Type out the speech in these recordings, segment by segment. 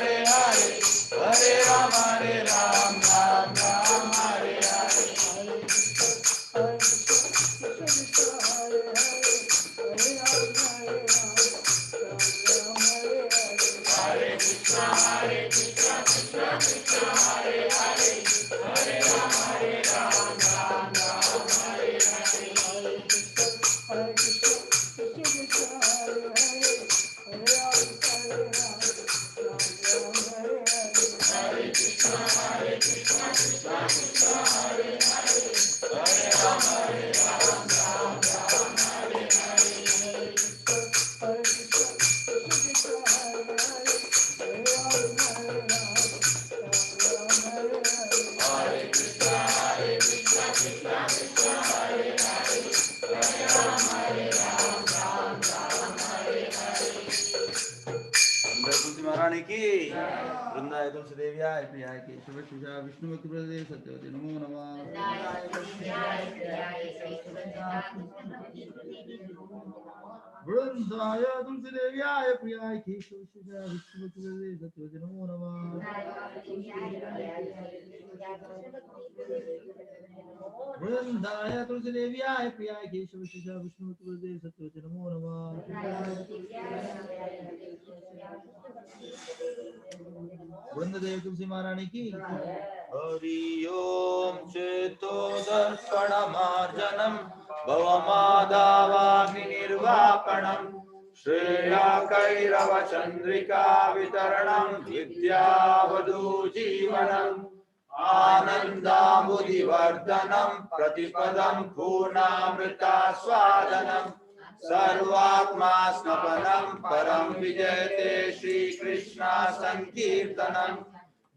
Hare Hare, Hare Rama Hare Rama Rama Rama Hare Hare. Hare Krishna, Hare Krishna, Krishna Krishna, Hare Hare, Hare Rama, Hare Rama, Rama Rama, Hare Hare. Hare Krishna Hare Krishna, Krishna Krishna Hare Hare, Hare Rama Hare Rama Rama Rama Hare Hare. Hare Krishna, Hare Krishna, Krishna Krishna, Hare Hare, Hare Rama, Hare Rama, Rama Rama, Hare Hare. Hare Krishna Hare Krishna, Krishna Krishna Hare Hare, Hare Rama Hare Rama Rama Rama Hare Hare. Hare Krishna, Hare Krishna, Krishna Krishna, Hare Hare, Hare Rama, Hare Rama, Rama Rama, Hare Hare. Hare Krishna Hare Krishna, Krishna Krishna Hare Hare, Hare Rama Hare Rama Rama Rama Hare Hare. तुलसी महारानी की। वृंदाय तुलसी देव्याय प्रियाय केशव शिषा विष्णु भक्ति प्रदे सत्यवती नमो नमः। वृंदाय तुलसी देव्याय प्रियाय केशव शिषा विष्णु भक्ति प्रदे सत्यवती नमो नमः। वृंदाय तुलसी देव्याय प्रियाय केशव शिषा विष्णु भक्ति प्रदे सत्यवती नमो नमः। वृंददेव तुलसी महारानी की। हरि ओम। चेतो दर्पणमार्जनं भवमादावाग्निर्वापणं श्रेयाकैरवचन्द्रिका वितरणं विद्यावधूजीवनम् आनन्दाम्बुधिवर्धनं प्रतिपदं पूर्णामृतास्वादनं सर्वात्मा स्नपनं परं विजयते श्रीकृष्ण सङ्कीर्तनम्।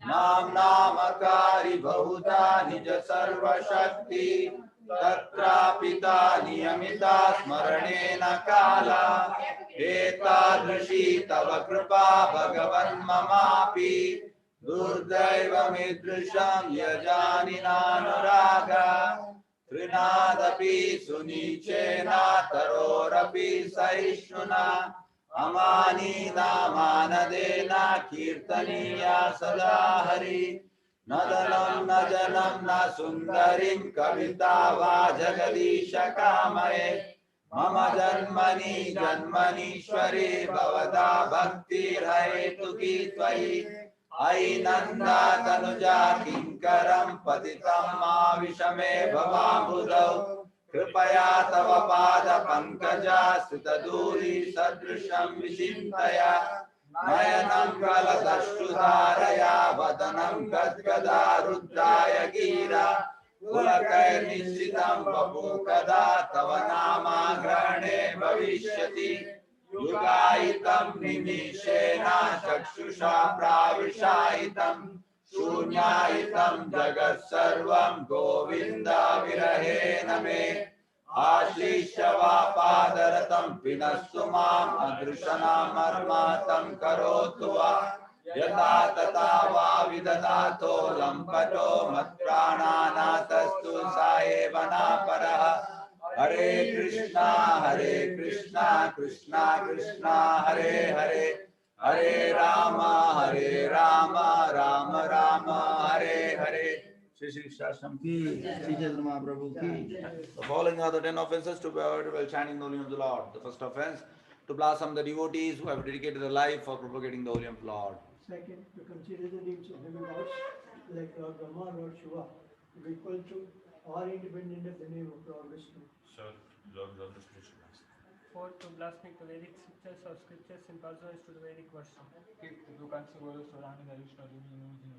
नाम नामकारि बहुधा निज सर्वशक्ति तत्रापिता नियमिता स्मरणेन काला एतादृशी तव कृपा भगवन् ममापि दुर्दैवमीदृशं यजानिनानुराग त्रिनादपि सुनीचेन तरोरपि सहिष्णुना अमानिना मानदेन कीर्तनीया सदा हरि। न धनं न जनं न सुन्दरीं कविता वा जगदीश कामये मम जन्मनि जन्मनीश्वरे भवता भक्तिर्हेतुकी त्वयि। अयि नन्दा तनुजा किङ्करं पतितं मा विषमे भवाम्बुधौ कृपया तव पाद पङ्कजा श्रितदूरी सदृशं विचिन्तय नयनं कलदश्रुधारया वदनं गद्गदा रुद्राय गिरा पुलकैर्निश्चितं वपु कदा तव नामाग्रहणे भविष्यति युगायितं निमिषेण चक्षुषा प्राविशायितं शून्यायितं जगत् सर्वं गोविन्द विरहेण मे आशीष वा पादरतं पिनस्तु माम् अदृशनां मर्मातं करोतु वा यथा तथा वा विदधातो लम्पटो मत्प्राणानाथस्तु सा एव नापरः। हरे कृष्णा हरे कृष्णा कृष्णा कृष्णा हरे हरे, हरे Ram Ram Ram Hare Hare. Shri Shri Shastram ki, Shri Chaitanya Mahaprabhu ki. The following are the 10 offenses to be avoided while chanting the holy name of the Lord. The first offense, to blaspheme the devotees who have dedicated their life for propagating the holy name of the Lord. Second, to consider the names of demigods like Lord Brahma, Lord Shiva, to be equal to or independent of the name of Lord Vishnu. Third, Lord Vishnu should ask. Fourth, to blaspheme the Vedic scriptures or scriptures in pursuance to the Vedic worship. Fifth, to consider goals surrounding the Vishnu illumination.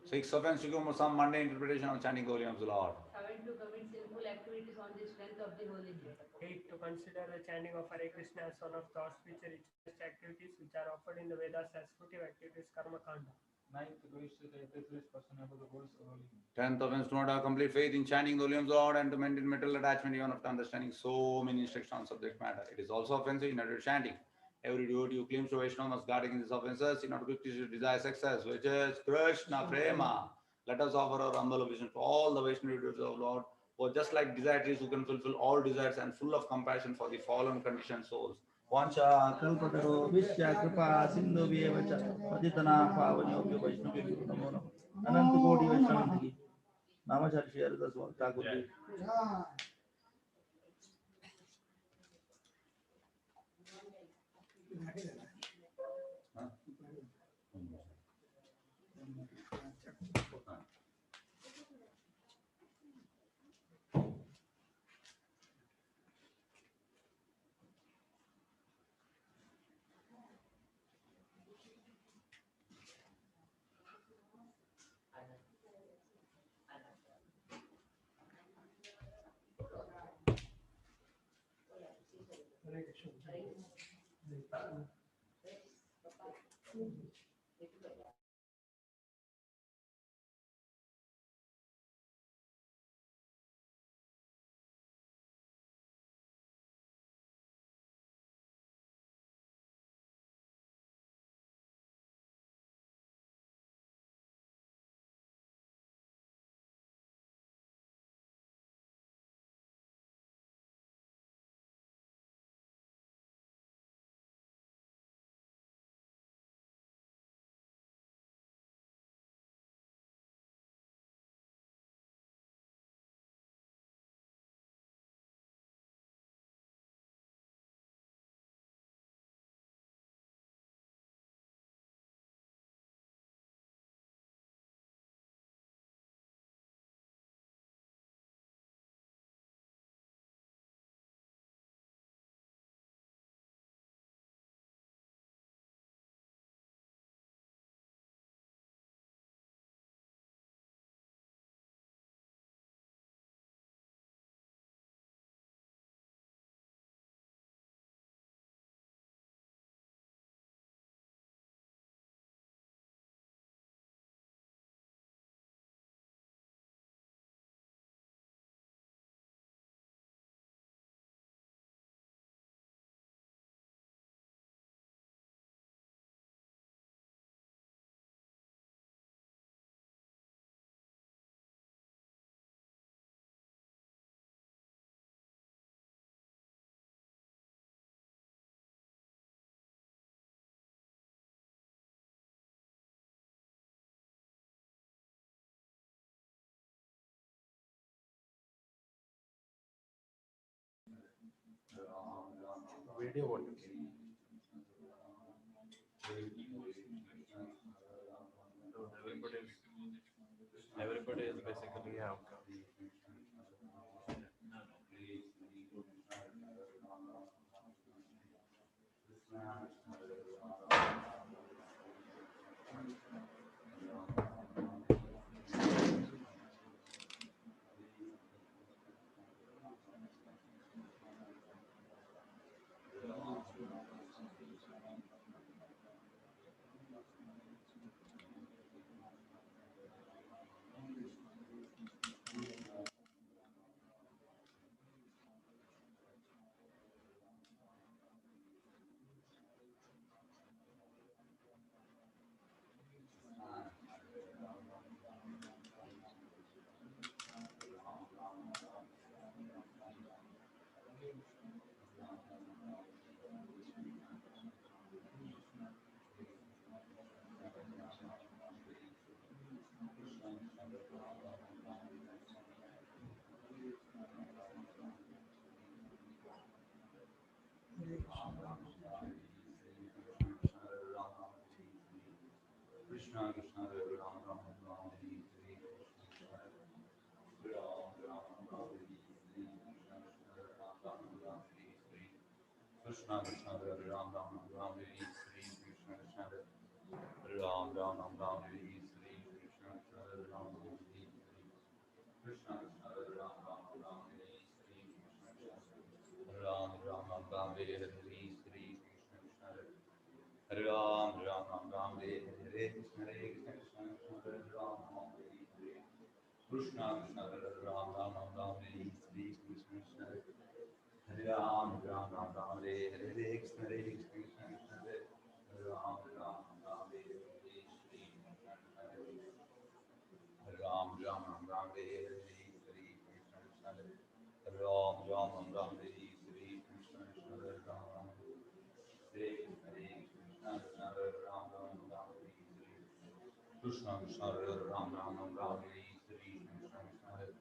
Sixth offense, to give some mundane interpretation of chanting the holy name of the Lord. Seventh, to commit sinful activities on the strength of the holy name. Eighth, to consider the chanting of Hare Krishna as one of the auspicious ritualistic activities which are offered in the Vedas as fruitive activities, karma kanda. Ninth, to wish the faithless person about the goals of holy name. 10th offense, to not have complete faith in chanting the holy name of the Lord and to maintain mental attachment even after understanding so many instructions on subject matter. It is also offensive in order to chanting. Every devotee who claims to Vaishnava must guard against these offenses in order to quickly desire success, which is Krishna Prema. Let us offer our humble obeisance to all the Vaishnava devotees of Lord, who are just like desire trees who can fulfill all desires and full of compassion for the fallen conditioned souls. ವಾಂಛಾ ಕಲ್ಪತರುಭ್ಯಶ್ಚ ಕೃಪಾ ಸಿಂಧುಭ್ಯೇವ ಚ ಪತಿತನಾಂ ಪಾವನೇಭ್ಯೋ ವೈಷ್ಣವೇಭ್ಯೋ ನಮೋ ನಮಃ. ಅನಂತ ಕೋಟಿ ವೈಷ್ಣವಂತಿಗೆ ನಾಮಾಚಾರ್ಯ Shri Haridas Thakur ji. Hare Krishna. Video what? So everybody is basically, yeah, okay. Krishna Krishna Hare Ram Ram Ram Hare Hare Ram Ram Ram Hare Hare Ram Ram Ram Hare Hare Krishna Krishna Hare Ram Ram Ram Hare Hare Krishna Krishna Hare Ram Ram Ram Hare Hare Krishna Krishna Hare Ram Hare Hare Krishna Krishna Hare Ram Ram Ram Hare Hare Krishna Krishna Ram Ram Ram Hare Hare Krishna Krishna Hare Ram Ram Ram Hare Hare Krishna Hare Krishna Krishna Krishna Hare Ram Ram Hare Hare Krishna Krishna Hare Ram Ram Ram Hare Hare Krishna Krishna Hare Ram Ram Ram Hare Hare Krishna Hare Krishna Krishna Krishna Hare Ram Ram Ram Hare Hare Ram Ram Ram Hare Hare Krishna Krishna Hare Ram Ram Ram Hare Hare Krishna Krishna Hare Ram Krishna Krishna Hare Hare Ram Ram Ram Ram Hare Hare Krishna Krishna Hare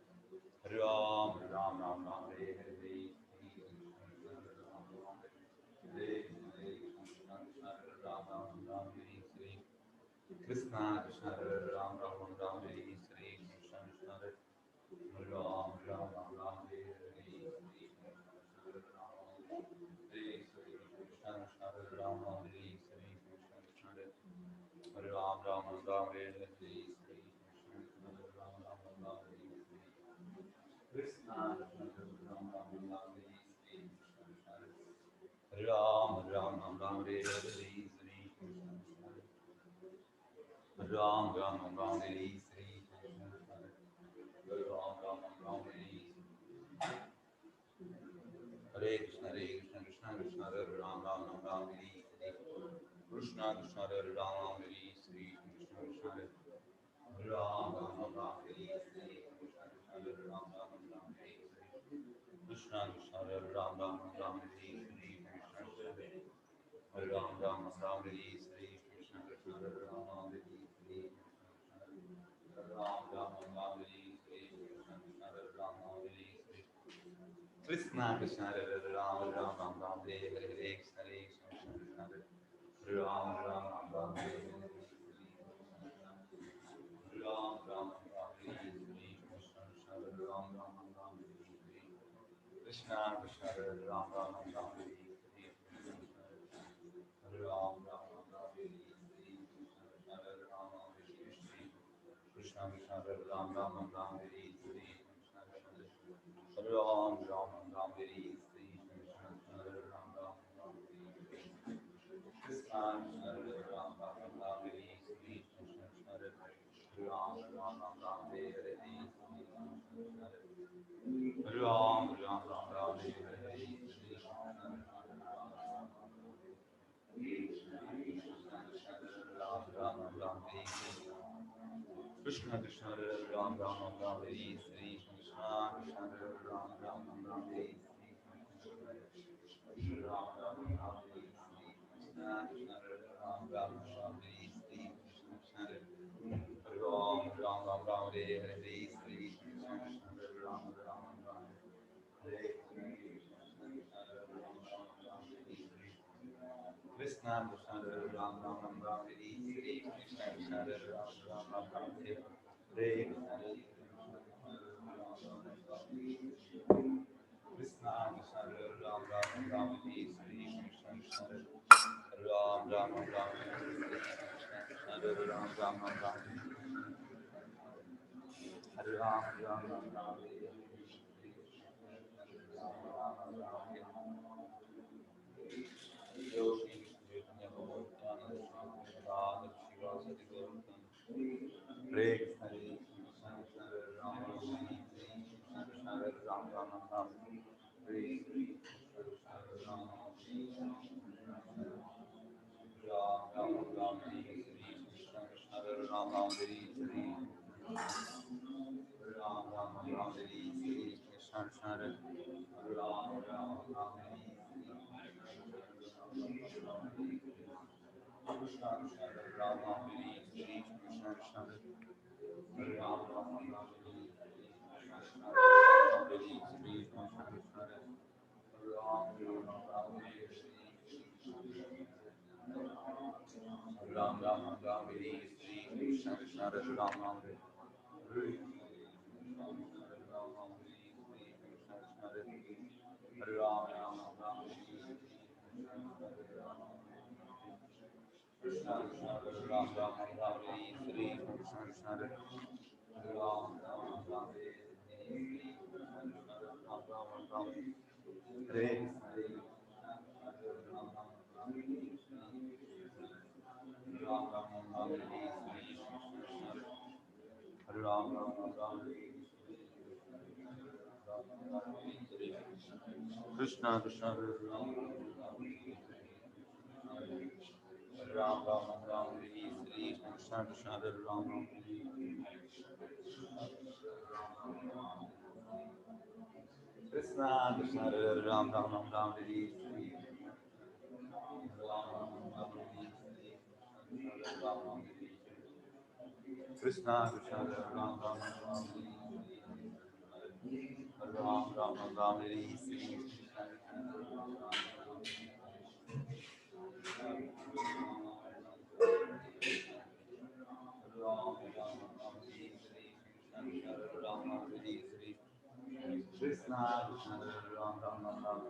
Hare Ram Ram Ram Ram Hare Hare Hare Krishna Krishna Hare Ram Ram Hare Hare Krishna Krishna Hare Ram Ram Ram Hare Hare Krishna Krishna Hare Ram Ram Ram Hare Hare Krishna Krishna Hare Ram Ram Ram Ram Hare Hare Krishna Krishna Ram Hare Hare Krishna Krishna Ram Ram Hare Hare Krishna Krishna Hare Ram Ram Ram Hare Hare Krishna Krishna Ram Ram Ram Hare Hare Krishna Krishna Ram Ram Ram Hare Hare Krishna Krishna Ram Ram Ram Ram Hare Hare Hare Krishna Krishna Ram Ram Ram Hare Hare Krishna Krishna Ram Ram Ram Hare Hare Krishna Hare Krishna Krishna Krishna Hare Ram Ram Ram Ram Hare Hare Krishna Krishna Hare Ram Ram Hare Hare Krishna Krishna Hare Ram Ram Ram Hare Hare Krishna Krishna Hare Ram Ram Ram Hare Hare Krishna Krishna Hare Ram Ram Ram Hare Hare Krishna Krishna Hare Ram Ram Ram Hare Hare Krishna Krishna Hare Ram Ram Hare Hare Krishna Ram Ram Ram Hare Hare Krishna Krishna Hare Ram Ram Hare Hare Krishna Krishna Hare Ram Ram Ram Ram Hare Hare Hare Krishna Hare Krishna Krishna Hare Ram Ram Ram Ram Hare Hare Ram Ram Ram Hare Hare Krishna Krishna Hare Ram Ram Ram Hare Hare Krishna Krishna Hare Ram Ram Ram Hare Hare Ram Ram Ram Hare Hare Krishna Krishna Hare Ram Ram Hare Hare Krishna Krishna Hare Ram Ram Ram Hare Hare Krishna Krishna Ram Ram Ram Hare Hare Krishna Krishna Ram Ram Ram Hare Hare Krishna Krishna Ram Ram Ram Hare Hare Krishna Krishna Ram Ram Ram Ram Hare Hare Krishna Krishna Ram Ram Ram Ram Hare Hare Ram Ram Ram Hare Krishna Krishna Ram Ram Ram Hare Hare Krishna Krishna Ram Ram Ram Hare Hare Ram Ram Ram Hare Krishna Krishna Ram Ram Ram Hare Hare Krishna Krishna Ram Ram Ram Ram Hare Hare Hare Krishna Krishna Ram Ram Ram Hare Krishna Krishna Ram Ram Ram Ram Hare Hare Krishna Krishna Ram Ram Ram Ram Hare Hare Krishna Krishna Ram Ram Ram Hare Hare Krishna Krishna Ram Ram Ram Krishna Krishna Ram Ram Ram Hare Ram Ram Ram Ram Hare Krishna Krishna Krishna Ram Krishna Krishna Ram Ram Ram Hare Krishna Ram Ram Ram Hare Krishna Krishna Ram Ram Hare Hare Ram Ram Ram Hare Hare Krishna Krishna Ram Ram Ram Hare Krishna Krishna Ram Ram Hare Hare Krishna Krishna Ram Ram Ram Hare Hare Krishna Krishna Ram Ram Ram Hare Ram Ram Ram Hare Hare Krishna Krishna Ram Ram Hare Ram Ram Ram Krishna Krishna Ram Ram Ram Hare Hare Krishna Krishna Ram Ram Ram Hare Ram Ram Ram Hare Hare Ram Ram Ram Hare Hare Ram Ram Ram Hare Krishna Krishna Ram Ram Ram Ram Hare Hare Krishna Krishna Ram Ram Krishna Krishna Ram Ram Ram Ram Hare Hare Ram Ram Ram Hare Ram Ram Hare Krishna Krishna Ram Ram Ram Ram Ram Ram Hare Krishna Krishna Ram Ram Ram Ram Ram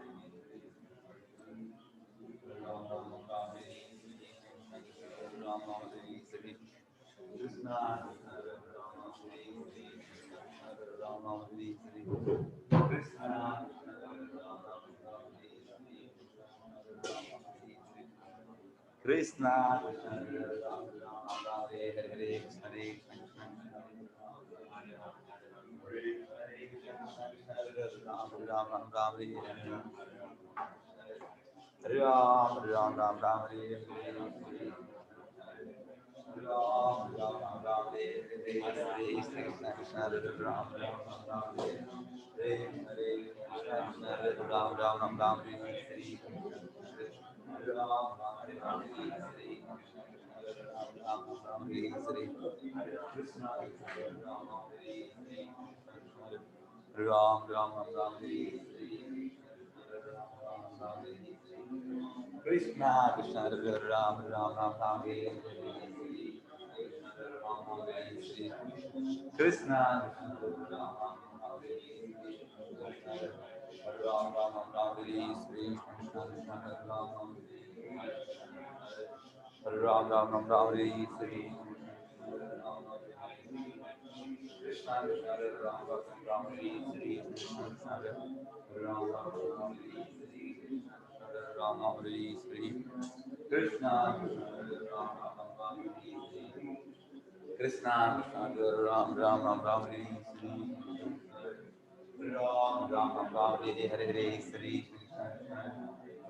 Ram Ram Ram Ram Krishna Ram Ram Krishna Krishna Ram Ram Hare Hare Hare Ram Ram Ram Ram Hare Ram Ram Ram Ram Hare Ram Ram Ram Ram Hare Hare Krishna Krishna Ram Ram Ram Hare Hare Krishna Ram Ram Ram Ram Hare Ram Ram Hare Ram Ram Hare Krishna Ram Ram Ram Ram Hare Krishna Krishna Ram Ram Ram Ram Hare Krishna Ram Ram Ram Hare Krishna Krishna Ram Ram Ram Ram Ram Hare Krishna Krishna Ram Ram Hare Krishna Ram Ram Ram Hare Krishna Ram Ram Krishna Krishna Ram Ram Ram Ram Hare Ram Ram Ram Hare Hare Hare Shri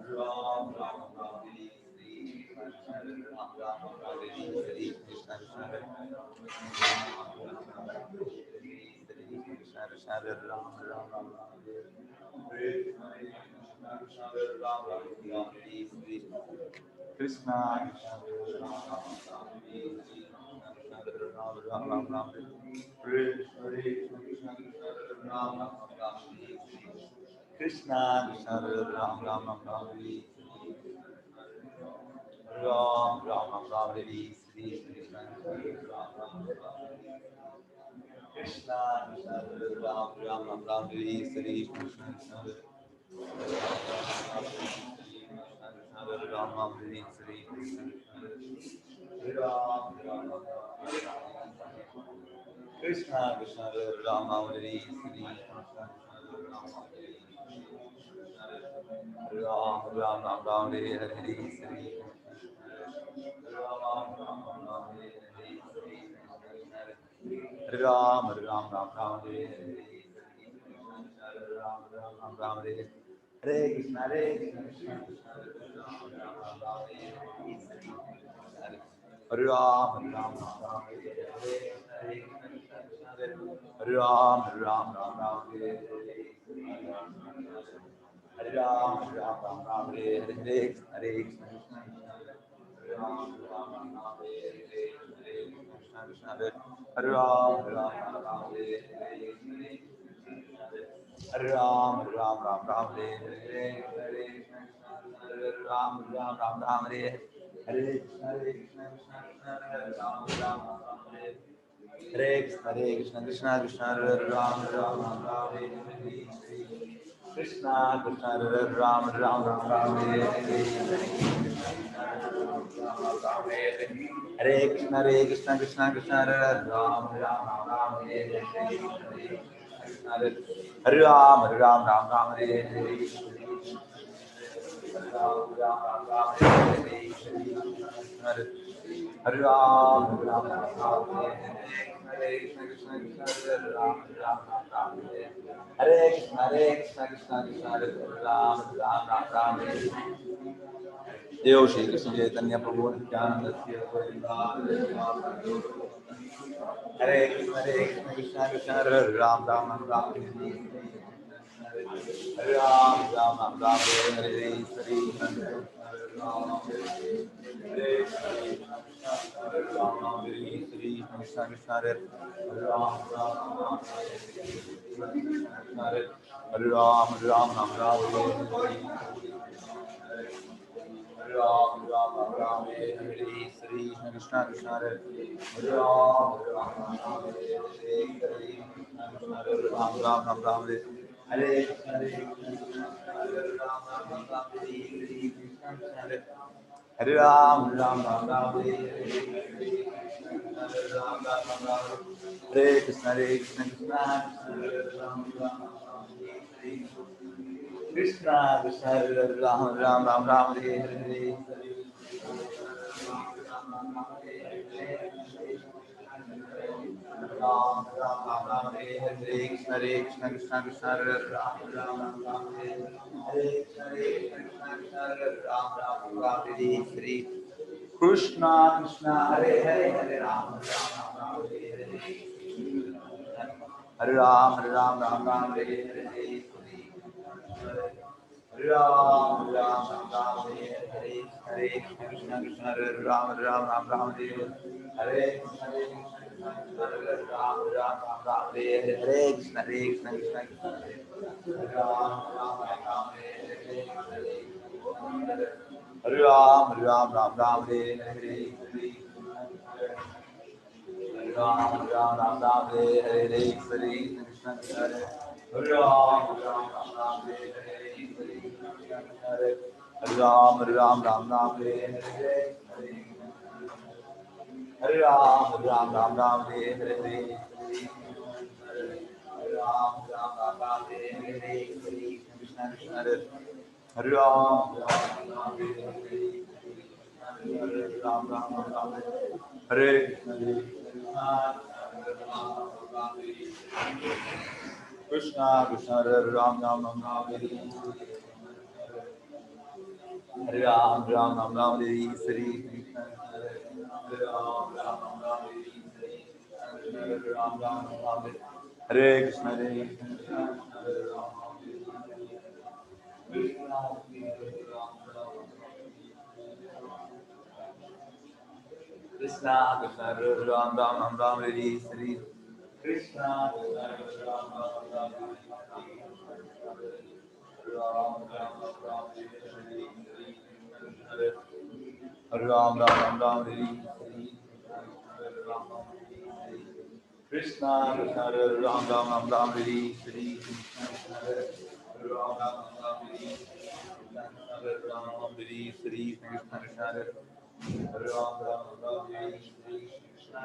Ram Ram Ram Hare Ram Ram Ram Hare Krishna Krishna Krishna Ram Ram Ram Krishna Ram Ram Ram Krishna Krishna Ram Ram Ram Ram Ram Ram Ram Hare Shri Krishna Krishna Ram Ram Ram Ram Hare Shri Krishna Ram Ram Hare Shri Ram Ram Krishna Krishna Ram Ram Hare Shri Ram Ram Ram Ram Hare Hare Shri Ram Ram Ram Hare Ram Ram Ram Ram Hare Ram Ram Ram Hare Hare Krishna Hare Krishna Ram Ram Ram Hare Ram Ram Ram Hare Ram Ram Ram Ram Hare Ram Ram Ram Ram Hare Hare Hare Ram Ram Ram Hare Krishna Krishna Ram Ram Ram Hare Ram Ram Ram Ram Hare Hare Ram Ram Ram Ram Hare Hare Hare Krishna Krishna Ram Ram Ram Hare Hare Krishna Krishna Krishna Ram Ram Ram Hare Krishna Krishna Ram Ram Ram Hare Hare Krishna Krishna Krishna Ram Ram Ram Hare Hare Ram Ram Ram Ram Hare Ram Ram Ram Hare Hare Ram Ram Ram Hare Krishna Krishna Krishna Ram Ram Ram Hare Krishna Krishna Krishna Ram Ram Ram Ram Hare Jai Shri Krishna Chaitanya Prabhu Nityananda Shri Hare Krishna Krishna Krishna Ram Ram Ram Hare Ram Ram Ram Ram Hare Hare Hare Ram Hare Hare Ram Ram Hare Hare Krishna Krishna Hare Hare Ram Ram Ram Hare Hare Ram Ram Ram Ram Hare Hare Ram Ram Ram Ram Hare Hare Hare Krishna Krishna Hare Hare Ram Ram Ram Hare Hare Hare Krishna Krishna Hare Ram Ram Ram Ram Hare Hare Hare Hare Ram Ram Ram Hare Hare Krishna Krishna Hare Hare Ram Ram Ram Ram Hare Hare Hare Ram Ram Ram Ram Hare Krishna Hare Krishna Krishna Krishna Hare Ram Ram Ram Hare Krishna Krishna Hare Ram Ram Ram Ram Hare Hare Ram Ram Ram Ram Hare Hare Krishna Hare Krishna Krishna Krishna Hare Ram Ram Ram Ram Hare Hare Krishna Hare Krishna Krishna Hare Ram Ram Ram Hare Hare Krishna Krishna Hare Hare Hare Ram Ram Ram Ram Hare Hare Hare Ram Hare Ram Ram Ram Hare Hare Hare Ram Ram Ram Ram Hare Hare Hare Krishna Krishna Hare Ram Ram Ram Ram Hare Hare Hare Krishna Ram Ram Ram Ram Hare Hare Krishna Hare Krishna Krishna Krishna Hare Ram Ram Ram Hare Hare Hare Ram Ram Ram Ram Hare Hare Hare Ram Ram Ram Ram Hare Hare Hare Krishna Hare Hare Ram Ram Ram Ram Hare Hare Hare Ram Ram Ram Ram Hare Hare Hare Ram Ram Ram Ram Hare Hare Hare Ram Ram Ram Ram Hare Hare Hare Krishna Krishna Hare Hare Ram Ram Ram Hare Hare Ram Ram Ram Hare Hare Krishna Krishna Hare Ram Ram Ram Ram Hare Hare Ram Ram Ram Ram Hare Hare Hare Ram Ram Ram Ram Hare Ram Ram Ram Hare Krishna Hare Krishna Hare Ram Krishna Krishna Krishna Hare Ram Ram Ram Ram Hare Hare Krishna Krishna Hare Ram Ram Ram Ram Ram Ram Hare Hare Ram Ram Ram Ram Hare Krishna Krishna Hare Ram Ram Ram Ram Hare Hare Ram Ram Ram Hare Ram Hare Hare Krishna Krishna Hare Ram Ram Ram Hare Krishna Hare Ram Ram Ram Ram Hare Hare Krishna Krishna Hare Ram Ram Ram Hare Hare Krishna Krishna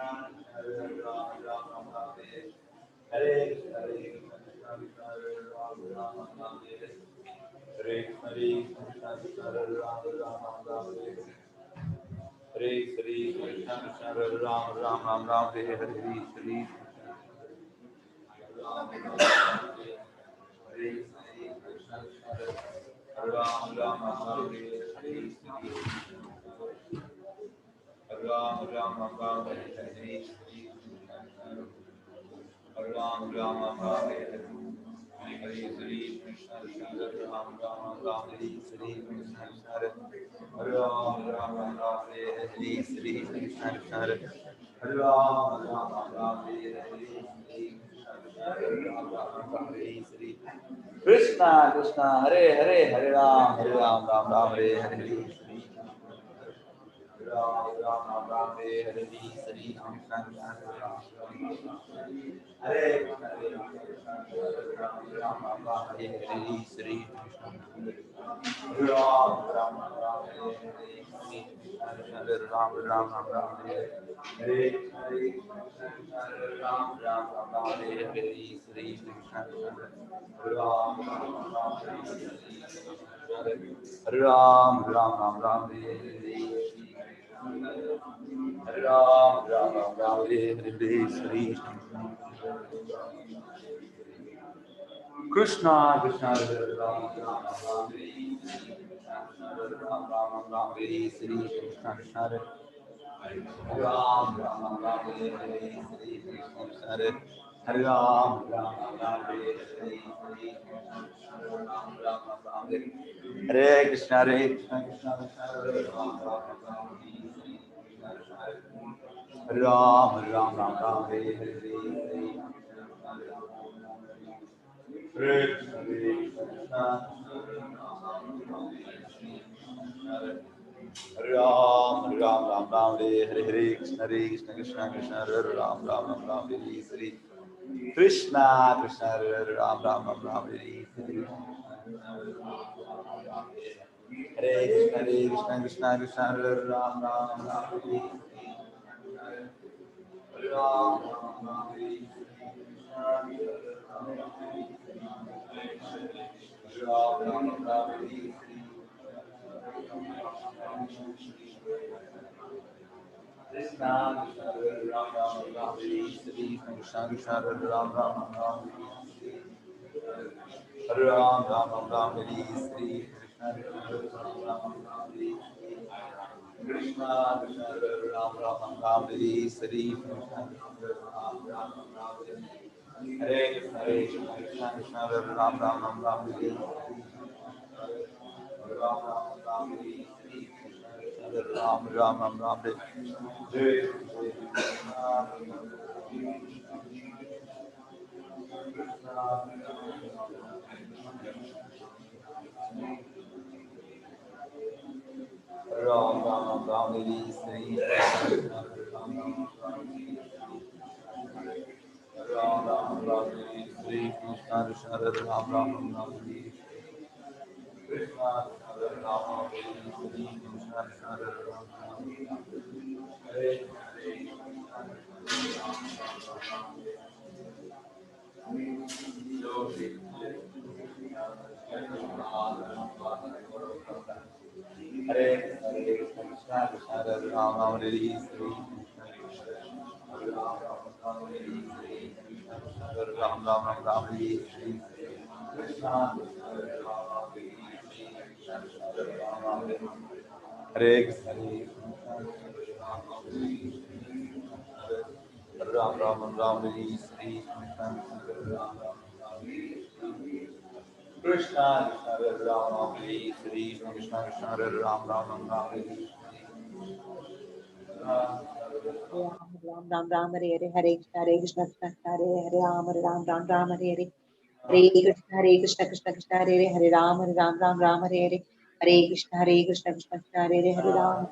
Hare Ram Ram Ram Hare Hare Hare Krishna Krishna Hare Ram Ram Ram Ram Hare Hare Hare Hare Krishna Krishna Hare Ram Ram Ram Hare Hare Ram Ram Ram Ram Hare Hare Ram Ram Ram Ram Hare Hare Hare Krishna Krishna Ram Ram Ram Hare Hare Krishna Krishna Hare Ram Ram Ram Ram Hare Hare Hare Krishna Krishna Hare Ram Ram Ram Hare Hare Ram Ram Ram Hare Hare Krishna Krishna Hare Hare Hare Ram Hare Ram Ram Ram Hare Hare Ram Ram Ram Ram Hare Hare Hare Krishna Krishna Hare Ram Ram Ram Hare Hare Hare Ram Ram Ram Hare Hare Ram Ram Ram Ram Hare Hare Ram Ram Ram Hare Hare Hare Krishna Ram Ram Ram Hare Ram Ram Ram Ram Hare Hare Ram Ram Ram Ram Hare Hare Hare Krishna Krishna Hare Ram Ram Ram Hare Ram Ram Ram Hare Hare Krishna Krishna Hare Ram Ram Ram Hare Hare Krishna Hare Hare Ram Ram Ram Hare Hare Ram Ram Ram Hare Krishna Hare Krishna Krishna Krishna Hare Ram Ram Ram Hare Ram Hare Ram Ram Ram Hare Hare Hare Hare Krishna Hare Ram Hare Ram Ram Ram Hare Hare Hare Krishna Hare Krishna Krishna Krishna Hare Hare Ram Ram Ram Ram Hare Hare Krishna Krishna Hare Hare Ram Ram Ram Ram Hare Hare Hare Krishna Hare Krishna Krishna Krishna Hare Hare Ram Ram Ram Hare Hare Ram Ram Ram Hare Hare Ram Ram Ram Hare Krishna Krishna Hare Ram Ram Ram Hare Hare Krishna Krishna Hare Ram Ram Ram Hare Ram Ram Ram Ram Hare Hare Krishna Krishna Ram Ram Ram Hare Krishna Krishna Ram Ram Ram Hare Hare Krishna Ram Ram Ram Hare Krishna Hare Krishna Krishna Krishna Ram Ram Ram Ram Hare Ram Ram Ram Hare Ram Ram Ram Ram Hare Ram Ram Ram Hare Hare Ram Ram Ram Hare Krishna Krishna Ram Ram Ram Hare Krishna Krishna Ram Ram Hare Krishna Krishna Ram Ram Hare Hare Hare Krishna Krishna Ram Ram Hare Hare Ram Ram Ram Ram Hare Krishna Hare Krishna Ram Ram Ram Hare Krishna Krishna Ram Ram Hare Hare Krishna Krishna Ram Ram Ram Hare Ram Ram Ram Hare Hare Hare Krishna Krishna Krishna Hare Hare Ram Hare Ram Ram Ram Hare Hare Hare Krishna Krishna Krishna Hare Hare Hare Ram Hare Ram Ram Ram Hare Hare Hare Krishna Hare Krishna Krishna Krishna Hare Hare Hare Ram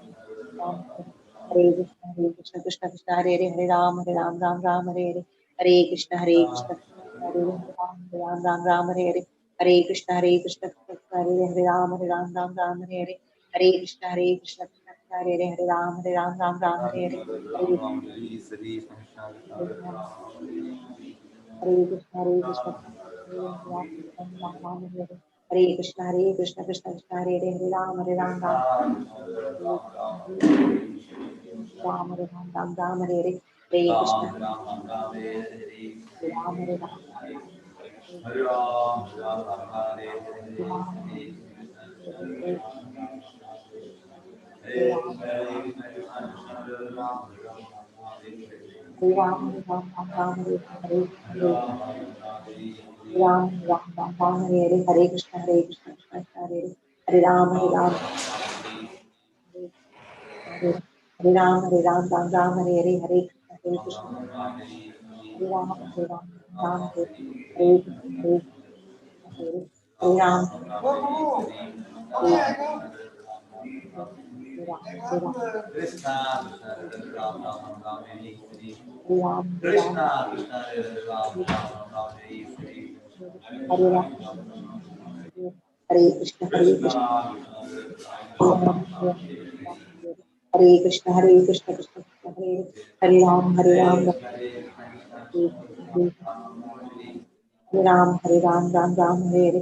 Ram Hare Krishna Hare Krishna Krishna Krishna Hare Hare Hare Ram Hare Ram Ram Ram Hare Hare Hare Krishna Hare Krishna Hare Ram Ram Ram Hare Hare Hare Krishna Hare Krishna Krishna Hare Hare Hare Ram Hare Ram Ram Ram Hare Hare Hare Krishna Hare Krishna Krishna Hare Hare Hare Ram Hare Ram Ram Ram Hare Hare Hare Krishna Hare Krishna Ram Ram Hare Hare Krishna Hare Krishna Krishna Krishna Hare Hare Hare Ram Hare Ram Ram Ram Hare Ram Ram Ram Hare Hare Hare Krishna Hare Ram Hare Ram Hare Ram Ram Ram Hare Hare Hare Krishna Ram Hare Ram Hare Ram Ram Ram Hare Hare Hare Ram Ram Ram Ram Hare Hare Hare Krishna Krishna Krishna Hare Hare Hare Ram Hare Ram Hare Ram Ram Ram Hare Hare Hare Krishna Hare Krishna Hare Ram Hare Ram Ram Hare Hare Hare Hare Ram Hare Ram Hare Ram Krishna Krishna Ram Ram Ram Hare Hare Ram Krishna Krishna Ram Ram Ram Hare Hare Ram Hare Krishna Hare Krishna Hare Krishna Hare Krishna Krishna Krishna Hare Hare Ram Hare Ram Hare Ram Hare Ram Ram Ram Hare Hare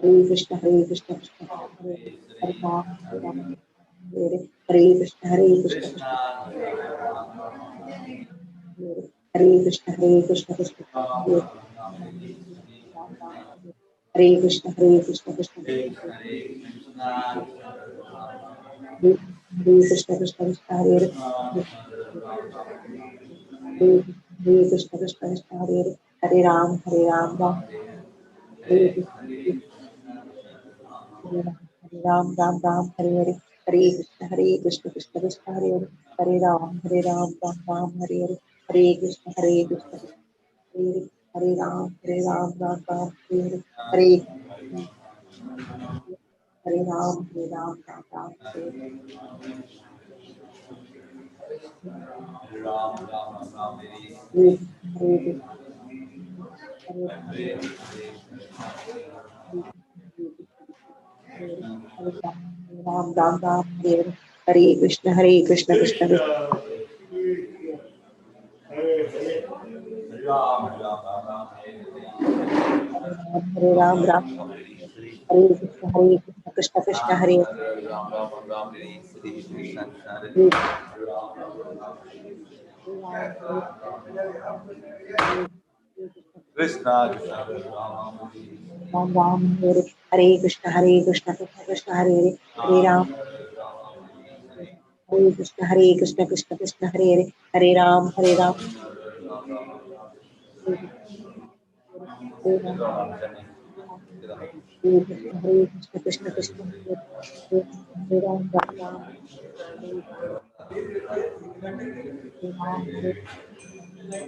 Hare Krishna Hare Krishna Krishna Hare Hare Ram Hare Ram Hare Hare Krishna Hare Krishna Krishna Hare Krishna Hare Krishna Krishna Hare Hare Krishna Hare Krishna Krishna Hare Krishna Krishna Krishna Hare Hare Krishna Krishna Krishna Hare Hare Ram Ram Hare Hare Hare Ram Ram Ram Hare Hare Hare Krishna Krishna Krishna Hare Hare Hare Ram Ram Ram Hare Hare Hare Krishna Hare Krishna Hare Hare Hare Ram Ram Hare Hare Hare Hare Ram Ram Ram Hare Hare Ram Ram Ram Hare Hare Hare Hare Hare Hare Ram Ram Ram Hare Hare Hare Krishna Krishna Krishna Ram Ram Ram Hare Hare Ram Ram Hare Krishna Krishna Krishna Hare Ram Ram Ram Hare Hare Krishna Hare Krishna Krishna Ram Ram Ram Hare Hare Krishna Krishna Krishna Hare Hare Hare Ram Hare Krishna Krishna Krishna Hare Hare Hare Ram Hare Ram Hare Krishna Krishna Krishna Hare Hare Hare Ram Ram Ram Hare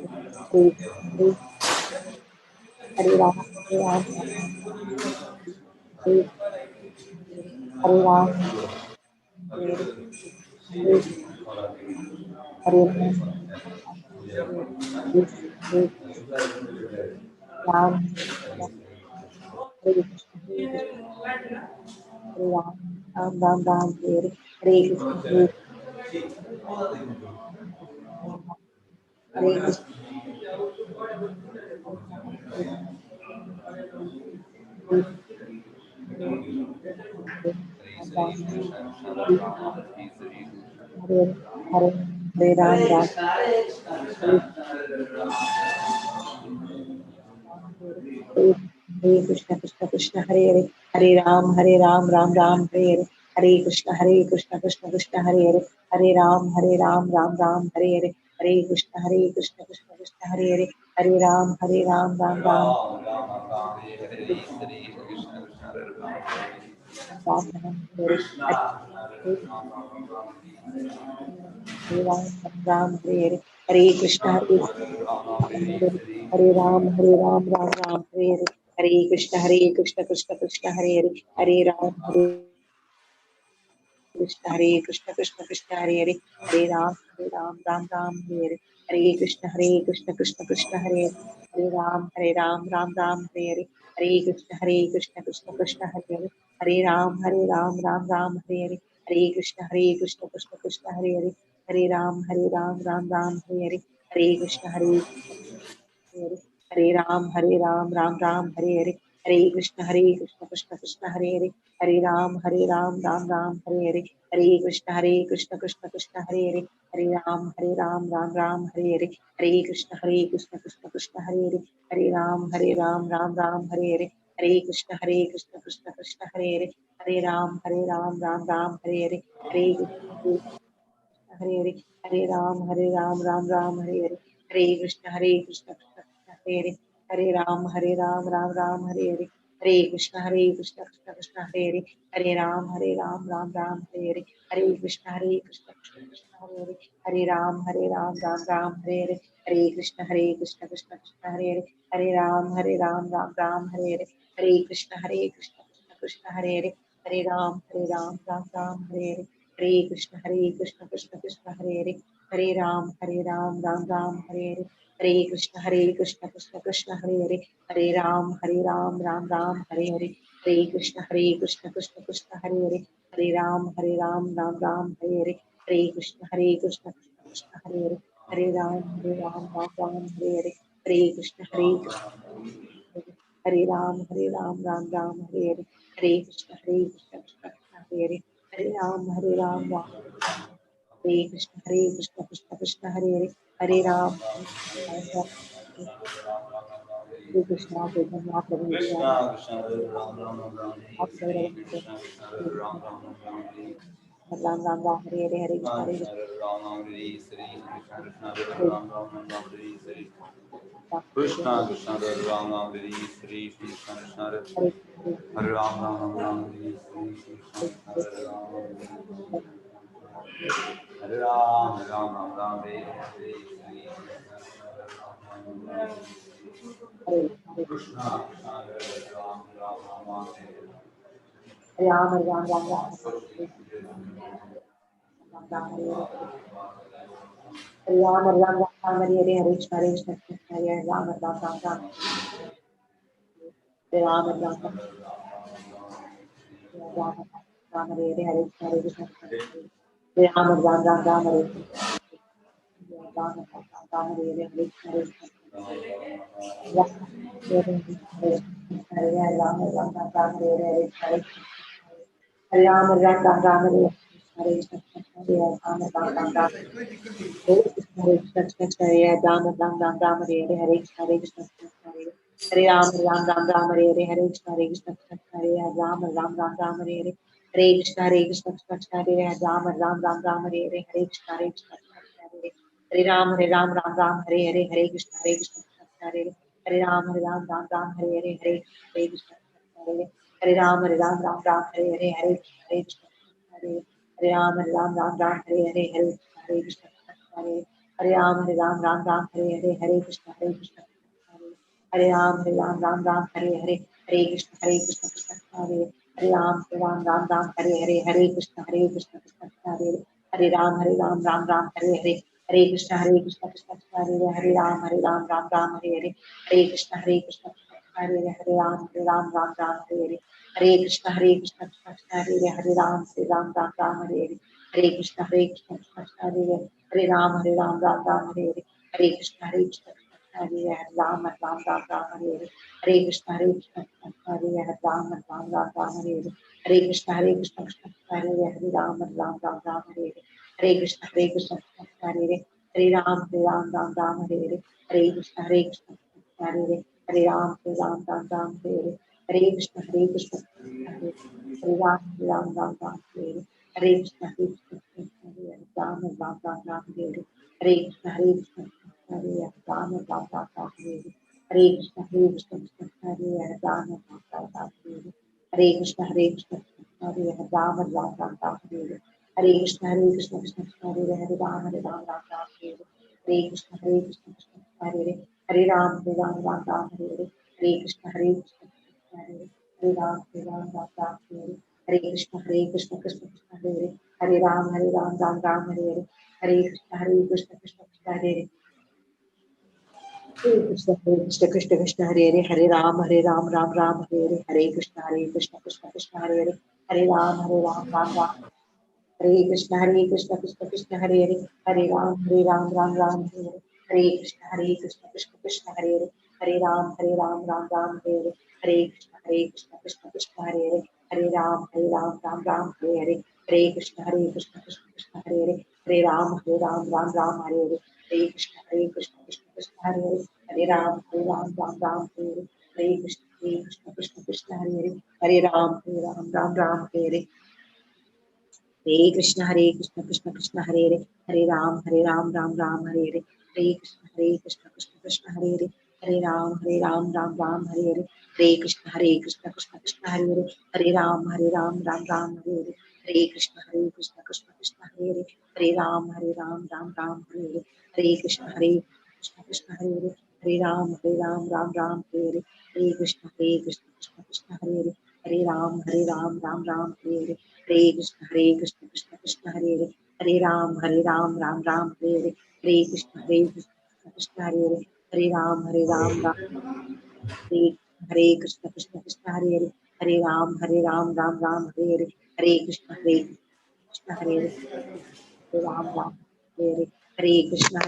Hare Hare Ram Hare Ram Hare Hare Ram Hare Hare Hare Hare Ram Hare Krishna Hare Krishna Hare Ram Ram Ram Ram Hare Hare Krishna Hare Hare Krishna Hare Hare Hare Ram Ram Hare Krishna Krishna Krishna Hare Hare Hare Ram Ram Ram Hare Hare Hare Krishna Krishna Krishna Hare Hare Hare Ram Ram Ram Hare Hare Hare Krishna Krishna Krishna Hare Hare Hare Ram Ram Ram Ram Ram Hare Hare Hare Ram Ram Hare Hare Hare Krishna Hare Hare Ram Ram Ram Hare Hare Hare Krishna Krishna Krishna Hare Hare Hare Ram Hare Krishna Krishna Krishna Hare Hare Hare Ram Ram Ram Hare Hare Hare Krishna Krishna Krishna Hare Hare Hare Ram Ram Ram Hare Hare Hare Krishna Krishna Krishna Hare Hare Hare Ram Ram Ram Hare Hare Hare Krishna Krishna Krishna Hare Hare Hare Ram Ram Ram Hare Hare Hare Krishna Hare Hare Hare Ram Ram Hare Hare Hare Krishna Krishna Krishna Hare Hare Hare Ram Ram Ram Hare Hare Hare Krishna Krishna Krishna Hare Hare Hare Ram Ram Hare Hare Hare Krishna Krishna Krishna Hare Hare Hare Ram Ram Hare Hare Hare Krishna Krishna Krishna Hare Hare Hare Ram Ram Hare Hare Hare Krishna Hare Hare Hare Ram Ram Hare Hare Hare Krishna Krishna Krishna Hare Hare Hare Ram Ram Hare Hare Hare Krishna Krishna Krishna Hare Hare Hare Ram Ram Hare Hare Hare Krishna Krishna Krishna Hare Hare Hare Ram Ram Hare Hare Hare Krishna Krishna Krishna Hare Hare Hare Ram Ram Hare Hare Hare Krishna Krishna Krishna Hare Hare Hare Ram Ram Hare Hare Hare Krishna Krishna Krishna Hare Hare Hare Ram Ram Hare Hare Hare Krishna Krishna Krishna Hare Hare Hare Ram Ram Hare Hare Hare Krishna Krishna Krishna Hare Hare Hare Ram Ram Hare Hare Hare Krishna Krishna Krishna Hare Hare Hare Ram Ram Hare Hare Hare Krishna Hare Ram Ram Hare Hare Hare Krishna Krishna Krishna Hare Hare Hare Ram Hare Krishna Krishna Krishna Hare Hare Hare Ram Hare Krishna Chaitanya Prabhu Krishna Krishna Ram Ram Ram Hare Krishna Krishna Ram Ram Ram Hare Ram Ram Ram Hare Hare Hare Krishna Hare Krishna Krishna Ram Ram Hare Hare Krishna Krishna Ram Ram Ram Ram Hare Hare Krishna Krishna Ram Ram Hare Hare Krishna Krishna Hare Hare Ram Ram Ram Ram Hare Hare Krishna Hare Ram Hare Ram Hare Ram Ram Ram Hare Hare Hare Hare Krishna Krishna Hare Ram Ram Ram Ram Hare Hare Ram Hare Ram Ram Ram Ram Ram Hare Hare Hare Ram Hare Ram Ram Ram Hare Hare Hare Krishna Hare Krishna Krishna Hare Hare Ram Hare Ram Ram Ram Hare Ram Hare Ram Ram Ram Ram Hare Hare Hare Krishna Hare Krishna Krishna Hare Ram Hare Ram Ram Ram Hare Hare Ram Ram Ram Hare Hare Hare Krishna Hare Krishna Ram Hare Hare Hare Ram Hare Ram Ram Ram Hare Hare Hare Hare Ram Hare Ram Ram Ram Hare Hare Krishna Hare Ram Ram Ram Ram Hare Krishna Hare Krishna Krishna Hare Ram Ram Ram Ram Hare Hare Hare Krishna Hare Krishna Krishna Hare Hare Ram Ram Ram Ram Hare Hare Hare Krishna Hare Krishna Krishna Hare Ram Ram Ram Ram Hare Hare Hare Krishna Hare Krishna Krishna Krishna Hare Ram Ram Ram Ram Hare Hare Hare Krishna Hare Krishna Krishna Hare Hare Ram Hare Ram Ram Ram Hare Hare Hare Krishna Hare Krishna Krishna Hare Hare Ram Hare Ram Ram Ram Hare Hare Hare Hare Krishna Hare Hare Ram Hare Ram Ram Ram Hare Hare Hare Hare Krishna Hare Hare Ram Hare Ram Ram Ram Hare Hare Hare Hare Krishna Hare Hare Ram Hare Ram Ram Ram Hare Hare Hare Krishna Hare Krishna Hare Hare Ram Hare Ram Ram Ram Hare Hare Hare Krishna Hare Krishna Krishna Hare Hare Ram Hare Ram Ram Ram Hare Hare Hare Krishna Hare Krishna Krishna Hare Hare Ram Hare Ram Ram Ram Hare Hare Hare Krishna Hare Krishna Krishna Krishna Hare Hare Ram Hare Ram Ram Ram Hare Hare Hare Krishna Hare Krishna Krishna Hare Hare Ram Hare Ram Ram Ram Hare Hare Hare Krishna Hare Krishna Krishna Krishna Hare Hare Ram Hare Ram Ram Ram Hare Hare Hare Krishna Hare Krishna Krishna Krishna Hare Hare Ram Hare Ram Ram Ram Hare Hare Hare Krishna Hare Krishna Krishna Hare Hare Ram Hare Ram Ram Ram Hare Hare Hare Krishna Hare Krishna Krishna Hare Hare Ram Hare Ram Ram Ram Hare Hare Hare Krishna Hare Krishna Krishna Hare Hare Ram Hare Ram Ram Ram Hare Hare Hare Krishna Hare Krishna Krishna Hare Hare Hare Ram Hare Ram Ram Ram Hare Hare Hare Krishna Hare Krishna Krishna Hare Hare Hare Ram Hare Ram Ram Ram Hare Hare Hare Krishna Hare Krishna Hare Hare Ram Hare Ram Ram Ram Hare Hare Hare Krishna Hare Krishna Krishna Hare Hare Ram Hare Ram Ram Ram Hare Hare Hare Krishna Hare Krishna Hare Ram Hare Ram Ram Ram Hare Hare Hare Krishna Hare Krishna Krishna Hare Hare Ram Hare Ram Ram Ram Hare Hare Hare Krishna Hare Krishna Hare Hare Ram Hare Ram Ram Ram Hare Hare Hare Krishna Hare Krishna Krishna Krishna Hare Hare Ram Hare Ram Ram Ram Hare Hare Hare Krishna Hare Krishna Krishna Hare Hare Hare Ram Hare Ram Ram Ram Hare Hare Hare Krishna Hare Krishna Krishna Hare Hare Ram Hare Ram Ram Ram Hare Hare Hare Krishna Hare Krishna Krishna Krishna Hare Hare Hare Ram Hare Ram Ram Ram Hare Hare Hare Krishna Hare Krishna Krishna Krishna Hare Hare Hare Krishna Hare Krishna Krishna Krishna Hare Hare Hare Ram Hare Ram Ram Ram Hare Hare Hare Krishna Krishna Krishna Hare Hare Hare Ram Hare Ram Ram Ram Hare Krishna Krishna Krishna Hare Hare Hare Ram Ram Ram Hare Hare Hare Krishna Krishna Krishna Hare Hare Hare Ram Ram Ram Hare Hare Hare Krishna Krishna Krishna Hare Hare Hare Ram Ram Ram Hare Hare Hare Krishna Krishna Krishna Hare Hare Hare Ram Ram Ram Hare Hare Hare Krishna Krishna Krishna Hare Hare Hare Ram Ram Ram Hare Hare Hare Krishna Krishna Krishna Hare Hare Hare Ram Ram Ram Hare Hare Hare Krishna Krishna Krishna Hare Hare Hare Ram Ram Ram Hare Hare Hare Krishna Krishna Krishna Hare Hare Hare Ram Ram Ram Hare Hare Hare Krishna Krishna Krishna Hare Hare Hare Ram Ram Ram Hare Hare Hare Krishna Krishna Krishna Hare Hare Hare Ram Ram Ram Hare Hare Hare Krishna Krishna Hare Hare Hare Ram Ram Ram Hare Hare Hare Krishna Krishna Krishna Hare Hare Hare Ram Ram Ram Hare Hare Hare Krishna Krishna Krishna Hare Hare Hare Ram Ram Ram Hare Hare Hare Krishna Krishna Hare Hare Hare Ram Ram Hare Hare Krishna Krishna Krishna Hare Hare Hare Ram Ram Ram Hare Hare Hare Krishna Krishna Hare Hare Hare Ram Ram Hare Hare Hare Krishna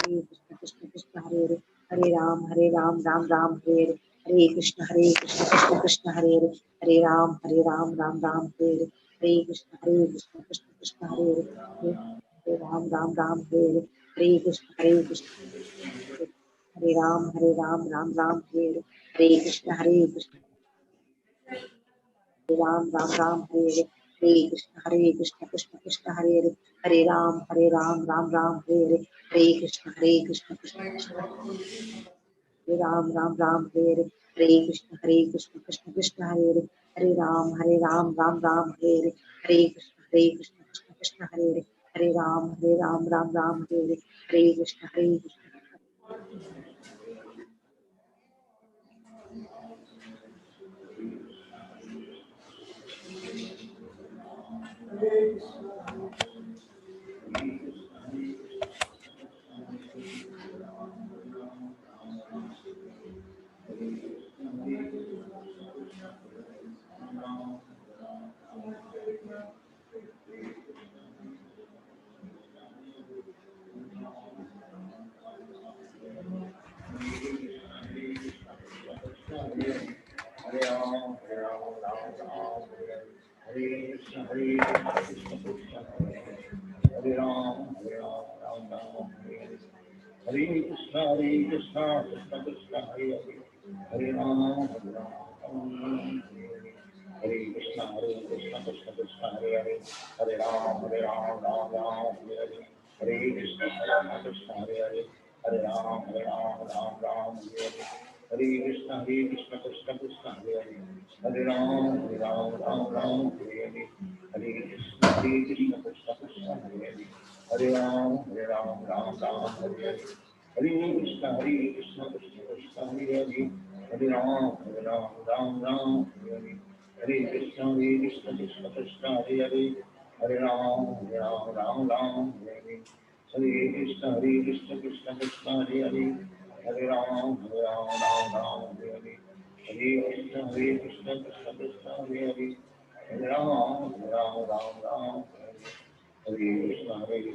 Krishna Krishna Hare Hare Hare Ram Ram Ram Hare Hare Hare Krishna Krishna Krishna Hare Hare Hare Ram Ram Ram Hare Hare Hare Krishna Krishna Krishna Hare Hare Hare Ram Ram Ram Hare Hare Hare Krishna Hare Ram Ram Ram Hare Hare Hare Krishna Hare Ram Ram Ram Hare Hare Hare Krishna Krishna Krishna Hare Hare, Hare Ram Ram Ram Hare Hare, Hare Krishna Krishna Krishna Hare Ram Ram Ram Hare Hare, Hare Krishna Krishna Krishna Hare Hare, Hare Ram Ram Ram Hare Hare, Hare Krishna Krishna Krishna Hare Hare, Hare Ram Ram Ram Hare Hare, Hare Krishna Hare Krishna. Hare Ram Ram Ram Hare Krishna Hare Krishna Krishna Hare Ram Ram Ram Hare Hare Krishna Krishna Krishna Hare Hare, Hare Ram Ram Ram Hare Krishna Krishna Krishna Hare Hare, Hare Ram Ram Ram Hare Hare, Hare Krishna Krishna Hare Hare, Hare Ram Ram Ram Hare Hare, Hare Krishna Krishna Krishna Hare Hare, Hare Ram Ram Ram Hare Hare, Hare Krishna Krishna Krishna Hare Hare, Hare Ram Ram Ram Hare Hare, Hare Krishna Krishna Krishna Hare Hare, Hare Ram Ram Ram Hare Hare, Hare Krishna Krishna Krishna Hare Hare, Hare Ram Ram Hare Hare, Hare Krishna Krishna Krishna Hare Hare, Hare Ram Ram Ram Hare Hare, Hare Krishna Krishna Krishna Hare Hare, Hare Ram Ram Hare Hare, Hare Krishna Krishna Krishna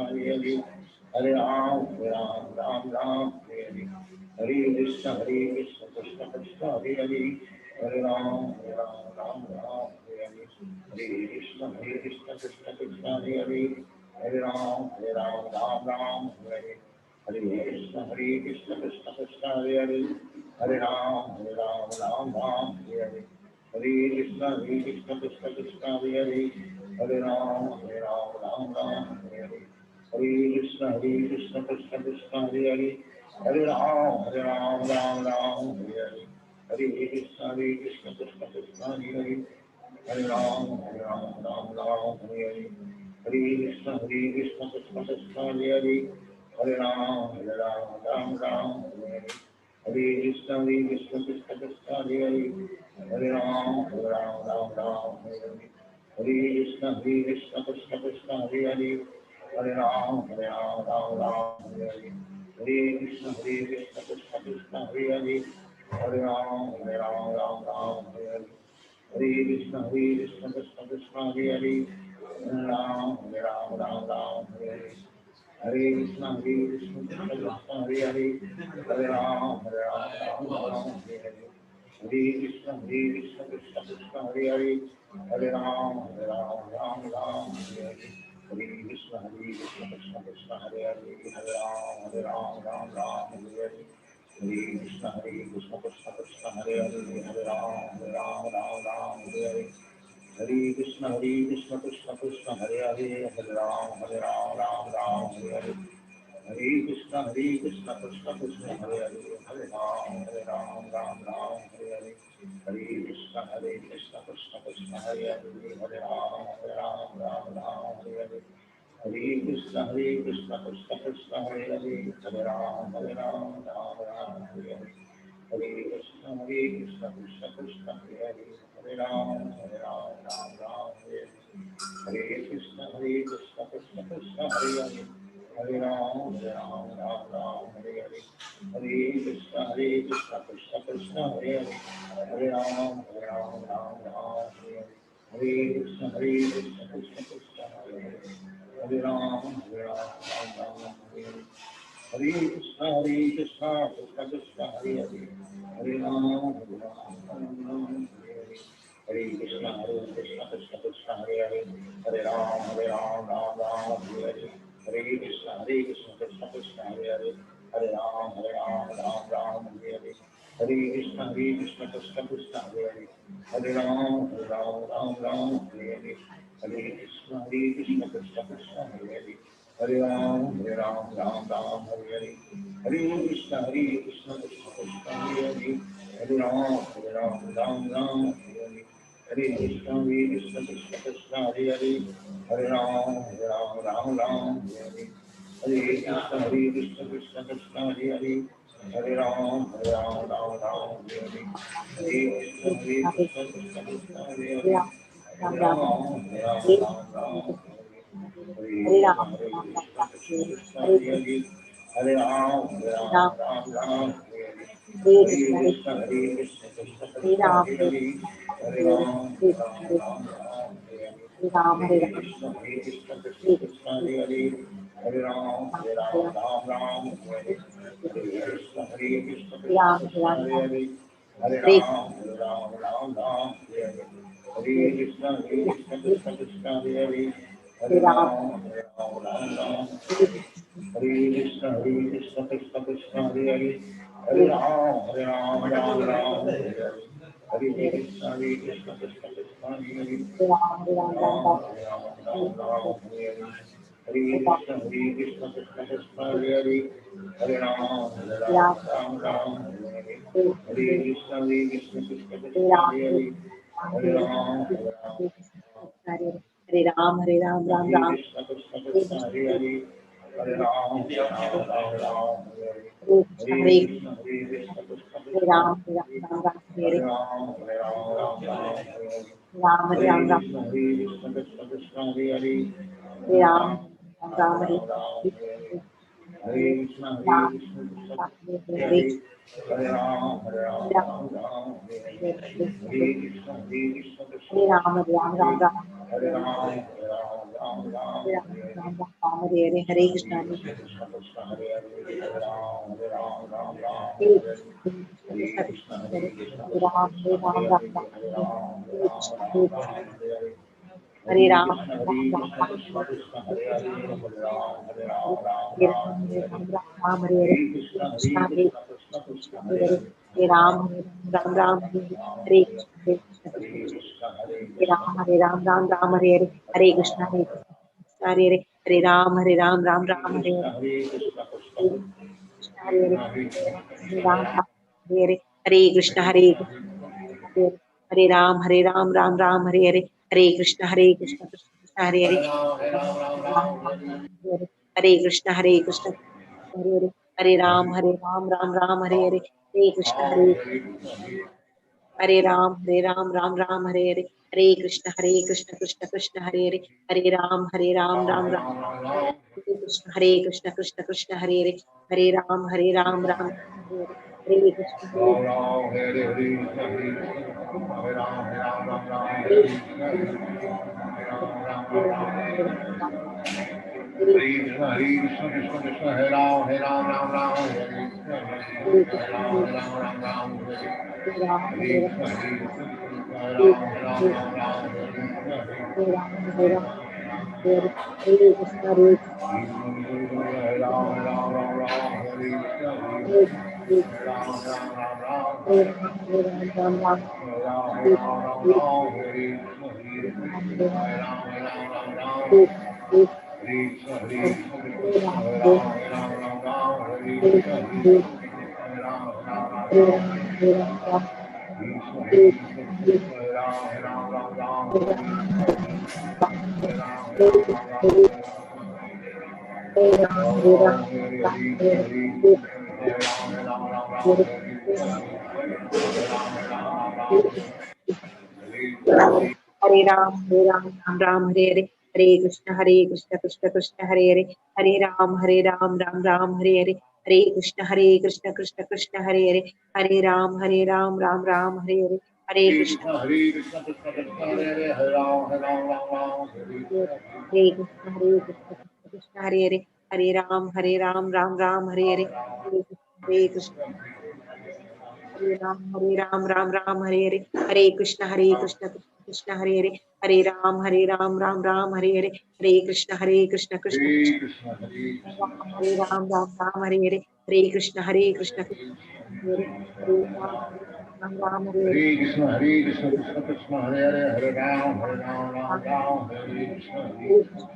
Hare Hare, Hare Ram Ram Hare Hare, Hare Krishna Krishna Krishna Hare Hare, Hare Ram Ram Hare Hare, Hare Krishna Krishna Krishna Hare Hare, Hare Ram Ram Hare Hare, Hare Krishna Krishna Krishna Hare Hare, Hare Ram Ram Hare Hare, Hare Krishna Krishna Krishna Hare Hare, Hare Ram Ram Hare Hare, Hare Krishna Krishna Krishna Hare Hare, Hare Ram Ram Hare Hare, Hare Krishna Krishna Krishna Hare Hare, Hare Ram Ram Hare Hare, Hare Krishna Krishna Krishna Hare Hare, Hare Ram Ram Hare Hare, Hare Krishna Krishna Krishna Hare Hare, Hare Ram Ram Hare Hare, Hare Krishna Krishna Krishna Hare Hare, Hare Ram Ram Hare Hare, Hare Krishna Krishna Krishna Hare Hare, Hare Ram Ram Hare Hare, Hare Krishna Krishna Krishna Hare Hare, Hare Ram Ram Hare Hare, Hare Krishna Krishna Krishna Hare Hare, Hare Ram Ram Hare Hare, Hare Krishna Krishna Krishna Hare Hare, Hare Ram Ram Hare Hare, Hare Krishna Krishna Krishna Hare Hare, Hare Ram Ram Hare Hare, Hare Krishna Krishna Krishna Hare Hare, Hare Ram Ram Hare Hare, Hare Krishna Krishna Krishna Hare Hare, Hare Ram Ram Hare Hare, Hare Krishna Krishna Krishna Hare Hare, Hare Ram Ram Hare Hare, Hare Krishna Krishna Krishna Hare Hare, Hare Ram Ram Hare Hare, Hare Krishna Krishna Krishna Hare Hare, Hare Ram Ram Hare Hare, Hare Krishna Krishna Krishna Hare Hare, Hare Ram Ram Hare Hare, Hare Krishna Krishna Krishna Hare Hare, Hare Ram Ram Hare Hare, Hare Krishna Krishna Krishna Hare Hare, Hare Ram Ram Hare Hare, Hare Krishna Krishna Krishna Hare Hare, Hare Ram Ram Hare Hare, Hare Krishna Krishna Krishna Hare Hare, Hare Ram Ram Hare Hare, Hare Krishna Krishna Krishna Hare Hare, Hare Ram Ram Hare Hare, Hare Krishna Krishna Krishna Hare Hare, Hare Ram Ram Hare Hare, Hare Krishna Krishna Krishna Hare Hare, Hare Hare Ram, Hare Ram, Ram Ram, Hare Hare. Hare Krishna, Hare Krishna, Krishna Krishna, Hare Hare. Hare Ram, Hare Ram, Ram Ram, Hare Hare. Hare Krishna, Hare Krishna, Krishna Krishna, Hare Hare. Hare Ram, Hare Ram, Ram Ram, Hare Hare. Hare Krishna, Hare Krishna, Krishna Krishna, Hare Hare. Hare Ram, Hare Ram, Ram Ram, Hare Hare. Hare Krishna, Hare Krishna, Krishna Krishna, Hare Hare. Hare Ram, Hare Ram, Ram Ram, Hare Hare. Hare Krishna, Hare Krishna, Krishna Krishna, Hare Hare. Hare Ram, Hare Ram, Ram Ram, Hare Hare. Hare Krishna, Hare Krishna, Krishna Krishna, Hare Hare. Hare Ram, Hare Ram, Ram Ram, Hare Hare. Hare Krishna, Hare Krishna, Krishna Krishna, Hare Hare. Hare Ram, Hare Ram, Ram Ram, Hare Hare. Hare Krishna, Hare Krishna, Krishna Krishna, Hare Hare. Hare Ram, Hare Ram, Ram Ram, Hare Hare. Hare Krishna, Hare Krishna, Krishna Krishna, Hare Hare. Hare Ram, Hare Ram, Ram Ram, Hare Hare. Hare Krishna, Hare Krishna, Krishna Krishna, Hare Hare. Hare Ram, Hare Ram, Ram Ram. Hare Krishna, Hare Krishna, Krishna Krishna, Hare Hare. Hare Ram, Hare Ram, Ram Ram, Hare Hare. Hare Krishna, Hare Krishna, Krishna Krishna, Hare Hare. Hare Ram, Hare Ram, Ram Ram, Hare Hare. Hare Krishna, Hare Krishna, Krishna Krishna, Hare Hare. Hare Ram, Hare Ram, Ram Ram, Hare Hare. Hare Krishna, Hare Krishna, Krishna Krishna, Hare Hare. Hare Ram, Hare Ram. Hare Ram, Hare Ram, Ram Ram. Krishna Krishna, Krishna Hare Hare. Hare Ram, Hare Ram, Ram Ram, Hare Hare. Hare Krishna, Hare Krishna, Krishna Krishna, Ram, Hare Ram, Ram Hare Hare Ram, Hare Ram, Ram Ram, Hare Hare. Ram, Hare Ram, Ram Krishna, Hare Krishna, Krishna Krishna, Hare Hare. Hare Ram, Ram Hare Hare. Hare Krishna, Hare Krishna, Krishna Krishna, Hare Hare. Hare Ram, Hare Ram, Ram Ram, Hare Hare. Hare Krishna, Hare Krishna, Krishna Hare Ram, Hare Ram, Ram Ram. Hare Ram, Hare Ram, Ram Ram, Hare Hare Hare. Ram, Ram Hare Hare, Hare Krishna, Hare Krishna Krishna, Hare Hare, Hare Ram, Hare Ram, Ram Ram, Hare Hare Hare. Hare Krishna, Hare Krishna, Ram, Hare Ram, Ram Ram. Hare Ram, Hare Ram, Ram Ram, Hare Hare. Hare Ram, Krishna, Hare Krishna, Krishna Krishna, Hare Hare, Hare Ram, Hare Ram, Ram Ram, Hare Hare. Ram Hare Hare, Hare Krishna, Hare Krishna, Krishna Krishna, Hare Hare. Hare Ram, Hare Ram, Ram Hare Hare Krishna, Hare Krishna, Hare Krishna, Hare Hare Ram, Hare Ram, Ram Ram, Hare Hare, Hare Krishna, Hare Krishna, Hare Hare, Hare Ram, Hare Ram, Ram Ram, Hare Krishna, Hare, Hare Krishna, Krishna Hare Hare, Hare Hare Ram, Hare Hare, Hare Krishna, Hare Krishna, Hare Ram, Hare Ram, Ram Ram, Hare Hare, Hare Krishna, Hare Krishna, Krishna Krishna, Hare Hare, Hare Ram, Hare Ram, Ram Ram, Hare Hare Krishna, Hare Krishna, Hare Hare, Hare Ram, Hare Ram, Ram Ram, Hare Hare, Hare Krishna, Hare Hare Hare Ram, Hare Ram, Ram Ram, Hare Hare, Hare Krishna, Hare Krishna, Krishna Krishna, Hare Hare, Hare Ram, Hare Ram, Ram Ram, Hare Krishna, Hare Krishna, Krishna Krishna, Hare Hare, Hare Ram, Hare Ram, Ram Hare Hare Krishna, Ram Ram, Hare Hare, Hare Krishna, Hare Ram, Hare Ram, Ram Ram, Hare Hare, Hare Ram, Ram Ram, Hare Krishna, Hare Krishna, Krishna Krishna, Hare Ram, Hare Ram, Ram Ram, Hare Krishna, Hare Ram, Hare Ram, Ram Ram, Hare Hare Krishna, Hare Krishna, Krishna, Hare Ram, Hare Ram, Ram Ram, Hare Krishna, Hare Hare Ram, Hare Ram, Hare Hare Krishna, Hare Hare Ram, Hare Ram, Ram Ram, Hare Krishna, Hare Hare Ram, Ram Ram, Ram, Hare Ram, Hare Ram, Ram Ram, Hare Ram, Hare Ram, Ram Ram, Hare Krishna, Hare Krishna, Hare Ram, Hare Ram, Ram Ram, Hare Hare Krishna, Hare Krishna, Krishna Krishna, Hare Ram, Hare Ram, Ram Ram, Hare Krishna, Hare Krishna, Hare Ram, Hare Ram, Ram Ram, Hare Ram, Ram Krishna, Hare Krishna, Krishna, Hare Ram, Hare Ram, Ram Ram, Hare Hare Ram, Hare Ram, Ram Ram, Hare Ram, Hare Ram, Hare Hare, Hare Hare Ram, Hare Ram, Ram Ram, Hare Hare Ram, Hare Ram, Ram Ram, Hare Hare Ram, Hare Ram, Ram Ram, Hare Hare, Hare Krishna, Hare Krishna, Krishna Krishna, Hare Hare, Hare Ram, Hare Ram, Ram Ram, Hare Hare, Hare Krishna, Hare Krishna, Krishna Krishna, Hare Hare, Hare Ram, Hare Ram, Ram Ram, Hare Hare, Hare Krishna, Hare Krishna, Krishna Krishna, Hare Hare, Hare Ram, Hare Ram, Ram Ram, Hare Hare Krishna, Hare Krishna, Krishna Krishna, Hare Hare, Hare Ram, Hare Ram, Ram Ram, Hare Hare, Hare Krishna, Hare Ram, Hare Ram, Ram Ram, Hare Hare, Hare Krishna, Hare Krishna, Krishna Krishna, Hare Hare, Hare Ram, Hare Ram, Ram Ram, Hare Hare, Hare Krishna, Hare Krishna, Krishna Hare Krishna, Hare Krishna, Hare Ram, Ram Ram, Hare Hare, Hare Krishna, Hare Krishna, Krishna Hare Hare, Hare Ram, Ram Ram Hare Hare Krishna Krishna Krishna Hare Hare Hare Ram Hare Ram Ram Ram Hare Krishna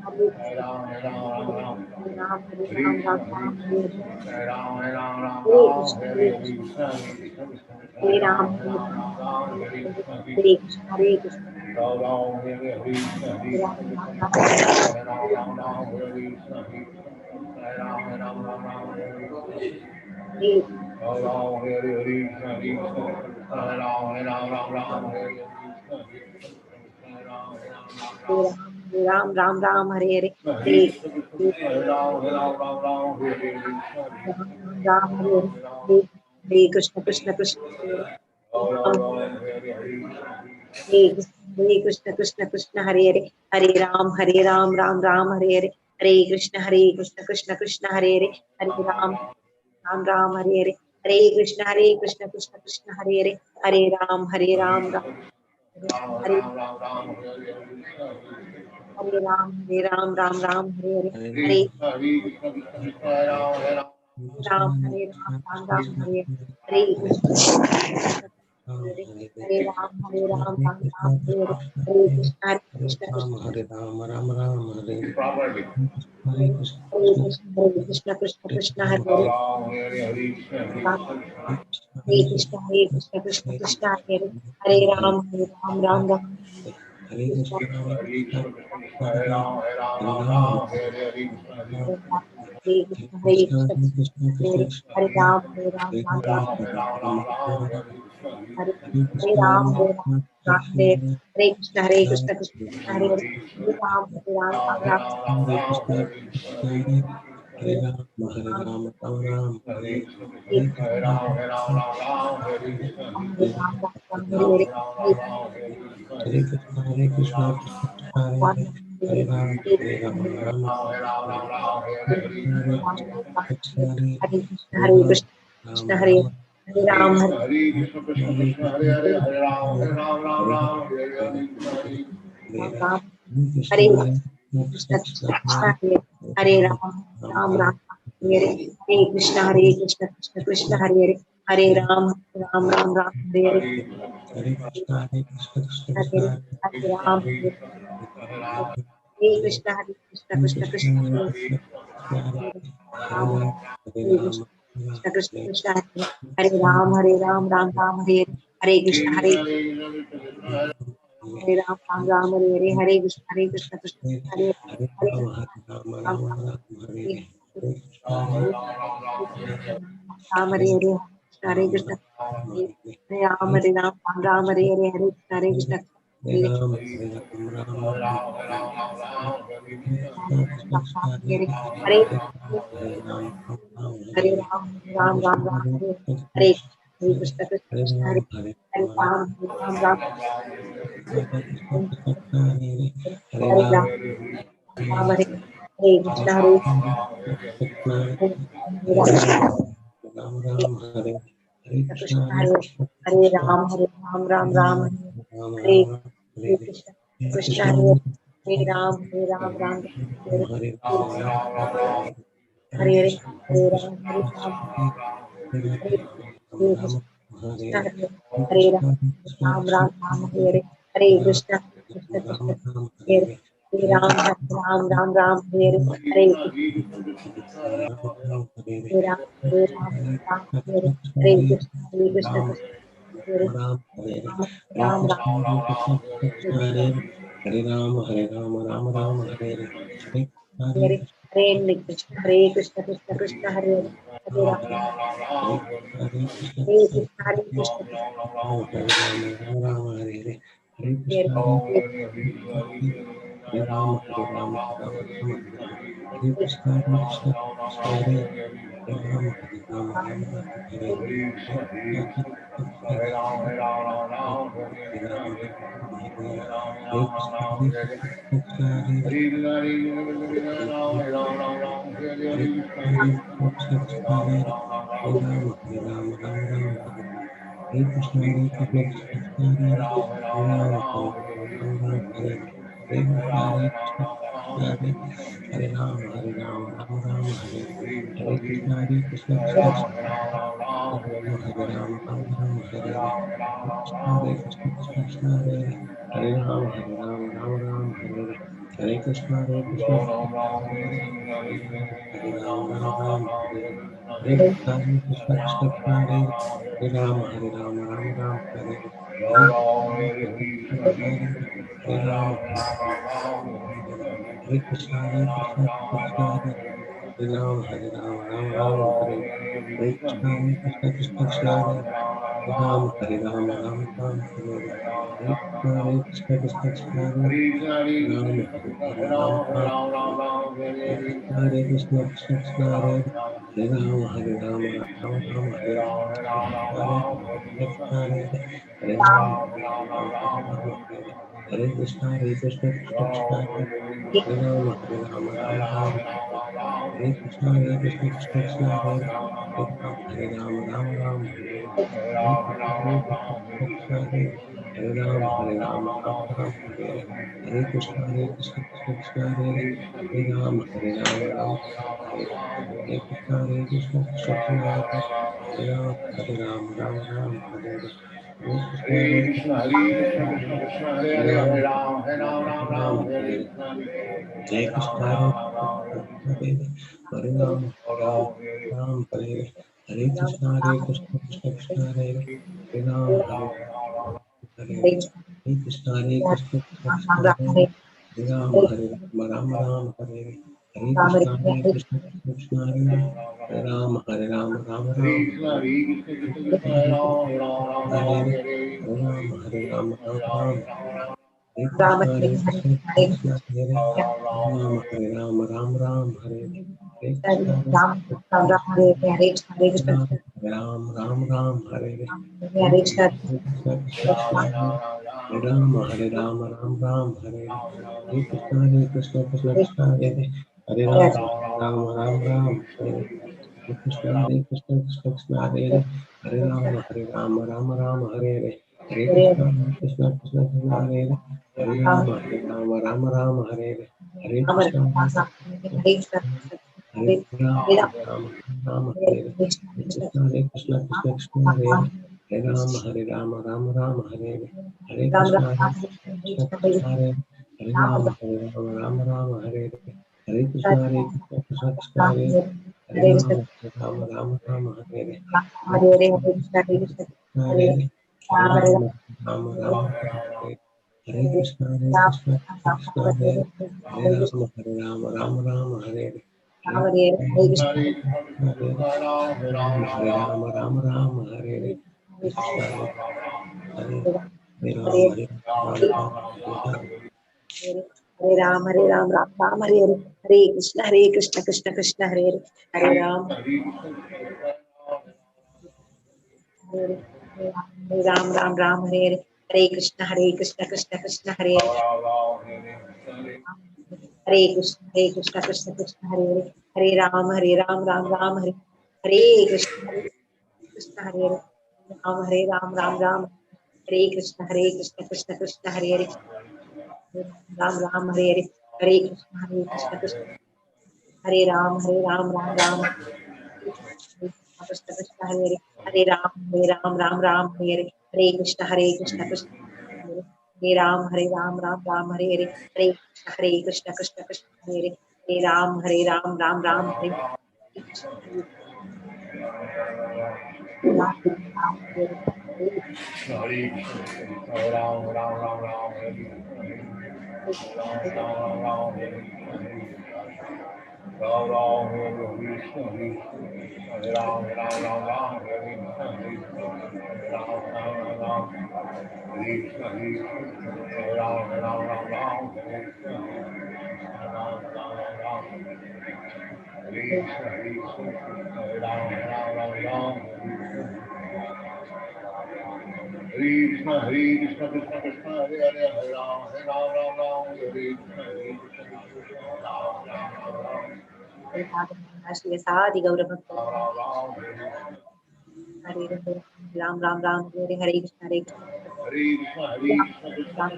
Hare Ram Hare Ram Ram Ram Hare Ram Ram Ram Hare Ram Hare Ram Ram Ram Hare Hare Krishna Krishna Krishna Hare Ram Hare Ram Ram Hare Krishna Hare Krishna Hare Krishna Ram Ram Hare Hare Krishna Hare Krishna Hare Ram Ram Ram Hare Krishna Hare Ram Hare Ram Ram Ram Hare Hare Ram Ram Hare Hare Hare Krishna Hare Krishna Hare Ram Hare Ram Ram Ram Hare Hare Hare Ram Hare Ram Ram Ram Ram Ram Hare Hare Hare Hare Ram Hare Ram Ram Ram Hare Hare Ram Hare Hare Hare Krishna Krishna Krishna Ram Ram Hare Hare Hare Krishna Krishna Krishna Hare Hare Hare Ram Ram Ram Hare Hare Hare Krishna Krishna Krishna Hare Hare Hare Ram Ram Ram Hare Hare Hare Krishna Krishna Krishna Hare Hare Hare Ram Ram Hare Hare Ram Ram Ram Hare Hare Hare Ram Hare Ram Ram Ram Hare Hare Krishna Hare Ram Ram Ram Hare Hare Krishna Krishna Hare Ram Ram Ram Hare Hare Krishna Krishna Krishna Hare Hare Krishna Krishna Krishna Hare Hare Ram Ram Ram Hare Krishna Hare Ram Hare Ram Ram Hare Hare Hare Krishna Hare Ram Ram Ram Hare Hare Ram Ram Hare Krishna Krishna Hare Hare Ram Ram Ram Hare Ram Hare Ram Ram Ram Hare Hare Ram Hare Ram Ram Ram Hare Hare Krishna Hare Krishna Hare Hare Ram Hare Ram Ram Hare Hare Krishna Hare Hare Ram Hare Krishna Krishna Krishna Hare Hare Hare Ram Hare Ram Ram Ram Hare Hare Krishna Krishna Hare Ram Ram Ram Hare Hare Krishna Krishna Krishna Hare Hare Hare Ram Ram Ram Ram Hare Hare Krishna Hare Krishna Krishna Krishna Hare Ram Hare Krishna Krishna Krishna Krishna Krishna Krishna Hare Ram Ram Ram Hare Hare Krishna Hare Hare Ram Ram Ram Hare Hare Hare Krishna Krishna Hare Hare Ram Ram Hare Ram Hare Hare Hare Krishna Hare Ram Ram Ram Hare Hare Hare Hare Krishna Ram Ram Hare Hare Ram Ram Ram Ram Hare Hare Krishna Krishna Hare Hare Ram Ram Ram Hare Ram Ram Hare Hare Krishna Hare Ram Ram Hare Hare Krishna Hare Hare Ram Ram Ram Hare Hare Krishna Krishna Hare Hare Ram Ram Hare Hare Hare Ram Ram Hare Krishna Hare Ram Ram Ram Ram Hare Hare Krishna Krishna Krishna Hare Hare Ram Ram Ram Ram Hare Hare Ram Ram Ram Hare Hare Krishna Hare Krishna Hare Ram Ram Ram Hare Ram Hare Ram Ram Ram Hare Hare Hare Hare Krishna Hare Krishna Krishna Krishna Hare Hare Ram Hare Hare Krishna Hare Krishna Ram Ram Hare Hare Hare Krishna Hare Ram Hare Ram Ram Hare Krishna Krishna Hare Ram Hare Ram Ram Hare Hare Ram Hare Ram Ram Ram Hare Ram Hare Krishna Hare Hare Ram Hare Ram Ram Ram Hare Hare Krishna Hare Ram Hare Ram Ram Ram Hare Krishna Hare Krishna Hare Ram Hare Ram Hare Hare Krishna Hare Hare Rama Hare Rama Rama Rama Hare Hare Krishna Hare Krishna Krishna Krishna Hare Rama Rama Rama Hare Hare Krishna Krishna Krishna Hare Hare Rama Hare Rama Rama Rama Hare Hare Krishna Hare Krishna Hare Rama Rama Rama Hare Hare Krishna Hare Krishna Krishna Krishna Hare Hare Rama Hare Rama Rama Rama Hare Hare Rama Hare Krishna Hare Krishna Krishna Hare Hare Rama Hare Rama Rama Rama Hare Hare Krishna Hare Krishna Krishna Krishna Hare Hare Rama Hare Rama Rama Rama Hare Hare Krishna Hare Krishna Krishna Krishna Hare Rama Hare Rama Rama Hare Krishna Krishna Krishna Hare Hare Rama Hare Rama Rama Rama Hare Hare Hare Rama Hare Krishna Hare Krishna Krishna Krishna Hare Rama Hare Rama Rama Rama Hare Krishna Hare Krishna Krishna Krishna Hare Hare Rama Rama Rama Hare Hare Rama Hare Rama Rama Rama Hare Hare Krishna Hare Krishna Krishna Krishna Hare Hare Rama Hare Rama Rama Hare Hare Krishna Hare Krishna Krishna Krishna Hare Rama Hare Rama Rama Rama Hare Hare Krishna Hare Krishna Krishna Krishna Hare Hare Hare Rama Hare Rama Rama Rama Hare Hare Krishna Hare Hare Rama Rama Hare Hare Krishna Hare Krishna Krishna Krishna Hare Hare Rama Hare Hare Krishna Hare Krishna Krishna Krishna Hare Hare Rama Hare Rama Rama Rama Hare Hare Krishna Hare Krishna Krishna Krishna Hare Hare Rama Hare Rama Rama Rama Hare Rama Hare Rama Rama Rama Hare Krishna Hare Krishna Krishna Hare Rama Hare Rama Rama Rama Hare Hare Krishna Hare Krishna Rama Rama Rama Hare Hare Krishna Krishna Krishna Hare Rama Hare Rama Rama Rama Hare Hare Krishna Hare Krishna Krishna Krishna Hare Hare Rama Rama Rama Rama Hare Hare Krishna Hare Krishna Krishna Krishna Hare Hare Rama Hare Rama Rama Rama Hare Hare Krishna Hare Krishna Krishna Krishna Hare Hare Rama Hare Rama Rama Rama Hare Hare Krishna Hare Rama Rama Rama Hare Krishna Hare Krishna Krishna Krishna Hare Hare Rama Hare Rama Rama Rama Hare Hare Krishna Krishna Krishna Hare Hare Rama Hare Rama Rama Rama Hare Hare Krishna Hare Krishna Krishna Krishna Hare Hare Rama Hare Rama Rama Rama Hare Hare Hare Krishna Hare Rama Rama Rama Hare Hare Krishna Hare Krishna Krishna Hare Hare Rama Hare Rama Rama Rama Hare Hare Hare Krishna Hare Rama Rama Rama Hare Krishna Hare Hare Rama Hare Rama Hare Rama Hare Rama Rama Rama Hare Hare Hare Krishna Krishna Krishna Hare Hare Hare Rama Hare Hare Rama Rama Rama Hare Hare Hare Krishna Krishna Krishna Hare Hare Hare Krishna Krishna Krishna Hare Hare Hare Rama Hare Rama Rama Rama Hare Hare Krishna Hare Krishna Hare Hare Rama Hare Rama Rama Rama Hare Krishna Krishna Krishna Hare Hare Rama Rama Hare Hare Hare Krishna Krishna Hare Rama Rama Rama Krishna Krishna Hare Hare Hare Rama Rama Rama Hare Hare Hare Krishna Krishna Hare Rama Rama Rama Hare Hare Hare Krishna Krishna Krishna Hare Hare Hare Rama Rama Rama Hare Hare Krishna Rama Rama Rama Rama Hare Rama Rama Rama Hare Rama Rama Hare Krishna Hare Rama Rama Rama Rama Hare Hare Rama Rama Rama Hare Hare Rama Rama Rama Rama Hare Rama Rama Rama Hare Hare Rama Rama Rama Rama Hare Krishna Krishna Krishna Hare Hare Hare Rama Hare Rama Rama Rama Hare Krishna Hare Krishna Krishna Krishna Rama Rama Rama Shri Sadi Gaurav Rama Rama Hare. Hare Hare Ram Ram Ram Hare Hare Krishna Hare Krishna Hare Krishna Hare Krishna Krishna Krishna Hare Hare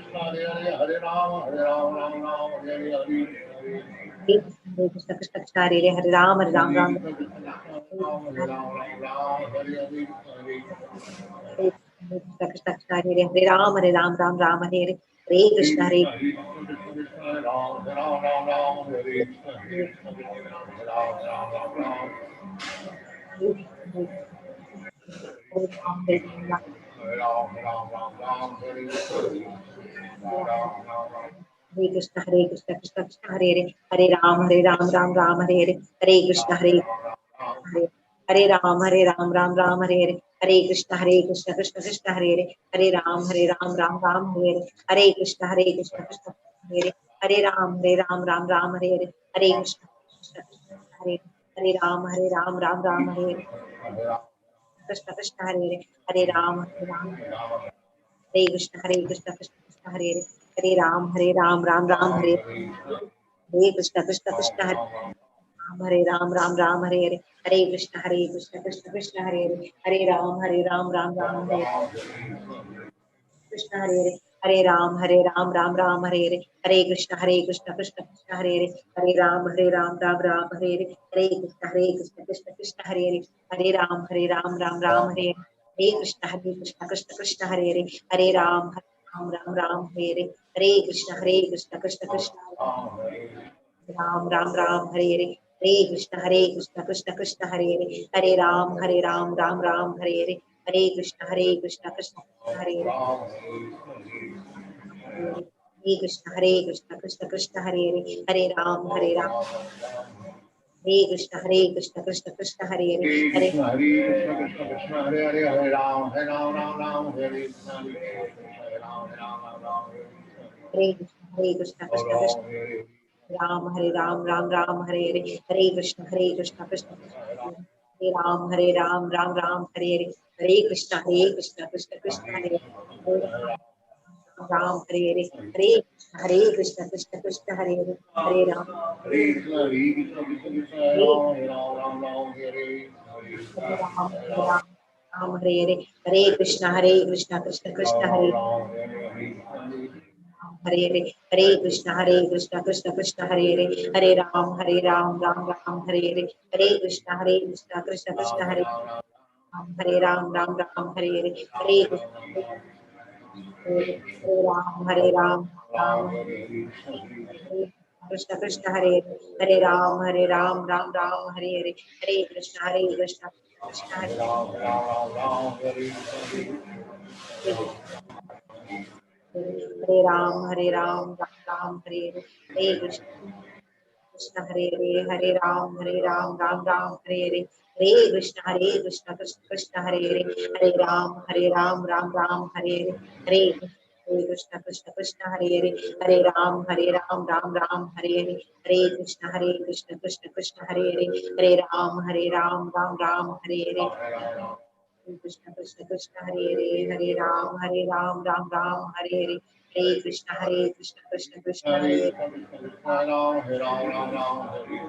Hare Rama Hare Rama Rama Rama Hare Hare Hare Hare Krishna Krishna Krishna Hare Hare Hare Ram Hare Ram Ram Krishna Krishna Hare Rama Rama Rama Hare Hare Hare Hare Krishna Krishna Krishna Hare Hare Hare Ram Hare Ram Ram Ram Hare Hare Hare Krishna Hare Krishna Krishna Krishna Hare Rama Hare Rama Rama Rama Hare Krishna Hare Krishna Hare Rama Rama Rama Rama Hare Ram Hare Rama Rama Rama Rama Hare Hare Rama Rama Rama Hare Krishna Hare Krishna Krishna Krishna Hare Hare Hare Ram Hare Ram Ram Ram Hare Hare Hare Krishna Hare Hare Hare Ram Hare Ram Ram Ram Hare Hare Hare Krishna Hare Krishna Krishna Krishna Hare Hare Hare Ram Hare Ram Ram Ram Hare Hare Hare Krishna Hare Krishna Krishna Hare Hare Hare Ram Hare Ram Ram Ram Hare Hare Hare Krishna Krishna Krishna Hare Hare Ram Hare Ram Ram Ram Hare Hare Krishna Krishna Hare Hare Hare Ram Hare Ram Hare Krishna Hare Krishna Krishna Krishna Hare Hare Hare Ram Hare Ram Ram Ram Hare Hare Krishna Krishna Krishna Hare Ram Hare Ram Ram Ram Hare Hare Hare Krishna Hare Krishna Krishna Krishna Hare Hare Hare Ram Hare Ram Ram Ram Hare Krishna Hare Hare Hare Ram Hare Ram Ram Ram Hare Hare Hare Krishna Hare Krishna Krishna Krishna Hare Hare Hare Ram Hare Ram Ram Ram Hare Hare Hare Krishna Hare Krishna Krishna Krishna Hare Hare Hare Ram Hare Ram Ram Ram Hare Hare Hare Krishna Hare Krishna Krishna Krishna Hare Hare Hare Ram Hare Ram Ram Ram Hare Hare Hare Krishna Hare Krishna Krishna Krishna Ram Ram Ram Hare Hare Hare Krishna Hare Krishna Krishna Krishna Hare Hare Hare Ram Hare Ram Ram Ram Hare Hare Hare Krishna Hare Krishna Krishna Krishna Hare Hare Hare Krishna Hare Krishna Krishna Krishna Hare Hare Hare Ram Hare Ram Hare Krishna Hare Krishna Krishna Krishna Hare Hare Hare Krishna Hare Krishna Krishna Krishna Hare Hare Hare Ram Hare Ram Ram Ram Hare Krishna Hare Krishna Hare Ram Hare Ram Ram Ram Hare Krishna Hare Krishna Krishna Krishna Ram Hare Ram Ram Ram Hare Hare Hare Krishna Hare Krishna Krishna Hare Ram Hare Ram Ram Ram Hare Hare Hare Krishna Hare Krishna Krishna Krishna Hare Hare Ram Hare Hare Hare Krishna Hare Krishna Krishna Krishna Hare Hare Hare Ram Hare Krishna Hare Krishna Krishna Krishna Hare Ram Hare Ram Ram Ram Hare Hare Hare Ram Hare Ram Ram Hare Hare Hare Krishna Hare Krishna Krishna Krishna Hare Hare Hare Hare Krishna Hare Krishna Krishna Krishna Hare Hare Hare Ram Hare Ram Ram Ram Hare Hare Hare Krishna Hare Krishna Krishna Krishna Hare Ram Hare Ram Ram Ram Hare Hare Hare Krishna Hare Ram Hare Ram Ram Krishna Krishna Hare Hare Hare Ram Ram Ram Hare Hare Hare Krishna Hare Krishna Krishna Hare Hare Ram Hare Ram Ram Ram Hare Hare Hare Krishna Krishna Hare Hare Hare Ram Hare Ram Ram Ram Hare Hare Hare Krishna Hare Krishna Krishna Krishna Hare Hare Hare Ram Hare Ram Ram Ram Hare Hare Hare Hare Krishna Krishna Krishna Hare Hare Hare Ram Hare Ram Ram Ram Hare Hare Hare Krishna Hare Krishna Krishna Krishna Hare Hare Hare Ram Hare Ram Ram Ram Hare Hare Krishna Krishna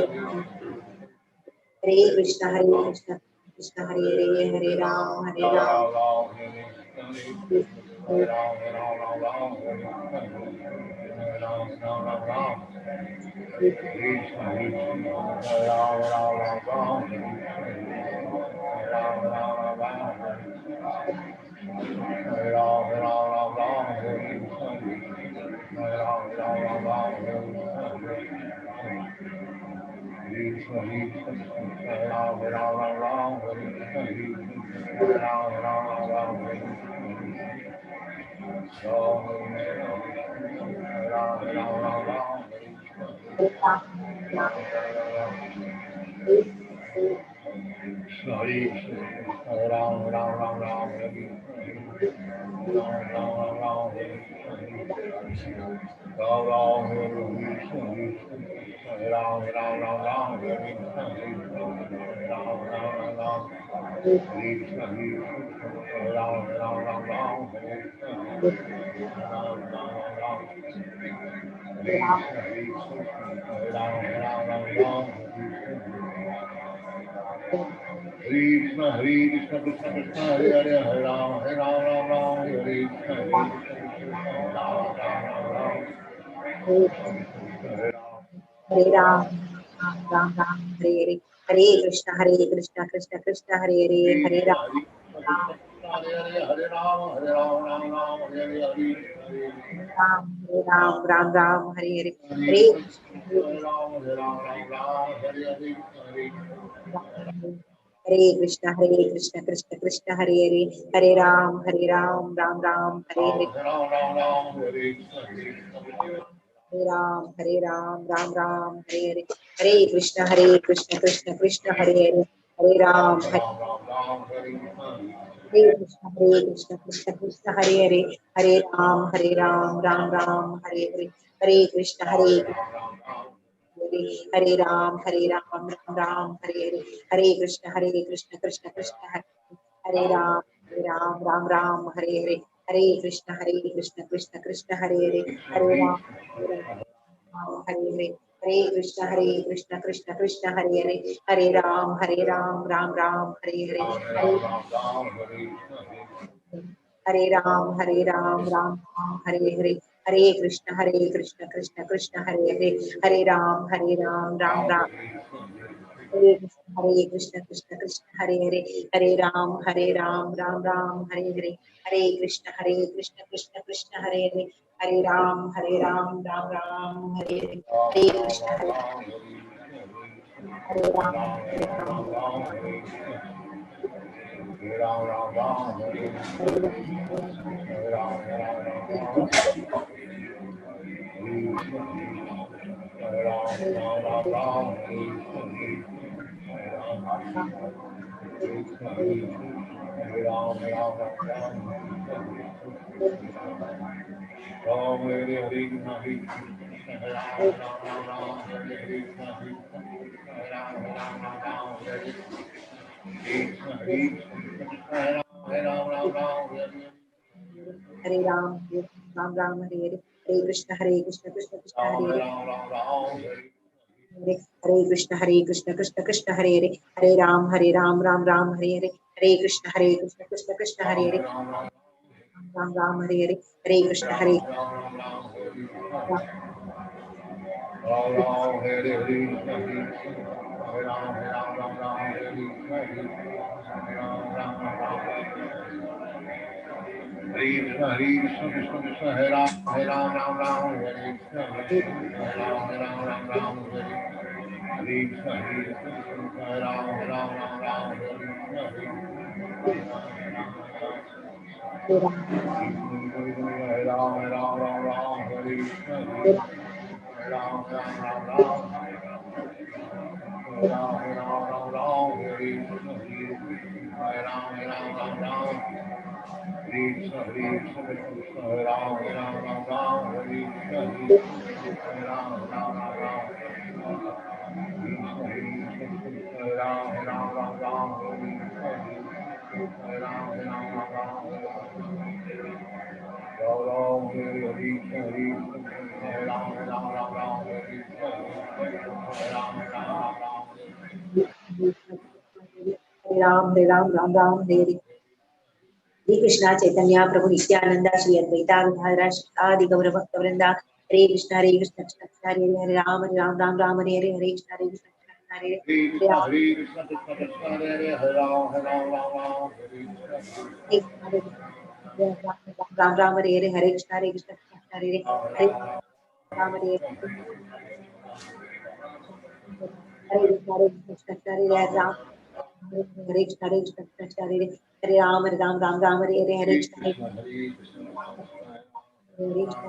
Krishna Hare Hare Hare Ram Hare Ram Ram Ram Hare Hare Hare Krishna Hare Krishna Krishna Krishna Hare Hare Ram Hare Ram Ram Ram Hare Krishna Krishna Krishna Hare Hare Hare Ram Hare Hare Hare Krishna Hare Krishna Hare Ram Hare Ram Hare Krishna Hare Krishna Krishna Hare Hare Hare Ram Hare Ram Ram Ram Hare Hare Krishna Hare Krishna Hare Ram Hare Ram Ram Ram Hare Hare Krishna Hare Krishna Hare Ram Hare Ram Ram Ram Hare Krishna Hare Krishna Hare Ram Hare Ram Ram Ram Hare Krishna Hare Ram Ram Ram Hare Krishna Hare Krishna Hare Ram Hare Ram Ram Ram Hare Krishna Hare Krishna Krishna Krishna Hare Hare Hare Ram Hare Ram Ram Ram Hare Hare Krishna Hare Krishna Krishna Ram Ram Ram Ram Hare Ram Hare Ram Ram Ram Ram Hare Hare Hare Krishna Krishna Krishna Hare Hare Hare Ram Hare Hare Hare Ram Hare Ram Ram Ram Hare Hare Hare Ram Hare Ram Ram Ram Hare Hare Hare Hare Ram Hare Ram Ram Ram Hare Hare Hare Hare Krishna Krishna Krishna Hare Hare Hare Ram Ram Ram Hare Hare Hare Ram Ram Ram Hare Hare Hare Ram Ram Ram Hare Hare Hare Krishna Krishna Krishna Hare Hare Hare Ram Hare Ram Ram Ram Hare Hare Krishna Krishna Krishna Hare Hare Hare Ram Ram Ram Hare Hare Hare Krishna Hare Ram Ram Hare Ram Ram Ram Hare Hare Hare Krishna Krishna Krishna Hare Hare Ram Ram Ram Hare Hare Hare Krishna Krishna Krishna Hare Hare Hare Ram Hare Hare Hare Krishna Krishna Krishna Hare Hare Hare Ram Ram Ram Hare Hare Hare Ram Ram Hare Hare Ram Ram Ram Hare Hare Hare Krishna Krishna Krishna Hare Hare Hare Ram Ram Ram Hare Krishna Krishna Krishna Hare Hare Hare Ram Ram Ram Hare Hare Hare Krishna Krishna Krishna Hare Hare Hare Ram Ram Ram Hare Hare Hare Krishna Hare Hare Ram Hare Ram Hare Ram Ram Ram Hare Hare Ram Ram Ram Hare Ram Ram Ram Hare Ram Ram Ram Ram Hare Hare Hare Ram Ram Ram Hare Hare Hare Ram Ram Ram Hare Hare Hare Ram Ram Ram Hare Ram Ram Ram Hare Hare Hare Krishna Krishna Krishna Hare Hare Ram Ram Ram Hare Hare Krishna Krishna Krishna Hare Hare Hare Ram Ram Ram Hare Hare Hare Krishna Krishna Krishna Hare Hare Ram Ram Hare Hare Hare Krishna Hare Ram Ram Hare Hare Hare Ram Ram Ram Ram Hare Hare Ram Ram Ram Hare Krishna Hare Krishna Krishna Krishna Hare Ram Ram Ram Hare Hare Ram Ram Ram Ram Hare Hare Krishna Hare Krishna Krishna Hare Ram Ram Ram Hare Hare Hare Ram Ram Ram Ram Hare Hare Ram Ram Ram Ram Ram Ram Ram Ram Hare Hare Ram Ram Ram Ram Hare Hare Krishna Hare Ram Ram Ram Ram Hare Hare Ram Ram Ram Ram Hare Ram Ram Ram Ram Hare Ram Ram Ram Ram Ram Hare Hare Hare Hare Ram Ram Ram Ram Hare Hare Ram Ram Ram Hare Ram Ram Ram Hare Hare Hare Krishna Chaitanya Prabhu Nityananda Shri Advaita Gadadhara Shri Gaur Bhakta Vrinda Hare Krishna Krishna Krishna Hare Hare Ram Ram Ram Ram Hare Hare Hare Krishna Krishna Hare Hare Hare Krishna Krishna Krishna Hare Hare Hare Ram Ram Ram Hare Ram Ram Hare Hare Hare Krishna Krishna Hare Hare Hare Ram Hare Hare Hare Krishna Hare Ram Hare Krishna Krishna Hare Hare Hare Ram Ram Ram Ram Hare Hare Hare Krishna Hare Krishna Hare Ram Ram Ram Hare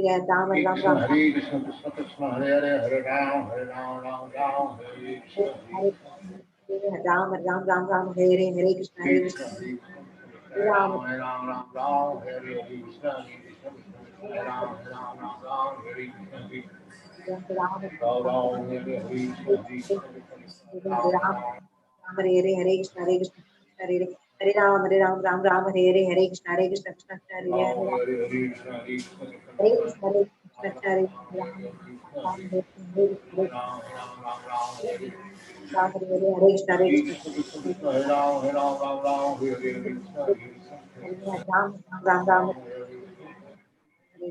Hare Ram Ram Ram Hare Krishna Krishna Krishna Hare Hare Hare Ram Ram Ram Hare Hare Ram Ram Ram Hare Hare Hare Krishna Hare Krishna Ram Hare Ram Ram Ram Hare Hare Krishna Hare Krishna Krishna Krishna Hare Ram Hare Ram Ram Ram Hare Krishna Hare Ram Ram Hare Hare Krishna Hare Krishna Krishna Hare Ram Ram Hare Hare Hare Krishna Hare Krishna Hare Hare Hare Ram Hare Ram Ram Ram Hare Hare Hare Krishna Hare Krishna Krishna Krishna Hare Hare Hare Hare Krishna Hare Krishna Hare Krishna Hare Krishna Hare Ram Ram Hare Hare Ram Ram Ram Ram Hare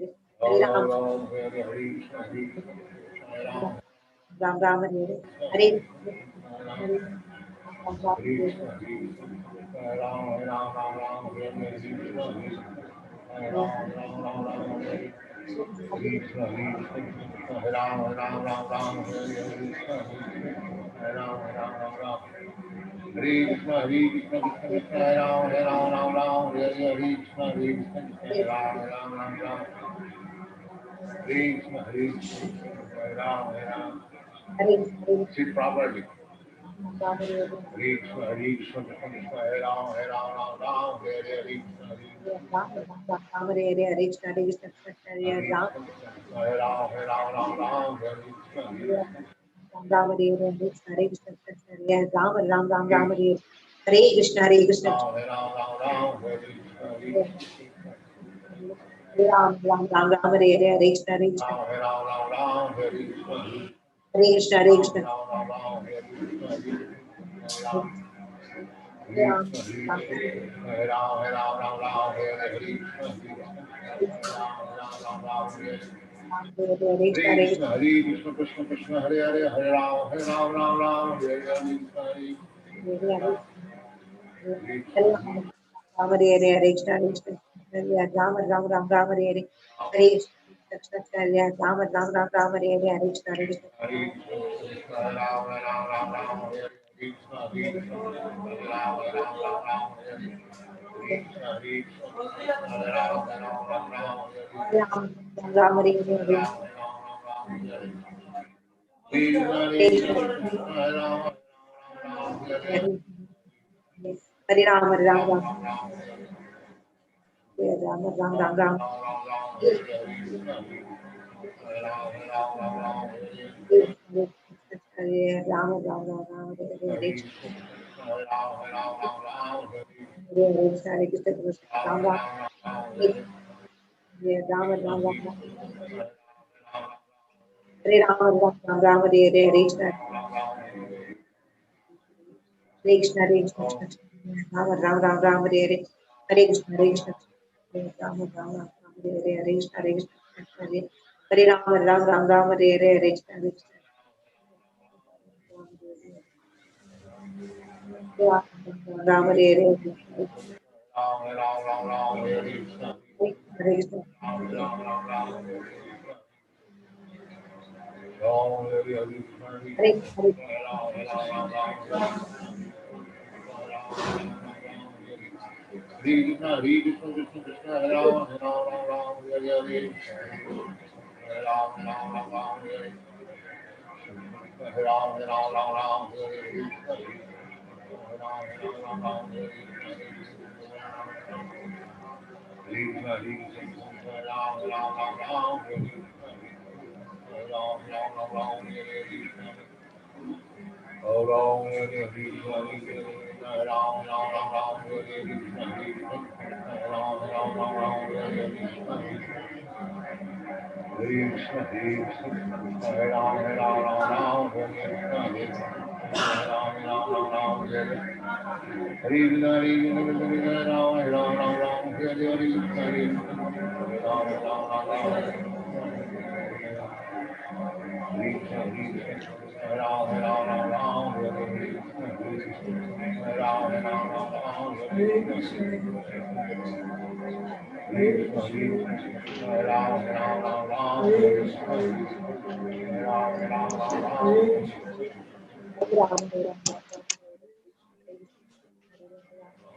Ram Hare Hare Hare Krishna Hare Krishna Krishna Krishna Hare Ram Hare Ram Ram Ram Hare Hare Krishna Hare Krishna Hare Ram Ram Ram Hare Hare Ram Ram Hare Hare Krishna Hare Krishna Ram Ram Ram Hare Hare Hare Ram Ram Hare Hare Krishna Hare Ram Hare Ram Ram Ram Hare Hare Krishna Hare Ram Ram Ram Ram Hare Hare Krishna Hare Krishna Hare Ram Hare Ram Ram Ram Hare Hare Krishna Hare Ram Hare Ram Ram Ram Hare Krishna Hare Krishna Krishna Krishna Hare Ram Hare Ram Ram Ram Hare Hare Krishna Hare Krishna Hare Ram Hare Ram Ram Ram Hare Krishna Hare Krishna Hare Ram Hare Ram Hare Hare Sit properly. Ram Hare Hare Hare Krishna Hare Krishna Krishna Krishna Hare Ram Hare Ram Ram Ram Hare Hare Krishna Hare Ram Ram Ram Hare Hare Hare Krishna Hare Krishna Krishna Hare Ram Hare Ram Hare Ram Ram Ram Hare Krishna Ram Ram Hare Hare Hare Krishna Hare Krishna Krishna Hare Ram Ram Ram Ram Hare Hare Krishna Hare Krishna Hare Ram Ram Ram Hare Krishna Hare Hare Ram Ram Ram Ram Hare Hare Hare Krishna Hare Krishna Hare Ram Ram Ram Hare Krishna Hare Krishna Hare Krishna Ram Ram Ram Hare Krishna Hare Ram Hare Ram Hare Ram Ram Ram Hare Hare Krishna Ram Ram Ram Ram Hare Hare Krishna Hare Hare Krishna Hare Krishna Krishna Krishna Hare Hare Hare Ram Hare Ram Ram Ram Hare Hare Krishna Hare Hare Ram Hare Hare Hare Krishna Hare Krishna Hare Ram Ram Ram Ram Hare Hare Hare Krishna Hare Ram Ram Ram Ram Hare Hare Hare Krishna Hare Krishna Hare Krishna Hare Ram Hare Ram Ram Ram Hare Hare Krishna Hare Krishna Hare Ram Hare Ram Ram Ram Hare Hare Krishna Hare Krishna Hare Ram Hare Ram Ram Ram Hare Ram Ram Hare Hare Hare Ram Hare Hare Ram Hare Ram Ram Hare Ram Ram Ram Ram Hare Ram Ram Ram Ram Hare Hare Hare Hare Krishna Hare Krishna Krishna Ram Ram Hare Ram Ram Ram Ram Hare Ram Ram Ram Ram Hare Hare Hare Krishna Hare Krishna Hare Krishna Krishna Ram Ram Ram Ram Hare Hare Hare Krishna Hare Krishna Ram Ram Ram Hare Hare Hare Krishna Hare Krishna Hare Hare Ram Ram Ram Ram Hare Hare Hare Krishna Hare Krishna Ram Hare Hare Ram Ram Ram Hare Hare Krishna Ram Ram Ram Hare Hare Hare Hare Hare Krishna Hare Krishna Krishna Krishna Hare Ram Hare Ram Ram Ram Hare Hare Hare Ram Ram Ram Ram Hare Hare Ram Hare Ram Ram Ram Hare Hare Ram Ram Ram Hare Hare Krishna Hare Krishna Ram Ram Ram Ram Hare Hare Ram Ram Ram Ram Hare Hare Ram Hare Hare Ram Ram Ram Ram Hare Hare Ram Ram Ram Ram Hare Hare Krishna Hare Krishna Hare Ram Hare Ram Ram Ram Hare Hare Ram Ram Ram Ram Hare Hare Krishna Hare Krishna Krishna Ram Hare Ram Ram Ram Hare Hare Hare Ram Ram Ram Ram Hare Krishna Hare Krishna Ram Ram Ram Ram Hare Hare Ram Ram Ram Ram Hare Hare Krishna Ram Ram Ram Ram Hare Ram Ram Ram Ram Ram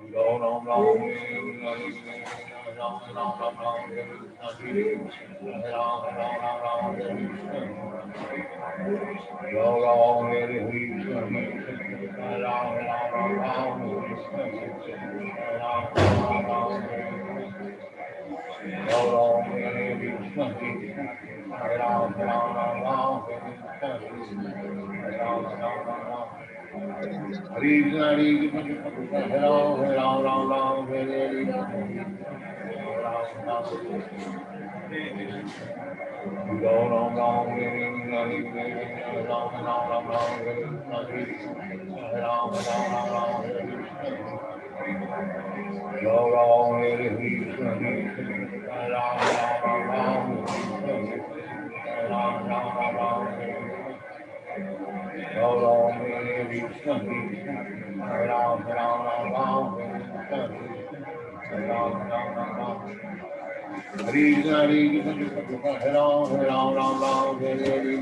Hare Hare Krishna, Hare Krishna, Krishna Krishna, Hare Hare, Hare Ram, Hare Ram, Ram Ram, Hare Hare, Hare Krishna, Krishna Krishna, Hare Hare, Hare Ram, Hare Ram, Ram Ram, Hare Hare, Hare Krishna, Hare Hare, Ram Ram, Hare Hare, Hare Krishna, Krishna Krishna, Hare Hare, Hare Ram, Hare Ram, Ram Ram, Hare Hare, Hare Krishna, Krishna Hare Ram, Ram Ram, Hare Hare, Hare Krishna. Hare Krishna, Hare Krishna, Krishna Krishna, Hare Hare, Hare Ram, Hare Ram, Ram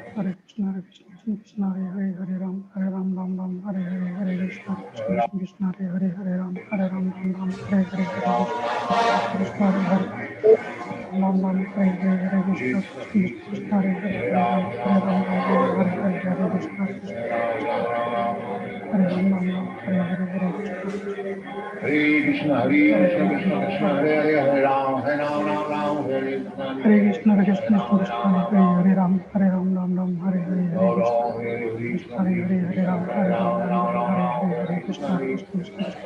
Ram, Hare Krishna, Hare Krishna, Hare Krishna, Krishna Krishna, Hare Hare, Hare Ram, Hare Ram, Ram Ram, Hare Hare, Hare Krishna, Hare Hare, Hare Ram, Hare Ram, Ram Ram, Hare Hare, Hare Krishna, Krishna Krishna, Hare Hare, Hare Ram, Hare Ram, Ram Ram, Hare Hare Krishna, Hare Krishna, Krishna Hare Hare, Hare Ram, Hare Ram, Ram Ram, Hare Hare, Hare Krishna, Krishna Krishna, Hare Hare, Ram, Hare Ram, Hare Hare. Hare Krishna, Hare Krishna, Krishna Krishna, Hare Ram, Ram Ram, Hare Hare. Hare Krishna, Hare Krishna, Krishna Krishna, Hare Hare, Hare Ram, Hare Ram, Ram Ram, Hare Krishna, Krishna Krishna, Hare Hare, Hare Ram, Hare Ram, Ram Ram, Hare Hare, Hare Krishna, Krishna Hare Ram, Ram Ram, Hare Hare, Hare Krishna, Hare Krishna, Krishna Krishna, Hare Hare,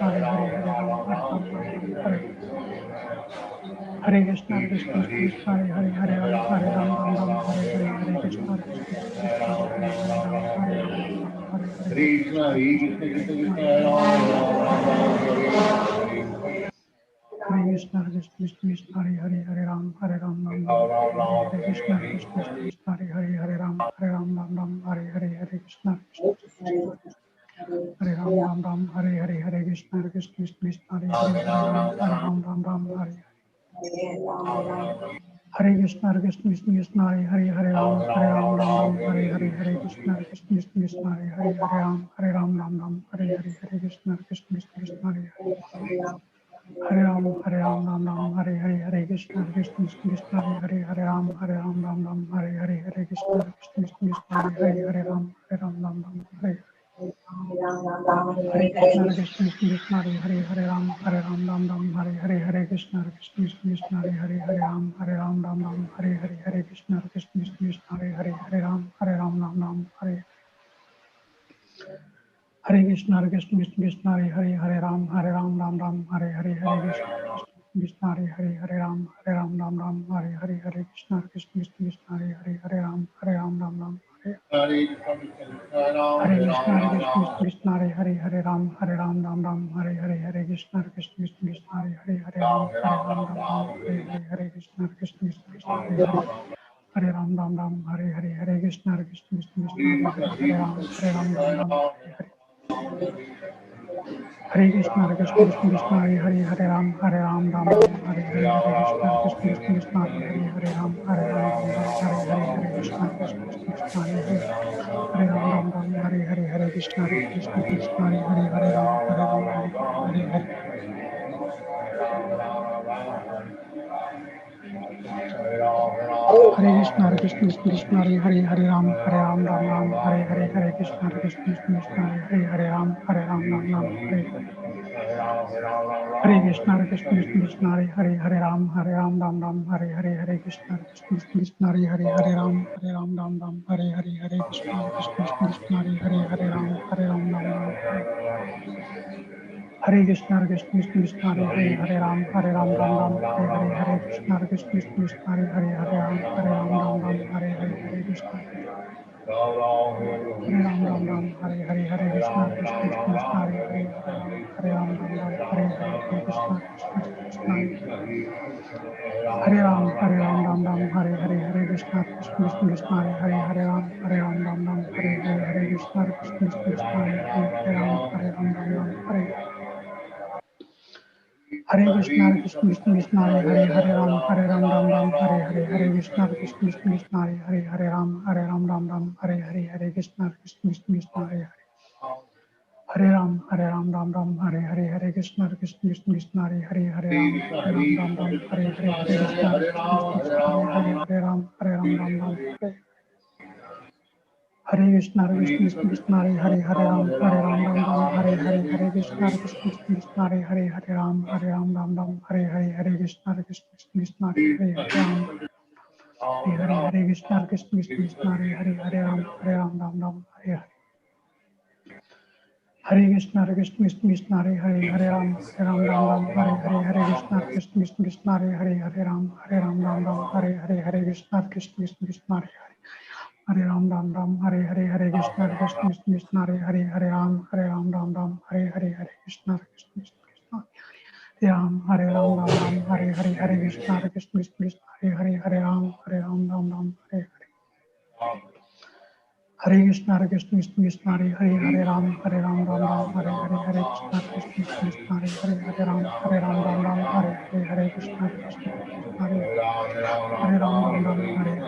Hare Ram, Hare Ram, Ram Ram, Hare Hare. Hare Krishna, Hare Krishna, Krishna Krishna, Hare Hare, Hare Ram, Hare Ram, Ram Ram, Hare Hare, Hare Krishna, Hare Krishna, Krishna Krishna, Hare Hare, Hare Ram, Hare Ram, Ram Ram, Hare Hare, Hare Krishna, Hare Krishna, Krishna Krishna, Hare Hare. Hare Ram, Hare Ram, Ram Ram, Hare Hare, Hare Krishna, Hare Krishna, Krishna Krishna, Hare Hare, Hare Ram, Hare Ram, Ram Ram, Hare Hare, Hare Krishna, Hare Krishna, Krishna Krishna, Hare Hare, Hare Ram, Hare Ram, Ram Ram, Hare Hare. Hare Krishna, Hare Krishna, Krishna Krishna, Hare Hare, Hare Ram, Hare Ram, Ram Ram, Hare Hare, Hare Krishna, Hare Krishna, Krishna Krishna, Hare Hare, Hare Ram, Hare Ram, Ram Ram, Hare Hare, Hare Krishna, Hare Krishna, Krishna Krishna, Hare Hare, Hare Ram, Hare Ram, Ram Ram, Hare Hare. Hare Krishna, Hare Krishna, Krishna Krishna, Hare Hare, Hare Ram, Hare Ram, Ram Ram, Hare Hare, Hare Krishna, Krishna Hare Hare, Hare Ram, Hare Ram, Ram Ram, Hare Hare, Hare Krishna, Hare Krishna, Krishna Krishna, Hare Hare, Hare Ram, Hare Ram, Ram Ram, Hare Hare Hare Krishna, Hare Krishna, Krishna Hare Hare, Hare Ram, Hare Ram, Ram Ram, Hare Hare, Hare Krishna, Hare Krishna, Krishna Krishna, Hare Hare, Hare Ram, Hare Ram, Ram Ram, Hare Hare, Hare Krishna, Hare Krishna, Krishna Krishna, Hare Hare, Hare Ram, Ram Ram, Hare Hare, Hare Krishna, Hare Krishna, Krishna Krishna, Hare Hare, Hare Ram, Hare Ram, Ram Ram, Hare Hare. Hare Krishna, Hare Krishna, Krishna Krishna, Hare Hare, Hare Ram, Hare Ram, Ram Ram, Hare Hare, Hare Krishna, Krishna Krishna, Krishna Hare Hare, Hare Ram, Hare Ram, Ram Ram, Hare Hare, Hare Krishna, Krishna Krishna, Hare Hare, Hare Ram, Ram Ram, Hare Hare, Hare Krishna, Hare Krishna, Krishna Hare Hare, Hare Ram, Hare Ram, Ram Ram, Hare Hare. Hare Krishna, Hare Krishna, Krishna Krishna, Hare Hare, Hare Ram, Hare Ram, Ram Ram, Hare Hare, Hare Krishna, Hare Krishna, Krishna Krishna, Hare Hare, Hare Ram, Hare Ram, Ram Ram, Hare Hare. Hare Krishna, Hare Krishna, Krishna Krishna, Hare Hare, Hare Ram, Hare Ram, Ram Ram, Hare Hare, Hare Krishna, Hare Krishna, Krishna Krishna, Hare Hare, Hare Ram, Hare Ram, Ram Ram, Hare Hare, Hare Krishna, Hare Krishna, Krishna Krishna, Hare Hare, Hare Ram, Hare Ram, Ram Ram, Hare Hare Krishna, Hare Krishna, Krishna Krishna, Hare Hare, Hare Ram, Hare Ram, Ram Ram, Hare Hare, Hare Krishna, Hare Krishna, Krishna Krishna, Hare Hare, Hare Ram, Hare Ram, Ram Ram, Hare Hare, Hare Krishna, Hare Ram, Ram Ram, Hare Hare, Hare Krishna, Krishna Krishna, Hare Hare, Hare Ram, Hare Ram, Ram Ram, Hare Hare, Hare Krishna, Krishna Krishna, Hare Ram, Hare Ram, Ram Ram, Hare Hare, Hare Krishna, Krishna Krishna, Hare Hare, Hare Ram, Hare Ram, Ram Ram, Hare Hare, Hare Krishna, Krishna Krishna, Hare Hare, Hare Ram, Hare Ram, Ram Ram, Hare Hare. Hare Krishna Hare Krishna Krishna Krishna Hare Hare Hare Ram Hare Ram Ram Ram Hare Hare Hare Krishna Hare Krishna Krishna Krishna Hare Hare Hare Ram Hare Ram Ram Ram Hare Hare Hare Krishna Hare Krishna Krishna Krishna Hare Hare Hare Ram Hare Ram Ram Ram Hare Hare Hare Krishna Hare Krishna Krishna Krishna Hare Hare Hare Ram Hare Ram Ram Ram Hare Hare Hare Krishna Hare Krishna Krishna Hare Hare Hare Ram Hare Ram Ram Hare Hare Krishna Hare Krishna Krishna Krishna Hare Hare Hare Ram Hare Ram Ram Ram Hare Hare Hare Krishna Hare Krishna Krishna Krishna Hare Hare Hare Ram Hare Ram Ram Ram Hare Hare Hare Krishna Hare Krishna Krishna Krishna Hare Hare Hare Ram Hare Hare Hare Krishna Hare Krishna Krishna Krishna Hare Hare Hare Ram Hare Ram Ram Ram Hare Hare Hare Krishna Hare Krishna Krishna Krishna Hare Hare Hare Ram Hare Ram Ram Ram Hare Hare Hare Krishna Hare Krishna Krishna Krishna Hare Hare Hare Ram Hare Ram Ram Ram Hare Hare Hare Krishna Hare Krishna Krishna Krishna Hare Hare Hare Ram Ram Ram Hare Hare Hare Krishna Hare Krishna Krishna Krishna Hare Hare Hare Ram Hare Ram Ram Ram Hare Hare Hare Krishna Hare Krishna Krishna Krishna Hare Ram Hare Ram Ram Ram Hare Hare Hare Krishna Hare Krishna Krishna Krishna Hare Hare Hare Ram Hare Ram Ram Ram Hare Hare Hare Krishna Hare Krishna Krishna Krishna Hare Hare Hare Ram Hare Ram Ram Ram Hare Hare Hare Krishna Hare Krishna Krishna Krishna Hare Hare Hare Ram Hare Ram Ram Ram Hare Hare Hare Krishna Hare Krishna Krishna Hare Hare Ram Ram Ram Hare Hare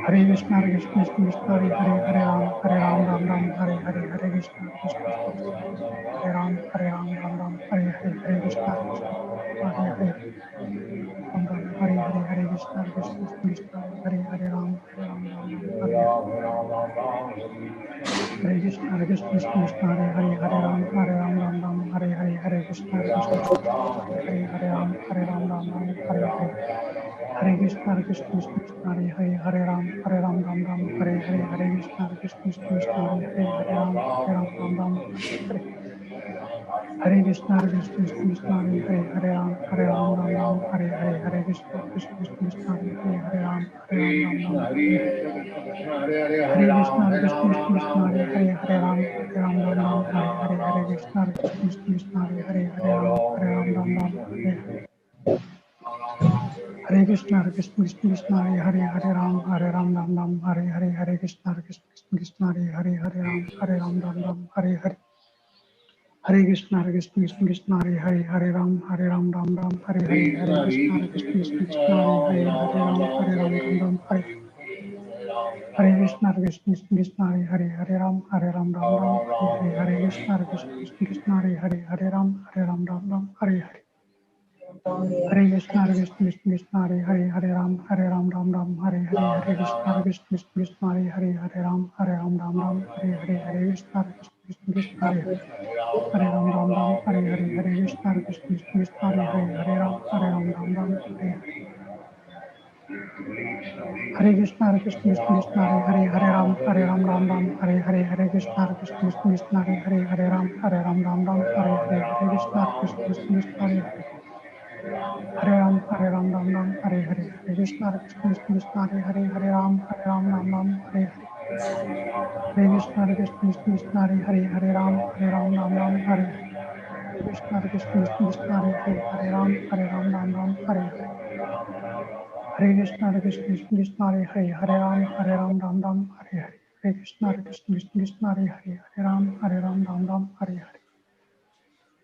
Hare Krishna Hare Krishna Krishna Krishna Hare Hare Hare Ram Hare Ram Ram Ram Hare Hare Krishna Hare Krishna Krishna Krishna Hare Hare Hare Ram Hare Ram Ram Ram Hare Hare Hare Krishna Hare Krishna Krishna Krishna Hare Ram Hare Ram Ram Ram Hare Hare Hare Krishna Hare Krishna Hare Hare Ram Ram Hare Hare Hare Krishna Hare Krishna Krishna Krishna Hare Hare Ram Hare Ram Ram Ram Hare Hare Krishna Hare Krishna Krishna Krishna Hare Hare Hare Ram Hare Ram Ram Ram Hare Hare Hare Krishna Hare Krishna Hare Hare Ram Hare Ram Ram Ram Hare Hare Hare Krishna Hare Krishna Krishna Krishna Hare Hare Hare Ram Hare Ram Ram Ram Hare Hare Hare Krishna Hare Krishna Krishna Krishna Hare Hare Hare Ram Hare Ram Ram Ram Hare Hare Krishna Hare Krishna Krishna Krishna Hare Hare Hare Ram Hare Ram Ram Ram Hare Hare Hare Krishna Krishna Krishna Krishna Hare Hare Hare Ram Hare Ram Ram Ram Hare Hare Krishna Hare Krishna Krishna Krishna Hare Hare Hare Ram Hare Ram Ram Ram Hare Hare Hare Krishna Hare Krishna Krishna Krishna Hare Hare Hare Ram Hare Ram Ram Ram Hare Hare Hare Krishna Hare Krishna Krishna Krishna Hare Hare Hare Ram Hare Ram Ram Ram Hare Hare Hare Krishna Hare Krishna Krishna Krishna Hare Hare Hare Ram Hare Ram Ram Ram Hare Hare Hare Krishna Hare Krishna Krishna Krishna Hare Hare Hare Ram Hare Ram Ram Ram Hare Hare Hare Krishna Hare Krishna Krishna Krishna Hare Hare Hare Ram Hare Ram Ram Ram Hare Hare Krishna Hare Krishna Krishna Krishna Hare Hare Hare Ram Hare Ram Ram Ram Hare Hare Hare Krishna Hare Krishna Krishna Krishna Hare Hare Hare Ram Hare Ram Ram Ram Hare Hare Hare Krishna Hare Krishna Krishna Krishna Hare Hare Hare Ram Hare Ram Ram Ram Hare Hare Hare Krishna Hare Krishna Krishna Krishna Hare Hare Hare Ram Hare Ram Ram Ram Hare Hare Hare Krishna Hare Krishna Krishna Krishna Hare Hare Hare Ram Ram Ram Hare Hare Hare Krishna Hare Krishna Krishna Krishna Hare Hare Hare Ram Hare Ram Ram Ram Hare Hare Hare Krishna Hare Krishna Krishna Krishna Hare Hare Hare Ram Hare Ram Ram Ram Hare Hare Hare Krishna Hare Krishna Krishna Krishna Hare Hare Hare Ram Hare Ram Ram Ram Hare Hare Hare Krishna Hare Krishna Krishna Krishna Hare Hare Hare Ram Hare Ram Ram Ram Hare Hare Hare Krishna Hare Krishna Krishna Krishna Hare Hare Hare Ram Hare Ram Ram Ram Hare Hare Hare Krishna Hare Krishna Krishna Krishna Hare Hare Hare Ram Hare Ram Ram Ram Hare Hare Krishna Hare Krishna Krishna Krishna Hare Hare Hare Ram Hare Ram Ram Ram Hare Hare Hare Krishna Hare Krishna Krishna Krishna Hare Hare Hare Ram Hare Ram Ram Ram Hare Hare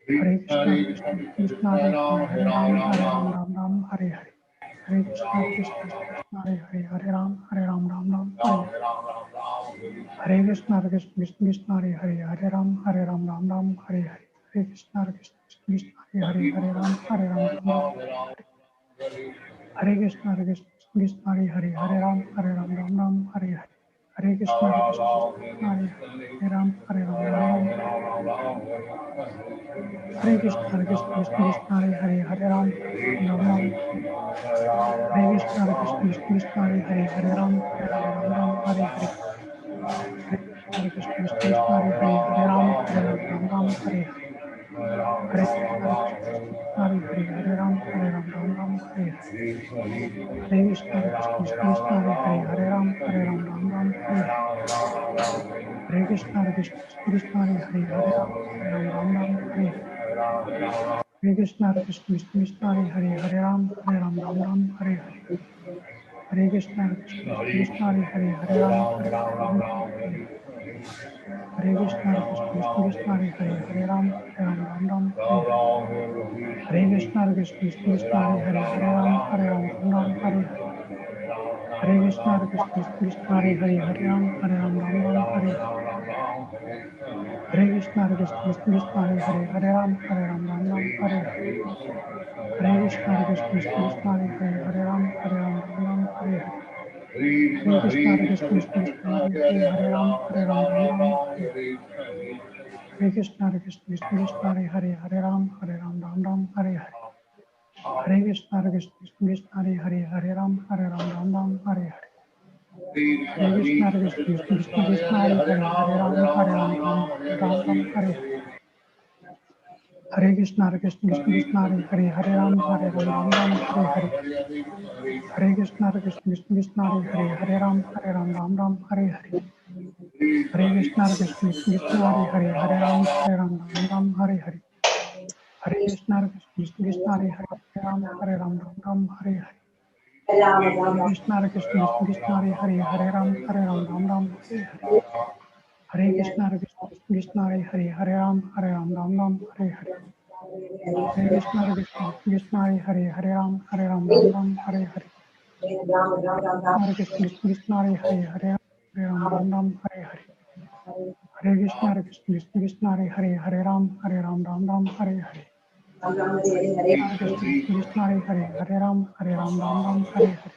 Hare Krishna Hare Krishna Krishna Krishna Hare Hare Hare Ram Hare Ram Ram Ram Hare Hare Hare Krishna Hare Krishna Krishna Hare Hare Ram Hare Ram Ram Ram Hare Hare Hare Krishna Hare Krishna Krishna Hare Hare Hare Ram Hare Ram Ram Ram Hare Hare Krishna Hare Krishna Krishna Krishna Hare Hare Hare Ram Hare Ram Ram Ram Hare Hare Hare Krishna Hare Krishna Krishna Krishna Hare Hare Hare Ram Hare Ram Ram Ram Hare Krishna Hare Krishna Krishna Krishna Hare Hare Hare Ram Hare Ram Ram Ram Hare Hare Hare Krishna Hare Krishna Krishna Hare Hare Ram Hare Ram Ram Ram Hare Krishna Hare Krishna Krishna Krishna Hare Hare Hare Ram Ram Ram Hare Krishna Hare Krishna Krishna Krishna Hare Hare Hare Ram Hare Ram Ram Ram Hare Hare Hare Krishna Krishna Krishna Hare Hare Hare Ram Hare Ram Ram Ram Hare Hare Krishna Hare Hare Hare Ram Hare Ram Ram Ram Hare Hare Hare Krishna Hare Krishna Krishna Krishna Hare Hare Hare Ram Hare Ram Ram Ram Hare Hare Krishna Hare Krishna Krishna Hare Hare Hare Ram Hare Ram Ram Ram Hare Hare Krishna Hare Krishna Krishna Krishna Hare Hare Hare Ram Hare Ram Ram Ram Hare Hare Hare Krishna Hare Krishna Krishna Hare Hare Hare Ram Hare Ram Ram Hare Hare Krishna Hare Krishna Krishna Krishna Hare Hare Hare Ram Hare Ram Ram Ram Hare Hare. Hare Krishna Hare Krishna Krishna Krishna Hare Hare Hare Ram Hare Ram Ram Ram Hare Hare. Hare Krishna Hare Krishna Krishna Krishna Hare Hare Hare Ram Hare Ram Ram Ram Hare Hare. Hare Krishna Hare Krishna Krishna Krishna Hare Hare Hare Ram Hare Ram Ram Ram Hare Hare. Hare Krishna Hare Krishna Krishna Krishna Hare Hare Hare Ram Hare Ram Ram Ram Hare Hare. Hare Krishna Hare Krishna Krishna Krishna Hare Hare Hare Ram Hare Ram Ram Ram Hare Hare. Hare Krishna Hare Krishna Krishna Krishna Hare Hare Hare Ram Hare Ram Ram Ram Hare Hare. Hare Krishna Hare Krishna Krishna Krishna Hare Hare Hare Ram Hare Ram Ram Ram Hare Hare. Hare Krishna Hare Krishna Krishna Krishna Krishna Hare Hare Hare Ram Hare Ram Ram Ram Ram Hare Hare. Hare Krishna Hare Krishna Krishna Krishna Hare Hare Hare Ram Hare Ram Ram Ram Hare Hare. Hare Krishna Hare Krishna Krishna Krishna Hare Hare Hare Ram Hare Ram Ram Ram Hare Hare. Hare Krishna Hare Krishna Krishna Krishna Hare Hare Hare Ram Hare Ram Ram Ram Hare Hare. Hare Krishna Hare Krishna Krishna Krishna Hare Hare Hare Ram Hare Ram Ram Ram Hare Hare. Hare Krishna Hare Krishna Krishna Krishna Hare Hare Hare Ram Hare Ram Ram Ram Hare Hare. Hare Krishna Hare Krishna Krishna Krishna Hare Hare Hare Ram Hare Ram Ram Ram Hare Hare. Hare Krishna Hare Krishna Krishna Hare Hare Hare Ram Hare Ram Ram Ram Hare Hare. Hare Krishna Krishna Krishna Hare Hare Hare Ram Ram Ram Hare Hare. Hare Krishna Hare Krishna Krishna Krishna Hare Hare Hare Ram Hare Ram Ram Ram Hare Hare. Hare Krishna Krishna Hare Hare Hare Ram Hare Ram Ram Ram Hare Hare.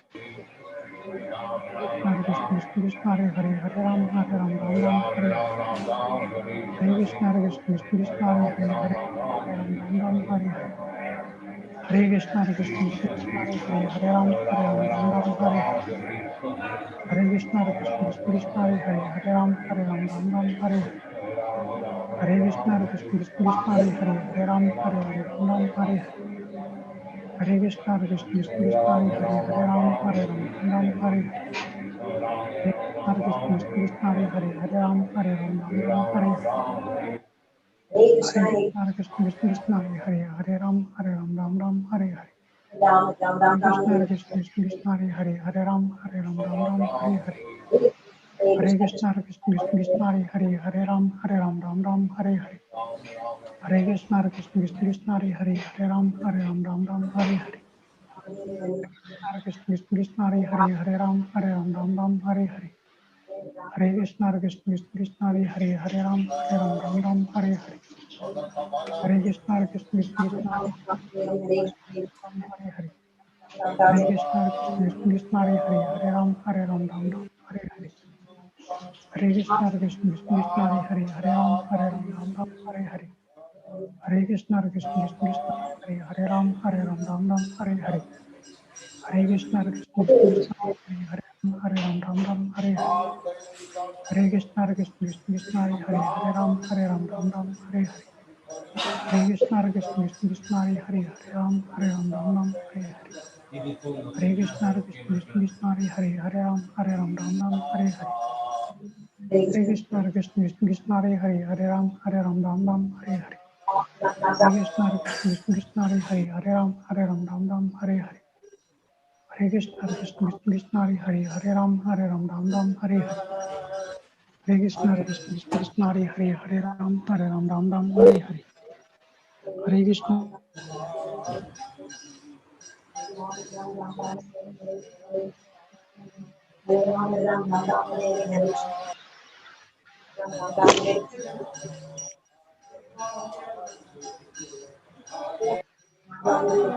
Hare Krishna Krishna Krishna Hare Hare Hare Ram Hare Ram Ram Ram Hare Hare. Hare Krishna Hare Krishna Krishna Krishna Hare Hare Hare Ram Ram Ram Hare Hare. Hare Krishna Hare Krishna Krishna Krishna Hare Hare Hare Ram Hare Ram Ram Ram Hare Hare. Hare Krishna Hare Krishna Krishna Krishna Hare Hare Hare Ram Hare Ram Ram Ram Hare Hare. Hare Krishna Hare Krishna Krishna Krishna Hare Hare Hare Ram Hare Ram Ram Ram Hare Hare. Hare Krishna Hare Krishna Krishna Krishna Hare Hare Hare Ram Hare Ram Ram Ram Hare Hare. Hare Krishna Krishna Krishna Hare Hare Hare Ram Hare Ram Ram Ram Hare Hare. Hare Krishna Krishna Krishna Hare Hare Hare Ram Hare Ram Ram Ram Hare Hare. Hare Krishna Krishna Krishna Hare Hare Hare Ram Hare Ram Ram Ram Hare Hare. Hare Krishna Hare Krishna Krishna Krishna Hare Hare Hare Ram Hare Ram Ram Ram Hare Hare. Hare Krishna Hare Krishna Krishna Krishna Hare Hare Hare Ram Hare Ram Ram Ram Hare Hare. Hare Krishna Krishna Krishna Hare Hare Hare Ram Hare Ram Ram Ram Hare Hare. Hare Krishna Hare Krishna Krishna Krishna Hare Hare Hare Ram Hare Ram Ram Ram Hare Hare. Hare Krishna Hare Krishna Krishna Krishna Hare Hare. Hare Krishna Hare Krishna Krishna Krishna Hare Hare Hare Ram Hare Ram Ram Ram Hare Hare. Hare Krishna Hare Krishna Krishna Krishna Hare Hare Hare Ram Hare Ram Ram Ram Hare Hare. Hare Krishna Hare Krishna Krishna Krishna Hare Hare Ram Hare Ram Ram Ram Hare Hare. Hare Krishna Hare Krishna Krishna Hare Hare Hare Ram Ram Ram Hare Hare. Hare Krishna Hare Krishna Krishna Krishna Hare Hare Hare Ram Hare Ram Ram Ram Hare Hare. Hare Krishna Hare Krishna Krishna Krishna Hare Hare Hare Ram Hare Ram Ram Ram Hare Hare. Hare Krishna Hare Krishna Krishna Krishna Hare Hare Hare Ram Hare Ram Ram Ram Hare Hare. Hare Krishna Hare Krishna Krishna Krishna Hare Hare Hare Ram Hare Ram Ram Ram Hare Hare. Hare Krishna Hare Krishna Krishna Krishna Hare Hare Hare Ram Hare Ram Ram Ram Hare Hare. Hare Krishna Hare Krishna Krishna Krishna Hare Hare Hare Ram Hare Ram Ram Ram Hare Hare. Hare Krishna Hare Krishna Krishna Krishna Hare Hare Hare Ram Hare Ram Ram Ram Hare Hare. Hare Krishna. Hare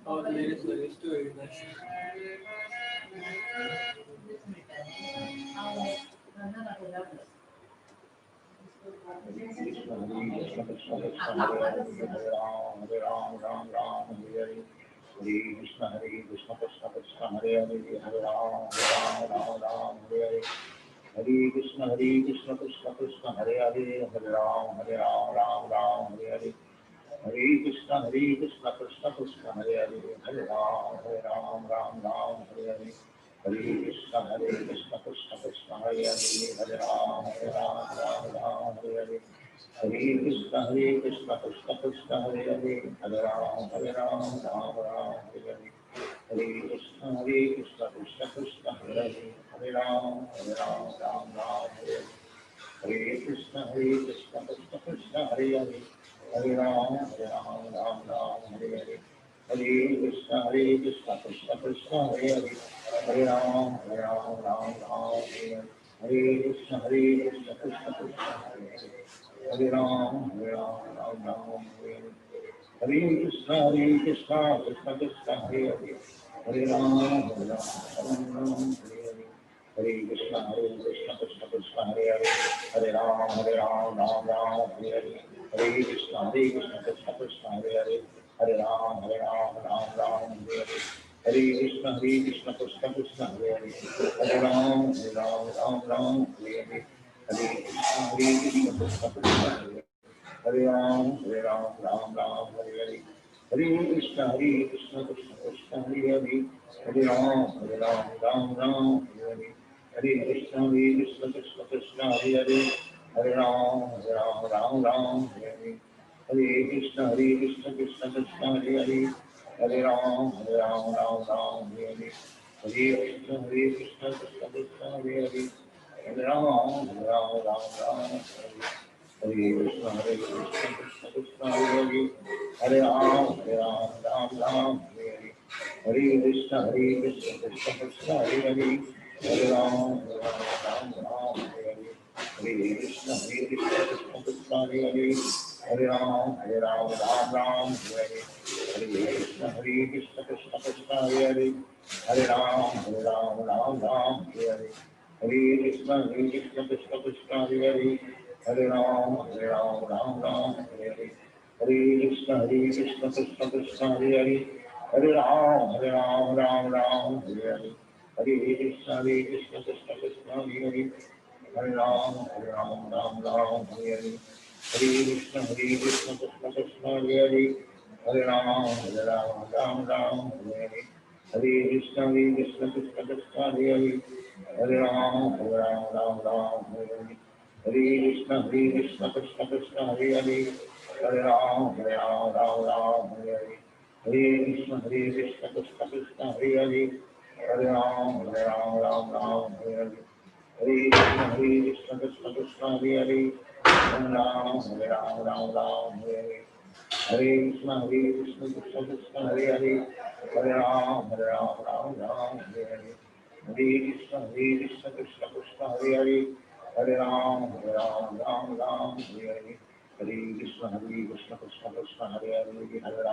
Oh, there is the rest to it. Hare Krishna Hare Krishna Krishna Krishna Hare Hare Hare Ram Hare Ram Ram Ram Hare Hare Hare Krishna Hare Krishna Krishna Krishna Hare Hare Hare Ram Ram Ram Hare Hare Hare Krishna Hare Krishna Krishna Krishna Hare Hare Hare Ram Ram Ram Hare Hare Hare Krishna Hare Krishna Krishna Krishna Hare Hare Hare Ram Ram Hare Hare Hare Krishna Hare Krishna Krishna Krishna Hare Hare Hare Ram Ram Ram Hare Hare Hare Krishna Hare Krishna Krishna Krishna Hare Hare Hare Ram Hare Ram Ram Ram Hare Hare Hare Krishna Hare Krishna Krishna Krishna Hare Hare Hare Ram Hare Ram Ram Ram Hare Hare Hare Krishna Hare Krishna Krishna Krishna Hare Hare Hare Ram Hare Ram Ram Ram Hare Hare Hare Krishna Hare Krishna Krishna Krishna Hare Hare Hare Ram Hare Ram Ram Ram Hare Hare Hare Krishna Krishna Krishna Hare Hare Hare Ram Hare Ram Ram Ram Hare Hare Hare Krishna Krishna Krishna Hare Hare Hare Ram Ram Ram Hare Hare Hare Krishna Krishna Krishna Hare Hare Hare Ram Ram Ram Hare Hare Hare Krishna Krishna Krishna Hare Hare Hare Ram Ram Ram Hare Hare Hare Krishna Krishna Krishna Hare Hare Ram Ram Ram Hare Hare Hare Krishna Krishna Krishna Hare Hare Hare Ram Ram Ram Hare Hare Hare Krishna Krishna Krishna Hare Hare Hare Ram Ram Hare Hare Hare Krishna Krishna Krishna Hare Hare Hare Ram Ram Ram Hare Hare Hare Krishna Krishna Krishna Hare Hare Hare Ram Ram Hare Hare Hare Krishna Krishna Krishna Hare Hare Hare Ram Ram Ram Hare Hare Hare Krishna Krishna Krishna Hare Hare Hare Ram Ram Hare Hare Hare Krishna Krishna Krishna Hare Hare Hare Ram Ram Ram Hare Hare Hare Krishna Krishna Krishna Hare Hare Hare Ram Ram Hare Hare Hare Krishna Krishna Krishna Hare Hare Hare Ram Ram Hare Hare Hare Krishna Krishna Krishna Hare Hare Hare Ram Ram Hare Hare Hare Krishna Krishna Krishna Hare Hare Hare Ram Ram Ram Hare Hare Hare Krishna Krishna Krishna Hare Hare Hare Ram Ram Hare Hare Hare Krishna Krishna Krishna Hare Hare Hare Ram Ram Hare Hare Hare Krishna Krishna Krishna Hare Hare Hare Ram Ram Hare Hare Hare Krishna Krishna Krishna Hare Hare Hare Ram Ram Hare Hare Hare Krishna Krishna Krishna Hare Hare Hare Ram Ram Hare Hare Hare Krishna Krishna Krishna Hare Hare Hare Ram Ram Hare Hare Hare Krishna Krishna Krishna Hare Hare Hare Ram Ram Hare Hare Hare Krishna Krishna Krishna Hare Hare Hare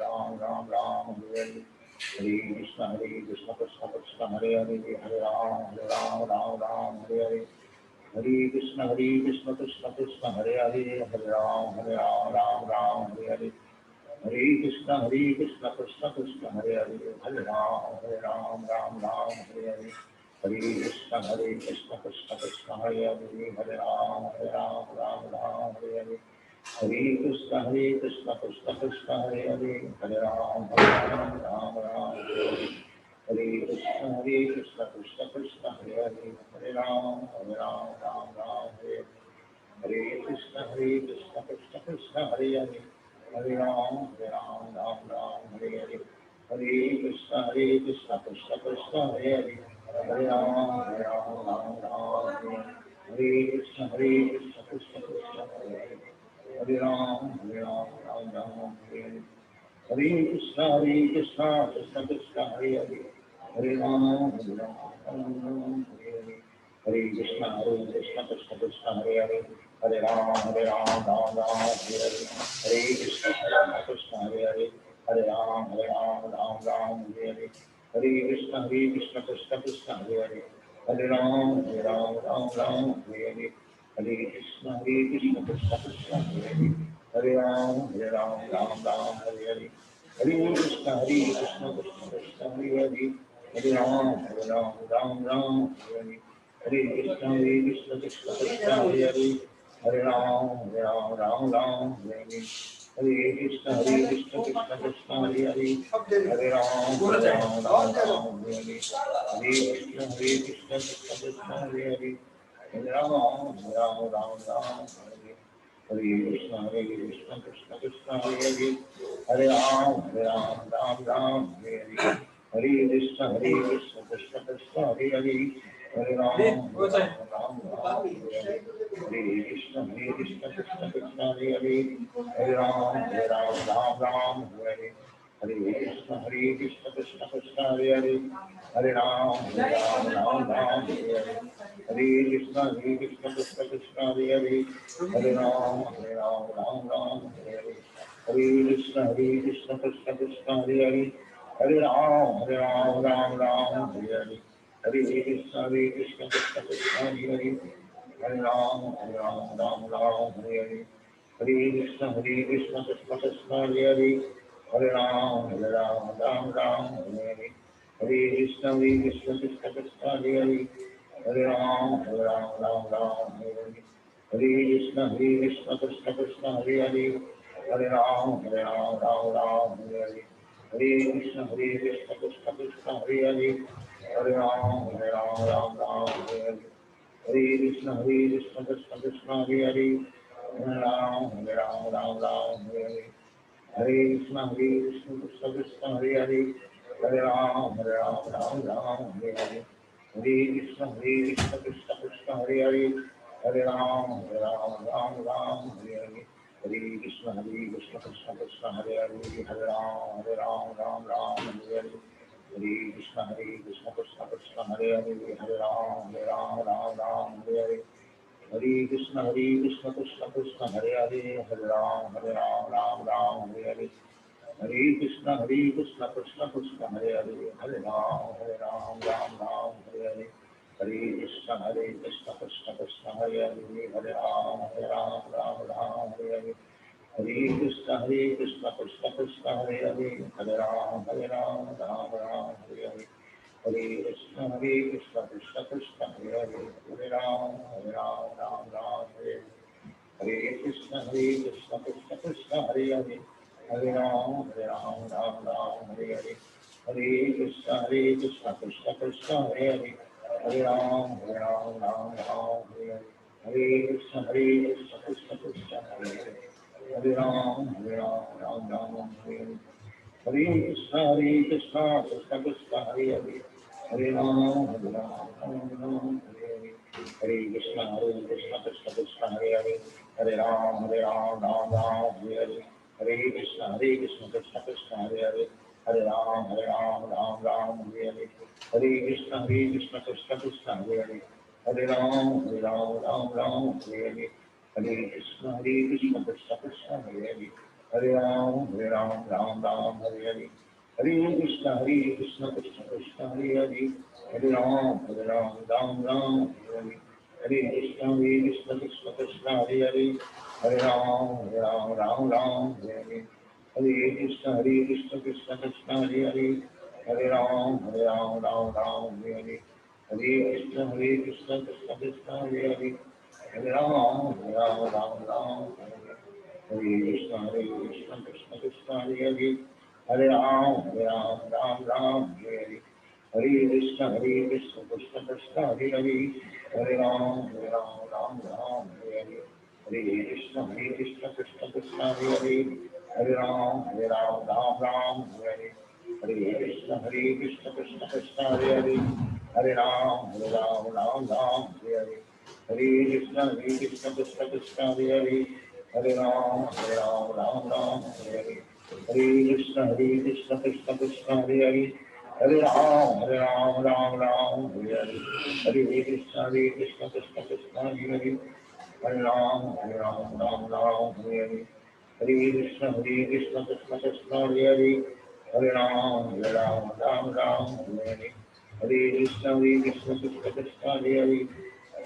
Ram Ram Hare Hare Hare Krishna Krishna Krishna Hare Hare Hare Ram Ram Hare Hare Hare Krishna Krishna Krishna Hare Hare Hare Ram Ram Hare Hare Hare Krishna Krishna Krishna Hare Hare Hare Ram Ram Ram Hare Hare Hare Krishna Krishna Krishna Hare Hare Hare Ram Ram Hare Hare Hare Krishna Krishna Krishna Hare Hare Hare Ram Ram Hare Hare Hare Krishna Krishna Krishna Hare Hare Hare Ram Ram Hare Hare Hare Krishna Krishna Krishna Hare Hare Hare Ram Ram Hare Hare Hare Krishna Krishna Krishna Hare Hare Hare Ram Ram Hare Hare Hare Krishna Krishna Krishna Hare Hare Hare Ram Ram Hare Hare Hare Krishna Krishna Krishna Hare Hare Hare Ram Ram Hare Hare Hare Krishna Krishna Krishna Hare Hare Hare Ram Ram Ram Hare Hare Hare Krishna Krishna Hare Hare Hare Ram Ram Hare Hare Hare Krishna Krishna Krishna Hare Hare Hare Ram Ram Hare Hare Hare Krishna Krishna Krishna Hare Hare Hare Ram Ram Hare Hare Hare Krishna Krishna Krishna Hare Hare Hare Ram Ram Hare Hare Hare Krishna Krishna Krishna Hare Hare Hare Ram Ram Hare Hare Hare Krishna Krishna Krishna Hare Hare Hare Ram Ram Hare Hare Hare Krishna Krishna Krishna Hare Hare Hare Ram Ram Hare Hare Hare Krishna Krishna Krishna Hare Hare Hare Ram Ram Hare Hare Hare Krishna Hare Krishna Krishna Krishna Hare Hare Hare Ram Hare Ram Ram Hare Hare Hare Krishna Hare Krishna Krishna Krishna Hare Hare Hare Ram Hare Ram Ram Ram Hare Hare Hare Krishna Hare Krishna Krishna Krishna Hare Hare Hare Ram Hare Ram Ram Ram Hare Hare Hare Krishna Hare Krishna Krishna Krishna Hare Hare Hare Ram Hare Ram Ram Ram Hare Hare Hare Krishna Hare Krishna Krishna Krishna Hare Hare Hare Ram Hare Ram Ram Ram Hare Hare Hare Krishna Hare Krishna Krishna Krishna Hare Hare Hare Ram Hare Ram Ram Ram Hare Hare Hare Krishna Hare Krishna Krishna Krishna Hare Hare Hare Ram Hare Ram Ram Ram Hare Hare Hare Krishna Hare Krishna Krishna Krishna Hare Hare Hare Ram Hare Ram Ram Ram Hare Hare Hare Krishna Hare Krishna Krishna Krishna Hare Hare Hare Ram Hare Ram Ram Ram Hare Hare Hare Krishna Hare Krishna Krishna Krishna Hare Hare Hare Ram Hare Ram Ram Ram Hare Hare Hare Krishna Hare Krishna Krishna Krishna Hare Hare Hare Ram Hare Ram Ram Ram Hare Hare Hare Krishna Hare Krishna Krishna Krishna Hare Hare Hare Ram Hare Ram Ram Ram Hare Hare Hare Krishna Hare Krishna Krishna Krishna Hare Hare Hare Ram Hare Ram Ram Ram Hare Hare Hare Krishna Hare Krishna Krishna Krishna Hare Hare Hare Ram Hare Ram Ram Ram Hare Hare Hare Krishna Hare Krishna Krishna Krishna Hare Hare Hare Ram Hare Ram Ram Ram Hare Hare Hare Krishna Hare Krishna Krishna Krishna Hare Hare Hare Ram Hare Ram Ram Ram Hare Hare Hare Krishna Hare Krishna Krishna Krishna Hare Hare Hare Ram Hare Ram Ram Ram Hare Hare Hare Krishna Hare Krishna Krishna Krishna Hare Hare Hare Ram Hare Ram Ram Ram Hare Hare Hare Krishna Hare Krishna Krishna Krishna Hare Hare Hare Ram Hare Ram Ram Ram Hare Hare Hare Krishna Hare Krishna Krishna Krishna Hare Hare Hare Ram Hare Ram Ram Ram Hare Hare Hare Krishna Hare Krishna Krishna Krishna Hare Hare Hare Ram Hare Ram Ram Ram Hare Hare Hare Krishna Hare Krishna Krishna Krishna Hare Hare Hare Ram Hare Ram Ram Ram Hare Hare Hare Krishna Hare Krishna Krishna Krishna Hare Hare Hare Ram Hare Ram Ram Ram Hare Hare Hare Krishna Hare Krishna Krishna Krishna Hare Hare Hare Ram Hare Ram Ram Ram Hare Hare Hare Krishna Hare Krishna Krishna Krishna Hare Hare Hare Ram Hare Ram Ram Ram Hare Hare Hare Krishna Hare Krishna Krishna Krishna Hare Hare Hare Ram Hare Ram Ram Ram Hare Hare Hare Krishna Hare Krishna Krishna Krishna Hare Hare Hare Ram Hare Ram Ram Ram Hare Hare Hare Krishna Hare Krishna Krishna Krishna Hare Hare Hare Ram Hare Ram Ram Ram Hare Hare Hare Krishna Hare Krishna Krishna Krishna Hare Hare Hare Ram Hare Ram Ram Ram Hare Hare Hare Krishna Hare Krishna Krishna Krishna Hare Hare Hare Ram Hare Ram Ram Ram Hare Hare Hare Krishna Hare Krishna Krishna Krishna Hare Hare Hare Ram Hare Ram Ram Ram Hare Hare Hare Krishna Hare Krishna Krishna Krishna Hare Hare Hare Ram Hare Ram Ram Ram Hare Hare Hare Krishna Hare Krishna Krishna Krishna Hare Hare Hare Ram Hare Ram Ram Ram Hare Hare Hare Krishna Hare Krishna Krishna Krishna Hare Hare Hare Ram Hare Ram Ram Ram Hare Hare Hare Krishna Hare Krishna Krishna Krishna Hare Hare Hare Ram Hare Ram Ram Ram Hare Hare Hare Krishna Hare Krishna Krishna Krishna Hare Hare Hare Ram Hare Ram Ram Ram Hare Hare Hare Krishna Hare Krishna Krishna Krishna Hare Hare Hare Ram Hare Ram Ram Ram Hare Hare Hare Krishna Hare Krishna Krishna Krishna Hare Hare Hare Ram Hare Ram Ram Ram Hare Hare Hare Krishna Hare Krishna Krishna Krishna Hare Hare Hare Ram Hare Ram Ram Ram Hare Hare Hare Krishna Hare Krishna Krishna Krishna Hare Hare Hare Ram Hare Ram Ram Ram Hare Hare Hare Krishna Hare Krishna Krishna Krishna Hare Hare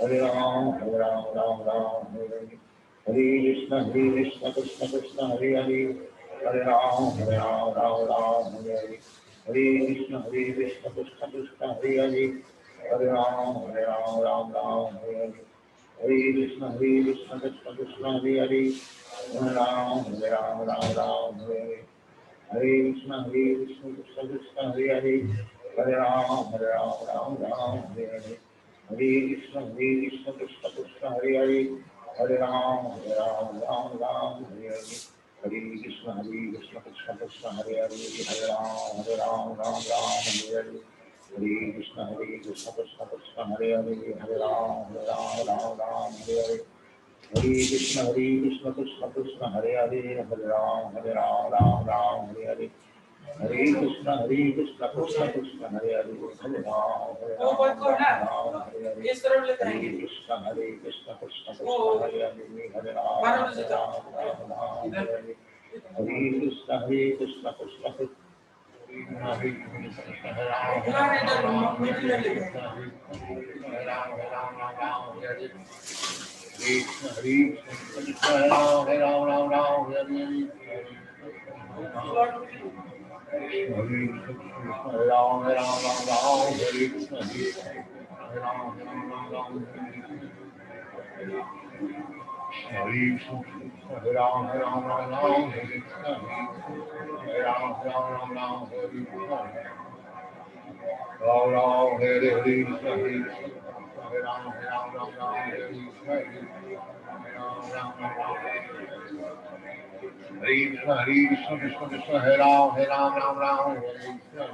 Hare Ram Hare Ram Ram Ram Hare Hare Hare Krishna Hare Krishna Krishna Krishna Hare Hare Hare Ram Hare Ram Ram Ram Hare Hare Hare Krishna Hare Krishna Krishna Krishna Hare Hare Hare Ram Hare Ram Ram Ram Hare Hare Hare Krishna Hare Krishna Krishna Krishna Hare Hare Hare Ram Hare Ram Ram Ram Hare Hare Hare Krishna Hare Krishna Krishna Krishna Hare Hare Hare Ram Hare Ram Ram Ram Hare Hare Hare Krishna Hare Krishna Krishna Krishna Hare Hare Hare Ram Hare Ram Ram Ram Hare Hare Hare Krishna, Hare Krishna, Krishna Krishna, Hare Hare, Hare Ram, Hare Ram, Ram Ram, Hare Hare. Hare Krishna, Hare Krishna, Krishna Krishna, Hare Hare, Hare Ram, Hare Ram, Ram Ram, Hare Hare. Hare Krishna, Hare Krishna, Krishna Krishna, Hare Hare, Hare Ram, Hare Ram, Ram Ram, Hare Hare. Hare Krishna, Hare Krishna, Krishna Krishna, Hare Hare, Hare Ram, Hare Ram, Ram Ram, Hare Hare. Hare Krishna, Hare Krishna, Krishna Krishna, Hare Hare, Hare Ram, Hare Ram, Ram Ram, Hare Hare. Hare Krishna, Hare Krishna, Krishna Krishna, Hare Krishna, Hare Ram, Hare Ram, Hare Ram, Hare Ram, Ram Ram, Hare Hare. Krishna, Hare Krishna, Hare Ram, Hare Ram, Ram Ram, Hare Hare. Hare Krishna, Hare Ram, Hare Ram, Ram Ram, Hare Krishna, Hare Ram, Hare Ram, Ram Ram, Hare Krishna, Hare Ram, Hare Ram, Ram Ram, Hare Krishna, Hare Ram, Hare Ram, Ram Ram, Hare Krishna, Ram Ram, Hare Hare Krishna, Hare Krishna, Hare Ram, Hare Ram, Ram Ram, Hare Krishna, Hare Ram, Ram Ram, Hare Krishna, Hare Krishna, Krishna Krishna, Hare Ram, Hare Ram, Ram Ram, Hare Krishna,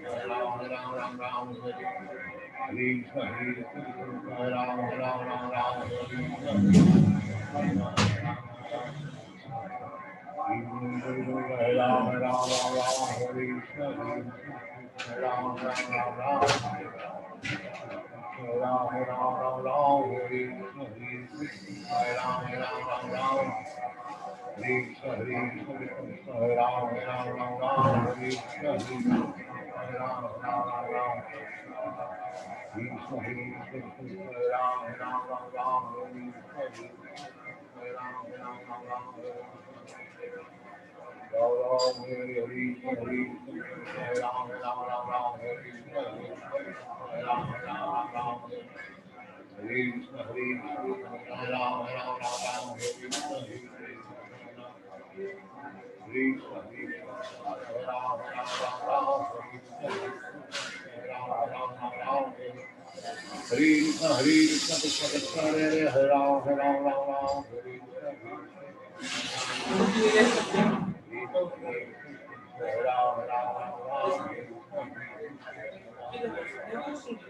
Hare Ram, Hare Ram, Ram Ram, Hare Krishna, Hare Krishna, Hare Ram, Hare Ram, Ram Ram, Hare Krishna, Hare Ram, Hare Ram, Ram Ram, Hare Krishna, Hare Ram, Ram Ram, Ram, Hare Ram, Hare Ram, Ram Ram, Hare Krishna, Hare Ram, Hare Ram, Ram Ram, Hare Krishna, Hare Krishna, Krishna Krishna, Hare Ram, Hare Ram, Ram Ram, Hare Krishna, Hare Ram, Hare Ram, Ram Ram, Hare Krishna, Hare Krishna, Krishna Krishna, Hare Ram, Hare Ram, Ram Ram, Hare Krishna, Hare Ram, Hare Ram, Ram Ram, Hare Ram Ram, Hare Hare, Hare Krishna, Hare Ram, Hare Ram, Ram Ram, Hare Krishna, Hare Ram, Hare Ram, Ram Ram, Hare Krishna, Hare Krishna, Hare Ram, Hare Ram, Ram Ram, Hare Krishna, Hare Krishna, Hare Ram, Hare Ram, Ram Ram, Hare Krishna, Hare Ram, Hare Ram, Ram Ram, Hare Krishna, Hare Krishna, Krishna Krishna, Hare Hare, Hare Ram, Hare Ram, Ram Ram, Hare Krishna, Hare Ram, Hare Ram, Ram Ram, Hare Ram, Hare Ram,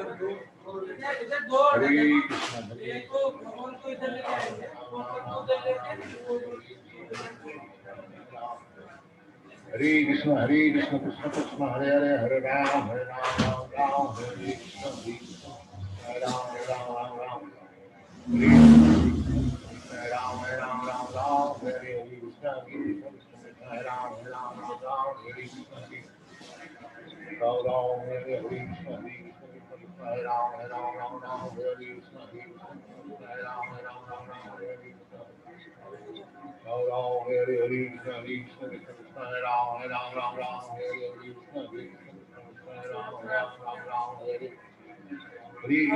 Ram Ram, Hare Krishna, Hare Krishna, Hare Krishna, Krishna Krishna, Hare Hare, Hare Ram, Hare Ram, Ram Ram, Hare Krishna, Hare Ram, Hare Ram, Ram Ram, Hare Ram, Hare Ram, Ram Ram, Hare Krishna, Hare Ram, Hare Ram, Ram Ram, Hare Krishna, Ram Ram, Hare Krishna, Hare Ram, Hare Ram, Ram Ram, Hare Krishna, Hare Ram, Hare Ram, Ram Ram, Hare Krishna, Ram Ram, Hare Hare, Krishna Krishna, Krishna Hare Ram, Hare Ram, Ram Ram, Hare Hare, Krishna Hare Ram, Hare Ram, Ram Ram, Hare Krishna,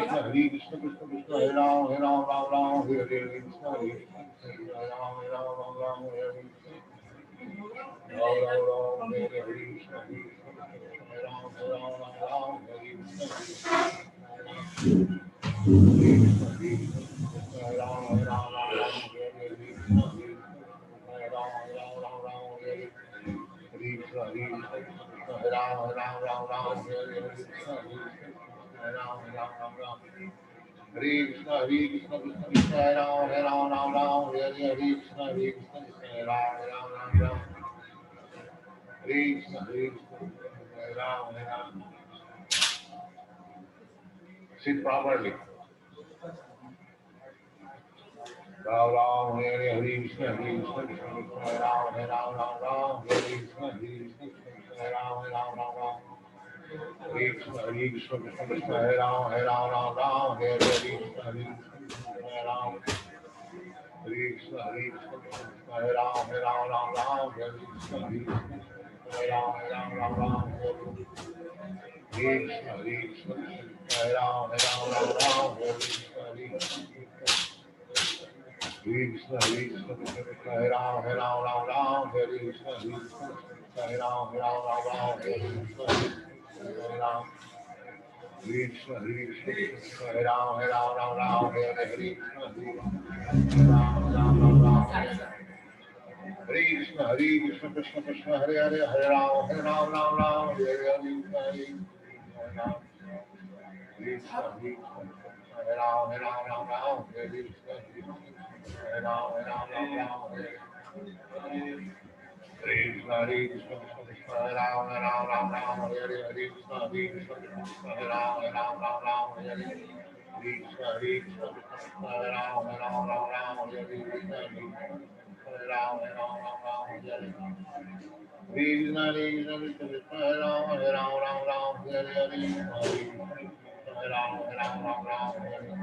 Hare Krishna, Krishna Krishna, Hare Ram, Hare Ram, Ram Ram, Hare Hare, Krishna, Hare Ram, Hare Ram, Ram Ram, Hare Ram, Ram Ram, Hare Hare, Krishna, Hare Ram, Hare Ram, Ram Ram, Hare Krishna, Hare Ram, Hare Ram, Ram Ram, Hare Hare Ram, Hare Ram, Ram Ram, Hare Krishna, Hare Ram, Hare Ram, Ram Ram, Hare Hare Ram, Hare Ram, Ram Ram, Hare Krishna, Hare Krishna, Krishna Krishna, Hare Ram, Hare Ram, Ram Ram, Hare Hare, Krishna, Hare Krishna, Krishna Hare Ram, Hare Ram, Ram Ram, Hare Krishna, Hare Krishna, Hare Ram, Hare Ram. Sit properly. Ram Ram, Hare Hare, Hare Krishna, Hare Krishna, Krishna Krishna, Hare Ram, Hare Ram, Ram Ram, Hare Krishna, Hare Krishna, Krishna Hare Ram, Hare Ram, Ram Ram, Hare Krishna, Hare Krishna, Krishna Krishna, Hare Ram, Hare Ram, Ram Ram, Hare Hare, Krishna, Hare Krishna, Hare Ram, Hare Krishna, Hare Krishna, Krishna Hare Ram, Hare Ram, Ram Ram, Hare Krishna, Hare Krishna, Hare Ram, Hare Ram, Ram Ram, Hare Krishna, Hare Krishna, Krishna Hare Ram, Hare Ram, Ram Ram, Hare Krishna, Hare Krishna, Hare Krishna, Krishna Krishna, Hare Ram, Hare Ram, Ram Ram, Hare Krishna, Hare Krishna, Hare Ram, Hare Ram, Ram Ram, Hare Krishna, Hare Ram, Hare Krishna, Hare Krishna, Krishna Hare Ram, Hare Ram, Ram Ram, Hare Hare, Hare Krishna, Hare Krishna, Ram Ram, Ram Ram, Hare Krishna, Hare Krishna, Krishna Krishna, Hare Hare, Hare Ram, Hare Ram, Ram Ram, Hare Hare, Hare Krishna, Hare Krishna, Hare Krishna, Hare Ram, Hare Ram, Ram Ram, Hare Krishna, Hare Ram, Hare Ram, Ram Ram, Hare Krishna, Hare Krishna, Krishna Krishna, Hare Ram, Hare Ram, Ram Ram, Hare Hare, Hare Krishna, Hare Krishna, Krishna Hare Ram, Hare Ram, Ram Ram, Hare Hare, Hare Krishna, Hare Krishna, Krishna Hare Ram, Hare Ram, Ram Ram, Hare Hare, Krishna, Hare Ram, Hare Ram, Ram Ram, Hare Hare. Hare Krishna, Hare Krishna, Krishna Krishna, Hare Ram, Hare Ram, Ram Ram, Hare Hare, Hare Krishna, Hare Ram, Hare Ram, Ram Ram, Hare Hare.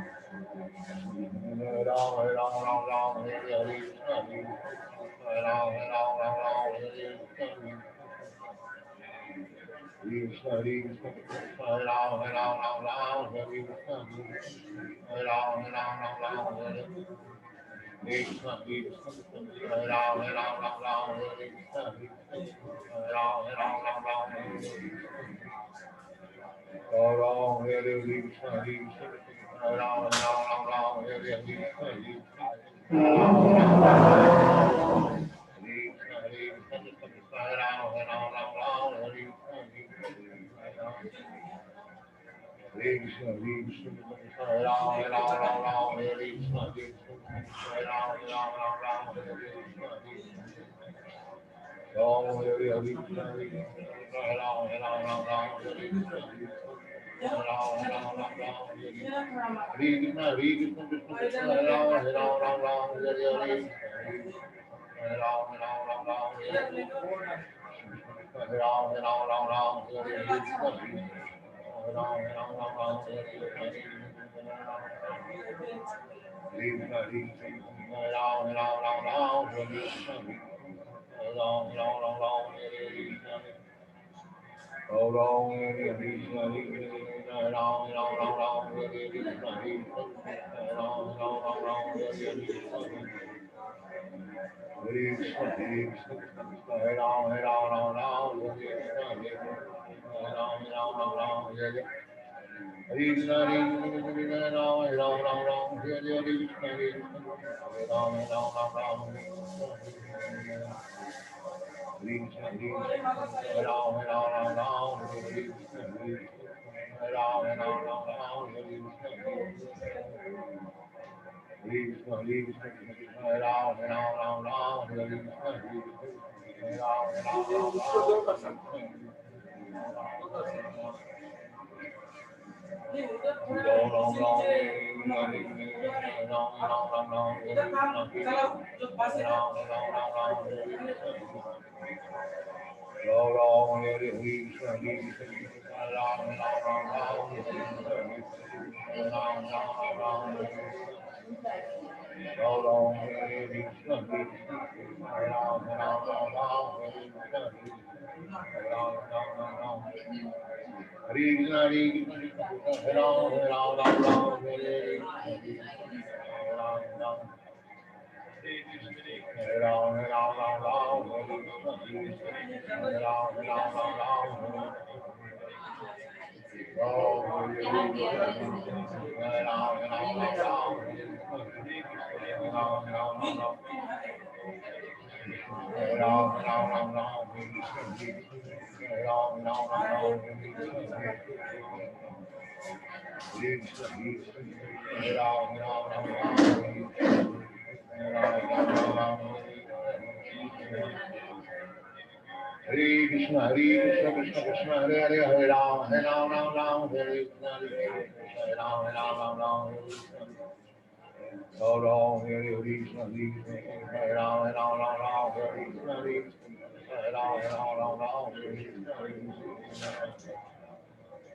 Hare Ram, Hare Ram, Ram Ram, Hare Hare, Hare Krishna, Hare Ram, Hare Ram, Ram Ram, Hare Hare. Krishna, Hare Krishna, Krishna Hare Ram, Hare Ram, Ram Ram, Hare Krishna, Hare Ram, Hare Ram, Ram Ram, Hare Hare. Krishna, Hare Krishna, Krishna Hare Ram, Hare Ram, Ram Ram, Hare Krishna, Hare Ram, Hare Ram, Ram Ram, Hare Hare. Hare Ram, Hare Hare, Krishna, Hare Krishna, Hare Ram, Hare Ram, Ram Ram, Hare Hare, Hare Krishna, Hare Krishna, Krishna Krishna, Hare Ram, Hare Ram, Ram Ram, Hare Hare Krishna, Hare Krishna, Krishna Hare Ram, Hare Ram, Ram Ram, Hare Krishna, Hare Krishna, Hare Ram, Hare Ram, Ram Ram, Hare Krishna, Ram Hare Hare Krishna, Hare Krishna, Hare Ram, Hare Ram, Ram Ram, Hare Krishna, Hare Ram, Hare Ram, Ram Ram, Hare Krishna, Hare Krishna, Krishna Krishna, Hare Ram, Hare Ram, Ram Ram, Hare Hare, Hare Ram, Hare Ram, Ram Ram, Hare Hare Ram, Hare Ram, Ram Ram, Hare Hare, Hare Ram, Hare Ram, Ram Ram, Hare Hare, Hare Ram, Hare Ram, Ram Ram, Hare Hare Ram, Hare Ram, Ram Ram, Hare Hare Ram, Hare Hare Ram, Hare Ram, Ram Ram, Hare Hare Ram, Hare Ram, Ram Ram, Hare Hare Krishna, Hare Krishna, Krishna Hare Ram, Hare Ram, Ram Ram, Hare Hare Ram, Hare Ram, Ram Ram, Hare Hare Krishna, Hare Krishna, Krishna Hare Ram, Hare Ram, Ram Ram, Hare Hare Krishna, Hare Krishna, Hare Ram, Hare Ram, Ram Ram, Hare Krishna, Hare Ram, Hare Ram, Ram Ram, Hare Hare Ram, Hare Ram, Ram Ram, Hare Krishna, Hare Krishna, Krishna Hare Ram, Hare Ram, Ram Ram, Hare Hare Ram, Hare Ram, Ram Hare Krishna, Hare Krishna, Hare Ram, Hare Ram, Ram Ram, Hare Ram, Ram. Hare Ram, Hare Ram, Ram Ram, Hare Ram, Hare Ram, Ram Ram, Hare Ram, Hare Ram, Ram Ram, Hare Ram, Hare Ram, Hare Ram, Ram Ram, Ram, Hare Ram, Ram Ram, Hare Ram, Ram Ram, Hare Krishna, Hare Krishna, Krishna Krishna, Hare Hare, Hare Ram, Hare Ram, Ram Ram, Hare Krishna, Hare Ram, Hare Ram, Ram Ram, Hare Ram, Hare Hare Krishna, Hare Krishna, Hare Ram, Hare Ram, Ram Ram, Hare Krishna, Hare Ram, Hare Ram, Ram Ram,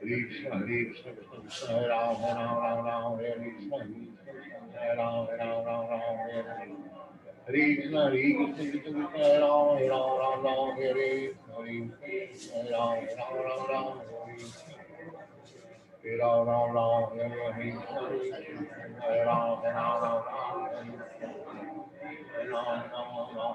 Hare Krishna, Hare Krishna, Krishna Hare Ram, Hare Ram, Ram Ram, Hare Krishna, Hare Ram, Hare Ram, Ram Ram, Hare Krishna, Hare Krishna, Krishna Krishna, Hare Ram, Hare Ram, Ram Ram, Hare Hare Hare Ram, Hare Ram, Ram Ram, Hare Ram, Ram Ram, Hare Hare Hare Ram, Hare Ram, Ram Ram, Hare Ram, Ram Ram,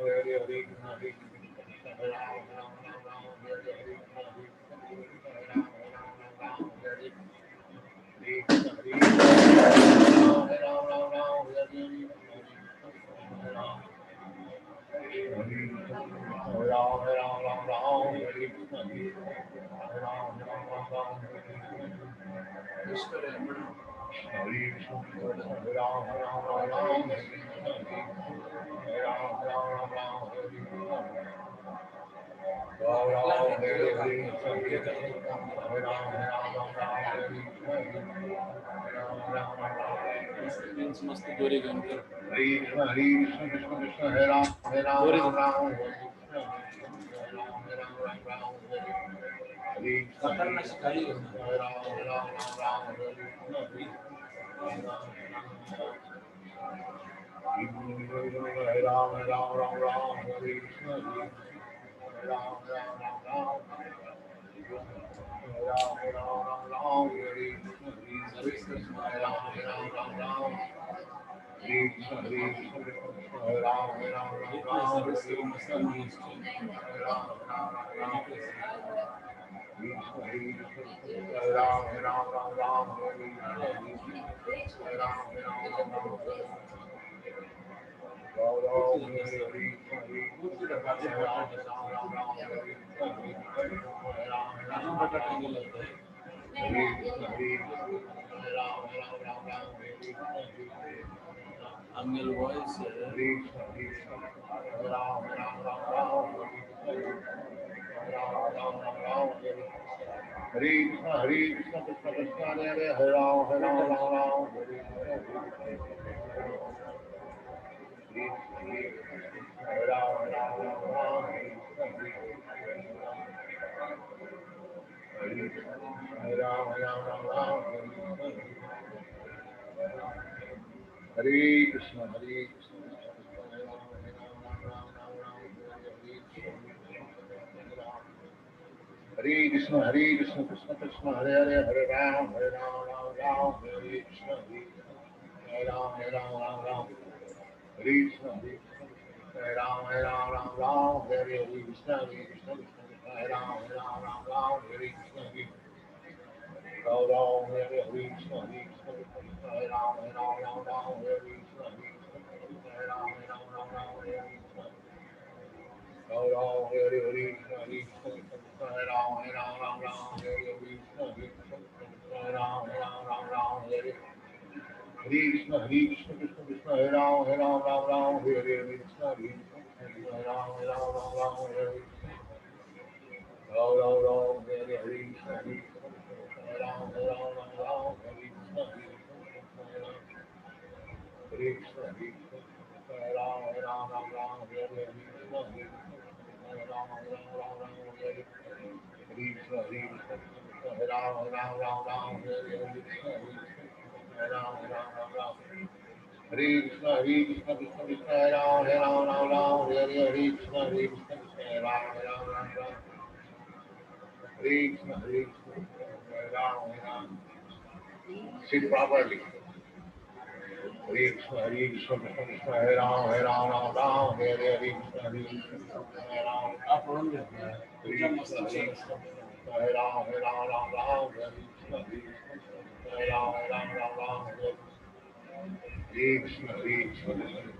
Hare Hare Krishna Hare Krishna Hare Ram Ram Ram Ram Hare Hare Krishna Hare Krishna Hare Ram Ram Ram Ram Hare Hare Krishna Hare Krishna Hare Ram Ram Ram Hare Hare Hare Ram Hare Ram Hare Ram Ram Ram Hare Krishna Hare Ram Ram Ram Ram Hare Krishna Hare Ram Hare Ram Ram Ram Hare Ram Ram Ram Ram Hare Ram Hare Hare Hare Ram Hare Ram Ram Ram Hare Ram Ram Ram Ram. मस्त दोरी घेऊन कर. Hare Krishna Hare Krishna Krishna Krishna Hare Ram Hare Ram Ram Ram Hare Ram Ram Ram Hare Hare Ram Hare Ram Ram Ram Hare Ram Hare Ram Ram Ram Hare Krishna Hare Ram Ram Ram Ram Hare Ram Hare Ram Ram Ram Hare Hare Ram Hare Ram Ram Ram Hare Krishna Hare Krishna Hare Ram Hare Ram Ram Ram Hare Ram Ram Ram Hare Ram Hare Ram Ram Ram Hare Ram Hare Ram Ram Ram Hare Hare Ram Ram Ram Angle voice. Ram Ram Ram Ram Ram Ram Ram Hare Krishna Hare Krishna Krishna Krishna Hare Hare Hare Ram Hare Ram Ram Ram Hare Ram Hare Ram Ram Ram Hare Ram Hare Ram Ram Ram Hare Krishna Hare Krishna Hare Ram Hare Ram Ram Ram Hare Krishna Hare Krishna Krishna Krishna Hare Hare Hare Ram Hare Ram Ram Ram Hare Krishna Hare Ram Hare Ram Ram Ram Hare Krishna Hare Ram Hare Ram Ram Ram Hare Hare Krishna Hare Krishna Krishna Krishna Hare Ram Hare Ram Ram Ram Hare Krishna Hare Ram Ram Hare Hare Krishna Hare Krishna Krishna Hare Ram Hare Ram Ram Ram Hare Krishna Hare Krishna Hare Ram Hare Ram Ram Ram Hare Krishna Ram Ram Hare Hare Krishna Hare Krishna Krishna Hare Ram Hare Ram Ram Ram Hare Hare Krishna Hare Krishna Hare Ram Hare Ram Ram Ram Hare Hare Krishna Hare Krishna Krishna Krishna Hare Ram Hare Ram Ram Ram Hare Hare Krishna Hare Krishna Hare Ram Hare Ram Ram Ram Hare Ram Ram Ram Hare Hare Krishna Hare Krishna Hare Ram Hare Ram Ram Ram Hare Krishna Hare Krishna Hare Krishna Hare Ram Hare Ram Ram Ram Hare Hare Krishna Hare Hare Ram Hare Ram Ram Ram Hare Hare Krishna Hare Krishna Hare Ram Hare Ram Ram Ram Hare Hare Krishna Hare Ram Hare Ram Ram Ram Hare Krishna Hare Krishna Krishna Krishna Hare Ram Hare Ram Ram Ram Hare Hare Krishna Hare Krishna Hare Ram Hare Ram Ram Ram Hare Krishna Hare Krishna Hare Ram Hare Ram. Sit properly. Hare Krishna Hare Krishna Krishna Krishna Hare Ram Hare Ram Ram Ram Hare Hare Krishna Hare Krishna Hare Ram Hare Krishna Hare Ram Hare Ram Ram Ram Hare Krishna Hare Ram Hare Ram Ram Ram Hare Krishna Hare Krishna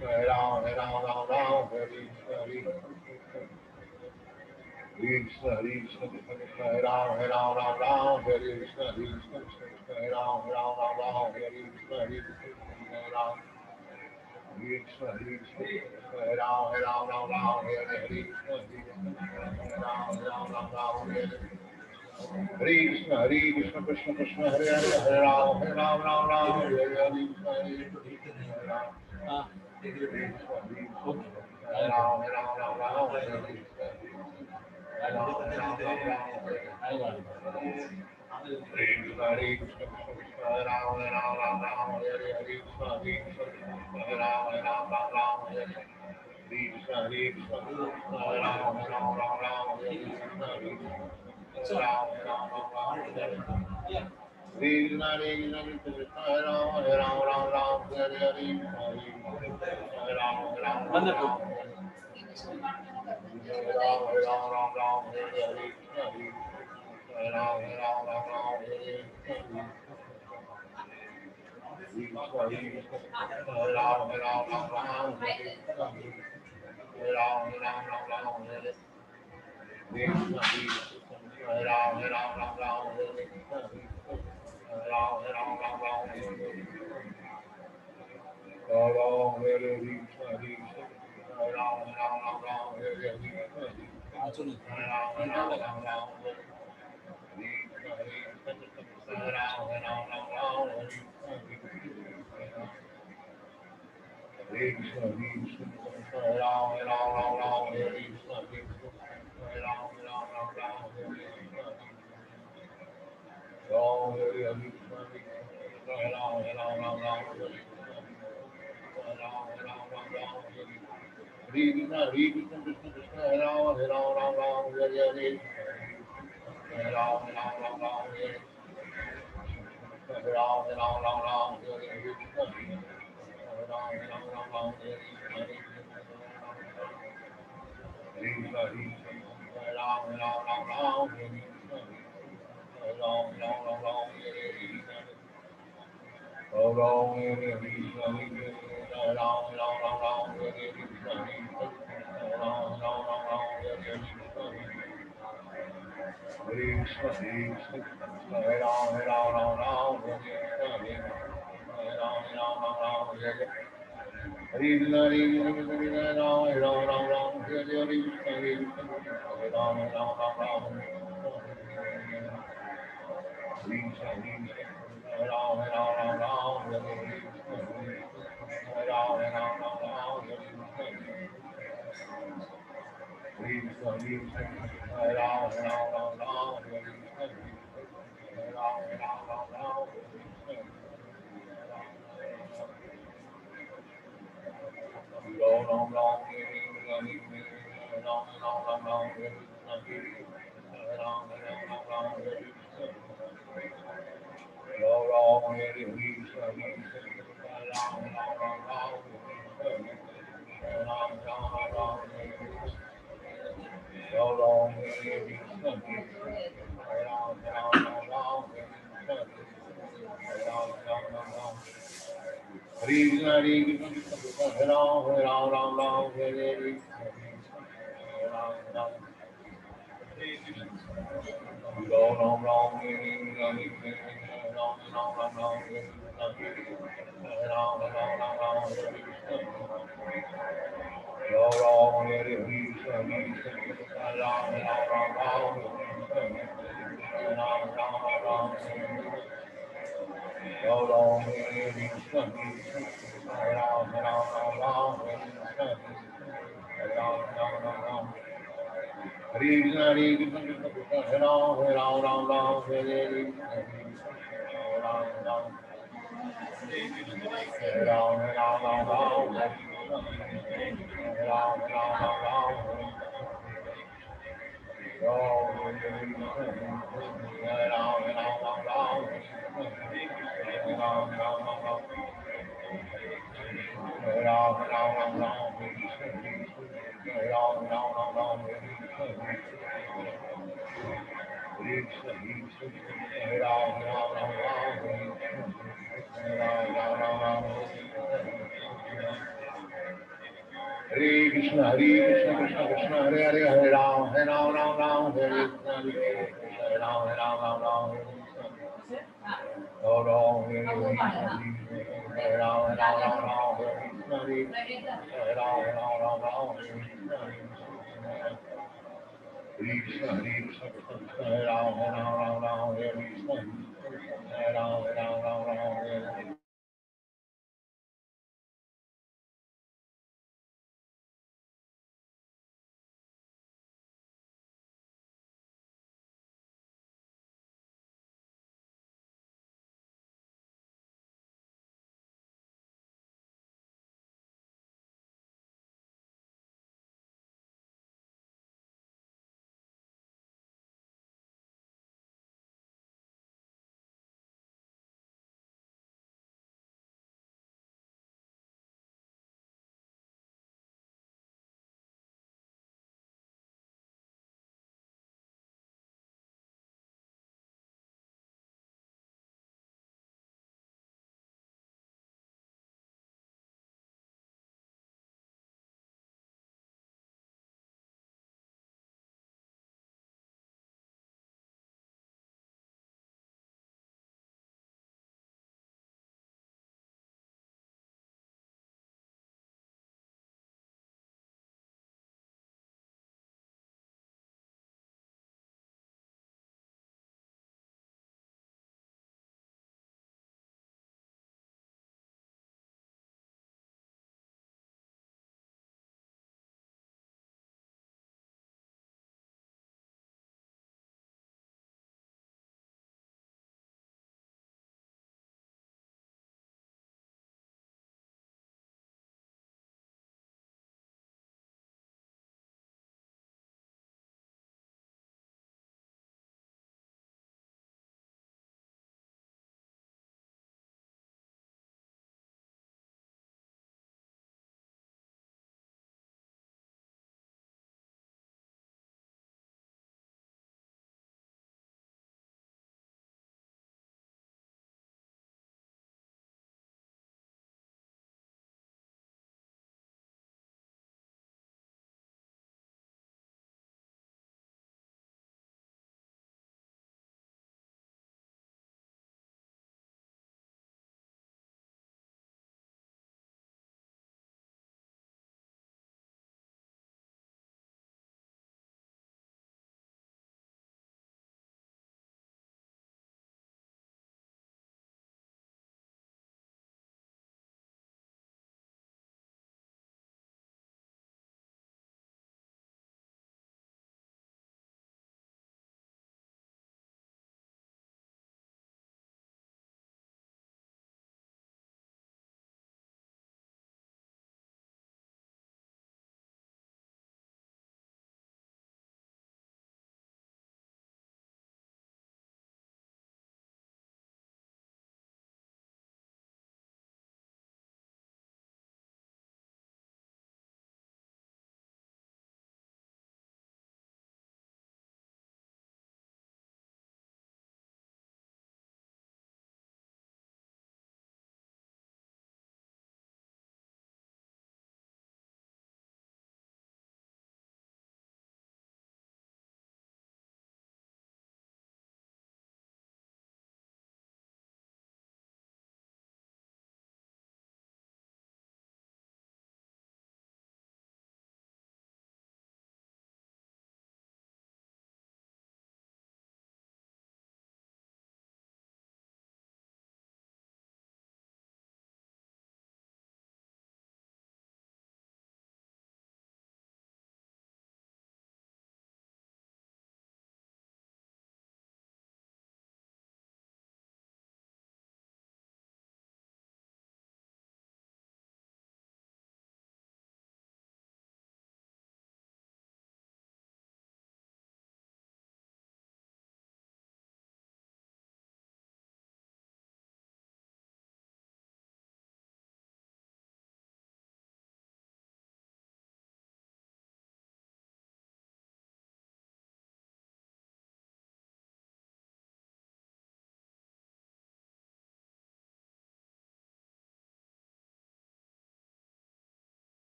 Hare Ram Hare Ram Ram Ram Hare Krishna Hare Krishna Hare Krishna Krishna Hare Ram Hare Ram Ram Ram Hare Krishna Hare Krishna Krishna Hare Ram Hare Ram Ram Ram Hare Krishna Hare Krishna Hare Ram Hare Krishna Hare Krishna Hare Ram Hare Ram Ram Ram Hare Hare Krishna Hare Ram Hare Ram Ram Ram Hare Hare Krishna Hare Krishna Krishna Krishna Hare Hare Hare Ram Hare Ram Ram Ram Hare Hare Krishna Hare Ram Hare Ram Hare Ram Ram Ram Hare Hare Hare Krishna Krishna Hare Ram Hare Ram Ram Ram Hare Hare Krishna Hare Krishna Hare Ram Hare Ram Ram Ram Hare Krishna Hare Krishna Hare Ram Hare Ram Ram Ram Hare Krishna Hare Ram Hare Ram Ram Ram Hare Krishna Hare Krishna Krishna Hare Ram Hare Ram Ram Ram Hare Hare Hare Ram Hare Ram Ram Ram.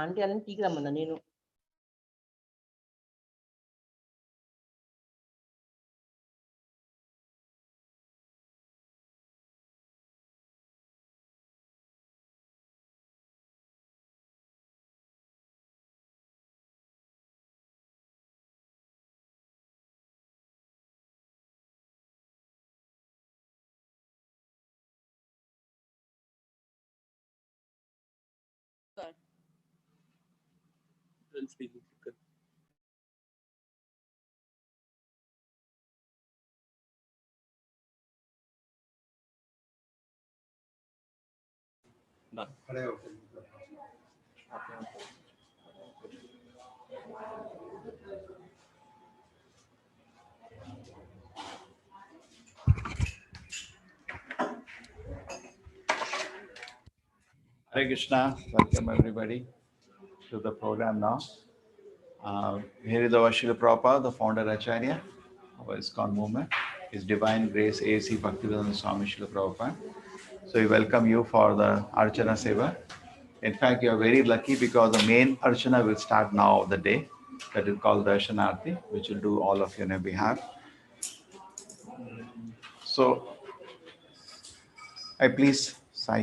Aunty వాళ్ళని టీకి రమ్మన్నా నేను. Done. Hare Krishna, welcome everybody to the program now. Here is our Srila Prabhupada, the founder Acharya of ISKCON movement, His Divine Grace A.C. Bhaktivedanta Swami Srila Prabhupada. So we welcome you for the Archana Seva. In fact, you are very lucky because the main Archana will start now of the day. That is called Darshan Aarti, which will do all of you on your behalf. So, I please, Sai,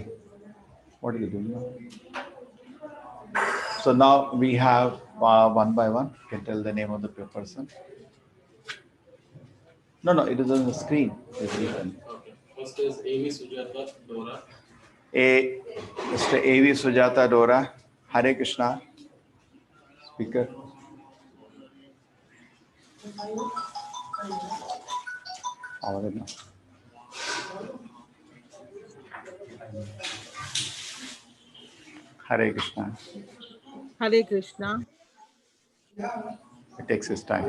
what are you doing now? So now we have one by one. You can tell the name of the person. No, it is on the screen. It's written. Okay. First is A.V. Sujata Dora. Mr. A.V. Sujata Dora. Hare Krishna. Speaker. Hare Krishna. Hare Krishna. It takes his time.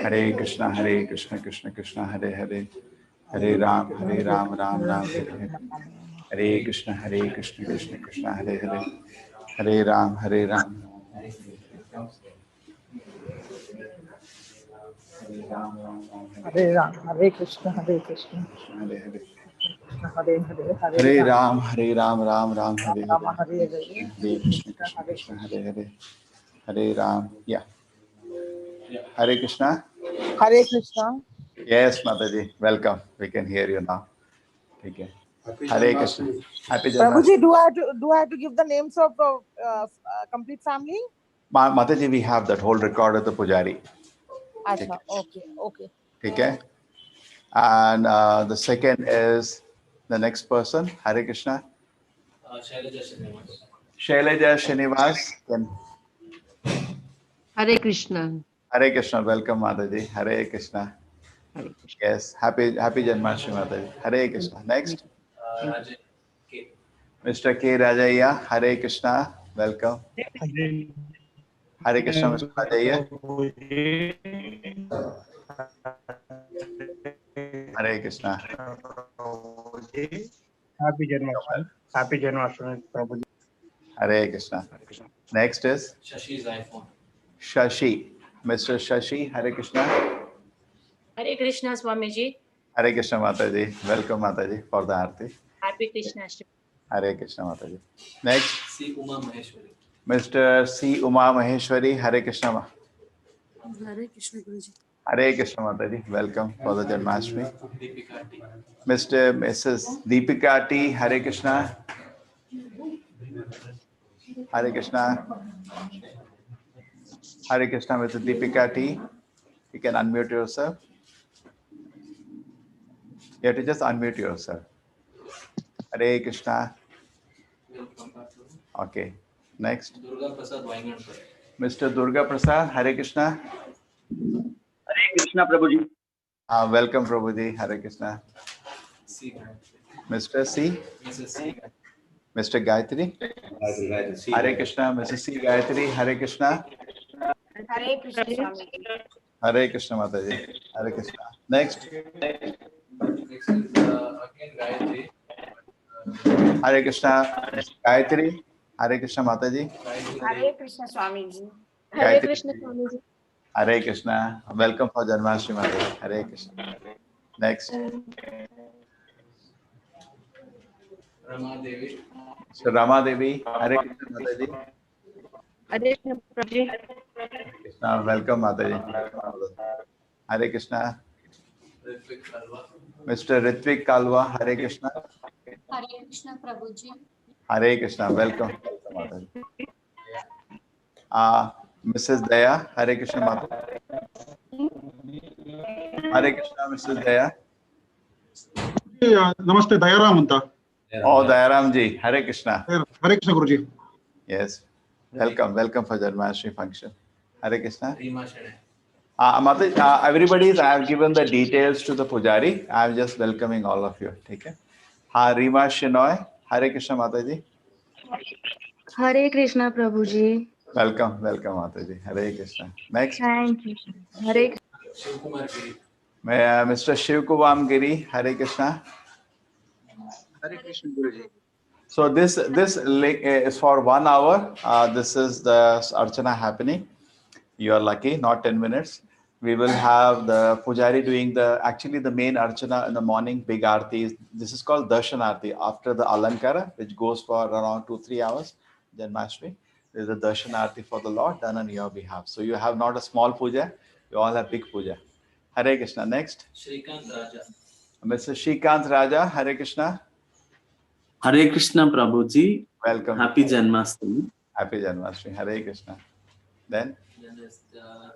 Hare Krishna, Hare Krishna, Krishna Krishna, Hare Hare. Hare Ram, Hare Ram, Ram Ram, Hare Hare. Hare Krishna, Hare Krishna, Krishna Krishna, Hare Hare. Hare Ram, Hare Ram. Hare Ram, Hare Krishna, Hare Krishna, Hare Hare. Hare Hare, Hare Ram, Hare Ram, Ram Ram, Hare Rama, Hare. Hare Hare. Hare Krishna, Krishna Krishna, Hare Hare. Hare Ram. Yeah. Hare Krishna. Hare Krishna. Yes, Mataji. Welcome. We can hear you now. Okay. Hare Krishna. Happy Janmashtami. Prabhuji, do I have to give the names of complete family? Mataji, we have that whole record of the pujari. Acha, okay, okay. Okay. And the second is the next person, Hare Krishna. Shailaja Srinivas. Shailaja Srinivas. Hare Krishna. Hare Krishna. Welcome, Mataji. Hare Krishna. Hare Krishna. Yes. Happy Janmashtami, Mataji. Hare Krishna. Next. Raja K. Mr. K. Rajaya. Hare Krishna. Welcome. Hare Krishna, Mr. Rajaya. Hare Krishna. Happy Janmashtami. Happy Janmashtami, Prabhuji. Hare Krishna. Next is Shashi's iPhone. Shashi. Mr. Shashi, Hare Krishna. Hare Krishna, Swamiji. Hare Krishna, Mataji. Welcome, Mataji, for the Aarti. Happy Krishna. Hare Krishna, Mataji. Next. C. Uma Maheshwari. Mr. C. Uma Maheshwari, Hare Krishna. Hare Krishna, Guruji. Hare Krishna, Mataji. Welcome for the Janmashtami. Deepika T. Mr. Mrs. Deepika T. Hare Krishna. Hare Krishna. Hare Krishna, Mr. Deepika T. You can unmute yourself. You have to just unmute yourself. Hare Krishna. We'll come back to Okay. Next. Durga Prasad Vaingankar. Mr. Durga Prasad, Hare Krishna. Hare Krishna, Prabhuji. Welcome, Prabhuji. Hare Krishna. C. Gayatri. Mr. C. Mrs. C. Gayatri. Mr. Gayatri. Hare Krishna, Mrs. C. Gayatri. Hare Krishna. Hare Krishna, Swami. Hare Krishna, Mataji. Hare Krishna. Next. Next is again Gayatri. Hare Krishna, Gayatri. Hare Krishna, Mataji. Hare Krishna, Swamiji. Hare Gayatri. Krishna, Swamiji. Hare Krishna. Welcome for Janmashtami, Mataji. Hare Krishna. Next. Rama Devi. So Rama Devi. Hare Krishna, Mataji. Hare Krishna Prabhuji. Krishna, welcome Mataji. Hare Krishna. Mr. Ritvik Kalwa, Hare Krishna. Hare Krishna Prabhuji. Hare Krishna, welcome. Welcome Mataji. Mrs. Daya, Hare Krishna Mata. Hare Krishna, Mrs. Daya. Namaste, Dayaram anta. Oh, Dayaram ji, Hare Krishna. Hare Krishna Guruji. Yes, welcome, welcome for Janmashtami function. Hare Krishna. Reema Shenoy. Mataji, everybody, I have given the details to the pujari. I am just welcoming all of you. Okay. Ha, Reema Shenoy, Hare Krishna Mataji. Hare Krishna Prabhuji. Welcome, welcome Mataji. Hare Krishna. Next. Thank you. Hare Shiv Kumar Giri. Mr. Shiv Kumar Giri, Hare Krishna. Hare Krishna Guruji. So this link is for 1 hour. This is the archana happening. You are lucky, not 10 minutes. We will have the pujari doing the actually the main archana in the morning, big aarti. This is called darshan aarti after the alankara, which goes for around 2-3 hours. Janmashtami. There's a darshan aarti for the Lord done on your behalf. So you have not a small puja, you all have big puja. Hare Krishna. Next. Shrikant Raja. Mr. Shrikant Raja, Hare Krishna. Hare Krishna Prabhuji. Welcome. Happy Janmashtami. Happy Janmashtami. Hare Krishna. Then? Then is,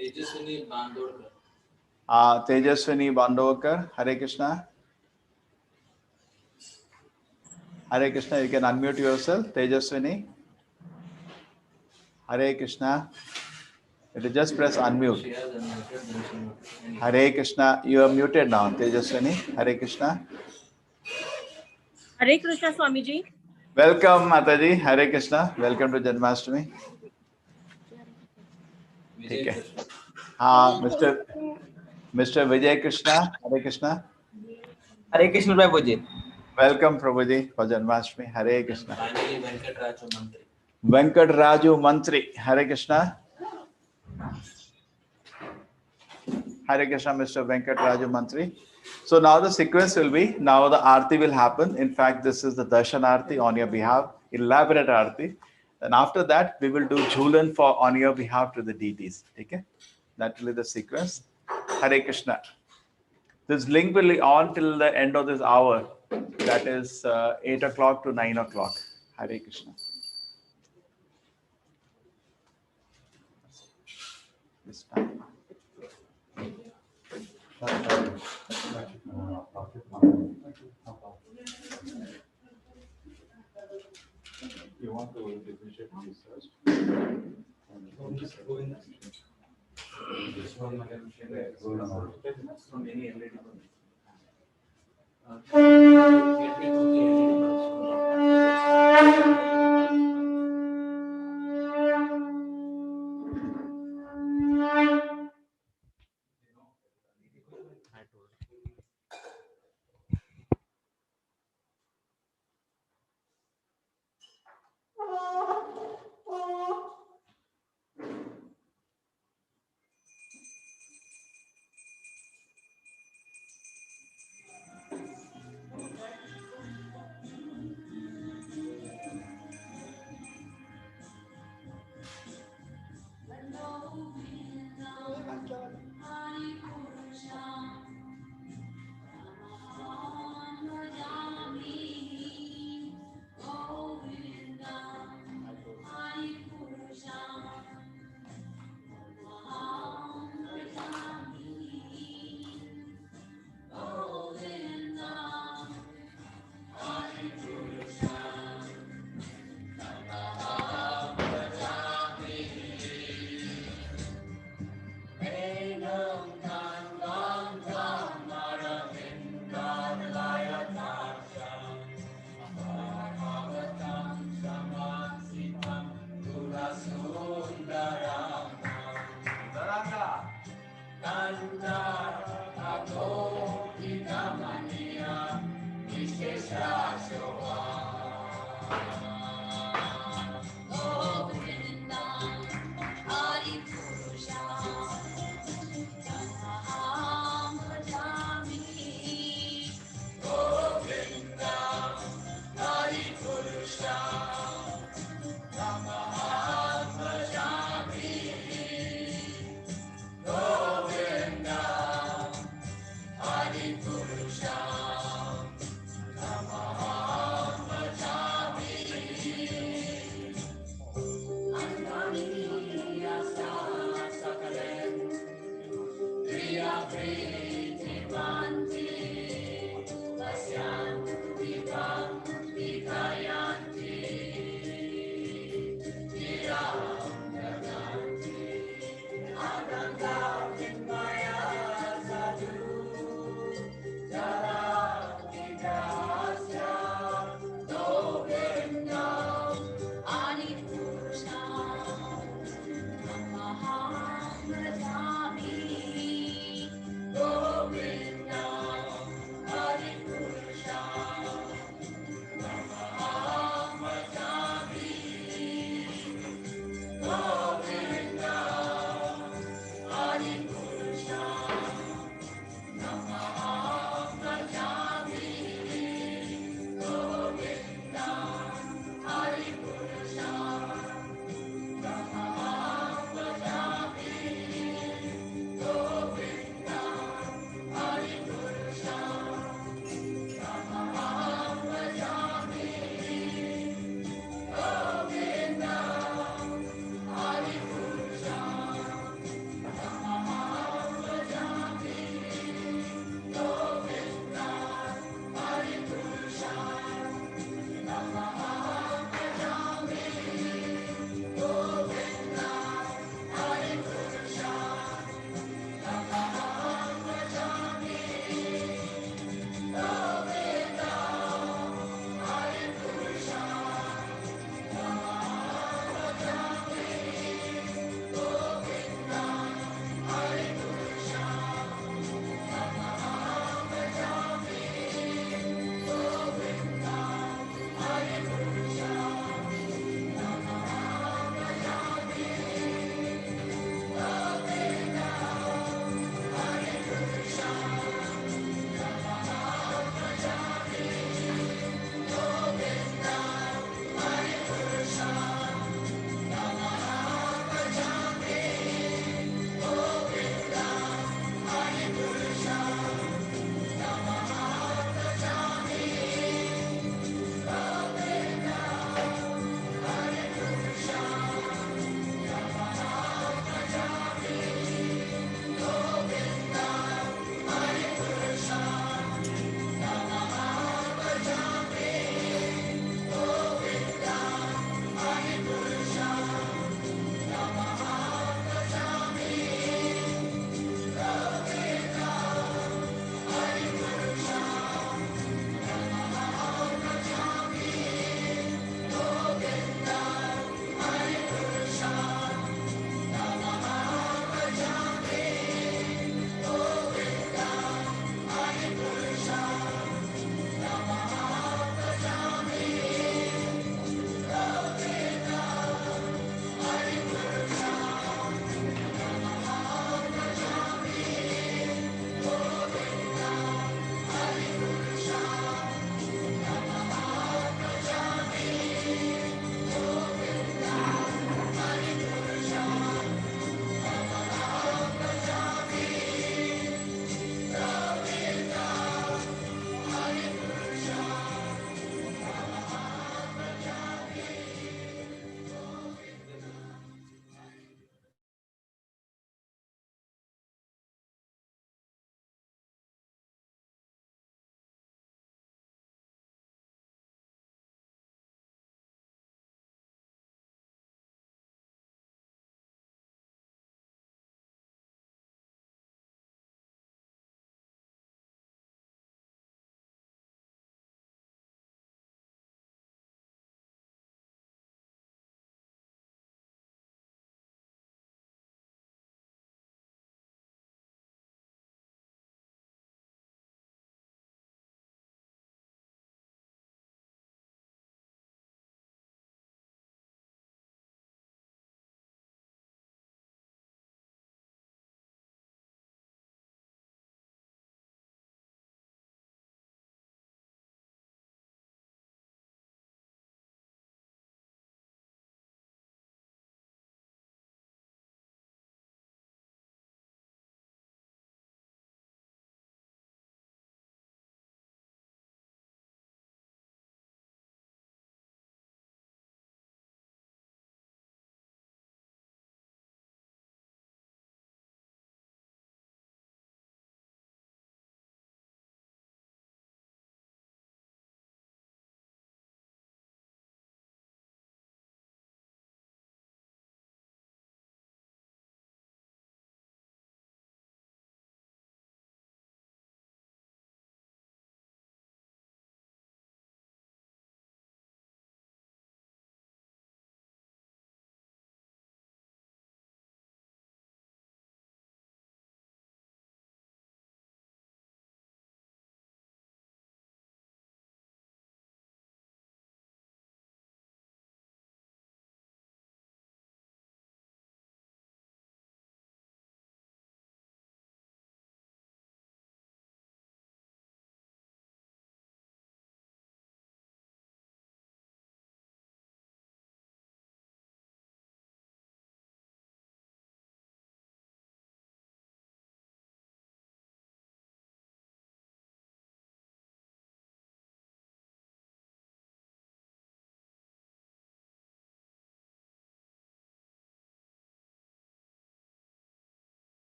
Tejaswini Bandodkar. Tejaswini Bandodkar, Hare Krishna. Hare Krishna, you can unmute yourself. Tejaswini. Hare Krishna. It is just press unmute. She has unmuted, then she muted. Hare Krishna, you are muted now, Tejaswini. Hare Krishna. Hare Krishna Swamiji. Welcome, Mataji. Hare Krishna. Welcome to Janmashtami. ठीक है. हाँ, Mr. Vijay Krishna. Hare Krishna. Hare Krishna Prabhuji. Welcome, Prabhuji, for Janmashtami. Hare Krishna. Finally, Venkat Raju Mantri. Venkat Raju Mantri. Hare Krishna. Hare Krishna, Mr. Venkat Raju Mantri. So now the sequence will be, now the aarti will happen. In fact, this is the darshan aarti on your behalf, elaborate aarti. And after that, we will do jhulan for on your behalf to the deities. Okay? That will be the sequence. Hare Krishna. This link will be on till the end of this hour. That is 8 o'clock to 9 o'clock. Hare Krishna. This time. You want to differentiate this first? This one, from any LED bulb. Get me to the LED bulbs.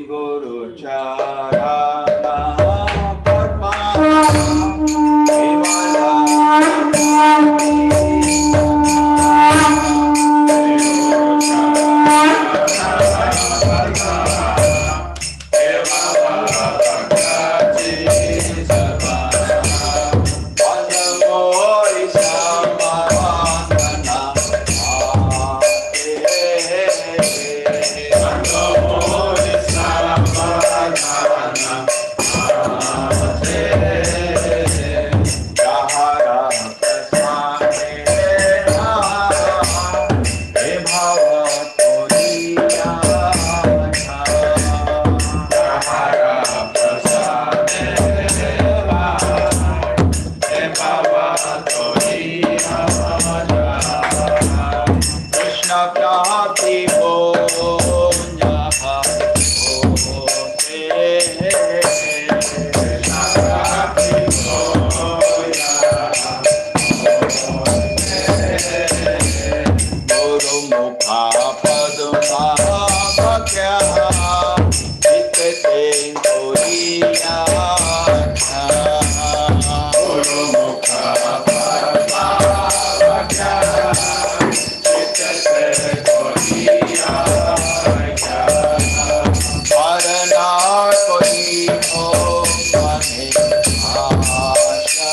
Guru Charana Padma Krishna Prabhi Guru Mukha Padma Bhakya Chitte Koriya Guru Mukha Padma Bhakya Parna koi ho mane asha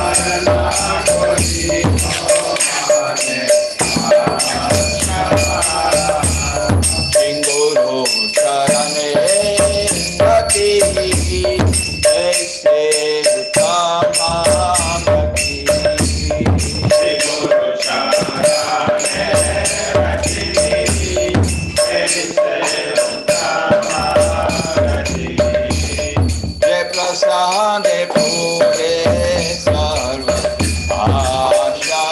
Parna koi ho mane asha Guru charane gati aise uttama gati Guru charane gati Jai prasad pure sarva asha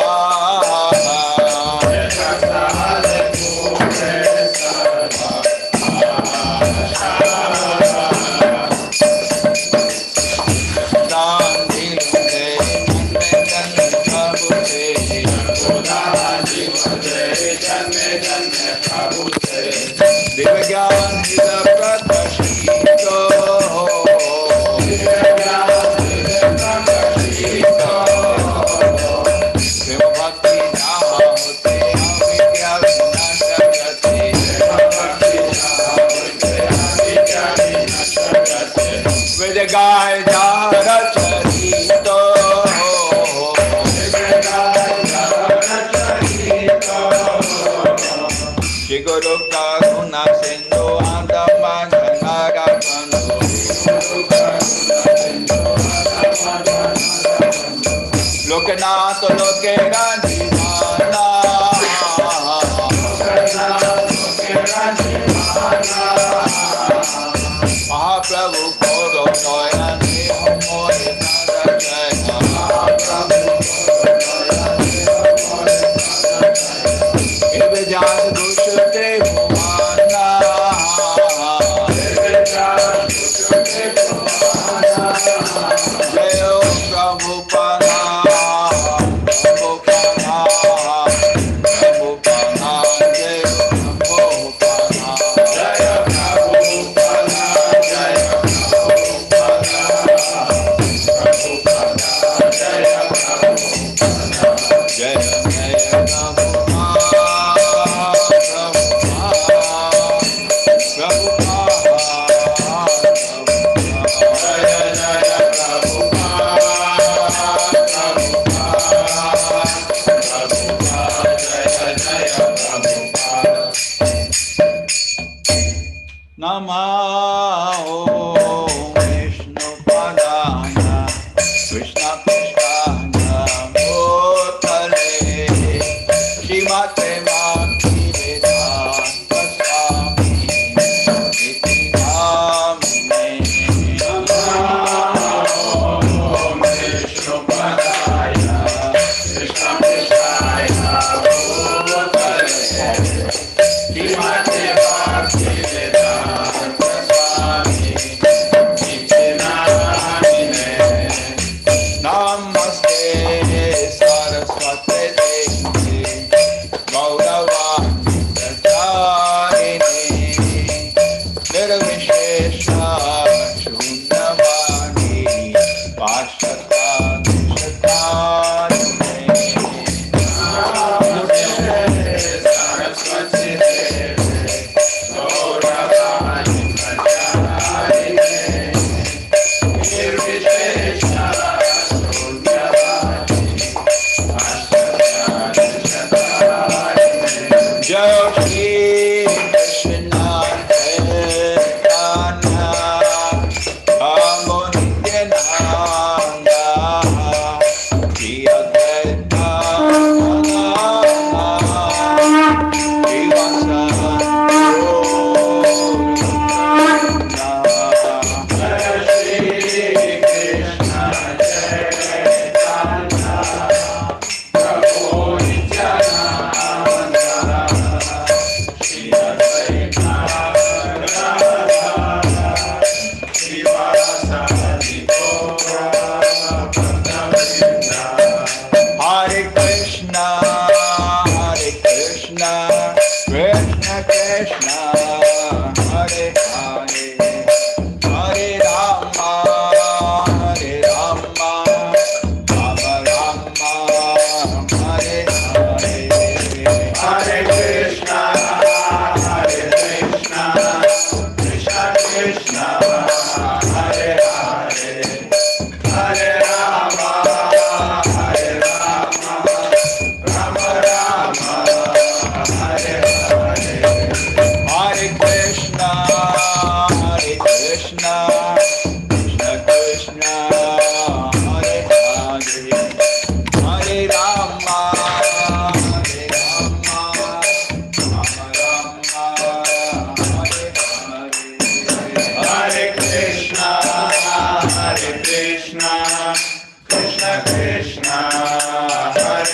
Jai prasad pure sarva asha Gandhi janme janme prabhu te janme janme prabhu te Divya Gyan Prakashito Divya Gyan Prakashito Prema Bhakti Jaha Hote Avidya Vinasha Gati Prema Bhakti Jaha Hote Avidya Vinasha Gati Ved Gaay Jara Charito Ved Gaay Jara Charito Shri Guru Karuna Sindhu Andama Janara Bandhu Loknath Lokera Jivana Mahaprabhu Koro Daya Deho More Nara Jaya Mahaprabhu Koro Daya Deho More Nara Jaya Divya Dushte Bhuvana Divya Dushte Bhuvana Jaya Prabhupada Prabhupada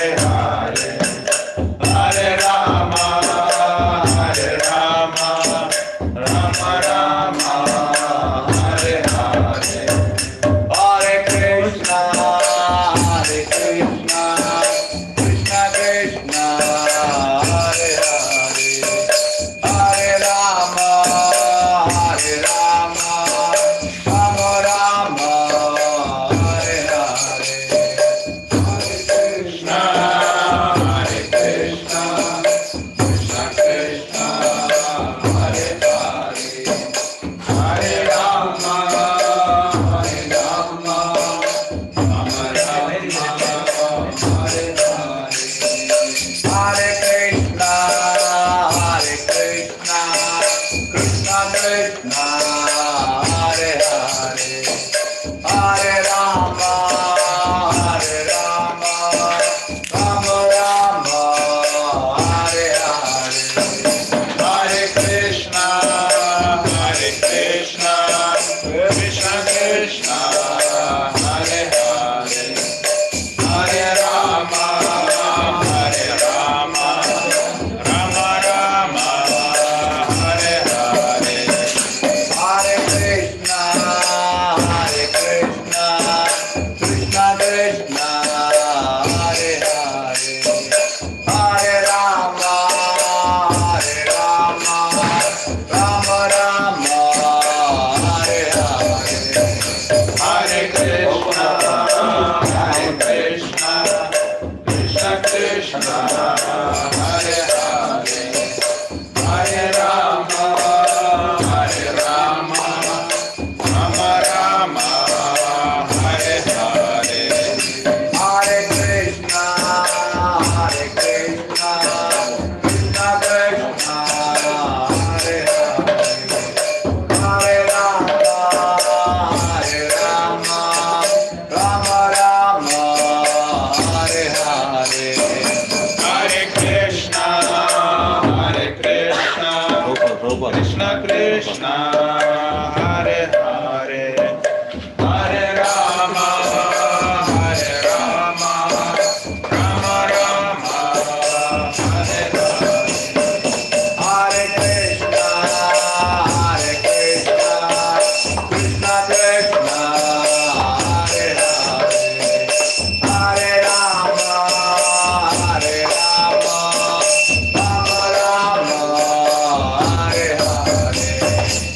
Hare Hare Rama Hare Rama Rama Rama Hare Hare Hare Krishna Hare Krishna Krishna Krishna Hare Hare Hare Rama Hare Rama Rama Rama Hare Hare Hare Krishna Hare Krishna Krishna Krishna Hare Hare Hare Rama Hare Rama Rama Rama Hare Hare Hare Krishna Hare Krishna Krishna Krishna Hare Hare Hare Rama Hare Rama Rama Rama Hare Hare Hare Krishna Hare Krishna Krishna Krishna Hare Hare Hare Rama Hare Rama Rama Rama Hare Hare Hare Krishna Hare Krishna Krishna Krishna Hare Hare Hare Rama Hare Rama Rama Rama Hare Hare Hare Krishna Hare Krishna Krishna Krishna Hare Hare Hare Rama Hare Rama Rama Rama Hare Hare Hare Krishna Hare Krishna Krishna Krishna Hare Hare Hare Rama Hare Rama Rama Rama Hare Hare Hare Krishna Hare Krishna Krishna Krishna Hare Hare Hare Rama Hare Rama Rama Rama Hare Hare Hare Krishna Hare Krishna Krishna Krishna Hare Hare Hare Rama Hare Rama Rama Rama Hare Hare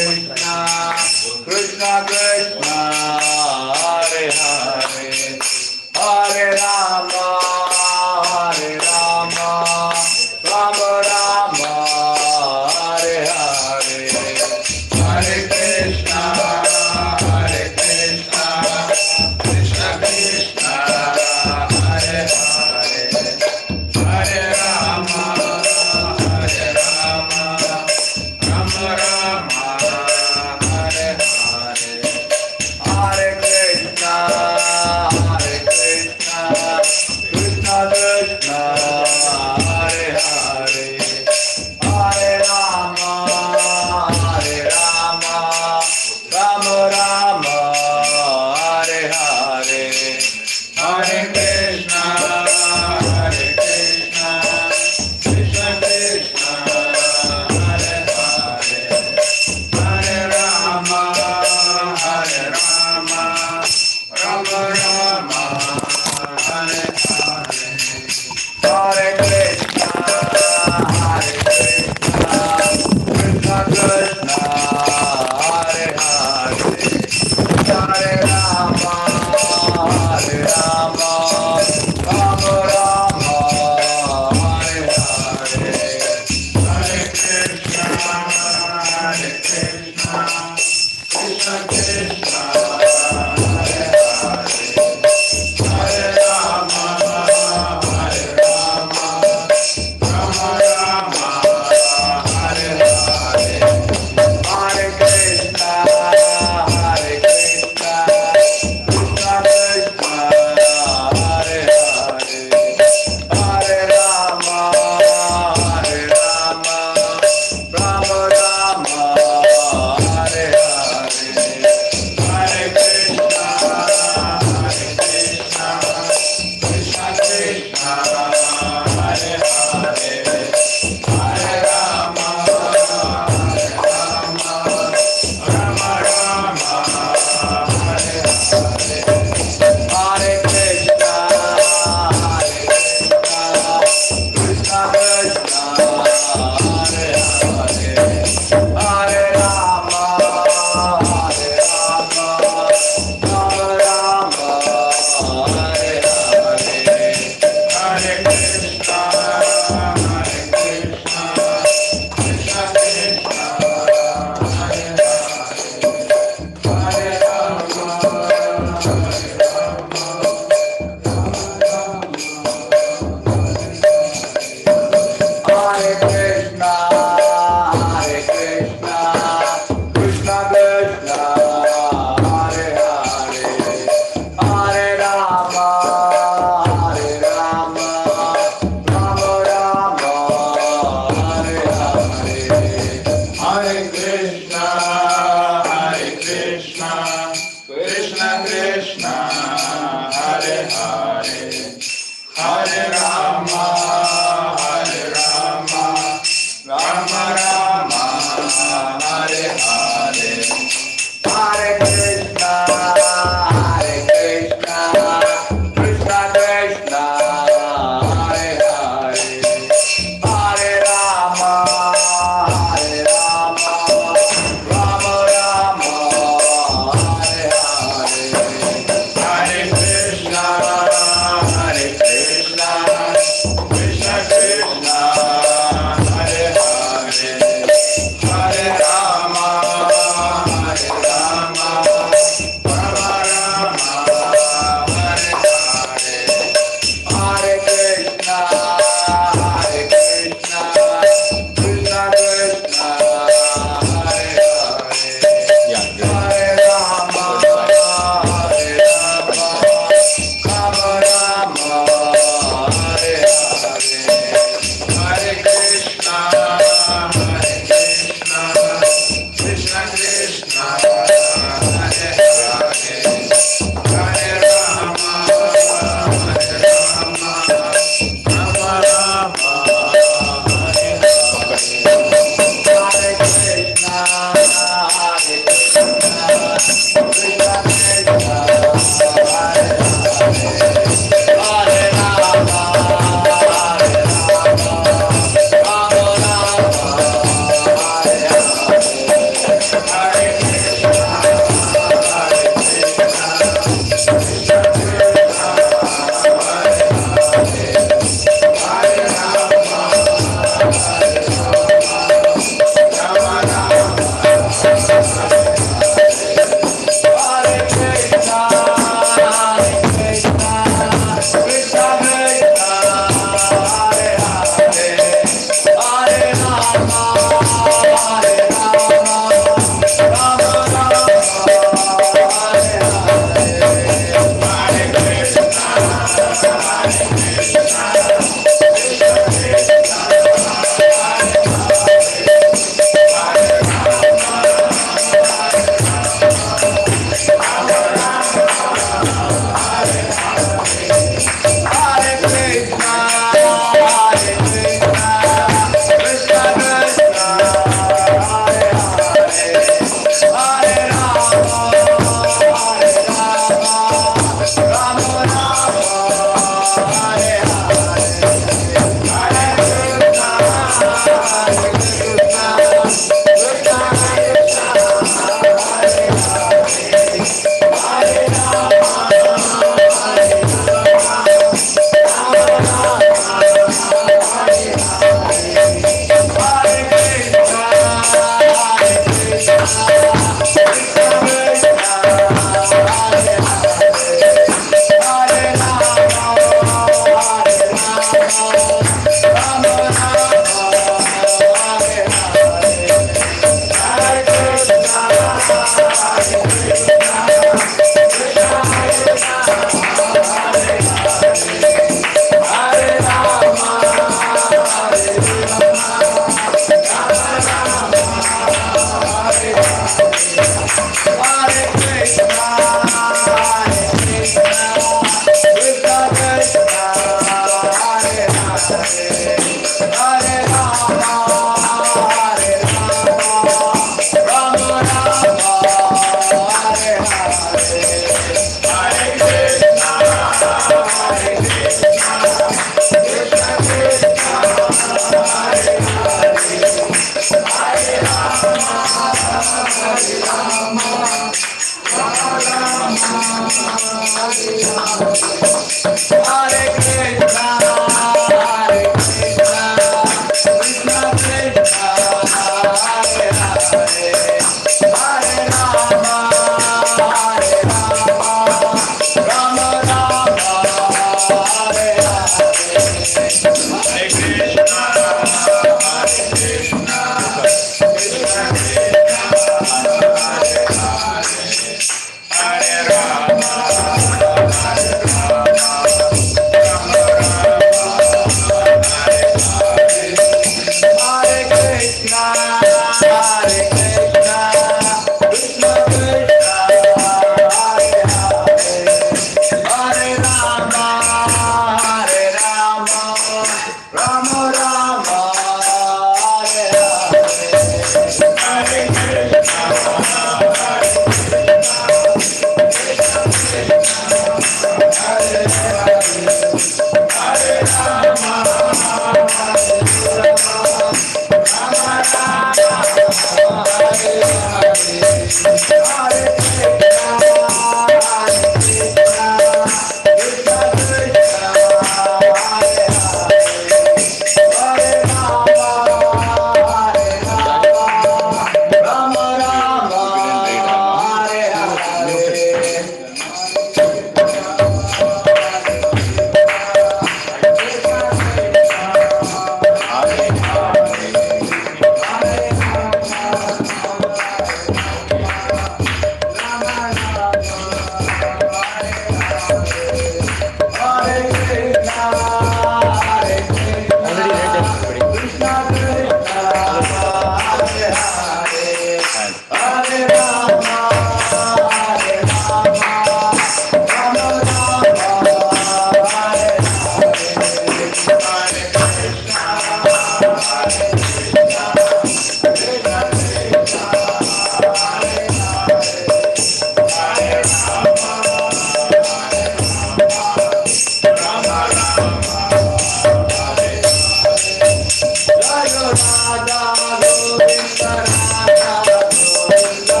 Radha Govinda Radha Govinda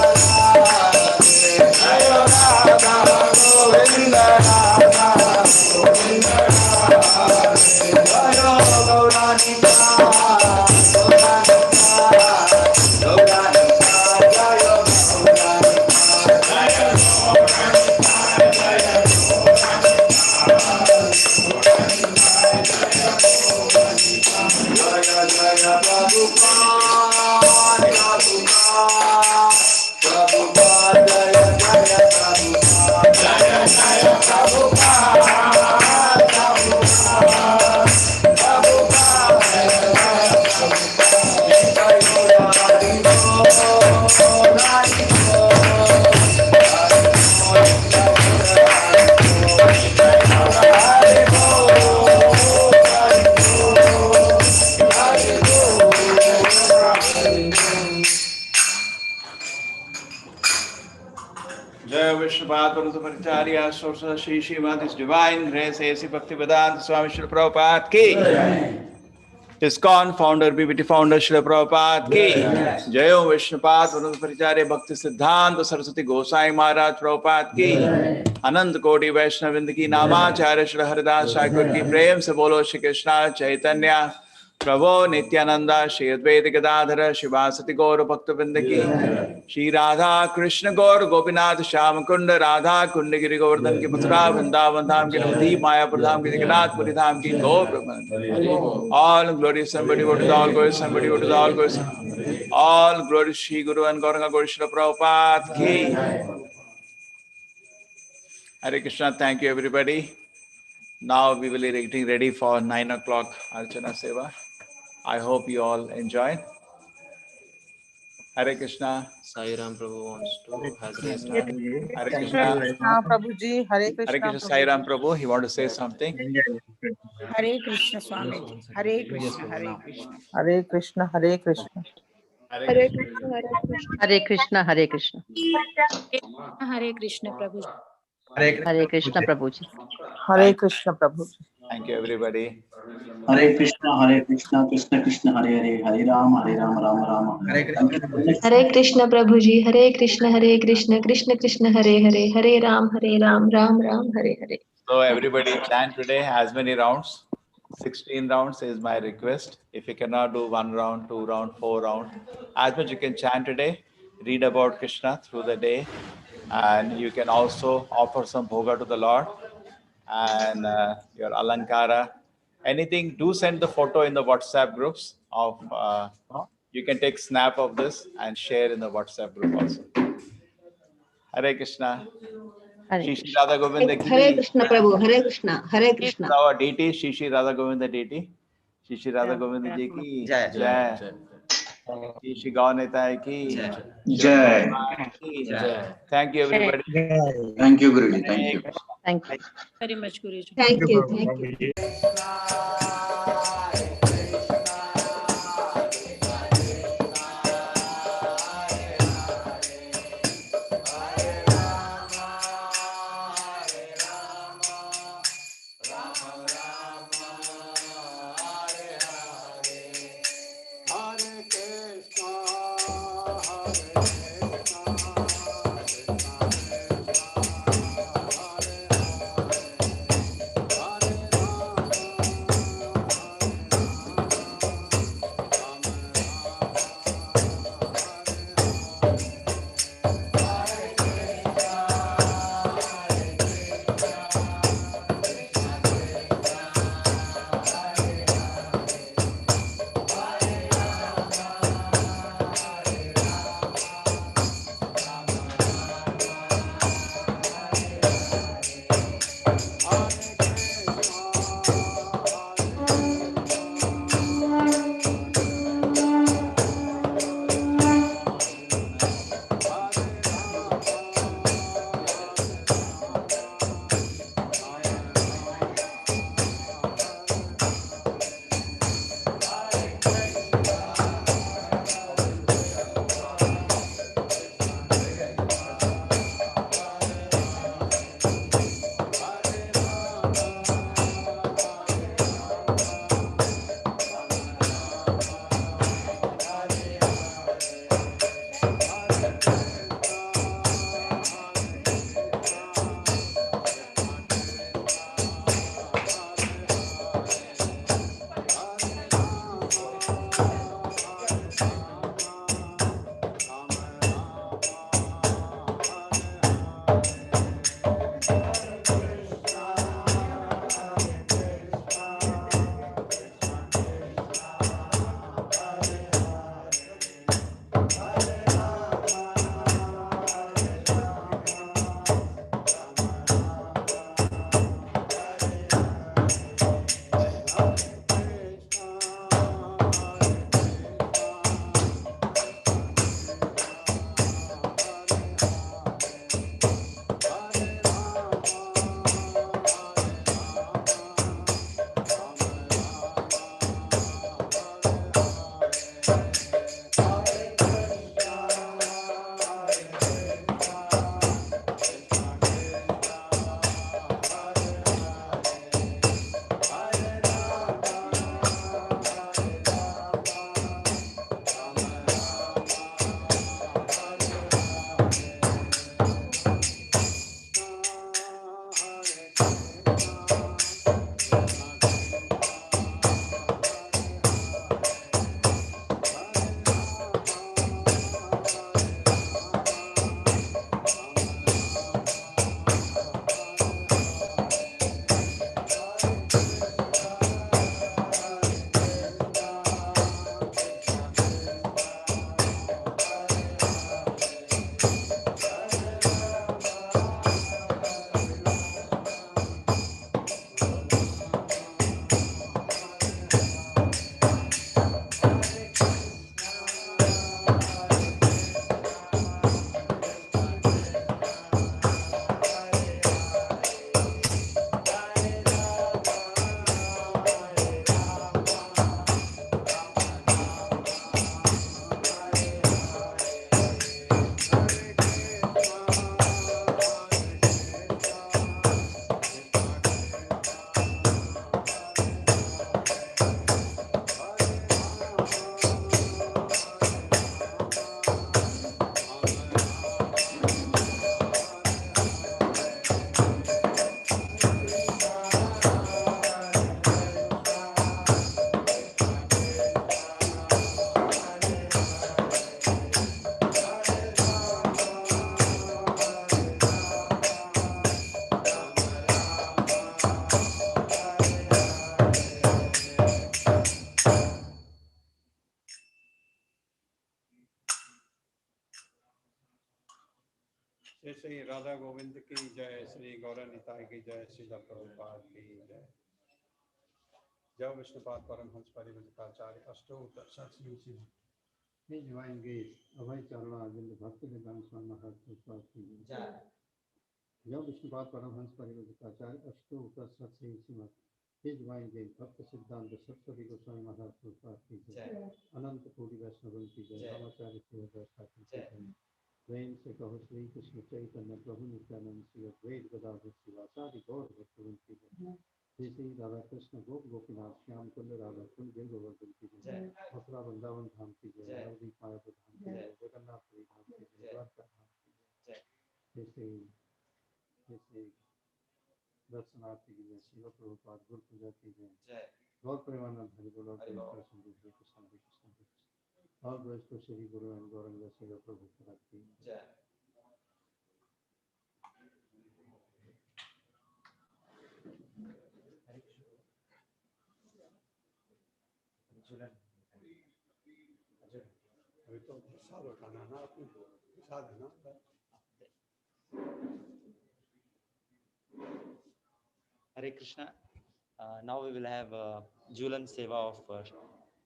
Radhe Jaya Radha Govinda Radha Govinda Radhe Jaya Gauranika Gauranika Gauranika Jaya Gauranika Jaya Gauranika Jaya Gauranika Jaya Jaya Prabhupada Prabhupada Prabhupada Jaya Jaya Prabhupada Jaya Jaya Prabhupada Prabhupada Prabhupada Jaya Jaya Prabhupada Jaya Hari Bol Hari Bol Hari Bol Hari Bol Hari Bol. Jai Vishnupada Paracharya Source Shri Srimad Divine Grace A.C. Bhakti Vedanta Swami Srila Prabhupada Ki ISKCON founder BBT founder Srila Prabhupada Ki Jai Om Vishnupad Paracharya Bhakti Siddhanta Saraswati Gosai Maharaj Prabhupada Ki Anant Koti Vaishnavind की नामाचार्य श्री हरिदास ठाकुर की प्रेम से बोलो श्री कृष्णा चैतन्य प्रभो नित्यानंदा श्री अद्वैत गदाधर शिवासति गौर भक्तवृंद की श्री राधा कृष्ण गौर गोपीनाथ श्याम कुंड राधा कुंड गिरि गोवर्धन की मथुरा वृंदावन धाम की नवदीप मायापुर धाम की जगन्नाथपुरी धाम की गौर। All glory somebody go to the all glory somebody go to the all glory all glory Shri Guru and Gauranga Gaur Srila Prabhupada ki. Hare Krishna, thank you everybody. Now we will be getting ready for 9 o'clock Archana Seva. I hope you all enjoy. Hare Krishna. Sai Ram Prabhu wants to has raised hand. Hare Krishna. Krishna Prabhuji, Hare Krishna. Hare Krishna Sai Ram Prabhu, he want to say something. Hare Krishna Swamiji. Hare Krishna, Hare Krishna. Hare Krishna, Hare Krishna. Hare Krishna, Hare Krishna. Hare Krishna, Hare Krishna. Hare Krishna Prabhu. Hare Krishna Prabhuji. Hare Krishna Prabhuji. Thank you everybody. Hare Krishna, Krishna Krishna, Hare Hare, Hare Rama, Hare Rama, Rama Rama. Hare Krishna. Hare Krishna Prabhuji. Hare Krishna, Hare Krishna, Krishna Krishna, Hare Hare, Hare Ram, Hare Ram, Ram Ram, Hare Hare. So everybody chant today as many rounds. 16 rounds is my request. If you cannot do 1 round, 2 round, 4 round, as much you can chant today. Read about Krishna through the day, and you can also offer some bhoga to the Lord and your alankara. Anything, do send the photo in the WhatsApp groups of, you can take snap of this and share in the WhatsApp group also. Hare Krishna. Hare Shri Shri Radha Govinda ki. Hare Krishna Prabhu, Hare Krishna, Hare Krishna. Our deity, Shri Shri Radha Govinda deity. Shri Shri Radha Govinda ji ki Jai. Jai. Shri Shri Gaur Nitai ki Jai. Jai. Thank you everybody. Thank you, Guruji. Thank you. Thank you very much, Guruji. Thank you, thank you. Hare Krishna, Hare Krishna, Krishna Krishna, Hare Hare, Hare Rama, Hare Rama, Rama Rama, Hare Hare. Hare Krishna, Hare Krishna, Krishna Krishna, Hare Hare, Hare Rama, Hare Rama, Rama Rama, Hare Hare. Shri Shri Radha Govind की जय, श्री गौर निताई की जय, श्री प्रभुपाद की जय। जय विष्णुपाद परमहंस परिव्रजकाचार्य अष्टोत्तर सत्संग Shri His Divine Grace Abhay Charanaravinda Bhakti Vedanta Swami Maharaj Prabhupada की जय। जय विष्णुपाद परमहंस परिव्रजकाचार्य अष्टोत्तर सत्संग श्रीमद His Divine Grace भक्त सिद्धांत सरस्वती गोस्वामी महाराज प्रभुपाद की जय। अनंत कोटि वैष्णव की जय। रामाचार्य सेवा की जय। प्रेम से कहो श्री कृष्ण चैतन्य प्रभु नित्यानंद श्री अद्वैत गदाधर श्रीवासादि गौर भक्तवृंद की जय। श्री श्री राधा कृष्ण गोप गोपीनाथ श्याम कुंड राधा कुंड गिर गोवर्धन की जय। मथुरा वृंदावन धाम की जय। नवदीप मायापुर धाम की जय। जगन्नाथपुरी धाम की जय। द्वारका धाम की जय। श्री श्री श्री श्री दर्शनार्थी की जय। शिव प्रभुपाद गुरु पूजा की जय। गौर प्रेमानंद हरि बोल। हरे कृष्ण हरे कृष्ण हरे कृष्ण हरे Krishna. All glories to Shri Guru and Gauranga Srila Prabhupada ki jai. अभी तो प्रसाद उठाना ना, आपने प्रसाद है ना। Hare Krishna. Now we will have Julan Seva of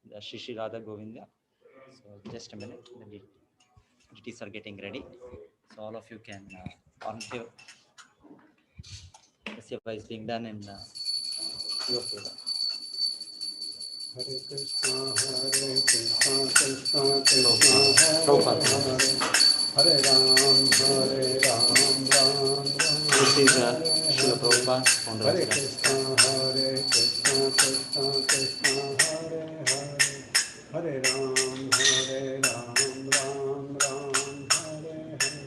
the Shri Shri Radha Govinda. So just a minute, the deities are getting ready. So all of you can volunteer. The seva is being done in your favor. Hare Krishna, Hare Krishna, Krishna Krishna, Hare Hare, Hare Ram, Hare Ram, Ram Ram. This is Srila Prabhupada, founder of Hare the Krishna, Hare Krishna, Krishna Krishna, Hare Hare, Hare Ram, Hare Ram, Ram Ram, Hare Hare,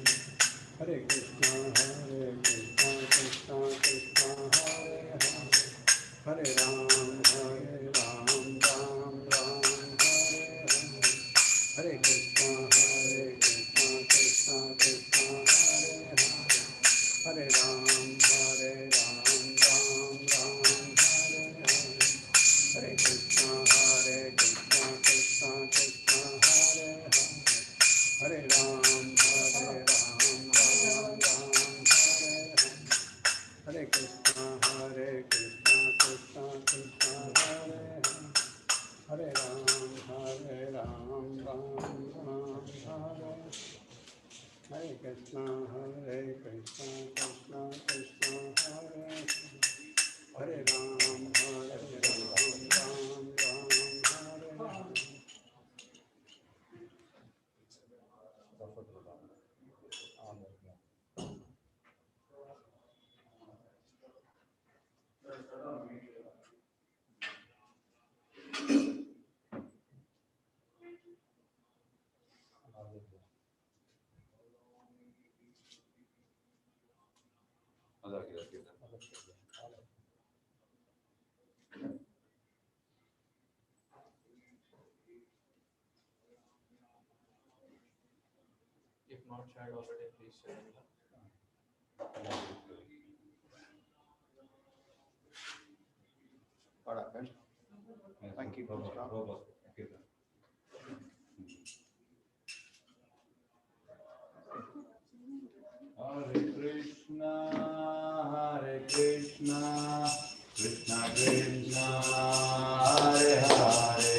Hare Krishna, Hare Krishna, Krishna Krishna, Hare Hare, Hare Ram, Hare Ram, Ram Ram, Hare Hare, Hare Krishna, Hare Krishna, Krishna Krishna, Hare Hare, Hare Ram, Hare Ram, Ram Ram, Hare Hare, Hare Krishna, Hare Krishna, Krishna Krishna, Hare Hare, Hare Ram, Hare Ram, Ram Ram, Hare Hare, Hare Krishna, Hare Krishna, Krishna Krishna, Hare Hare, Hare Ram, Hare Ram, Ram Ram, Hare Hare, Hare Krishna, Hare Krishna, Krishna Krishna, Hare Hare, Hare Ram, Hare Ram, Ram Ram, Hare Hare. If not shared already, please share it. What happened? Thank you. Hare Krishna, Hare Krishna, Krishna Krishna, Hare Hare,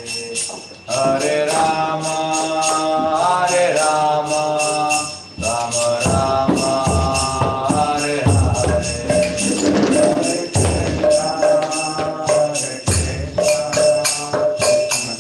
Hare Rama, Hare Rama, Rama Rama, Hare Hare. Hare Krishna, Hare Krishna, Krishna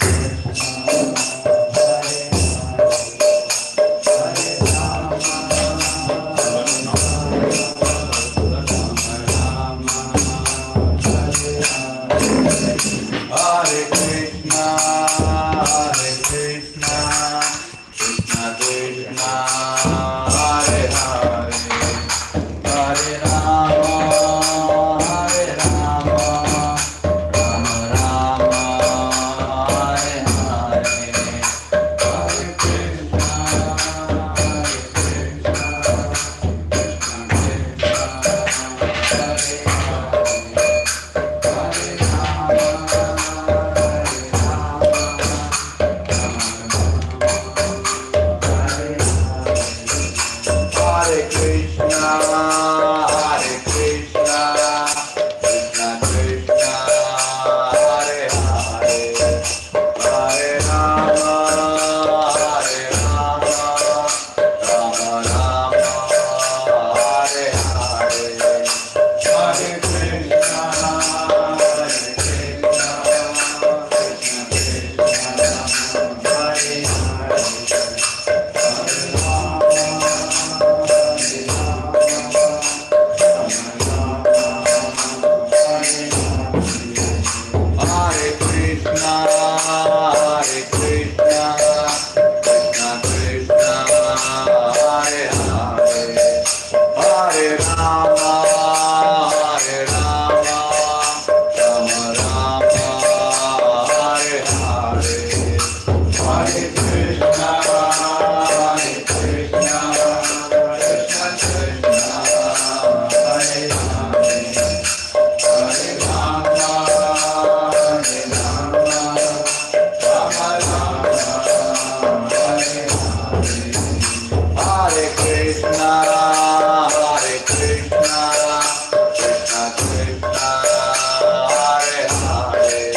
Hare Hare,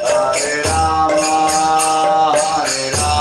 Hare Rama, Hare Rama.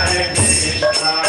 Hare Krishna,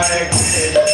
Hare Krishna.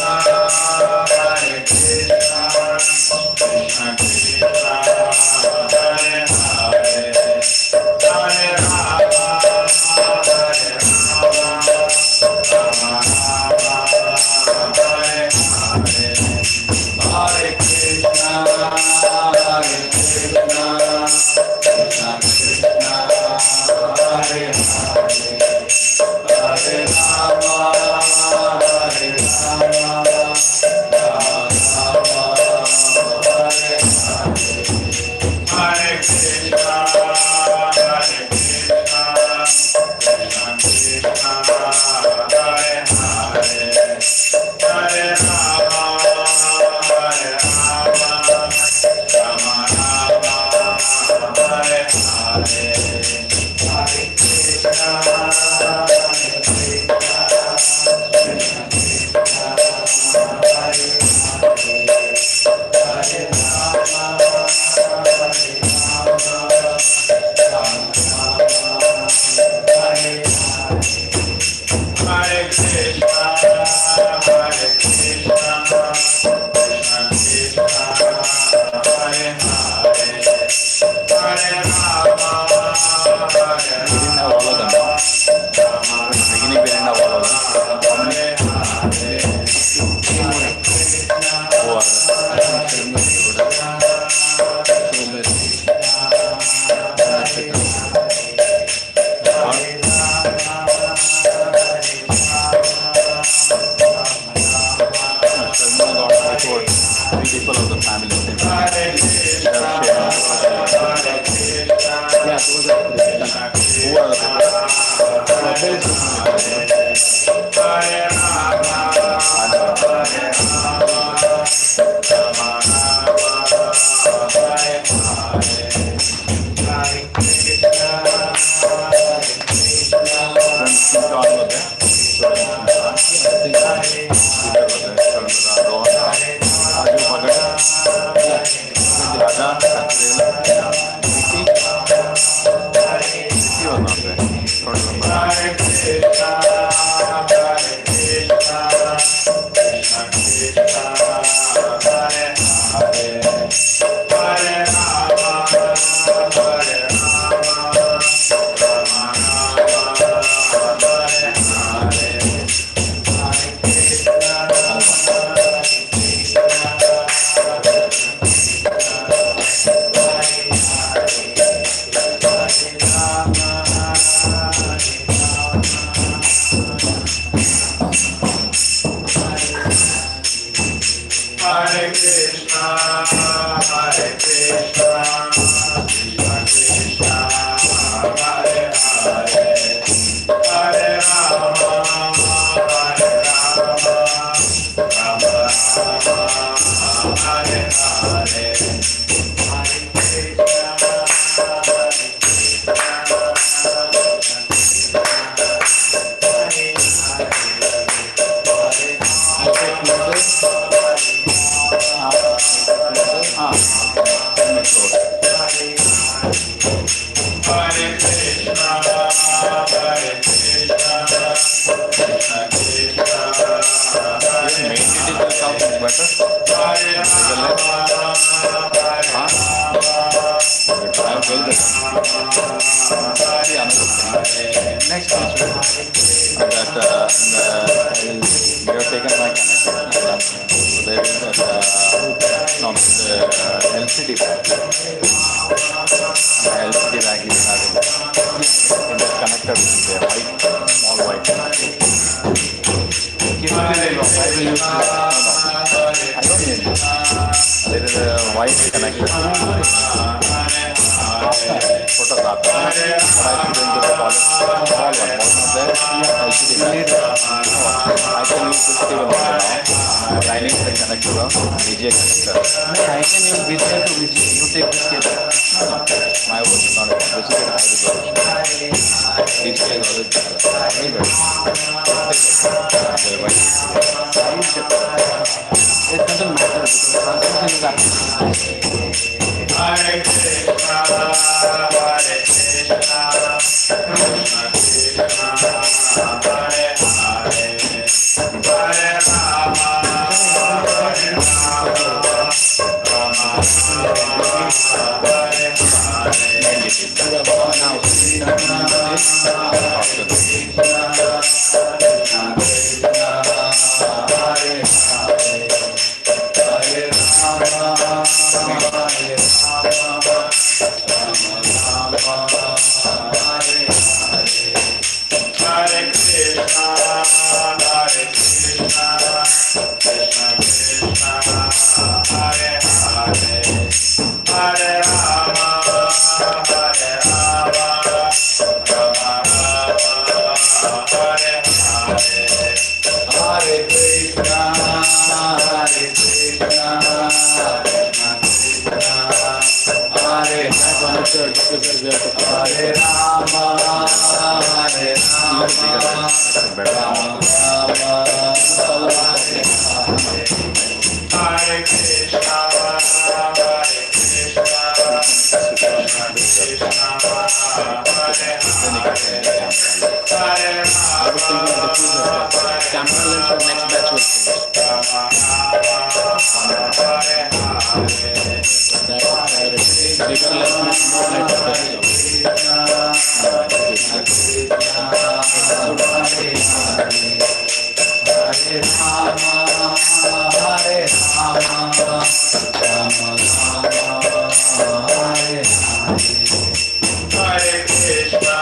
Hare Krishna,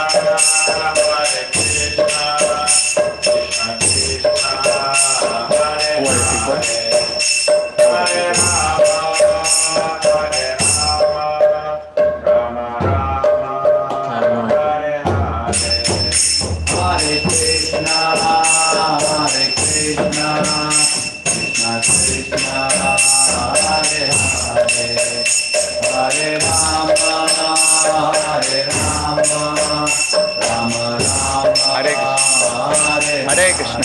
Hare Krishna, Krishna Krishna. Hare Krishna, Hare Krishna, Krishna Krishna, Hare Hare, Hare Rama, Hare Rama, Rama Rama, Hare Hare Hare Krishna.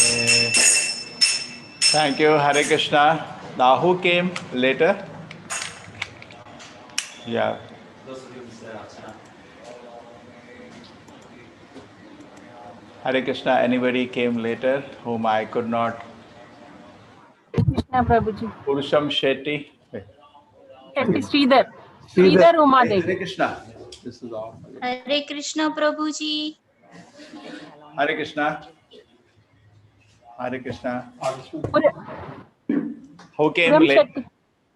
Thank you, Hare Krishna. Now, who came later? Yeah. Those of you, Mr. Archana. Hare Krishna. Anybody came later whom I could not? Krishna Prabhuji. Purusham Shetty. Shetty Sridhar. Sridhar Umadevi. Hare Krishna. This is all. Hare Krishna Prabhuji. Hare Krishna. Hare Krishna. Who came Puram late? Shetty.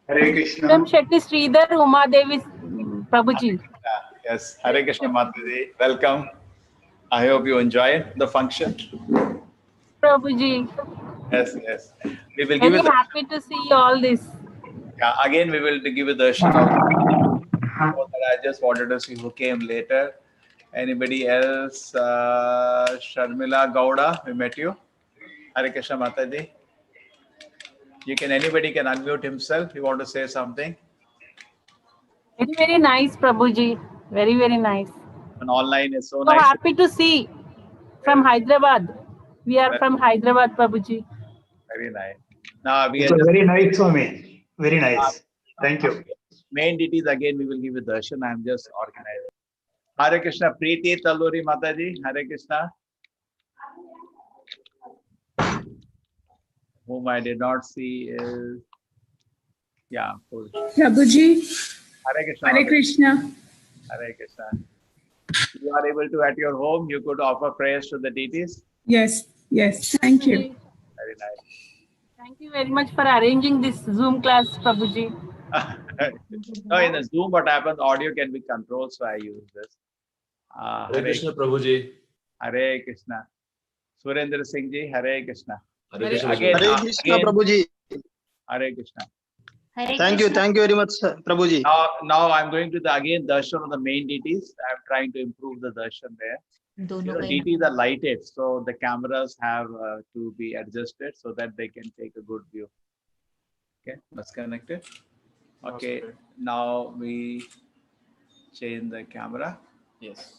Hare Krishna. Puram Shetty Sridhar Umadevi Prabhuji. Yes. Hare Krishna Mataji. Welcome. I hope you enjoy the function. Prabhuji. Yes, yes. We will give Very you the, happy to see all this. yeah, again we will give you the darshan of I just wanted to see who came later. Anybody else? Sharmila Gowda, we met you. Hare Krishna Mataji. You can, anybody can unmute himself. You want to say something? Very, very nice, Prabhuji. Very, very nice. And online is so So nice. happy to see from Hyderabad. We are from Hyderabad, Prabhuji. Very nice. Now we It are was just very nice, Swami. Very nice. Thank you. Main deities again. We will give you darshan. I am just organizing. Hare Krishna, Preeti Taluri Mataji. Hare Krishna. Whom I did not see is, yeah, cool. Prabhuji, Hare Krishna. Hare Krishna. Hare Krishna. You are able to at your home, you could offer prayers to the deities. Yes, yes, thank you. Very nice. Thank you very much for arranging this Zoom class, Prabhuji. No, in the Zoom, what happens, audio can be controlled, so I use this. Hare Krishna Prabhuji. Hare Krishna. Surendra Singh ji, Hare Krishna. Hare Krishna. Again, Hare Krishna, again, Prabhuji. Hare Krishna. Hare Thank you, Krishna. thank you very much, sir, Prabhuji. Now I'm going to the again darshan of the main deities. I'm trying to improve the darshan there. You दोनों know, का ही deities are lighted, so the cameras have to be adjusted so that they can take a good view. Okay, let's connect it. Okay, now we change the camera. Yes.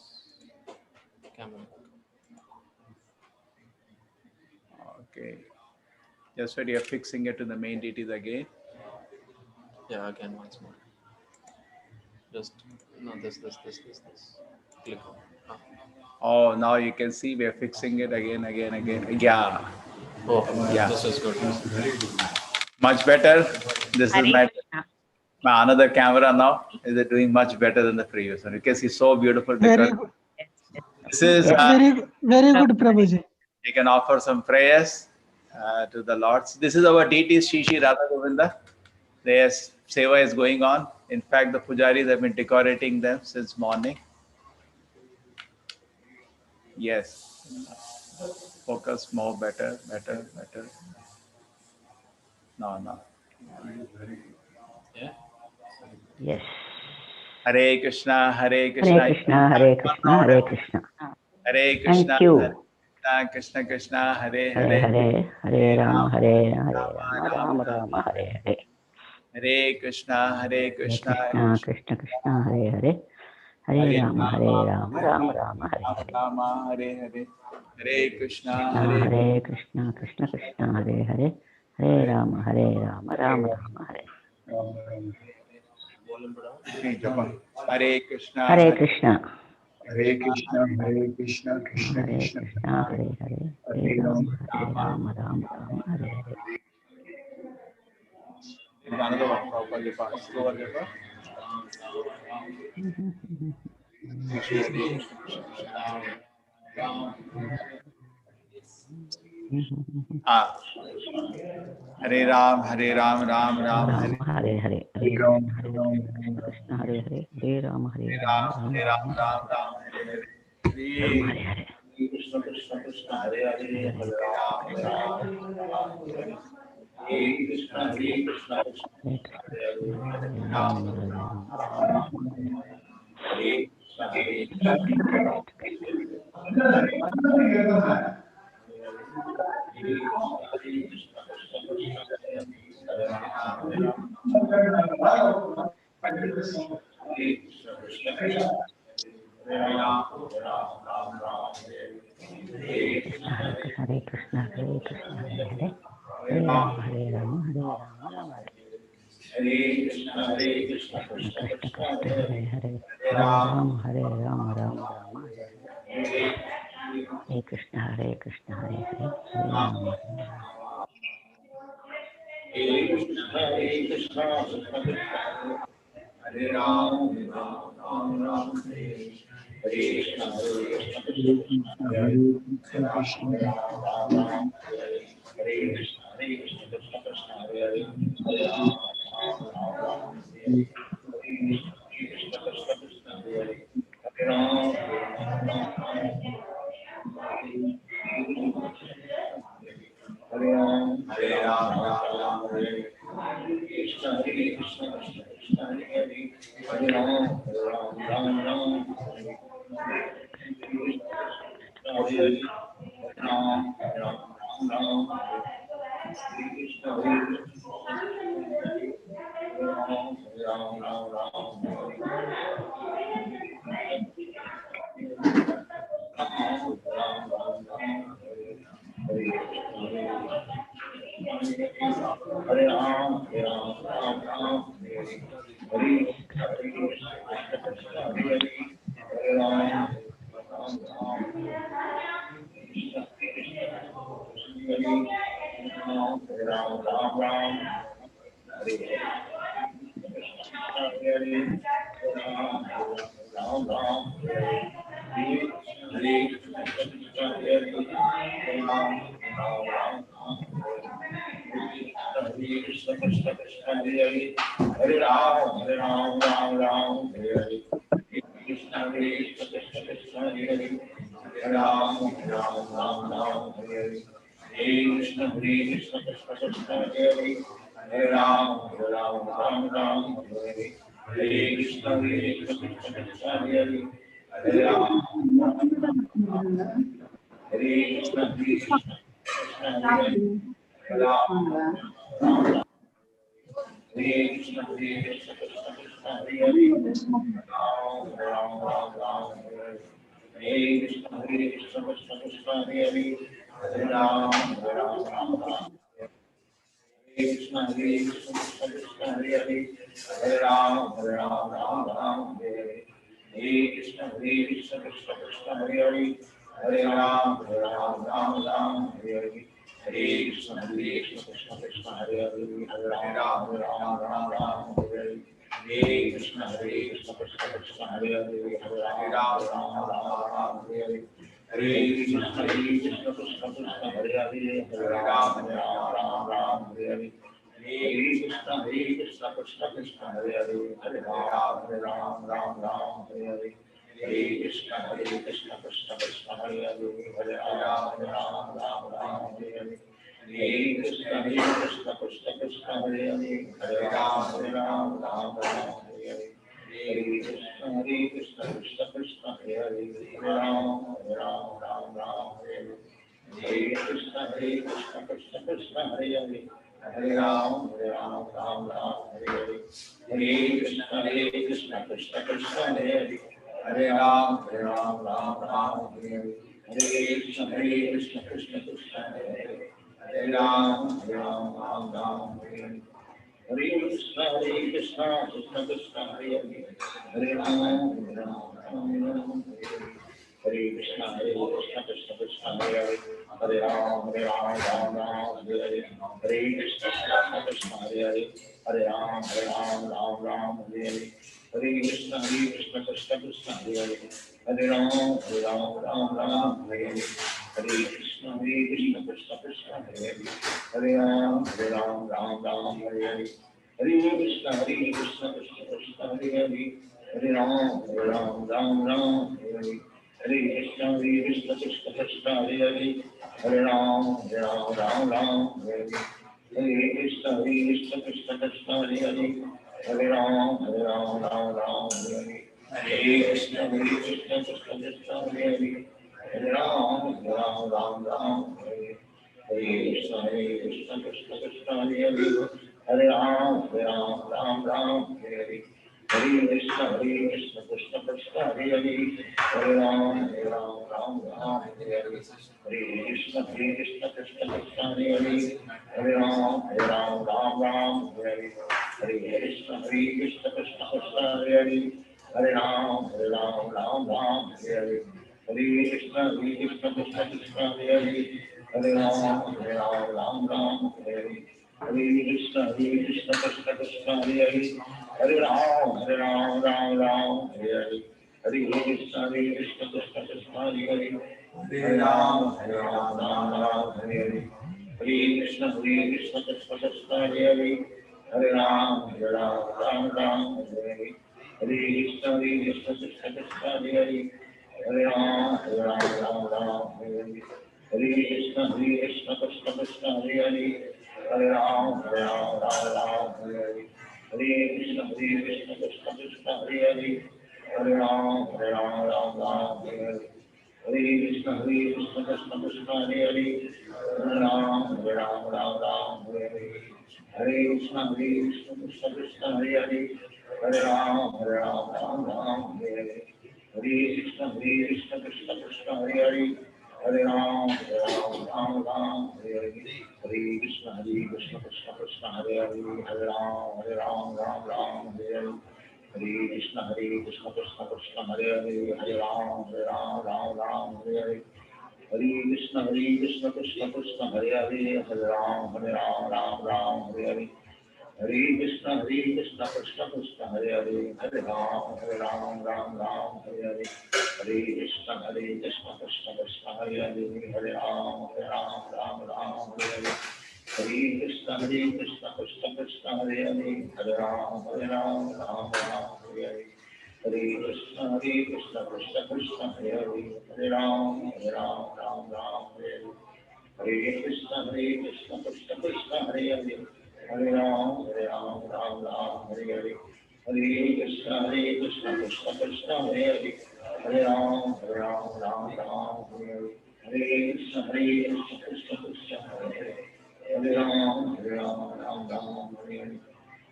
Camera. Okay. Just when you're fixing it to the main deities again. Yeah, again once more. Just no, this. Click on. Ah. Oh, now you can see we are fixing it again. Yeah. Oh, yeah. This is good. Much better. This is Hare my, Krishna. my another camera now. Is it doing much better than the previous one? You can see so beautiful. Very decor. This is Very, very good, Prabhuji. You can offer some prayers to the Lords. This is our deity, Sri Sri Radha Govinda. Their seva is going on. In fact, the pujaris have been decorating them since morning. Yes. Focus more, better, better, better. No, no. Yeah. Yes. Hare Krishna, Hare Krishna. Hare Krishna, Hare Krishna, Hare Krishna. Hare Krishna, Thank you. Hare Krishna, Krishna Krishna, Hare Hare Hare. Hare, Hare Rama, Hare Hare Rama, Rama Rama, Hare Hare. Hare Krishna, Hare Hare Krishna, Krishna, Krishna Krishna, Hare Hare. Hare Rama, Hare Rama, Rama Rama, Hare Hare. Rama, Hare Hare. Hare Krishna, Krishna, Hare Hare Krishna, Krishna Krishna, Hare Hare. Hare Rama, Hare Rama, Rama Rama, Hare. Hare Krishna, Hare Krishna. Hare Krishna, Hare Krishna, Krishna Hare Krishna, Krishna, Hare Hare. Hare Hare Rama, Rama, Hare Rama, Rama Rama, Hare Hare. Another one, Prabhupada Japa. Slower Japa. Ah. Hare Ram, Hare Ram, Ram Ram, Hare Rama, Hare Hare. Hare Ram, Krishna, Hare Krishna, Hare Hare. Hare Rama, Hare Ram, Rama, Hare Rama Ram, Ram Ram, Hare Hare. Rama, Hare Hare. Krishna Krishna Krishna Hare Hare, Hare Ram, Ram Ram, Hare Krishna, Hare Krishna, Hare Krishna, Hare Rama, Hare Rama, Rama Rama, Hare Hare Krishna, Hare Krishna. Hare Krishna, Hare Krishna, Hare Hare, Hare Rama, Hare Rama, Hare Rama, Rama Rama. Hare Krishna, Hare Krishna, Krishna Krishna Krishna, Krishna, Hare Hare Hare, Hare Hare Rama, Rama, Hare Rama, Rama Rama, Hare Hare. Hare Hare Krishna, Hare Krishna, Hare Hare, Hare Rama, Hare Rama. Hare Krishna, Krishna Krishna, Hare Rama, Hare Rama, Rama Rama, Hare Hare Krishna, Hare Krishna, Krishna Krishna, Hare Rama, Rama Hare Krishna, Hare Krishna, Krishna Krishna, Hare Hare, Hare Rama, Rama Rama, Hare Hare Krishna, Krishna Krishna, Hare Hare, Hare Rama, Hare Rama, Hare Rama, Hare Rama, Rama Rama, Hare Hare Krishna, Hare Krishna, Krishna Krishna, Hare Hare, Hare Rama, Hare Rama, Rama Rama, Hare Hare Hare Rama, Hare Rama, Rama Rama, Hare Krishna, Hare Krishna, Hare Rama, Hare Rama, Rama Rama, Hare Hare Rama, Hare Rama, Rama Rama, Hare Hare Hare Krishna, Krishna Krishna, Hare Hare, Hare Rama, Rama Rama, Krishna Krishna, Hare Hare Rama, Rama Rama, Hare Hare Hare Hare Rama, Rama Rama, Hare Hare Krishna, Krishna, Hare Hare Rama, Rama Rama, Hare Krishna, Krishna Krishna, Hare Hare, Hare Rama, Hare Rama, Rama Rama, Hare Hare. Krishna, Hare Krishna, Krishna Krishna, Hare Hare, Hare Rama, Hare Rama, Rama Rama, Hare Hare. Hare Krishna, Hare Krishna, Krishna Krishna, Hare Hare, Hare Rama, Hare Rama, Rama Rama, Hare Hare. Hare Krishna, Hare Krishna, Krishna Krishna, Hare Hare, Hare Rama, Hare Krishna, Hare Krishna, Krishna Hare Hare, Hare Rama, Hare Krishna, Hare Krishna, Krishna Krishna, Hare Hare, Rama, Rama, Rama, Rama, Hare Hare. Hare Krishna, Hare Krishna, Krishna Krishna, Hare Hare, Hare Rama, Hare Rama, Rama Rama. Hare Krishna, Hare Krishna, Krishna Krishna, Hare Hare, Hare Rama, Hare Rama, Rama Rama, Hare Hare. Hare Krishna, Hare Krishna, Krishna Krishna, Hare Hare, Hare Rama, Hare Rama, Rama Rama, Hare Hare. Hare Krishna, Hare Krishna, Krishna Krishna, Hare Hare, Hare Rama, Hare Rama, Rama Rama, Hare Hare. Hare Krishna, Hare Krishna, Krishna Krishna, Hare Hare, Hare Rama, Rama Rama, Hare Hare. Hare Krishna, Hare Krishna, Krishna Krishna, Hare Hare, Hare Rama, Hare Rama, Rama Rama, Hare Hare. Hare Krishna, Hare Krishna, Krishna Krishna, Hare Hare, Hare Rama, Hare Rama, Rama Rama, Hare Hare. Hare Krishna, Hare Krishna, Krishna Krishna, Hare Hare, Hare Rama, Hare Rama, Rama Rama, Hare Hare. Hare Krishna, Hare Krishna, Krishna Krishna, Hare Hare, Hare Rama, Hare Rama, Rama Rama, Hare Hare. Hare Krishna, Hare Krishna, Krishna Krishna, Hare Hare, Hare Rama, Hare Rama, Rama Rama, Hare Hare. Hare Krishna, Hare Krishna, Krishna Krishna, Hare Hare, Hare Rama, Hare Rama, Rama Rama, Hare Hare. Hare Krishna, Hare Krishna, Krishna Krishna, Hare Hare, Hare Rama, Hare Rama, Rama Rama, Hare Hare. Hare Krishna, Hare Krishna, Krishna Krishna, Hare Hare, Hare Rama, Hare Rama, Rama Rama, Hare Hare. Hare Krishna, Hare Krishna, Krishna Krishna, Hare Hare, Hare Rama, Hare Rama, Rama Rama, Hare Hare. Hare Krishna, Hare Krishna, Krishna Krishna, Hare Hare, Hare Rama, Hare Rama, Rama Rama, Hare Hare. Hare Krishna, Krishna Krishna, Hare Hare, Hare Rama, Hare Rama, Rama Rama, Hare Hare. Hare Krishna, Hare Krishna, Krishna Krishna, Hare Hare, Hare Rama, Hare Rama, Rama Rama, Hare Hare. Hare Krishna, Hare Krishna, Krishna Krishna, Hare Hare, Hare Rama, Hare Rama, Rama Rama, Hare Hare. Hare Krishna, Hare Krishna, Krishna Krishna, Hare Hare, Hare Rama, Hare Rama, Rama Rama, Hare Hare. Hare Krishna, Hare Krishna, Krishna Krishna, Hare Hare, Hare Rama, Hare Rama, Rama Rama, Hare Hare. Hare Krishna, Hare Krishna, Krishna Krishna, Hare Hare, Hare Rama, Hare Rama, Rama Rama, Hare Hare. Hare Krishna, Hare Krishna, Krishna Krishna, Hare Hare, Hare Ram Hare Ram Ram Ram Hare Hare Krishna Hare Krishna Krishna Krishna Hare Hare Hare Ram Hare Ram Ram Ram Hare Hare Hare Krishna Hare Krishna Krishna Krishna Hare Hare Hare Ram Hare Ram Ram Ram Hare Hare Hare Krishna Hare Krishna Krishna Krishna Hare Hare Hare Ram Hare Ram Ram Ram Hare Hare Hare Krishna Hare Krishna Krishna Krishna Hare Hare Hare Ram Hare Ram Ram Ram Hare Hare Hare Krishna Hare Krishna Krishna Krishna Hare Hare Hare Ram Hare Ram Ram Ram Hare Hare Hare Krishna Hare Krishna Krishna Krishna Hare Hare Hare Ram Hare Ram Ram Ram Hare Hare Hare Krishna Hare Krishna Krishna Krishna Hare Hare Hare Ram Hare Ram Ram Ram Hare Hare Hare Krishna Hare Krishna Krishna Krishna Hare Hare Hare Ram Hare Ram Ram Ram Hare Hare Hare Krishna Hare Krishna Krishna Krishna Hare Hare Hare Ram Hare Ram Ram Ram Hare Hare Hare Krishna Hare Krishna Krishna Krishna Hare Hare Hare Ram Hare Ram Ram Ram Hare Hare Hare Krishna Hare Krishna Krishna Krishna Hare Hare Hare Ram Hare Ram Ram Ram Hare Hare Hare Krishna Hare Krishna Krishna Krishna Hare Hare Hare Ram Hare Ram Ram Ram Hare Hare Hare Krishna Hare Krishna Krishna Krishna Hare Hare Hare Ram Hare Ram Ram Ram Hare Hare Hare Krishna Hare Krishna Krishna Krishna Hare Hare Hare Ram Hare Ram Ram Ram Hare Hare Hare Krishna Hare Krishna Krishna Krishna Hare Hare Hare Ram Hare Ram Ram Ram Hare Hare Hare Krishna Hare Krishna Krishna Krishna Hare Hare Hare Ram Hare Ram Ram Ram Hare Hare Hare Krishna Hare Krishna Krishna Krishna Hare Hare Hare Ram Hare Ram Ram Ram Hare Hare Hare Krishna Hare Krishna Krishna Krishna Hare Hare Hare Ram Hare Ram Ram Ram Hare Hare Hare Krishna Hare Krishna Krishna Krishna Hare Hare Hare Ram Hare Ram Ram Ram Hare Hare Hare Krishna Hare Krishna Krishna Krishna Hare Hare Hare Ram Hare Ram Ram Ram Hare Hare Hare Krishna Hare Krishna Krishna Krishna Hare Hare Hare Ram Hare Ram Ram Ram Hare Hare Hare Krishna Hare Krishna Krishna Krishna Hare Hare Hare Ram Hare Ram Ram Ram Hare Hare Hare Krishna Hare Krishna Krishna Krishna Hare Hare Hare Ram Hare Ram Ram Ram Hare Hare Hare Krishna Hare Krishna Krishna Krishna Hare Hare Hare Ram Hare Ram Ram Ram Hare Hare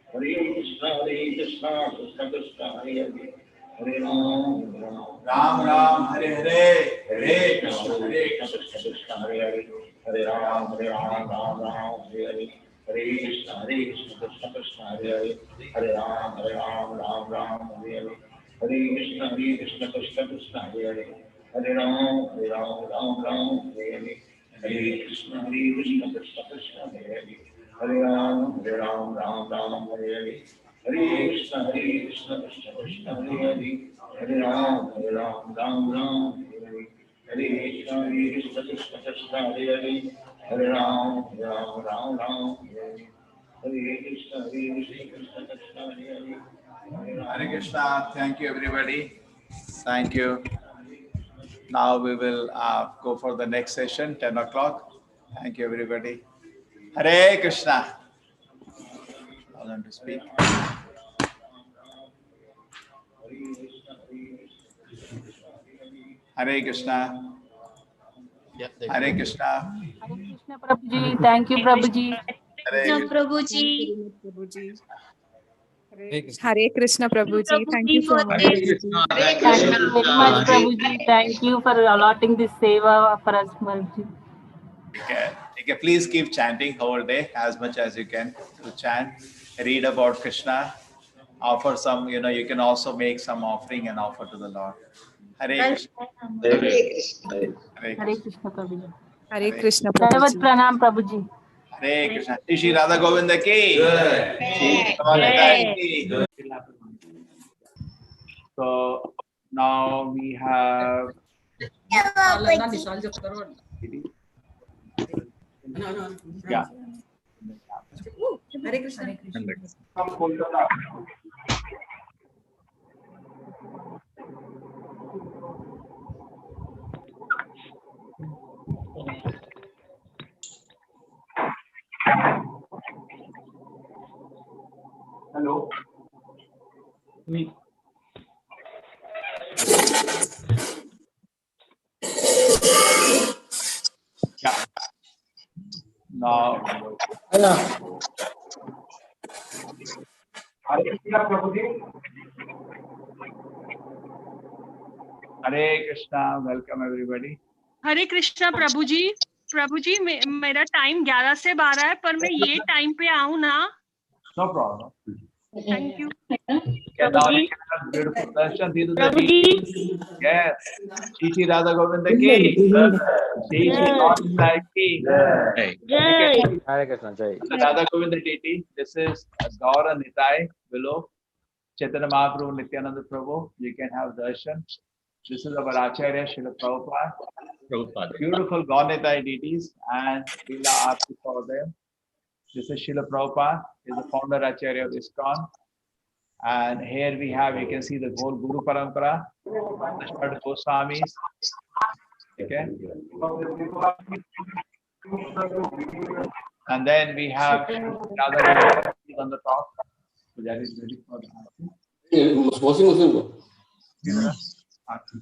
Hare Krishna Hare Krishna Krishna Krishna Hare Hare Hare Ram Ram Ram Hare Hare Hare Krishna Hare Krishna Krishna Hare Hare Hare Ram Hare Ram Ram Ram Hare Hare Hare Krishna Hare Krishna Krishna Krishna Hare Hare Hare Ram Hare Ram Ram Ram Hare Hare Hare Krishna Hare Krishna Krishna Krishna Hare Hare Hare Ram Hare Ram Ram Ram Hare Hare Hare Krishna Hare Krishna Krishna Krishna Hare Hare Hare Ram Hare Ram Ram Ram Hare Hare Hare Krishna Hare Krishna Krishna Krishna Hare Hare Hare Ram Hare Ram Ram Ram Hare Hare Hare Krishna Hare Krishna Krishna Krishna Hare Hare Hare Ram Hare Ram Ram Ram Hare Hare Hare Krishna Hare Krishna Krishna Krishna Hare Hare Hare Krishna. Thank you, everybody. Thank you. Now we will go for the next session, 10 o'clock. Thank you, everybody. Hare Krishna. I want to speak. Hare Krishna. Yeah, Hare Krishna. Hare Krishna Prabhuji. Thank you, Prabhuji. Hare Krishna Prabhuji. Hare Krishna Prabhuji. Thank you so much. Hare Krishna, Hare Thank you very much, Prabhuji. Thank you for allotting this seva for us, Prabhuji. Okay. Okay. Please keep chanting whole day as much as you can to chant, read about Krishna, offer some, you know, you can also make some offering and offer to the Lord. Hare Krishna. Hare Krishna. Hare Hare Krishna Prabhuji. Hare Krishna Daivat Prabhuji. Pranam Prabhuji. Hare Krishna. Shri Shri Radha Govinda ki. Shri Radha ki. So now we have yeah. Hare Krishna. From Kolkata. Hello. Me. Now, Hare Krishna Prabhuji. Hare Krishna, welcome everybody. Hare Krishna Prabhuji. Prabhuji मेरा time 11 से 12 है, पर मैं ये time पे आऊँ ना? No problem. Thank you. Okay, now we can have beautiful darshan. These are the Prabhuji. Yes. Shri Shri Radha Govinda ki. Shri Shri Lord Sai ki. Jai. Hare Krishna, Jai. So Radha Govinda deity. This is Gaura Nitai below. Chaitanya Mahaprabhu, Nityananda Prabhu. You can have darshan. This is our Acharya Srila Prabhupada. Prabhupada. Beautiful Gaur Nitai deities and Leela Aarti for them. This is Srila Prabhupada, is the founder Acharya of ISKCON. And here we have, you can see the whole Guru Parampara, the Shad Goswamis. Okay. And then we have Radha Govinda on the top. So that is ready for the Aarti. Washing machine. Aarti.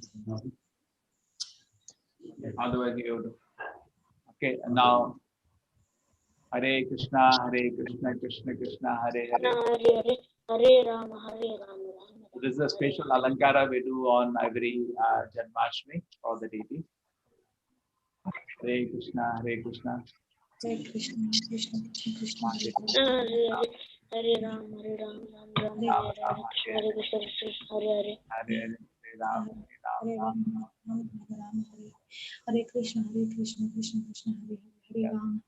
Otherwise you would. Okay, and now Hare Krishna, Hare Krishna, Krishna Krishna, Hare Hare. Hare Hare, Hare Rama, Hare Rama, Rama. This is a special alankara we do on every Janmashtami for the deity. Hare Krishna, Hare Krishna. Hare Krishna, Krishna Krishna, Krishna Hare Hare Hare, Hare Rama, Hare Rama, Rama Rama, Hare Hare, Hare Krishna, Krishna Krishna, Hare Hare. Hare Hare, Hare Rama, Hare Hare Rama, Rama, Rama Rama, Hare Hare Krishna, Hare Krishna, Krishna Krishna, Hare Hare, Hare Rama,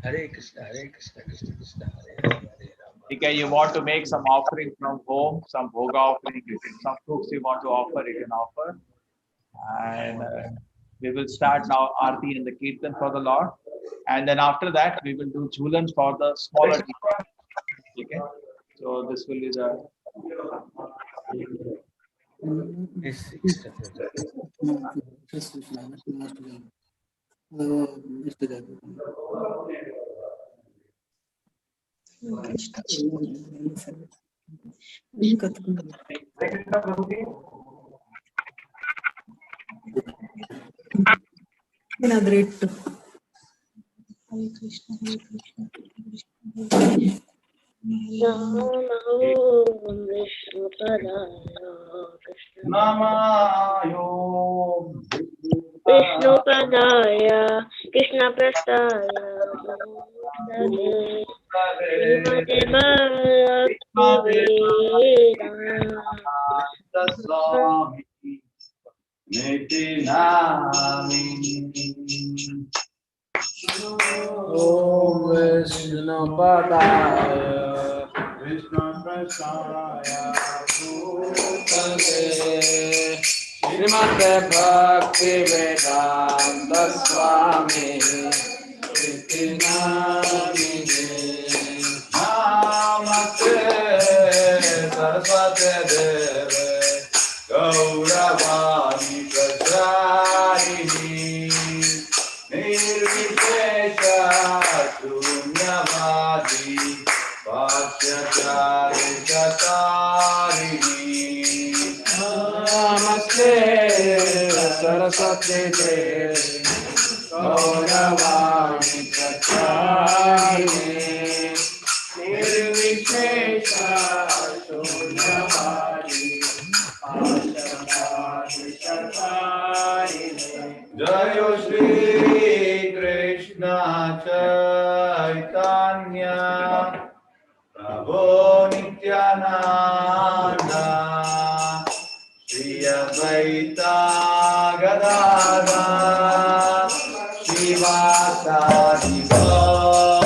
Hare Krishna, Hare Krishna, Krishna Krishna, Hare Hare, Hare Rama. Okay, you want to make some offering from home, some bhoga offering, some fruits you want to offer, you can offer. And we will start now Aarti and the Kirtan for the Lord. And then after that, we will do Jhulan for the smaller people. Okay, so this will be the. ಏನಾದ್ರೂ ಇಟ್ಟು Hare Krishna, Hare Krishna, Krishna Krishna, Hare Namo Vishnupadaya Krishna Namayo Vishnupadaya Krishna Prasthaya Srimate Bhaktivedanta Swami Niti Nami. Om Vishnu Padaya Vishnu Prasaya Bhutale Srimate Bhakti Vedanta Swami Iti Namine. Namaste Saraswati Deve Gauravani Pracharini Nirvishesha Shunyavadi Pashyachari Chatarini. Namaste Saraswati Deve Gauravani Pracharini Nirvishesha Shunyavadi Pashyachari Chatarini. Jaya Shri Krishna Chaitanya Prabhu Nityananda Shri Advaita Gadadhar Shivasadi Gaur.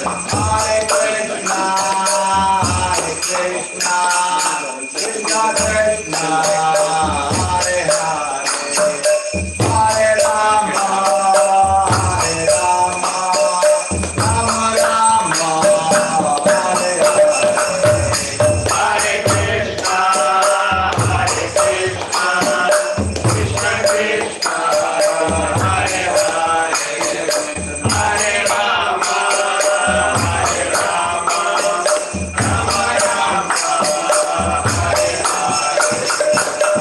Hare Krishna, Hare Krishna, Krishna Krishna, Hare Hare, Hare Rama, Hare Rama, Rama Rama, Hare Hare. Hare Krishna, Hare Krishna, Krishna Krishna, Hare Hare, Hare Rama, Hare Rama, Rama Rama, Hare Hare.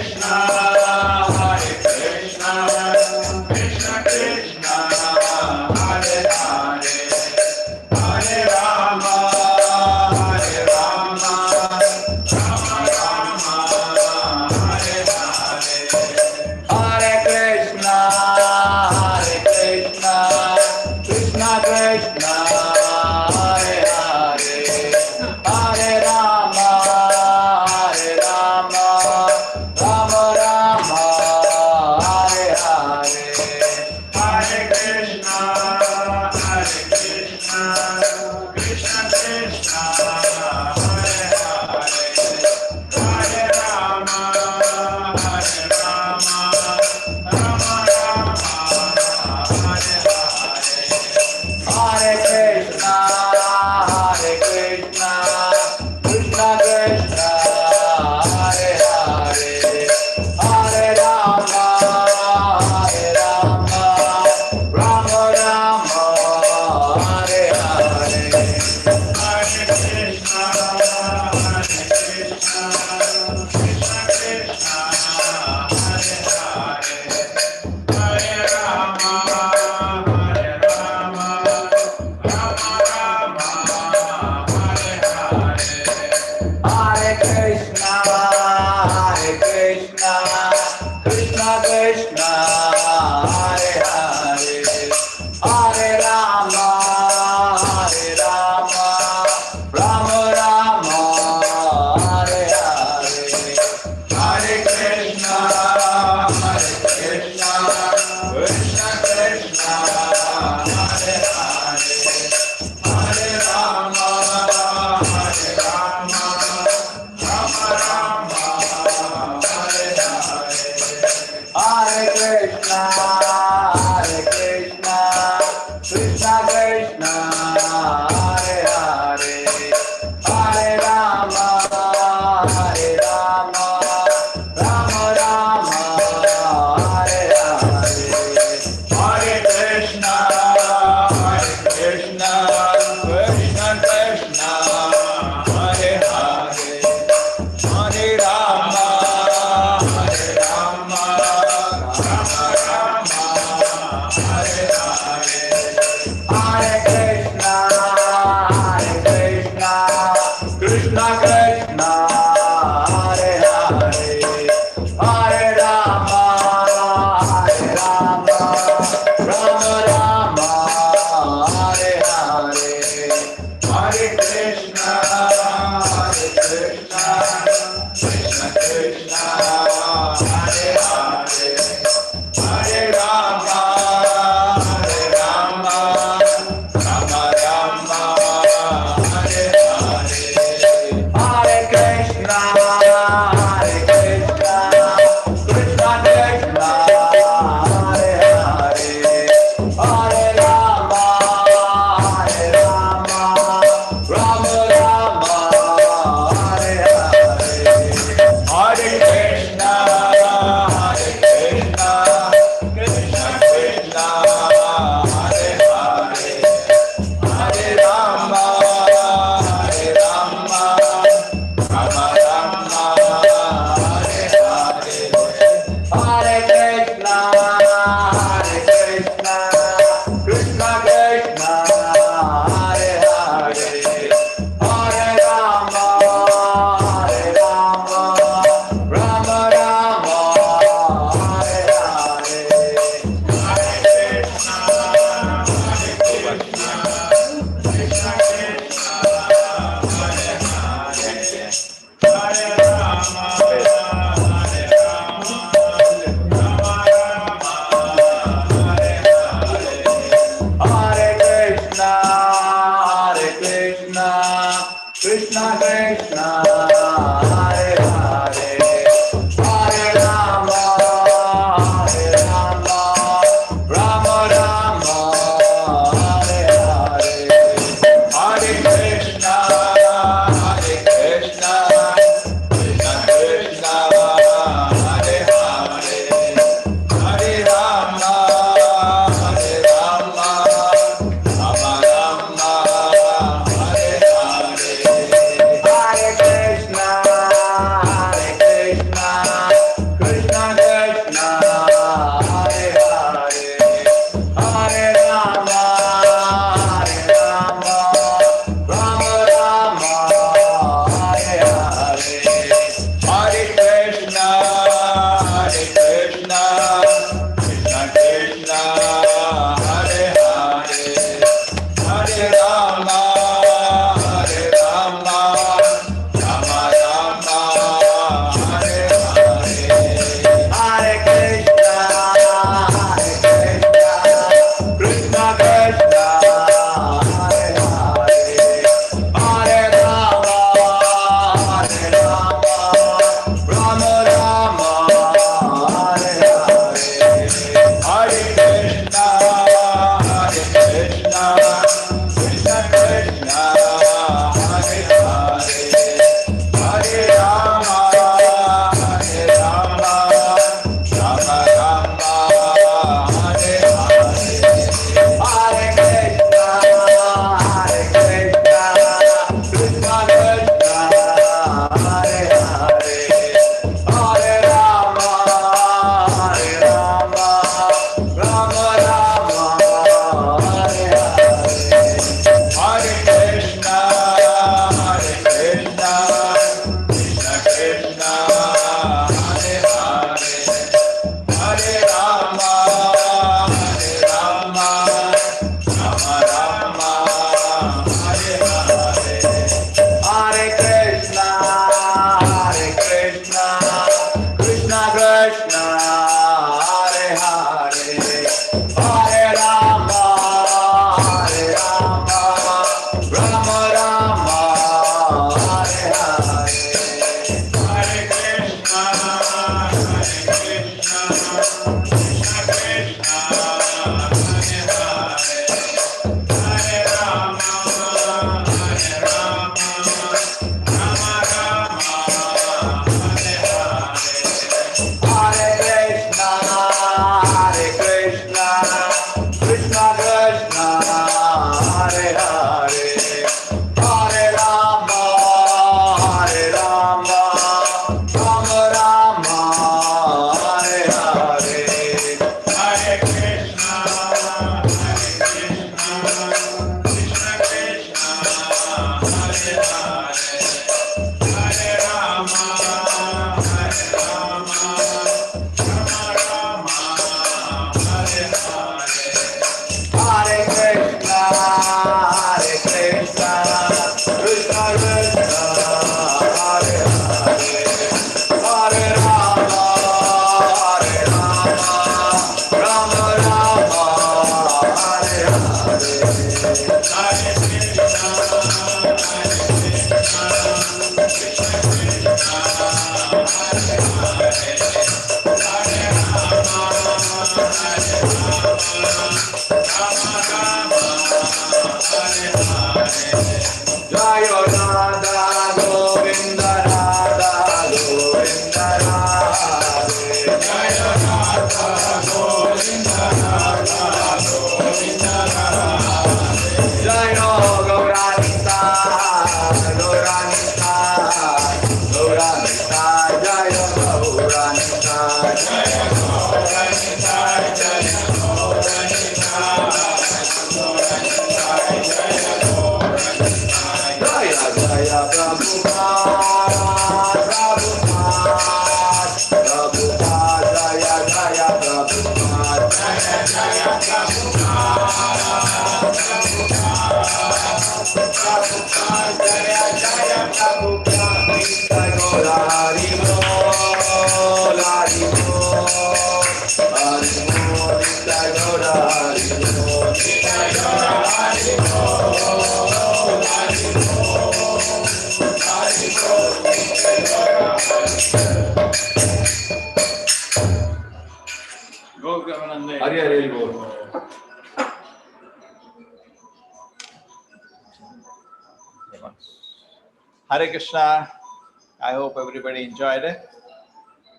Krishna, Hare Krishna, Krishna Krishna, Hare Hare, Hare Rama, Hare Rama, Rama Rama, Hare Hare. Hare Krishna, Hare Krishna, Krishna Krishna, Hare Hare, Hare Rama, Hare Rama, Rama Rama, Hare Hare. Hare Krishna, Hare Krishna, Krishna Krishna, Hare Hare, Hare Rama, Hare Rama, Rama Rama, Hare Hare. Hare Krishna, Hare Krishna, Krishna Krishna, Hare Hare, Hare Rama, Hare Rama, Rama Rama, Hare Hare. Hare Krishna, Hare Krishna, Krishna Krishna, Hare Hare, Hare Rama, Hare Rama, Rama Rama, Hare Hare. Hare Krishna, Hare Krishna, Krishna Krishna, Hare Hare, Hare Rama, Hare Rama, Rama Rama, Hare Hare. Hare Krishna, Hare Krishna, Krishna Krishna, Hare Hare, Hare Rama, Hare Rama, Rama Rama, Hare Hare. Hare Krishna, Hare Krishna, Krishna Krishna, Hare Hare, Hare Rama, Hare Rama, Rama Rama, Hare Hare. Hare Krishna, Hare Krishna, Krishna Krishna, Hare Hare, Hare Rama, Hare Rama, Rama Rama, Krishna, Hare Hare, Hare Rama, Hare Rama, Rama Rama, Hare Hare. Hare Krishna, Hare Krishna, Krishna Krishna, Hare Hare, Hare Rama, Hare Rama, Rama Rama, Hare Hare. Hare Krishna, Hare Krishna, Krishna Krishna, Hare Hare, Hare Rama, Hare Rama, Rama Rama, Hare Hare. Hare Krishna, Hare Krishna, Krishna Krishna, Hare Hare, Hare Rama, Hare Rama, Rama Rama, Hare Hare. Hare Krishna, Hare Krishna, Krishna Krishna, Hare Hare, Hare Rama, Hare Rama, Rama Rama, Hare Hare. Hare Krishna, Hare Krishna, Krishna Krishna, Hare Hare, Hare Rama, Hare Rama, Rama Rama, Hare Hare. Jaya Radha Govinda Radha Govinda Radhe. Jaya Radha Govinda Radha Govinda Radhe. Jaya Gauranita Gauranita Gauranita Jaya Gauranita. Jaya Gauranita, Jaya Gauranita, Gauranita, Jaya Gauranita. Jaya Jaya Prabhupada Prabhupada Prabhupada Jaya Jaya Prabhupada. Jaya Jaya Prabhupada, Prabhupada, Prabhupada, Jaya Jaya Prabhupada. Jai Gaura Hari Bol, Hari Bol, Hari Bol, Jai Gaura Hari Bol. Jaya Gaura Hari Bol, Hari Bol, Hari Bol, Jaya Gaura Hari Bol. Hari Hari Bol. Hare Krishna. I hope everybody enjoyed it.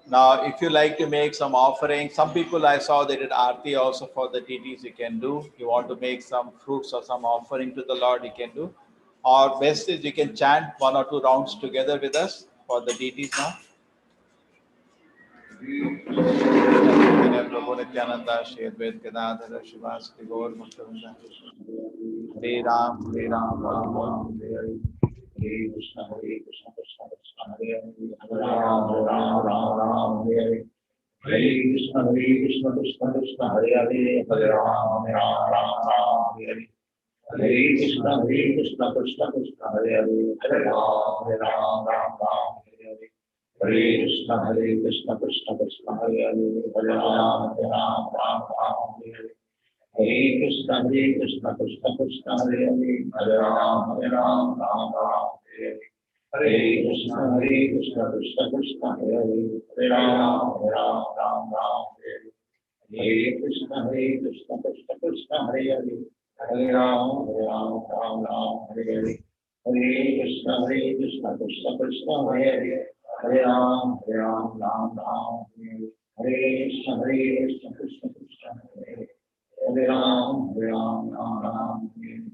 Now, if you like to make some offering, some people I saw they did aarti also for the deities, you can do. If you want to make some fruits or some offering to the Lord, you can do. Or best is you can chant 1 or 2 rounds together with us for the deities now. Prabhu Nityananda, Shri Advaita Gadadhara, Shrivasadi Gaur Bhaktivinoda. Hare Ram, Hare Ram, Ram Ram, Hare Hare. Hare Krishna, Hare Krishna, Krishna Krishna, Hare Hare, Hare Ram, Hare Ram, Ram Ram, Hare Hare. Hare Krishna, Hare Krishna, Krishna Krishna, Hare Hare, Hare Ram, Hare Ram, Ram Ram, Hare Hare. Hare Krishna, Hare Krishna, Krishna Krishna, Hare Hare, Hare Ram, Hare Ram, Ram Ram, Hare Hare. Hare Krishna, Hare Krishna, Krishna Krishna, Hare Hare, Hare Ram, Hare Ram, Ram Ram, Hare Hare. Hare Krishna, Hare Krishna, Krishna Krishna, Hare Hare, Hare Ram, Hare Ram, Ram Ram, Hare Hare. Hare Krishna, Hare Krishna, Krishna Krishna, Hare Hare, Hare Ram, Hare Ram, Ram Ram, Hare Hare. Hare Krishna, Hare Krishna, Krishna Krishna, Hare Hare, Hare Ram, Hare Ram, Ram Ram, Hare Hare. Hare Krishna, Hare Krishna, Krishna Krishna, Hare Hare, Hare Ram, Hare Ram, Ram Ram, Hare Hare. Hare Krishna, Hare Krishna, Krishna Krishna, Hare Hare. Hare Ram, Hare Ram, Ram Ram, Hare Hare.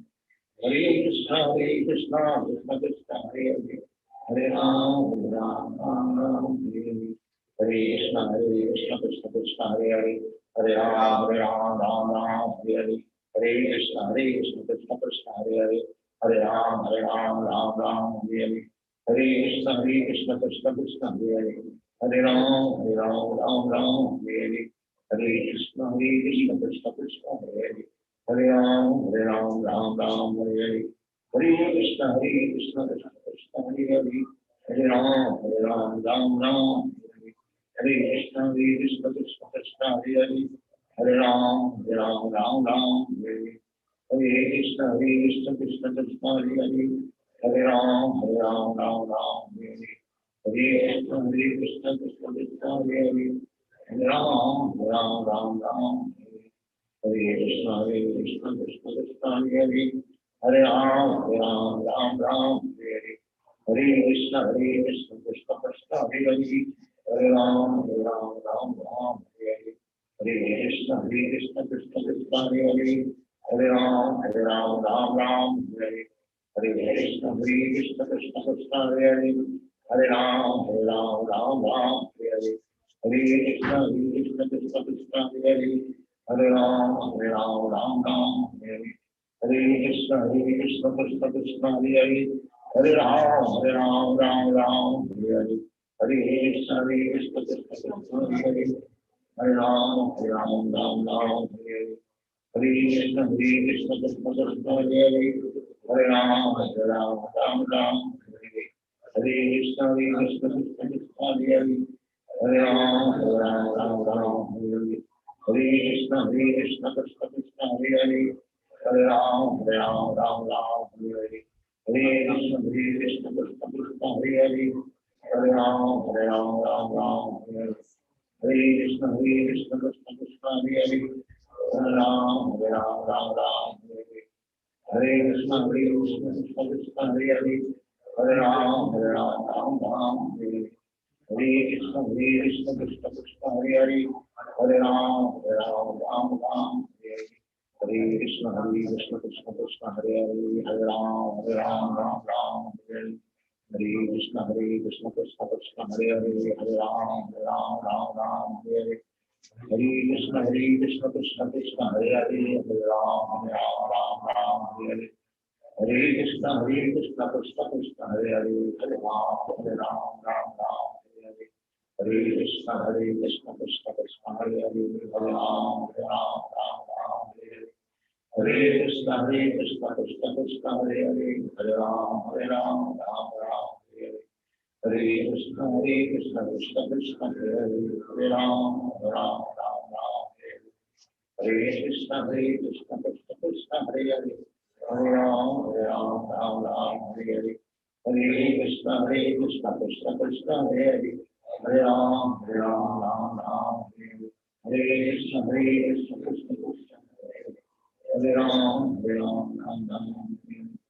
Hare Krishna, Hare Krishna, Krishna Krishna, Hare Hare. Hare Ram, Hare Ram, Ram Ram, Hare Hare. Hare Krishna, Hare Krishna, Krishna Krishna, Hare Hare. Hare Ram, Hare Ram, Ram Ram, Hare Hare. Hare Krishna, Hare Krishna, Krishna Krishna, Hare Hare. Hare Ram, Hare Ram, Ram Ram, Hare Hare. Hare Krishna, Hare Krishna, Krishna Krishna, Hare Hare. Hare Ram, Hare Ram, Ram Ram, Hare Hare. Hare Krishna, Hare Krishna, Krishna Krishna, Hare Hare. Hare Ram, Hare Ram, Ram Ram, Hare Hare. Hare Krishna, Hare Krishna, Krishna Krishna, Hare Hare. Hare Ram, Hare Ram, Ram Ram, Hare Hare. Hare Krishna Hare Krishna Krishna Krishna Hare Hare Hare Ram Hare Ram Ram Ram Hare Hare Hare Krishna Hare Krishna Krishna Krishna Hare Hare Hare Ram Hare Ram Ram Ram Hare Hare Hare Krishna Hare Krishna Krishna Krishna Hare Hare Hare Ram Hare Ram Ram Ram Hare Hare Krishna Hare Krishna Krishna Krishna Hare Hare Hare Ram Hare Ram Ram Ram Hare Hare Hare Krishna Hare Krishna Krishna Krishna Hare Hare Hare Ram Hare Ram Ram Ram Hare Hare Hare Krishna Hare Krishna Krishna Krishna Hare Hare Hare Ram Hare Ram Ram Ram Hare Hare Hare Krishna Hare Krishna Krishna Krishna Hare Hare Hare Ram Hare Ram Ram Ram Hare Hare Hare Krishna Hare Krishna Krishna Krishna Hare Hare Hare Ram Hare Ram Ram Ram Hare Hare Hare Krishna Hare Krishna Krishna Krishna Hare Hare Hare Ram Hare Ram Ram Ram Hare Hare Hare Krishna Hare Krishna Krishna Krishna Hare Hare Hare Ram Hare Ram Ram Ram Hare Hare Hare Krishna Hare Krishna Krishna Krishna Hare Hare Hare Ram Hare Ram Ram Ram Hare Hare Hare Krishna Hare Krishna Krishna Krishna Hare Hare Hare Ram Hare Ram Ram Ram Hare Hare Hare Krishna Hare Krishna Krishna Krishna Hare Hare Hare Ram Hare Ram Ram Ram Hare Hare Hare Krishna Hare Krishna Krishna Krishna Hare Hare Hare Ram Hare Ram Ram Ram Hare Hare Hare Krishna Hare Krishna Krishna Krishna Hare Hare Hare Ram Hare Ram Ram Ram Hare Hare Hare Krishna Hare Krishna Krishna Krishna Hare Hare Hare Ram Hare Ram Ram Ram Hare Hare Hare Krishna Hare Krishna Krishna Krishna Hare Hare Hare Ram Hare Ram Ram Ram Hare Hare Hare Krishna Hare Krishna Krishna Krishna Hare Hare Hare Ram Hare Ram Ram Ram Hare Hare Hare Krishna Hare Krishna Krishna Krishna Hare Hare Hare Ram Hare Ram Ram Ram Hare Hare Hare Krishna Hare Krishna Krishna Krishna Hare Hare Hare Ram Hare Ram Ram Ram Hare Hare Hare Krishna Hare Krishna Krishna Krishna Hare Hare Hare Ram Hare Ram Ram Ram Hare Hare Hare Krishna Hare Krishna Krishna Krishna Hare Hare Hare Ram Hare Ram Ram Ram Hare Hare Hare Krishna Hare Krishna Krishna Krishna Hare Hare Hare Ram Hare Ram Ram Ram Hare Hare Hare Krishna Hare Krishna Krishna Krishna Hare Hare Hare Ram Hare Ram Ram Ram Hare Hare Hare Krishna Hare Krishna Krishna Krishna Hare Hare Hare Ram Hare Ram Ram Ram Hare Hare Hare Krishna Hare Krishna Krishna Krishna Hare Hare Hare Ram Hare Ram Ram Ram Hare Hare Hare Krishna Hare Krishna Krishna Krishna Hare Hare Hare Ram Hare Ram Ram Ram Hare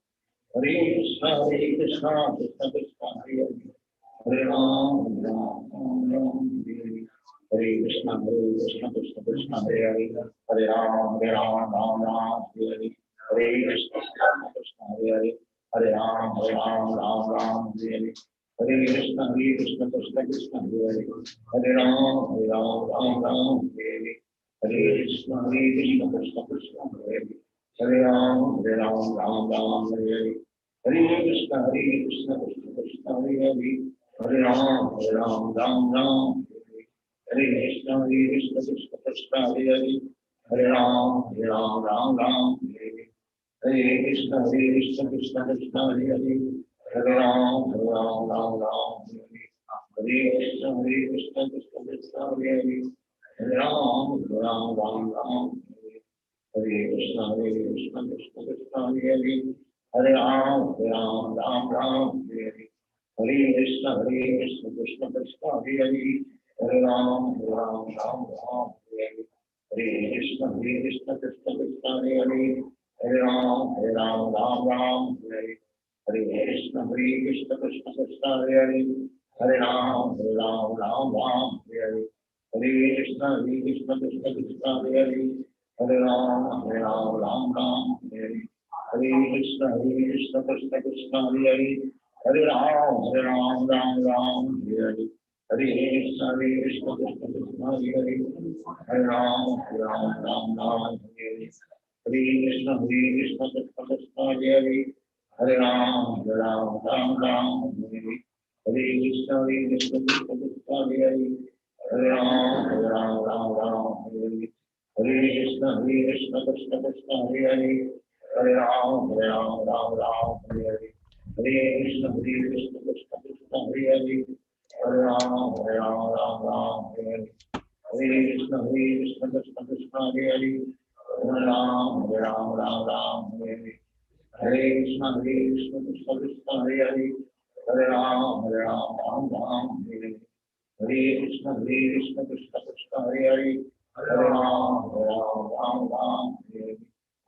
Hare Hare Krishna Hare Krishna Krishna Krishna Hare Hare Hare Ram Hare Ram Ram Ram Hare Hare Hare Krishna Hare Krishna Krishna Krishna Hare Hare Hare Ram Hare Ram Ram Ram Hare Hare Hare Krishna Krishna Hare Hare Hare Ram Hare Ram Ram Ram Hare Hare Hare Krishna Hare Krishna Krishna Krishna Hare Hare Hare Ram Hare Ram Ram Ram Hare Hare Hare Krishna Hare Krishna Krishna Krishna Hare Hare Hare Ram Hare Ram Ram Ram Hare Hare Hare Krishna Hare Krishna Krishna Krishna Hare Hare Hare Ram Hare Ram Ram Ram Hare Hare Krishna Hare Krishna Krishna Krishna Hare Hare Hare Ram Hare Ram Ram Ram Hare Hare Hare Krishna Hare Krishna Krishna Krishna Hare Hare Hare Ram Hare Ram Ram Ram Hare Hare Hare Krishna Hare Krishna Krishna Krishna Hare Hare Hare Ram Hare Ram Ram Ram Hare Hare Krishna Hare Krishna Krishna Krishna Hare Hare Hare Ram Hare Ram Ram Ram Hare Hare Hare Krishna Hare Krishna Krishna Krishna Hare Hare Hare Ram Hare Ram Ram Ram Hare Hare Hare Krishna Hare Krishna Krishna Krishna Hare Hare Hare Ram Hare Ram Ram Ram Hare Hare Hare Krishna Hare Krishna Krishna Krishna Hare Hare Hare Ram Hare Ram Ram Ram Hare Hare Hare Krishna Hare Krishna Krishna Krishna Hare Hare Hare Ram Hare Ram Ram Ram Hare Hare Hare Krishna Hare Krishna Krishna Krishna Hare Hare Hare Ram Hare Ram Ram Ram Hare Hare Hare Krishna Hare Krishna Krishna Krishna Hare Hare Hare Ram Hare Ram Ram Ram Hare Hare Hare Krishna Hare Krishna Krishna Krishna Hare Hare Hare Ram Hare Ram Ram Ram Hare Hare Hare Krishna Hare Krishna Krishna Krishna Hare Hare Hare Ram Hare Ram Ram Ram Hare Hare Hare Krishna Hare Krishna Krishna Krishna Hare Hare Hare Ram Hare Ram Ram Ram Hare Hare Hare Krishna Hare Krishna Krishna Krishna Hare Hare Hare Ram Hare Ram Ram Ram Hare Hare Hare Krishna Krishna Krishna Hare Hare Hare Ram Hare Ram Ram Ram Hare Hare Hare Krishna Krishna Krishna Hare Hare Hare Ram Ram Ram Hare Hare Hare Krishna Krishna Krishna Hare Hare Hare Ram Ram Ram Hare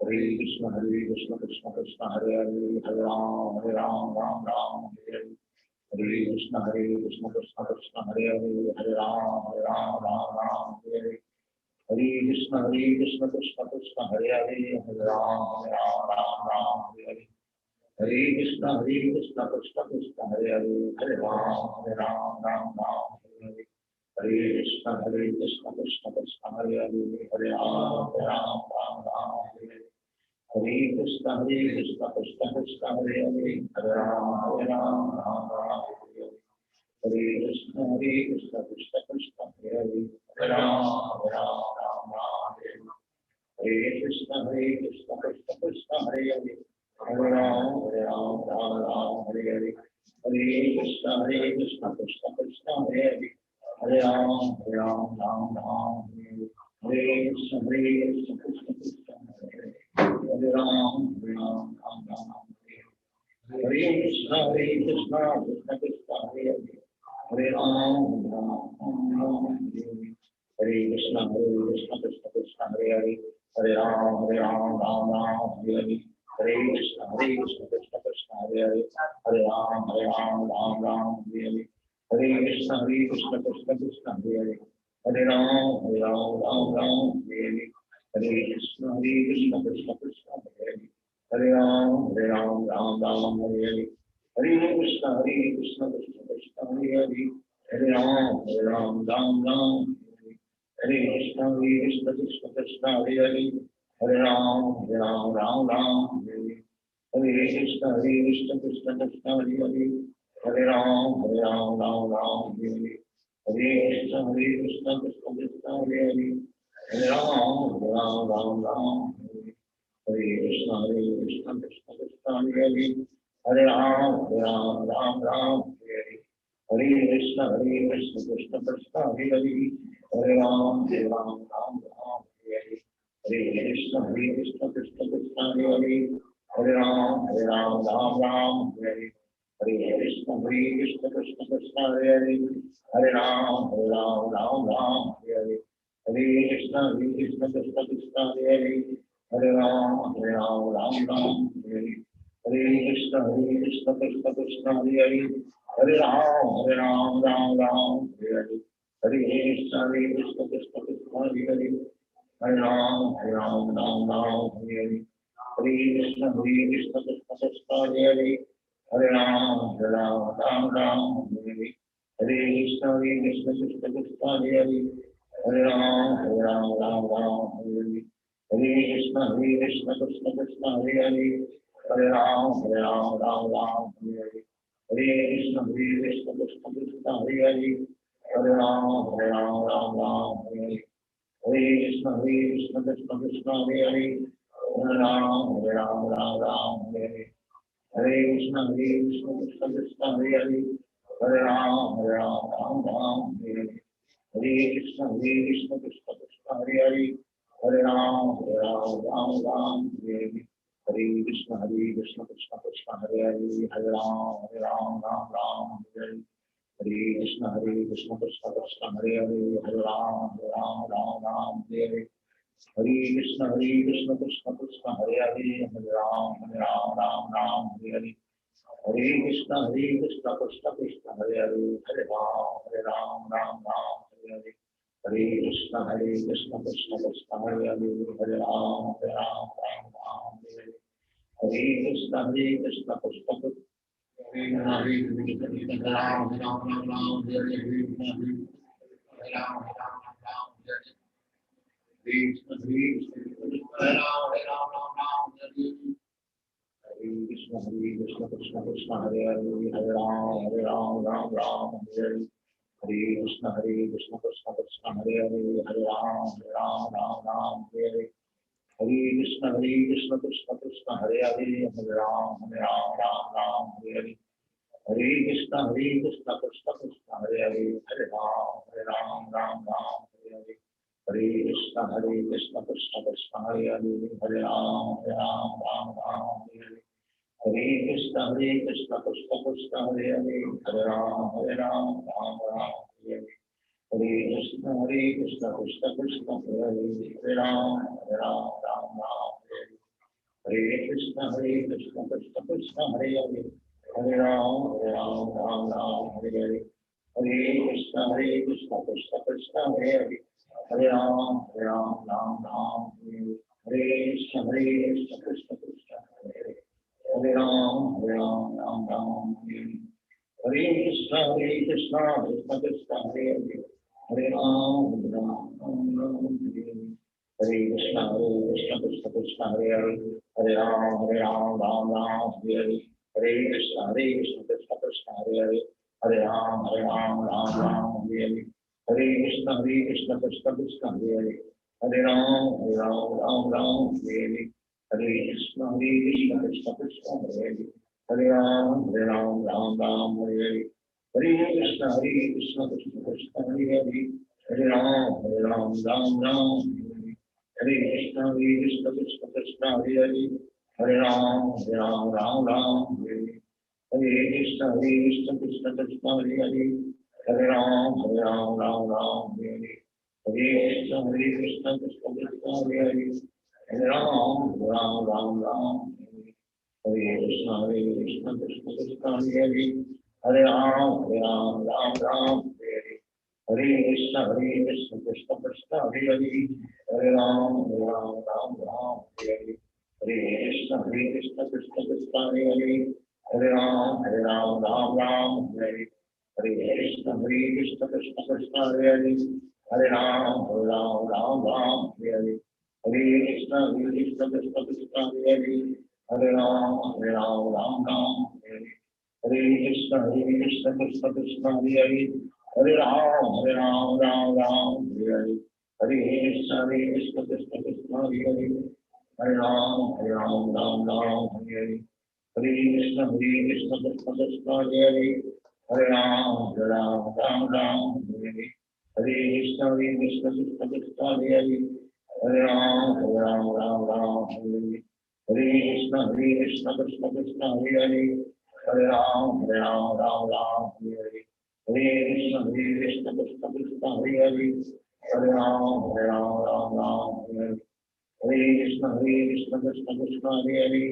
Hare Hare Krishna Krishna Krishna Hare Hare Hare Ram Ram Ram Hare Hare Hare Krishna Krishna Krishna Hare Hare Hare Ram Ram Ram Hare Hare Hare Krishna Krishna Krishna Hare Hare Hare Ram Ram Ram Hare Hare Hare Krishna Krishna Krishna Hare Hare Hare Ram Ram Ram Hare Hare Hare Krishna Krishna Krishna Hare Hare Hare Ram Ram Ram Hare Hare Hare Krishna Krishna Krishna Hare Hare Hare Ram Ram Ram Hare Hare Hare Krishna Krishna Krishna Hare Hare Hare Ram Ram Ram Hare Hare Hare Krishna Krishna Krishna Hare Hare Hare Ram Ram Ram Hare Hare Hare Krishna Krishna Krishna Hare Hare Hare Ram Ram Ram Hare Hare Hare Krishna Krishna Krishna Hare Hare Hare Ram Ram Ram Hare Hare Krishna Krishna Krishna Hare Hare Hare Ram Ram Ram Hare Hare Hare Krishna Krishna Krishna Hare Hare Hare Ram Ram Ram Hare Hare Hare Krishna Krishna Krishna Hare Hare Hare Ram Ram Ram Hare Hare Hare Krishna Krishna Krishna Hare Hare Hare Ram Ram Ram Hare Hare Hare Krishna Krishna Krishna Hare Hare Hare Ram Ram Ram Hare Hare Hare Krishna Krishna Krishna Hare Hare Hare Ram Ram Ram Hare Hare Krishna Krishna Krishna Hare Hare Hare Ram Ram Ram Hare Hare Hare Krishna Krishna Krishna Hare Hare Hare Ram Ram Ram Hare Hare Hare Krishna Krishna Krishna Hare Hare Hare Ram Ram Ram Hare Hare Krishna Krishna Krishna Hare Hare Hare Ram Ram Ram Hare Hare Hare Krishna Krishna Krishna Hare Hare Hare Ram Ram Ram Hare Hare Hare Krishna Krishna Krishna Hare Hare Hare Ram Ram Ram Hare Hare Hare Krishna Krishna Krishna Hare Hare Hare Ram Ram Ram Hare Hare Hare Krishna Krishna Krishna Hare Hare Hare Ram Ram Ram Hare Hare Hare Krishna Krishna Krishna Hare Hare Hare Ram Ram Ram Hare Hare Hare Krishna Krishna Krishna Hare Hare Hare Ram Ram Ram Hare Hare Hare Krishna Krishna Krishna Hare Hare Hare Ram Ram Ram Hare Hare Hare Krishna Krishna Krishna Hare Hare Hare Ram Ram Ram Hare Hare Hare Krishna Krishna Krishna Hare Hare Hare Ram Ram Ram Hare Hare Hare Krishna Krishna Krishna Hare Hare Hare Ram Ram Ram Hare Hare Hare Krishna Krishna Krishna Hare Hare Hare Ram Ram Ram Hare Hare Hare Krishna Krishna Krishna Hare Hare Hare Ram Ram Ram Hare Hare Hare Krishna Krishna Krishna Hare Hare Hare Ram Ram Ram Hare Hare Hare Krishna Krishna Krishna Hare Hare Hare Ram Ram Ram Hare Hare Hare Krishna Krishna Krishna Hare Hare Hare Ram Ram Ram Hare Hare Hare Krishna Krishna Krishna Hare Hare Hare Ram Ram Ram Hare Hare Hare Krishna Krishna Krishna Hare Hare Hare Ram Ram Ram Hare Hare Hare Krishna Krishna Krishna Hare Hare Hare Ram Ram Ram Hare Hare Hare Krishna Krishna Krishna Hare Hare Ram Ram Ram Hare Hare Hare Ram Ram Ram Hare Hare Krishna Ram Ram Ram Hare Hare Krishna Krishna Krishna Hare Hare Hare Ram Ram Ram Hare Hare Hare Krishna Krishna Krishna Hare Hare Hare Ram Ram Ram Hare Hare Hare Krishna Krishna Krishna Hare Hare Hare Ram Ram Ram Hare Hare Hare Krishna, Krishna Krishna, Hare Hare, Hare Ram, Hare Ram, Ram Ram, Hare Hare. Hare Krishna, Krishna Krishna, Hare Hare, Hare Ram, Ram Ram, Hare Hare. Hare Krishna, Krishna Krishna, Hare Hare, Hare Ram, Ram Ram, Hare Hare. Hare Krishna, Krishna Krishna, Hare Hare, Hare Ram, Ram Ram, Hare Hare. Hare Krishna, Krishna Krishna, Hare Hare, Hare Ram, Ram Ram, Hare Hare. Hare Krishna, Krishna Krishna, Hare Hare, Hare Ram, Ram Ram, Hare Hare. Hare Krishna, Krishna Krishna, Hare Hare, Hare Ram, Ram Ram, Hare Hare. Hare Krishna, Krishna Krishna, Hare Hare, Hare Ram, Ram Ram, Hare Hare. Hare Krishna, Krishna Krishna, Hare Hare, Hare Ram, Ram Ram, Hare Hare. Hare Krishna, Krishna Krishna, Hare Hare, Hare Ram, Ram Ram, Hare Hare. Hare Krishna, Krishna Krishna, Hare Hare, Hare Ram, Ram Ram, Hare Hare. Hare Krishna, Krishna Krishna, Hare Hare, Hare Ram, Ram Ram, Hare Hare. Hare Krishna, Krishna Krishna, Hare Hare, Hare Ram, Ram Ram, Hare Hare. Hare Krishna, Krishna Krishna, Hare Hare, Hare Ram, Ram Ram, Hare Hare. Hare Krishna, Krishna Krishna, Hare Hare, Hare Ram, Ram Ram, Hare Hare. Hare Krishna, Krishna Krishna, Hare Hare, Hare Ram, Ram Ram, Hare Hare. Hare Krishna, Krishna Krishna, Hare Hare, Hare Ram, Ram Ram, Hare Hare. Hare Krishna, Krishna Krishna, Hare Hare, Hare Ram, Ram Ram, Hare Hare. Hare Krishna, Krishna Krishna, Hare Hare, Hare Ram, Ram Ram, Hare Hare. Hare Krishna, Krishna Krishna, Hare Hare, Hare Ram, Ram Ram, Hare Hare. Hare Krishna, Krishna Krishna, Hare Hare, Hare Ram, Ram Ram, Hare Hare. Hare Krishna, Krishna Krishna, Hare Hare, Hare Ram, Ram Ram, Hare Hare. Hare Krishna, Krishna Krishna, Hare Hare, Hare Ram, Ram Ram, Hare Hare. Hare Krishna, Krishna Krishna, Hare Hare, Hare Ram, Ram Ram, Hare Hare. Hare Krishna, Krishna Krishna, Hare Hare, Hare Ram, Ram Ram, Hare Hare. Hare Krishna, Krishna Krishna, Hare Hare, Hare Ram, Ram Ram, Hare Hare. Hare Krishna, Krishna Krishna, Hare Hare, Hare Ram, Ram Ram, Hare Hare. Hare Krishna, Krishna Krishna, Hare Hare, Hare Ram, Ram Ram, Hare Hare. Hare Krishna, Krishna Krishna, Hare Hare, Hare Ram, Ram Ram, Hare Hare. Hare Krishna, Krishna Krishna, Hare Hare,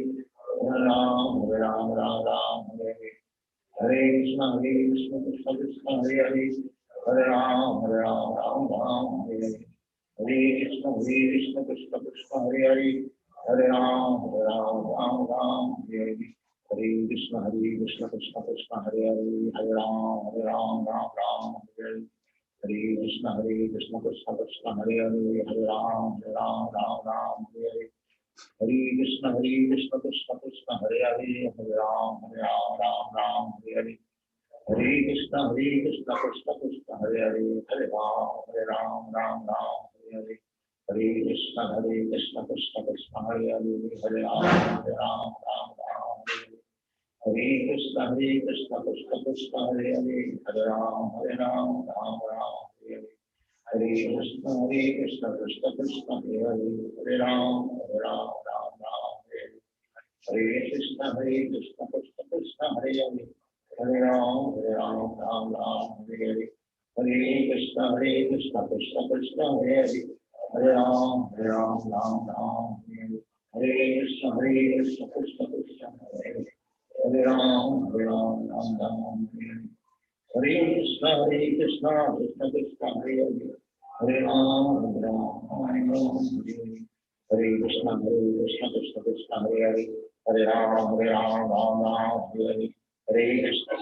Hare Ram, Ram Ram, Hare Hare. Hare Krishna, Krishna Krishna, Hare Hare, Hare Ram, Ram Ram, Hare Hare. Hare Krishna, Krishna Krishna, Hare Hare, Hare Ram, Ram Ram, Hare Hare. Hare Krishna, Krishna Krishna, Hare Hare, Hare Ram, Ram Ram, Hare Hare. Hare Krishna, Krishna Krishna, Hare Hare, Hare Ram, Ram Ram, Hare Hare. Hare Krishna, Krishna Krishna, Hare Hare, Hare Ram, Ram Ram, Hare Hare. Hare Krishna, Krishna Krishna, Hare Hare, Hare Ram, Ram Ram, Hare Hare. Hare Krishna, Krishna Krishna, Hare Hare, Hare Ram, Ram Ram, Hare Hare. Hare Krishna, Krishna Krishna, Hare Hare, Hare Ram, Ram Ram, Hare Hare. Hare Krishna, Krishna Krishna, Hare Hare, Hare Ram, Ram Ram, Hare Hare. Hare Krishna, Krishna Krishna, Hare Hare, Hare Ram, Ram Ram, Hare Hare. Hare Krishna, Krishna Krishna, Hare Hare, Hare Ram, Ram Ram, Hare Hare. Hare Krishna, Krishna Krishna, Hare Hare, Hare Ram, Ram Ram, Hare Hare. Hare Krishna,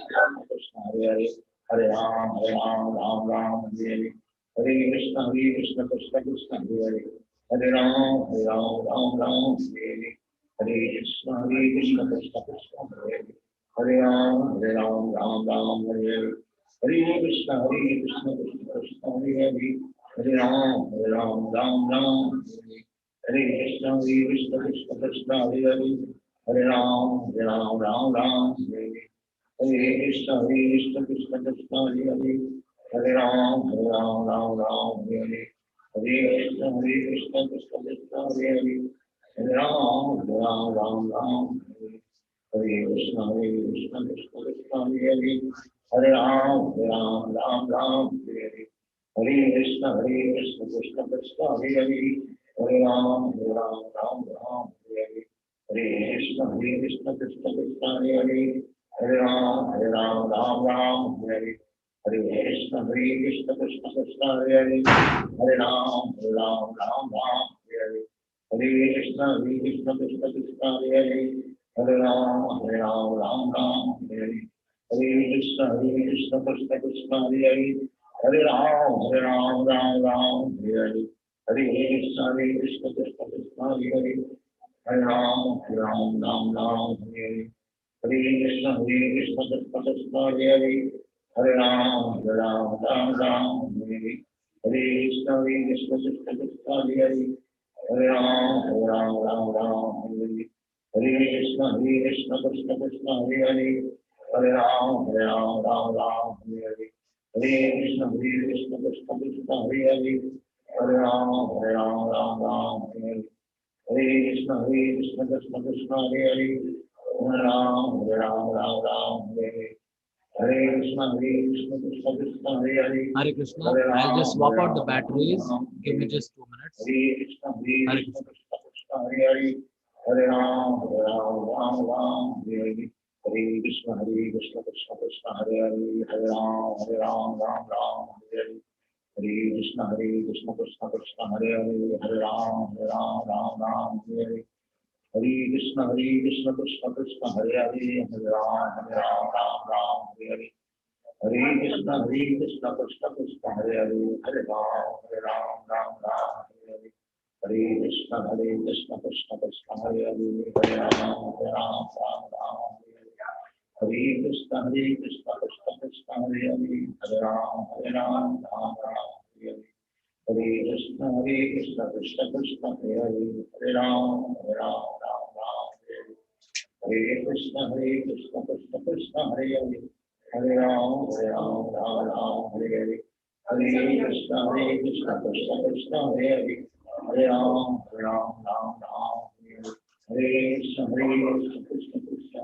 Krishna Hare Hare, Hare Ram, Ram Ram, Hare Hare. Hare Krishna, Krishna Krishna, Hare Hare, Hare Ram, Ram Ram, Hare Hare. Hare Krishna, Krishna Krishna, Hare Hare, Hare Ram, Ram Ram, Hare Hare. Hare Krishna, Krishna Krishna, Hare Hare, Hare Ram, Ram Ram, Hare Hare. Hare Krishna, Krishna Krishna, Hare Hare, Hare Ram, Ram Ram, Hare Hare. Hare Krishna Hare Krishna Krishna Krishna Hare Hare Hare Ram Hare Ram Ram Ram Hare Hare Hare Krishna Hare Krishna Krishna Krishna Hare Hare Hare Ram Hare Ram Ram Ram Hare Hare Krishna Hare Krishna Krishna Krishna Hare Hare Hare Ram Hare Ram Ram Ram Hare Hare Hare Krishna Hare Krishna Krishna Krishna Hare Hare Hare Ram Hare Ram Ram Ram Hare Hare Hare Krishna Hare Krishna Krishna Krishna Hare Hare Hare Ram Hare Ram Ram Ram Hare Hare Hare Krishna Hare Krishna Krishna Krishna Hare Hare Hare Ram Hare Ram Ram Ram Hare Hare Hare Krishna Hare Krishna Krishna Krishna Hare Hare Hare Ram Hare Ram Ram Ram Hare Hare Hare Krishna Hare Krishna Krishna Krishna Hare Hare Hare Ram Hare Ram Ram Ram Hare Hare Hare Krishna Hare Krishna Krishna Krishna Hare Hare Hare Ram Hare Ram Ram Ram Hare Hare Hare Krishna Hare Krishna Krishna Krishna Hare Hare Hare Ram Hare Ram Ram Ram Hare Hare Hare Krishna Hare Krishna Krishna Krishna Hare Hare Hare Ram Hare Ram Ram Ram Hare Hare Hare Krishna Hare Krishna Krishna Krishna Hare Hare Hare Ram Hare Ram Ram Ram Hare Hare Hare Krishna Hare Krishna Krishna Krishna Hare Hare Hare Ram Hare Ram Ram Ram Hare Hare Hare Krishna Hare Krishna Krishna Krishna Hare Hare Hare Ram Hare Ram Ram Ram Hare Hare Hare Krishna Hare Krishna Krishna Krishna Hare Hare Hare Krishna. Hare I'll Ram just swap Hare out the Ram Ram batteries. Ram Give Hare me just 2 minutes. Hare Krishna Hare Hare Krishna Krishna. Krishna Krishna Hare Hare Hare Ram Hare Ram Ram Ram Hare Hare Hare Krishna Hare Krishna Krishna Krishna Hare Hare Hare Ram Hare Ram Ram Ram Hare Hare Hare Krishna Hare Krishna Krishna Krishna Hare Hare Hare Ram Hare Ram Ram Ram Hare Hare Hare Krishna Hare Krishna Krishna Krishna Hare Hare Hare Ram Hare Ram Ram Ram Hare Hare Hare Krishna Hare Krishna Krishna Krishna Hare Hare Hare Ram Hare Ram Ram Ram Hare Hare Hare Krishna Hare Krishna Krishna Krishna Hare Hare Hare Ram Hare Ram Ram Ram Hare Hare Hare Krishna Hare Krishna Krishna Krishna Hare Hare Hare Ram Hare Ram Ram Ram Hare Hare Hare Krishna Hare Krishna Krishna Krishna Hare Hare Hare Ram Hare Ram Ram Ram Hare Hare Hare Krishna Hare Krishna Krishna Krishna Hare Hare Hare Ram Hare Ram Ram Ram Hare Hare Hare Krishna Hare Krishna Krishna Krishna Hare Hare Hare Ram Hare Ram Ram Ram Hare Hare Hare Krishna Hare Krishna Krishna Krishna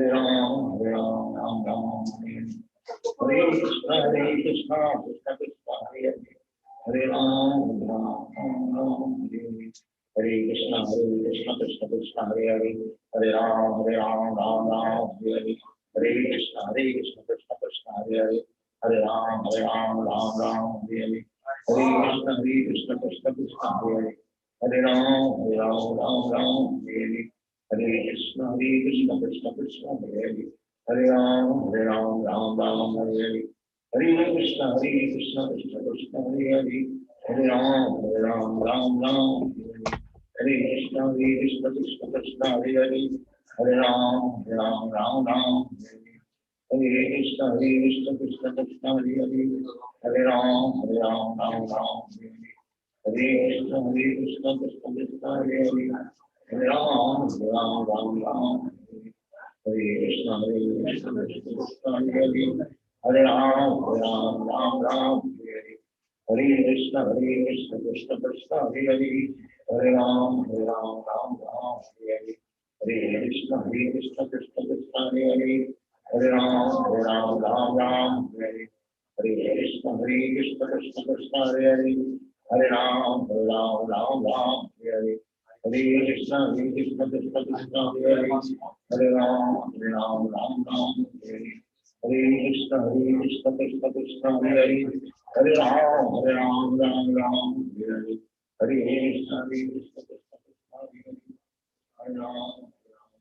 Hare Hare Hare Ram Hare Ram Ram Ram Hare Hare Hare Krishna Hare Krishna Krishna Krishna Hare Hare Hare Ram Hare Ram Ram Ram Hare Hare Hare Krishna Hare Krishna Krishna Krishna Hare Hare Hare Ram Hare Ram Ram Ram Hare Hare Hare Krishna Hare Krishna Krishna Krishna Hare Hare Hare Ram Hare Ram Ram Ram Hare Hare Hare Krishna Hare Krishna Krishna Krishna Hare Hare Hare Ram Hare Ram Ram Ram Hare Hare Hare Krishna Hare Krishna Krishna Krishna Hare Hare Hare Ram Hare Ram Ram Ram Hare Hare Hare Krishna Hare Krishna Krishna Krishna Hare Hare Hare Ram Hare Ram Ram Ram Hare Hare Hare Krishna Hare Krishna Krishna Krishna Hare Hare Hare Ram Hare Ram Ram Ram Hare Hare Hare Krishna Hare Krishna Krishna Krishna Hare Hare Hare Ram Hare Ram Ram Ram Hare Hare Hare Krishna Hare Krishna Krishna Krishna Hare Hare Hare Ram Hare Ram Ram Ram Hare Hare Krishna Hare Krishna Krishna Krishna Hare Hare Hare Ram Hare Ram Ram Ram Hare Hare Hare Krishna Hare Krishna Krishna Krishna Hare Hare Hare Ram Hare Ram Ram Ram Hare Hare Hare Krishna Hare Krishna Krishna Krishna Hare Hare Hare Ram Hare Ram Ram Ram Hare Hare Hare Krishna Hare Krishna Krishna Krishna Hare Hare Hare Ram Hare Ram Ram Ram Hare Hare Hare Krishna Hare Krishna Krishna Krishna Hare Hare Hare Ram Hare Ram Ram Ram Hare Hare Hare Krishna Hare Krishna Krishna Krishna Hare Hare Hare Ram Hare Ram Ram Ram Hare Hare Hare Krishna Hare Krishna Krishna Krishna Hare Hare Hare Ram Hare Ram.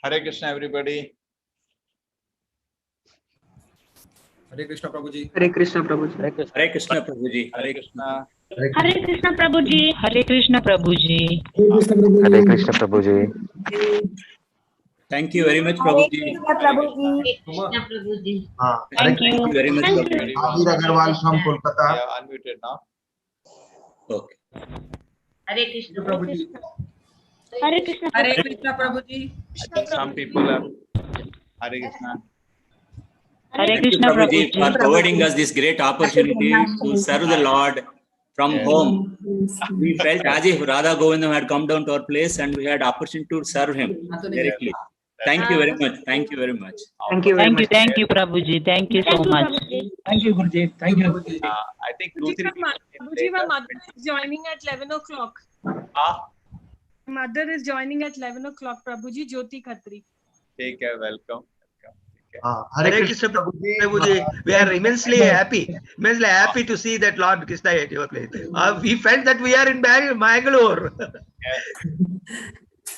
Hare Krishna everybody. Hare Krishna Prabhu ji. Hare Krishna Prabhu ji. Hare Krishna Prabhu ji. Hare Krishna. Hare Krishna Prabhu ji. Hare Krishna Prabhu ji. Hare Krishna Prabhu ji. Thank you very much Prabhu ji. Prabhu ji. Krishna Prabhu ji. Thank you very much. Mahavir Agarwal from Kolkata. Yeah, unmuted now. Okay. Hare Krishna Prabhu ji. Hare Krishna. Hare Krishna Prabhu ji. Some people are Hare Krishna. Hare Krishna Prabhu ji for providing us this great opportunity to serve the Lord from home. We felt as if Radha Govindam had come down to our place and we had opportunity to serve him directly. Thank you very much. Thank you very much. Thank you very much. Thank you, Prabhuji. Thank you so much. Thank you, Guruji. Thank you. I think 2-3 Prabhuji, my mother is joining at 11 o'clock. Mother is joining at 11 o'clock, Prabhuji, Jyoti Khatri. Take care. Welcome. Hare Krishna Prabhuji, we are immensely happy to see that Lord Krishna at your place. We felt that we are in Bangalore. Yes.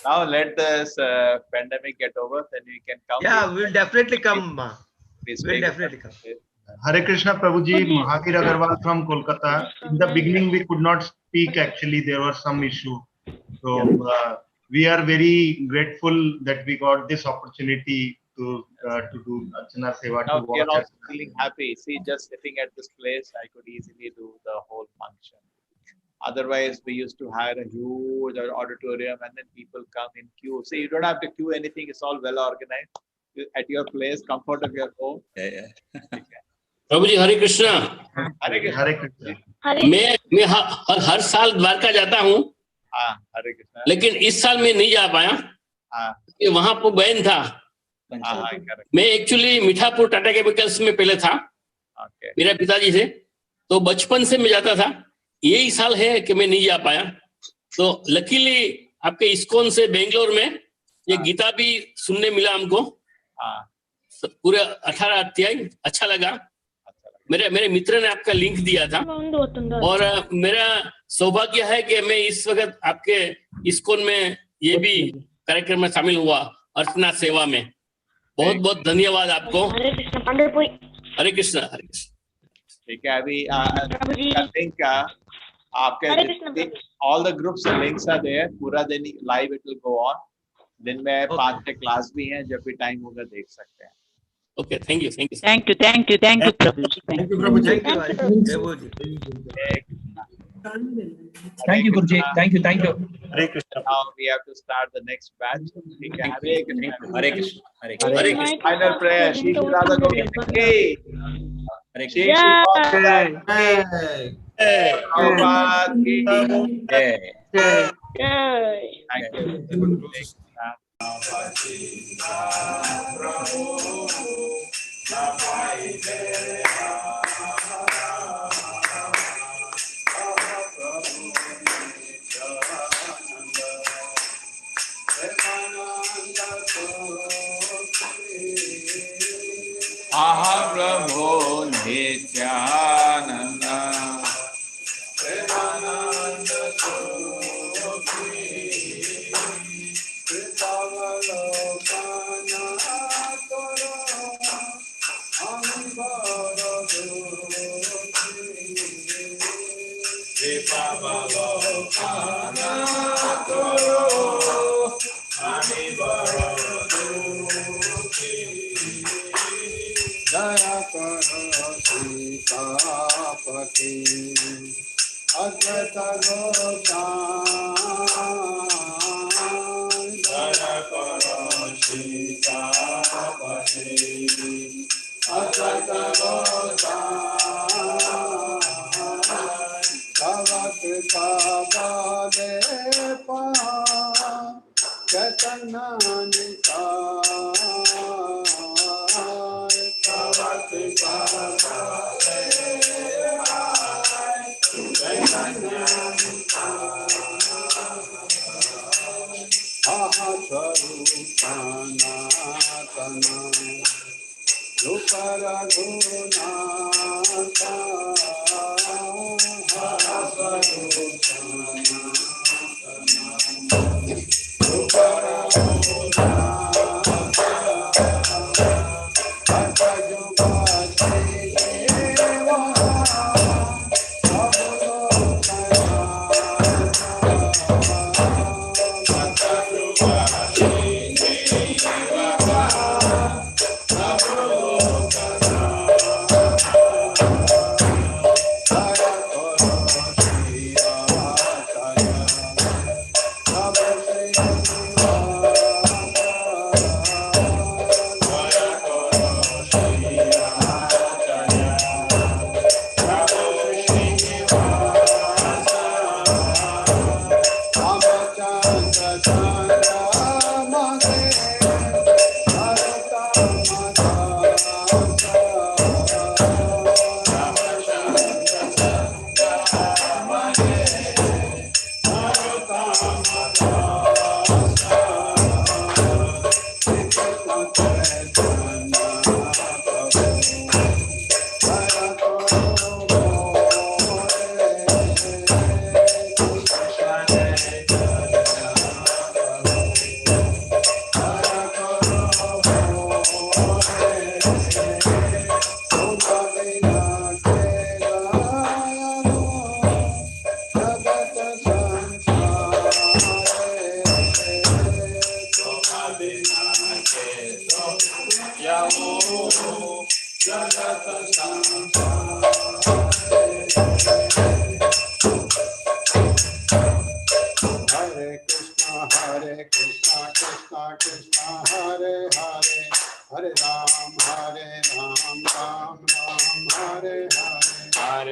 Now let this pandemic get over, then we can come. Yeah, we will definitely come. We'll definitely come. Hare Krishna Prabhuji, Mahavir Agarwal from Kolkata. In the beginning, we could not speak. Actually, there was some issue. So we are very grateful that we got this opportunity to do Archana Seva. Now we are also feeling happy. See, just sitting at this place, I could easily do the whole function. Otherwise, we used to hire a huge auditorium and then people come in queue. See, you don't have to queue anything. It's all well organized at your place, comfort of your home. Yeah, yeah. Prabhuji, Hare Krishna. Hare Krishna. Hare Krishna. मैं हर साल द्वारका जाता हूँ। हरे कृष्णा। लेकिन इस साल मैं नहीं जा पाया। वहाँ पर बैन था। मैं एक्चुअली मीठापुर टाटा केमिकल्स में पहले था, मेरा पिताजी थे, तो बचपन से मैं जाता था। यही साल है कि मैं नहीं जा पाया। तो लकीली आपके इस्कॉन से बेंगलोर में ये गीता भी सुनने मिला हमको, पूरे 18 अध्याय। अच्छा लगा। मेरे मेरे मित्र ने आपका लिंक दिया था और मेरा सौभाग्य है कि मैं इस वक्त आपके इस्कॉन में ये भी कार्यक्रम में शामिल हुआ, अर्चना सेवा में। बहुत बहुत धन्यवाद आपको। हरे कृष्ण। हरे कृष्ण। हरे कृष्ण। ठीक है, अभी लिंक आपके all the groups links are there. पूरा दिन live it will go on. दिन में 5-6 क्लास भी हैं, जब भी टाइम होगा देख सकते हैं। Okay, thank you, thank you, thank you, thank you, thank you Prabhuji. Thank you Prabhuji. Thank you Guruji. Thank you, thank you. Hare Krishna. Now we have to start the next batch. Hare Krishna. Hare Krishna. Hare Krishna. Hare Krishna. Final prayer. Shri Shri Radha Govind ki. Hare Shri Shri Prabhupada ki. Prabhupada ki. Jai. Jai. Thank you. Aha Prabhu Nityananda Premananda Soki Kripavalokana Karo Ami Vara Dukhi Kripavalokana Karo Ami Vara Dukhi Daya karo Sitapati Advaita Gosai. Daya karo Sitapati Advaita Gosai. Tava kripa bale pa Chaitanya Nitai. Tava kripa bale Chaitanya Nitai. Aha Swarupa Sanatana Rupa Raghunatha. Aha Swarupa Sanatana Rupa Raghunatha.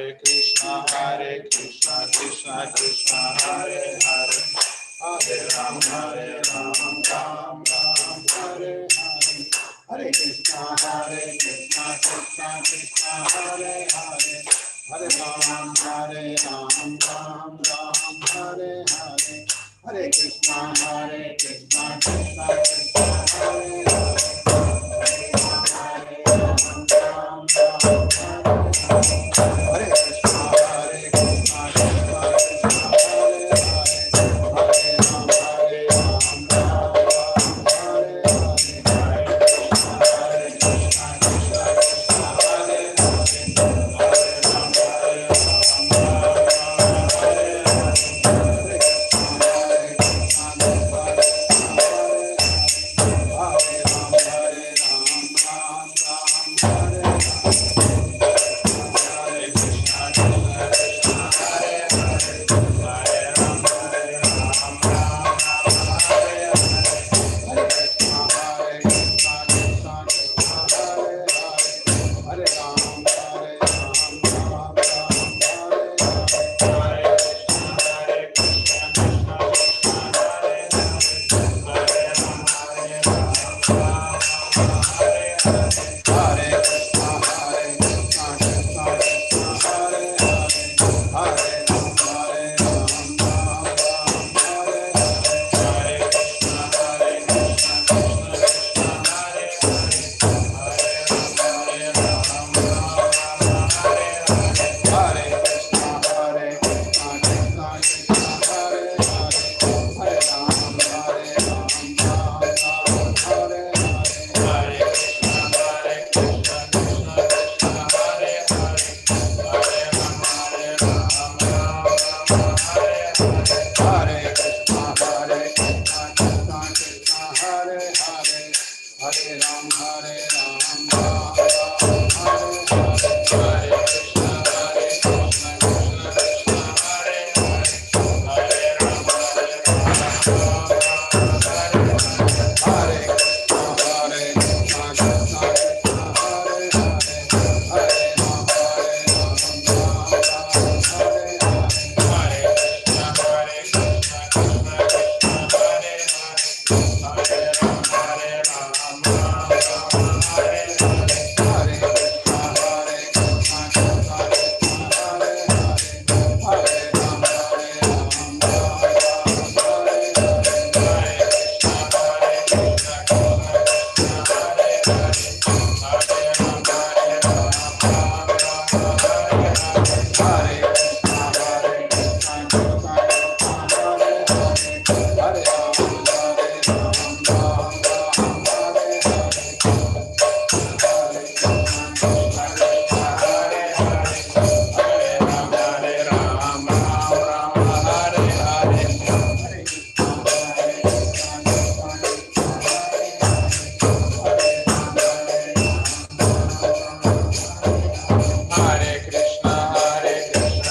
Hare Krishna, Hare Krishna, Krishna Krishna, Hare Hare, Hare Ram, Hare Ram, Ram Ram, Hare Hare, Hare Krishna, Hare Krishna, Krishna Krishna, Hare Hare, Hare Ram, Hare Ram, Ram Ram, Hare Hare, Hare Krishna, Hare Krishna, Krishna Krishna, Hare Hare, Hare Ram, Ram Ram, Hare Hare Krishna, Hare Krishna, Krishna Krishna, Hare Hare, Hare Ram, Hare Ram, Ram Ram, Hare Hare, Hare Krishna, Hare Krishna, Krishna Krishna, Hare Hare, Hare Ram, Hare Ram, Ram Ram, Hare Hare, Hare Krishna, Hare Krishna, Krishna Krishna, Hare Hare, Hare Ram, Hare Ram, Ram Ram, Hare Hare. Hare Krishna, Krishna Krishna, Hare Hare, Hare Ram, Hare Ram, Ram Ram, Hare Hare, Hare Krishna, Hare Krishna, Krishna Krishna, Hare Hare, Hare Ram, Hare Ram, Ram Ram, Hare Hare, Hare Krishna, Hare Krishna, Krishna Krishna, Hare Hare, Hare Ram, Hare Ram, Ram Ram, Hare Hare, Hare Krishna, Hare Krishna, Krishna Krishna, Hare Hare, Hare Ram, Hare Ram, Ram Ram, Hare Hare, Hare Krishna, Hare Krishna, Krishna Krishna, Hare Hare, Hare Ram, Hare Ram, Ram Ram, Hare Hare, Hare Krishna, Hare Krishna, Krishna Krishna, Hare Hare, Hare Ram, Hare Ram, Ram Ram, Hare Hare, Hare Krishna, Hare Krishna, Krishna Krishna, Hare Hare, Hare Ram, Hare Ram, Ram Ram, Hare Hare, Hare Krishna, Hare Krishna, Krishna Krishna, Hare Hare, Hare Ram, Hare Ram, Ram Ram, Hare Hare, Hare Krishna, Hare Krishna, Krishna Krishna, Hare Hare, Hare Ram, Hare Ram, Ram Ram, Hare Hare, Hare Krishna, Hare Krishna, Krishna Krishna, Hare Hare, Hare Ram, Hare Ram, Ram Ram, Hare Hare, Hare Krishna, Hare Krishna, Krishna Krishna, Hare Hare, Hare Ram, Hare Ram, Ram Ram, Hare Hare, Hare Krishna, Hare Krishna, Krishna Krishna, Hare Hare, Hare Ram, Hare Ram, Ram Ram, Hare Hare, Hare Krishna, Hare Krishna, Krishna Krishna, Hare Hare, Hare Ram, Hare Ram, Ram Ram, Hare Hare, Hare Krishna, Hare Krishna, Krishna Krishna, Hare Hare, Hare Ram, Hare Ram, Ram Ram, Hare Hare, Hare Krishna, Krishna Krishna, Hare Hare, Hare Ram, Hare Ram, Ram Ram, Hare Hare, Hare Krishna, Hare Krishna, Krishna Krishna, Hare Hare, Hare Ram, Hare Ram, Ram Ram, Hare Hare Krishna, Hare Krishna,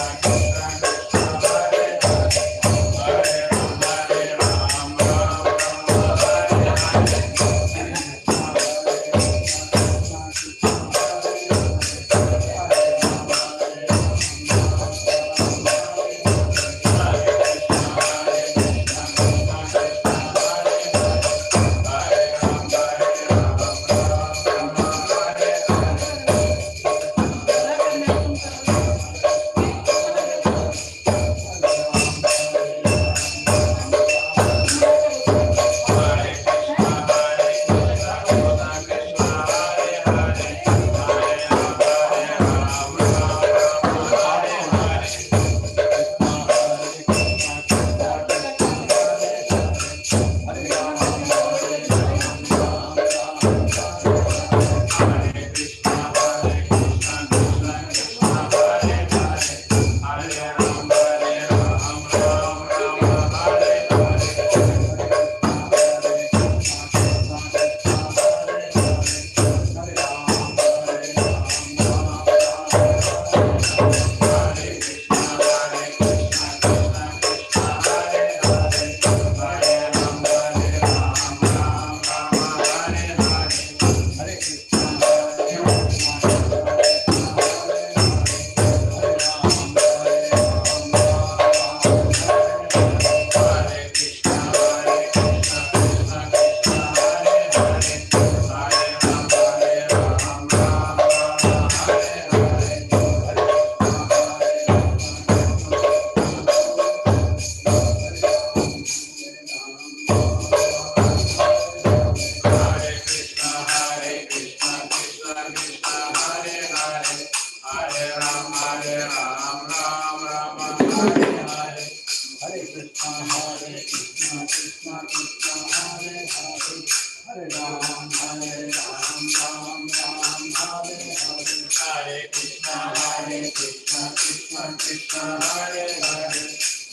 Hare Krishna Krishna Krishna Hare Hare Hare Ram Hare Ram Ram Ram Hare Hare Hare Krishna Hare Krishna Krishna Krishna Hare Hare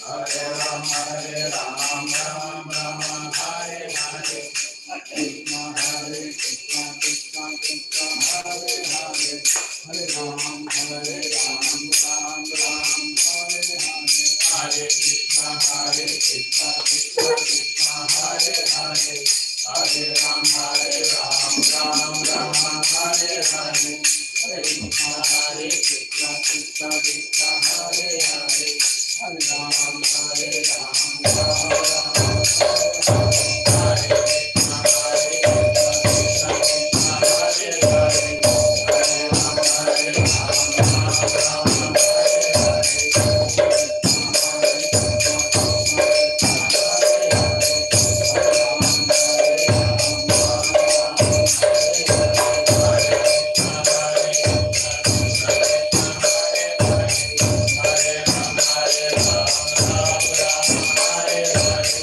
Hare Ram Hare Ram Ram Ram Hare Hare Krishna Hare Krishna Krishna Krishna Hare Hare Hare Ram Hare Ram Ram Ram Hare Hare Hare Krishna Hare Krishna Krishna Krishna Hare Hare Hare Ram Hare Ram Ram Ram Hare Hare Hare Krishna Hare Krishna Krishna Krishna Hare Hare Hare Ram Hare Ram Ram Ram Hare Hare Krishna Hare Krishna Krishna Krishna Hare Hare Hare Ram Hare Ram Ram Ram Hare Hare Hare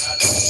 Hare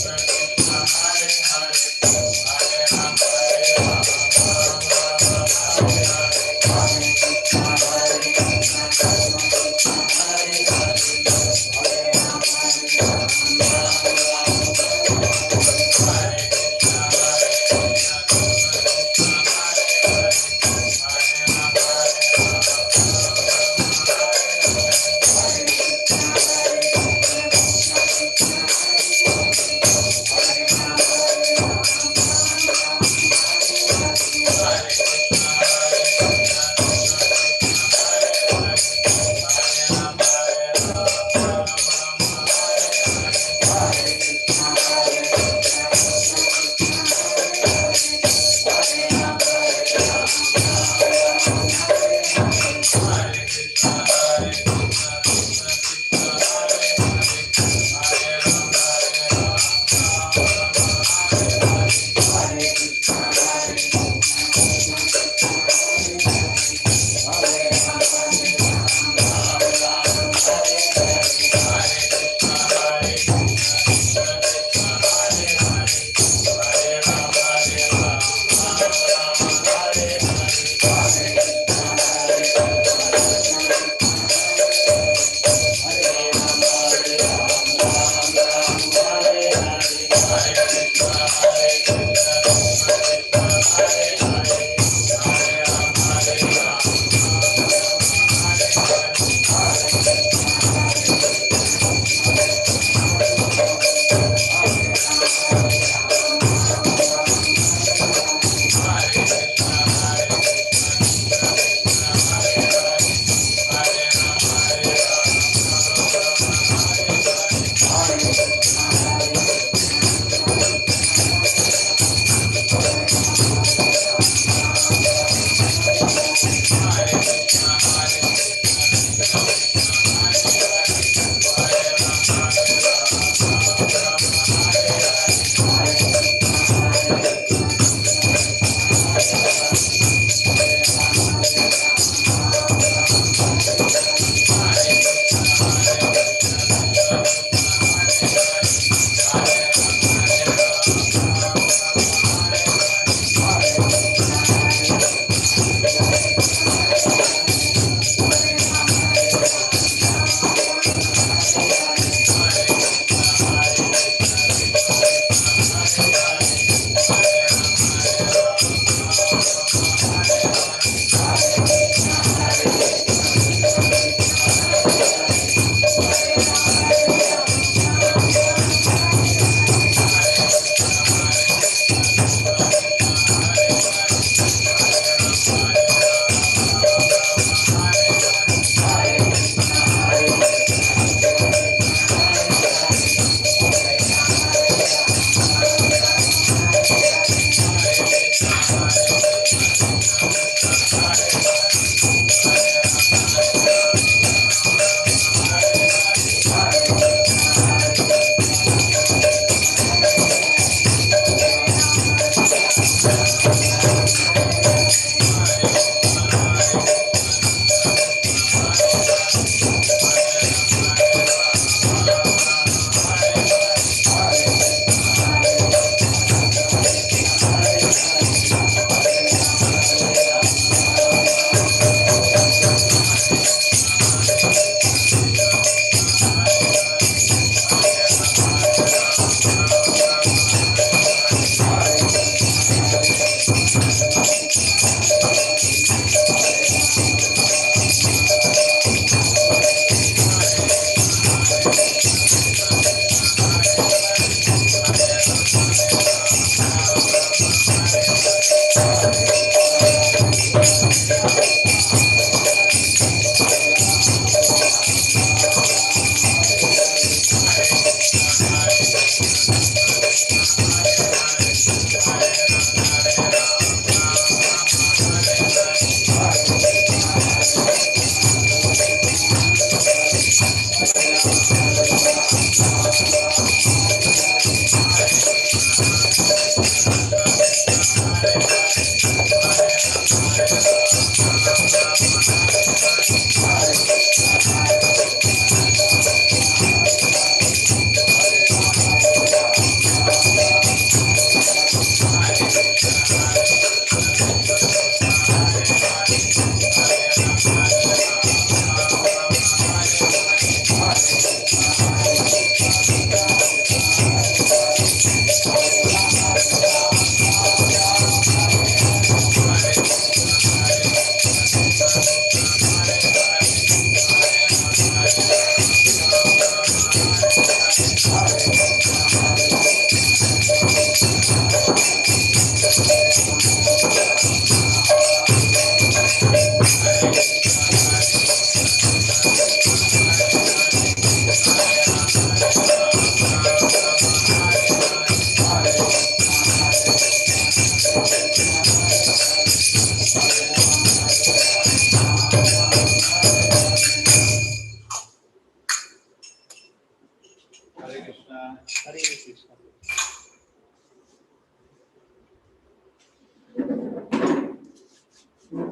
Hare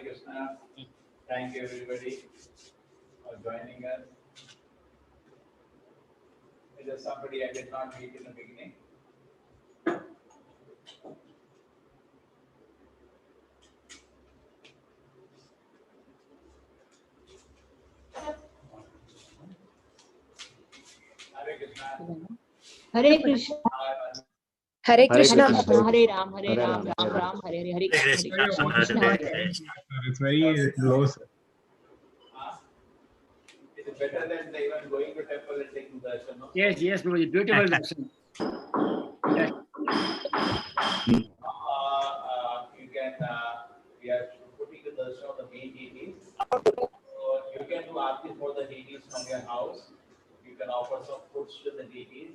Krishna. Thank you everybody for joining us. Is there somebody I did not meet in the beginning? Hare Krishna. Hare Krishna. Hare Krishna, Krishna, Hare Ram, Hare Ram, Ram Ram, Hare Hare, Hare Krishna, Hare Krishna. It's very low, sir. Is it better than even going to temple and taking darshan? No? Yes, yes, Prabhuji. Beautiful darshan. Yes. You can, we are putting the darshan of the main deities. So you can do aarti for the deities from your house. You can offer some fruits to the deities.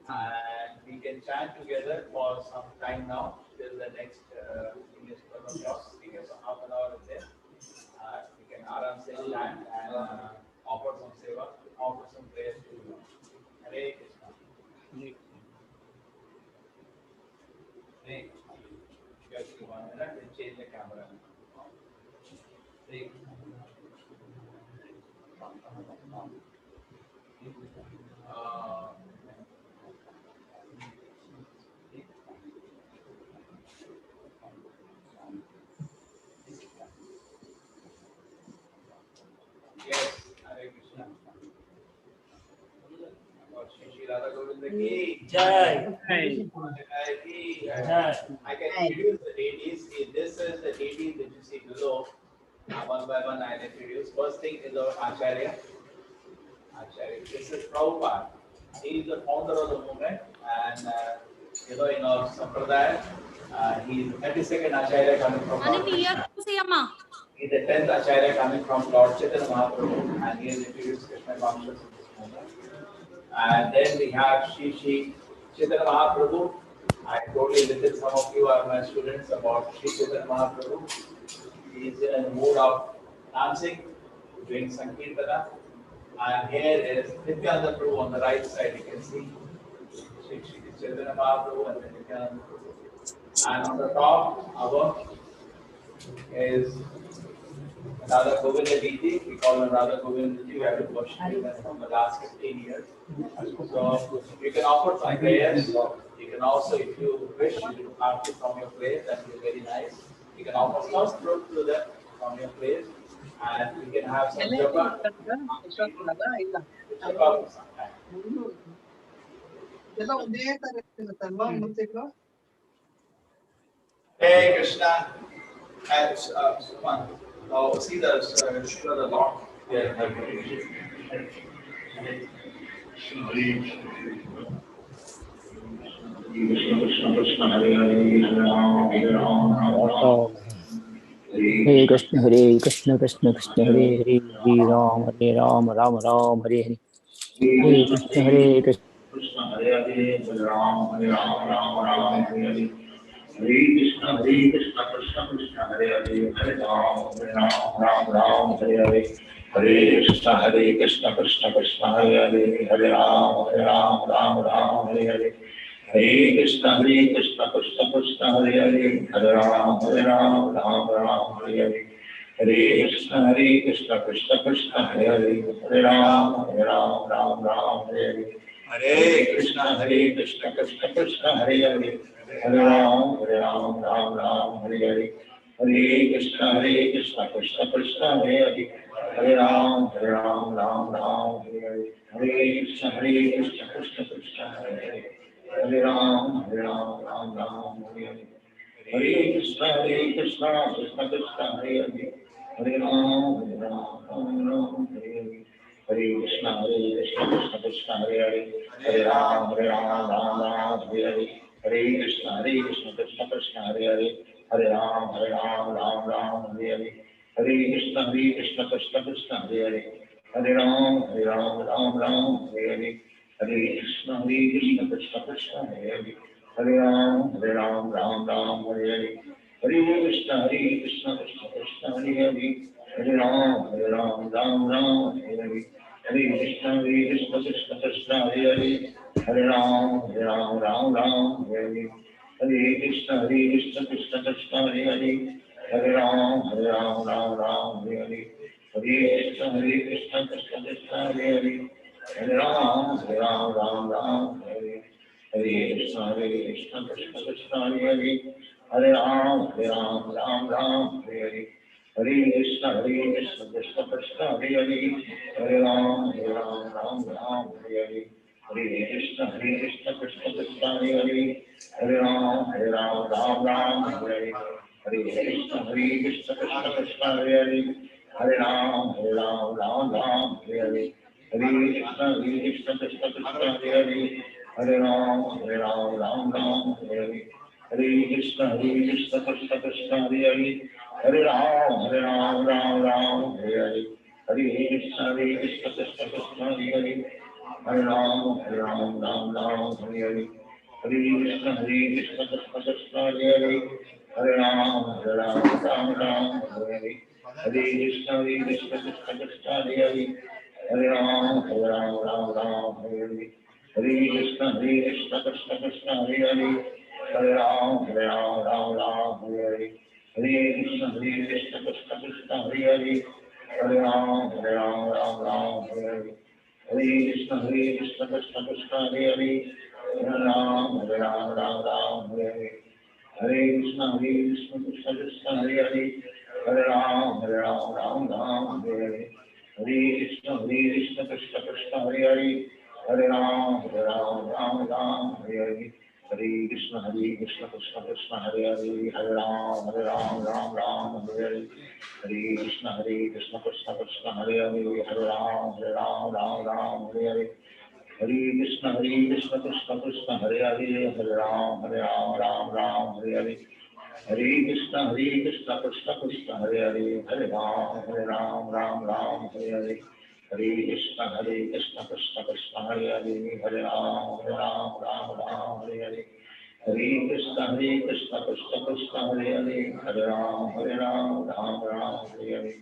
And we can chant together for some time now till the next thing is 12 o'clock. We get half an hour is there. We can aram se chant and offer some seva, offer some prayers to Hare Krishna. Hare Krishna. Just 1 minute, we'll change the camera. Hare Krishna. Yes, Hare Krishna. और Shri Shri Radha Govind ki Jai. Jai ki Jai. I can introduce the deities. See, this is the deity that you see below. One by one, I'll introduce. First thing is our Acharya. Acharya. This is Prabhupada. He is the founder of the movement, and you know, in our sampradaya, he is the 32nd Acharya coming from Lord Krishna. He is the 10th Acharya coming from Lord Chaitanya Mahaprabhu, and he has introduced Krishna consciousness in this movement. And then we have Shri Shri Chaitanya Mahaprabhu. I totally little some of you are my students about Shri Chaitanya Mahaprabhu. He is in a mood of dancing, doing Sankirtana. And here is Nityananda Prabhu on the right side. You can see Shri Shri Chaitanya Mahaprabhu and then Nityananda Prabhu. And on the top, above, is Radha Govinda Deity. We call him Radha Govinda Ji. We have been worshipping them from the last 15 years. So you can offer some prayers. You can also, if you wish, you can aarti from your place. That will be very nice. You can offer some fruit to them from your place, and you can have some japa. Japa for some time. Hey Krishna, and Suman. Oh, see the the lock there. Krishna Krishna Krishna Hare Hare Hare Ram Hare Ram Ram Ram Hare Krishna Hare Krishna Krishna Krishna Hare Hare Hare Ram Ram Ram Hare Hare. Hare Krishna Hare Krishna Krishna Hare Hare Hare Ram Ram Ram Hare Hare. Hare Krishna Krishna Krishna Hare Hare Hare Ram Ram Ram Hare Hare. Hare Krishna Krishna Krishna Hare Hare Hare Ram Ram Ram Hare Hare. Hare Krishna Krishna Krishna Hare Hare Hare Ram Ram Ram Hare Hare. Hare Krishna Krishna Krishna Hare Hare Hare Ram Ram Ram Hare Hare. Hare Krishna Krishna Krishna Hare Hare Hare Ram Ram Ram Hare Hare. Hare Krishna Krishna Krishna Hare Hare Hare Ram Ram Ram Hare Hare. Hare Krishna Krishna Krishna Hare Hare Hare Ram Ram Ram Hare Hare. Hare Krishna Krishna Krishna Hare Hare Hare Ram Ram Ram Hare Hare. Hare Krishna Krishna Krishna Hare Hare Hare Ram Ram Ram Hare Hare. Hare Krishna Krishna Krishna Hare Hare Hare Ram Ram Ram Hare Hare. Hare Krishna Krishna Krishna Hare Hare Hare Ram Ram Ram Hare Hare. Hare Krishna Krishna Krishna Hare Hare Hare Ram Ram Ram Hare Hare. Hare Krishna Krishna Krishna Hare Hare Hare Ram Ram Ram Hare Hare. Hare Krishna Krishna Krishna Hare Hare Hare Ram Ram Ram Hare Hare. Hare Krishna Hare Krishna Krishna Krishna Hare Hare Hare Ram Hare Ram Ram Ram Hare Hare Hare Krishna Hare Krishna Krishna Krishna Hare Hare Hare Ram Hare Ram Ram Ram Hare Hare Hare Krishna Hare Krishna Krishna Krishna Hare Hare Hare Ram Hare Ram Ram Ram Hare Hare Hare Krishna Hare Krishna Krishna Krishna Hare Hare Hare Ram Hare Ram Ram Ram Hare Hare Hare Krishna Hare Krishna Krishna Krishna Hare Hare Hare Ram Hare Ram Ram Ram Hare Hare Hare Krishna Hare Krishna Krishna Krishna Hare Hare Hare Ram Hare Ram Ram Ram Hare Hare Hare Krishna Hare Krishna Krishna Krishna Hare Hare Hare Ram Hare Ram Ram Ram Hare Hare Hare Krishna Hare Krishna Krishna Krishna Hare Hare Hare Ram Hare Ram Ram Ram Hare Hare Hare Krishna Hare Krishna Krishna Krishna Hare Hare Hare Ram Hare Ram Ram Ram Hare Hare Hare Krishna Hare Krishna Krishna Krishna Hare Hare Hare Ram Hare Ram Ram Ram Hare Hare Hare Krishna Hare Krishna Krishna Krishna Hare Hare Hare Ram Hare Ram Ram Ram Hare Hare Hare Krishna Hare Krishna Krishna Krishna Hare Hare Hare Ram Hare Ram Ram Ram Hare Hare Hare Krishna Hare Krishna Krishna Krishna Hare Hare Hare Ram Hare Ram Ram Ram Hare Hare Hare Krishna Hare Krishna Krishna Krishna Hare Hare Hare Ram Hare Ram Ram Ram Hare Hare Hare Krishna Hare Krishna Krishna Krishna Hare Hare Hare Ram Hare Ram Ram Ram Hare Hare Hare Krishna Hare Krishna Krishna Krishna Hare Hare Hare Ram Hare Ram Ram Ram Hare Hare Hare Krishna Hare Krishna Krishna Krishna Hare Hare Hare Ram Hare Ram Ram Ram Hare Hare Hare Krishna Hare Krishna Krishna Krishna Hare Hare Hare Ram Hare Ram Ram Ram Hare Hare Hare Krishna Hare Krishna Krishna Krishna Hare Hare Hare Ram Hare Ram Ram Ram Hare Hare Hare Krishna Hare Krishna Krishna Krishna Hare Hare Hare Ram Hare Ram Ram Ram Hare Hare Hare Krishna Hare Krishna Krishna Krishna Hare Hare Hare Ram Hare Ram Ram Ram Hare Hare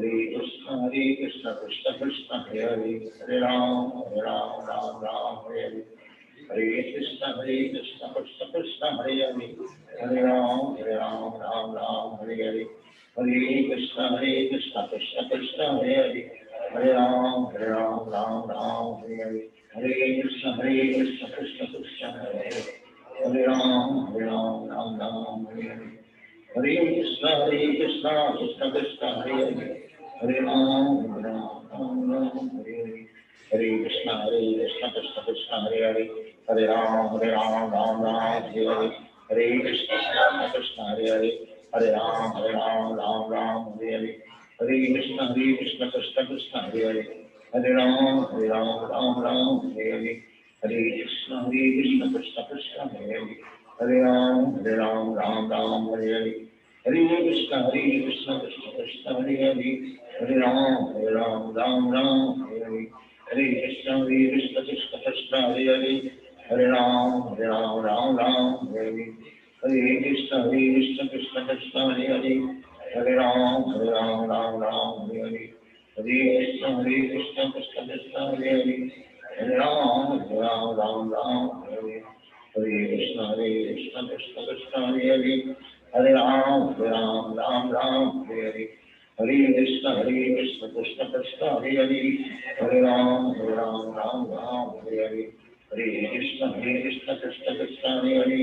Hare Krishna Hare Krishna Krishna Krishna Hare Hare Hare Ram Ram Ram Hare Hare Hare Krishna Krishna Krishna Hare Hare Hare Ram Ram Ram Hare Hare Hare Krishna Krishna Krishna Hare Hare Hare Ram Ram Ram Hare Hare Hare Krishna Krishna Krishna Hare Hare Hare Ram Ram Ram Hare Hare Hare Krishna Krishna Krishna Hare Hare Hare Ram Ram Ram Hare Hare Hare Krishna Krishna Krishna Hare Hare Hare Ram Ram Ram Hare Hare Hare Krishna Krishna Krishna Hare Hare Hare Ram Ram Ram Hare Hare Hare Krishna Krishna Hare Hare Hare Ram Ram Ram Hare Hare Hare Krishna Krishna Krishna Hare Hare Hare Ram Ram Ram Hare Hare Hare Krishna Krishna Krishna Hare Hare Hare Ram Ram Ram Hare Hare Hare Krishna Krishna Krishna Hare Hare Hare Ram Ram Ram Hare Hare Hare Krishna Krishna Krishna Hare Hare Hare Ram Ram Ram Hare Hare Hare Krishna Krishna Krishna Hare Hare Hare Ram Ram Ram Hare Hare Hare Krishna Krishna Krishna Hare Hare Hare Ram Ram Ram Hare Hare Hare Krishna Krishna Krishna Hare Hare Hare Ram Ram Ram Hare Hare Hare Krishna Krishna Krishna Hare Hare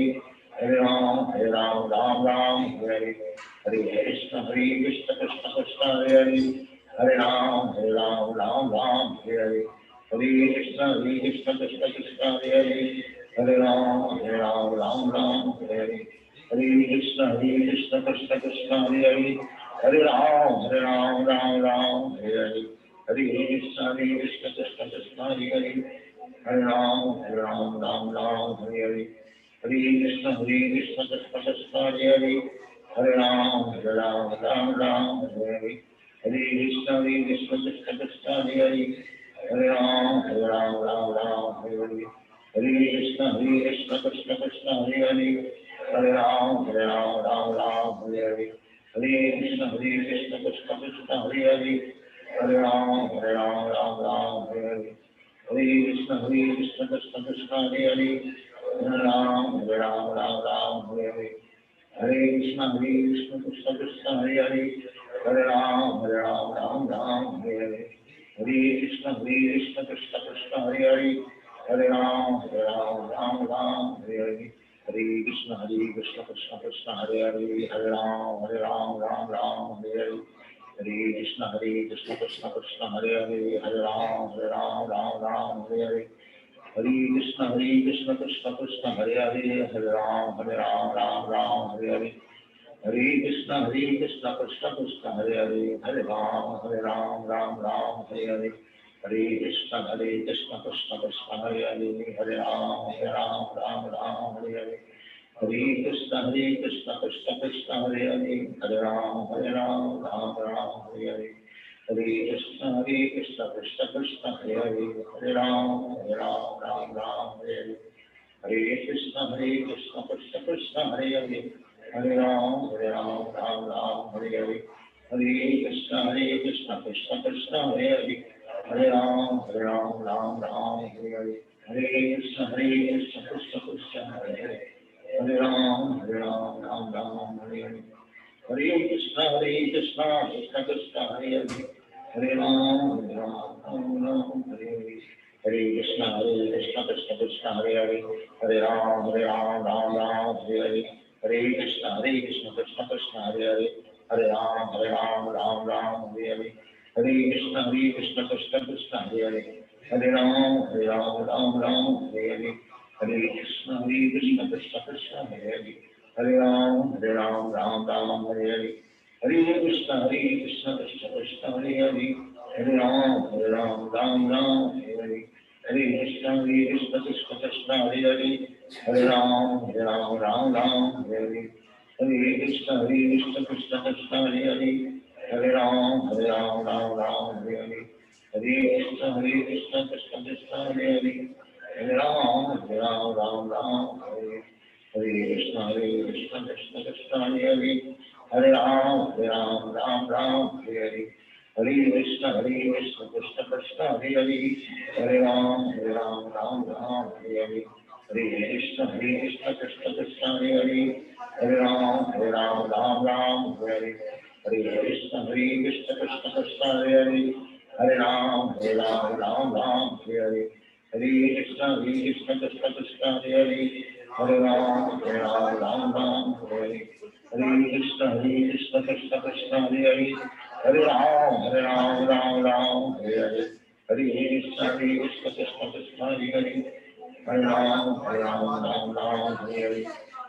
Hare Ram Ram Ram Hare Hare Hare Krishna Krishna Krishna Hare Hare Hare Ram Ram Ram Hare Hare Hare Krishna Krishna Krishna Hare Hare Hare Ram Ram Ram Hare Hare Hare Krishna Krishna Krishna Hare Hare Hare Ram Ram Ram Hare Hare Hare Krishna Krishna Krishna Hare Hare Hare Ram Ram Ram Hare Hare Hare Krishna Krishna Krishna Hare Hare Hare Ram Ram Ram Hare Hare Hare Krishna Krishna Krishna Hare Hare Hare Ram Ram Ram Hare Hare Hare Krishna Krishna Krishna Hare Hare Hare Ram Ram Hare Hare Hare Krishna Krishna Krishna Hare Hare Hare Ram Ram Hare Hare Hare Krishna Krishna Krishna Hare Hare Hare Ram Ram Ram Hare Hare Hare Krishna Krishna Krishna Hare Hare Hare Ram Hare Ram Ram Ram Hare Hare Hare Krishna Hare Krishna Krishna Krishna Hare Hare Hare Ram Hare Ram Ram Ram Hare Hare Hare Krishna Hare Krishna Krishna Krishna Hare Hare Hare Ram Hare Ram Ram Ram Hare Hare Hare Krishna Hare Krishna Krishna Krishna Hare Hare Hare Ram Hare Ram Ram Ram Hare Hare Hare Krishna Hare Krishna Krishna Krishna Hare Hare Hare Ram Hare Ram Ram Ram Hare Hare Hare Krishna Hare Krishna Krishna Krishna Hare Hare Hare Ram Hare Ram Ram Ram Hare Hare Hare Krishna Hare Krishna Krishna Krishna Hare Hare Hare Ram Hare Ram Ram Ram Hare Hare Hare Krishna Hare Krishna Krishna Krishna Hare Hare Hare Ram Hare Ram Ram Ram Hare Hare Hare Krishna Hare Krishna Krishna Krishna Hare Hare Hare Ram Hare Ram Ram Ram Hare Hare Hare Krishna Hare Krishna Krishna Krishna Hare Hare Hare Ram Hare Ram Ram Ram Hare Hare Hare Krishna Hare Krishna Krishna Krishna Hare Hare Hare Ram Hare Ram Ram Ram Hare Hare Hare Krishna Hare Krishna Krishna Krishna Hare Hare Hare Ram Hare Ram Ram Ram Hare Hare Hare Krishna Hare Krishna Krishna Krishna Hare Hare Hare Ram Hare Ram Ram Ram Hare Hare Hare Krishna Hare Krishna Krishna Krishna Hare Hare Hare Ram Hare Ram Ram Ram Hare Hare Hare Krishna Hare Krishna Krishna Krishna Hare Hare Hare Ram Hare Ram Ram Ram Hare Hare Hare Krishna Hare Krishna Krishna Krishna Hare Hare Hare Ram Hare Ram Ram Ram Hare Hare Hare Krishna Hare Krishna Krishna Krishna Hare Hare Hare Ram Hare Ram Ram Ram Hare Hare Hare Krishna Hare Krishna Krishna Krishna Hare Hare Hare Ram Hare Ram Ram Ram Hare Hare Hare Krishna Hare Krishna Krishna Krishna Hare Hare Hare Ram Hare Ram Ram Ram Hare Hare Hare Krishna Hare Krishna Krishna Krishna Hare Hare Hare Ram Hare Ram Ram Ram Hare Hare Hare Krishna Hare Krishna Krishna Krishna Hare Hare Hare Ram Hare Ram Ram Ram Hare Hare Hare Krishna Hare Krishna Krishna Krishna Hare Hare Hare Ram Hare Ram Ram Ram Hare Hare Krishna Hare Krishna Krishna Krishna Hare Hare Hare Ram Hare Ram Ram Ram Hare Hare Hare Krishna Hare Krishna Krishna Krishna Hare Hare Hare Ram Hare Ram Ram Ram Hare Hare Hare Krishna Hare Krishna Krishna Krishna Hare Hare Hare Ram Hare Ram Ram Ram Hare Hare Hare Krishna Hare Krishna Krishna Krishna Hare Hare Hare Ram Hare Ram Ram Ram Hare Hare Hare Krishna Hare Krishna Krishna Krishna Hare Hare Hare Ram Hare Ram Ram Ram Hare Hare Hare Krishna Hare Krishna Krishna Krishna Hare Hare Hare Ram Hare Ram Ram Ram Hare Hare Hare Krishna Hare Krishna Krishna Krishna Hare Hare Hare Ram Hare Ram Ram Ram Hare Hare Hare Krishna Hare Krishna Krishna Krishna Hare Hare Hare Ram Hare Ram Ram Ram Hare Hare Hare Krishna Hare Krishna Krishna Krishna Hare Hare Hare Ram Hare Ram Ram Ram Hare Hare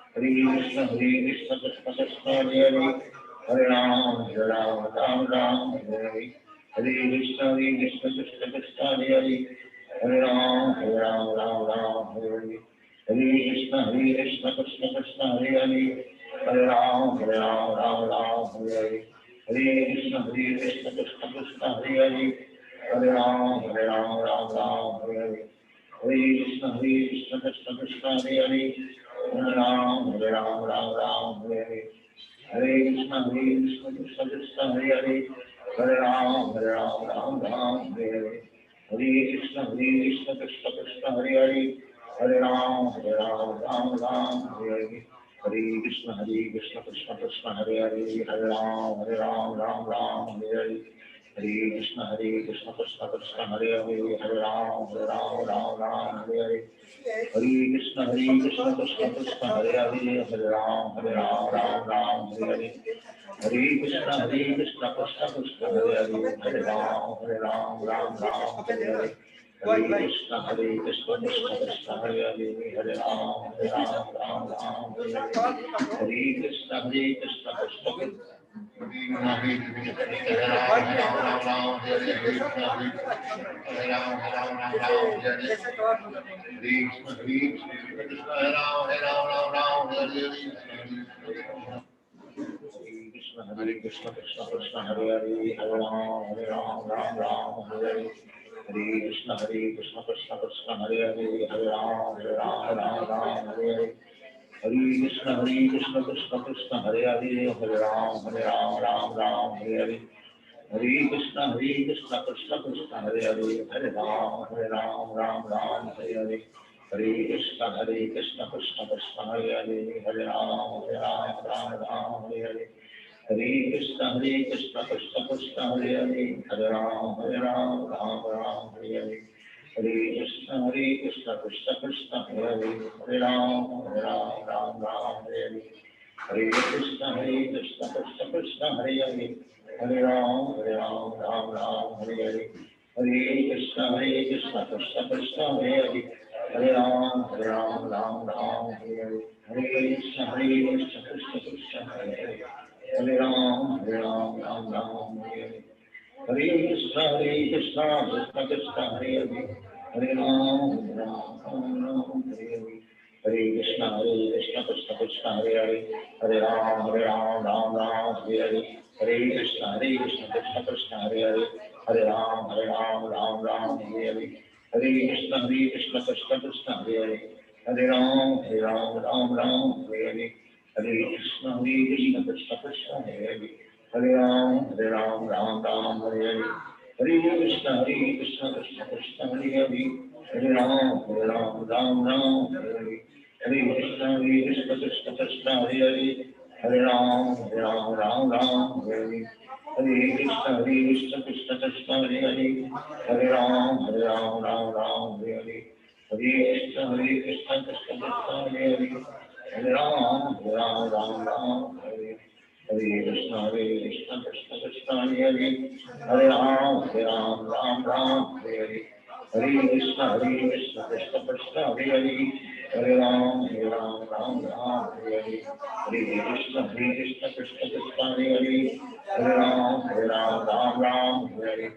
Hare Krishna Hare Krishna Krishna Krishna Hare Hare Hare Ram Hare Ram Ram Ram Hare Hare Hare Krishna Hare Krishna Krishna Krishna Hare Hare Hare Ram Hare Ram Ram Ram Hare Hare Hare Krishna Hare Krishna Krishna Krishna Hare Hare Hare Ram Hare Ram Ram Ram Hare Hare Hare Krishna Hare Krishna Krishna Krishna Hare Hare Hare Ram Hare Ram Ram Ram Hare Hare Hare Krishna Hare Krishna Krishna Krishna Hare Hare Hare Ram Hare Ram Ram Ram Hare Hare Hare Krishna Hare Krishna Krishna Krishna Hare Hare Hare Ram Hare Ram Ram Ram Hare Hare Hare Krishna Hare Krishna Krishna Krishna Hare Hare Hare Ram Hare Ram Ram Ram Hare Hare Hare Krishna Hare Krishna Krishna Krishna Hare Hare Hare Ram Hare Ram Ram Ram Hare Hare Hare Krishna Hare Krishna Krishna Krishna Hare Hare Hare Ram Hare Ram Ram Ram Hare Hare Hare Krishna Hare Krishna Krishna Krishna Hare Hare Hare Ram Hare Ram Ram Ram Hare Hare Hare Krishna Hare Krishna Krishna Krishna Hare Ram Ram Ram Hare Hare Hare Ram Hare Ram Ram Ram Hare Hare Hare Krishna Hare Krishna Krishna Hare Ram Hare Ram Ram Ram Hare Hare Krishna Hare Krishna Krishna Krishna Hare Hare Hare Ram Hare Ram Ram Ram Hare Hare Hare Krishna Hare Krishna Krishna Krishna Hare Hare Hare Ram Hare Ram Ram Ram Hare Hare Hare Krishna Hare Krishna Krishna Krishna Hare Hare Hare Ram Hare Ram Ram Ram Hare Hare Hare Krishna Hare Krishna Krishna Krishna Hare Hare Hare Ram Hare Ram Ram Ram Hare Hare Hare Krishna, Krishna Krishna, Hare Hare, Hare Ram, Hare Ram, Ram Ram, Hare Hare. Hare Krishna, Krishna Krishna, Hare Hare, Hare Ram, Hare Ram, Ram Ram, Hare Hare. Hare Krishna, Krishna Krishna, Hare Hare, Hare Ram, Hare Ram, Ram Ram, Hare Hare. Hare Krishna, Krishna Krishna, Hare Hare, Hare Ram, Hare Ram, Ram Ram, Hare Hare. Hare Krishna, Krishna Krishna, Hare Hare, Hare Ram, Hare Ram, Ram Ram, Hare Hare. Hare Krishna, Krishna Krishna, Hare Hare, Hare Ram, Hare Ram, Ram Ram, Hare Hare. Hare Krishna, Krishna Krishna, Hare Hare, Hare Ram, Hare Ram, Ram Ram, Hare Hare. Hare Krishna, Krishna Krishna, Hare Hare, Hare Ram, Hare Ram, Ram Ram, Hare Hare. Hare Krishna, Krishna Krishna, Hare Hare, Hare Ram, Hare Ram, Ram Ram, Hare Hare. Hare Krishna, Krishna Krishna, Hare Hare, Hare Ram, Hare Ram, Ram Ram, Hare Hare. Hare Krishna, Krishna Krishna, Hare Hare, Hare Ram, Hare Ram, Ram Ram, Hare Hare. Hare Krishna, Krishna Krishna, Hare Hare, Hare Ram, Hare Ram, Ram Ram, Hare Hare. Hare Krishna, Krishna Krishna, Hare Hare, Hare Ram, Hare Ram, Ram Ram, Hare Hare. Hare Krishna, Krishna Krishna, Hare Hare, Hare Ram, Hare Ram, Ram Ram, Hare Hare. Hare Krishna, Krishna Krishna, Hare Hare, Hare Ram, Hare Ram, Ram Ram, Hare Hare. Hare Krishna, Krishna Krishna, Hare Hare, Hare Ram, Hare Ram, Ram Ram, Hare Hare. Hare Krishna, Krishna Krishna, Hare Hare, Hare Ram, Hare Ram, Ram Ram, Hare Hare. Hare Krishna, Krishna Krishna, Hare Hare, Hare Ram, Hare Ram, Ram Ram, Hare Hare. Hare Krishna, Krishna Krishna, Hare Hare, Hare Ram, Hare Ram, Ram Ram, Hare Hare. Hare Krishna, Krishna Krishna, Hare Hare, Hare Ram, Hare Ram, Ram Ram, Hare Hare.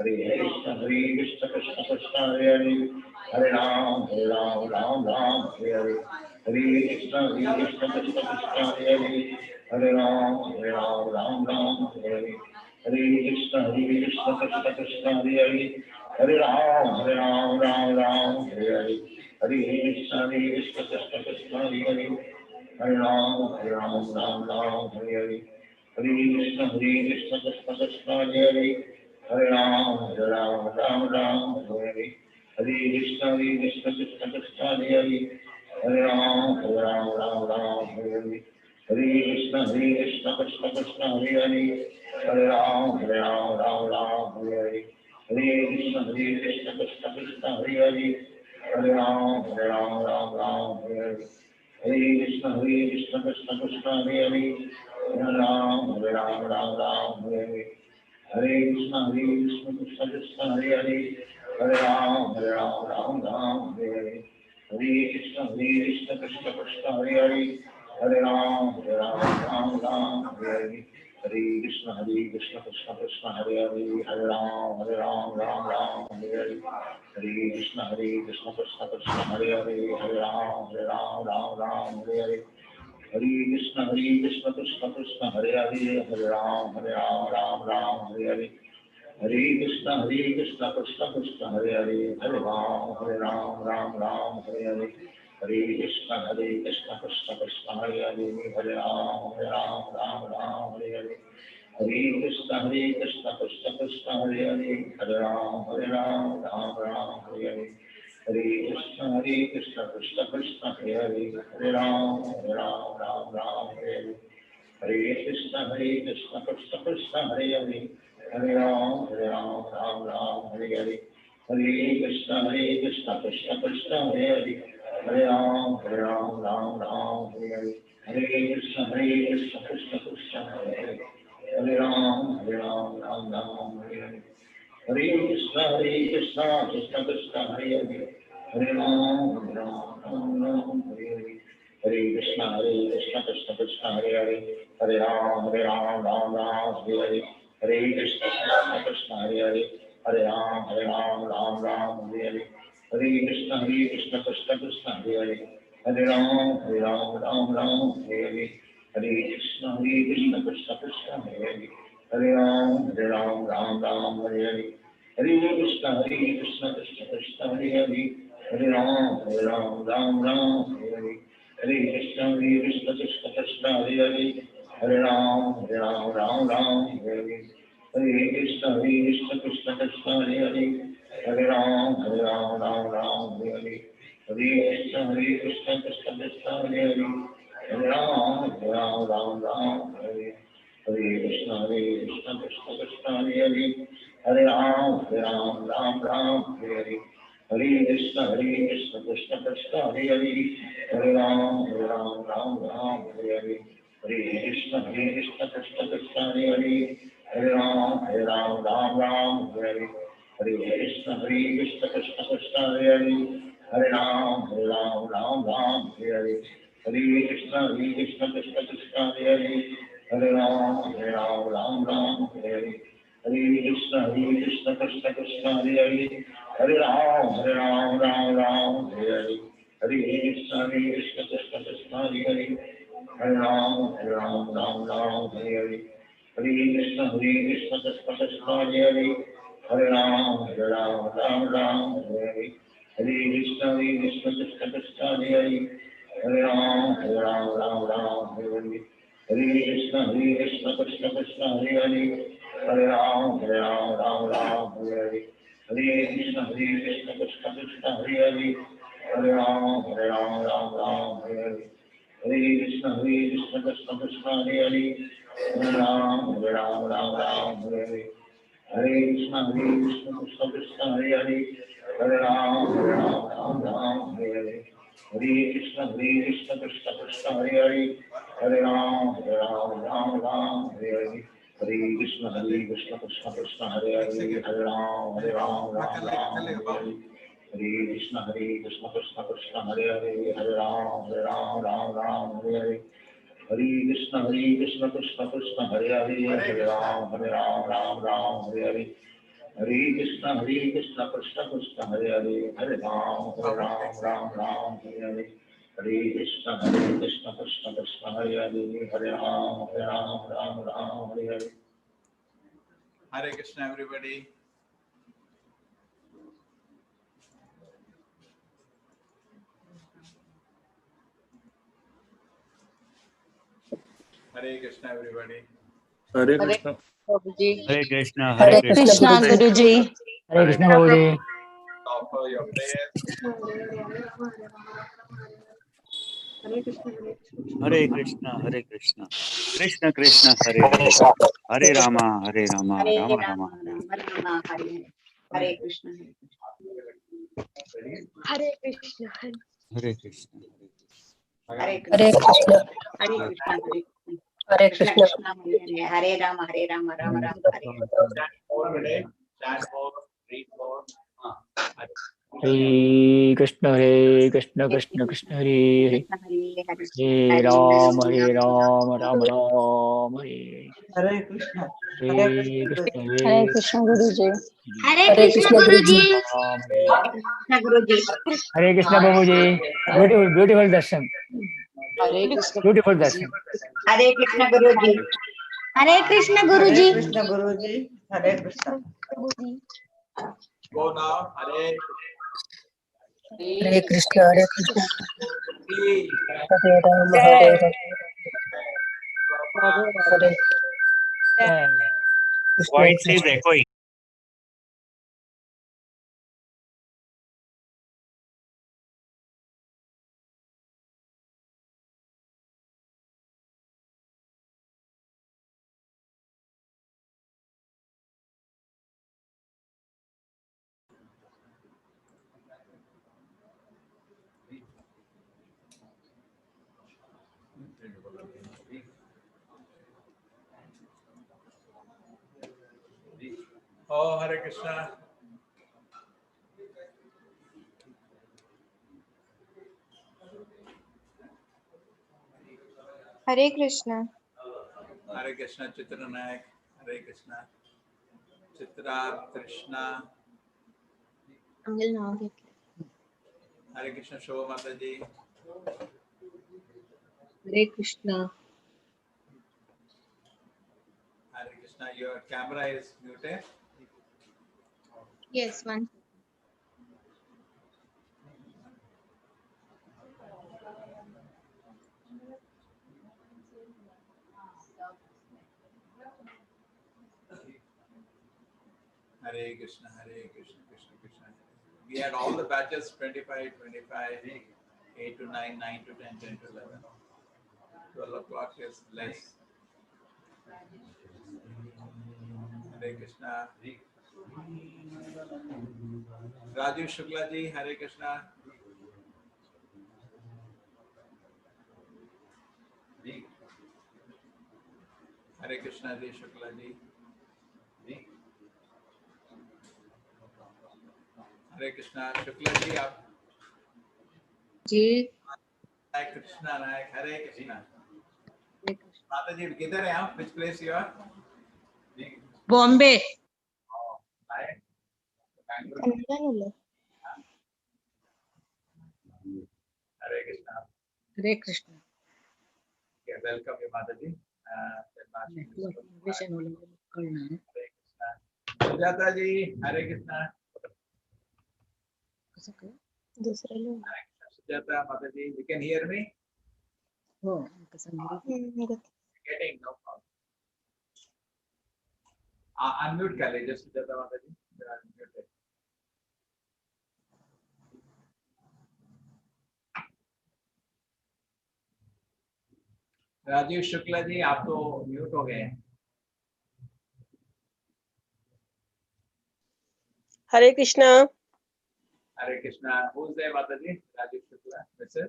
Hare Krishna, Krishna Krishna, Hare Hare, Hare Ram, Hare Ram, Ram Ram, Hare Hare. Hare Krishna, Krishna Krishna, Hare Hare, Hare Ram, Hare Ram, Ram Ram, Hare Hare. Hare Krishna, Krishna Krishna, Hare Hare, Hare Ram, Hare Ram, Ram Ram, Hare Hare. Hare Krishna, Krishna Krishna, Hare Hare, Hare Ram, Hare Ram, Ram Ram, Hare Hare. Hare Krishna, Krishna Krishna, Hare Hare, Hare Ram, Hare Ram, Ram Ram, Hare Hare. Hare Krishna, Krishna Krishna, Hare Hare, Hare Ram, Hare Ram, Ram Ram, Hare Hare. Hare Krishna, Krishna Krishna, Hare Hare, Hare Ram, Hare Ram, Ram Ram, Hare Hare. Hare Krishna, Krishna Krishna, Hare Hare, Hare Ram, Hare Ram, Ram Ram, Hare Hare. Hare Krishna, Krishna Krishna, Hare Hare, Hare Ram, Hare Ram, Ram Ram, Hare Hare. Hare Krishna, Krishna Krishna, Hare Hare, Hare Ram, Hare Ram, Ram Ram, Hare Hare. Hare Krishna, Krishna Krishna, Hare Hare, Hare Ram, Hare Ram, Ram Ram, Hare Hare. Hare Krishna, Krishna Krishna, Hare Hare, Hare Ram, Hare Ram, Ram Ram, Hare Hare. Hare Krishna, Krishna Krishna, Hare Hare, Hare Ram, Hare Ram, Ram Ram, Hare Hare. Hare Krishna, Krishna Krishna, Hare Hare, Hare Ram, Hare Ram, Ram Ram, Hare Hare. Hare Krishna, Krishna Krishna, Hare Hare, Hare Ram, Hare Ram, Ram Ram, Hare Hare. Hare Krishna, Krishna Krishna, Hare Hare, Hare Ram, Hare Ram, Ram Ram, Hare Hare. Hare Krishna, Krishna Krishna, Hare Hare, Hare Ram, Hare Ram, Ram Ram, Hare Hare. Hare Krishna, Krishna Krishna, Hare Hare, Hare Ram, Hare Ram, Ram Ram, Hare Hare. Hare Krishna, Krishna Krishna, Hare Hare, Hare Ram, Hare Ram, Ram Ram, Hare Hare. Hare Krishna, Krishna Krishna, Hare Hare, Hare Ram, Hare Ram, Ram Ram, Hare Hare. Hare Krishna, Krishna Krishna, Hare Hare, Hare Ram, Hare Ram, Ram Ram, Hare Hare. Hare Krishna, Krishna Krishna, Hare Hare, Hare Ram, Hare Ram, Ram Ram, Hare Hare. Hare Krishna, Krishna Krishna, Hare Hare, Hare Ram, Hare Ram, Ram Ram, Hare Hare. Hare Krishna, Krishna Krishna, Hare Hare, Hare Ram, Hare Ram, Ram Ram, Hare Hare. Hare Krishna, Krishna Krishna, Hare Hare, Hare Ram, Hare Ram, Ram Ram, Hare Hare. Hare Krishna, Krishna Krishna, Hare Hare, Hare Ram, Hare Ram, Ram Ram, Hare Hare. Hare Krishna, Krishna Krishna, Hare Hare, Hare Ram, Hare Ram, Ram Ram, Hare Hare. Hare Krishna Hare Krishna Krishna Krishna Hare Hare Hare Ram Hare Ram Ram Ram Hare Hare Krishna Krishna Krishna Hare Hare Hare Ram Ram Ram Hare Hare Hare Krishna Krishna Krishna Hare Hare Hare Ram Ram Ram Hare Hare Hare Krishna Krishna Krishna Hare Hare Hare Ram Ram Ram Hare Hare Hare Krishna Krishna Krishna Hare Hare Hare Ram Ram Ram Hare Hare Hare Krishna Krishna Krishna Hare Hare Hare Ram Ram Ram Hare Hare Hare Krishna Krishna Krishna Hare Hare Hare Ram Ram Ram Hare Hare Hare Krishna Krishna Krishna Hare Hare Hare Ram Ram Ram Hare Hare Hare Krishna Krishna Krishna Hare Hare Hare Ram Ram Ram Hare Hare Hare Krishna Krishna Krishna Hare Hare Hare Ram Ram Ram Hare Hare Hare Krishna Krishna Krishna Hare Hare Hare Ram Ram Ram Hare Hare Hare Krishna Krishna Krishna Hare Hare Hare Ram Ram Ram Hare Hare Hare Krishna Krishna Krishna Hare Hare Hare Ram Ram Ram Hare Hare Hare Krishna Krishna Krishna Hare Hare Hare Ram Ram Hare Hare Hare Krishna Krishna Krishna Hare Hare Hare Ram Ram Ram Hare Hare Hare Krishna Krishna Krishna Hare Hare Hare Ram Ram Ram Hare Hare Hare Krishna Krishna Krishna Hare Hare Hare Ram Ram Ram Hare Hare Hare Krishna Krishna Krishna Hare Hare Hare Ram Ram Ram Hare Hare Hare Krishna Krishna Krishna Hare Hare Hare Ram Ram Ram Hare Hare Hare Krishna Krishna Krishna Hare Hare Hare Ram Ram Ram Hare Hare. Hare Krishna everybody. Hare Krishna everybody. Hare Krishna Prabhuji. Hare Krishna Hare Krishna Guruji. Hare Krishna Prabhuji. Offer your prayers. Hare Krishna Hare Krishna Krishna Krishna Hare Hare Hare Rama Hare Rama Rama Rama Hare Hare Krishna Hare Krishna Hare Krishna Hare Hare Krishna Hare Krishna Hare Krishna Hare Ram Hare Ram Ram Ram Hare. Chant more, read more. Hare Krishna Krishna Krishna Hare Hare Hare Ram Ram Ram Hare Hare Krishna Hare Krishna Hare Krishna Guruji. Hare Krishna Guruji. Guruji. Hare Krishna Prabhuji. Beautiful beautiful darshan. Hare Krishna beautiful darshan. Hare Krishna Guruji. Hare Krishna Guruji. Krishna Guruji. Hare Krishna Prabhuji. Go now. Hare Hare Krishna Hare Krishna Hare Ram Hare Ram Hare Voice is echoing. Oh, Hare Krishna. Hare Krishna. Hare Krishna, Chitra Nayak. Hare Krishna. Chitra, Trishna. Hare Krishna, Shobha Mataji. Hare Krishna. Hare Krishna, your camera is muted. Yes, one. Hare Krishna, Hare Krishna, Krishna Krishna, We had all the batches 25, 25, 8 to 9, 9 to 10, 10 to 11. 12 o'clock is less. Hare Krishna. Rajiv Shukla ji, Hare Krishna. Hare Krishna ji, Shukla ji. Hare Krishna Shukla ji, आप जी। कृष्णा नायक, हरे कृष्णा। माता जी किधर हैं आप? Which place you are? Bombay. Hare Krishna. Hare Krishna. Welcome you Mata ji. Sujata ji, Hare Krishna. दूसरे लोग। Sujata Mata ji, you can hear me? हो। Getting no problem. Unmute कर लीजिए सुजाता माता जी, you are muted. Rajiv Shukla ji, आप तो mute हो गए हैं। Hare Krishna. Hare Krishna. Who is there Mata ji? Rajiv Shukla, Mrs.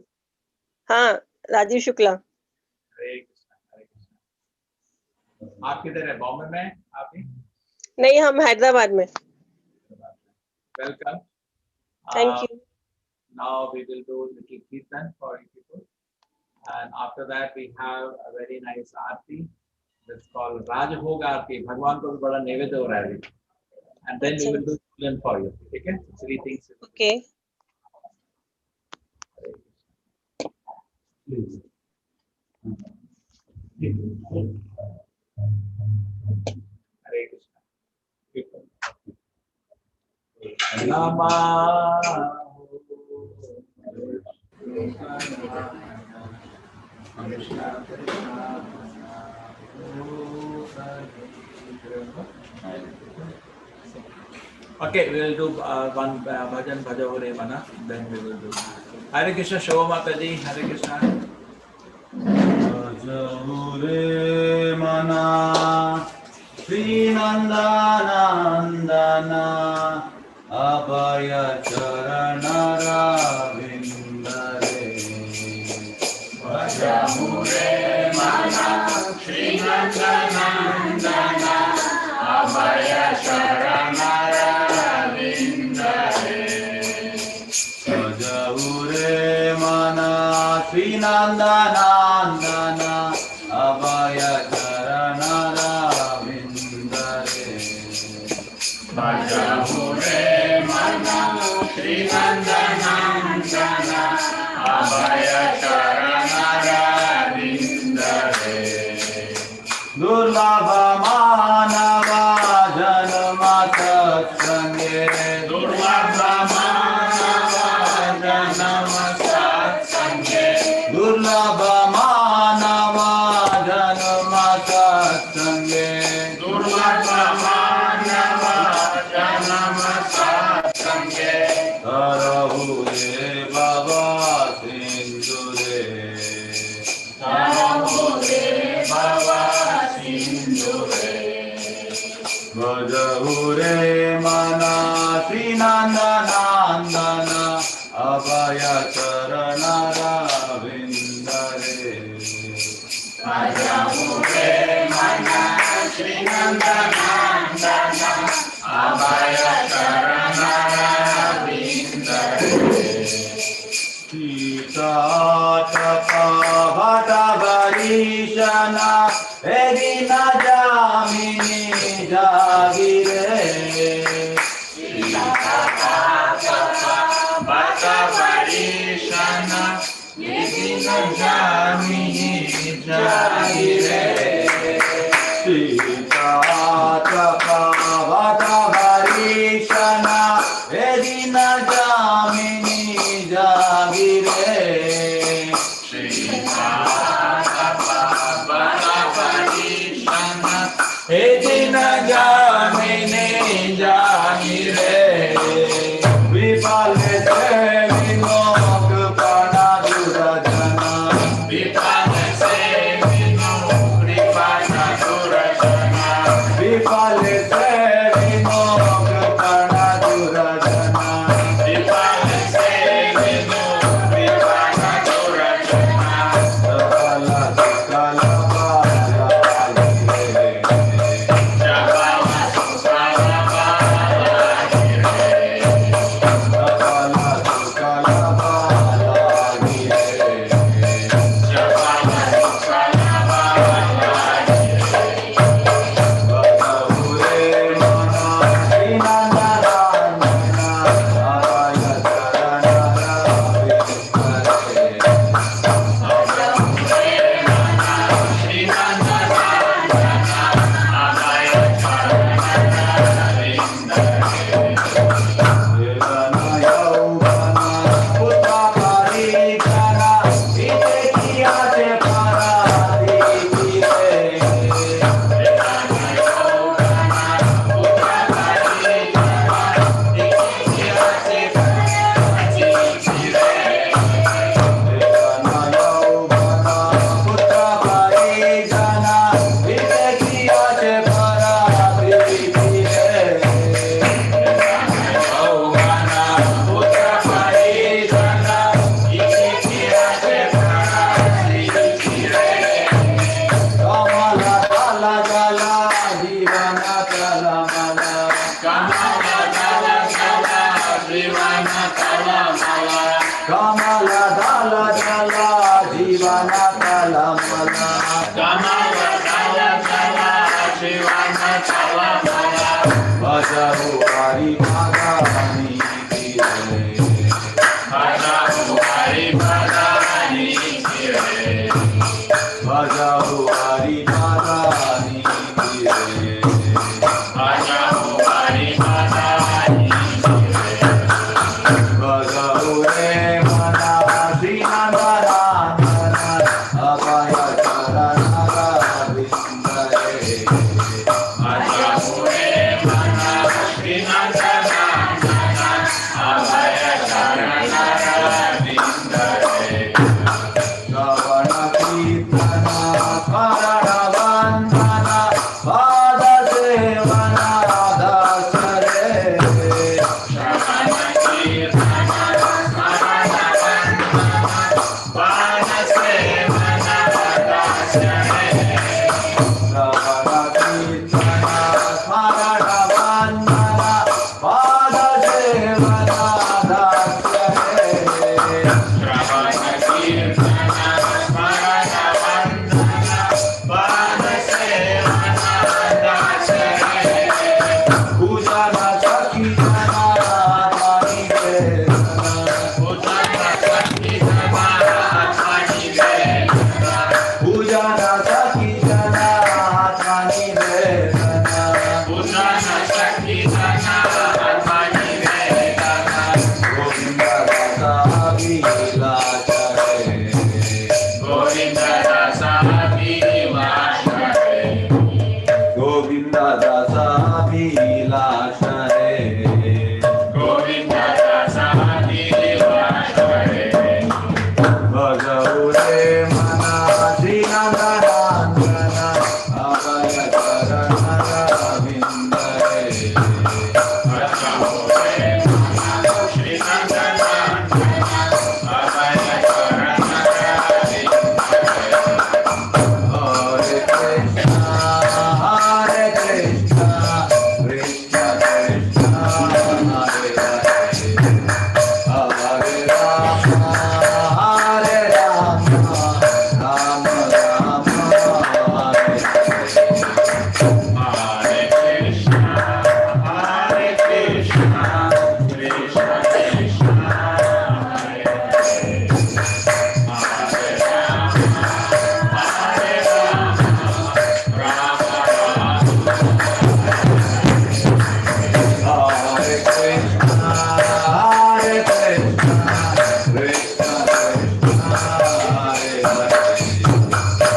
हाँ, राजीव शुक्ला। हरे कृष्णा, हरे कृष्णा। आप किधर है? बॉम्बे में आप ही? नहीं, हम हैदराबाद में। Welcome. Thank you. Now we will do little kirtan for you people, and after that we have a very nice aarti. It's called Rajbhog Aarti. भगवान को भी बड़ा नैवेद्य हो रहा है अभी। And then we will do pujan for you. ठीक है? Three things. Okay. Hare Krishna. Nama Krishna Krishna. Okay, we will do one bhajan, Bhajo Re Mana, then we will do. Hare Krishna, Shobha Mataji, Hare Krishna. Bhajo Re Mana, Sri Nandanandana, Abhaya Charana Ravindare. Bhajo Re Mana, Sri Nandanandana, Abhaya Charana Ravindare. Bhajo Re Mana, Sri Nandanandana, Abhaya Charana Ravindare. Bhajo Re Mana, Sri Nandanandana, Abhaya Charana Ravindare. Durlabha Manava Janma Satsange. Durlabha Manava Janma Satsange. Durlabha Manava Janma Satsange. Durlabha Manava Janma Satsange. Tarahu Re Baba Sindhu Re. Tarahu Re Baba Sindhu Re. Bhajahu Re Mana Sri Nandanandana, Abhaya Charana Ravindare. Bhajahu Re Mana Sri Nandanandana, Abhaya Charana Ravindare. Sita Tapa Bhatta Varishana, Edina Jamini Jagire. Sita Tapa Bhatta Varishana, Edina Jamini Jagire. Sita Tapa Bhatta Varishana, Edina Jamini Jagire. Sita Tapa Bhatta Varishana, Edina Jamini Jagire. Vipa जीवन कलमला कमल दल दल जीवन कलमल भजहु हरि पदानी रे भजहु हरि पदानी रे भजहु हरि पदानी रे भजहु हरि पदानी भजहु रे मना श्री नंदनंदन अभय चरण गोविंद रे भजहु रे मना श्री नंदनंदन अभय चरण गोविंद रे श्रवण कीर्तन स्मरण वंदन पाद सेवन दास रे श्रवण कीर्तन स्मरण वंदन पाद सेवन दास रे श्रवण कीर्तन स्मरण वंदन पाद सेवन दास रे श्रवण कीर्तन स्मरण वंदन पाद सेवन दास रे पूजन सखी जना पूजन सखी जना आत्मनिवेदना पूजन सखी जना आत्मनिवेदना पूजन सखी जना आत्मनिवेदना गोविंद दासा विलास रे गोविंद दासा विलास रे गोविंद दासा विलास रे गोविंद दासा विलास रे भजहु रे मना श्री नंदनंदन अभय चरण गोविंद रे भजहु रे मना श्री नंदनंदन अभय चरण गोविंद रे हरे कृष्णा हरे कृष्णा कृष्ण कृष्ण हरे हरे हरे राम हरे राम राम राम हरे हरे हरे कृष्णा हरे कृष्णा कृष्ण कृष्ण हरे हरे हरे राम हरे राम राम राम हरे कृष्णा हरे कृष्णा कृष्ण कृष्ण हरे हरे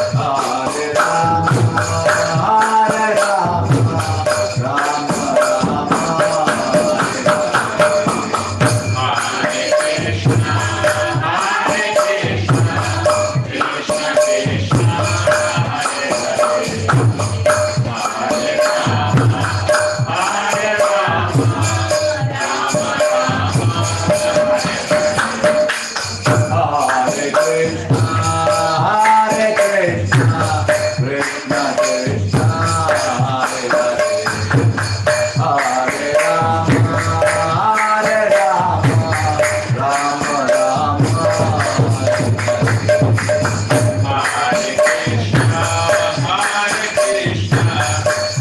हरे राम हरे राम राम राम हरे हरे कृष्णा हरे कृष्णा कृष्ण कृष्ण हरे हरे हरे राम हरे राम राम राम हरे हरे कृष्णा हरे कृष्णा कृष्ण कृष्ण हरे हरे हरे राम हरे राम राम राम हरे हरे कृष्णा हरे कृष्णा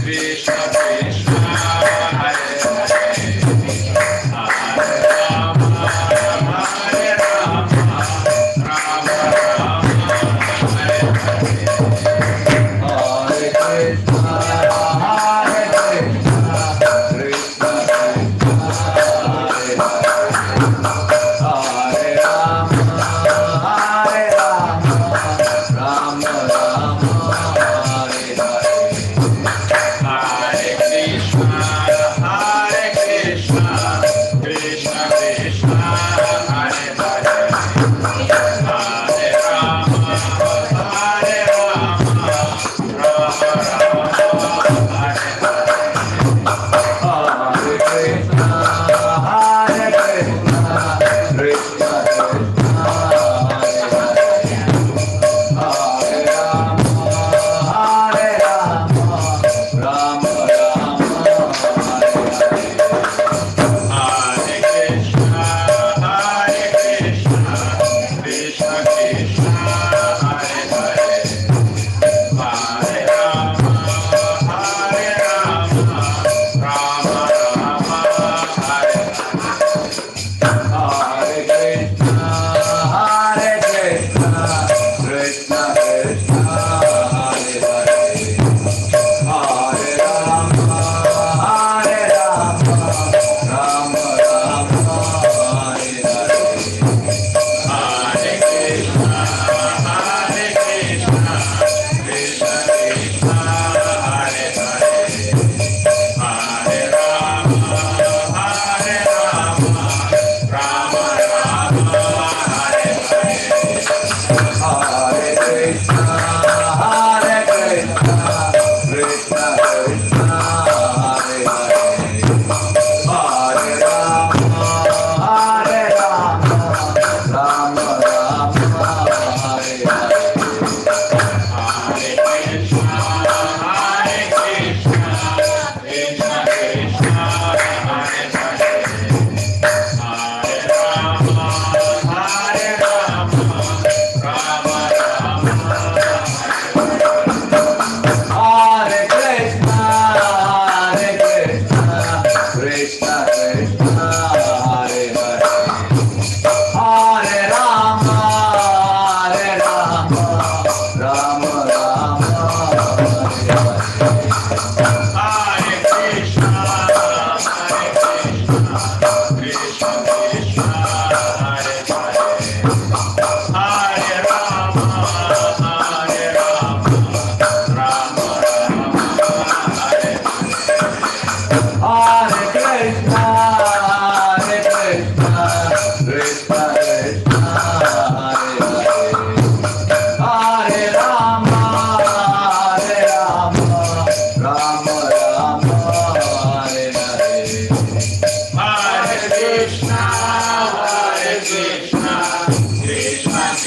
कृष्ण कृष्ण हरे हरे हरे राम हरे Ram Ram Ram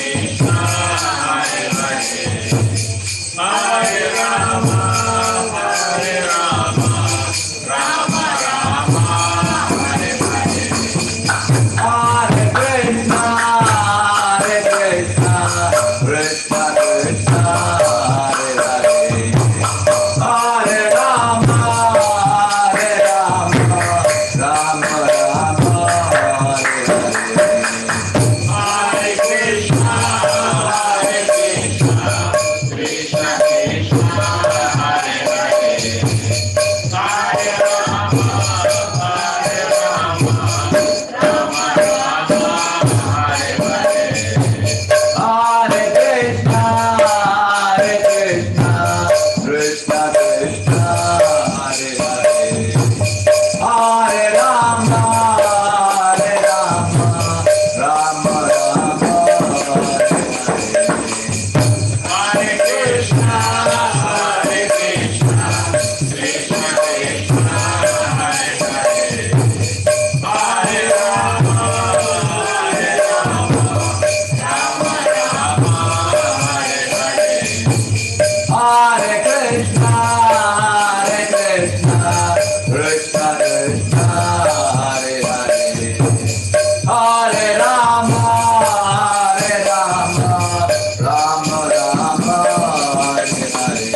Krishna, Hare Hare, Hare Rama, Hare Rama, Rama Rama, Hare Hare. Hare Krishna, Hare Krishna, Krishna Krishna, Hare Hare, Hare Rama, Hare Rama, Rama Rama, Hare Hare. Hare Krishna, Hare Krishna, Krishna Krishna, Hare Hare, Hare Rama, Hare Rama, Rama Rama, Hare Hare. Hare Krishna, Hare Krishna, Krishna Krishna, Hare Hare, Hare Rama, Hare Rama, Rama Rama, Hare Hare. Hare Krishna, Hare Krishna, Krishna Krishna, Hare Hare, Hare Rama, Hare Rama, Rama Rama, Hare Hare. Hare Krishna, Hare Krishna, Krishna Krishna, Hare Hare, Hare Rama, Hare Rama, Rama Rama, Hare Hare.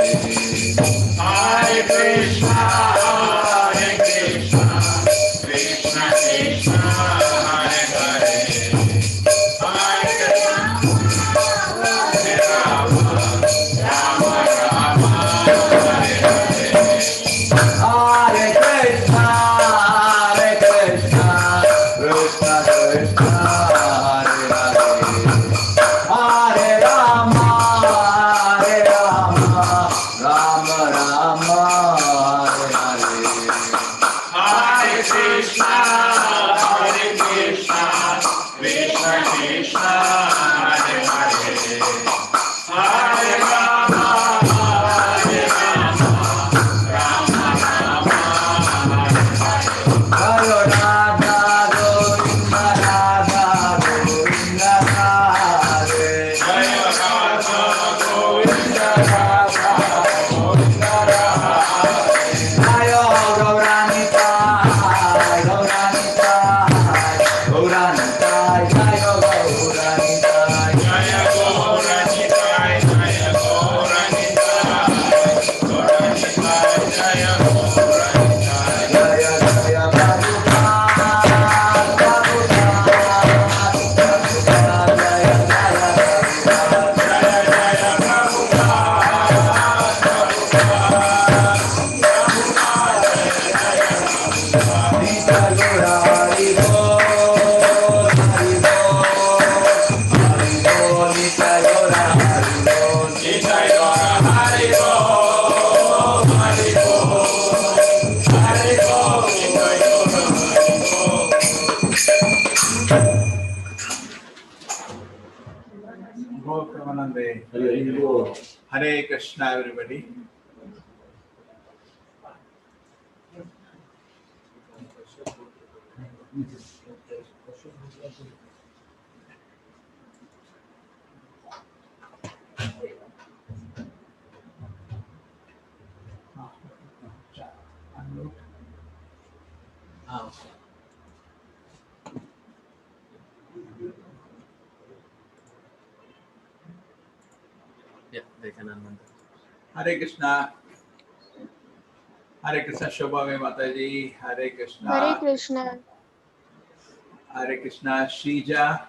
Hare Krishna, Hare Krishna, Krishna Krishna, Hare Hare, Hare Rama, Hare Rama, Rama Rama, Hare Hare. Hare Krishna, Hare Krishna, Krishna Krishna, Hare Hare, Hare Rama, Hare Rama, Rama Rama, Hare Hare. Hare Krishna, Hare Krishna, Krishna Krishna, Hare Hare, Hare Rama, Hare Rama, Rama Rama, Hare Hare. Jaya Radha Govinda Radha Govinda Radhe. Jaya Radha Govinda Radha Govinda Radhe. Jaya Gauranitai, Gauranitai, Gauranitai, Jaya Gauranitai. Jaya Gauranitai, Jaya Gauranitai, Gauranitai, Jaya Gauranitai. Jaya Jaya Prabhupada, Prabhupada, Prabhupada, Jaya Jaya Prabhupada. Jaya Jaya Prabhupada, Prabhupada, Prabhupada, Jaya Jaya Prabhupada. Nita Gaura Hari Bol, Hari Bol, Hari Bol, Nita Gaura Hari Bol. Nitai Gaura Hari Bol, Hari Bol, Hari Bol, Nitai Gaura Hari Bol. Go Premanande. Hare Krishna, everybody. Unmute. Yeah, they can unmute. Hare Krishna. Hare Krishna Shobha Me Mataji. Hare Krishna. Hare Krishna. Hare Krishna Shrija.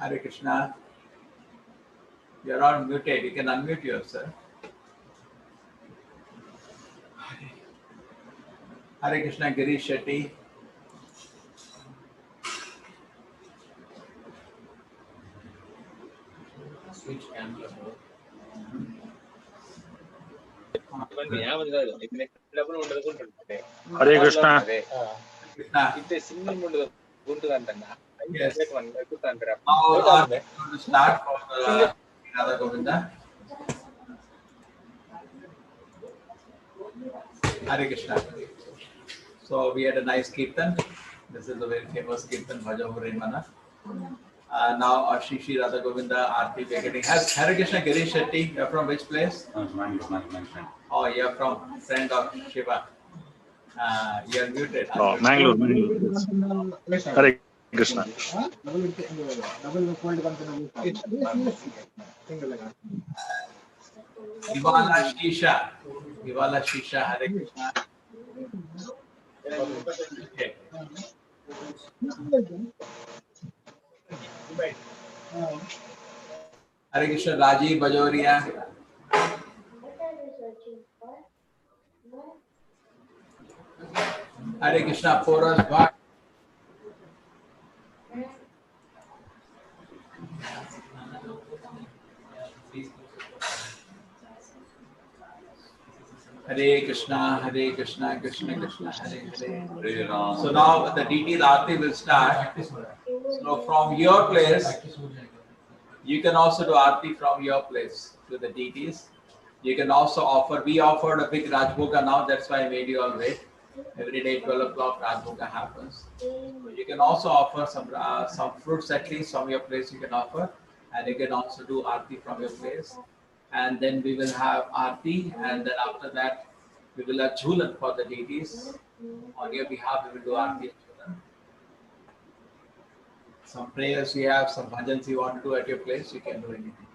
Hare Krishna. You're all muted. You can unmute yourself. Hare Krishna Girish Shetty. Switch camera mode. Hare Krishna. Krishna. Yes. Now we are going to start for Radha Govinda. Hare Krishna. So we had a nice kirtan. This is a very famous kirtan, Bhaja Hare Mana. Now Shri Shri Radha Govinda Aarti we are getting. Hare Krishna Girish Shetty, you're from which place? Oh, you're from friend of Shiva. You're muted. Oh, Mangalore, Mangalore. Yes. Hare Krishna. Ivala Shisha. Ivala Shisha, Hare Krishna. Okay. Hare Krishna, Rajiv Bajoria. Hare Krishna, Poras Bhatt. Hare Krishna, Hare Krishna, Krishna Krishna, Hare Hare. So now the deity Aarti will start. So from your place, you can also do Aarti from your place to the deities. You can also offer, we offered a big Rajbhoga now, that's why I made you all wait. Every day 12 o'clock Rajbhoga happens. So you can also offer some fruits at least from your place you can offer. And you can also do Aarti from your place. And then we will have Aarti, and then after that, we will have Jhulan for the deities. On your behalf, we will do Aarti and Jhulan. Some prayers you have, some bhajans you want to do at your place, you can do anything.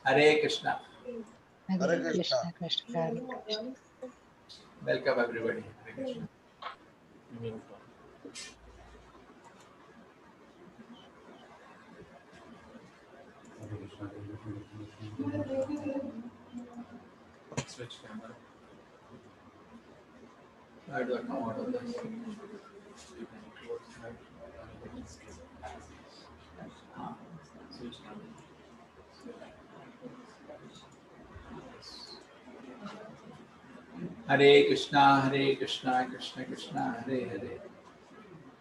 Hare Krishna. Hare Krishna, Krishna Hare Krishna. Welcome everybody. Hare Krishna. Switch camera. How do I come out of this? Switch camera. Hare Krishna, Hare Krishna, Krishna Krishna, Hare Hare.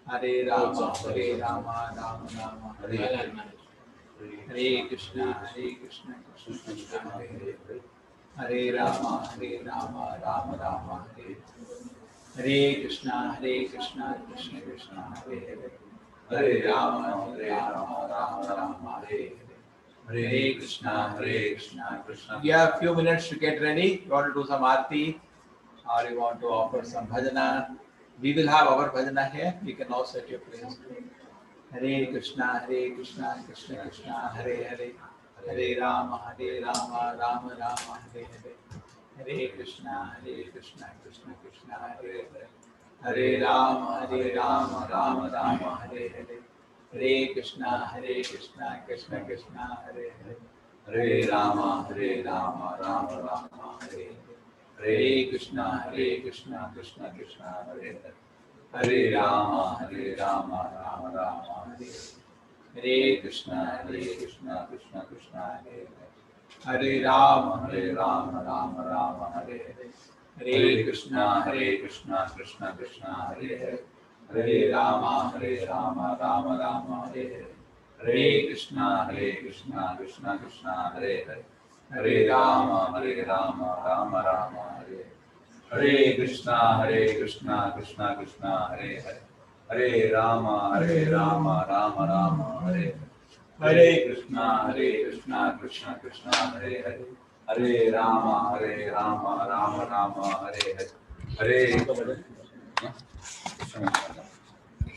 Hare Rama, Hare Rama, Rama Rama, Hare Hare. Hare Krishna, Hare Krishna, Krishna Krishna, Hare Hare. Hare Rama, Hare Rama, Rama Rama, Hare Hare. Hare Krishna, Hare Krishna, Krishna Krishna, Hare Hare. Hare Rama, Hare Rama, Rama Rama, Hare Hare. Hare Krishna, Hare Krishna, Krishna. You have a few minutes to get ready. You want to do some aarti or you want to offer some bhajana. We will have our bhajana here. You can also at your place. Hare Krishna, Hare Krishna, Krishna Krishna, Hare Hare. Hare Rama, Hare Rama, Rama Rama, Hare Hare. Hare Krishna, Hare Krishna, Krishna Krishna, Hare Hare. Hare Rama, Hare Rama, Rama Rama, Hare Hare. Hare Krishna, Hare Krishna, Krishna Krishna, Hare Hare. Hare Rama, Hare Rama, Rama Rama, Hare Hare. Hare Krishna, Hare Krishna, Krishna Krishna, Hare Hare. Hare Rama, Hare Rama, Rama Rama, Hare Hare. Hare Krishna, Hare Krishna, Krishna Krishna, Hare Hare. Hare Rama, Hare Rama, Rama Rama, Hare Hare. Hare Krishna, Hare Krishna, Krishna Krishna, Hare Hare. Hare Rama, Hare Rama, Rama Rama, Hare Hare. Hare Krishna, Hare Krishna, Krishna Krishna, Hare Hare. Hare Rama, Hare Rama, Rama Rama, Hare Hare. Hare Krishna, Hare Krishna, Krishna Krishna, Hare Hare. Hare Rama, Hare Rama, Rama Rama, Hare Hare. Hare Krishna, Hare Krishna, Krishna Krishna, Hare Hare. Hare Rama, Hare Rama, Rama Rama, Hare Hare. Hare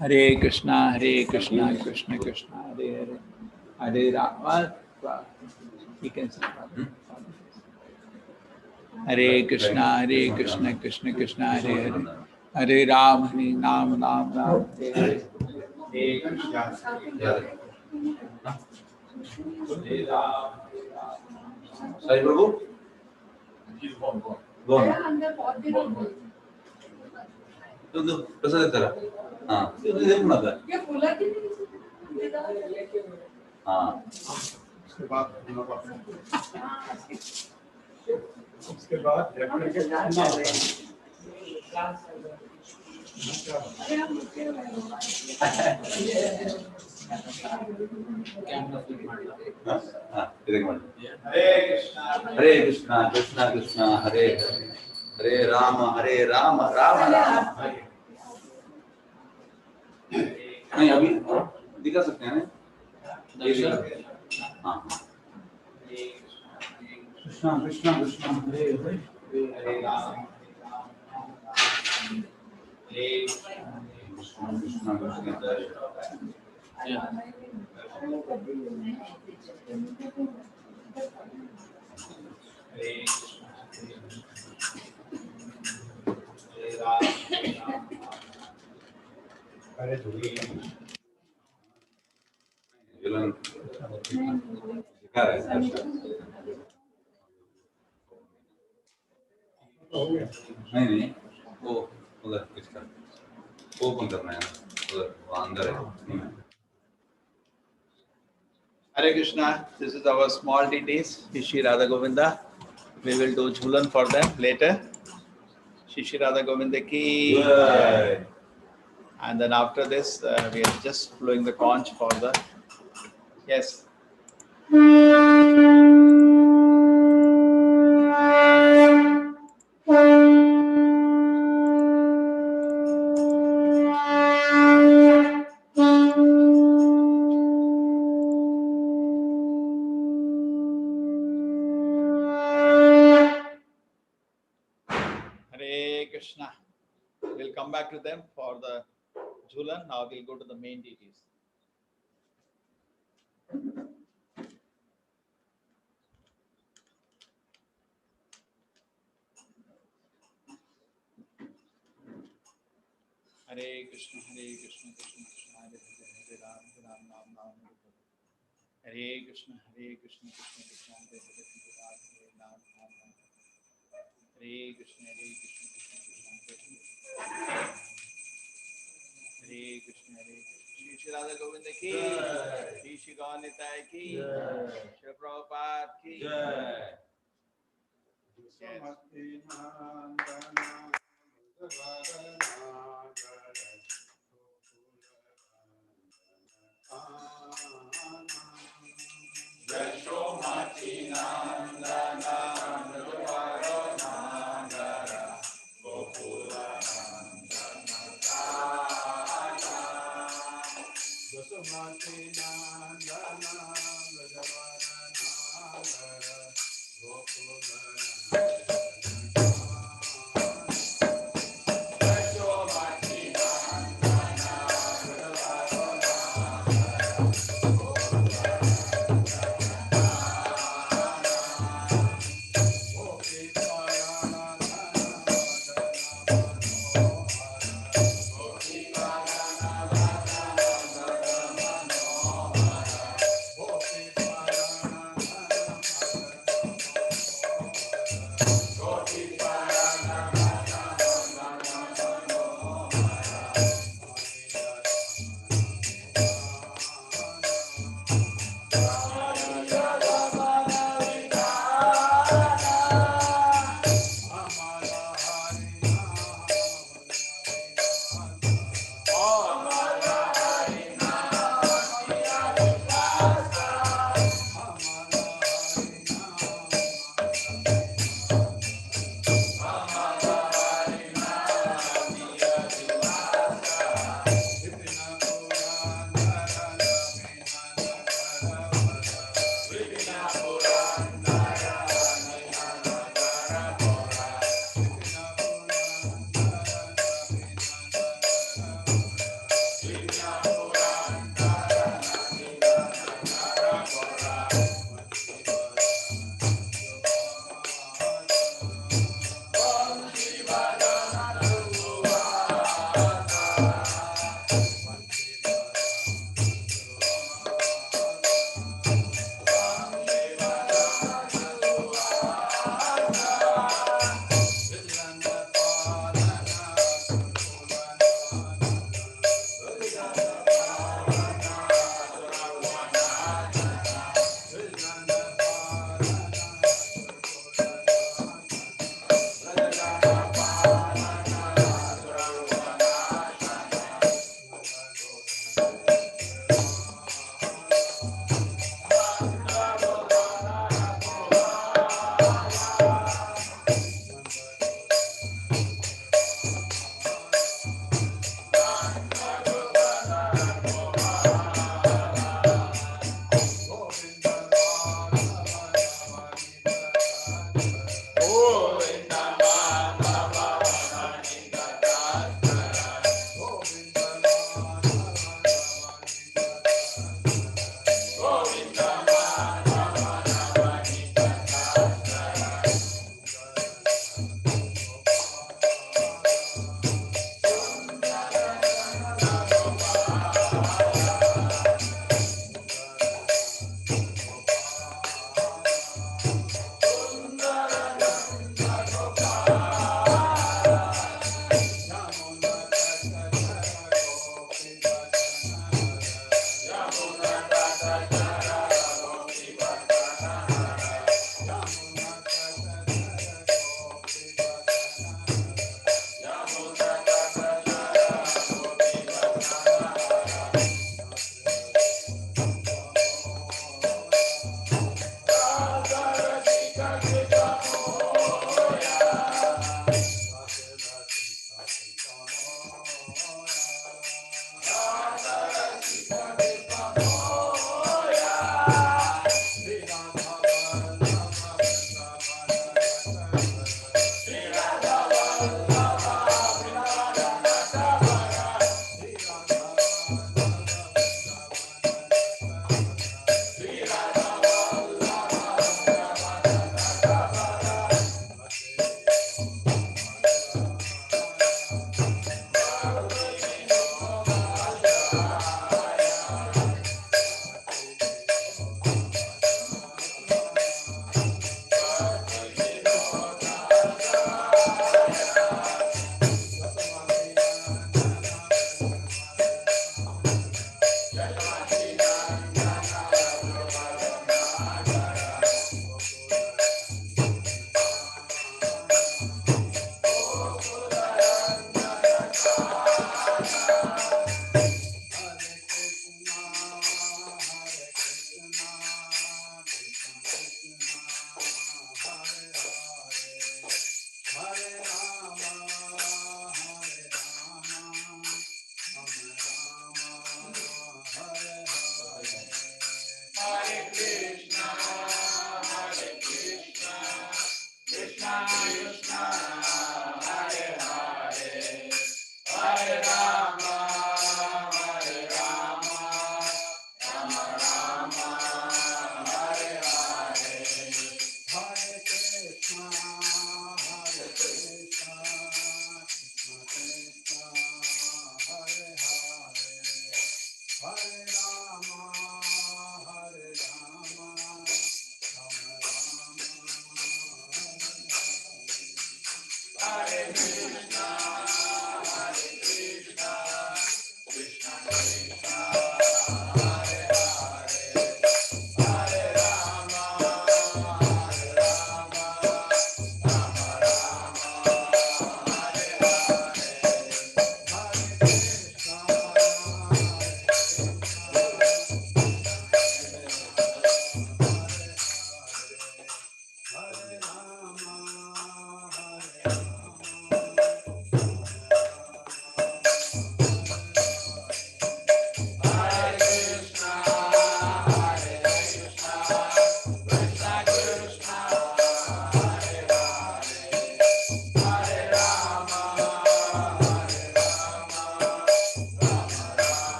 Hare Krishna, Hare Krishna, Krishna Krishna, Hare Hare. Hare Rama. You can say Hare Krishna, Hare Krishna, Krishna Krishna, Hare Hare. Hare Ram, Hare Ram, Ram Ram, Hare Hare. Hare Krishna, Hare Ram. Sai Prabhu? Gone. ಒಂದು ಪ್ರಸಾದ ಇರ್ತಾರ ಹಾ ಇದು ಹಾ उसके बाद Hare Krishna Krishna Krishna Hare Hare Hare Rama Hare Rama Rama Rama Hare. नहीं अभी दिखा सकते हैं ना? हाँ। कृष्णा कृष्णा कृष्णा हरे हरे, हरे राम हरे कृष्ण कृष्ण कृष्ण हरे। हरे हरे राम हरे झूलन दिखा रहा है। नहीं नहीं, वो उधर किसका ओपन करना है, उधर वो अंदर है। Hare Krishna, this is our small deities, Shri Radha Govinda. We will do Jhulan for them later. Shri Radha Govinda ki. Jai. And then after this, we are just blowing the conch for the. Yes. Hare Krishna. We'll come back to them for the Jhulan. Now we'll go to the main deities. Hare Krishna, Hare Krishna, Krishna Krishna, Hare Hare, Hare Ram, Hare Ram, Ram Ram, Hare Hare. Hare Krishna, Hare Krishna, Krishna Krishna, Hare Hare, Hare Ram, Hare Ram, Ram Ram. Hare Krishna, Hare Krishna, Krishna Krishna, Hare Hare. Hare Krishna, Hare Shri Shri Radha Govinda ki, Shri Shri Gaur Nitai ki, Shri Prabhupada ki. Jai. Yes. Yashomati Nandana Brajavara Nagara Gokula Nandana Kana. Yashomati Nandana Brajavara Nagara Gokula Yashomati Nandana Brajavara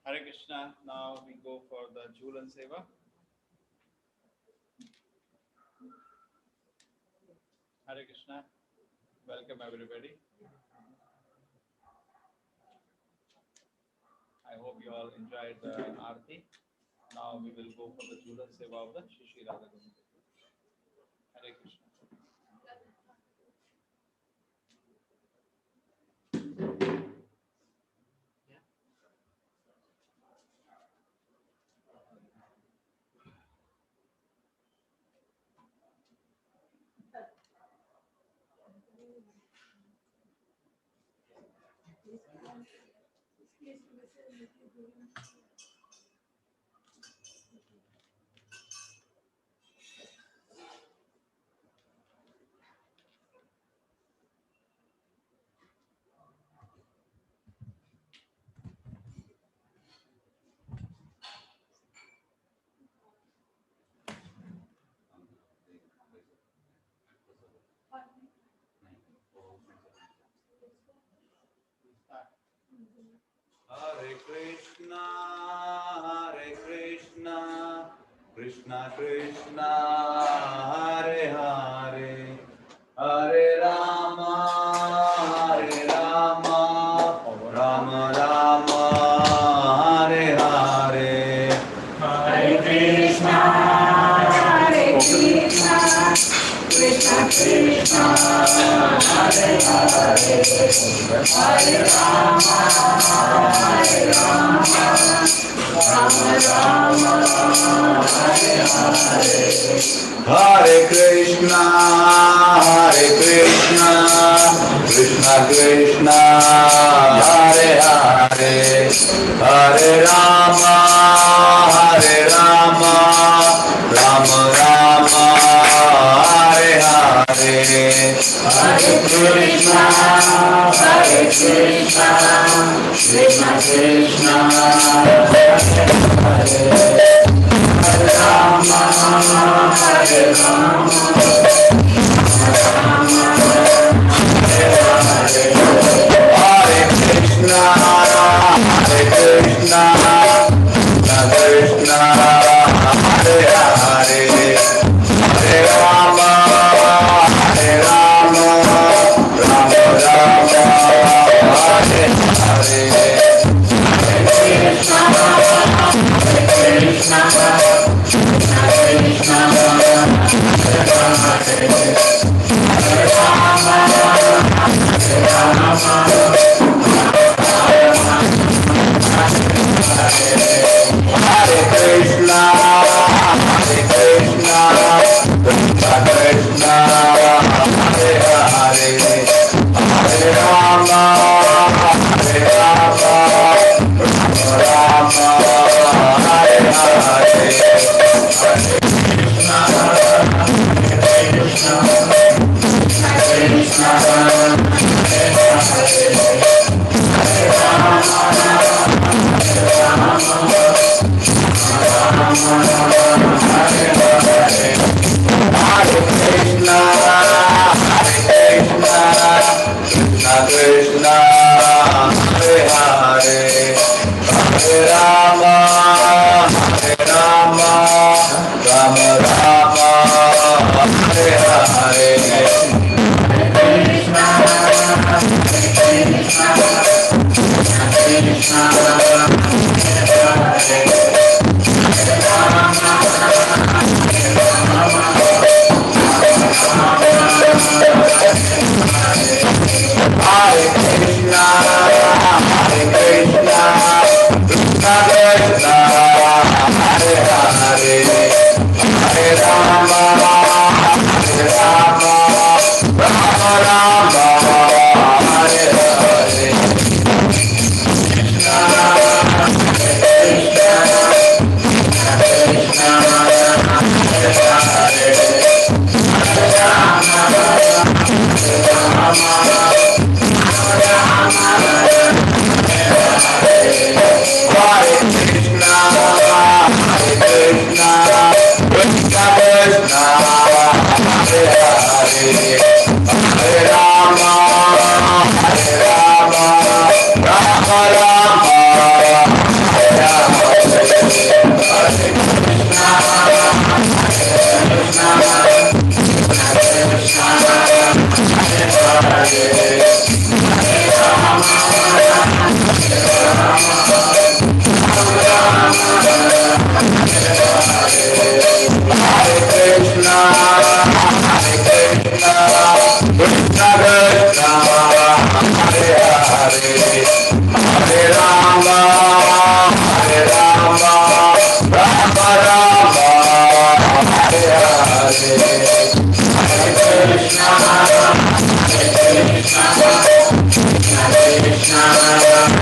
Hare Krishna. Now we go for the Jhulan Seva. Hare Krishna. Welcome everybody. I hope you all enjoyed the Aarti. Now we will go for the Jhulan Seva of the Shri Shri Radha Govinda. Hare Krishna. Hare Krishna, Hare Krishna, Krishna Krishna, Hare Hare, Hare Rama, Hare Rama, Rama Rama, Hare Hare. Hare Krishna, Hare Krishna, Krishna Krishna, Hare Hare, Hare Rama, Hare Rama, Rama Rama, Hare Hare. Hare Krishna, Hare Krishna, Krishna Krishna, Hare Hare, Hare Rama, Hare Rama, Rama Rama, Hare Hare. Hare Krishna, Hare Krishna, Krishna Krishna, Hare Hare, Hare Rama, Hare Rama, Rama Hare Hare. Hare Krishna, Hare Krishna, Krishna Krishna, Hare Hare, Hare Rama, Hare Rama, Rama Rama, Hare Hare. Krishna, Hare Krishna, Krishna Krishna, Hare Hare, Hare Rama, Hare Rama, Hare Krishna, Hare Krishna, Krishna Krishna, Hare Hare, Hare Rama, Hare Rama, Rama Rama, Hare Hare. Krishna, Krishna, Krishna, Hare Hare, Hare Rama, Hare Rama, Rama Hare Hare. Hare Krishna, Hare Krishna, Krishna Krishna, Hare Hare, Hare Rama, Hare Rama, Rama Rama, Hare Hare. Krishna, Krishna, Krishna, Hare Hare, Hare Rama, Hare Rama, Hare Krishna, Hare Krishna, Krishna Krishna, Hare Hare, Hare Rama, Hare Rama, Rama Rama, Hare Hare. Krishna, Hare Hare, Hare Rama, Hare Rama, Rama Hare Krishna, Hare Krishna, Krishna Krishna, Hare Hare, Hare Rama, Hare Rama, Rama Rama, Hare Hare. Hare Krishna, Krishna, Krishna, Hare Hare, Hare Rama, Hare Rama, Rama Hare Hare. Hare Krishna, Hare Krishna, Krishna Krishna, Hare Hare, Hare Rama, Hare Rama, Rama Rama, Hare Hare. Hare Krishna, Hare Krishna, Krishna Krishna,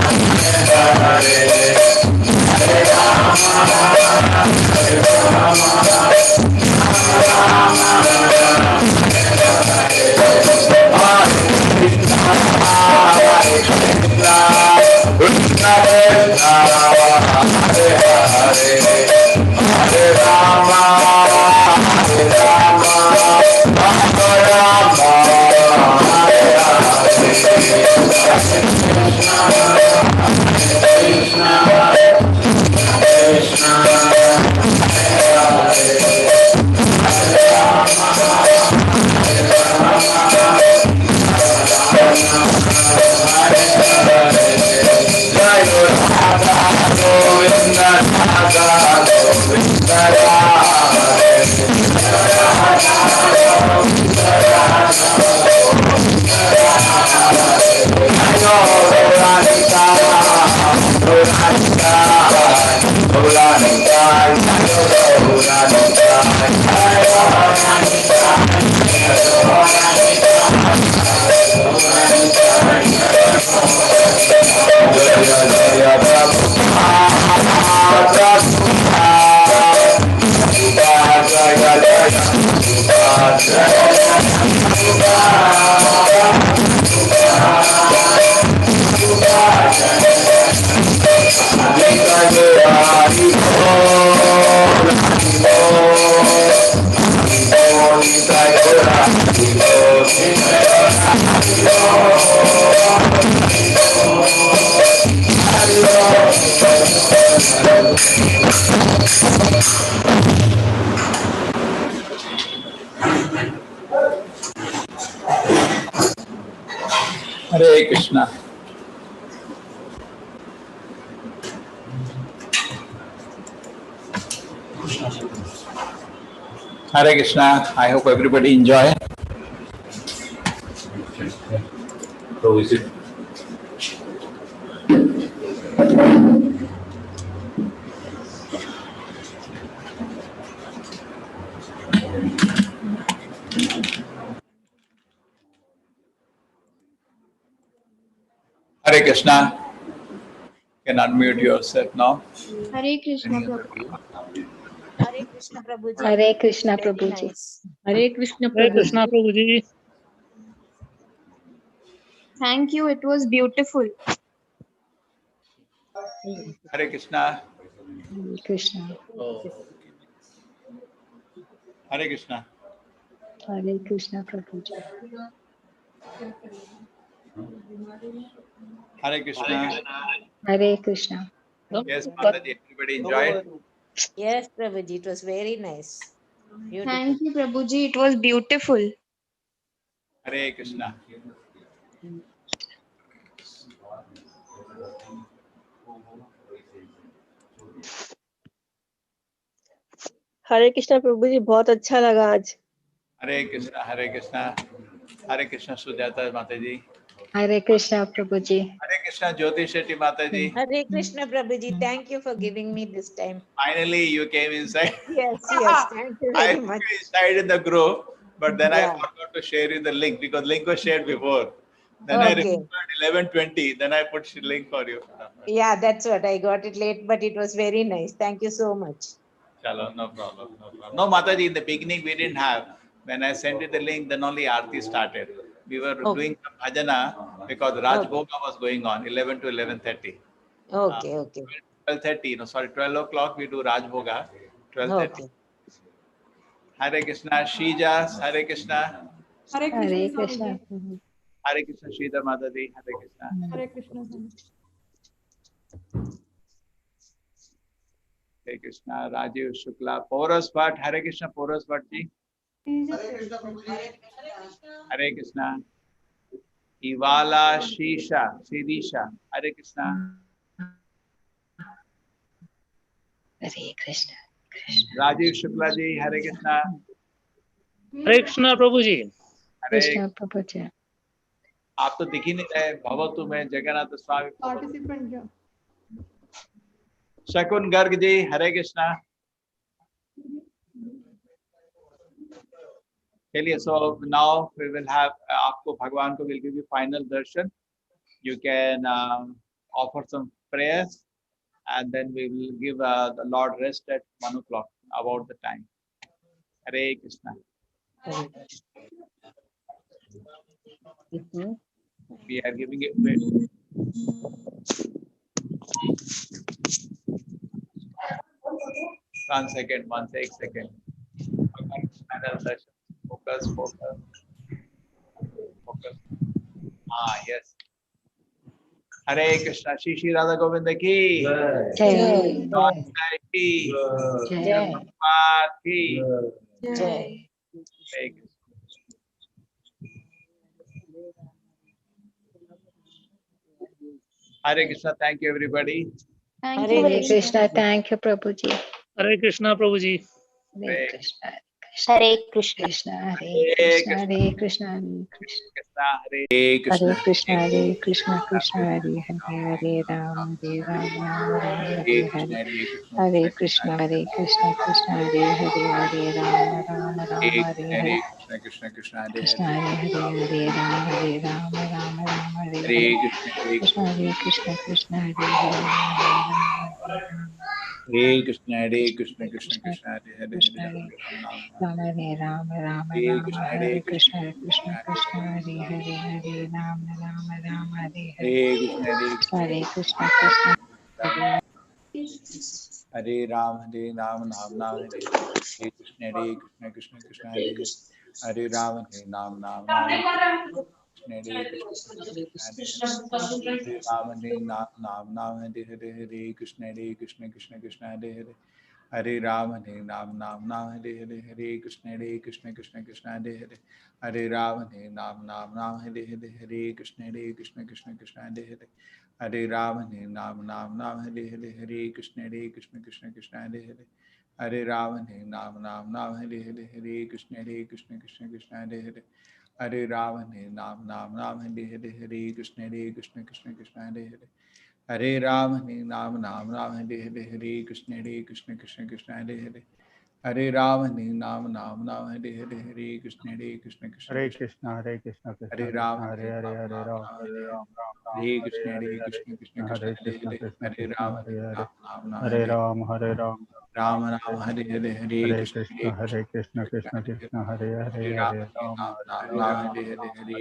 Hare Krishna. Hare Krishna. I hope everybody enjoy. So is it? Hare Krishna. You can unmute yourself now. Hare Krishna Prabhu. Hare Krishna Prabhuji. Hare Krishna Prabhuji. Hare Krishna Hare Krishna Prabhuji. Thank you. It was beautiful. Hare Krishna. Hare Krishna. Hare Krishna. Hare Krishna Prabhuji. Hare Krishna. Hare Krishna. Yes, Mataji, everybody enjoyed. Yes, Prabhuji, it was very nice. Beautiful. Thank you, Prabhuji. It was beautiful. Hare Krishna. Hare Krishna Prabhu ji, बहुत अच्छा लगा आज। Hare Krishna, Hare Krishna. Hare Krishna Sujata Mataji. Hare Krishna Prabhuji. Hare Krishna Jyoti Shetty Mataji. Hare Krishna Prabhuji, thank you for giving me this time. Finally, you came inside. Yes, yes, thank you I very put much. you inside in the group, but then I Yeah. forgot to share you the link because link was shared before. Then I Okay. remembered 11:20. Then I put link for you. Yeah, that's what I got it late, but it was very nice. Thank you so much. Chalo, no problem, no problem. No, Mataji, in the beginning we didn't have. When I sent you the link, then only Aarti started. We were Okay. doing some bhajana because Raj Bhoga was going on 11 to 11:30. Okay, okay. 12:30, no, sorry, 12 o'clock we do Raj Bhoga. 12:30. Okay. Hare Krishna, Shija, Hare Krishna, Hare Hare Krishna Krishna Swamiji. Prabhuji. Hare Krishna, Shija Mataji, Hare Krishna. Hare Krishna Swamiji. Hare Krishna, Rajiv Shukla, Poras Bhatt, Hare Krishna, Poras Bhatt ji, Hare Krishna. Ivala Shisha, Sirisha, Hare Krishna. Hare Krishna. Rajiv Shukla ji, Hare Krishna. Hare Krishna Prabhuji. Hare Krishna Prabhuji. आप तो दिख ही नहीं रहे भवतु में जगन्नाथ स्वामी Participant क्या? शकुन गर्ग जी हरे कृष्णा। चलिए, so now we will have आपको भगवान को will give you final darshan. You can offer some prayers And then we will give the Lord rest at 1 o'clock, about the time. Hare Krishna. We are giving it. Wait. One second, one second. Final session. Focus, focus, focus. Ah, yes. Hare Krishna, Shri Shri Radha Govinda ki, Jai. Jai ki, Jai. Prabhupada ki, Jai. Hare Krishna. Hare Krishna, thank you everybody. Thank Hare you. Krishna, thank you, Prabhuji. Hare Krishna, Prabhuji. Hare Krishna, Hare Krishna. Krishna, Hare Krishna, Hare Krishna, Hare Krishna. Hare Krishna, Hare Krishna, Hare Krishna, Krishna Hare Hare, Hare Ram, Hare Ram, Ram Ram, Hare Hare. Hare Krishna, Hare Krishna, Krishna Hare Hare, Hare Ram, Ram Ram, Hare Hare. Krishna Krishna Krishna Hare Krishna Hare Hare, Hare Ram, Hare Ram, Ram Ram, Hare Hare Hare. Krishna Hare Krishna Hare Krishna, Krishna Hare Hare, Hare Ram, Hare Ram. Hare Krishna Hare Krishna Krishna Krishna Hare Hare Krishna Hare Hare Ram Ram Hare Ram Ram Hare Ram Krishna Hare Hare Krishna Hare Krishna Krishna Hare Hare Hare Ram Ram Ram Hare Hare Hare Krishna Hare Hare Krishna Krishna Hare Hare Ram Hare Ram Ram Ram Hare Hare Krishna Hare Krishna Krishna Krishna Hare Hare Hare Ram Hare Ram Ram Ram Krishna Hare Krishna Hare Ram Hare Ram Ram Ram Hare Hare Hare Krishna Hare Krishna Krishna Krishna Hare Hare Hare Ram Hare Ram Ram Ram Hare Hare Hare Krishna Hare Krishna Krishna Krishna Hare Hare Hare Ram Hare Ram Ram Ram Hare Hare Hare Krishna Hare Krishna Krishna Krishna Hare Hare Hare Ram Hare Ram Ram Ram Hare Hare Hare Krishna Hare Krishna Krishna Krishna Hare Hare Hare Ram Hare Ram Ram Ram Hare Hare Hare Krishna Hare Krishna Krishna Krishna Hare Hare Hare Ram Hare Ram Ram Ram Hare Hare Hare Krishna Hare Krishna Krishna Krishna Hare Hare Hare Ram Hare Ram Ram Ram Hare Hare Hare Krishna Hare Krishna Krishna Krishna Hare Hare Hare Ram Hare Ram Ram Ram Hare Hare Hare Krishna Hare Krishna Krishna Hare Krishna Hare Krishna Krishna Hare Ram Hare Hare Hare Ram Hare Ram Hare Krishna Hare Krishna Krishna Krishna Hare Krishna Hare Krishna Hare Ram Hare Hare Ram Ram Ram Hare Ram Hare Ram Ram Ram Hare Hare Hare Hare Krishna Krishna Hare Krishna Krishna Krishna Hare Hare Hare Hare Ram Ram Ram Ram Hare Hare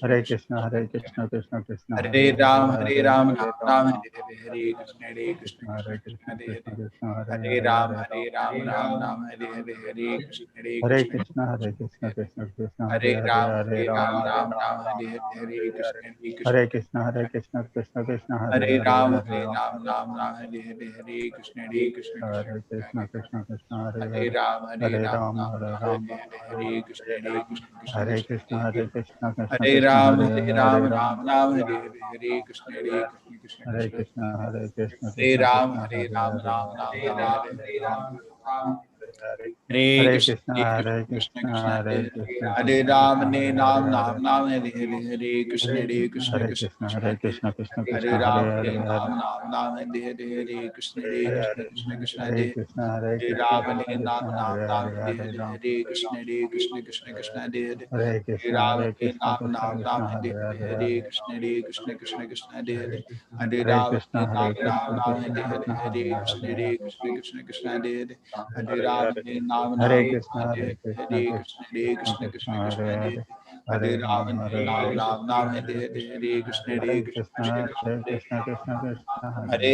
Hare Krishna Hare Krishna Hare Krishna Krishna Krishna Hare Ram Hare Ram Ram Ram Hare Hare Hare Krishna Hare Krishna Hare Krishna Krishna Hare Krishna Krishna Hare Hare Ram Hare Ram Ram Ram Hare Hare Hare Krishna Hare Hare Krishna Krishna Hare Krishna Krishna Krishna Hare Hare Ram Hare Hare Ram Ram Ram Ram Hare Hare Hare Krishna Hare Krishna Hare Krishna Hare Krishna Krishna Krishna Hare Hare Hare Ram Hare Hare Ram Ram Ram Ram Hare Hare Hare Krishna Hare Krishna Hare Krishna Krishna Krishna Hare Hare Hare Ram Hare Hare Ram Ram Ram Hare Ram Ram Hare Hare Hare Krishna Hare Krishna Krishna Hare Krishna Krishna Hare Krishna Krishna Hare Krishna Ram Hare Hare Hare Ram Ram Ram Ram Hare Hare Hare Krishna Hare Krishna Krishna Hare Krishna Krishna Hare Krishna Hare Krishna Ram Krishna Hare Hare Ram Hare Ram Ram Hare Hare Ram Ram Hare Hare Krishna Krishna Hare Hare Krishna Krishna Krishna Hare Hare Krishna Hare Krishna Ram Krishna Hare Hare Ram Hare Ram Ram Hare Hare Hare Krishna Hare Krishna Hare Krishna Krishna Hare Krishna Krishna Hare Krishna Ram Hare Hare Hare Ram Ram Ram Hare Hare Hare Krishna Hare Krishna Krishna Krishna Hare Hare Krishna Hare Hare Krishna Ram Krishna Hare Ram Krishna Ram Hare Ram Hare Hare Hare Hare Ram Hare Krishna Hare Krishna Krishna Krishna Hare Hare Hare Hare Krishna Ram Hare Hare Krishna Ram Krishna Ram Ram Krishna Hare Hare Hare Hare Hare Krishna Hare Krishna Krishna Krishna Hare Hare Hare Hare Ram Krishna Hare Hare Ram Ram Krishna Ram Krishna Hare Hare Krishna Hare Hare Krishna Hare Hare Krishna Krishna Krishna Hare Hare Hare Hare Ram Hare Ram Hare Ram Krishna Hare Hare Hare Krishna Hare Krishna Hare Krishna Krishna Krishna Krishna Krishna Hare Hare Hare Hare Hare Ram Ram Hare Hare Ram Ram Ram Ram Hare Hare Hare Krishna Hare Hare Krishna Krishna Krishna Hare Krishna Krishna Krishna Hare Hare Ram Hare Ram Ram Ram Hare Hare Hare Krishna Hare Krishna Krishna Krishna Hare Hare Hare Hare Krishna Ram Hare Krishna Ram Krishna Ram Krishna Ram Hare Hare Hare Hare Hare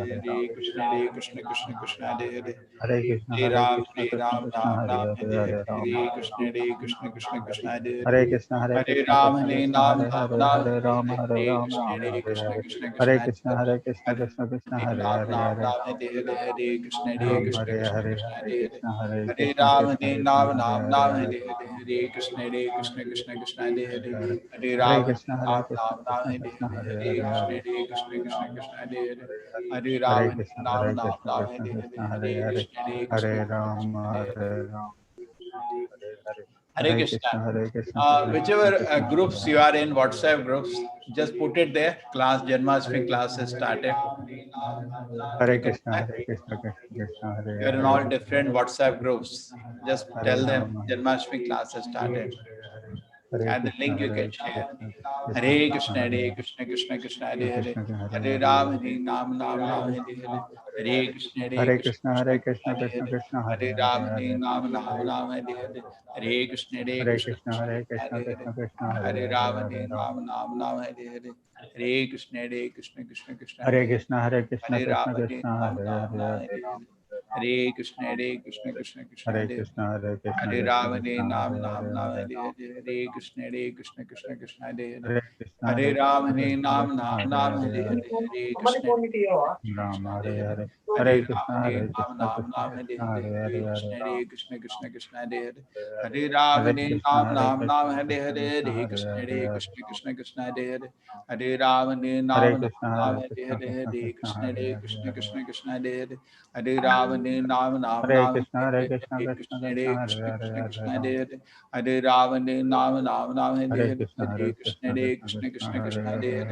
Hare Krishna Hare Krishna Krishna Krishna Hare Hare Hare Krishna Hare Hare Ram Krishna Hare Krishna Ram Krishna Ram Hare Ram Hare Hare Hare Hare Ram Hare Krishna Hare Krishna Krishna Krishna Hare Hare Hare Krishna Hare Hare Krishna Ram Krishna Hare Krishna Ram Hare Ram Hare Ram Hare Hare Ram Hare Hare Hare Ram Krishna Ram Hare Hare Krishna Hare Krishna Hare Krishna Krishna Hare Hare Krishna Krishna Krishna Hare Hare Ram Hare Ram Hare Ram Hare Hare Hare Krishna Hare Ram Krishna Hare Krishna Hare Krishna Hare Hare Hare Krishna Hare Hare Krishna Ram Krishna Hare Krishna Ram Hare Ram Hare Ram Hare Hare Hare Hare Krishna Hare Krishna Krishna Krishna Hare Hare Hare Hare Ram Krishna Hare Ram Krishna Ram Ram Krishna Hare Krishna Hare Hare Hare Hare Krishna Hare Hare Krishna Krishna Krishna Hare Hare Hare Hare Ram Hare Krishna Ram Hare Ram Krishna Ram Krishna Hare Hare Krishna Hare Hare Hare Krishna Hare Krishna Hare Ram Hare Ram Hare Hare Krishna. Krishna Hare Krishna Krishna Whichever Krishna Hare groups you are in, WhatsApp groups, just put it there. Class Janmashtami class has started. Hare Krishna Hare Krishna Krishna Krishna Hare You are in Hare all different WhatsApp groups. Just Hare tell them Ram Janmashtami class has started. And the link you can share. Hare Krishna, Hare Krishna, Krishna Krishna, Hare Hare. Hare Ram, Hare Ram, Ram Ram, Hare Hare. Hare Krishna, Hare Krishna, Hare Krishna, Krishna Krishna, Hare Ram, Hare Ram, Ram Ram, Hare Hare. Hare Krishna, Hare Hare Krishna, Hare Krishna, Krishna Krishna, Hare Ram, Hare Ram, Ram Ram, Hare Hare. Hare Krishna, Hare Krishna, Krishna Krishna, Hare Krishna, Hare Krishna, Hare Ram, Krishna Hare Krishna, Ram, Hare Ram Ram, Hare, Hare Hare. Hare Krishna, Hare Krishna, Krishna Krishna, Hare Krishna, Hare Krishna, Hare Krishna Ram, Hare Krishna, Ram, Hare Ram Hare, Ram, Hare Hare. Hare Krishna, Hare Krishna, Krishna Krishna, Hare Hare. Hare Krishna, Hare Hare Ram, Krishna, Hare Krishna Ram, Krishna, Ram Hare Ram, Hare, Hare Hare. Hare Krishna, Ram Hare Hare, Hare Hare Krishna, Ram, Hare Hare Ram, Krishna, Ram Krishna Ram, Hare Krishna, Hare. Hare Hare Hare, Krishna, Hare Krishna, Krishna Krishna, Hare Hare. Hare Ram, Hare Hare Krishna, Ram, Hare Ram Krishna, Ram, Hare Krishna Hare. Krishna, Hare Hare Krishna, Hare, Hare Krishna, Krishna Krishna, Hare Hare. Hare Ram, Hare Hare Ram, Krishna, Ram Ram, Hare Hare Krishna, Hare. Krishna Hare Krishna, Krishna, Hare Hare Hare, Krishna, Krishna Krishna, Hare Hare. Hare Ram, Hare Ram, Ram Hare Ram, Krishna, Hare Hare Hare. Krishna, Hare Krishna Krishna, Hare Krishna, Krishna, Hare Krishna Hare, Krishna, Hare Hare Hare. Hare Ram, Hare Ram, Ram Ram, Hare Hare Hare. Krishna, Hare Hare Krishna,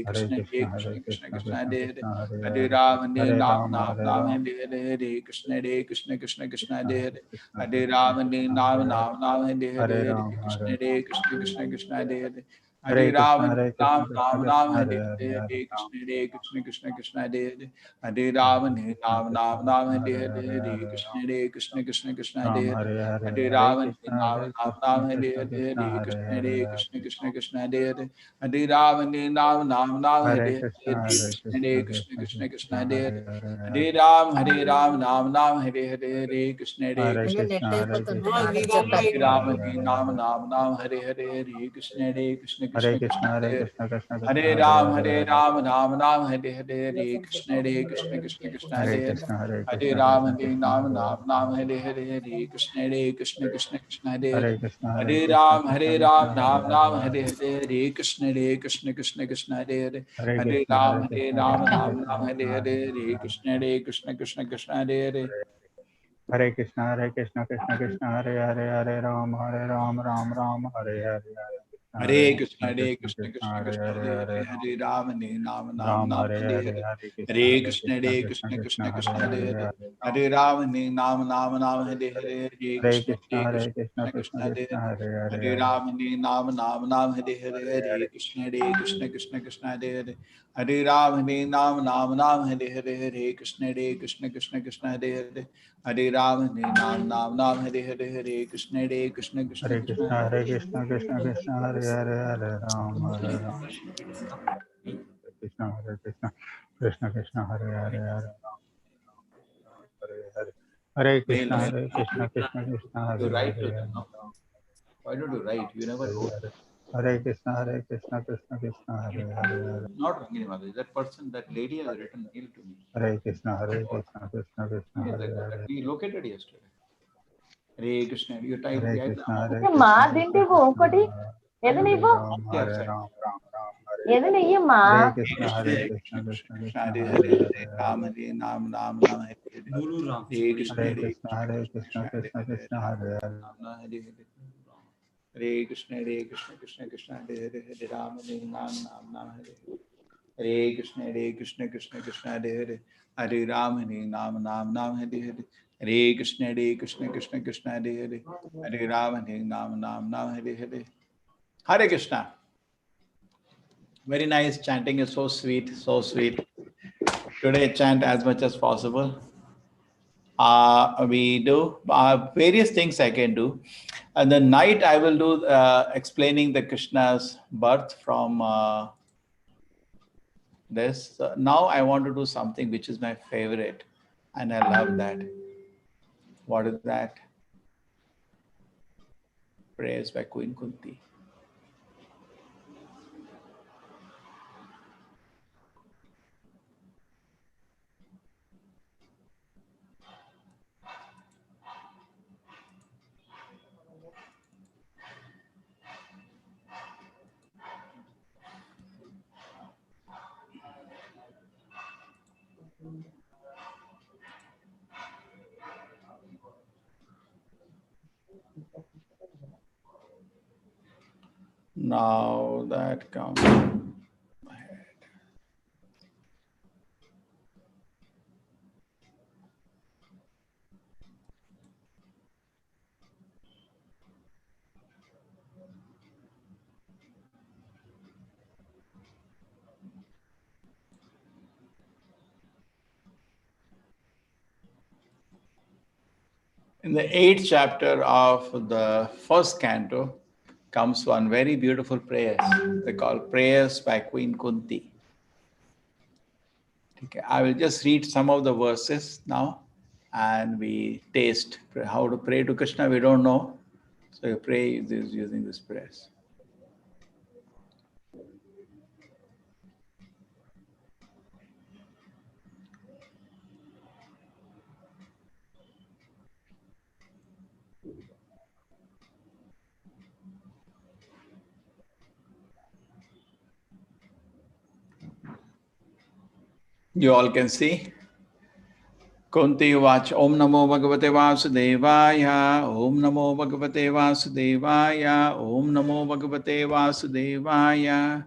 Krishna, Hare Krishna Krishna, Krishna, Krishna Hare Krishna, Hare, Hare Hare. Hare Ram, Hare Ram, Ram Ram, Hare Hare. Hare Hare Krishna, Krishna, Hare Hare Krishna, Krishna Krishna, Krishna, Krishna Hare Hare. Krishna, Hare Hare Hare, Ram, Hare Hare Ram, Rama, Ram Hare Ram, Rama, Hare Hare. Hare Krishna, Hare Krishna, Krishna Krishna, Krishna Hare Hare. Krishna, Hare Ram, Hare Ram, Hare Ram Ram, Hare Hare. Hare Hare Rama, Krishna, Hare Hare Krishna, Krishna Krishna, Hare Hare. Hare Hare Ram, Krishna, Hare Hare Krishna, Ram, Krishna Ram Krishna, Ram, Hare Hare Hare, Hare. Hare Hare Krishna, Hare Krishna, Krishna Krishna, Hare Hare. Hare Ram, Hare Ram, Ram Ram, Hare Hare Hare. Hare, Hare Hare Krishna, Hare Krishna, Krishna Krishna, Ram, Hare Hare. Hare Hare, Hare Hare Ram, Hare Krishna, Ram, Hare Ram Krishna, Ram, Hare Krishna Hare. Krishna, Hare Hare Krishna, Hare, Hare Krishna, Krishna Krishna, Hare Hare. Hare Ram, Hare Ram, Ram Ram, Hare Hare Hare. Krishna, Hare Hare Krishna, Hare Krishna, Krishna, Krishna Krishna Krishna, Krishna, Hare Hare Hare. Hare, Hare Ram, Hare Ram, Ram Ram, Hare Hare. Hare Krishna, Hare Hare Krishna. Krishna, Hare Krishna, Hare Ram, Hare Hare Hare, Ram, Ram Ram, Hare Hare. Hare Krishna, Hare Krishna, Hare Krishna Krishna, Krishna, Hare Hare Hare. Krishna, Krishna Krishna, Hare Hare Ram, Hare, Hare Ram, Ram Ram, Hare Hare. Hare Krishna, Hare Krishna, Krishna Krishna, Hare Hare Hare. Krishna, Hare Hare Krishna, Ram, Krishna Hare Krishna, Ram, Hare Ram Ram, Hare Hare. Hare Krishna, Hare Krishna, Krishna Krishna, Hare Hare. Hare Krishna, Hare Hare Krishna, Ram, Krishna Hare Krishna, Ram, Hare Ram Hare, Ram, Hare Hare. Hare Krishna, Hare Krishna, Krishna Krishna, Hare Hare. Hare Hare Krishna, Ram, Hare Hare Krishna, Ram, Krishna Ram Krishna, Ram, Hare Hare Hare. Hare Krishna, Hare Krishna, Krishna Krishna, Hare Hare. Hare Krishna, Hare Krishna, Krishna Krishna, Hare Hare, Hare Ram, Hare Ram, Ram Ram, Hare Hare, Hare Krishna, Hare Hare Krishna, Krishna, Krishna Hare Krishna, Hare, Hare Hare Hare. Hare Ram, Hare Ram, Ram Ram, Ram, Hare Hare Hare, Hare. Hare Krishna, Hare Hare Krishna, Krishna, Hare Krishna Krishna, Krishna, Krishna Krishna, Hare Hare Hare, Hare. Hare Ram, Hare Ram, Ram Ram, Hare Hare. Hare Hare Krishna, Krishna, Hare Hare Krishna, Krishna, Krishna Krishna Krishna, Hare Krishna, Hare. Hare Hare, Hare Ram, Hare Ram, Ram Ram, Hare Hare. Hare Krishna, Hare Krishna, Krishna Krishna, Hare Hare. Hare Ram, Hare Ram, Ram Ram, Hare Hare. Hare Krishna, Hare Krishna, Krishna Krishna, Hare Hare. Hare Ram, Hare Ram, Ram Ram, Hare Hare. Hare Krishna, Hare Krishna, Krishna Hare Krishna, Krishna, Hare Krishna, Krishna Krishna, Hare Hare, Hare Ram, Hare Ram, Krishna, Hare Krishna, Krishna Krishna, Hare Hare, Hare Ram, Hare Hare, Hare Krishna, Hare Krishna, Krishna Krishna, You Hare write to Hare, them, no? Why don't you write? You never wrote. Hare Hare Krishna, Hare Krishna, Krishna Krishna, Hare Hare, Hare Not Rangini Mataji. That person, that lady has written mail to me. Hare Krishna, Hare Krishna, Krishna Krishna, Yeah, Hare that, Hare, that we located yesterday. Hare Krishna. You type Hare the Krishna, Hare అమ్మా Krishna, తింటే Krishna ఇంకోటి Krishna, ఏదైనా Hare ఇవ్వు Ram, Hare Ram, Ram Ram, Hare ఏదైనా ఇయ్యమ్మా Hare Krishna, Hare Krishna, Krishna Krishna Krishna, Hare Hare Hare Hare, Hare Ram Hare Ram Ram Ram Hare Hare. Hare Krishna Hare Hare Krishna, Hare Krishna, Krishna Krishna, Hare Hare. Ram Ram Hare Hare. Hare Krishna Hare Krishna Krishna Krishna Hare Hare Hare Ram Hare Ram Ram Ram Hare Hare. Hare Krishna Hare Krishna Krishna Krishna Hare Hare. Hare Ram Hare Ram Ram Ram Hare Hare. Hare Krishna Hare Krishna Krishna Krishna Hare Hare. Hare Ram Hare Ram Ram Ram Hare Hare. Hare Krishna. Very nice chanting is so sweet, so sweet. Today chant as much as possible. We do various things I can do. And the night I will do explaining the Krishna's birth from this. So now I want to do something which is my favorite, and I love that. What is that? Prayers by Queen Kunti. Now that comes ahead. In the 8th chapter of the first canto comes one very beautiful prayers. They call prayers by Queen Kunthi. Okay, I will just read some of the verses now and we taste how to pray to Krishna. We don't know. So you pray using these prayers. You all can see. Kunti Vach Om Namo Bhagavate Vasudevaya, Om Namo Bhagavate Vasudevaya, Om Namo Bhagavate Vasudevaya.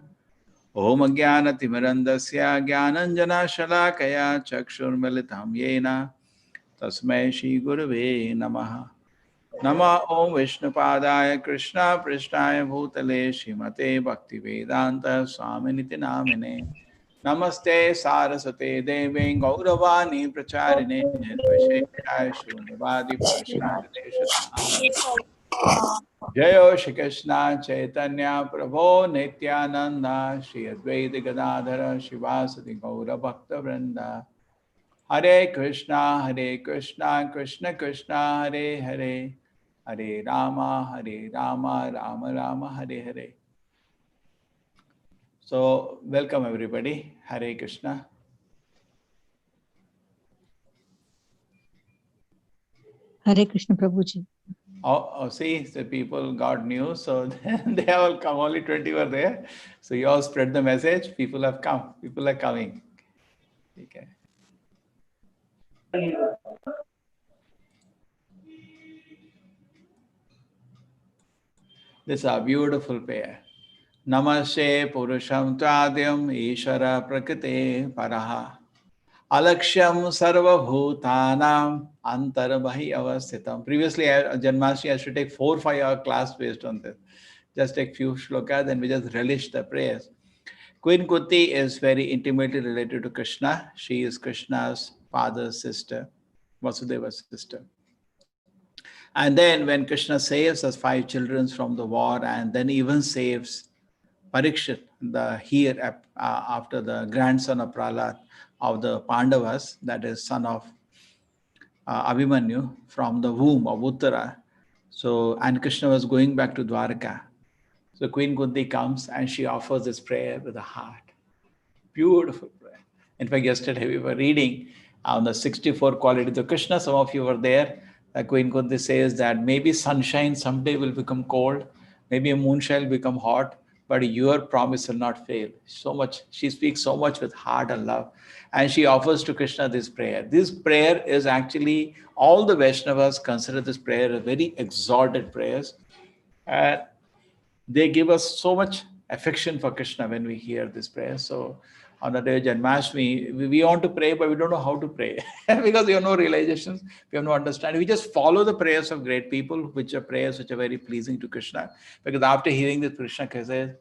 Om Jnana Timirandasya Jnananjana Shalakaya Chakshurmilitam Yena Tasmai Shri Gurave Namaha. Nama Om Vishnupadaya Krishna Prishtaya Bhutale Shrimate Bhaktivedanta Swaminiti Namine. Namaste Saraswate Devi Gauravani Pracharine Nirvisheshaya Shunyavadi Pashnadesha. Jayo Shri Krishna Chaitanya Prabhu Nityananda Shri Advaita Gadadhara Shivasati Gaura Bhakta Vrinda. Hare Krishna Hare Krishna Krishna Krishna Hare Hare Hare Rama Hare Rama Rama Rama Hare Hare. So, welcome everybody. Hare Krishna. Hare Krishna, Prabhuji. Oh, see, the people got news, so they have all come. Only 20 were there. So, you all spread the message. People have come. People are coming. Okay. This is a beautiful pair. Namaste Purusham Tvadyam Ishvara Prakrite Paraha Alakshyam Sarvabhutanam Antarbahi Avasthitam. Previously, Janmashtami, I should take 4 or 5 hour class based on this. Just take few shlokas and we just relish the prayers. Queen Kunti is very intimately related to Krishna. She is Krishna's father's sister, Vasudeva's sister. And then when Krishna saves us 5 children from the war and then even saves Parikshit, the here after the grandson of Prahlad of the Pandavas, that is son of Abhimanyu, from the womb of Uttara. So, and Krishna was going back to Dwarka. So Queen Kunti comes and she offers this prayer with a heart. Beautiful prayer. In fact, yesterday we were reading on the 64 qualities of Krishna. Some of you were there. Queen Kunti says that maybe sunshine someday will become cold, maybe a moonshine will become hot, but your promise will not fail. So much, she speaks so much with heart and love. And she offers to Krishna this prayer. This prayer is actually, all the Vaishnavas consider this prayer a very exalted prayers. And they give us so much affection for Krishna when we hear this prayer. So on the day of Janmashtami, we want to pray, but we don't know how to pray because we have no realizations, we have no understanding. We just follow the prayers of great people, which are prayers which are very pleasing to Krishna. Because after hearing this, Krishna says,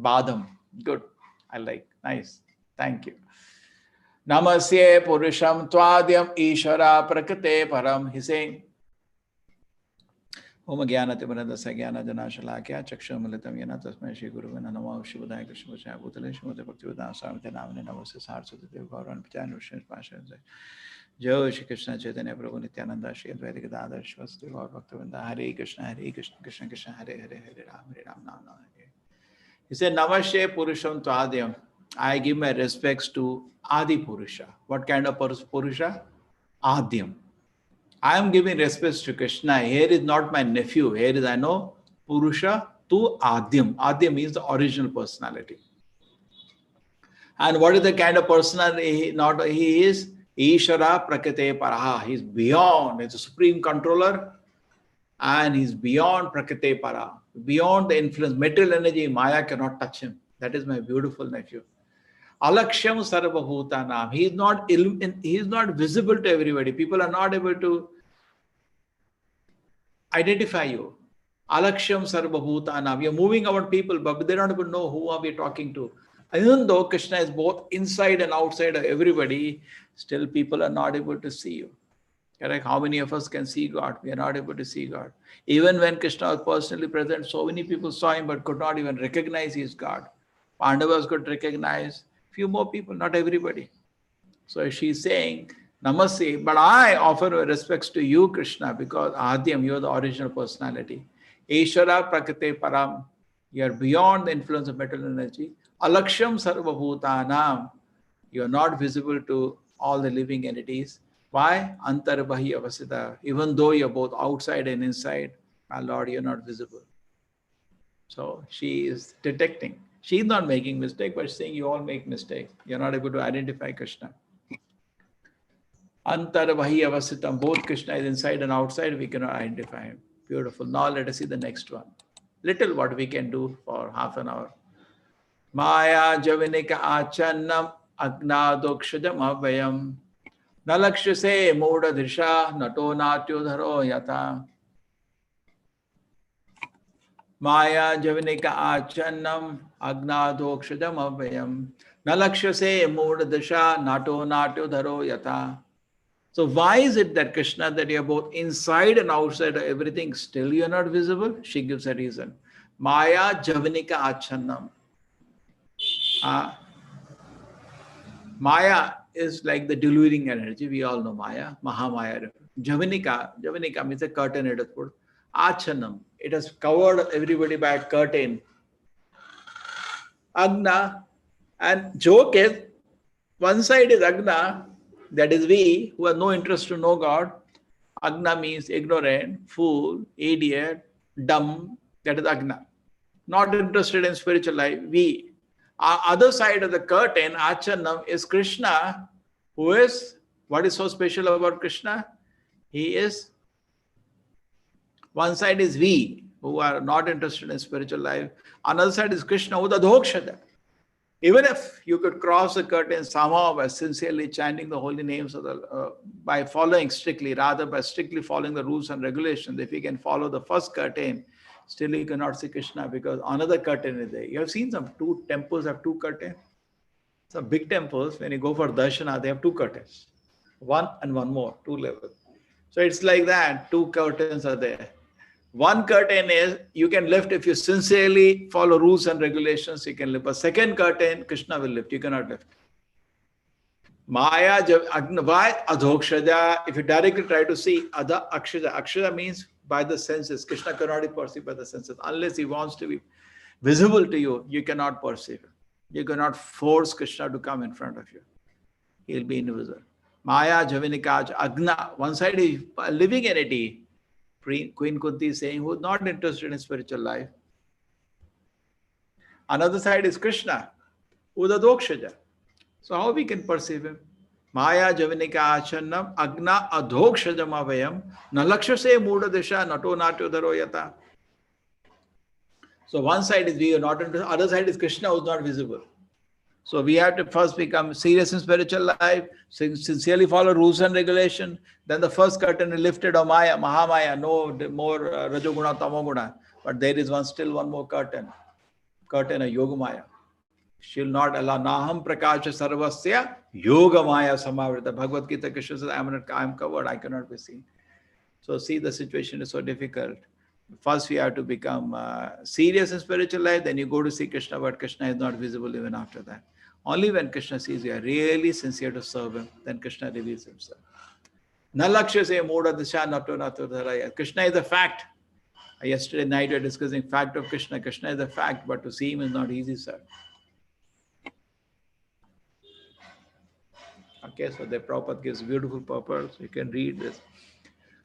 Badam, good, I like, nice, thank you. Namaste Purusham Tvadyam Ishvara Prakrite Param. He's saying, Om Jnana Timirandasya Jnana Jana Shalakya Chakshurmilitam Yena Tasmai Shri Gurave Namaha Shivadaya Krishna Pushaya Bhutale Shrimate Bhaktivedanta Swami Namine Namaste Saraswati Dev Gauran Pichaya Vishnu Pasha Jai Shri Krishna Chaitanya Prabhu Nityananda Shri Advaita Gadadhar Shri Gaur Bhaktivinoda Hare Krishna Hare Krishna Krishna Krishna Hare Hare Hare Ram Hare Ram Ram Ram Hare. He said, Namaste Purusham Tvadyam. I give my respects to Adi Purusha. What kind of Purusha? Adyam. I am giving respects to Krishna. Here is not my nephew. Here is, I know, Purusha tu Adyam. Adyam means the original personality. And what is the kind of personality not he is? Ishvara Prakrite Paraha. He is beyond. He is the supreme controller. And he is beyond Prakrite Para. Beyond the influence. Material energy, Maya cannot touch him. That is my beautiful nephew. Alakshyam Sarvabhutanam. He is not visible to everybody. People are not able to identify you. Alakshyam Sarvabhutanam. We are moving about people, but they don't even know who are we talking to. Even though Krishna is both inside and outside of everybody, still people are not able to see you. Correct? How many of us can see God? We are not able to see God. Even when Krishna was personally present, so many people saw him but could not even recognize he is God. Pandavas could recognize, few more people, not everybody. So she's saying, Namaste, but I offer respects to you, Krishna, because Adyam, you are the original personality. Ishvara Prakriti Param, you are beyond the influence of material energy. Alaksham Sarvabhutanam, you are not visible to all the living entities. Why? Antarbahi avasita. Even though you're both outside and inside, my Lord, you're not visible. So she is detecting. She's not making mistake, but saying you all make mistakes. You're not able to identify Krishna. Antarvahi avasitam. Both Krishna is inside and outside. We cannot identify him. Beautiful. Now let us see the next one. Little what we can do for half an hour. Maya javinika achannam agnadokshajam avayam. Nalakshase moodadrisha nato natyodharo yata. Maya javinika achannam agnadokshajam avayam. Nalakshase moodadrisha nato natyodharo yata. So why is it that Krishna, that you are both inside and outside of everything, still you are not visible? She gives a reason. Maya javanika achannam. Maya is like the deluding energy. We all know Maya, Mahamaya. Javanika, Javanika means a curtain it has put. Achannam, it has covered everybody by a curtain. Agna, and joke is, one side is Agna, that is we who have no interest to know God. Agna means ignorant, fool, idiot, dumb. That is Agna. Not interested in spiritual life, we. Our other side of the curtain, Achannam, is Krishna, who is, what is so special about Krishna? He is, one side is we, who are not interested in spiritual life. Another side is Krishna, who is Adhokshada. Even if you could cross the curtain somehow by sincerely chanting the holy names of the, by following strictly, rather by strictly following the rules and regulations, if you can follow the first curtain, still you cannot see Krishna because another curtain is there. You have seen some two temples have two curtains. Some big temples, when you go for darshana, they have two curtains. One and one more, two levels. So it's like that, two curtains are there. One curtain is you can lift if you sincerely follow rules and regulations, you can lift. But second curtain, Krishna will lift, you cannot lift. Maya, why adhokshaja? If you directly try to see adha akshaja, akshaja means by the senses. Krishna cannot be perceived by the senses. Unless he wants to be visible to you, you cannot perceive him. You cannot force Krishna to come in front of you. He'll be invisible. Maya, Javanikaj, Agna, one side is a living entity. Queen Kunti is saying, who is not interested in spiritual life. Another side is Krishna, who is Adhokshaja. So how we can perceive him? Maya javanika achannam agna adhokshajam avayam nalakshase mooda disha nato natyo dharo yata. So one side is we are not interested, other side is Krishna who is not visible. So we have to first become serious in spiritual life, sincerely follow rules and regulation. Then the first curtain is lifted of Maya, Mahamaya, no more Rajoguna, Tamoguna. But there is still one more curtain, curtain of Yogamaya. She will not allow Naham Prakasha Sarvasya Yogamaya Samavrita. Bhagavad Gita, Krishna says, I am covered, I cannot be seen. So see, the situation is so difficult. First, we have to become serious in spiritual life. Then you go to see Krishna, but Krishna is not visible even after that. Only when Krishna sees you are really sincere to serve him, then Krishna reveals himself. Nalakshya se moda disha nato nato dharaya. Krishna is a fact. Yesterday night we were discussing fact of Krishna. Krishna is a fact, but to see him is not easy, sir. Okay, so the Prabhupada gives beautiful purpose. You can read this.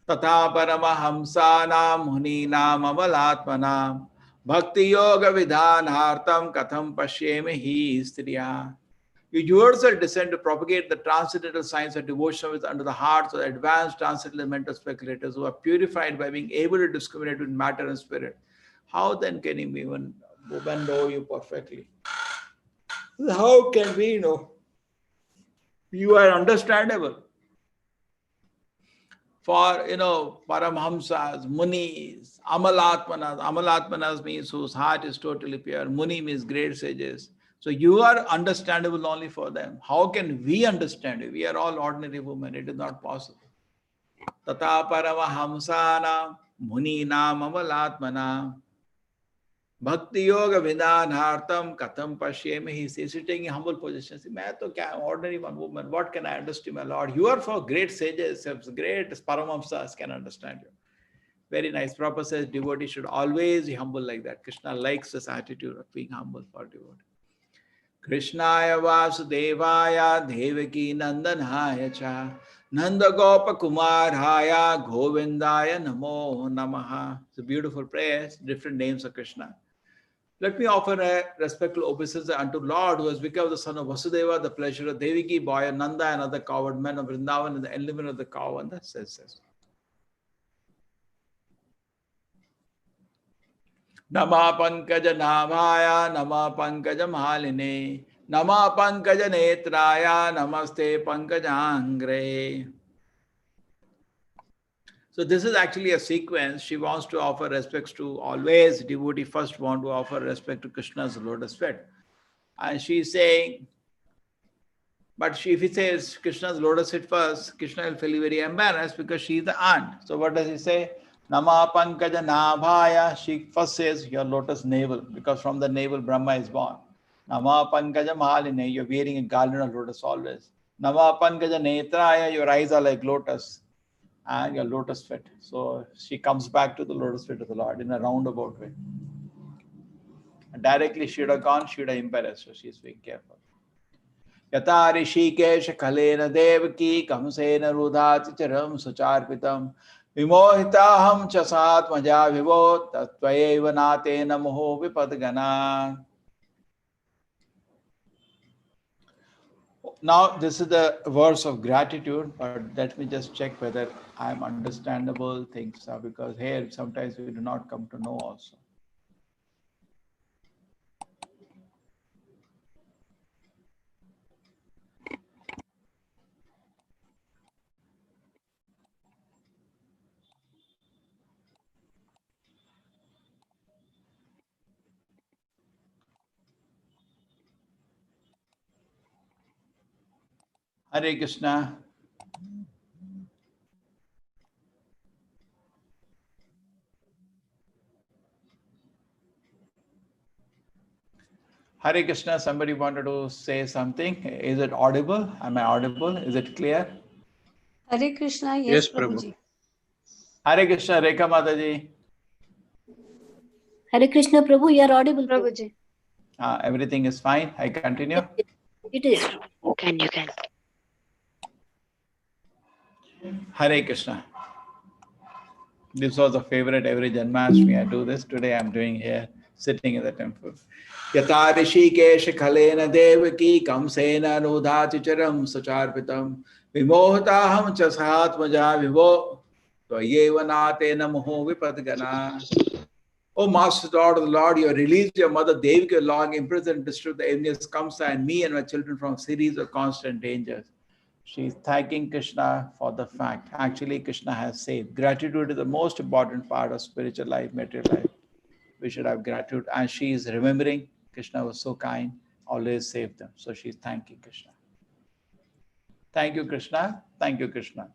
Tatha paramahamsanam muninam amalatmanam bhakti yoga vidhanartam katham pashyemi hi striya. You yourself descend to propagate the transcendental science of devotion with under the hearts of the advanced transcendental mental speculators who are purified by being able to discriminate between matter and spirit. How then can you even woman know you perfectly? How can we know? You are understandable. For, you know, Paramhamsas, Munis, Amalatmanas. Amalatmanas means whose heart is totally pure. Muni means great sages. So you are understandable only for them. How can we understand you? We are all ordinary women. It is not possible. तथा परमहंसानां मुनीनाममलात्मनां भक्ति योग विधानार्थम कथम पश्येमि. He is sitting in humble position. See, मैं तो क्या ordinary one woman, what can I understand, my Lord? You are for great sages, great Paramahamsas can understand you. Very nice. Prabhupada says devotee should always be humble like that. Krishna likes this attitude of being humble for devotee. Krishnaya Vasudevaya Devaki Nandanaya Cha Nanda Gopa Kumaraya Govindaya Namo Namaha. It's a beautiful prayer, different names of Krishna. Let me offer a respectful obeisance unto Lord who has become the son of Vasudeva, the pleasure of Devaki, boy of Nanda and other coward men of Vrindavan and the element of the cow and the senses. Nama Pankaja Nabhaya, Nama Pankaja Mahaline, Nama Pankaja Netraya, Namaste Pankajangre. So this is actually a sequence. She wants to offer respects to always devotee first want to offer respect to Krishna's lotus feet. And she's saying, but she, if he says Krishna's lotus feet first, Krishna will feel very embarrassed because she is the aunt. So what does he say? Nama Pankaja Nabhaya. She first says your lotus navel, because from the navel Brahma is born. Nama Pankaja Mahaline, you're wearing a garland of lotus always. Nama Pankaja Netraya, your eyes are like lotus and your lotus feet. So she comes back to the lotus feet of the Lord in a roundabout way. And directly she would have gone, she would have embarrassed. So she's being careful. Yata Rishikesh Kalena Devaki Kamsena Rudhati Charam Sucharpitam Vimohitaham cha satmaja vivo tattvayeva natena moho vipadgana. Now this is the verse of gratitude, but let me just check whether I'm understandable things are, because here sometimes we do not come to know also. Hare Krishna. Hare Krishna, somebody wanted to say something. Is it audible? Am I audible? Is it clear? Hare Krishna, yes, Yes, Prabhu. Prabhuji. Hare Krishna, Rekha Mataji. Hare Krishna, Prabhu, you are audible, Prabhuji. Everything is fine. I continue. It is. You can. Hare Krishna. This was a favorite every Janmashtami. I do this. Today I'm doing here, sitting in the temple. Yata Rishikesh Khalena Devaki Kamsena Nudhati Charam Sucharpitam Vimohataham cha sahatmaja vivo Tvayeva natena moho vipadgana. O Master Lord of the Lord, you have released your mother Devaki long imprisoned, disturbed the envious Kamsa and me and my children from series of constant dangers. She is thanking Krishna for the fact. Actually, Krishna has saved. Gratitude is the most important part of spiritual life, material life. We should have gratitude. And she is remembering Krishna was so kind, always saved them. So she is thanking Krishna. Thank you, Krishna. Thank you, Krishna.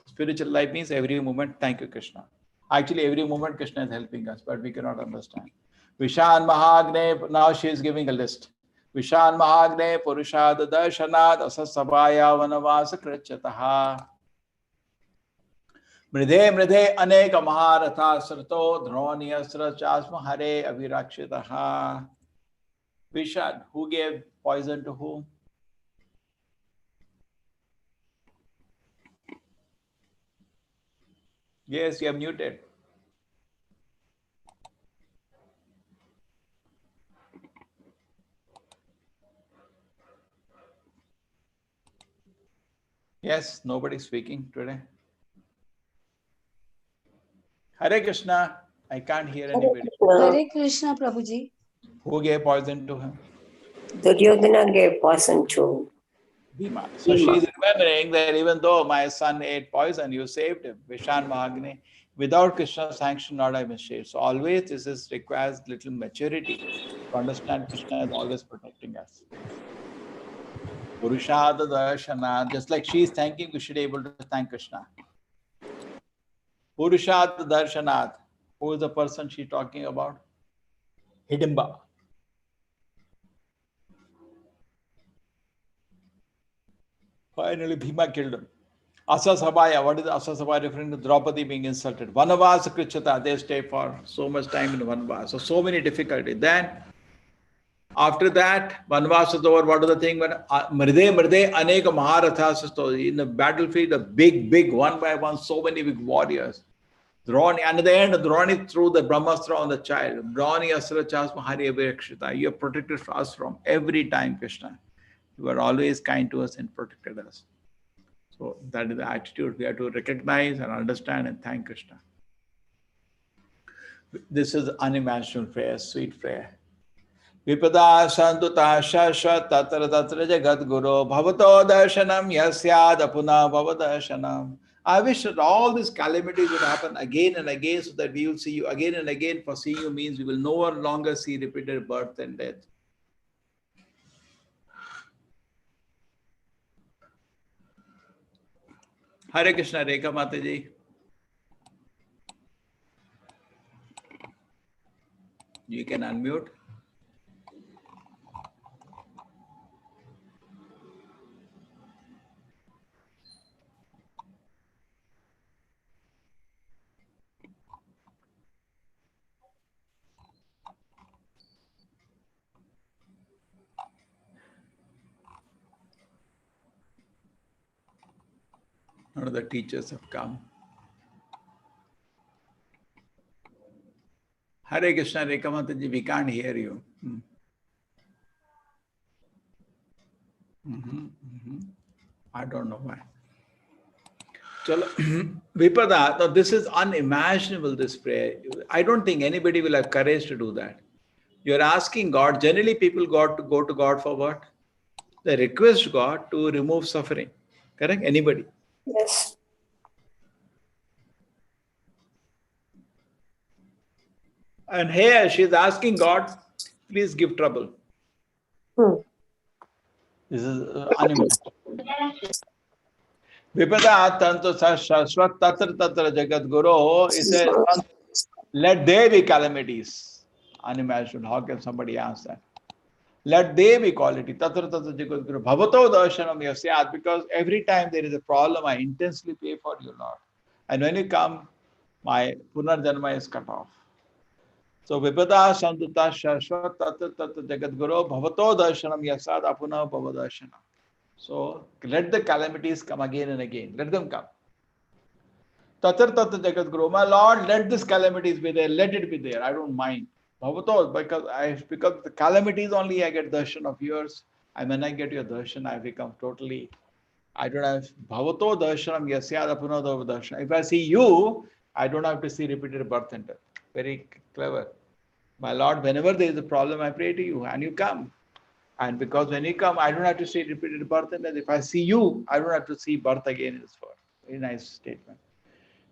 Spiritual life means every moment, thank you, Krishna. Actually, every moment Krishna is helping us, but we cannot understand. Vishan Mahagne, now she is giving a list. Vishan Mahagne Purushad Darshanad Asasabhaya Vanavasa Krichataha. Mridhe Mridhe Aneka Maharatha Srato Dhronyasra Chasma Hare Avirakshitaha. Vishan, who gave poison to whom? Yes, you are muted. Yes, nobody speaking today. Hare Krishna, I can't hear anybody. Hare Krishna, Prabhuji. Who gave poison to him? Duryodhana gave poison to Bhima. So she is remembering that even though my son ate poison, you saved him. Vishan Mahagni. Without Krishna's sanction, not I mistake. So always this is requires little maturity to understand Krishna is always protecting us. Purushada Darshana, just like she is thanking, we should be able to thank Krishna. Purushat Darshanat. Who is the person she talking about? Hidimba. Finally, Bhima killed him. Asasabhaya, what is Asasabhaya referring to? Draupadi being insulted. Vanavasa Krichata, they stay for so much time in Vanavasa. So many difficulties. Then, after that, Vanavasa is over. What is the thing? When Mride Mride Aneka Maharathas, in the battlefield, the big, big, one by one, so many big warriors. Droni, and at the end, Droni threw the Brahmastra on the child. Droni Asra Chasma Hari Abhirikshita. You have protected us from every time, Krishna. You are always kind to us and protected us. So that is the attitude we have to recognize and understand and thank Krishna. This is unimaginable prayer, sweet prayer. Vipada santuta shashvat tatra tatra jagat guru bhavato darshanam yasyad apuna bhava darshanam. I wish that all these calamities would happen again and again so that we will see you again and again. For seeing you means we will no longer see repeated birth and death. Hare Krishna, Rekha Mataji. You can unmute. None of the teachers have come. Hare Krishna, Rekha Mataji, we can't hear you. I don't know why. Chalo. Vipada, now this is unimaginable, this prayer. I don't think anybody will have courage to do that. You're asking God, generally people got to go to God for what? They request God to remove suffering. Correct? Anybody? Yes. And here she is asking God, please give trouble. This is unimaginable. Vipada tantu shashvat tatra tatra jagat guru. It says, let there be calamities. Unimaginable. How can somebody ask that? Let there be quality. Tatra tatra jagat guru. Bhavato darshanam yasyat. Because every time there is a problem, I intensely pray for you, Lord. And when you come, my punarjanma is cut off. So vipada santuta shashvat tatra tatra jagat guru bhavato darshanam yasyat apuna bhava darshanam. So let the calamities come again and again. Let them come. Tatra tatra jagat guru, my Lord, let this calamities be there. Let it be there. I don't mind. Bhavato, because the calamities only I get darshan of yours. And when I get your darshan, I become totally, I don't have bhavato darshanam yasyad apuna bhava darshanam. If I see you, I don't have to see repeated birth and death. Very clever. My Lord, whenever there is a problem, I pray to you and you come. And because when you come, I don't have to see repeated birth and death. If I see you, I don't have to see birth again in this world. Very nice statement.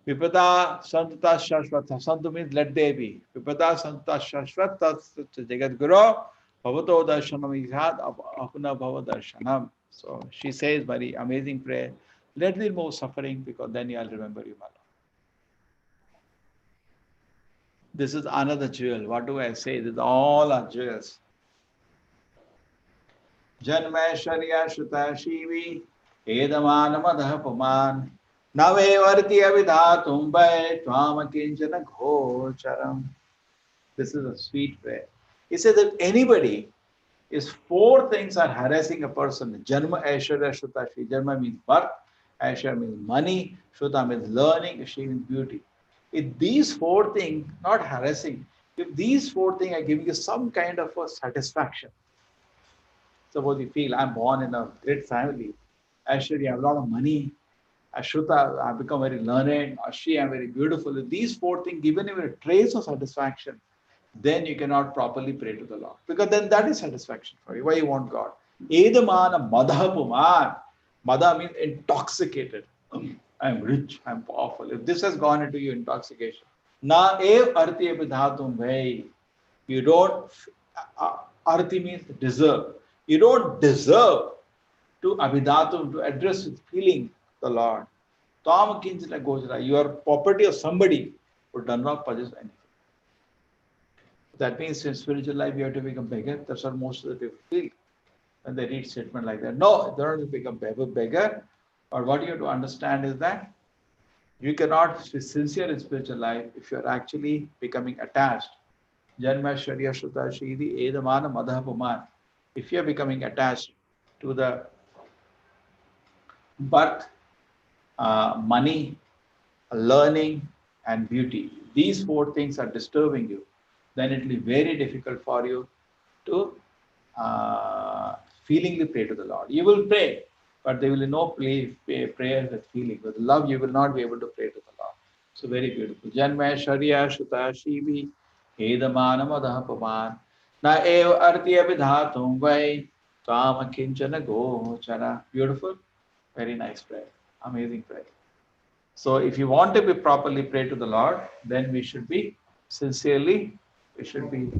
Vipada santata shashvata. Santu means let there be. Vipada santata shashvata jagat guru bhavato darshanam ishad apuna bhava darshanam. So she says very amazing prayer. Let there be more suffering because then I'll remember you, my Lord. This is another jewel. What do I say? This all are jewels. Janmaishwarya Shruta Shivi Edamana Puman Navevarti Avidhatum Vai Twama Kinchana Ghocharam. This is a sweet prayer. He says that anybody is four things are harassing a person. Janma, Aishwarya, Shruta, Shri. Janma means birth, Aishwarya means money, Shruta means learning, Shri means beauty. If these four things, not harassing, if these four things are giving you some kind of a satisfaction, suppose you feel I'm born in a great family, Aishwarya, I have a lot of money, Ashruta, I've become very learned, Ashri, I'm very beautiful. If these four things given you a trace of satisfaction, then you cannot properly pray to the Lord. Because then that is satisfaction for you. Why you want God? Edamana madhapuman. Madha means intoxicated. I'm rich, I'm powerful. If this has gone into your intoxication. Na ev arti abhidhatum bhai. You don't, arti means deserve. You don't deserve to abhidhatum, to address with feeling the Lord. Tvam kinchana gochara. You are property of somebody who does not possess anything. That means in spiritual life you have to become beggar. That's what most of the people feel when they read statement like that. No, they don't have to become beggar. But what you have to understand is that you cannot be sincere in spiritual life if you are actually becoming attached. Janma Shariya Shruta Shiri Edamana Madhapuman. If you are becoming attached to the birth, money, learning, and beauty, these four things are disturbing you, then it will be very difficult for you to feelingly pray to the Lord. You will pray, but there will be no prayer with feeling. With love, you will not be able to pray to the Lord. So very beautiful. Janma Shariya Shruta Shivi Edamana Madhapaman Na ev arti abhidhatum vai tvam kinchana gochara. Beautiful. Very nice prayer. Amazing prayer. So if you want to be properly pray to the Lord, then we should be sincerely, we should be,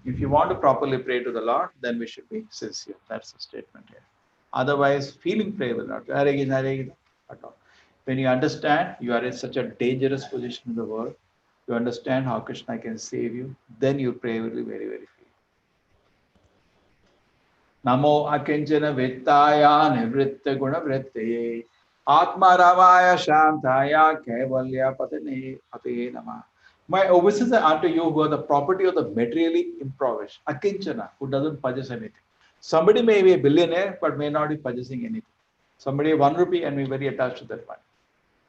if you want to properly pray to the Lord, then we should be sincere. That's the statement here. Otherwise, feeling prayer will not. Hare Krishna, Hare Krishna, at all. When you understand you are in such a dangerous position in the world, you understand how Krishna can save you, then your prayer will be very, very free. Namo akinchana vittaya nivritta guna vrittaye atma ramaya shantaya kaivalya patane pataye namah. My obeisance unto you who are the property of the materially impoverished, akinchana, who doesn't possess anything. Somebody may be a billionaire but may not be possessing anything. Somebody 1 rupee and be very attached to that money.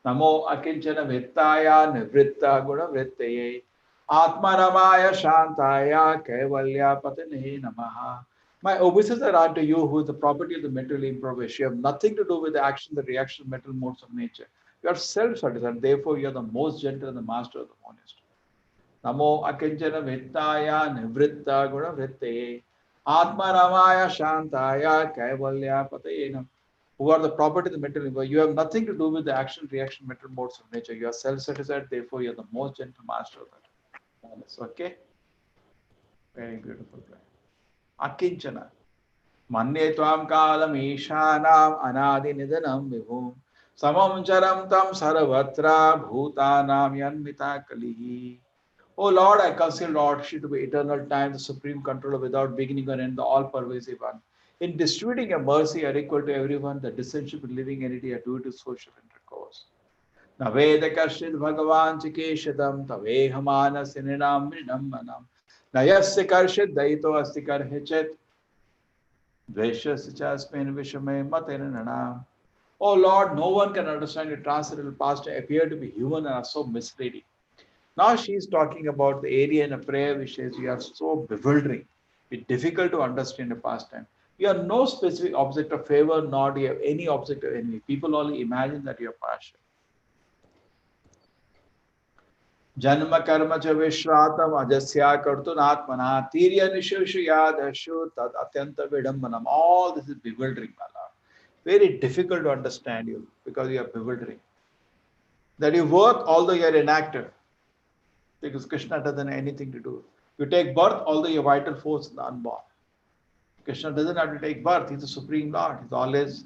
Namo akinchana vittaya nivritta guna vrittaye atma ramaya shantaya kaivalya patane namaha. My obeisance are unto you who is the property of the materially impoverished. You have nothing to do with the action, the reaction, mental modes of nature. You are self-satisfied, therefore you are the most gentle and the master of the honest. Namo akinchana vittaya nivritta guna vrittaye atma ramaya shantaya kaivalya pataye namah. Who are the property of the material universe. You have nothing to do with the action, reaction, mental modes of nature. You are self-satisfied, therefore you are the most gentle master of that. Okay? Very beautiful prayer. Akinchana. Manye tvam kalam ishanam anadi nidanam vibhum samam charam tam sarvatra bhutanam yanmita kalihi. O Lord, I consider Lordship to be eternal time, the supreme controller without beginning or end, the all-pervasive one. In distributing a mercy are equal to everyone, the dissension with living entity are due to social intercourse. Naveda kashid bhagavan chikeshadam tavehamana sininam mrinam nayasya karshid daito asti karhechet dveshasya chasmin vishame materananam. O Lord, no one can understand your transcendental past appear to be human and are so misleading. Now she is talking about the area in a prayer which says you are so bewildering. It's difficult to understand the pastime. You have no specific object of favor, nor do you have any object of envy. People only imagine that you are partial. Janma karma cha vishratam ajasya kartunatmana tirya nishushu yadashu tad atyanta vidambanam. All this is bewildering, my Lord. Very difficult to understand you because you are bewildering. That you work although you are inactive, because Krishna doesn't have anything to do. You take birth although your vital force is unborn. Krishna doesn't have to take birth. He's the Supreme Lord. He's always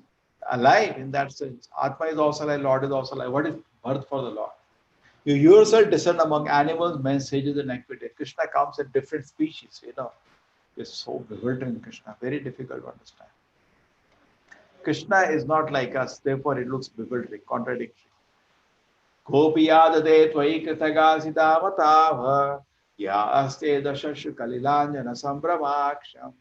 alive in that sense. Atma is also alive. Lord is also alive. What is birth for the Lord? You yourself descend among animals, men, sages, and equities. Krishna comes in different species, you know. It's so bewildering, Krishna. Very difficult to understand. Krishna is not like us. Therefore, it looks bewildering, contradictory. Gopiyadade tvai kritagasita matava ya aste dashashu kalilanjana sambramaksham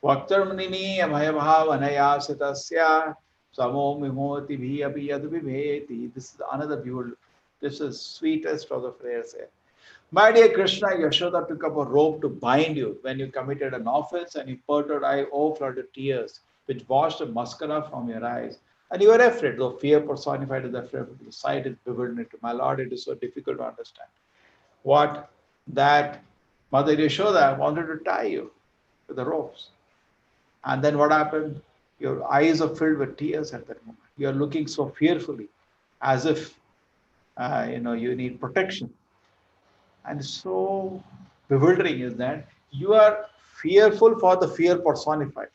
vaktarmanini abhayabhavanaya sitasya samo mimoti bhi abhi yad vibheti. This is another beautiful, this is sweetest of the prayers here. My dear Krishna, Yashoda took up a rope to bind you when you committed an offense and you parted eye overflowed tears, which washed the mascara from your eyes. And you were afraid, though fear personified is afraid, the sight is bewildering to my Lord. It is so difficult to understand. What that Mother Yashoda wanted to tie you with the ropes. And then what happened? Your eyes are filled with tears at that moment. You are looking so fearfully, as if you need protection. And so bewildering is that you are fearful for the fear personified.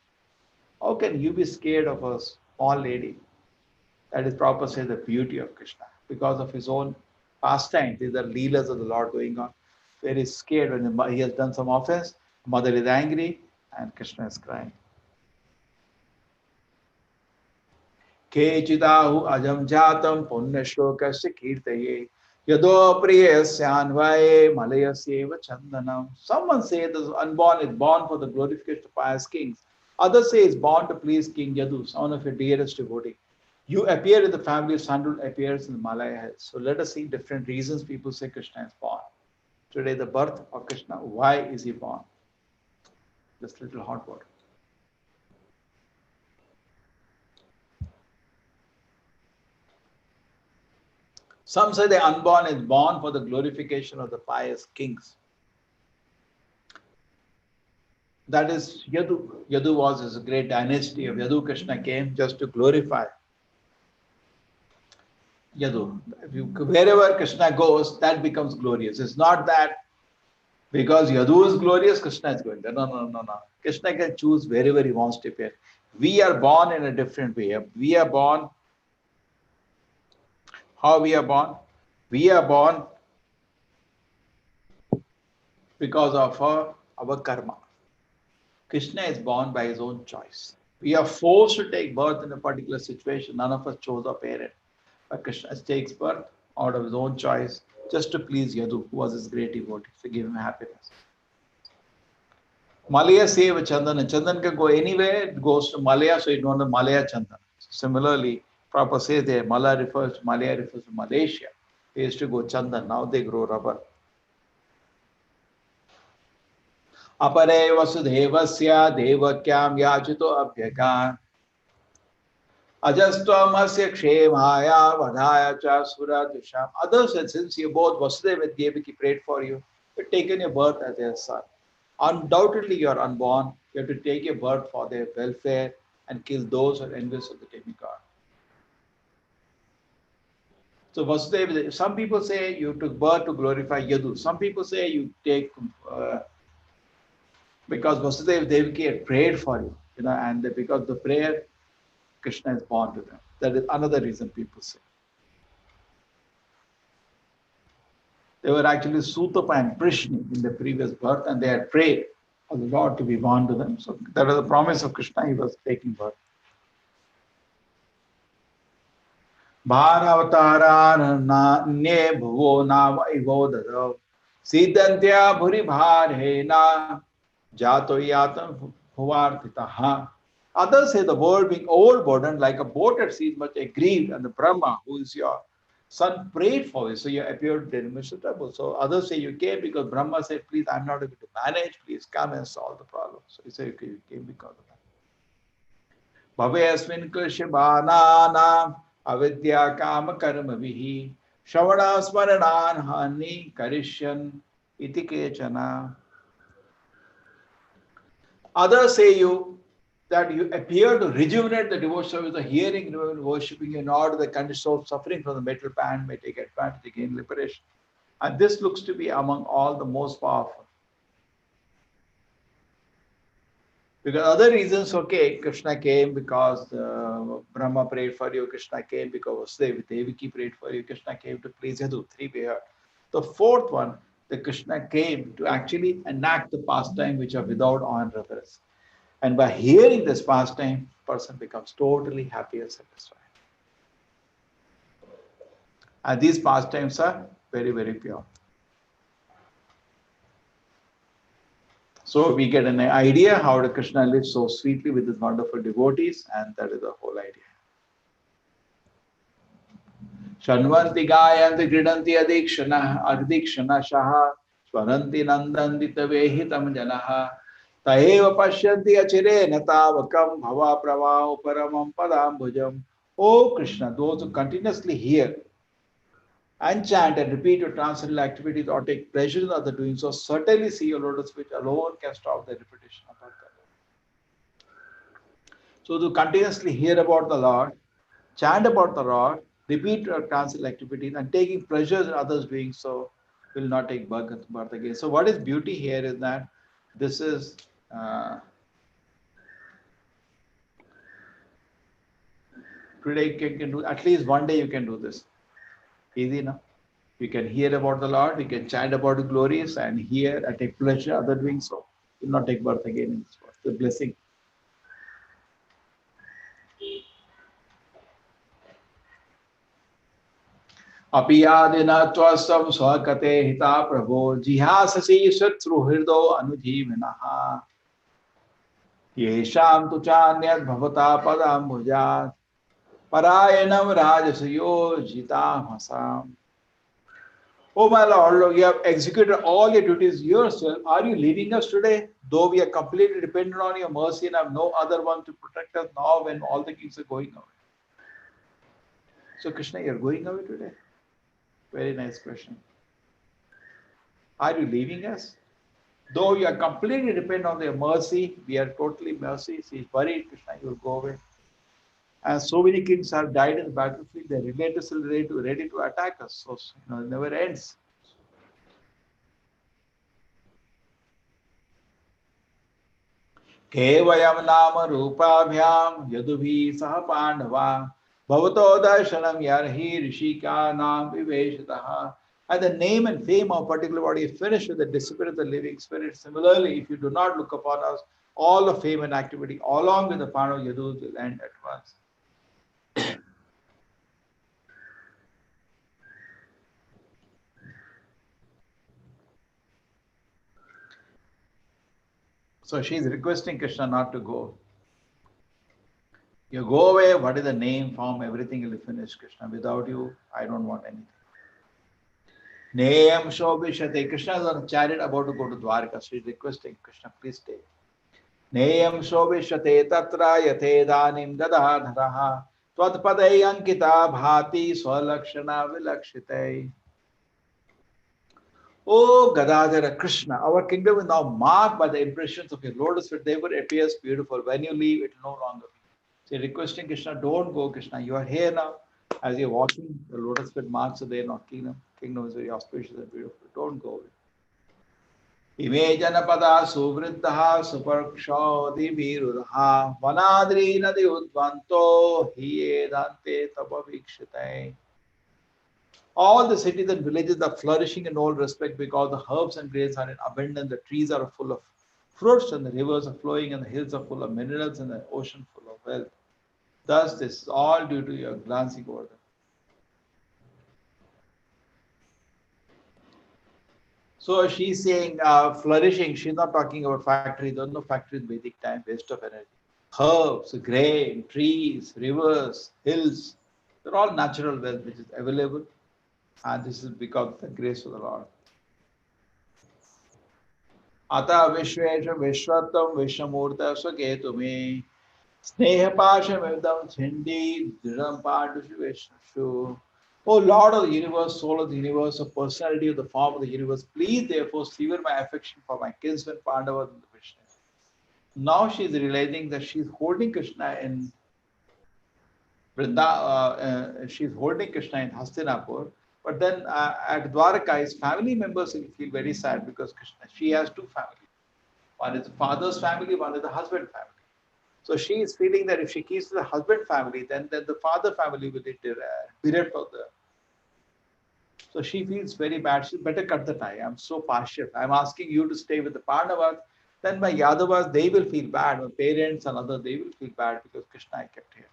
How can you be scared of a small lady? That is proper say the beauty of Krishna. Because of his own pastime, these are leelas of the Lord going on. Very scared when he has done some offense, mother is angry and Krishna is crying. Kechidahu ajam jatam punya shlokasya kirtaye yado priyasyanvaye malayasyeva chandanam. Someone say the unborn is born for the glorification of pious kings. Others say is born to please King Yadu, son of your dearest devotee. You appear in the family of Sandal appears in the Malaya hills. So let us see different reasons people say Krishna is born. Today, the birth of Krishna, why is he born? This little hot water. Some say the unborn is born for the glorification of the pious kings. That is Yadu. Yadu was his great dynasty of Yadu. Krishna came just to glorify Yadu. Wherever Krishna goes, that becomes glorious. It's not that because Yadu is glorious, Krishna is going there. No, no, no, no. Krishna can choose wherever he wants to appear. We are born in a different way. We are born. How we are born? We are born because of our karma. Krishna is born by his own choice. We are forced to take birth in a particular situation. None of us chose our parent. But Krishna takes birth out of his own choice just to please Yadu, who was his great devotee, to give him happiness. Malaya seva Chandana. Chandan can go anywhere. It goes to Malaya, so you know the Malaya Chandan. Similarly, Prabhupada says there, Malaya refers to Malaysia. They used to go Chandan, now they grow rubber. Apare Vasudevasya Devakyam Yachito Abhyagan Ajastvamasya Kshemaya Vadhaya Cha Sura Dusham. Others said, since you both Vasudeva and Devaki prayed for you, you've taken your birth as their son. Undoubtedly, you are unborn. You have to take your birth for their welfare and kill those who are envious of the demigod. So Vasudeva, some people say you took birth to glorify Yadu. Some people say you take because Vasudeva Devaki had prayed for you, you know, and because the prayer, Krishna is born to them. That is another reason people say. They were actually Sutapa and Prishni in the previous birth, and they had prayed for the Lord to be born to them. So that was the promise of Krishna, he was taking birth. Bharavatara bhuvo nama ivo dadav siddhantya bhuri bharena jato yatam bhuvartitaha. Others say the world being overburdened like a boat at sea is much aggrieved, and the Brahma, who is your son, prayed for you, so you appeared to diminish the trouble. So others say you came because Brahma said, please, I'm not able to manage, please come and solve the problem. So he said, okay, you came because of that. Bhavayasmin krishibanana avidya kama karma vihi shravana smaranan hani karishyan iti kechana. Others say you that you appear to rejuvenate the devotion service of hearing, worshipping in order the condition of suffering from the metal pan may take advantage to gain liberation. And this looks to be among all the most powerful. Because other reasons, okay, Krishna came because Brahma prayed for you, Krishna came because Vasudeva Devaki prayed for you, Krishna came to please Yadu, three we heard. The fourth one, the Krishna came to actually enact the pastime which are without awe and reverence. And by hearing this pastime, person becomes totally happy and satisfied. And these pastimes are very, very pure. So we get an idea how the Krishna lives so sweetly with his wonderful devotees, and that is the whole idea. Shanvanti gayanti gridanti adikshana adikshana shaha swaranti nandanti tavehitam janaha taeva pashyanti achirena tavakam bhava pravaho paramam padambhujam. O Krishna, those who continuously hear and chant and repeat your transcendental activities or take pleasure in other doing so, certainly see your lotus which alone can stop the repetition of our karma. So to continuously hear about the Lord, chant about the Lord, repeat your transcendental activities, and taking pleasures in others doing so will not take birth again. So what is beauty here is that this is Today you can do, at least one day you can do this. Easy enough. You can hear about the Lord, you can chant about the glories and hear and take pleasure other doing so. You will not take birth again in this world. The blessing. Apiyadina tvasam swakate hita prabho jihasasi shatru hirdo anujivinaha yesham tu chanyat bhavata padam bhujat parayanam rajasayo jitamhasam. Oh my Lord, you have executed all your duties yourself. Are you leaving us today? Though we are completely dependent on your mercy and have no other one to protect us now when all the kings are going away. So Krishna, you are going away today? Very nice question. Are you leaving us? Though you are completely dependent on their mercy, we are totally mercy. She is worried, Krishna, you will go away. And so many kings have died in the battlefield. Their relatives are ready to attack us. So it never ends. Kevayam nama rupabhyam yadubhi saha pandava bhavato darshanam yarhi rishika nam viveshataha. And the name and fame of a particular body is finished with the disappearance of the living spirit. Similarly, if you do not look upon us, all the fame and activity along with the Pandava Yadus will end at once. So she is requesting Krishna not to go. You go away, what is the name, form, everything will be finished, Krishna. Without you, I don't want anything. Neyam shobhishate. Krishna is on a chariot about to go to Dwarka. So she is requesting Krishna, please stay. Neyam shobhishate tatra yathedanim gadadharaha tvatpadai ankita bhati swalakshana vilakshite. O Gadadhara Krishna, our kingdom is now marked by the impressions of your lotus feet. Therefore, it appears beautiful. When you leave, it will no longer be. So, requesting Krishna, don't go, Krishna. You are here now. As you're walking, the lotus feet marks are there, not kingdom. Kingdom is very auspicious and beautiful. Don't go away. Ime janapada suvriddha suparkshodi virudha vanadri nadi udvanto hiye dante tapavikshite. All the cities and villages are flourishing in all respect because the herbs and grains are in abundance, the trees are full of fruits, and the rivers are flowing, and the hills are full of minerals, and the ocean full of wealth. Thus, this is all due to your glancing over them. So she's saying flourishing. She's not talking about factory. There's no factory in Vedic time, waste of energy. Herbs, grain, trees, rivers, hills, they're all natural wealth which is available. And this is because of the grace of the Lord. Ata Vishvesha Vishwatam Vishamurta Swaketume Sneha Pashamidam Chindi Dridam Pandushu Vishnushu. O Lord of the universe, soul of the universe, the personality of the form of the universe, please therefore sever my affection for my kinsman Pandava and the Vishnu. Now she is realizing that she is holding Krishna in Vrinda, she is holding Krishna in Hastinapur. But then at Dwarka, his family members will feel very sad because Krishna, she has two families. One is the father's family, one is the husband family. So she is feeling that if she keeps the husband family, then the father family will be bereft of the. So she feels very bad. She better cut the tie. I'm so partial. I'm asking you to stay with the Pandavas. Then my Yadavas, they will feel bad. My parents and others, they will feel bad because Krishna I kept here.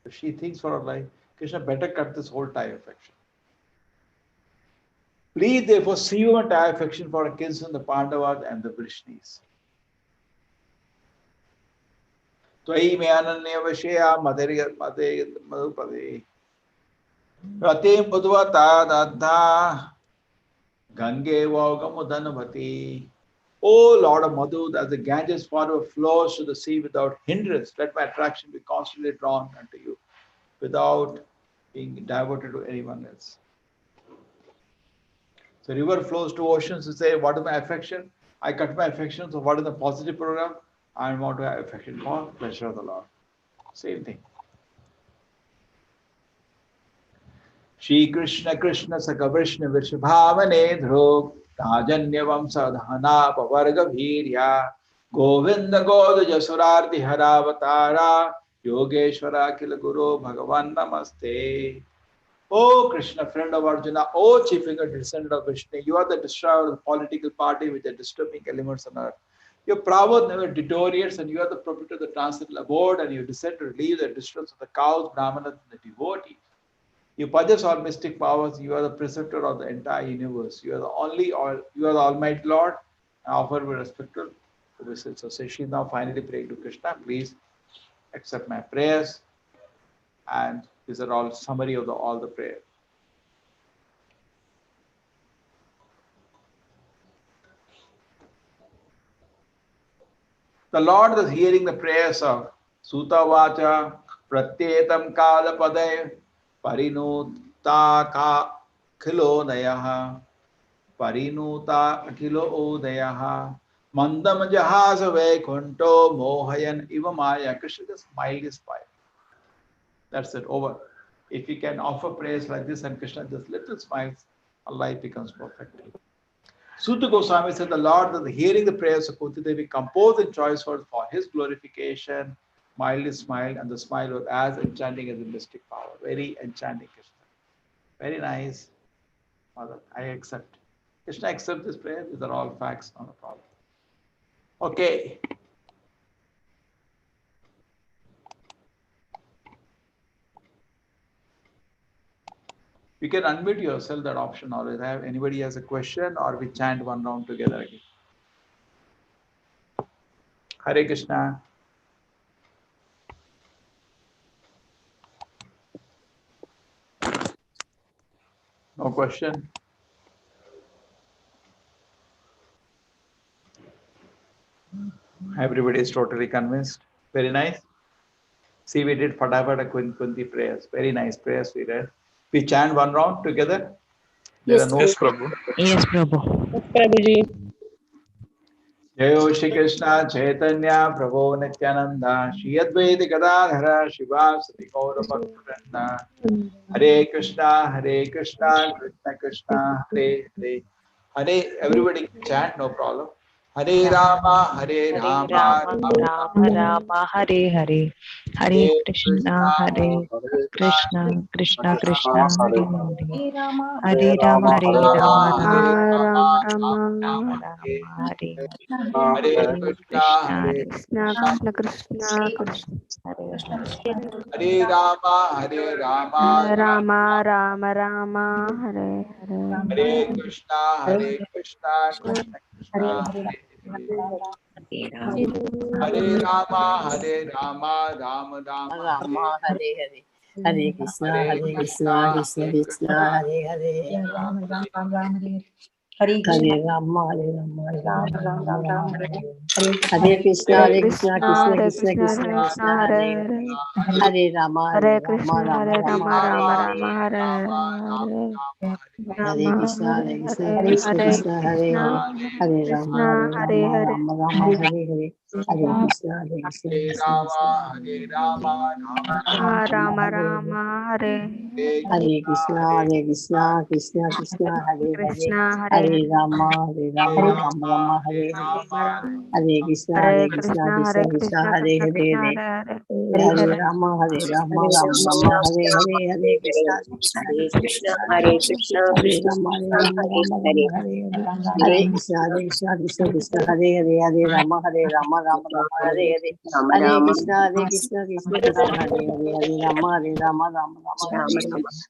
So she thinks for her life, Krishna, better cut this whole tie affection. Please therefore see you and tie affection for our kinsmen, the Pandavas and the Vrishnis. Tvai me ananya vishaya madhari madhe madhupade ratim udvata dadha gange vaugamudanavati. O Lord of Madhu, as the Ganges water flows to the sea without hindrance, let my attraction be constantly drawn unto you without being diverted to anyone else. So river flows to oceans to say, what is my affection? I cut my affection. So what is the positive program? I want to have affection for pleasure of the Lord. Same thing. Shri Krishna Krishna Saka Vishnu Vishabhavane Dhruk Rajanya Vamsa Dhana Pavarga Bhirya Govinda Godaja Surarti Haravatara Yogeshwara Akhila Guru Bhagavan Namaste. O Krishna, friend of Arjuna, O chief figure descendant of Vishnu, you are the destroyer of the political party with the disturbing elements on earth. Your prabodh never deteriorates, and you are the proprietor of the transcendental abode, and you descend to relieve the distress of the cows, brahmanas, and the devotees. You possess all mystic powers. You are the preceptor of the entire universe. You are the only, you are the Almighty Lord. I offer my respectful obeisance. So she now finally praying to Krishna, please accept my prayers. And these are all summary of all the prayers. The Lord is hearing the prayers of Sutta Vacha, Pratyetam Kala Padaya, Parinuta Ka Khilo Dayaha, Parinuta Akhilo Odayaha, Mandam Jahasa Vaikunto Mohayan Iva Maya. Krishna just mildly smiled. That's it, over. If you can offer prayers like this and Krishna just little smiles, our life becomes perfect. Sutta Goswami said the Lord, that hearing the prayers of Kunti Devi, composed in choice words for his glorification, mildly smiled, and the smile was as enchanting as the mystic power. Very enchanting, Krishna. Very nice. Mother, I accept. Krishna accepts this prayer. These are all facts, not a problem. Okay. You can unmute yourself, that option always have. Anybody has a question, or we chant one round together again. Hare Krishna. No question? Everybody is totally convinced. Very nice. See, we did Fatafata Kunti prayers. Very nice prayers we read. We chant one round together. There Yes, are no Yes, Prabhu. Yes, Prabhu. Yes, Prabhuji. Jai Shri Krishna Chaitanya Prabhu Nityananda Shri Advaita Gadadhara Shivasati Gaura Bhakta Hare Krishna Hare Krishna Krishna Krishna Hare Hare Hare. Everybody chant, no problem. Hare Rama Hare Hare Rama Rama Rama Rama Rama Hare Hare Hare Krishna Hare Krishna Krishna Krishna Hare Hare Hare Rama Hare Rama Rama Rama Rama Rama Rama Hare Hare Hare Krishna Krishna Hare Krishna Krishna Krishna Krishna Hare Hare Hare Rama Hare Rama Rama Rama Rama Hare Hare Hare Krishna Hare Krishna Krishna Krishna Hare Hare Hare Rama Hare Rama Rama Rama Rama Hare Hare Hare Hare Krishna Hare Hare Krishna Krishna Krishna Hare Krishna Krishna Hare Hare Rama Rama Rama Hare Hare Krishna Hare Rama Hare Rama Rama Rama Rama Rama Rama Rama Hare Hare Hare Hare Krishna Hare Hare Krishna Krishna Krishna Hare Krishna Krishna Krishna Krishna Krishna Hare Hare Hare Hare Rama Hare Hare Rama Krishna Rama Hare Rama Rama Hare Rama Hare Rama Hare Hare Hare Rama Krishna Hare Krishna Hare Krishna Hare Krishna Hare Krishna Hare Hare Rama Krishna Hare Hare Rama Hare Rama Rama Hare Hare Hare Krishna Hare Krishna Hare Krishna Rama Hare Rama Rama Rama Rama Hare Rama Hare Hare Hare Krishna Hare Krishna Krishna Krishna Hare Hare Krishna Hare Hare Rama Hare Rama Rama Rama Hare Hare Hare Krishna Hare Hare Krishna Krishna Hare Krishna Krishna Krishna Hare Krishna Hare Krishna Hare Hare Hare Hare Rama Hare Rama Rama Rama Hare Hare Hare Krishna Hare Krishna Hare Krishna Hare Krishna Rama Hare Krishna Rama Hare Rama Hare Rama Hare Hare Hare Krishna Hare Krishna Krishna Krishna Hare Hare Hare Rama Hare Rama Rama Rama Hare Hare Rama Hare Rama Krishna Hare Krishna Krishna Krishna Hare Hare Hare Rama Hare Rama Rama Rama Hare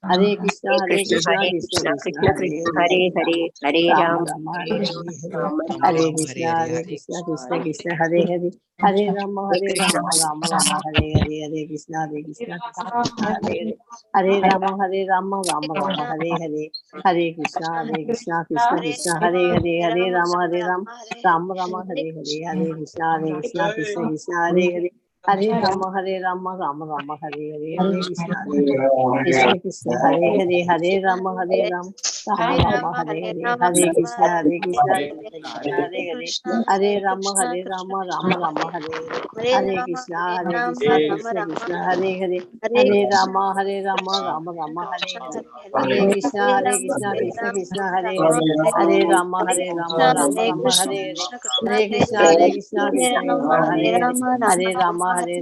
Hare Hare Krishna Hare Hare Krishna Krishna Hare Krishna Krishna Krishna Krishna Hare Krishna Hare Hare Hare Hare Rama Rama Rama Hare Hare Hare Rama Hare Rama Krishna Hare Krishna Krishna Krishna Hare Hare Hare Rama Hare Hare Krishna Rama Rama Rama Hare Hare Hare Krishna Hare Krishna Krishna Krishna Hare Hare Hare Rama Hare Rama Rama Rama Hare Hare Hare Krishna Hare Krishna Krishna Krishna Hare Hare Hare Rama Hare Rama Rama Rama Hare Hare Hare Krishna Hare Krishna Krishna Krishna Hare Hare Hare Rama Hare Rama Rama Rama Hare Hare Hare Krishna Hare Krishna Krishna Hare Hare Hare Rama Hare Rama Rama Rama Hare Hare Hare Krishna Hare Krishna Krishna Krishna Hare Hare Hare Rama Hare Rama Rama Rama Hare Hare Hare Krishna Hare Krishna Krishna Krishna Hare Hare Hare Rama Hare Rama Rama Rama Hare Hare Hare Krishna Hare Krishna Krishna Krishna Hare Hare Hare Rama Hare Rama Rama Rama Hare Hare Hare Krishna Hare Krishna Krishna Krishna Hare Hare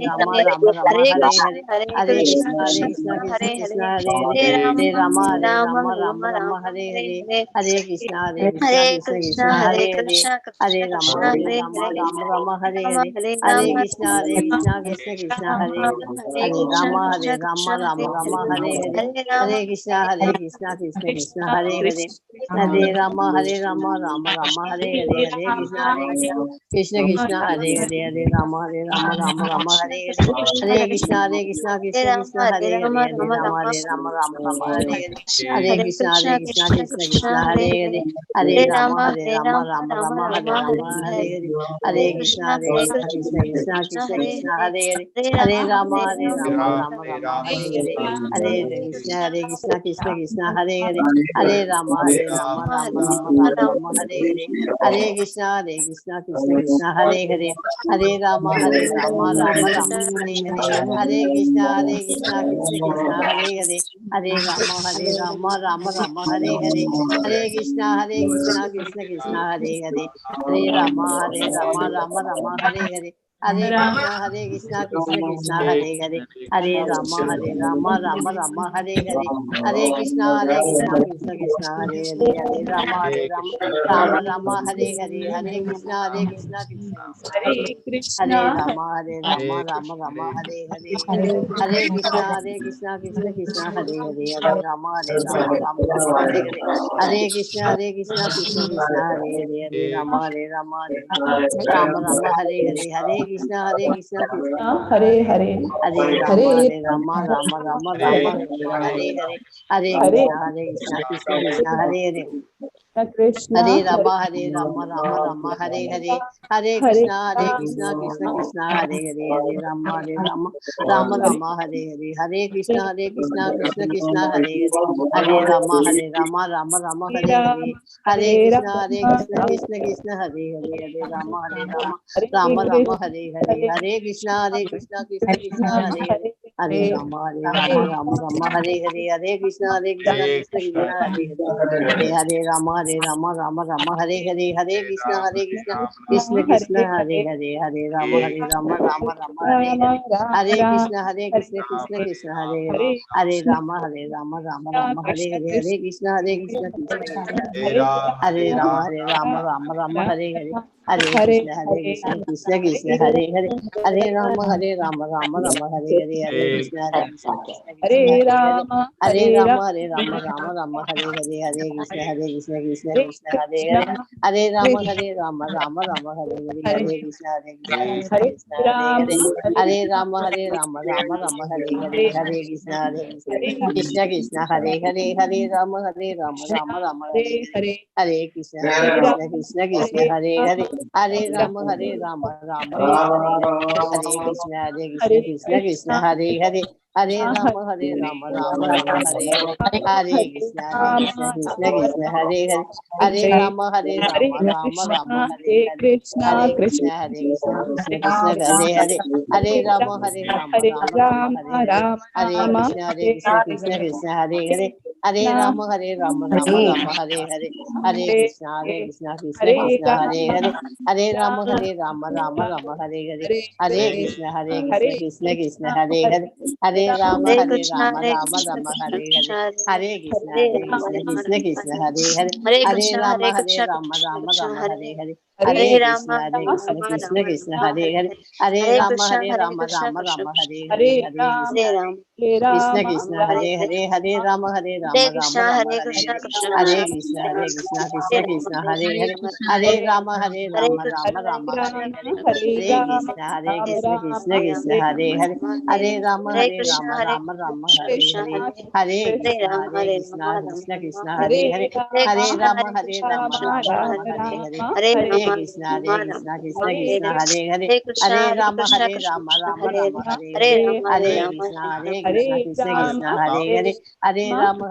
Hare Rama Hare Rama Rama Rama Hare Hare Hare Krishna Hare Krishna Krishna Krishna Hare Hare Hare Rama Hare Rama Rama Rama Hare Hare Hare Krishna Hare Krishna Krishna Krishna Hare Hare Hare Rama Hare Rama Rama Rama Hare Hare Hare Krishna Hare Krishna Krishna Krishna Hare Hare Hare Rama Hare Rama Rama Rama Hare Hare Hare Krishna Hare Krishna Krishna Krishna Hare Hare Hare Rama Hare Rama Rama Rama Hare Hare Hare Krishna Hare Krishna Krishna Krishna Hare Hare Hare Rama Hare Rama Rama Rama Hare Hare Hare Krishna Hare Krishna Krishna Krishna Hare Hare Hare Rama Hare Rama Rama Rama Hare Hare Hare Krishna Hare Krishna Krishna Krishna Hare Hare Hare Rama Hare Rama Rama Rama Hare Rama Hare Hare Hare Krishna Hare Krishna Krishna Krishna Krishna Krishna Hare Hare Hare Rama Hare Rama Rama Rama Hare Hare Hare Krishna Hare Krishna Krishna Krishna Hare Hare Hare Rama Hare Rama Rama Rama Rama Hare Hare Hare Krishna Hare Krishna Krishna Krishna Hare Hare Hare Rama Hare Rama Rama Rama Hare Hare Hare Krishna Hare Krishna Krishna Krishna Hare Hare Hare Rama Hare Rama Rama Rama Hare Hare Hare Krishna Hare Krishna Krishna Krishna Hare Hare Hare Rama Hare Rama Rama Rama Hare Hare Hare Krishna Hare Krishna Krishna Krishna Hare Hare Hare Rama Hare Rama Rama Rama Hare Hare Hare Krishna Hare Krishna Krishna Krishna Hare Hare Hare Rama Hare Rama Rama Rama Hare Hare Hare Krishna Hare Krishna Krishna Krishna Hare Rama Hare Rama Rama Rama Hare Hare Hare Krishna Hare Krishna Krishna Krishna Hare Hare Hare Rama Hare Rama Rama Rama Hare Hare Hare Krishna Hare Krishna Krishna Krishna Hare Hare Hare Rama Hare Rama Rama Rama Hare Hare Hare Krishna Hare Krishna Krishna Hare Hare Hare Rama Hare Rama Rama Rama Rama Hare Hare Hare Krishna Hare Krishna Krishna Krishna Hare Hare Krishna Hare Rama Hare Rama Rama Rama Hare Hare Hare Krishna Hare Krishna Krishna Krishna Hare Hare Hare Rama Hare Rama Rama Rama Hare Hare Hare Krishna Hare Krishna Krishna Krishna Hare Hare Hare Rama Hare Rama Rama Rama Hare Hare Hare Krishna Hare Krishna Krishna Krishna Hare Hare Hare Rama Hare Rama Rama Rama Hare Hare Hare Krishna Hare Krishna Krishna Krishna Hare Hare Hare Rama Hare Rama Rama Rama Hare Hare Hare Krishna Hare Krishna Krishna Krishna Hare Hare Hare Rama Hare Rama Rama Rama Hare Hare Hare Krishna Hare Krishna Krishna Krishna Hare Hare Hare Rama Hare Rama Rama Rama Hare Hare Hare Krishna Hare Krishna Krishna Krishna Hare Hare Hare Rama Hare Rama Rama Rama Hare Hare Hare Krishna Hare Krishna Krishna Krishna Hare Rama Hare Rama Rama Rama Hare Hare Hare Krishna Hare Krishna Krishna Krishna Hare Hare Hare Rama Hare Rama Rama Rama Hare Hare Hare Krishna Hare Krishna Krishna Hare Krishna Hare Rama Hare Hare Rama Rama Hare Rama Rama Rama Hare Hare Hare Krishna Hare Krishna Krishna Krishna Hare Hare Hare Rama Hare Rama Rama Rama Hare Hare Hare Krishna Hare Krishna Krishna Hare Krishna Hare Rama Hare Hare Rama Hare Rama Rama Rama Hare Hare Hare Krishna Hare Krishna Krishna Krishna Hare Hare Hare Rama Hare Rama Rama Rama Hare Hare Hare Krishna Hare Krishna Krishna Krishna Hare Hare Hare Rama Hare Rama Rama Rama Hare Hare Krishna Hare Krishna Krishna Krishna Hare Hare Hare Rama Hare Rama Rama Rama Hare Hare Hare Krishna Hare Krishna Krishna Krishna Hare Hare Hare Rama Hare Rama Rama Rama Hare Hare Hare Krishna Hare Krishna Krishna Krishna Hare Hare Hare Rama Hare Rama Rama Rama Hare Hare Hare Krishna Hare Krishna Krishna Krishna Hare Hare Hare Rama Hare Rama Rama Rama Hare Hare Hare Krishna Hare Krishna Krishna Krishna Hare Hare Hare Rama Hare Rama Rama Rama Hare Hare Hare Krishna Hare Krishna Krishna Krishna Hare Hare Hare Rama Hare Hare Krishna Rama Hare Rama Krishna Rama Krishna Hare Krishna Hare Hare Krishna Hare Hare Rama Krishna Krishna Krishna Hare Hare Hare Hare Krishna Rama Hare Hare Krishna Rama Krishna Rama Krishna Rama Hare Hare Hare Hare Hare Rama Krishna Hare Krishna Rama Krishna Rama Krishna Rama Hare Hare Hare Hare Hare Rama Krishna Hare Hare Rama Krishna Rama Krishna Rama Hare Hare Hare Hare Rama Krishna Hare Rama Krishna Hare Krishna Rama Hare Hare Hare Hare Rama Hare Rama Hare Rama Krishna Rama Hare Hare Krishna Hare Krishna Hare Krishna Krishna Hare Krishna Krishna Hare Krishna Rama Hare Hare Hare Hare Rama Rama Hare Hare Rama Krishna Rama Rama Hare Hare Krishna Hare Krishna Hare Krishna Hare Hare Krishna Krishna Rama Krishna Hare Hare Hare Rama Hare Hare Krishna Rama Hare Rama Rama Hare Krishna Hare Hare Hare Hare Krishna Rama Hare Hare Krishna Rama Krishna Krishna Rama Hare Hare Hare Hare Krishna Rama Hare Hare Krishna Rama Krishna Rama Krishna Rama Hare Hare Hare Hare Hare Rama Krishna Hare Rama Krishna Rama Krishna Hare Krishna Hare Hare Hare Hare Krishna Hare Hare Rama Krishna Hare Krishna Rama Krishna Rama Hare Rama Hare Hare Hare Rama Hare Hare Rama Krishna Hare Hare Krishna Krishna Rama Krishna Hare Hare Hare Rama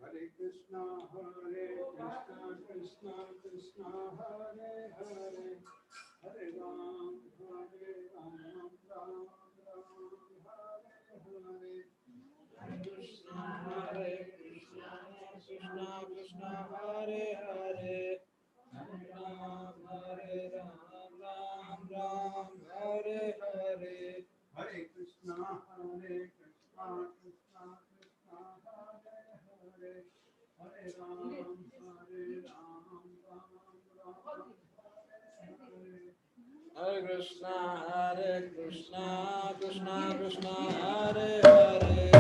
Hare Krishna, Hare Krishna, Krishna Krishna, Hare Hare, Hare Ram, Hare Ram, Ram Ram, Hare Hare. Hare Krishna, Hare Krishna, Krishna Krishna, Hare Hare, Hare Ram, Hare Ram, Ram Ram, Hare Hare. Hare Krishna, Hare Krishna, Krishna Krishna Hare Hare, Hare Ram Hare Ram Ram Ram Hare Hare. Hare Krishna, Hare Krishna, Krishna Krishna, Hare Hare,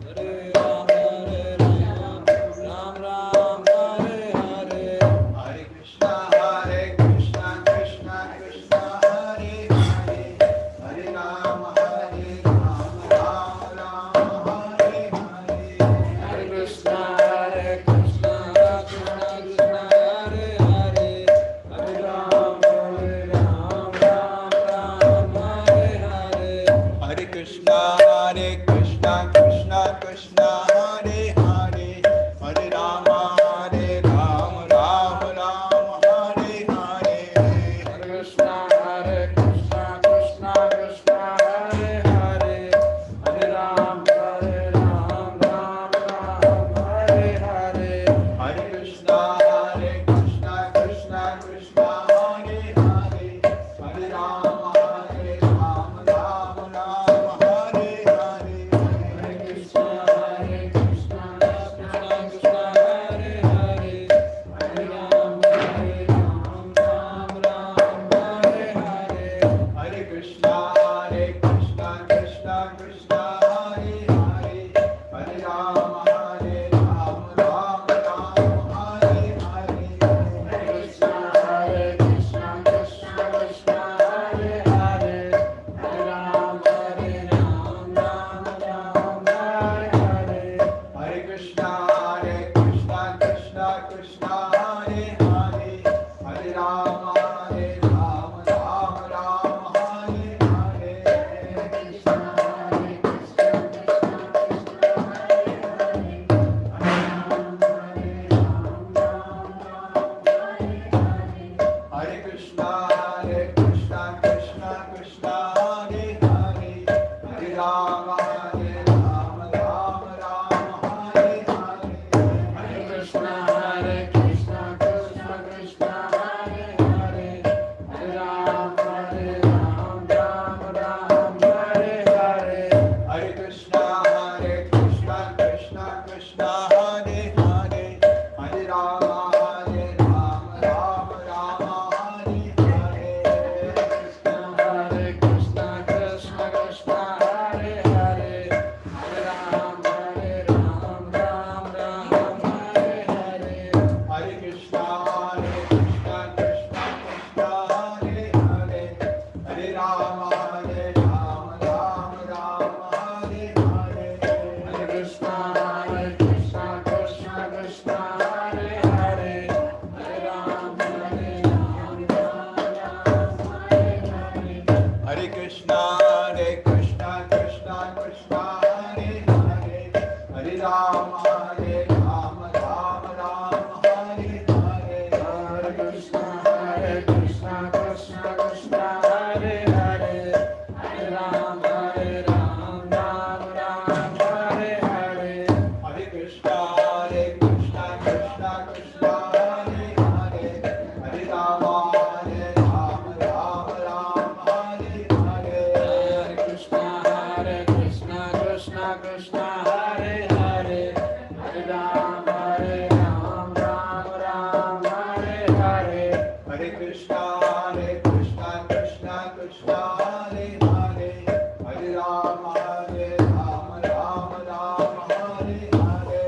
Hare Ram, Hare Ram, Ram Ram, Hare Hare. Hare Krishna, Hare Krishna, Krishna Krishna, Hare Hare, Hare Rama, Hare Rama, Rama Rama, Hare Hare. Hare Krishna, Hare Krishna, Krishna Krishna, Hare Hare, Hare Ram, Hare Ram, Ram Ram, Hare Hare. Hare Krishna, Hare Krishna, Krishna Krishna, Hare Hare, Hare Rama, Hare Rama, Rama Rama, Hare Hare. Hare Krishna, Hare Krishna, Krishna Krishna, Hare Hare, Hare Ram, Hare Ram, Ram Ram, Hare Hare. Hare Krishna, Hare Krishna, Krishna Krishna, Hare Hare, Hare Rama, Hare Rama, Rama Rama, Hare Hare. Hare Krishna, Hare Krishna, Krishna Krishna, Hare Hare, Hare Ram, Hare Ram, Ram Ram, Hare Hare. Hare Krishna, Hare Krishna, Krishna Krishna, Hare Hare, Hare Rama, Hare Rama, Rama Rama, Hare Hare. Hare Krishna, Hare Krishna, Krishna Krishna, Hare Hare, Hare Ram, Hare Ram, Ram Ram, Hare Hare. Hare Krishna, Hare Krishna, Krishna Krishna, Hare Hare, Hare Rama, Hare Rama, Rama Rama, Hare Hare. Hare Krishna, Hare Krishna, Krishna Krishna, Hare Hare, Hare Ram, Hare Ram, Ram Ram, Hare Hare. Hare Krishna, Hare Krishna, Krishna Krishna, Hare Hare, Hare Rama, Hare Rama, Rama Rama, Hare Hare. Hare Krishna, Hare Krishna, Krishna Krishna, Hare Hare, Hare Ram, Hare Ram, Ram Ram, Hare Hare. Hare Krishna, Hare Krishna, Krishna Krishna, Hare Hare, Hare Rama, Hare Rama, Rama Rama, Hare Hare. Krishna, Hare Krishna, Krishna Krishna, Hare Hare, Hare Ram, Hare Ram, Ram Ram, Hare Hare. Hare Krishna, Hare Krishna, Krishna Krishna, Hare Hare, Hare Rama, Hare Rama, Rama Rama, Hare Hare. Hare Krishna, Hare Krishna, Krishna Krishna, Hare Hare, Hare Ram, Hare Ram, Ram Ram, Hare Hare. Hare Krishna, Hare Krishna, Krishna Krishna, Hare Hare, Hare Rama, Hare Rama, Rama Rama, Hare Hare. Hare Krishna, Hare Krishna, Krishna Krishna, Hare Hare, Hare Ram, Hare Ram, Ram Ram, Hare Hare. Hare Krishna, Hare Krishna, Krishna Krishna, Hare Hare, Hare Rama, Hare Rama, Rama Rama, Hare Hare. Hare Krishna, Hare Krishna, Krishna Krishna, Hare Hare, Hare Ram, Hare Ram, Ram Ram, Hare Hare. Hare Krishna, Hare Krishna, Krishna Krishna, Hare Hare, Hare Rama, Hare Rama, Rama Rama, Hare Hare.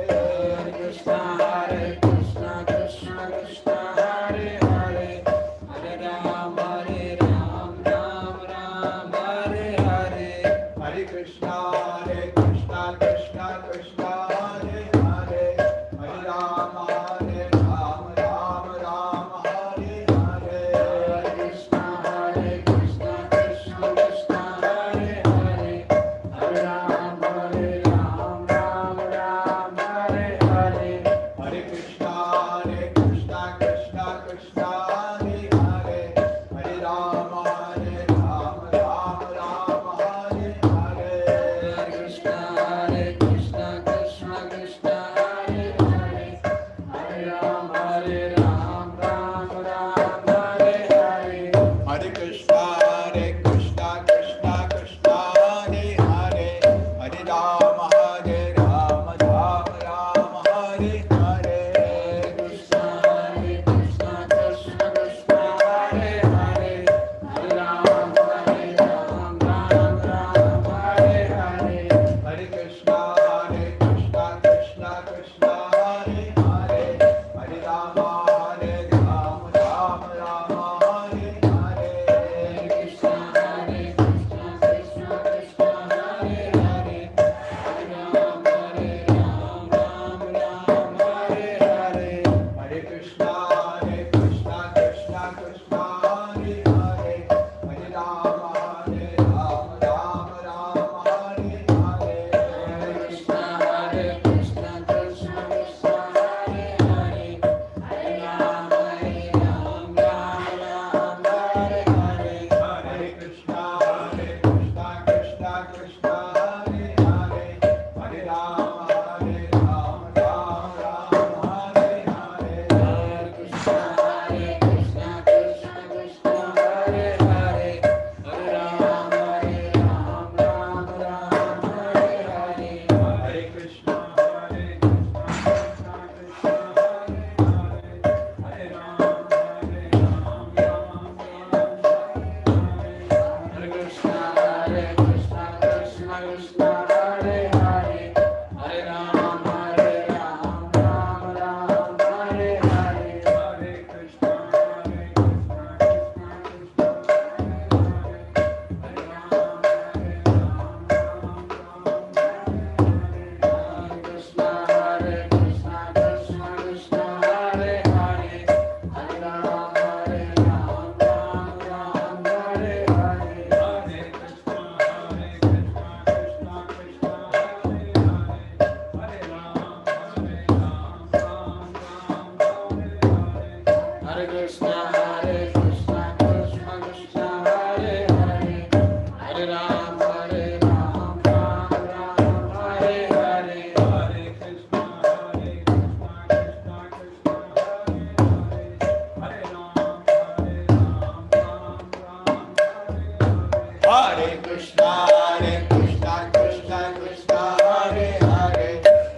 Hare Krishna, Hare Krishna, Krishna Krishna, Hare Hare, Hare Ram, Hare Ram, Ram Ram, Hare Hare. Hare Krishna, Hare Krishna, Krishna Krishna, Hare Hare,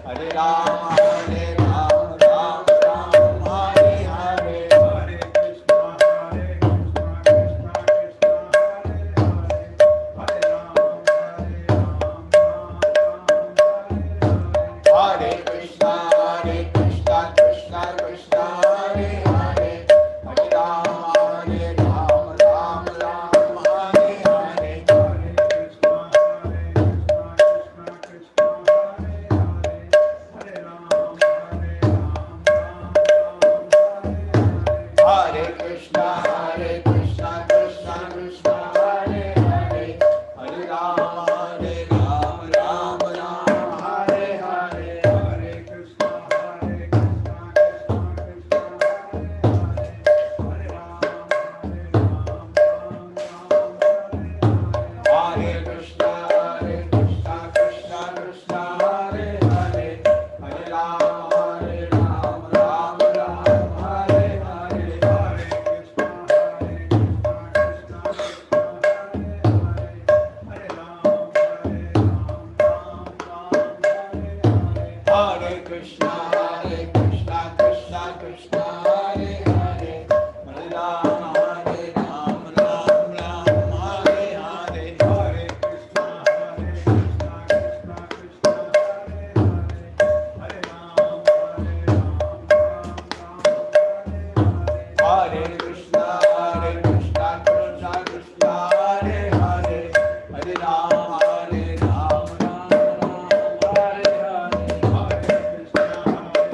Hare Rama, Hare Rama, Rama Rama, Hare Hare. Hare Krishna, Hare Krishna, Krishna Krishna, Hare Hare, Hare Rama, Hare Rama, Rama Rama, Hare Hare. Hare Krishna, Hare Krishna, Krishna Krishna, Hare Hare, Hare Rama, Hare Rama, Rama Rama, Hare Hare. Hare Krishna, Hare Krishna, Krishna Krishna, Hare Hare, Hare Rama, Hare Rama, Rama Rama, Hare Hare. Hare Krishna, Hare Krishna, Krishna Krishna, Hare Hare, Hare Rama, Hare Rama, Rama Rama, Hare Hare. Hare Krishna, Hare Krishna, Krishna Krishna, Hare Hare, Hare Rama, Hare Rama, Rama Rama, Hare Hare. Hare Krishna, Hare Krishna, Krishna Krishna, Hare Hare, Hare Rama, Hare Rama, Rama Rama, Hare Hare. Hare Krishna, Hare Krishna, Krishna Krishna, Hare Hare, Hare Rama, Hare Rama, Rama Rama, Hare Hare. Hare Krishna, Hare Krishna, Krishna Krishna, Hare Hare, Hare Rama, Hare Rama, Rama Rama, Hare Hare. Hare Krishna, Hare Krishna, Krishna Krishna, Hare Hare, Hare Rama, Hare Rama, Rama Rama, Hare Hare. Hare Krishna, Hare Krishna, Krishna Krishna, Hare Hare, Hare Rama, Hare Rama, Rama Rama, Hare Hare. Hare Krishna, Hare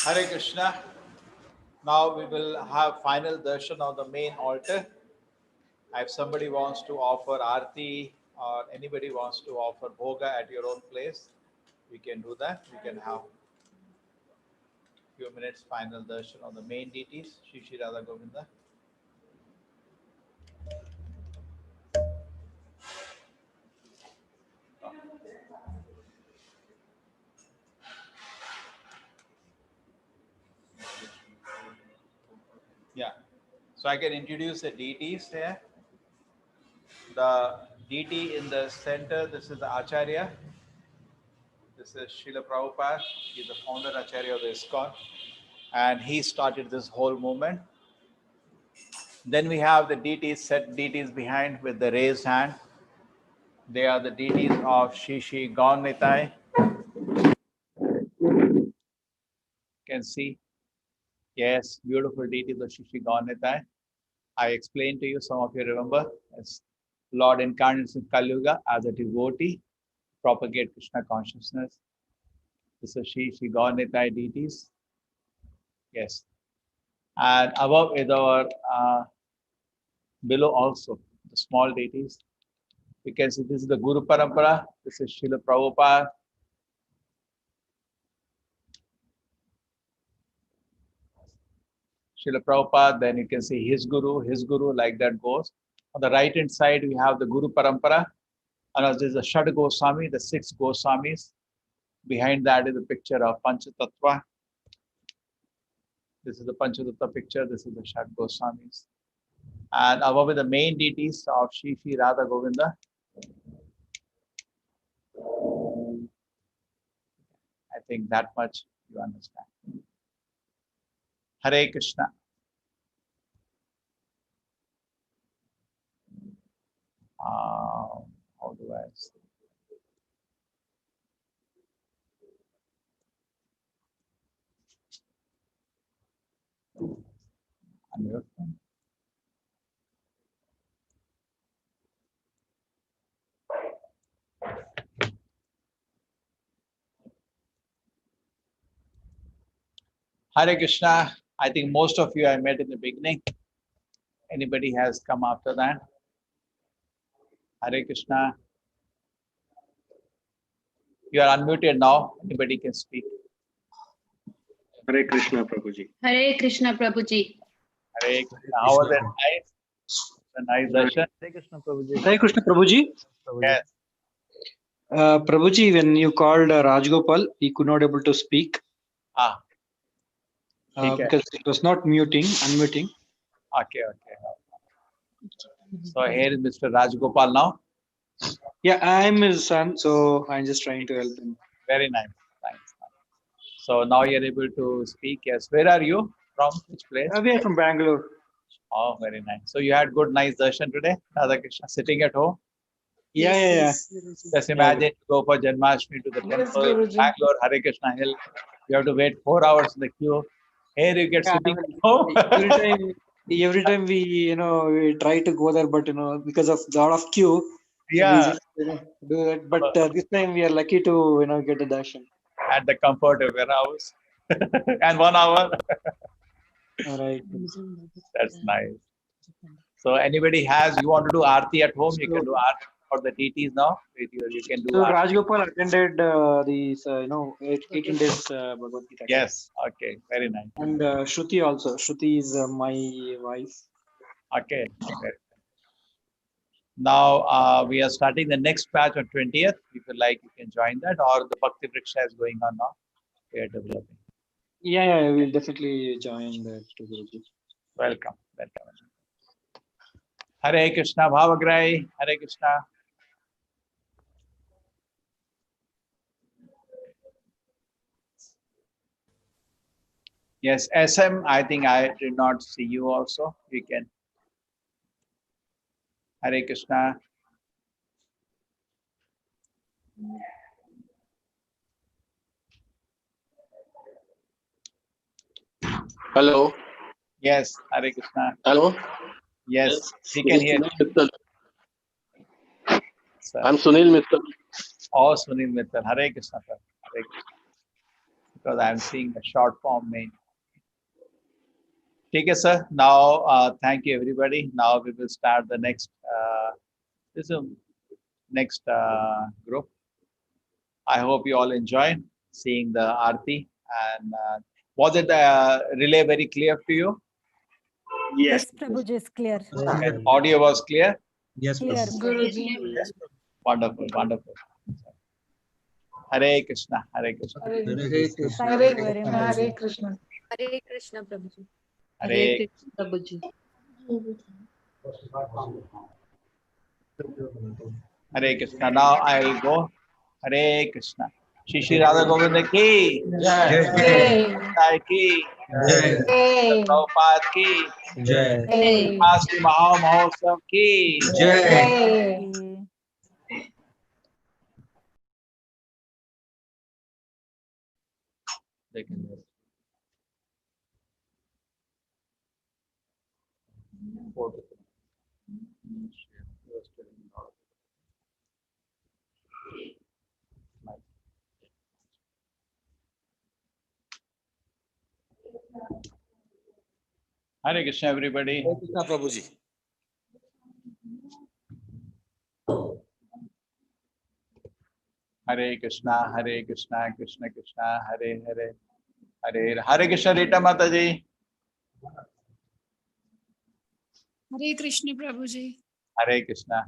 Hare Krishna. Now we will have final darshan of the main altar. If somebody wants to offer arti or anybody wants to offer bhoga at your own place, we can do that. We can have few minutes final darshan of the main deities, Shri Shri Radha Govinda. Yeah. So I can introduce the deities here. The deity in the center, this is the Acharya. This is Srila Prabhupada. He's the founder Acharya of the ISKCON. And he started this whole movement. Then we have the deities, set deities behind with the raised hand. They are the deities of Shri Shri Gaur Nitai. You can see. Yes, beautiful deities of Shri Shri Gaur Nitai. I explained to you, some of you remember, as Lord incarnates in Kali Yuga as a devotee, propagate Krishna consciousness. This is Shri Shri Gaur Nitai deities. Yes. And above is our, below also, the small deities. You can see this is the Guru Parampara. This is Srila Prabhupada. Srila Prabhupada, then you can see his guru, like that goes. On the right hand side, we have the Guru Parampara. And this is the Shad Goswami, the 6 Goswamis. Behind that is the picture of Panchatattva. This is the Panchatattva picture. This is the Shad Goswamis. And above is the main deities of Shri Shri Radha Govinda. I think that much you understand. Hare Krishna. How do I say? Unmute. Hare Krishna. I think most of you I met in the beginning. Anybody has come after that? Hare Krishna. You are unmuted now. Anybody can speak. Hare Krishna, Prabhuji. Hare Krishna, Prabhuji. Hare Krishna. How was it? Nice. A nice darshan. Hare Krishna, Prabhuji. Hare Krishna, Prabhuji. Yes. Prabhuji, when you called Rajgopal, he could not able to speak. Ah. Because it was not muting, unmuting. Okay, okay. So here is Mr. Rajgopal now. Yeah, I'm his son, so I'm just trying to help him. Very nice. Thanks. So now you're able to speak. Yes. Where are you from? Which place? We are from Bangalore. Oh, very nice. So you had good, nice darshan today, Radha Krishna, sitting at home. Yeah, yeah, yeah. Just imagine you go for Janmashtami to the temple, Bangalore, Hare Krishna Hill. You have to wait 4 hours in the queue. Here you get sitting at home. Every time we, you know, we try to go there, but you know, because of lot of queue, yeah, we just, you know, do that. But this time we are lucky to, you know, get a darshan at the comfort of your house and 1 hour. All right, that's nice. So anybody has, you want to do aarti at home, you can do aarti for the deities now. You can do. So Rajgopal attended these, you know, 18 days Bhagavad Gita. Yes. Okay. Very nice. And Shruti also. Shruti is my wife. Okay. Okay. Now we are starting the next batch on 20th. If you like, you can join that, or the Bhakti Vriksha is going on now. We are developing. Yeah, yeah, we'll definitely join that. Welcome, welcome. Hare Krishna, Bhavagrai. Hare Krishna. Yes, SM, I think I did not see you also. We can. Hare Krishna. Hello. Yes, Hare Krishna. Hello. Yes, we can hear you. I'm Sunil Mittal. Oh, Sunil Mittal. Hare Krishna, sir. Hare Krishna. Because I am seeing a short form name. Okay, sir. Now, thank you, everybody. Now we will start the next next group. I hope you all enjoyed seeing the Aarti. And was it relay very clear to you? Yes. Yes, Prabhuji, is clear. And audio was clear? Yes, Clear. Guruji. Yes. Wonderful, wonderful. Hare Krishna, Hare Krishna. Hare Krishna. Thank you very much. Hare Krishna. Hare Krishna Prabhuji. Hare Prabhuji. Hare Krishna. Now I will go. Hare Krishna. Shri Shri Radha Govinda ki. Jai. Jai ki. Jai. Prabhupada ki. Jai. Janmashtami Maha Mahotsav ki. Jai. They can just photo. Hare Krishna, everybody. Hare Krishna, Prabhuji. Hare Krishna, Hare Krishna, Krishna Krishna, Hare Hare, Hare Hare Krishna, Rita Mataji. Hare Krishna, Prabhuji. Hare Krishna.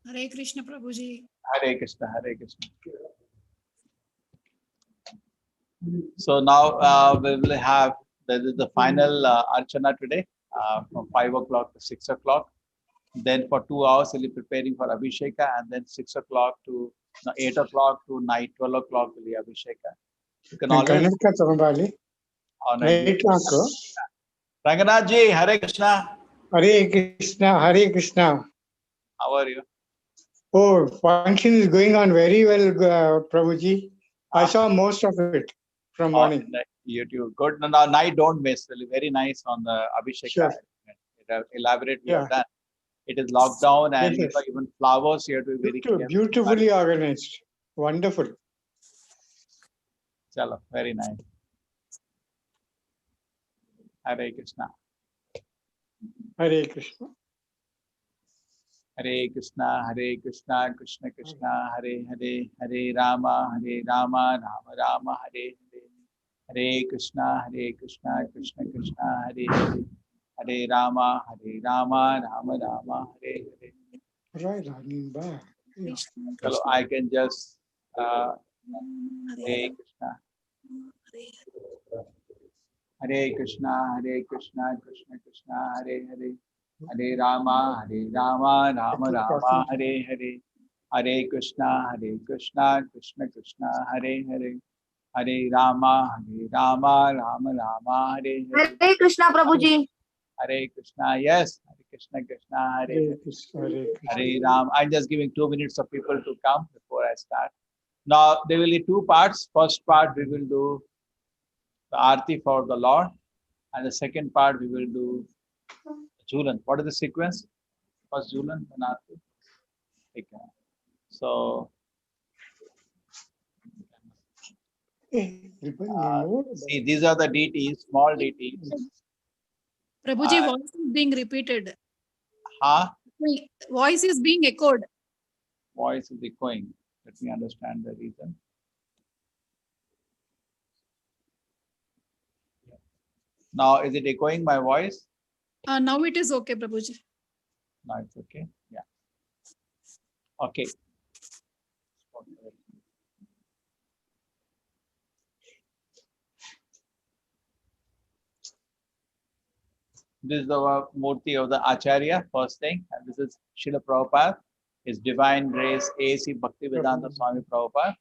Hare Krishna, Prabhuji. Hare Krishna, Hare Krishna. So now we will have the final Archana today from 5 o'clock to 6 o'clock. Then for 2 hours, we'll be preparing for Abhisheka, and then 6 o'clock to 8 o'clock to night 12 o'clock will be Abhisheka. You can always. 8 o'clock. Ranganath ji, Hare Krishna. Hare Krishna, Hare Krishna. How are you? Oh, function is going on very well, Prabhuji. I saw most of it from morning. YouTube. Good. No, no, night don't miss. Really very nice on the Abhisheka. Sure. Elaborate we have done. It is locked down, and yes, even flowers you have to be very careful. Beautifully organized. Wonderful. Chalo, very nice. Hare Krishna. Hare Krishna. Hare Krishna, Hare Krishna, Krishna Krishna, Hare Hare, Hare Rama, Hare Rama, Rama Rama, Hare Hare, Hare Krishna, Hare Krishna, Krishna Krishna, Hare Hare, Hare Rama, Hare Rama, Rama Rama, Hare Hare. Right, so I can just Hare Krishna. Hare Krishna, Hare Krishna, Krishna Krishna, Hare Hare, Hare Rama, Hare Rama, Rama Rama, Hare Hare, Hare Krishna, Hare Krishna, Krishna Krishna, Hare Hare, Hare Rama, Hare Rama, Rama Rama, Hare Hare. Hare Krishna, Prabhuji. Hare Krishna, yes, Hare Krishna, Krishna, Hare Hare, Hare Rama. I'm just giving 2 minutes of people to come before I start. Now, there will be two parts. First part, we will do the Aarti for the Lord, and the second part, we will do Julan. What is the sequence? First Julan, then Aarti. Okay. So, see, these are the deities, small deities. Prabhuji, voice is being repeated. Huh? Voice is being echoed. Voice is echoing. Let me understand the reason. Now, is it echoing my voice? Now it is okay, Prabhuji. Now it's okay. Yeah. Okay. This is the Murti of the Acharya, first thing. And this is Srila Prabhupada, His Divine Grace, A.C. Bhaktivedanta Swami Prabhupada.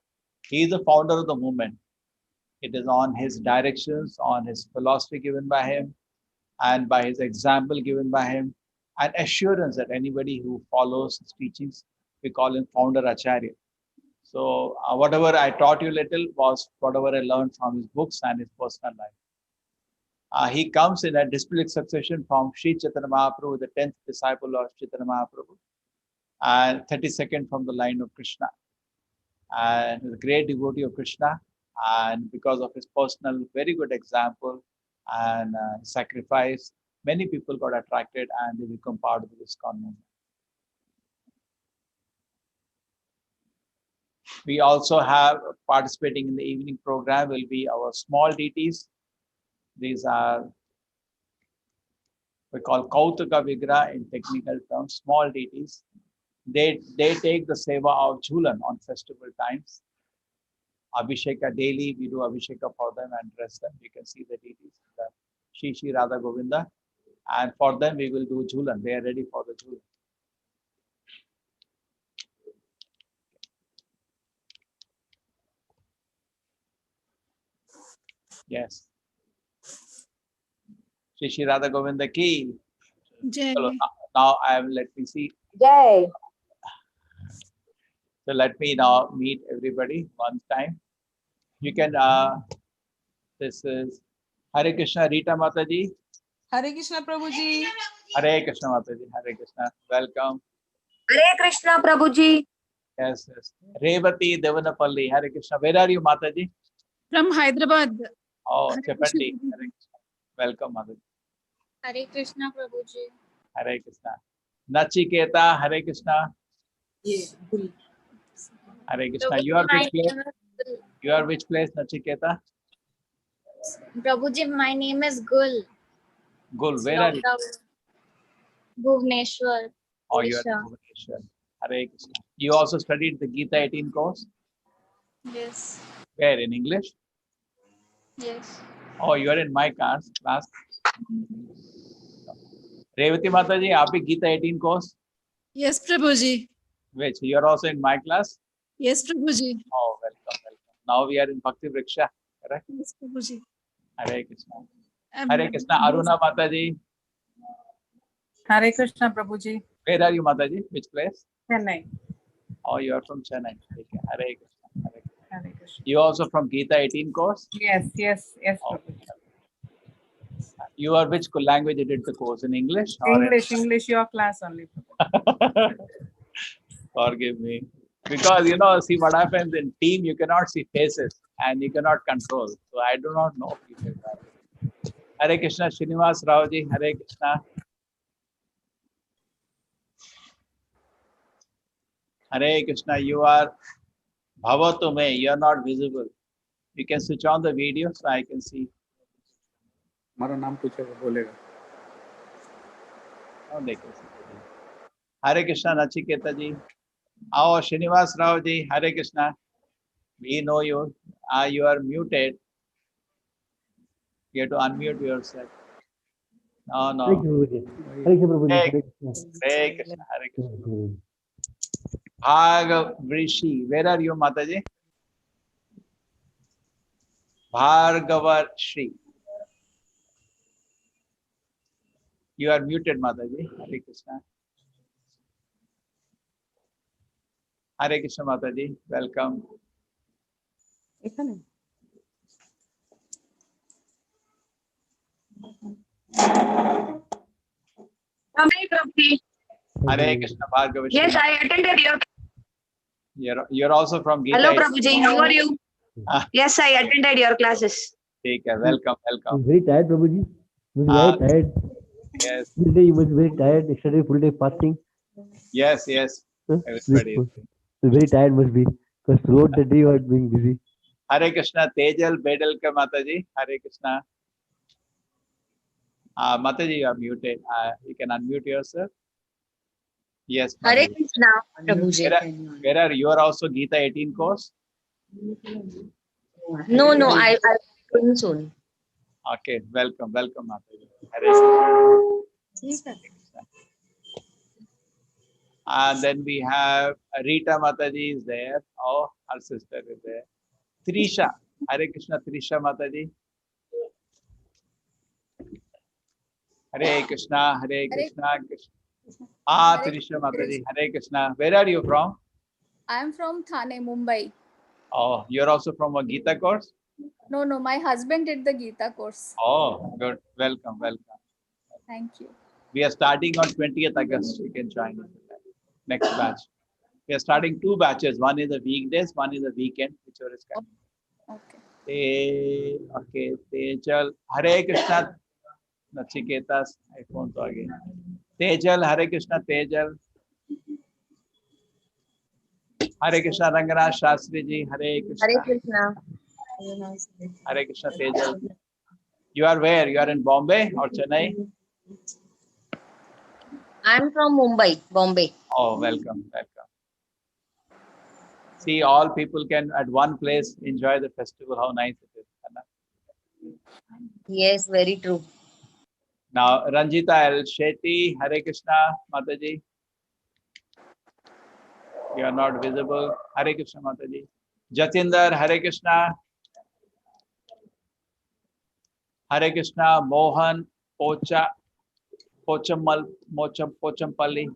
He is the founder of the movement. It is on his directions, on his philosophy given by him, and by his example given by him, and assurance that anybody who follows his teachings, we call him founder Acharya. So whatever I taught you little was whatever I learned from his books and his personal life. He comes in a disciplic succession from Sri Chaitanya Mahaprabhu, the 10th disciple of Chaitanya Mahaprabhu, and 32nd from the line of Krishna. And he's a great devotee of Krishna. And because of his personal, very good example and sacrifice, many people got attracted and they become part of the ISKCON movement. We also have participating in the evening program will be our small deities. These are, we call Kautuka Vigraha in technical terms, small deities. They take the seva of Jhulan on festival times. Abhisheka daily, we do Abhisheka for them and dress them. You can see the deities, the Shri Shri Radha Govinda. And for them, we will do Jhulan. They are ready for the Jhulan. Yes. Shri Shri Radha Govinda ki. Jai. Chalo, now I am, let me see. Jai. So let me now meet everybody one time. You can, this is Hare Krishna, Rita Mataji. Hare Krishna, Prabhuji. Hare Krishna Mataji, Hare Krishna. Welcome. Hare Krishna, Prabhuji. Yes, yes. Revati Devanapalli, Hare Krishna. Where are you, Mataji? From Hyderabad. Oh, Hare Chapandi. Krishna. Hare Krishna. Welcome, Mataji. Hare Krishna, Prabhuji. Hare Krishna. Nachiketa, Hare Krishna. Hare Krishna. You are which place? You are which place, Nachiketa? Prabhuji, my name is Gul. Gul, where are you? Bhubaneswar. Oh, you are in Bhubaneswar. Hare Krishna. You also studied the Gita 18 course? Yes. Where? In English? Yes. Oh, you are in my class. Revati Mataji, aap bhi Gita 18 course? Yes, Prabhuji. Which? You are also in my class? Yes, Prabhuji. Oh, welcome, welcome. Now we are in Bhakti Vriksha, correct? Yes, Prabhuji. Hare Krishna. Hare Krishna. Aruna Mataji. Hare Krishna, Prabhuji. Where are you, Mataji? Which place? Chennai. Oh, you are from Chennai. Okay. Hare Krishna. Hare Krishna. Hare Krishna. You also from Gita 18 course? Yes, yes, yes, Oh. Prabhuji. You are which language you did the course? In English? Or English, English, your class only. In... Forgive me. Because, you know, see what happens in team, you cannot see faces and you cannot control. So I do not know people. Hare Krishna, Srinivas Raoji, Hare Krishna. Hare Krishna, you are Bhavatu me, you are not visible. You can switch on the video so I can see. हमारा नाम पूछेगा बोलेगा. Oh, they can see. Hare Krishna, Nachiketa ji. Oh, Srinivas Rao ji, Hare Krishna. We know you. You are muted. You have to unmute yourself. No, no. Hare Krishna, Hare Krishna, Prabhuji. Hare Hare Krishna, Hare Krishna. Bhagavrishi, where are you, Mataji? Bhargava Shri. You are muted, Mataji. Hare Krishna. Hare Krishna, Mataji. Welcome. Prabhuji. Hare Krishna, Bhargava Shri. Yes, I attended your. You're also from Gita. Hello, Prabhuji. How are you? Yes, I attended your classes. Take care. Welcome, welcome. Very tired, Prabhuji. Was very tired. Yes. Full day, he was very tired. Yesterday, full day fasting. Yes, yes. Huh? Everybody. Very tired must be. Because throughout the day you are being busy. Hare Krishna, Tejal Bedalkar Mataji. Hare Krishna. Mataji, you are muted. You can unmute yourself. Yes. Hare Mataji. Krishna, Prabhuji. Where are you? Are also Gita 18 course? No, no, I will soon. Okay, welcome, welcome, Mataji. Hare Krishna. And then we have Rita Mataji is there. Oh, her sister is there. Trisha. Hare Krishna, Trisha Mataji. Hare Krishna, Hare Krishna, Krishna. Ah, Trisha Mataji, Hare Krishna. Where are you from? I am from Thane, Mumbai. Oh, you're also from a Gita course? No, no, my husband did the Gita course. Oh, good. Welcome, welcome. Thank you. We are starting on 20th August. You can join us in that next batch. We are starting two batches. One is the weekdays, one is the weekend, whichever is coming. Okay. Okay, Tejal, Hare Krishna, Nachiketas, iPhone to again. Tejal, Hare Krishna, Tejal. Hare Krishna, Rangaraj Shastri ji, Hare Krishna. Hare Krishna. Hare Krishna, Tejal. You are where? You are in Bombay or Chennai? I am from Mumbai, Bombay. Oh, welcome, welcome. See, all people can at one place enjoy the festival. How nice it is. Yes, very true. Now, Ranjita L. Shetty, Hare Krishna, Mataji. You are not visible. Hare Krishna, Mataji. Jatinder, Hare Krishna. Hare Krishna, Mohan, Pocha, Pochamal, Mocham, Pochampalli.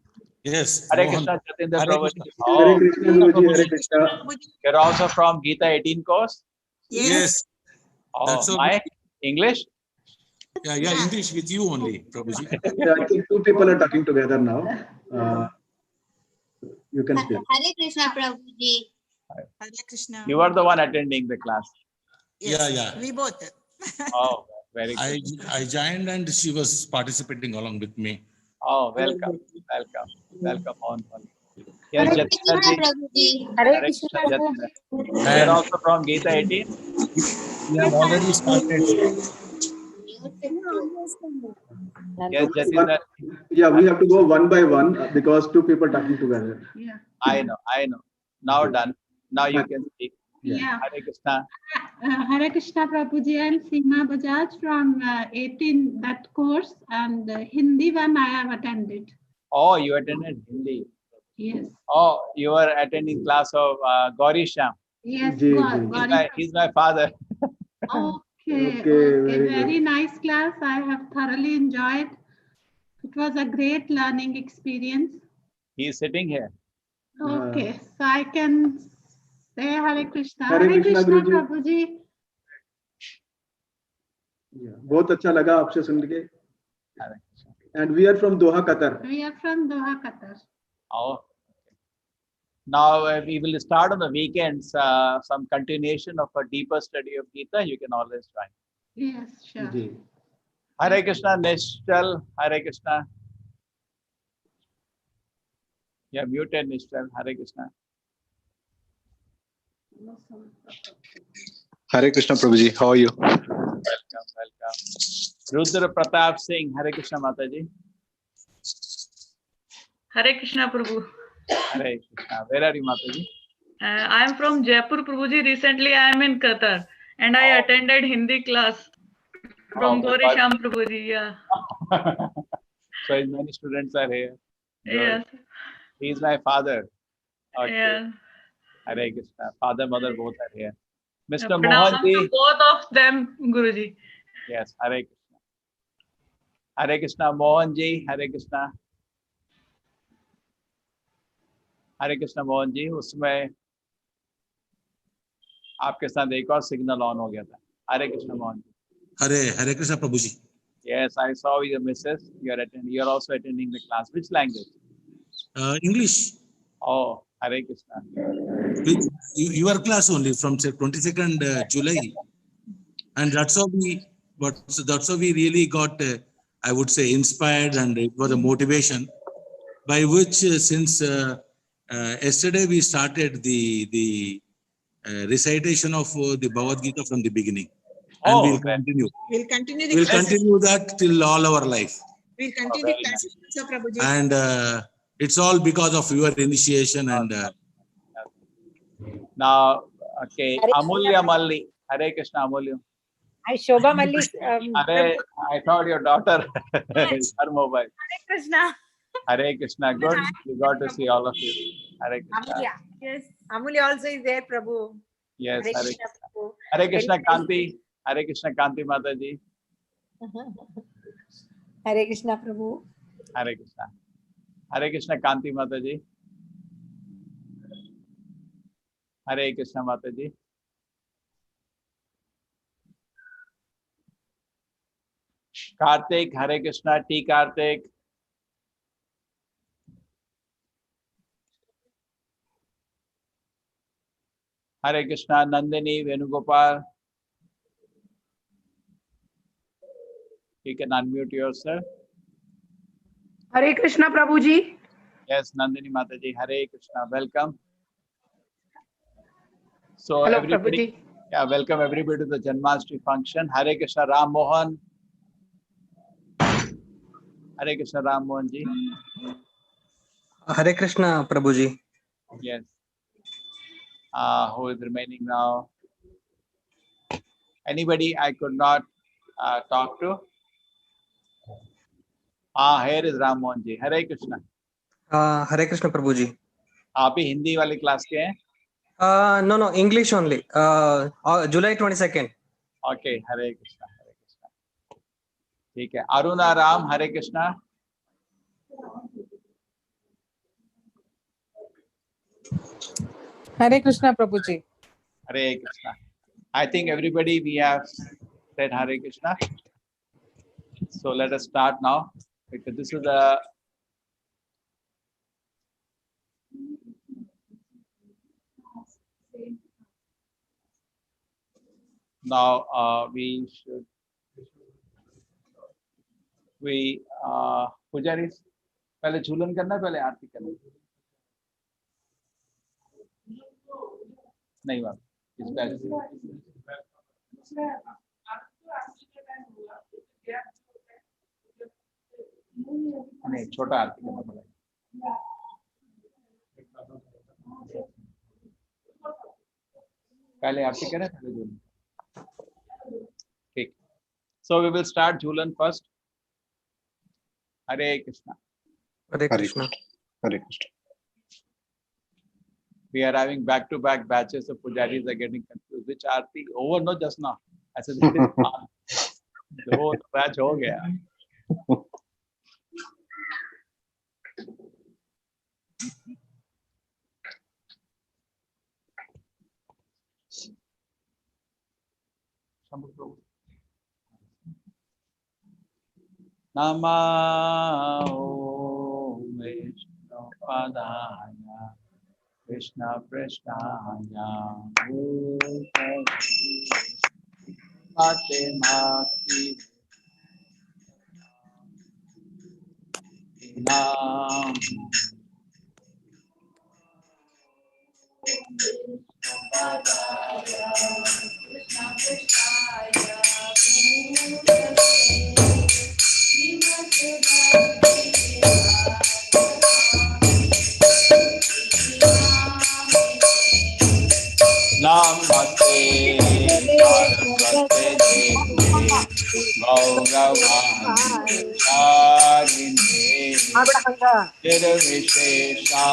Yes. Hare Mohan. Krishna, Jatinder Hare Prabhuji. Krishna. Oh, Hare Krishna, Guruji, Hare Krishna. You're also from Gita 18 course? Yes. Oh, That's all. my English? Yeah, yeah, English with you only, Prabhuji. Yeah, I think two people are talking together now. You can speak. Hare Krishna, Prabhuji. Hare Krishna. You are the one attending the class. Yeah, yeah. We both. Oh, very good. I joined and she was participating along with me. Oh, welcome, welcome, welcome on. Yes, Hare Jatinder Krishna, ji. Prabhuji. Hare Krishna, Jatinder. You are also from Gita 18? We have already started. Yes, Jatinder. Yeah, we have to go one by one because two people talking together. Yeah. I know, I know. Now done. Now you can speak. Yeah. Hare Krishna. Hare Krishna Prabhuji, I'm Seema Bajaj from 18 that course, and Hindi one I have attended. Oh, you attended Hindi. Yes. Oh, you were attending class of Gauri Sham. Yes, Ji, Gauri. ji. He's he's my father. Okay, Okay, okay, very good. very nice class. I have thoroughly enjoyed. It was a great learning experience. He's sitting here. Okay, so I can say Hare Krishna. Hare Hare Krishna, Krishna, Guruji. Prabhuji. Yeah, बहुत अच्छा लगा आपसे सुन के. Hare Krishna. And we are from Doha, Qatar. We are from Doha, Qatar. Oh. Okay. Now we will start on the weekends, some continuation of a deeper study of Gita. You can always join. Yes, sure. Ji. Hare Krishna, Nishchal. Hare Krishna. You are muted, Nishchal. Hare Krishna. Hare Krishna Prabhuji, how are you? Welcome, welcome. Rudra Pratap Singh. Hare Krishna, Mataji. Hare Krishna Prabhu. Hare Krishna. Where are you, Mataji? I am from Jaipur, Prabhuji. Recently, I am in Qatar and I attended Hindi class from Oh, Gauri but- Sham Prabhuji. Yeah. So many students are here. Good. Yes. He is my father. Okay. Yeah. Hare Krishna. Father, mother, both are here. Mr. Pranam Mohan ji. to both of them, Guruji. Yes, Hare Krishna. Hare Krishna, Mohan ji. Hare Krishna. Hare Krishna Mohan ji. उसमें आपके साथ एक और signal on हो गया था. Hare Krishna Mohan ji. Hare Hare Krishna Prabhuji. Yes, I saw your missus. You are attending. You are also attending the class. Which language? English. Oh, Hare Krishna. With your class only from 22nd July, and that's how we. But so that's how we really got, I would say, inspired, and it was a motivation by which since yesterday we started the recitation of the Bhagavad Gita from the beginning, and Oh, we'll continue. We'll continue the We'll classes. continue that till all our life, We'll continue very the classes also, Prabhuji. and it's all because of your initiation and. Now, okay, Amulya Malli. Hare Krishna, Amulya. Hi, Shobha Malli. Hare, I thought your daughter is her mobile. Hare Krishna. Hare Krishna. Good. We got to see all of you. Hare Krishna. Amulya. Yes. Amulya also is there, Prabhu. Yes, Hare Hare Krishna, Prabhu. Hare Krishna Very Kanti. Hare Krishna Kanti Mataji. Hare Krishna, Prabhu. Hare Krishna. Hare Krishna Kanti Mataji. Hare Krishna Mataji. Kartik, Hare Krishna, T. Kartik. Hare Krishna, Nandini, Venugopal. You can unmute yourself. Hare Krishna, Prabhuji. Yes, Nandini Mataji, Hare Krishna, welcome. So Hello, everybody, Prabhuji. Yeah, welcome everybody to the Janmashtami function. Hare Krishna, Ram Mohan. Hare Krishna, Ram Mohan ji. Hare Krishna, Prabhuji. Yes. Who is remaining now? Anybody I could not talk to? Here is Ram Mohan ji. Hare Krishna. Hare Krishna, Prabhuji. आप ही हिंदी वाली class के हैं? No, English only. July 22nd. Okay, Hare Krishna, Hare Krishna. ठीक है. Aruna Ram, Hare Krishna. Hare Krishna, Prabhuji. Hare Krishna. I think everybody we have said Hare Krishna. So let us start now, because this is the now we should we pujaris पहले झूलन करना है, पहले आरती करना है? नहीं बात इस batch से नहीं, छोटा आरती करना पड़ेगा। पहले आरती करें, पहले झूलन। ठीक। So we will start Jhulan first. Hare Krishna. Hare Krishna. Hare Krishna. We are having back-to-back batches of pujaris are getting confused. Which aarti? Over no just now. I said, that is दो batch हो गया। Namo Vishnu Padaya Krishna Prishnaya Bhutale Mate Mati Nam Krishna Krishnaya Bhutale Srimate Bhakti Namaste Saraswati Devi Gauravani Charine Nirvishesha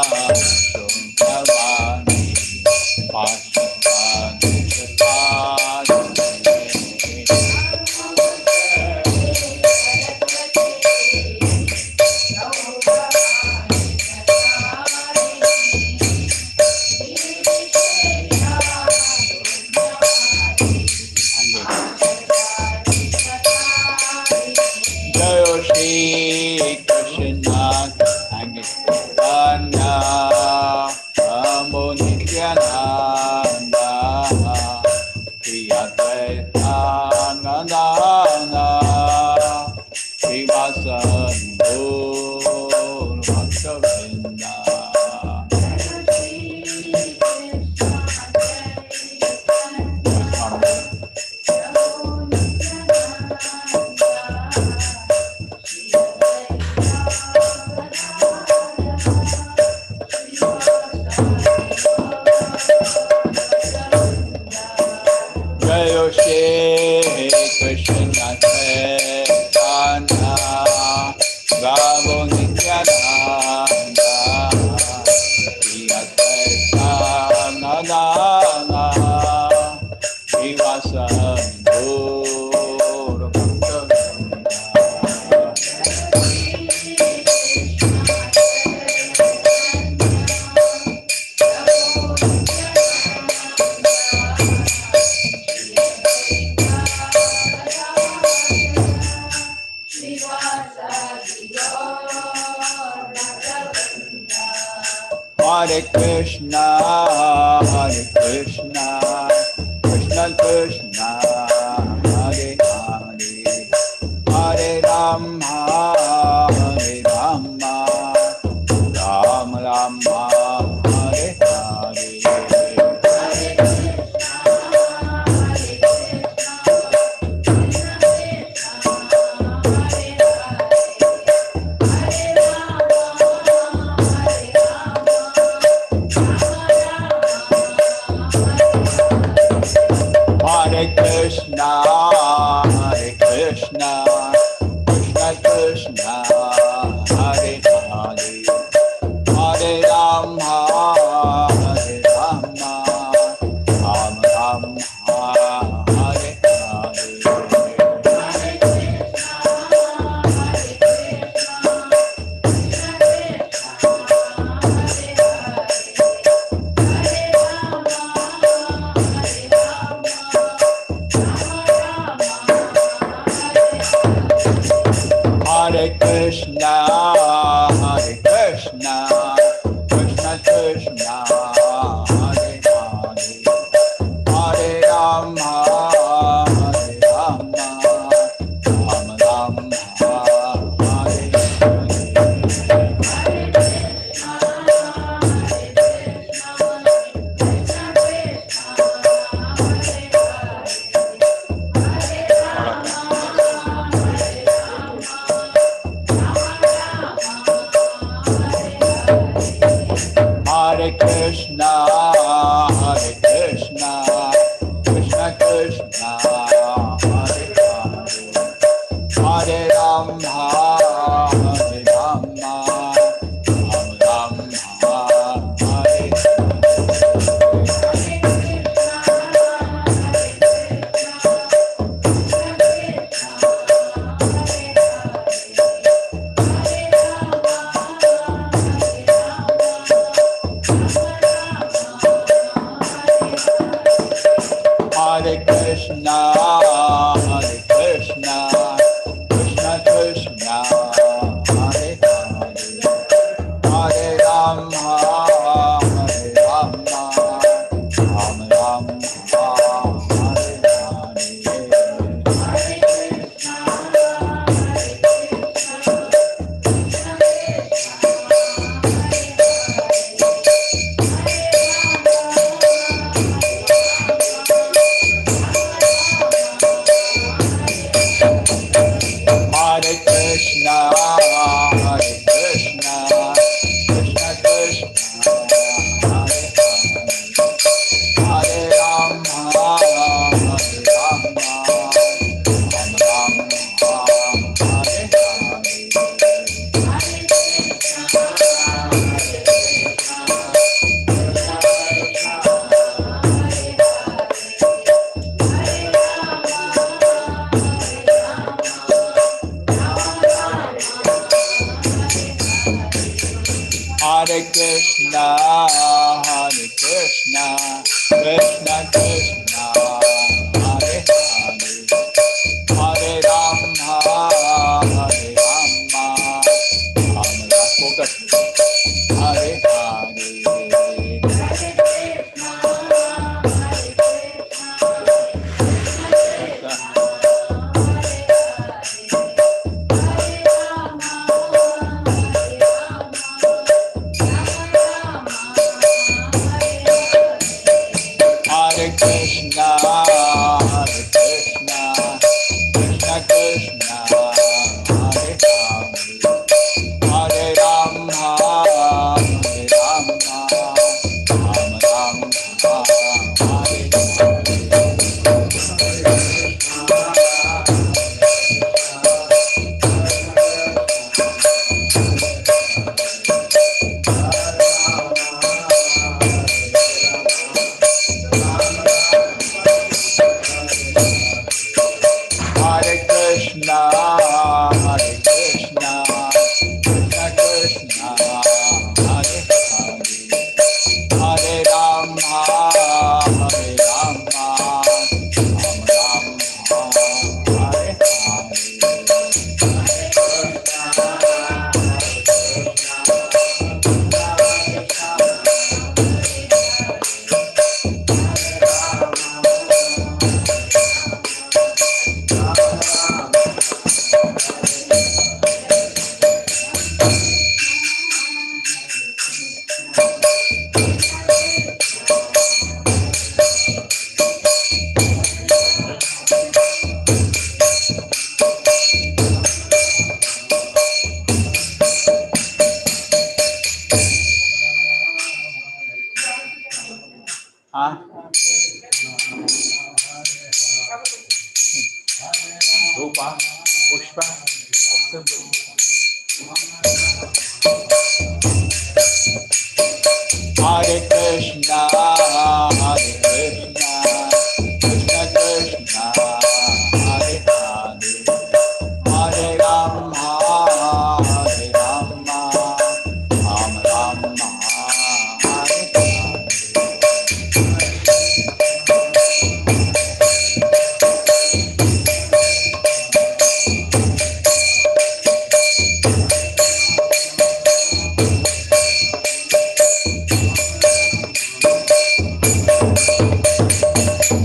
Shunyavani Pashatani Hare Krishna, Hare Krishna, Krishna Krishna, Hare Hare, Hare Rama, Hare Rama, Rama Rama, Hare Hare. Hare Krishna, Hare Krishna, Krishna Krishna, Hare Hare, Hare Rama, Hare Rama, Rama Rama, Hare Hare. Hare Krishna, Hare Krishna, Krishna Krishna, Hare Hare, Hare Rama, Hare Rama, Rama Rama, Hare Hare Krishna, Hare Krishna, Krishna Krishna, Hare Hare, Hare Rama, Hare Rama, Rama Rama, Hare Hare Krishna, Hare Krishna, Krishna Krishna, Hare Hare, Hare Rama, Hare Rama, Rama Rama, Hare Hare. Hare Krishna, Hare Krishna, Krishna Krishna, Hare Hare, Hare Rama, Hare Rama, Rama Rama, Hare Hare. Hare Krishna, Hare Krishna, Krishna Krishna, Hare Hare, Hare Rama, Hare Rama, Rama Rama, focus, Hare Hare. Hare Rupa, Pushpa, Hare Krishna, Hare Krishna, Krishna Krishna, Hare Hare, Hare Rama, Hare Rama, Rama Rama, Hare Hare.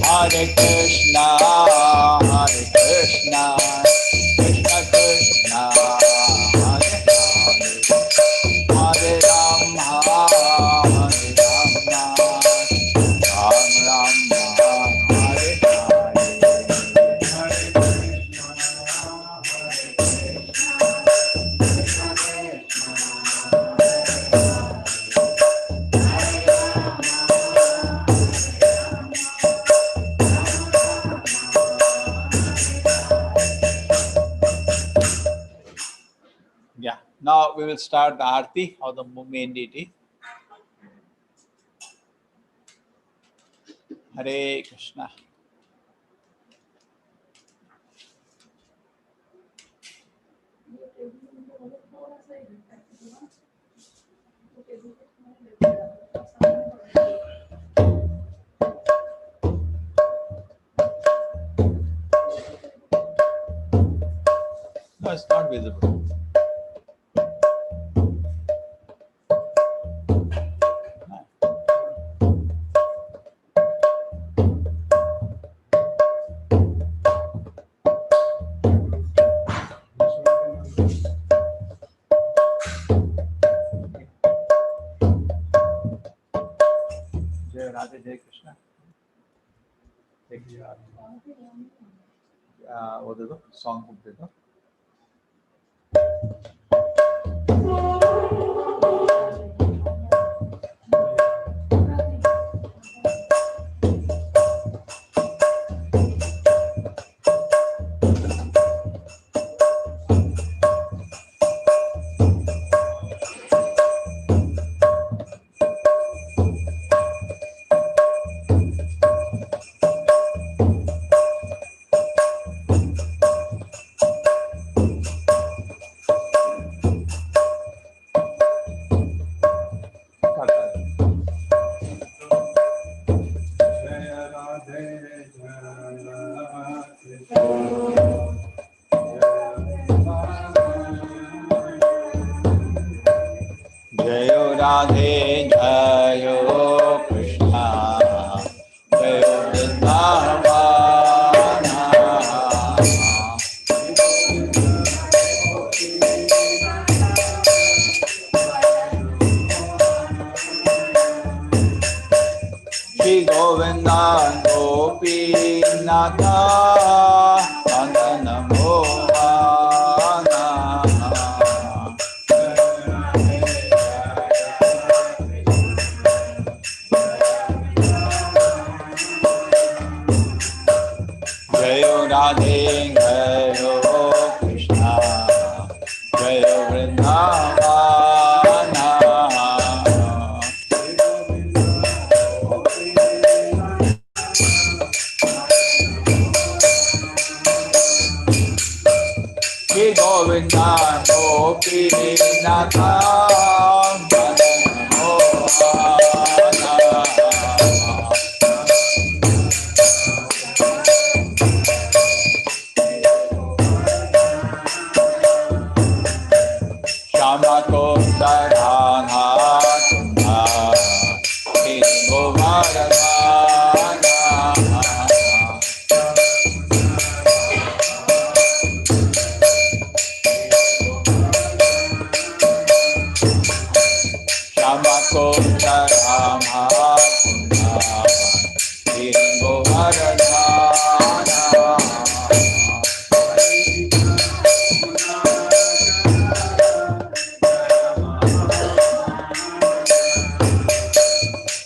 Hare Krishna, Hare Krishna, Krishna Krishna, Hare Hare, Hare Rama, Hare Rama, Rama Rama, Hare Hare. Hare Krishna, Hare Krishna, Krishna Krishna, Yeah, now we will start the Aarti of the main deity. Hare Krishna. No, it's not visible. Jai Radhe, Jai Krishna. Take the वो दे दो, song book दे दो. Jai Radhe, Jai Krishna, Jai Vrindavana. Shri Govinda Gopinatha Madana Mohana. Jai Radhe, Jai Krishna, Jai Vrindavana. Shri Govinda Gopinatha Madana Mohana. Shyama Kunda Radha Kunda Shri Govardhana. Shyama Kunda Radha Kunda Shri Govardhana.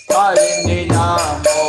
Kalindi Namo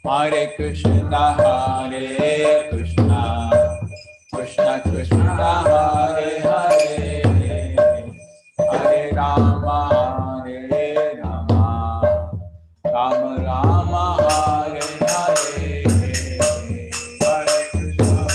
Hare Krishna, Hare Krishna, Krishna Krishna, Hare Hare, Hare Rama, Hare Rama, Rama Rama, Hare Hare, Hare Krishna,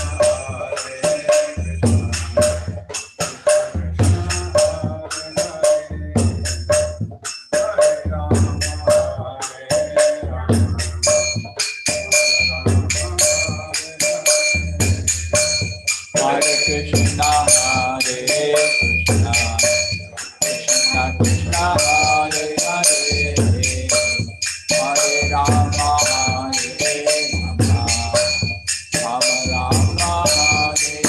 Hare Hare Krishna, Hare Krishna, Krishna Krishna, Hare Hare, Hare Rama, Hare Rama, Rama Rama, Hare Hare,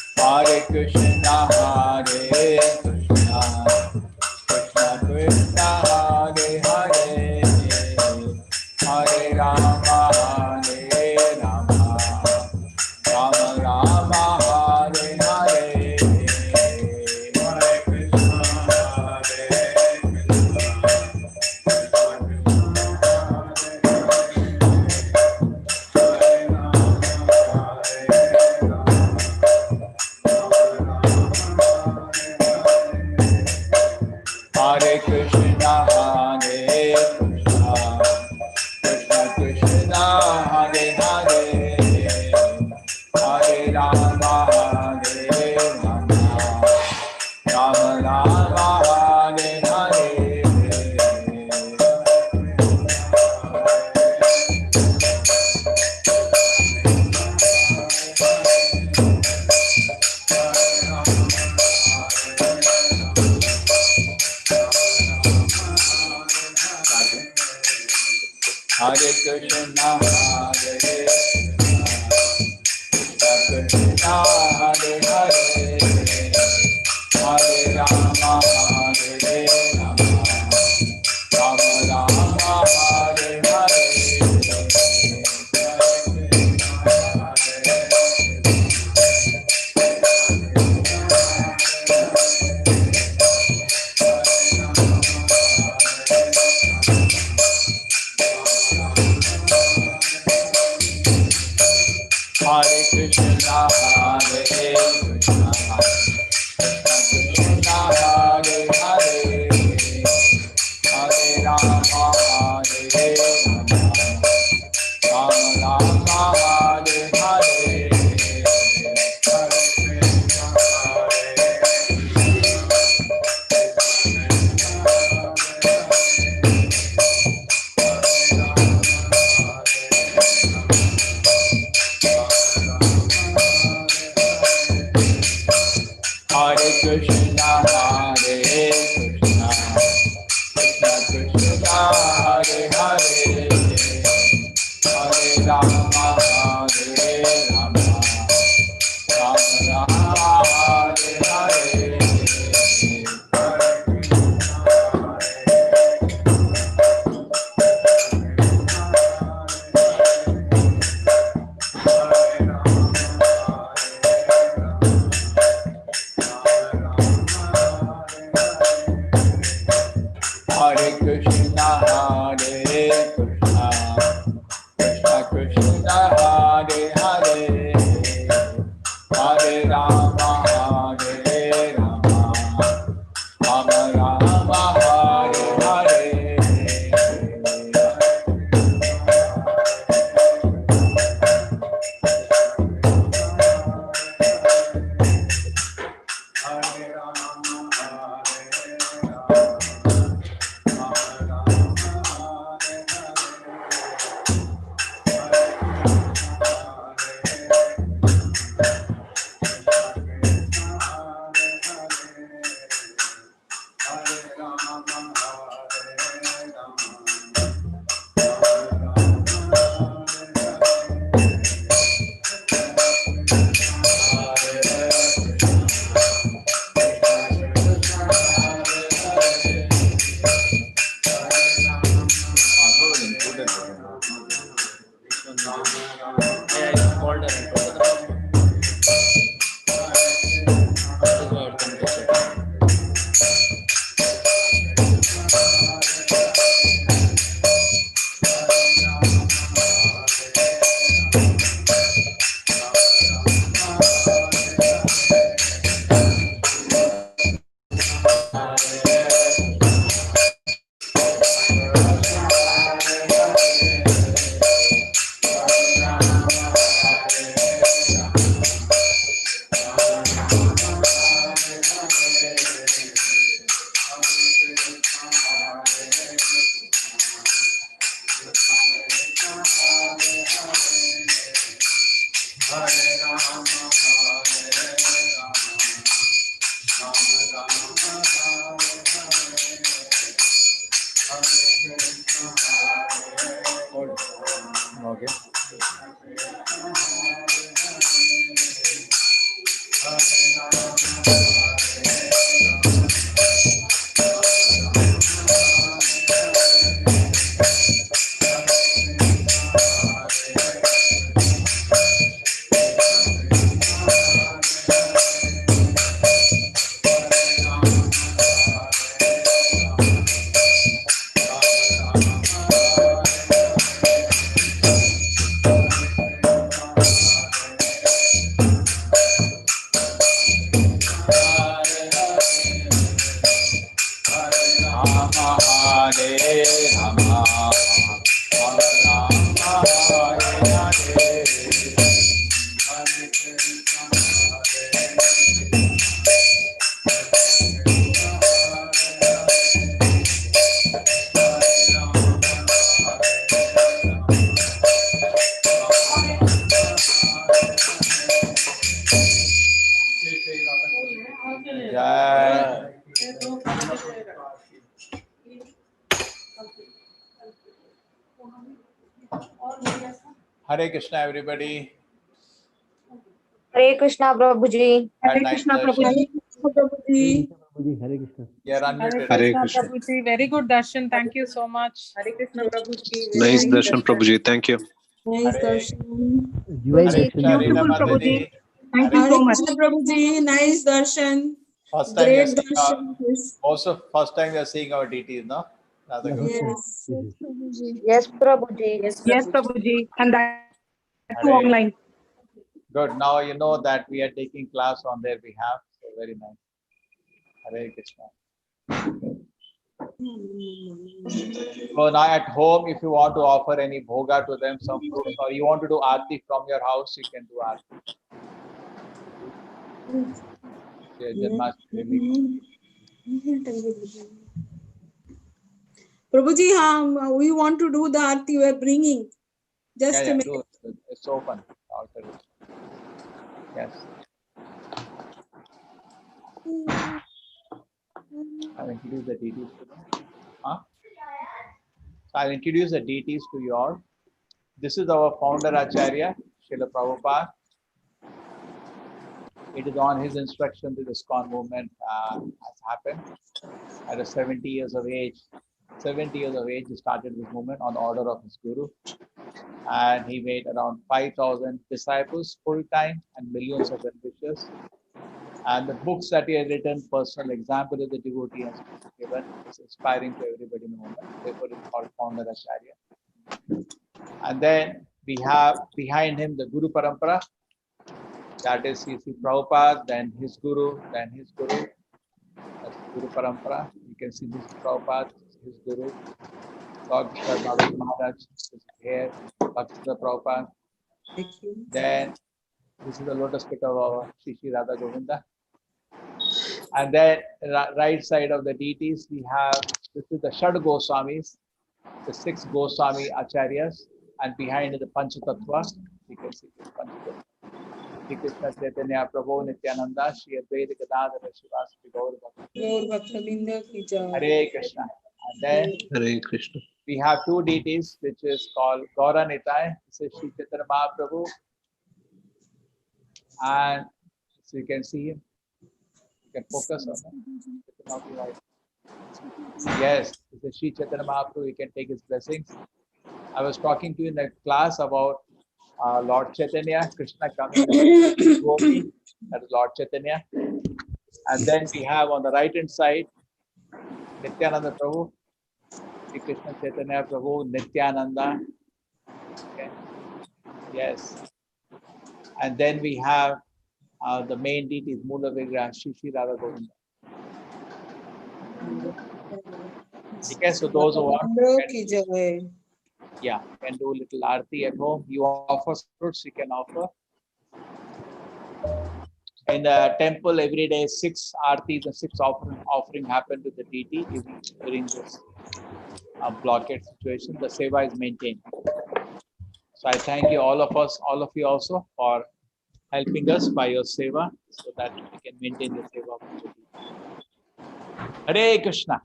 Hare Krishna, Hare Hare Krishna, Hare Krishna, Krishna Krishna, Hare Hare, Hare Rama, Hare Rama, Rama Rama, Hare Hare, Hare Krishna, Hare Hare Krishna, Hare Krishna, Krishna Krishna, Hare Hare, Hare Rama, Hare Rama, Rama Rama, Hare Hare. Hare Krishna, Hare Krishna, Krishna Hare Hare, Hare Rama, Hare Rama, Rama Rama, Hare Hare. Hare Krishna, Hare Krishna, Krishna Krishna, Hare Hare, Hare Rama, Hare Rama, Rama Rama, Hare Hare, Hare Krishna, That is why I would come to check. Okay. Rama Hare Rama, Rama Rama Hare Hare. Hare Krishna Hare Jai. Hare Krishna, everybody. Hare Krishna, Prabhuji. Had nice darshan. Prabhuji, Hare Krishna. You are unmuted. Hare Krishna. Prabhuji, very good darshan. Thank you so much. Hare Krishna, Prabhuji. Nice darshan, Prabhuji. Thank you. Nice Hare, darshan. Divine Hare darshan. Krishna, Rita Beautiful, Mataji. Prabhuji. Thank you Hare so much. Krishna Prabhuji, nice darshan. First time you are Great seeing our, darshan. Yes. most of first time you are seeing our deities, no? Radha Yeah, Govinda. first time. Yes. Yes, yes. Yes, Prabhuji. Yes, Prabhuji. And that too Hare. online. Good. Now you know that we are taking class on their behalf. So very nice. Hare Krishna. So now at home, if you want to offer any bhoga to them, some fruits, or you want to do aarti from your house, you can do aarti. Yeah, Janmashtami really. Prabhuji, we want to do the aarti we are bringing. Just Yeah, a yeah, minute. do it. It's open. Altar is. Yes. I'll introduce the deities to them. Huh? So I'll introduce the deities to you all. This is our founder Acharya, Srila Prabhupada. It is on his instruction that the ISKCON movement has happened. At 70 years of age, 70 years of age, he started this movement on the order of his guru. And he made around 5,000 disciples full-time and millions of well-wishers. And the books that he has written, personal example of the devotee has given, is inspiring to everybody in the movement. Therefore, it's called Founder Acharya. And then we have behind him the Guru Parampara. That is C.C. Prabhupada, then his guru, then his guru. That's Guru Parampara. You can see this is Prabhupada, this is his guru. Lord Krishna Bhagavad Maharaj is here, Bhakti Prabhupada. Then this is the lotus feet of our Sri Sri Radha Govinda. And then right side of the deities, we have, this is the Shad Goswamis, the 6 Goswami Acharyas, and behind is the Panchatattva. You can see the Panchatattva. Shri Krishna Chaitanya Prabhu Nityananda, Shri Advaita Gadadhara Srivasadi Gaur Bhakta. Gaur Bhakta Vrinda ki jai. Hare Krishna. And then Hare Krishna. we have two deities, which is called Gaura Nitai. This is Sri Chaitanya Mahaprabhu. And so you can see him. You can focus on him. It will not be white. Yes, this is Sri Chaitanya Mahaprabhu. You can take his blessings. I was talking to you in the class about Lord Chaitanya, Krishna coming, Gopi, that is Lord Chaitanya. And then we have on the right hand side, Nityananda Prabhu, Sri Krishna Chaitanya Prabhu, Nityananda. Okay. Yes. And then we have the main deity is Mula Vigraha, Shri Shri Radha Govinda. Okay, so those who want, can, yeah, can do little arti at home. You offer fruits, you can offer. In the temple, every day 6 artis and 6 offering happen to the deity even during this blockade situation. The seva is maintained. So I thank you, all of us, all of you also, for helping us by your seva so that we can maintain the seva of the deity. Hare Krishna.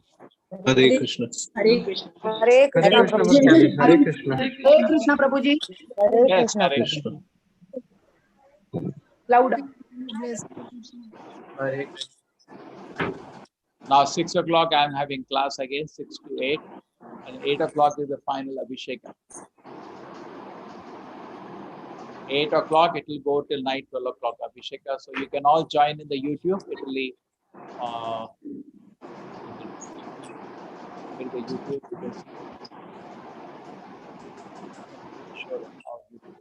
Hare Krishna. Hare Krishna. Hare Krishna Prabhuji. Hare Krishna. Hare Krishna Prabhuji. Hare Yes, Krishna. Hare Krishna. Loud. Bless. Hare Now 6 o'clock, I'm having class again, 6 to 8. And 8 o'clock is the final Abhisheka. 8 o'clock, it will go till night, 12 o'clock Abhisheka. So you can all join in the YouTube. It will be in the YouTube. You can see. Sure, how YouTube.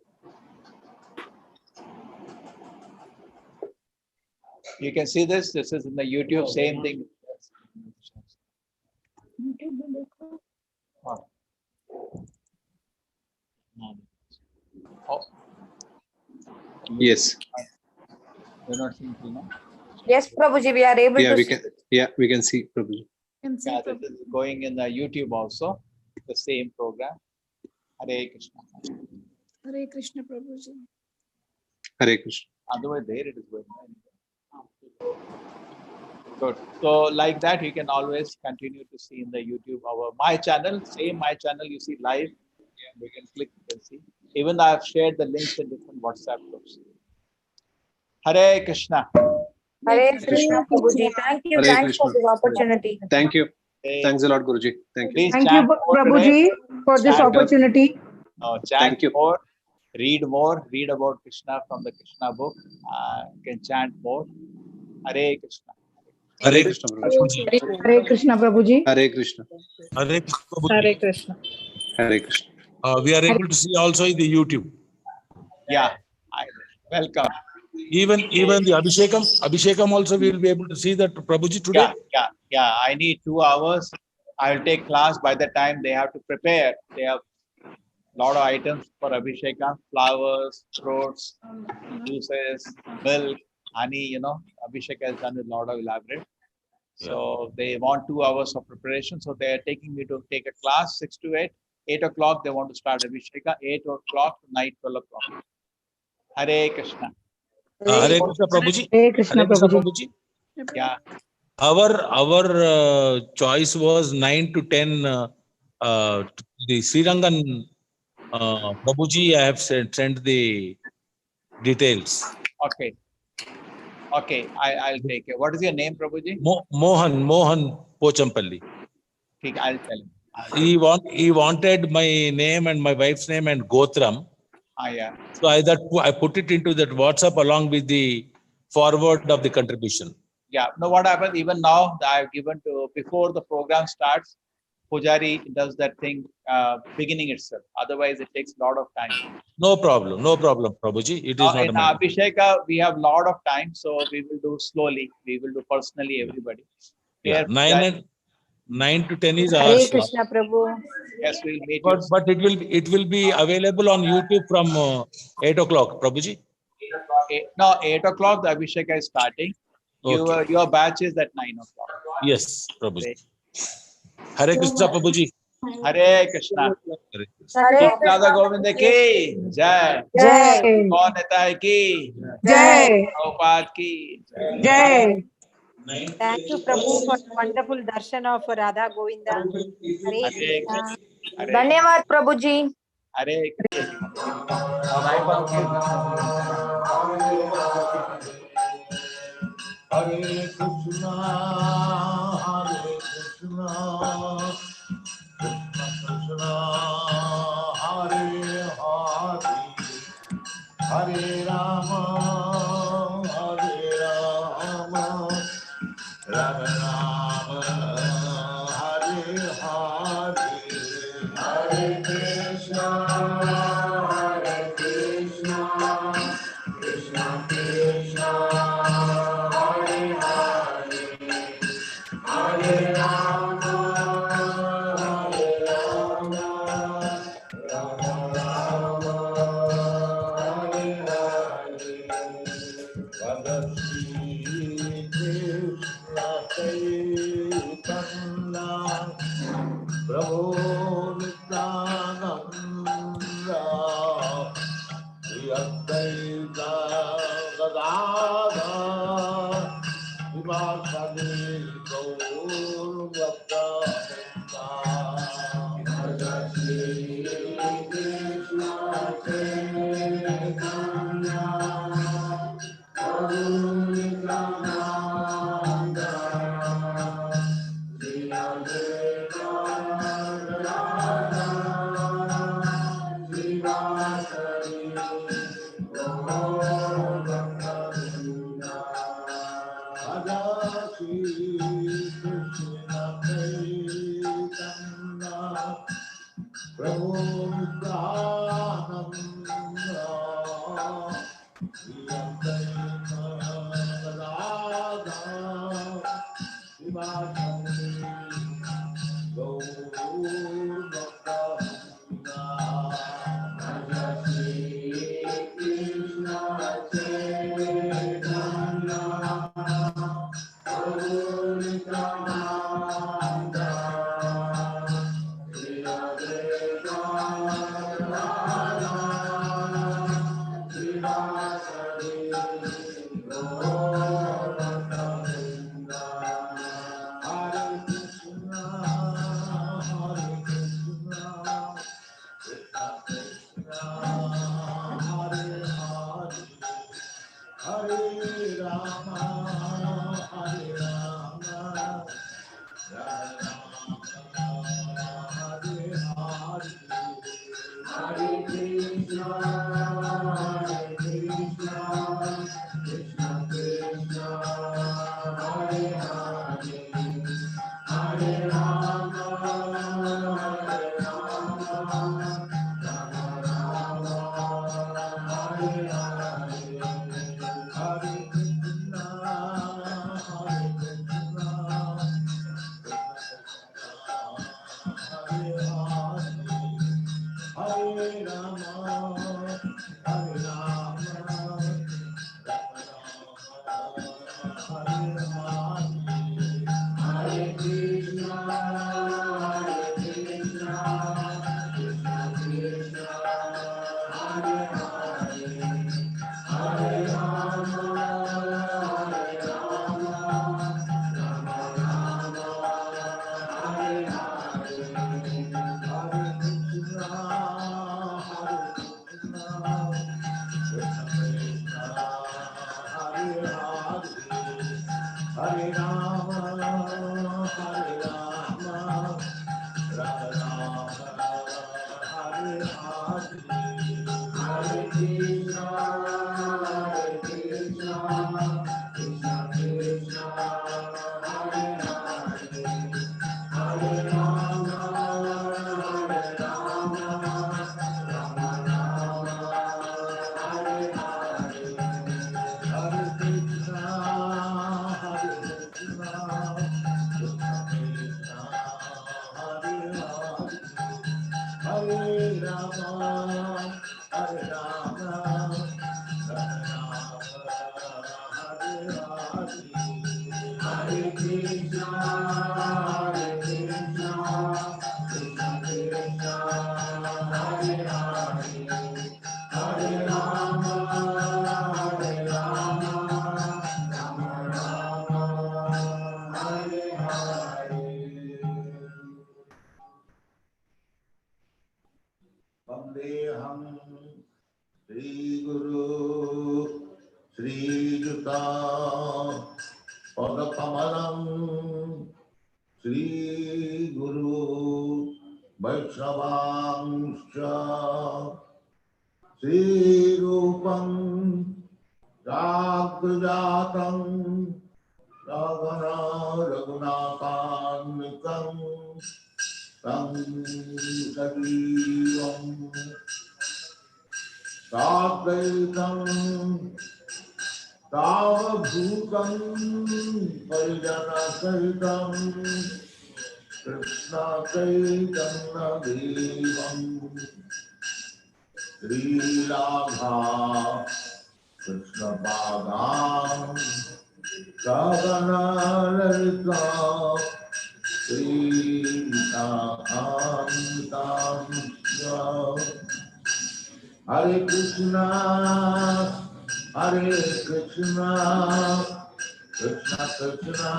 You can see this. This is in the YouTube, same thing. Oh. Oh. Yes. You're not seeing till now? Yes, Prabhuji, we are able Yeah, to we see. can. Yeah, we can see, Prabhuji. Can see Yeah, this is going in the YouTube also, the same program. Hare Krishna. Hare Krishna Prabhuji. Hare Krishna. Otherwise, there it is going. Good. So like that, you can always continue to see in the YouTube our my channel, same my channel you see live. Yeah, you can click, you can see. Even though I've shared the links in different WhatsApp groups. Hare Krishna. Hare Krishna Prabhuji. Thank you. Hare Thanks for Krishna. this opportunity. Thank you. Hey. Thanks a lot, Guruji. Thank you. Please Thank you, chant more Prabhuji, today. for this Chant. opportunity. No, chant Thank you. more, read more, read about Krishna from the Krishna book. You can chant more. Hare Krishna. Hare Krishna, Prabhuji. Hare Krishna, Prabhuji. Hare Krishna. Hare Krishna. Prabhuji. Hare Krishna. Hare Krishna. We are able to see also in the YouTube. Yeah, I welcome. Even the Abhishekam also we will be able to see that Prabhuji today. Yeah. I need 2 hours. I will take class. By the time they have to prepare, they have a lot of items for Abhishekam, flowers, fruits, juices, milk, honey, you know. Abhisheka is done with a lot of elaborate. So they want 2 hours of preparation. So they are taking me to take a class 6 to 8. 8 o'clock, they want to start Abhisheka. 8 o'clock to night 12 o'clock. Hare Krishna. Hare Krishna Prabhuji. Hare Krishna, Hare Krishna Prabhuji. Prabhuji. Yeah. Our choice was 9 to 10. The Srirangan Prabhuji, I have sent the details. Okay. Okay, I'll take it. What is your name, Prabhuji? Mohan Pochampalli. Okay, I'll tell him. He wanted my name and my wife's name and Gotram. Ah, yeah. So I put it into that WhatsApp along with the forward of the contribution. Yeah. No, what happens even now, I have given to before the program starts, Pujari does that thing beginning itself. Otherwise, it takes a lot of time. No problem. No problem, Prabhuji. It is not in a matter. Abhisheka, we have a lot of time, so we will do slowly. We will do personally, everybody. Yeah, Here, Pujari, 9 to 10 is our Hare slot. Krishna Prabhu. Yes, we'll meet But it will be available on YouTube from 8 o'clock, Prabhuji. No, 8 o'clock the Abhisheka is starting. Okay. Your batch is at 9 o'clock. Yes, Prabhuji. Hare Krishna, Prabhuji. Hare Krishna. Hare Krishna. Hare Radha Govinda ki jai. Jai. Gaur Nitai ki Jai. Prabhupada ki Jai. Thank you, Prabhu, for the wonderful darshan of Radha Govinda. Hare Hare Krishna. Hare Dhanyavad Prabhuji. Hare Krishna. Hare Krishna, Hare Krishna, Krishna Krishna, Hare Hare, Rama, Hare Rama, Rama Rama, Hare Hare. Hare Krishna, Hare Krishna, Krishna Krishna, Hare Hare, Hare Rama, Hare Rama, Rama Rama, Hare Hare. Bhagavad Shri Krishna Chaitanya Prabhu Nityananda Shri Advaita Gadadhar Shrivasadi Gaur Bhakta Vrinda. Bhaja Shri Krishna Chaitanya Prabhu Nityananda Shri Advaita Gadadhar Shrivasadi Gaur Bhakta Vrinda. Bhaja Shri Krishna Chaitanya Prabhu Nityananda Shri Advaita Gadadhar Shrivasadi Gaur Bhakta Vrinda. Bhaja Shri Krishna Chaitanya Prabhu Nityananda Shri Advaita Gadadhar Shrivasadi Gaur Bhakta Vrinda. Hare Krishna, Hare Krishna, Krishna Krishna, Hare Hare, Hare Rama, Hare Rama, Rama Rama, Hare Hare. Hare Krishna, Hare Krishna, Krishna Krishna, Hare Hare, Hare Rama, Hare Rama, Rama Rama, Hare Hare. Hare Krishna, Hare Krishna, Krishna Krishna, Hare Hare, Hare Rama, Hare Rama, Rama Rama, Hare Hare. Hare Krishna, Hare Krishna, Krishna Krishna, Hare Hare, Hare Rama, Hare Rama, Rama Rama, Hare Hare. Hare Krishna, Hare Krishna, Krishna Krishna, Hare Hare, Hare Rama, Hare Rama, Rama Rama, Hare Hare. Hare Krishna, Hare Krishna, Krishna Krishna, Hare Hare, Hare Rama, Hare Rama, Rama Rama, Hare Hare. Hare Krishna, Hare Krishna, Krishna Krishna, Hare Hare, Hare Rama, Hare Rama, Rama Rama, Hare Hare. Hare Krishna, Hare Krishna, Krishna Krishna, Hare Hare, Hare Rama, Hare Rama, Rama Rama, Hare Hare. Vandeham Shri Guru Shriyuta Padakamalam Shri Guru Vaishnavangscha Shri Rupam साग्रजातं राघना रघुनाथान्वितं तं सजीवं साद्वैतं सावभूतं परिजनसहितं कृष्णचैतन्यदेवं Shri Radha कृष्णपादां सगणललिता श्रीविशाखान्वितां Hare Krishna, Hare Krishna, Krishna Krishna,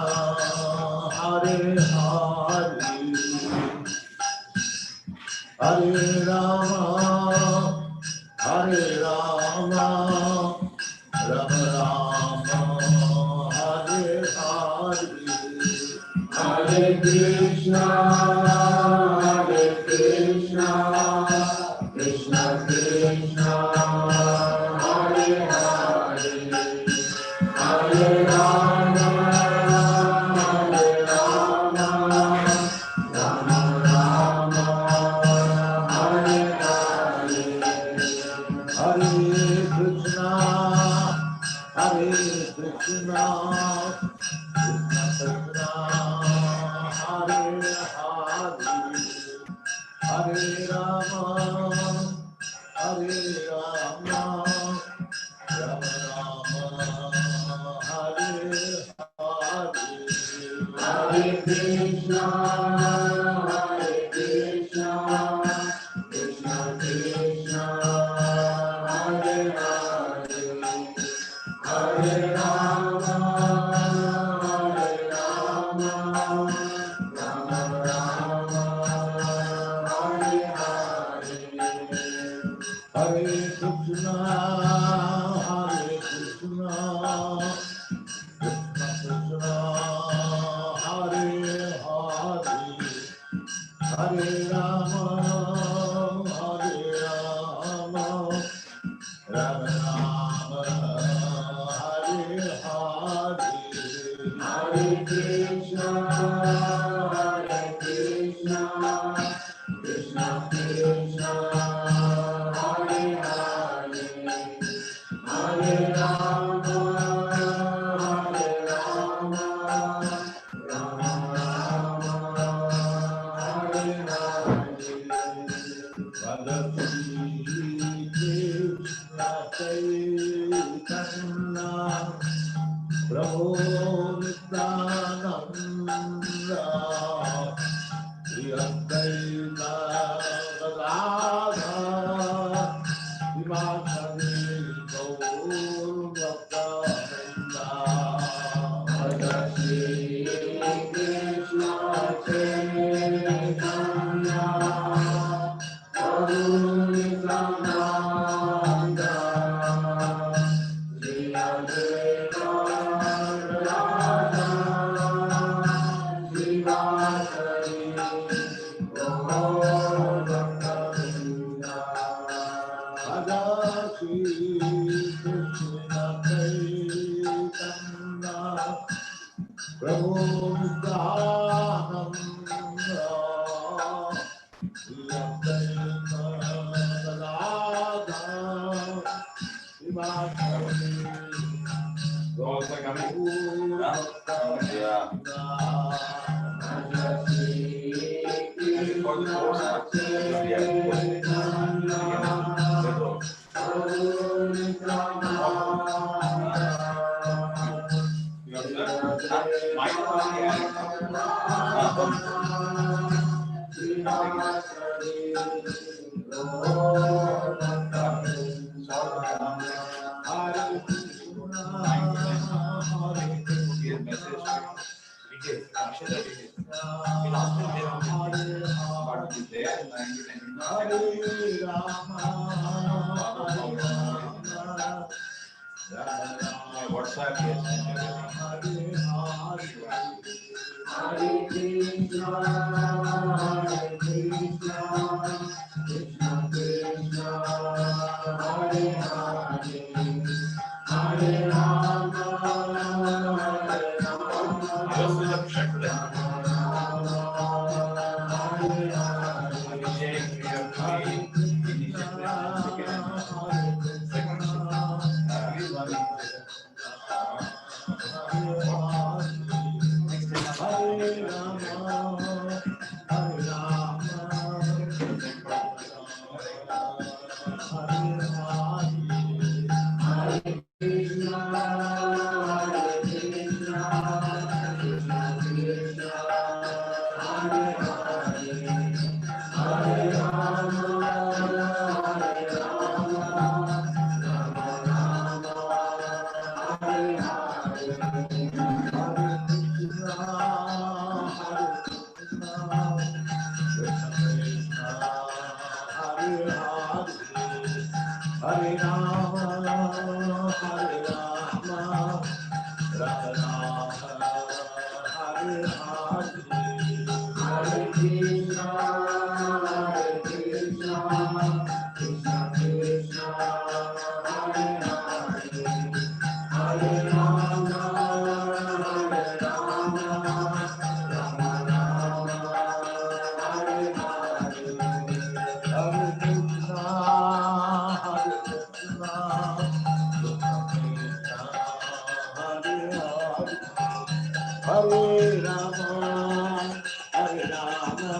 Hare Hare, Hare Rama, Hare Rama, Rama Rama, Hare Hare. Hare Krishna, Hare Krishna, Krishna Krishna, Hare Hare, Hare Rama, Hare Rama, Rama Rama, Hare Hare. Hare Krishna, Hare Krishna, Krishna Krishna, Hare Hare, Hare Rama, Hare Rama, Rama Rama, Hare Hare. Hare Krishna, Hare Krishna, Krishna Krishna, Hare Hare, Hare Rama, Hare Rama, Rama Rama, Hare Hare. Hare Krishna, Hare Krishna, Krishna Krishna, Hare Hare, Hare Rama, Hare Rama, Rama Rama, Hare Hare. Hare Krishna, Hare Krishna, Krishna Krishna, Hare Hare, Hare Rama, Hare Rama, Rama Rama, Hare Hare. Bhagavati Krishna Chaitanya Prabhu Nityananda Shri Advaita Gadadhar Shrivasadi Gaur Bhakta Vrinda. Bhaja Shri Krishna Chaitanya Prabhu Nityananda Shri Advaita Gadadhar Shrivasadi Gaur Bhakta Vrinda. Bhaja Shri Krishna Chaitanya Prabhu Nityananda Shri Advaita Gadadhar Shrivasadi Also coming? Yeah. Bhaja Shri For the course, yeah. Chaitanya Prabhu Nityananda You got that? Mine only added. Shrivasadi Gaur Bhakta Vrinda. Hare Krishna, Hare Give message. Details. Akshata details. We'll ask them there only. But it is there in 99. Hare Rama, Hare Rama, My WhatsApp, yes, and everything. Hare Hare. Hare Krishna, Hare Krishna, Krishna Krishna, Hare Hare, Hare Rama, Hare Rama, Hare Rama, Hare Hare. Hare Krishna, Hare Krishna, Krishna Krishna, Hare Hare. Hare Rama, Hare Rama, Rama Rama, Hare Hare. Hare Krishna, Hare Krishna, Krishna Krishna, Hare Hare. Hare Rama, Hare Rama, Rama Rama, Hare Hare. Hare Krishna, Hare Krishna, Krishna Krishna, Hare Hare. Hare Rama, Hare Rama, Rama Rama, Hare Hare. Hare Krishna, Hare Krishna, Krishna Krishna, Hare Hare. Hare Rama, Hare Rama,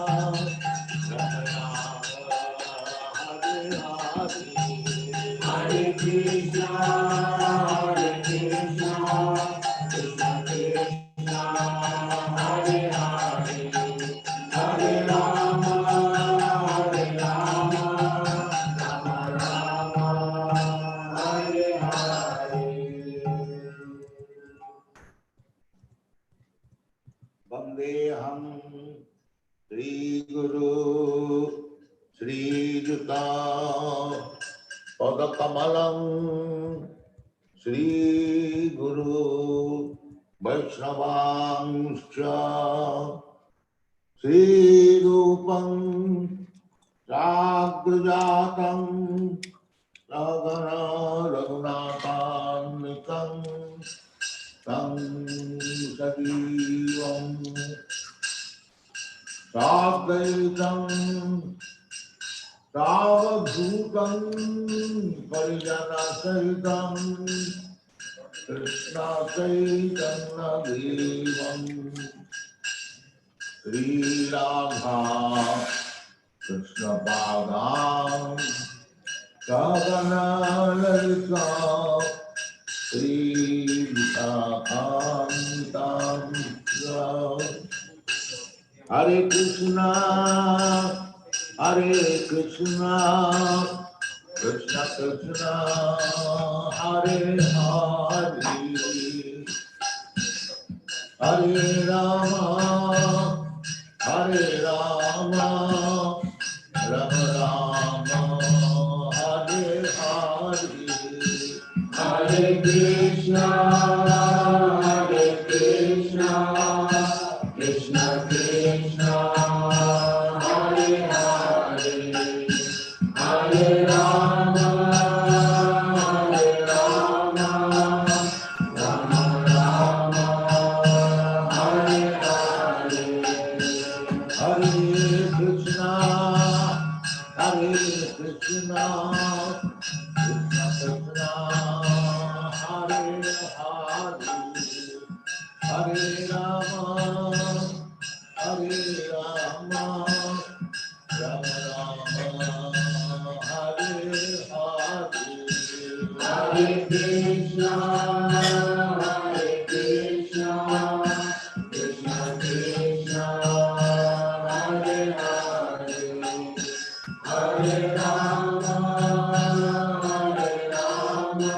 Rama Rama, Hare Hare. Hare Krishna, Hare Krishna, Krishna Krishna, Hare Hare. Hare Rama, Hare Rama, Rama Rama, Hare Hare. Vandeham Shri Guru Shri Juta Padakamalam Shri Guru Vaishnavangscha Shri Rupam Sagrajatam Ragana Raghunathanvitam Tam Sajivam Sadvaitam Savadhutam Parijana Sahitam Krishna Chaitanya Devam Shri Radha Krishna Padam Sagana Lalita Shri Visakhantam Hare Krishna, Hare Krishna, Krishna Krishna, Hare Hare. Hare Rama, Hare Rama, Rama Rama, Hare Hare. Hare Krishna, Hare Krishna, Krishna Krishna, Hare Hare. Hare Rama, Hare Rama, Rama Rama, Hare Hare. Hare Krishna, Hare Krishna, Krishna Krishna, Hare Hare. Hare Rama, Hare Rama, Rama Rama, Hare Hare. Hare Krishna, Hare Krishna, Krishna Krishna, Hare Hare. Hare Rama, Hare Rama,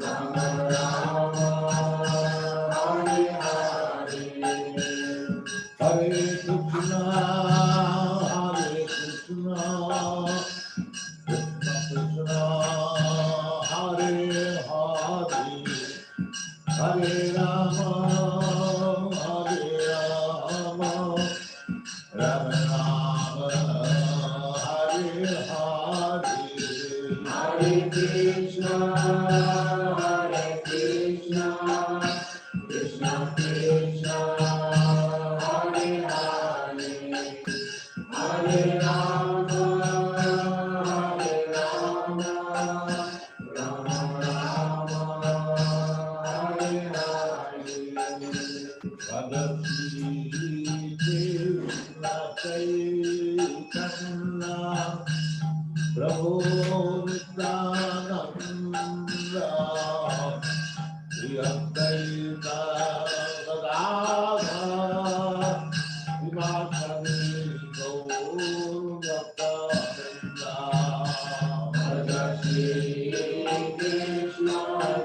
Rama Rama, Hare Hare. Hare Krishna, Hare Krishna, Krishna Krishna, Hare Hare. Hare Rama, Hare Rama, Rama Rama, Hare Hare. Hare Krishna, Hare Krishna, Krishna Krishna, Hare Hare. Hare Rama, Hare Rama, Rama Rama, Advaita Gadadhara Srivasadi Gaur Bhakta Vrinda. Bhaja Shri Krishna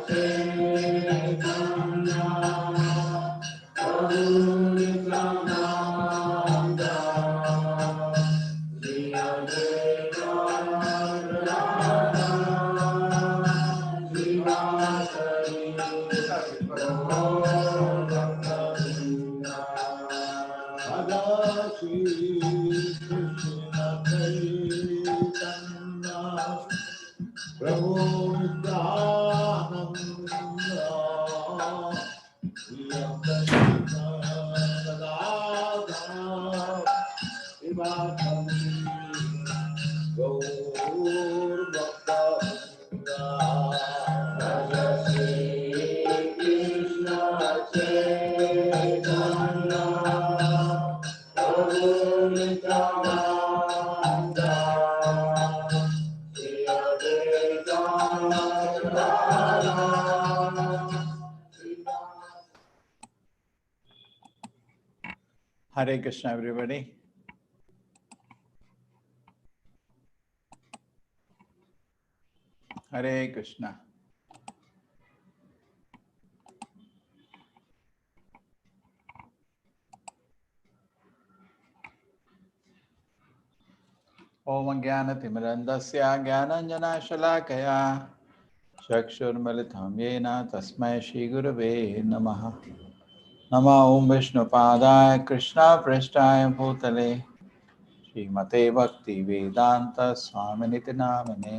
Chaitanya Prabhu Nityananda Shri Advaita Gadadhara Srivasadi Gaur Bhakta Vrinda. Bhaja Shri Krishna Chaitanya Prabhu Nityananda Shri Advaita Gadadhara Srivasadi Gaur Bhakta Vrinda. Bhaja Shri Krishna Chaitanya Prabhu Nityananda Shri Advaita Gadadhara. Hare Krishna, everybody. Hare Krishna. Om Jnanaतिमिरन्दस्य ज्ञानाञ्जनशलाकया चक्षुर्मिलितं येन तस्मै श्रीगुरवे नमः। नमः ॐ विष्णुपादाय कृष्णपृष्ठाय भूतले श्रीमते भक्तिवेदान्तस्वामिनिति नामिने।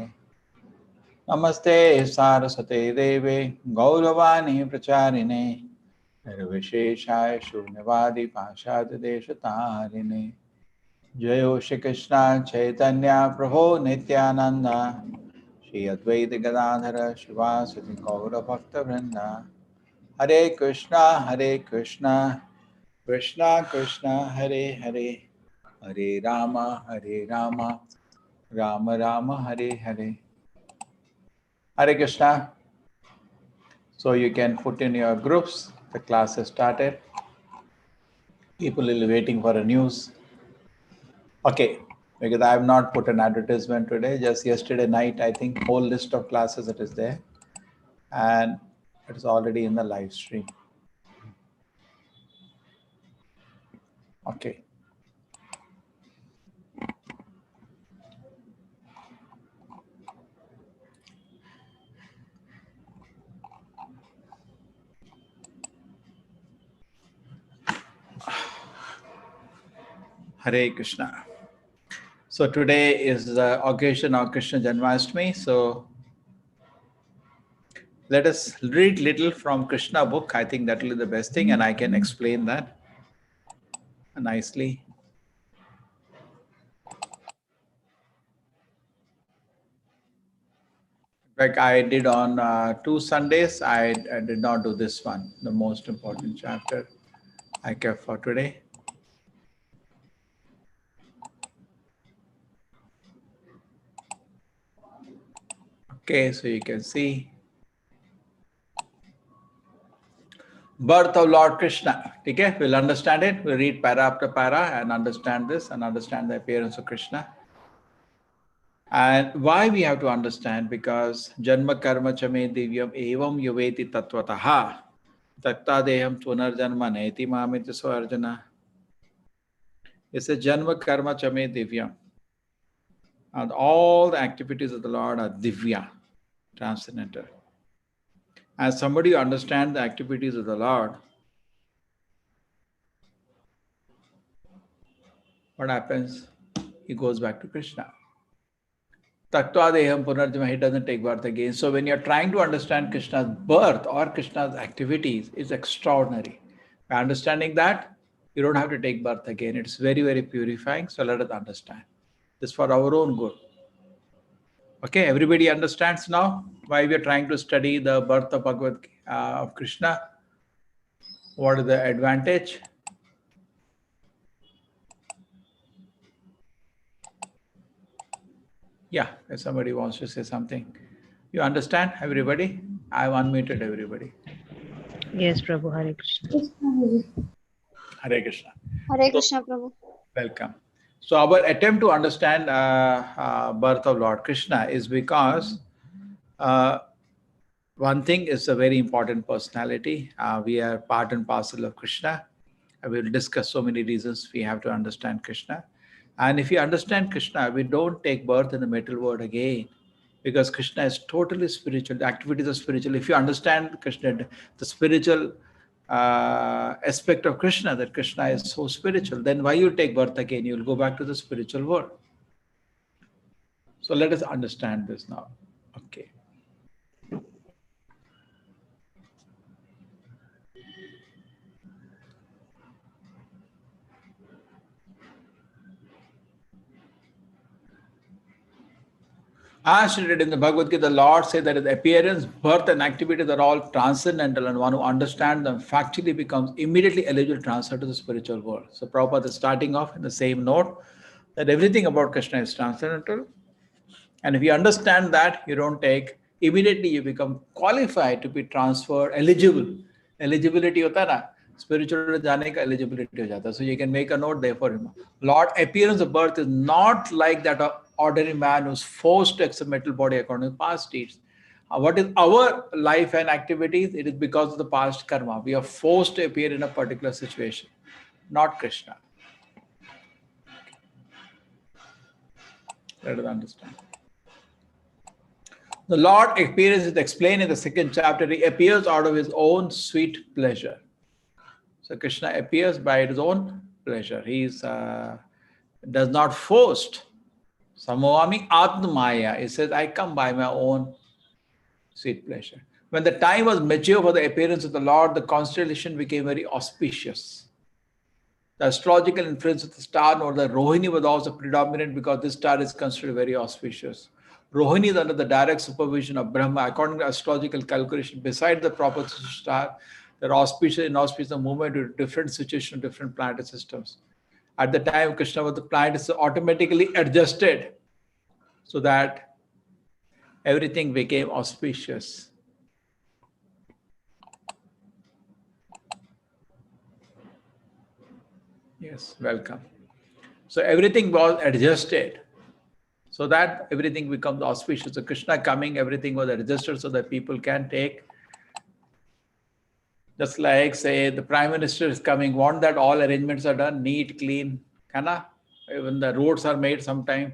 नमस्ते सारस्वते देवे गौरवाणी प्रचारिणे निर्विशेषाय शून्यवादी पाशाद्यदेशतारिणे। जय श्री कृष्ण चैतन्य प्रभो नित्यानंद श्री अद्वैत गदाधर शिवासदि गौर भक्तवृंद। हरे कृष्णा कृष्णा कृष्णा हरे हरे, हरे Ram Ram Ram Hare Hare. Hare Krishna. So you can put in your groups. The class has started. People will be waiting for a news. Okay, because I have not put an advertisement today. Just yesterday night, I think whole list of classes it is there, and it is already in the live stream. Okay. Hare Krishna. So today is the occasion of Krishna Janmashtami. So let us read little from Krishna book. I think that will be the best thing, and I can explain that nicely. Like I did on 2 Sundays, I did not do this one, the most important chapter I kept for today. Okay, so you can see birth of Lord Krishna. Okay, we'll understand it. We'll read para after para and understand this and understand the appearance of Krishna. And why we have to understand? Because janma karma chame divyam evam yuveti tattvataha takta deham punarjanma neti mamiti swarjana. It's a janma karma chame divyam. And all the activities of the Lord are divya, transcendental. As somebody who understands the activities of the Lord, what happens? He goes back to Krishna. Taktva deham punarjanma, he doesn't take birth again. So when you're trying to understand Krishna's birth or Krishna's activities, it's extraordinary. By understanding that, you don't have to take birth again. It's very, very purifying. So let us understand. This for our own good. Okay, everybody understands now why we are trying to study the birth of Bhagavad of Krishna. What is the advantage? Yeah, if somebody wants to say something. You understand, everybody? I've unmuted everybody. Yes, Prabhu. Hare Krishna. Hare Krishna. Hare Krishna, Prabhu. Welcome. So our attempt to understand birth of Lord Krishna is because one thing is a very important personality. We are part and parcel of Krishna. We will discuss so many reasons we have to understand Krishna. And if you understand Krishna, we don't take birth in the material world again, because Krishna is totally spiritual. The activities are spiritual. If you understand Krishna, the spiritual aspect of Krishna, that Krishna is so spiritual, then why you take birth again? You will go back to the spiritual world. So let us understand this now. Okay. As stated in the Bhagavad Gita, the Lord said that his appearance, birth, and activities are all transcendental, and one who understands them factually becomes immediately eligible to transfer to the spiritual world. So Prabhupada is starting off in the same note that everything about Krishna is transcendental. And if you understand that, you don't take, immediately you become qualified to be transferred, eligible. Eligibility hota na, spiritual jaane ka eligibility ho jata. So you can make a note therefore. Lord, appearance of birth is not like that of ordinary man who's forced to accept metal body according to past deeds. What is our life and activities? It is because of the past karma. We are forced to appear in a particular situation, not Krishna. Let us understand. The Lord appearance is explained in the second chapter. He appears out of his own sweet pleasure. So Krishna appears by his own pleasure. He is, does not force. Samovami Atmaya. He says, I come by my own sweet pleasure. When the time was mature for the appearance of the Lord, the constellation became very auspicious. The astrological influence of the star or the Rohini was also predominant because this star is considered very auspicious. Rohini is under the direct supervision of Brahma. According to astrological calculation, beside the proper star, there are auspicious and inauspicious movement to different situations, different planet systems. At the time Krishna was the planet is automatically adjusted so that everything became auspicious. Yes, welcome. So everything was adjusted so that everything becomes auspicious. So Krishna coming, everything was adjusted so that people can take. Just like, say, the Prime Minister is coming, want that all arrangements are done, neat, clean, kana? Even the roads are made sometime.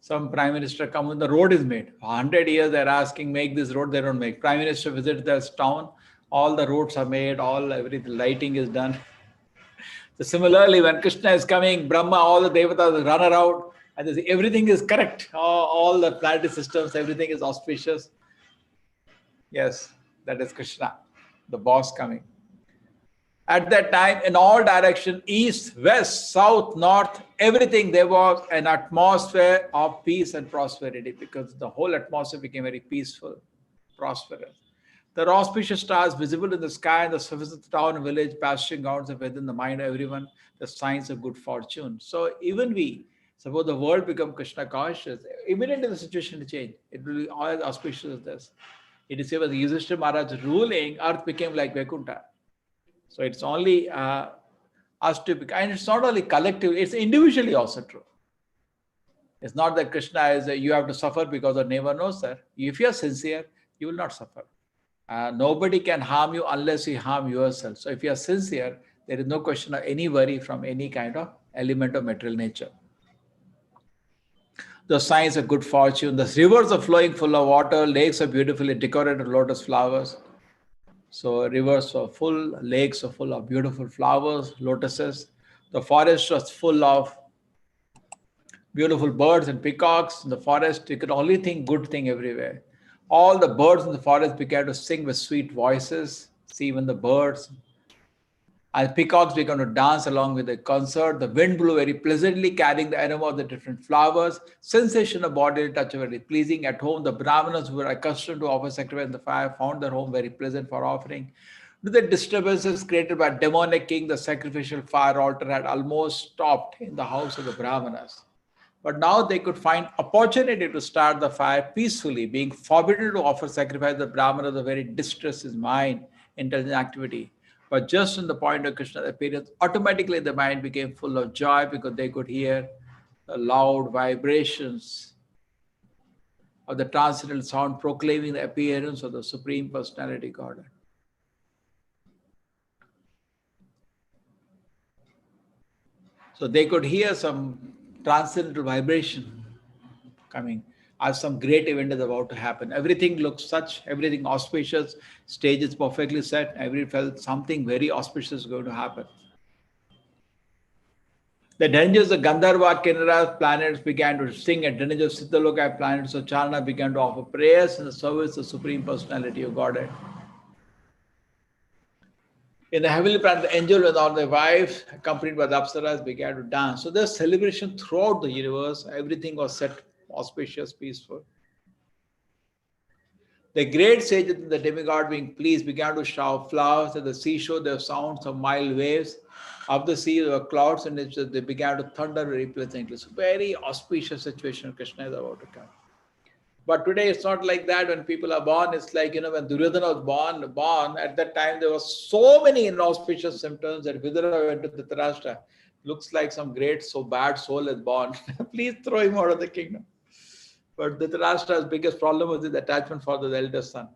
Some Prime Minister come when the road is made. 100 years they're asking, make this road, they don't make. Prime Minister visits this town, all the roads are made, all everything, lighting is done. So similarly, when Krishna is coming, Brahma, all the devatas run around, and they say, everything is correct. All the planetary systems, everything is auspicious. Yes, that is Krishna, the boss coming. At that time, in all directions, east, west, south, north, everything, there was an atmosphere of peace and prosperity because the whole atmosphere became very peaceful, prosperous. The auspicious stars visible in the sky and the surface of the town and village, pasturing grounds and within the mind of everyone, the signs of good fortune. So even we, suppose the world become Krishna conscious, immediately the situation will change. It will be all as auspicious as this. It is said, Yudhishthira Maharaj ruling, earth became like Vaikuntha. So it's only us to be, and it's not only collective, it's individually also true. It's not that Krishna is, you have to suffer because of neighbor. No, sir. If you are sincere, you will not suffer. Nobody can harm you unless you harm yourself. So if you are sincere, there is no question of any worry from any kind of element of material nature. The signs of good fortune, the rivers are flowing full of water, lakes are beautifully decorated with lotus flowers. So rivers are full, lakes are full of beautiful flowers, lotuses. The forest was full of beautiful birds and peacocks. In the forest, you could only think good thing everywhere. All the birds in the forest began to sing with sweet voices. See, even the birds. And peacocks began to dance along with the concert. The wind blew very pleasantly, carrying the aroma of the different flowers. Sensation of bodily touch very pleasing. At home, the Brahmanas who were accustomed to offer sacrifice in the fire found their home very pleasant for offering. With the disturbances created by demonic king, the sacrificial fire altar had almost stopped in the house of the Brahmanas. But now they could find opportunity to start the fire peacefully. Being forbidden to offer sacrifice, the Brahmanas were very distressed his mind. intelligent activity. But just on the point of Krishna's appearance, automatically the mind became full of joy because they could hear the loud vibrations of the transcendental sound proclaiming the appearance of the Supreme Personality Godhead. So they could hear some transcendental vibration coming as some great event is about to happen. Everything looks such, everything auspicious, stage is perfectly set. Every felt something very auspicious is going to happen. The dangers of Gandharva, Kinnara planets began to sing, and dangers of Siddhaloka planets of Charana began to offer prayers in the service of the Supreme Personality of Godhead. In the heavenly planet, the angel with all their wives, accompanied by the Apsaras, began to dance. So there's celebration throughout the universe. Everything was set auspicious, peaceful. The great sages and the demigod, being pleased, began to shower flowers at the seashore. There were sounds of mild waves. Of the sea, there were clouds, and they began to thunder very pleasantly. So very auspicious situation Krishna is about to come. But today it's not like that. When people are born, it's like, you know, when Duryodhana was born, at that time there were so many inauspicious symptoms that Vidura went to Dhritarashtra. Looks like some great, so bad soul is born. Please throw him out of the kingdom. But Dhritarashtra's biggest problem was his attachment for the eldest son.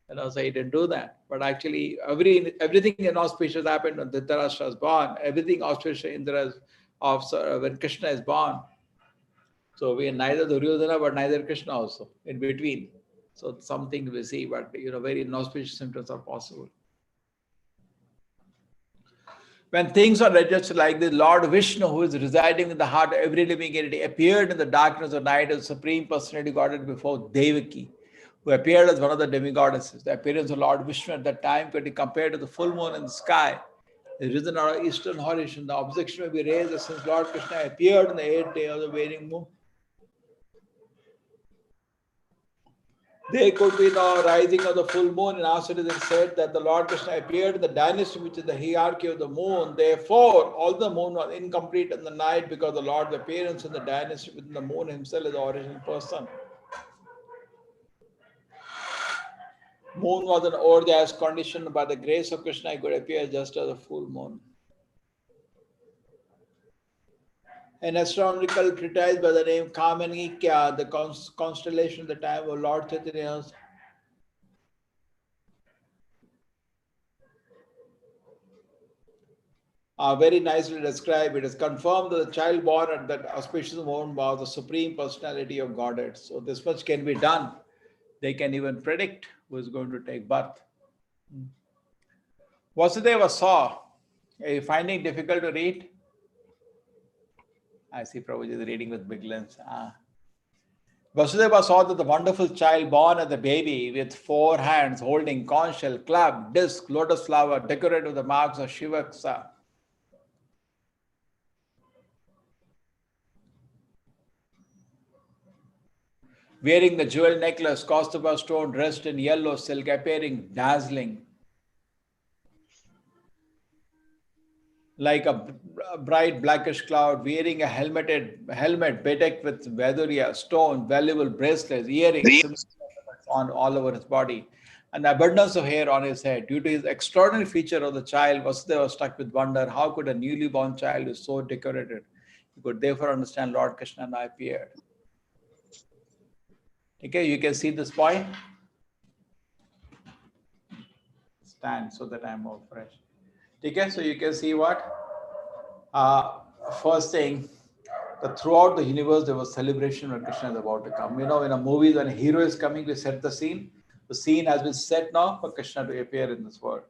And also he didn't do that. But actually, everything inauspicious happened when Dhritarashtra was born. Everything auspicious Indra's of when Krishna is born. So we are neither Duryodhana but neither Krishna also in between. So something we see, but you know, very inauspicious symptoms are possible. When things are adjusted like this, Lord Vishnu, who is residing in the heart of every living entity, appeared in the darkness of night as Supreme Personality Godhead before Devaki, who appeared as one of the demigoddesses. The appearance of Lord Vishnu at that time could be compared to the full moon in the sky. The risen out of eastern horizon. The objection may be raised that since Lord Krishna appeared on the 8th day of the waning moon, there could be the rising of the full moon. In answer, it is said that the Lord Krishna appeared in the dynasty, which is the hierarchy of the moon. Therefore, all the moon was incomplete in the night because the Lord's appearance in the dynasty within the moon himself is the original person. Moon was an orgasm conditioned by the grace of Krishna, it could appear just as a full moon. An astronomical treatise by the name Kamanikya, the constellation at the time of Lord Chaitanya's very nicely described. It is confirmed that the child born at that auspicious moment was the Supreme Personality of Godhead. So this much can be done. They can even predict who is going to take birth. Vasudeva saw. Are you finding difficult to read? I see Prabhuji is reading with big lens. Vasudeva saw that the wonderful child born as a baby with four hands holding conch shell, club, disc, lotus flower, decorated with the marks of Shivaksa. Wearing the jewel necklace, Kaustubha stone, dressed in yellow silk, appearing dazzling. Like a bright blackish cloud, wearing a helmet bedecked with Vaidurya, stone, valuable bracelets, earrings on all over his body, and abundance of hair on his head. Due to his extraordinary feature of the child, Vasudeva was struck with wonder. How could a newly born child be so decorated? He could therefore understand Lord Krishna and I appeared. Okay, you can see this point. Stand so that I'm more fresh. Okay, so you can see what? First thing, that throughout the universe there was celebration when Krishna is about to come. You know, in a movie, when a hero is coming, we set the scene. The scene has been set now for Krishna to appear in this world.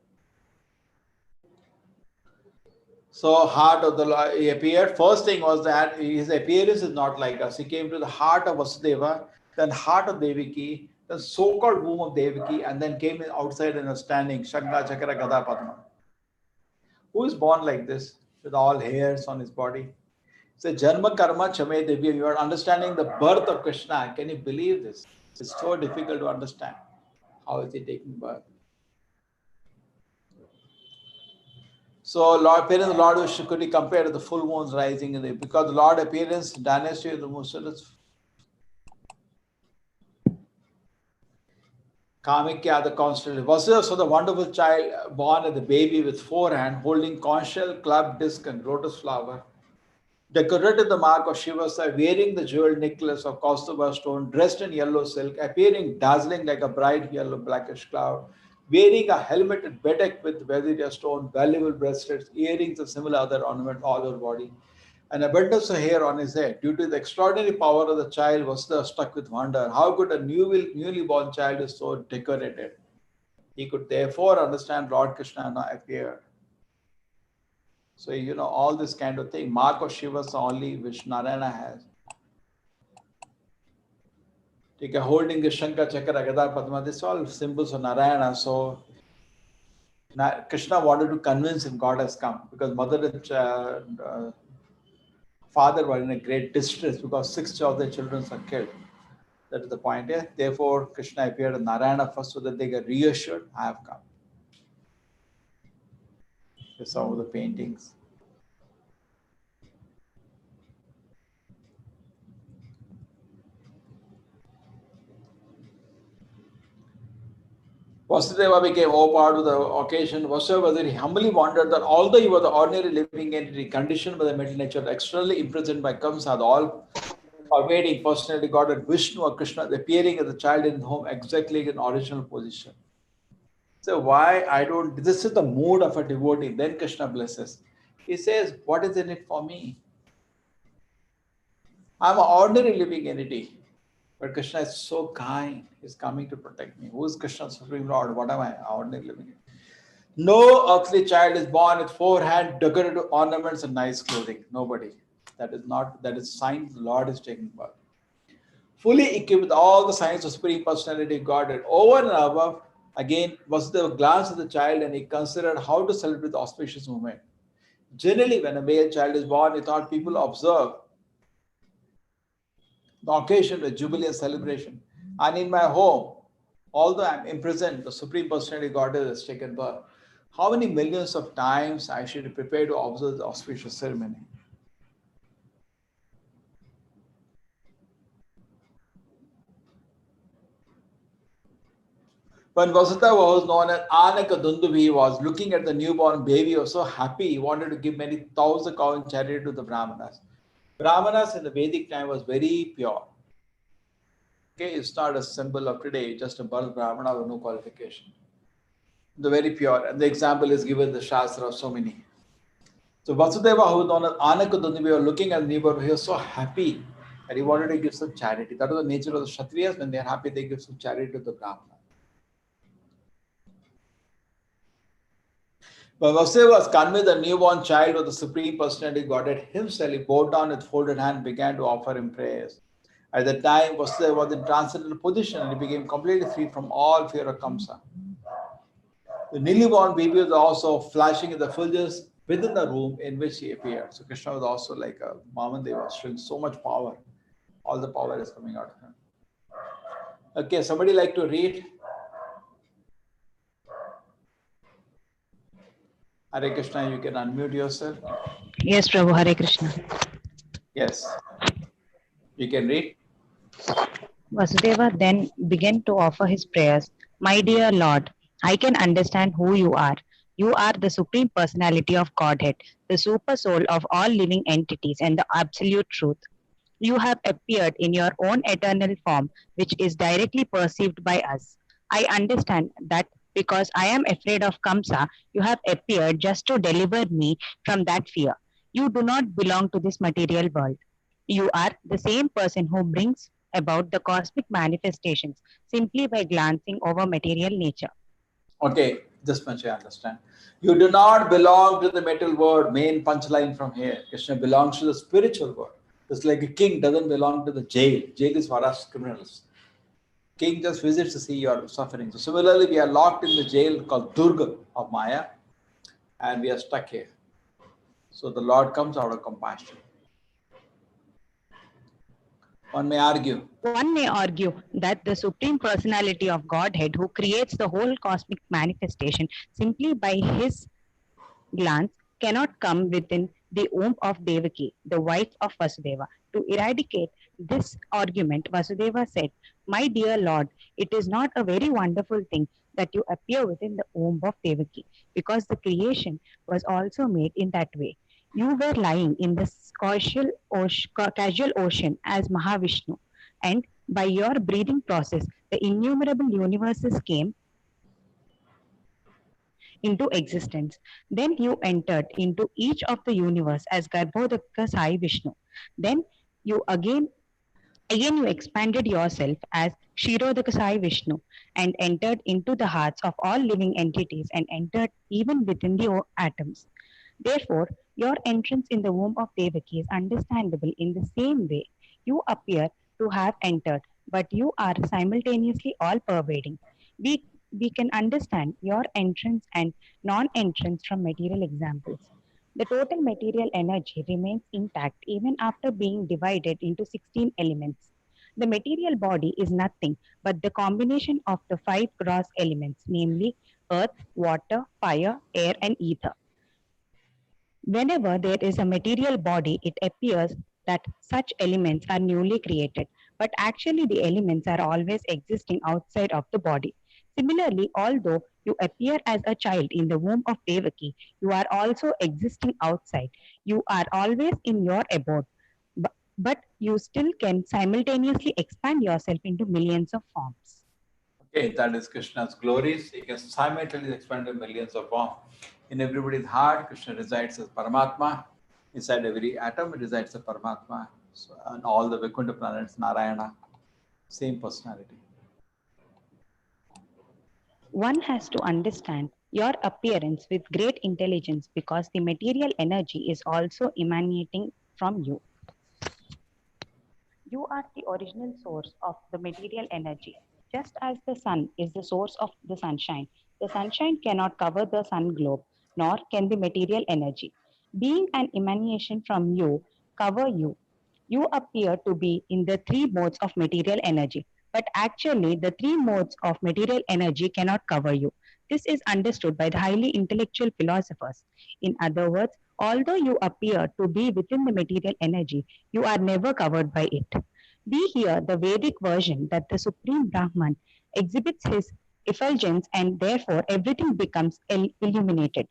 So heart of the Lord, he appeared. First thing was that his appearance is not like us. He came to the heart of Vasudeva, then heart of Devaki, the so-called womb of Devaki, and then came outside and was standing, Shankha, Chakra, Gada, Padma. Who is born like this, with all hairs on his body? So Janma Karma Chame Divya, you are understanding the birth of Krishna. Can you believe this? It's so difficult to understand. How is he taking birth? So Lord appearance of Lord Vishnu could be compared to the full moon's rising in the, because the Lord appearance dynasty of the Musalas. Kamakhya, the constellation. Vasudeva saw the wonderful child born as a baby with four hands, holding conch shell, club, disc, and lotus flower. Decorated the mark of Shivasa, wearing the jeweled necklace of Kaustubha stone, dressed in yellow silk, appearing dazzling like a bright yellow blackish cloud, wearing a helmet and bedecked with Vaidurya stone, valuable bracelets, earrings, and similar other ornament all over body, an abundance of hair on his head. Due to the extraordinary power of the child, Vasudeva struck with wonder. How could a newly born child is so decorated? He could therefore understand Lord Krishna now appeared. So, you know, all this kind of thing. Mark of Shiva only which Narayana has. Take a holding the Shankha, Chakra, Gada, Padma, this all symbols of Narayana. So, Krishna wanted to convince him God has come, because mother and father were in a great distress because 6 of their children are killed. That is the point here. Therefore, Krishna appeared in Narayana first so that they get reassured, I have come. Here's some of the paintings. Vasudeva became overpowered with the occasion. Vasudeva, he humbly wondered that although he was the ordinary living entity, conditioned by the mental nature, externally imprisoned by Kamsa, the all-pervading personality God and Vishnu or Krishna, appearing as a child in the home exactly in original position. So why I don't, this is the mood of a devotee. Then Krishna blesses. He says, what is in it for me? I'm an ordinary living entity. But Krishna is so kind. He's coming to protect me. Who is Krishna, Supreme Lord? What am I? Ordinary living entity. No earthly child is born with four hand decorative ornaments and nice clothing. Nobody. That is not, that is sign the Lord is taking birth. Fully equipped with all the signs of Supreme Personality Godhead. Over and above, again, Vasudeva glanced at the child and he considered how to celebrate the auspicious moment. Generally, when a male child is born, he thought people observe the occasion with jubilee and celebration. And in my home, although I'm imprisoned, the Supreme Personality Godhead has taken birth. How many millions of times I should prepare to observe the auspicious ceremony? When Vasudeva was known as Anaka Dundubhi was looking at the newborn baby, he was so happy, he wanted to give many thousand cows in charity to the Brahmanas. Brahmanas in the Vedic time was very pure. Okay, it's not a symbol of today, just a birth Brahmana with no qualification. The very pure, and the example is given in the Shastra of so many. So Vasudeva, who was known as Anaka Dundubhi, was looking at the newborn, he was so happy that he wanted to give some charity. That was the nature of the Kshatriyas. When they are happy, they give some charity to the Brahmana. When Vasudeva was convinced the newborn child was the Supreme Personality Godhead himself, he bowed down with folded hand and began to offer him prayers. At the time, Vasudeva was in transcendental position and he became completely free from all fear of Kamsa. The newly born baby was also flashing in the effulgence within the room in which he appeared. So Krishna was also like a Mamandeva, showing so much power. All the power is coming out of him. Okay, somebody like to read? Hare Krishna, you can unmute yourself. Yes, Prabhu, Hare Krishna. Yes, you can read. Vasudeva then began to offer his prayers. My dear Lord, I can understand who you are. You are the Supreme Personality of Godhead, the super soul of all living entities and the absolute truth. You have appeared in your own eternal form, which is directly perceived by us. I understand that because I am afraid of Kamsa, you have appeared just to deliver me from that fear. You do not belong to this material world. You are the same person who brings about the cosmic manifestations simply by glancing over material nature. Okay, this much I understand. You do not belong to the material world. Main punchline from here. Krishna belongs to the spiritual world. It's like a king doesn't belong to the jail. Jail is for us criminals. King just visits to see your suffering. So similarly, we are locked in the jail called Durga of Maya, and we are stuck here. So the Lord comes out of compassion. One may argue. One may argue that the Supreme Personality of Godhead, who creates the whole cosmic manifestation simply by his glance, cannot come within the womb of Devaki, the wife of Vasudeva. To eradicate this argument, Vasudeva said, "My dear Lord, it is not a very wonderful thing that you appear within the womb of Devaki, because the creation was also made in that way. You were lying in the casual ocean as Mahavishnu, and by your breathing process, the innumerable universes came into existence. Then you entered into each of the universe as Garbhodaka Sai Vishnu. Then you again you expanded yourself as Kshirodaka Sai Vishnu and entered into the hearts of all living entities and entered even within the atoms. Therefore, your entrance in the womb of Devaki is understandable in the same way. You appear to have entered, but you are simultaneously all-pervading. We can understand your entrance and non-entrance from material examples. The total material energy remains intact even after being divided into 16 elements. The material body is nothing but the combination of the 5 gross elements, namely earth, water, fire, air, and ether. Whenever there is a material body, it appears that such elements are newly created, but actually the elements are always existing outside of the body. Similarly, although you appear as a child in the womb of Devaki, you are also existing outside. You are always in your abode, but you still can simultaneously expand yourself into millions of forms. Okay, that is Krishna's glories. He can simultaneously expand to millions of forms. In everybody's heart, Krishna resides as Paramatma. Inside every atom resides a Paramatma. So, and all the Vaikuntha planets, Narayana, same personality. One has to understand your appearance with great intelligence because the material energy is also emanating from you. You are the original source of the material energy. Just as the sun is the source of the sunshine cannot cover the sun globe, nor can the material energy. Being an emanation from you, cover you. You appear to be in the three modes of material energy, but actually the three modes of material energy cannot cover you. This is understood by the highly intellectual philosophers. In other words, although you appear to be within the material energy, you are never covered by it. We hear the Vedic version that the Supreme Brahman exhibits his effulgence and therefore everything becomes illuminated.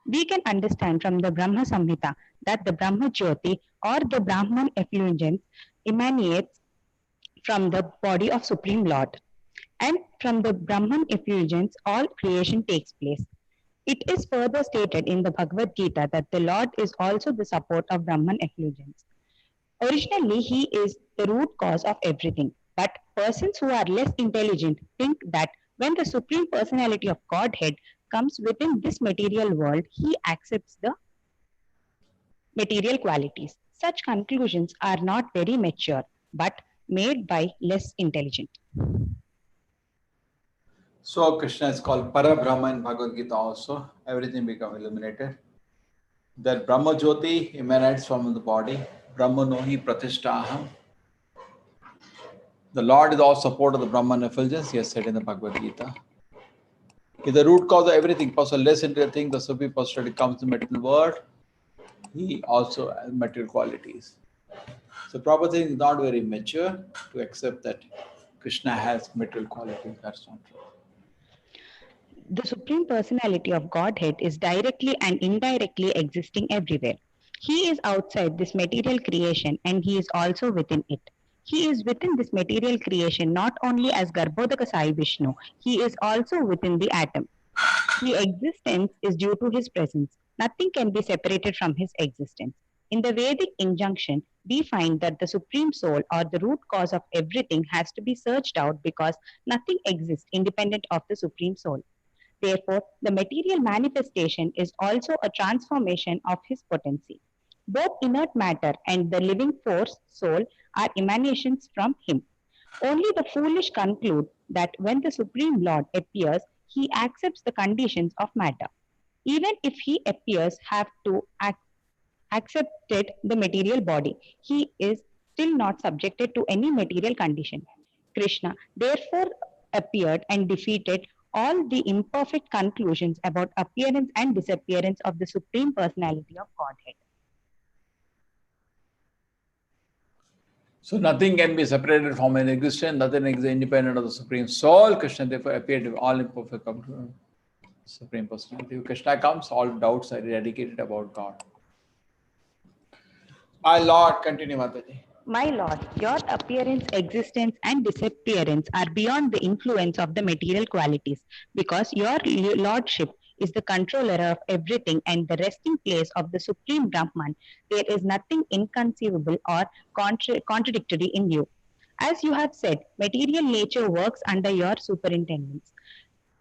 We can understand from the Brahma Samhita that the Brahma Jyoti or the Brahman effulgence emanates from the body of Supreme Lord. And from the Brahman effulgence, all creation takes place. It is further stated in the Bhagavad Gita that the Lord is also the support of Brahman effulgence. Originally, he is the root cause of everything. But persons who are less intelligent think that when the Supreme Personality of Godhead comes within this material world, he accepts the material qualities. Such conclusions are not very mature, but made by less intelligent. So Krishna is called Parabrahma in Bhagavad Gita also. Everything becomes illuminated. That Brahma Jyoti emanates from the body. Brahma Nohi Pratishtaham. The Lord is all support of the Brahman effulgence, he has said in the Bhagavad Gita. Is the root cause of everything. Person less into thing, the Supreme Personality comes to the material world. He also has material qualities. So proper thing is not very mature to accept that Krishna has material qualities. That's not true. The Supreme Personality of Godhead is directly and indirectly existing everywhere. He is outside this material creation and he is also within it. He is within this material creation not only as Garbhodaka Sai Vishnu, he is also within the atom. The existence is due to his presence. Nothing can be separated from his existence. In the Vedic injunction, we find that the Supreme Soul or the root cause of everything has to be searched out because nothing exists independent of the Supreme Soul. Therefore, the material manifestation is also a transformation of his potency. Both inert matter and the living force, soul, are emanations from him. Only the foolish conclude that when the Supreme Lord appears, he accepts the conditions of matter. Even if he appears have to accepted the material body, he is still not subjected to any material condition. Krishna therefore appeared and defeated all the imperfect conclusions about appearance and disappearance of the Supreme Personality of Godhead. So nothing can be separated from an existence, nothing is independent of the Supreme Soul. Krishna therefore appeared to all imperfect Supreme Personality. If Krishna comes, all doubts are eradicated about God. My Lord, continue, Mataji. My Lord, your appearance, existence, and disappearance are beyond the influence of the material qualities, because your Lordship is the controller of everything and the resting place of the Supreme Brahman. There is nothing inconceivable or contradictory in you. As you have said, material nature works under your superintendence.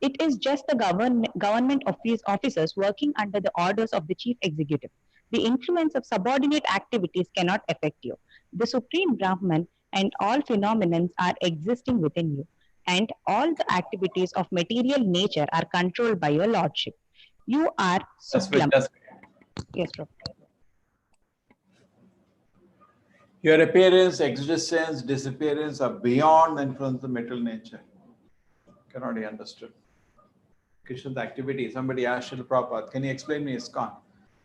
It is just the government officers working under the orders of the chief executive. The influence of subordinate activities cannot affect you. The Supreme Brahman and all phenomena are existing within you, and all the activities of material nature are controlled by your Lordship. You are Suklam. Yes, Prabhu. Your appearance, existence, disappearance are beyond the influence of material nature. Cannot be understood. Krishna's activity. Somebody asked Srila Prabhupada, can you explain me ISKCON?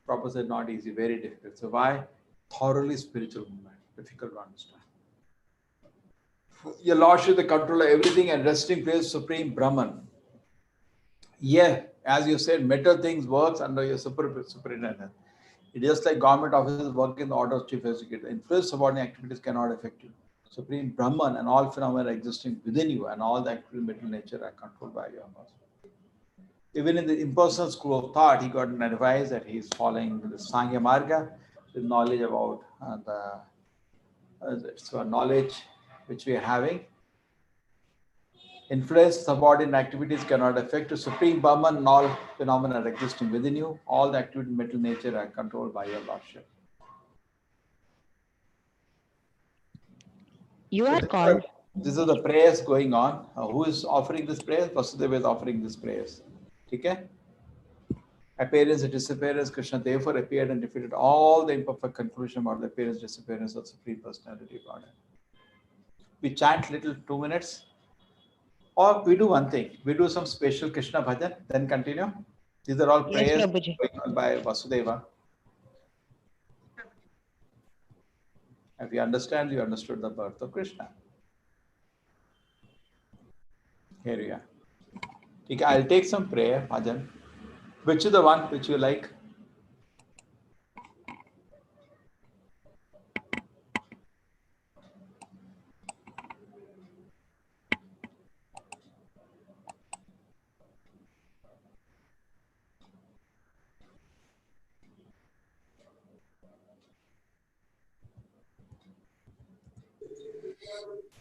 Prabhupada said, not easy, very difficult. So why? Thoroughly spiritual movement, difficult to understand. Your Lordship, the controller, everything and resting place, Supreme Brahman. Yeah, as you said, material things works under your superintendent. It's just like government officers work in the order of chief executive. Influence subordinate activities cannot affect you. Supreme Brahman and all phenomena existing within you and all the active material nature are controlled by your master. Even in the impersonal school of thought, he got an advice that he is following the Sangha Marga with knowledge about the knowledge which we are having. Influence subordinate activities cannot affect the Supreme Brahman and all phenomena are existing within you. All the activity material nature are controlled by your Lordship. You are called. This is the prayers going on. Who is offering this prayers? Vasudeva is offering this prayers. Okay? Appearance and disappearance, Krishna therefore appeared and defeated all the imperfect conclusion about the appearance and disappearance of Supreme Personality of Godhead. We chant little 2 minutes, or we do one thing. We do some special Krishna bhajan, then continue. These are all prayers Yes, going on by Vasudeva. If you understand, you understood the birth of Krishna. Here we are. Okay, I'll take some prayer, bhajan. Which is the one which you like?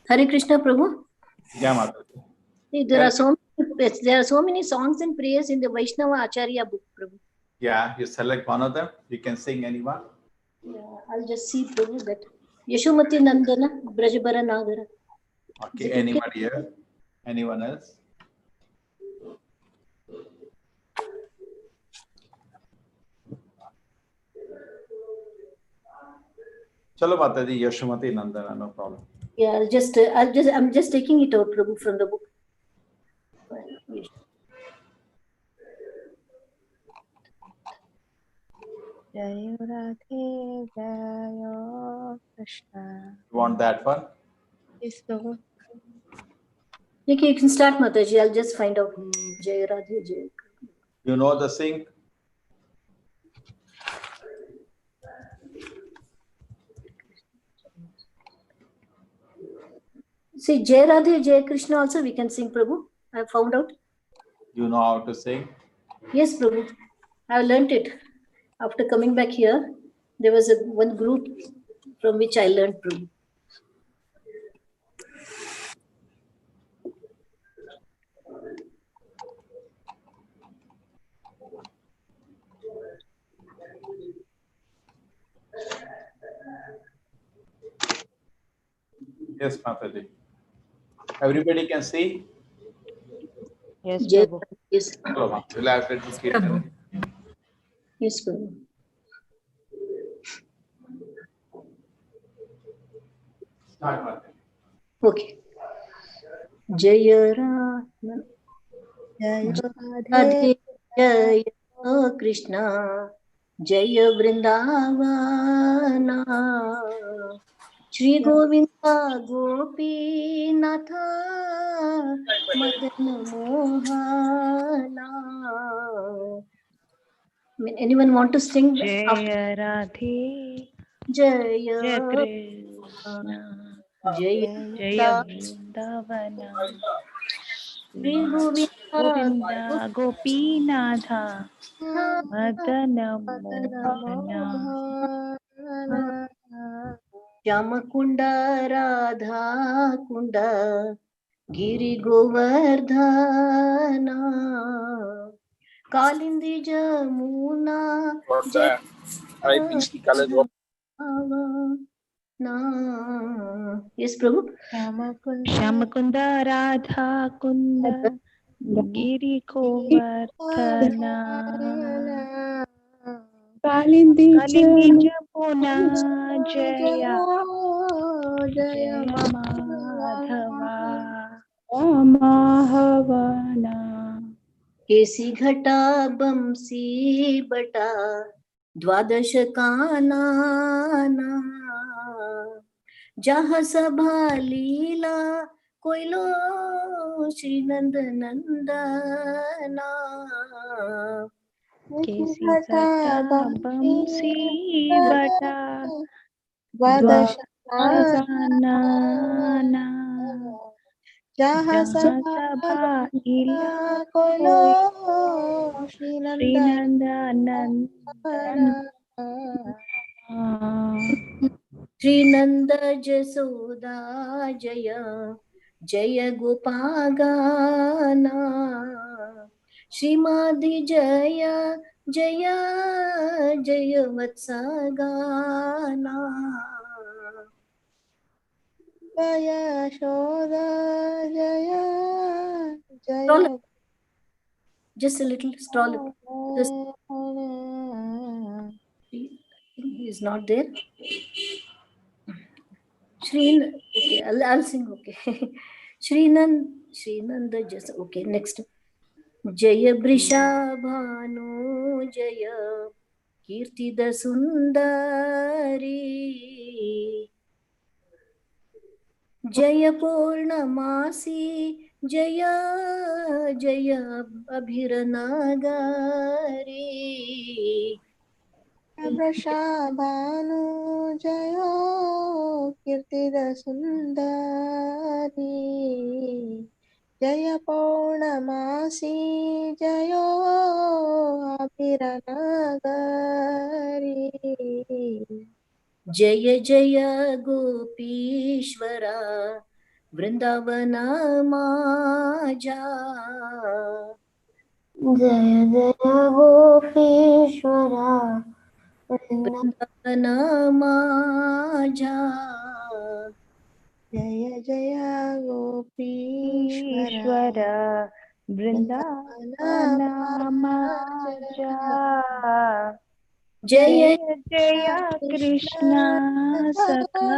Hare Krishna, Prabhu. Yeah, Mata. There are so many songs and prayers in the Vaishnava Acharya book, Prabhu. Yeah, you select one of them. You can sing anyone. Yeah, I'll just see, Prabhu, that Yashomati Nandana Brajabara Nagara. Okay, anybody else? Anyone else? Chalo Mataji, Yashomati Nandana, no problem. Yeah, I'm just taking it out, Prabhu, from the book. Jai Radhe, Jai Krishna. You want that one? Yes, Prabhu. Okay, you can start, Mataji. I'll just find out. Jai Radhe, Jai. You know the sing? See, Jai Radhe, Jai Krishna also we can sing, Prabhu. I found out. You know how to sing? Yes, Prabhu. I learned it. After coming back here, there was one group from which I learned, Prabhu. Yes, Mataji. Everybody can see? Yes, Prabhu. Yes. We'll have little kirtan. Yes, Prabhu. Start, Mataji. Okay. Jaya Radhe, Jaya Jaya Krishna, Jaya Vrindavana, Shri Govinda Gopinatha Madan Mohana. I mean, anyone want to sing after? Jaya Radhe, Jaya Jaya Krishna, Jaya Jaya Vrindavana, Shri Govinda Govinda Gopinatha, Madana Mohana. Shyam Kund Radha Kund Giri Govardhan Kalindi Jamuna What's Jai that? IPC College of ना। Yes Prabhu. Shyamakunda Radha Kunda Giri Govardhana, Kalindi Kalindi Jamuna Jaya Jaya Jaya Madhava. Mahavana. केसी घटा बंसी बटा द्वादश काना, जहाँ सभा लीला कोइलो श्री नंद नंदना। केसी घटा बंसी बटा द्वादश द्वादशाना, जहाँ जहाँ सभा सभा लीला कोलो कोई श्री श्री नंद नंद नंदन। श्री नंद जसोदा जय जय गोपागाना, श्रीमादि जय जय जय वत्सगाना। जय यशोदा जय जय Scroll up, just a little scroll up. Just he is not there. Shri, okay, I'll sing. Okay. Shri Nand, Shri Nanda just okay. Next. Jaya Brishabhanu Jaya Kirtida Sundari Jaya Purnamasi Jaya Jaya Abhiranagari. Vrishabhanu Jaya Kirtida Sundari Jaya Purnamasi Jaya Abhiranagari. Jaya Jaya Gopishwara Vrindavana Maja. Jaya Jaya Gopishwara Vrindavana Maja. Jaya Jaya Gopishwara Ishwara Vrindavana Maja. Jaya Jaya Jaya Krishna Sakha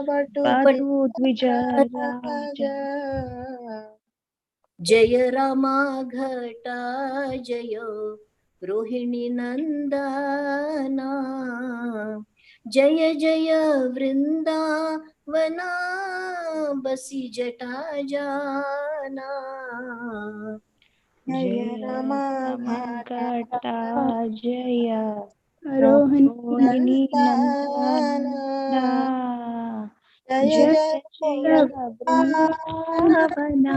Batu Batu Dvijaraja. Jaya Rama Ghata Jaya Rohini Nandana Jaya Jaya Vrindavana Basi Jata Jana. Jaya Jaya Rama Rama Ghata Jaya Rohini Rohini Nandana Jaya Jaya Jaya Jaya Vrindavana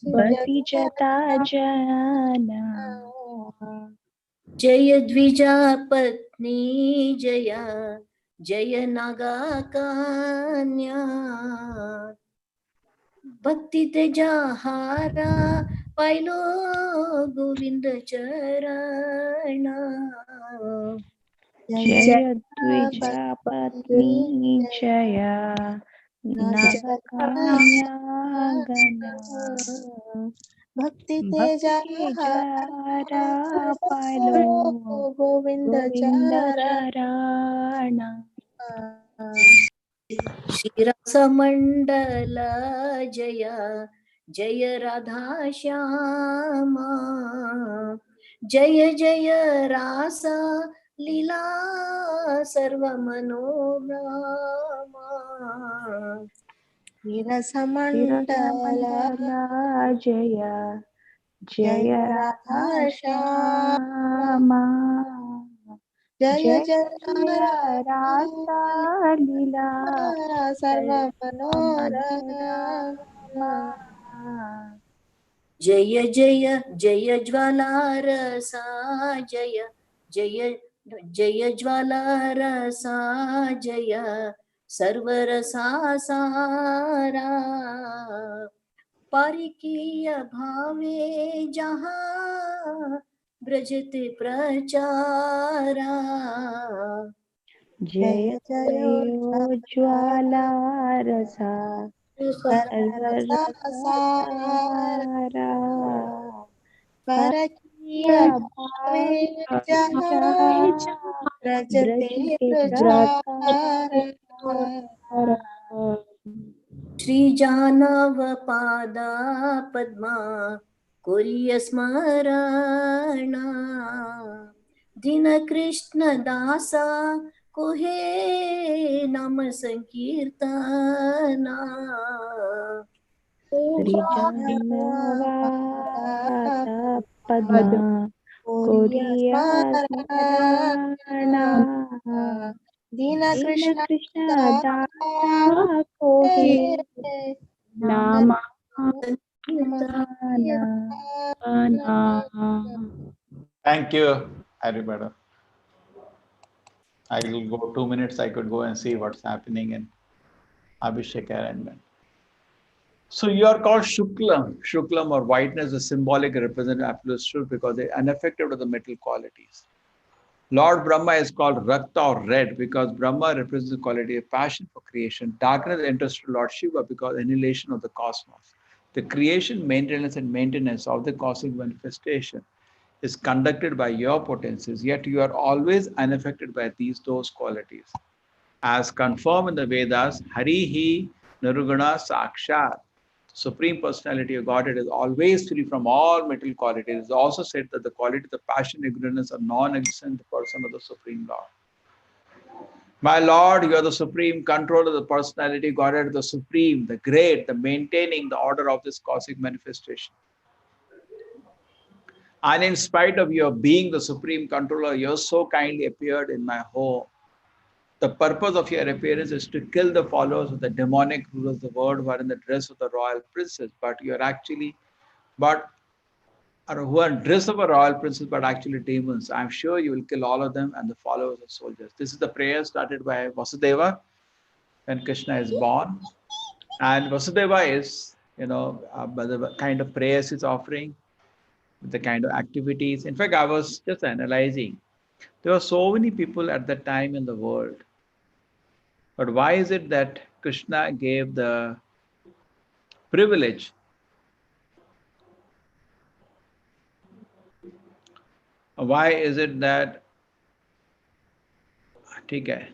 Basi Jata Jana. Jaya Dvija Patni Jaya Jaya Naga Kanya Bhakti तेजाहारा पायलो गोविंद चरण। Jaya Dvija Patni Jaya Nagakanya Gana Bhakti Bhakti Teja Tijara पायलो Govind Govind Charan. Charan. Shri Rasamandal Jaya Jaya Radha Shyama Jaya Jaya Rasa लीला सर्वमनोरमा शिरसमण्डल जय जय जय राधा श्यामा जय जय जय जय राधा लीला सर्वमनोरमा जय जय जय ज्वालारसा जय जय जय ज्वालारसा जय सर्वरसा सारा पारिकीय भावे जहाँ ब्रजत प्रचारा जय जय जय ज्वाला रसा सर्वरसा सर्वरसा परकीय भावे जहाँ ब्रजते प्रचारा श्री जानव पादा पद्मा कोरिय स्मरणा दिन कृष्ण दासा कोहे नाम संकीर्तना पद्मा कोरिया स्मरणा दीन दीन कृष्ण कृष्ण दासा कोहे नाम Thank you, everybody. I will go 2 minutes. I could go and see what's happening in Abhishek arrangement. So you are called Shuklam. Shuklam or whiteness is symbolic representative of absolute truth because they are unaffected with the metal qualities. Lord Brahma is called Rakta or red because Brahma represents the quality of passion for creation. Darkness enters to Lord Shiva because annihilation of the cosmos. The creation, maintenance, and maintenance of the cosmic manifestation is conducted by your potencies, yet you are always unaffected by those qualities. As confirmed in the Vedas, Harihi Nirguna Sakshat, Supreme Personality of Godhead, is always free from all material qualities. It is also said that the quality of the passion, ignorance, are non-existent in the person of the Supreme Lord. My Lord, you are the supreme controller of the personality, Godhead, the supreme, the great, the maintaining the order of this cosmic manifestation. And in spite of your being the supreme controller, you so kindly appeared in my home. The purpose of your appearance is to kill the followers of the demonic rulers of the world who are in the dress of the royal princess, but you are actually, but or who are in dress of a royal princess, but actually demons. I'm sure you will kill all of them and the followers of soldiers. This is the prayer started by Vasudeva when Krishna is born. And Vasudeva is, by the kind of prayers he's offering, the kind of activities. In fact, I was just analyzing. There were so many people at that time in the world. But why is it that Krishna gave the privilege? Why is it that, okay.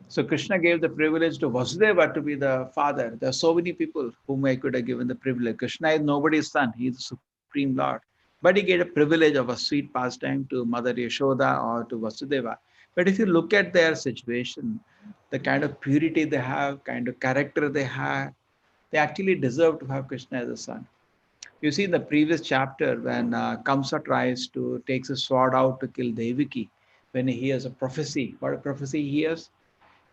So Krishna gave the privilege to Vasudeva to be the father. There are so many people whom I could have given the privilege. Krishna is nobody's son. He is the Supreme Lord. But he gave a privilege of a sweet pastime to Mother Yashoda or to Vasudeva. But if you look at their situation, the kind of purity they have, kind of character they have, they actually deserve to have Krishna as a son. You see in the previous chapter when Kamsa tries to takes a sword out to kill Devaki, when he hears a prophecy. What a prophecy he hears?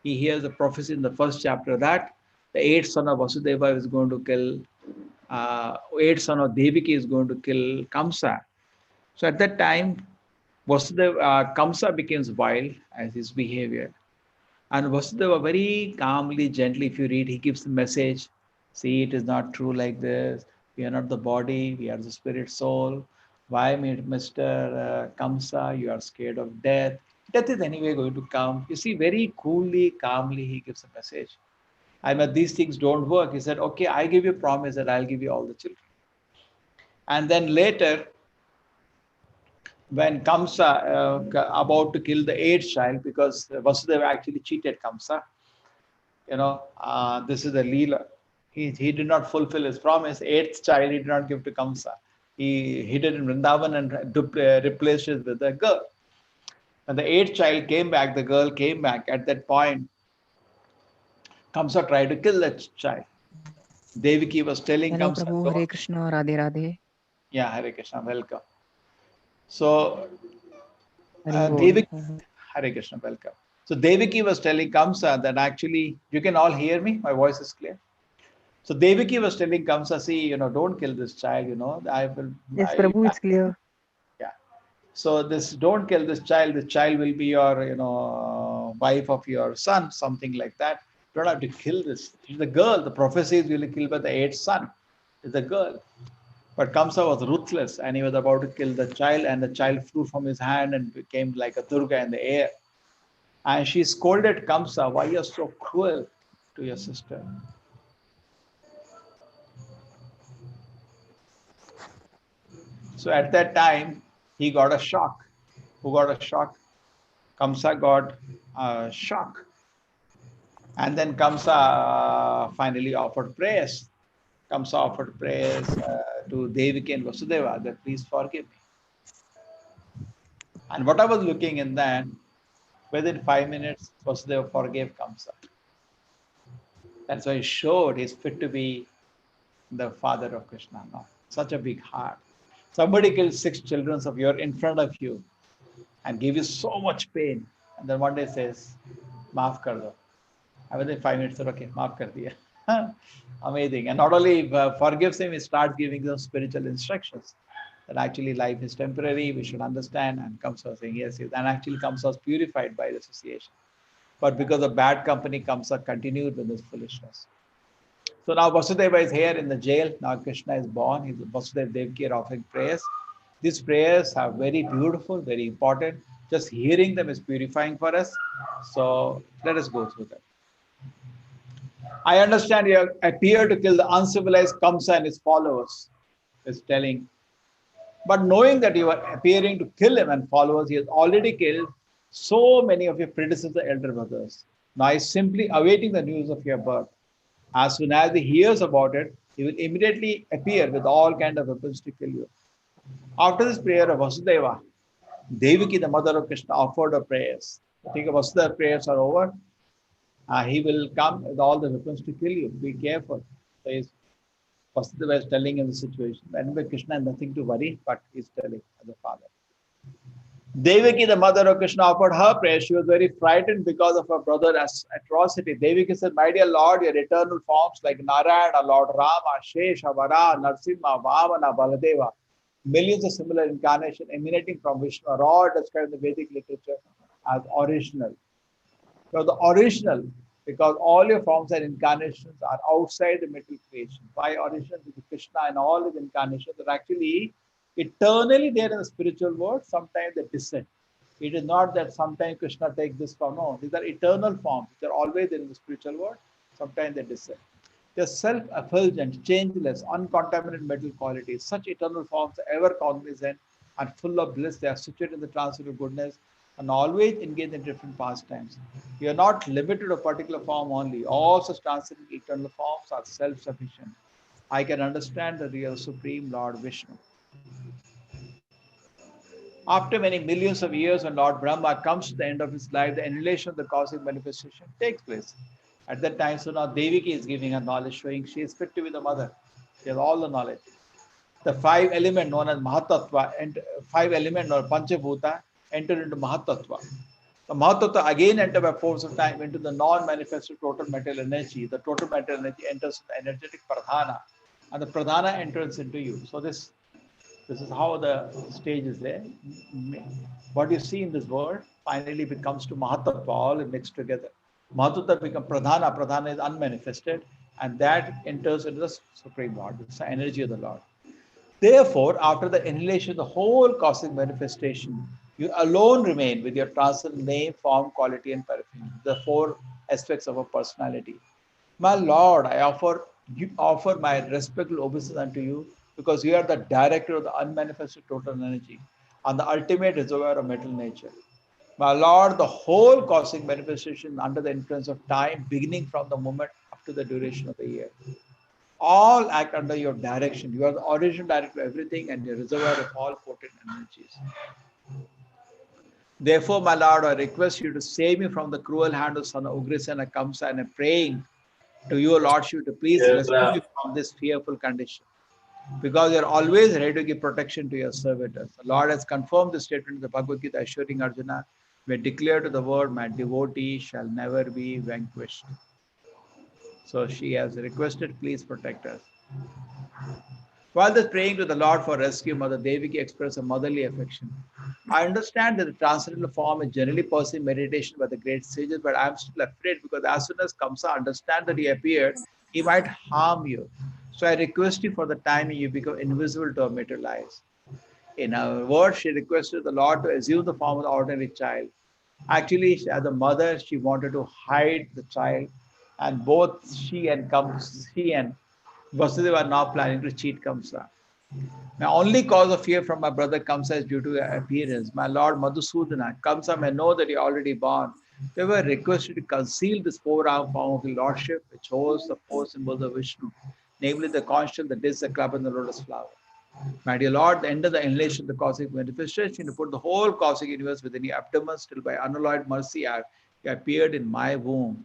He hears the prophecy in the first chapter that the eighth son of Vasudeva is going to kill, eighth son of Devaki is going to kill Kamsa. So at that time, Vasudeva, Kamsa becomes wild as his behavior. And Vasudeva very calmly, gently, if you read, he gives the message, see, it is not true like this. We are not the body, we are the spirit soul. Why, Mr. Kamsa, you are scared of death? Death is anyway going to come. You see, very coolly, calmly, he gives a message. I mean, these things don't work. He said, okay, I give you a promise that I'll give you all the children. And then later, when Kamsa about to kill the eighth child, because Vasudeva actually cheated Kamsa, this is the Leela. He did not fulfill his promise. Eighth child he did not give to Kamsa. He hid it in Vrindavan and replaced it with a girl. When the eighth child came back, the girl came back. At that point, Kamsa tried to kill that child. Devaki was telling Hello, Kamsa, Prabhu. Hare Krishna, Radhe Radhe. Yeah, Hare Krishna, welcome. So, Hari Bol. Devaki, Hare Krishna, welcome. So Devaki was telling Kamsa that actually, you can all hear me, my voice is clear. So Devaki was telling Kamsa, see, you know, don't kill this child, you know, I will. Yes, Prabhu, it's clear. Yeah. So this, don't kill this child will be your, you know, wife of your son, something like that. You don't have to kill this. She's a girl. The prophecy is will be killed by the eighth son. It's a girl. But Kamsa was ruthless and he was about to kill the child, and the child flew from his hand and became like a Durga in the air. And she scolded Kamsa, why you're so cruel to your sister? So at that time, he got a shock. Who got a shock? Kamsa got a shock. And then Kamsa finally offered prayers. Kamsa offered prayers to Devaki and Vasudeva that please forgive me. And what I was looking in that, within 5 minutes, Vasudeva forgave Kamsa. That's why he showed he's fit to be the father of Krishna. No, such a big heart. Somebody killed 6 children of your in front of you and gave you so much pain. And then one day says, Maaf kar do. And within 5 minutes, said, okay, maaf kar diya. Amazing. And not only forgives him, he starts giving them spiritual instructions that actually life is temporary, we should understand. And Kamsa saying, yes, yes. And actually Kamsa was purified by the association. But because of bad company, Kamsa continued with his foolishness. So now Vasudeva is here in the jail. Now Krishna is born. He's Vasudeva Devaki are offering prayers. These prayers are very beautiful, very important. Just hearing them is purifying for us. So let us go through them. I understand you appear to kill the uncivilized Kamsa and his followers, is telling. But knowing that you are appearing to kill him and followers, he has already killed so many of your predecessor elder brothers. Now he is simply awaiting the news of your birth. As soon as he hears about it, he will immediately appear with all kinds of weapons to kill you. After this prayer of Vasudeva, Devaki, the mother of Krishna, offered her prayers. Think of Vasudeva prayers are over. He will come with all the weapons to kill you. Be careful. So Vasudeva is telling him the situation. And Krishna has nothing to worry, but he's telling as a father. Devaki, the mother of Krishna, offered her prayer. She was very frightened because of her brother's atrocity. Devaki said, my dear Lord, your eternal forms like Narayana, Lord Rama, Shesha, Vara, Narsimha, Vamana, Baladeva, millions of similar incarnations emanating from Vishnu are all described in the Vedic literature as original. So the original, because all your forms and incarnations are outside the material creation. Why original? Because Krishna and all his incarnations are actually eternally there in the spiritual world. Sometimes they descend. It is not that sometimes Krishna takes this form. No, these are eternal forms. They are always there in the spiritual world. Sometimes they descend. They are self-effulgent, changeless, uncontaminated mental qualities. Such eternal forms are ever cognizant and full of bliss. They are situated in the transcendental goodness and always engaged in different pastimes. You are not limited to a particular form only. All such transcendental eternal forms are self-sufficient. I can understand the real Supreme Lord Vishnu. After many millions of years, when Lord Brahma comes to the end of his life, the annihilation of the cosmic manifestation takes place. At that time, so now Devaki is giving her knowledge, showing she is fit to be the mother. She has all the knowledge. The 5 elements known as Mahatattva and 5 elements or Panchabhuta enter into Mahatattva. The Mahatattva again enter by force of time into the non-manifested total material energy. The total material energy enters the energetic pradhana, and the pradhana enters into you. So this is how the stage is there. What you see in this world finally becomes to Mahatattva, all mixed together. Mahatattva becomes pradhana. Pradhana is unmanifested, and that enters into the Supreme Lord. It's the energy of the Lord. Therefore, after the annihilation of the whole cosmic manifestation, you alone remain with your transcendent name, form, quality, and paraphernalia, the 4 aspects of a personality. My Lord, I offer my respectful obeisance unto you, because you are the director of the unmanifested total energy and the ultimate reservoir of material nature. My Lord, the whole cosmic manifestation under the influence of time, beginning from the moment up to the duration of the year. All act under your direction. You are the original director of everything and the reservoir of all potent energies. Therefore, my Lord, I request you to save me from the cruel hand of son of Ugrasena Kamsa, and I'm praying to you, Lord Shiva, to please rescue me from this fearful condition. Because you are always ready to give protection to your servitors. The Lord has confirmed this statement in the Bhagavad Gita, assuring Arjuna, we declare to the world, my devotee shall never be vanquished. So she has requested, please protect us. While thus praying to the Lord for rescue, Mother Devaki expressed a motherly affection. I understand that the transcendental form is generally perceived meditation by the great sages, but I am still afraid because as soon as Kamsa understands that he appeared, he might harm you. So I request you for the time you become invisible to our material eyes. In her words, she requested the Lord to assume the form of the ordinary child. Actually, as a mother, she wanted to hide the child, and both she and Vasudeva are now planning to cheat Kamsa. My only cause of fear from my brother Kamsa is due to your appearance. My Lord Madhusudana, Kamsa may know that you are already born. They were requested to conceal this four-armed form of the Lordship, which holds the four symbols of Vishnu, namely the conch shell, the disc, the club, and the lotus flower. My dear Lord, the end of the annihilation of the cosmic manifestation, you put the whole cosmic universe within your abdomen, still by unalloyed mercy, you appeared in my womb.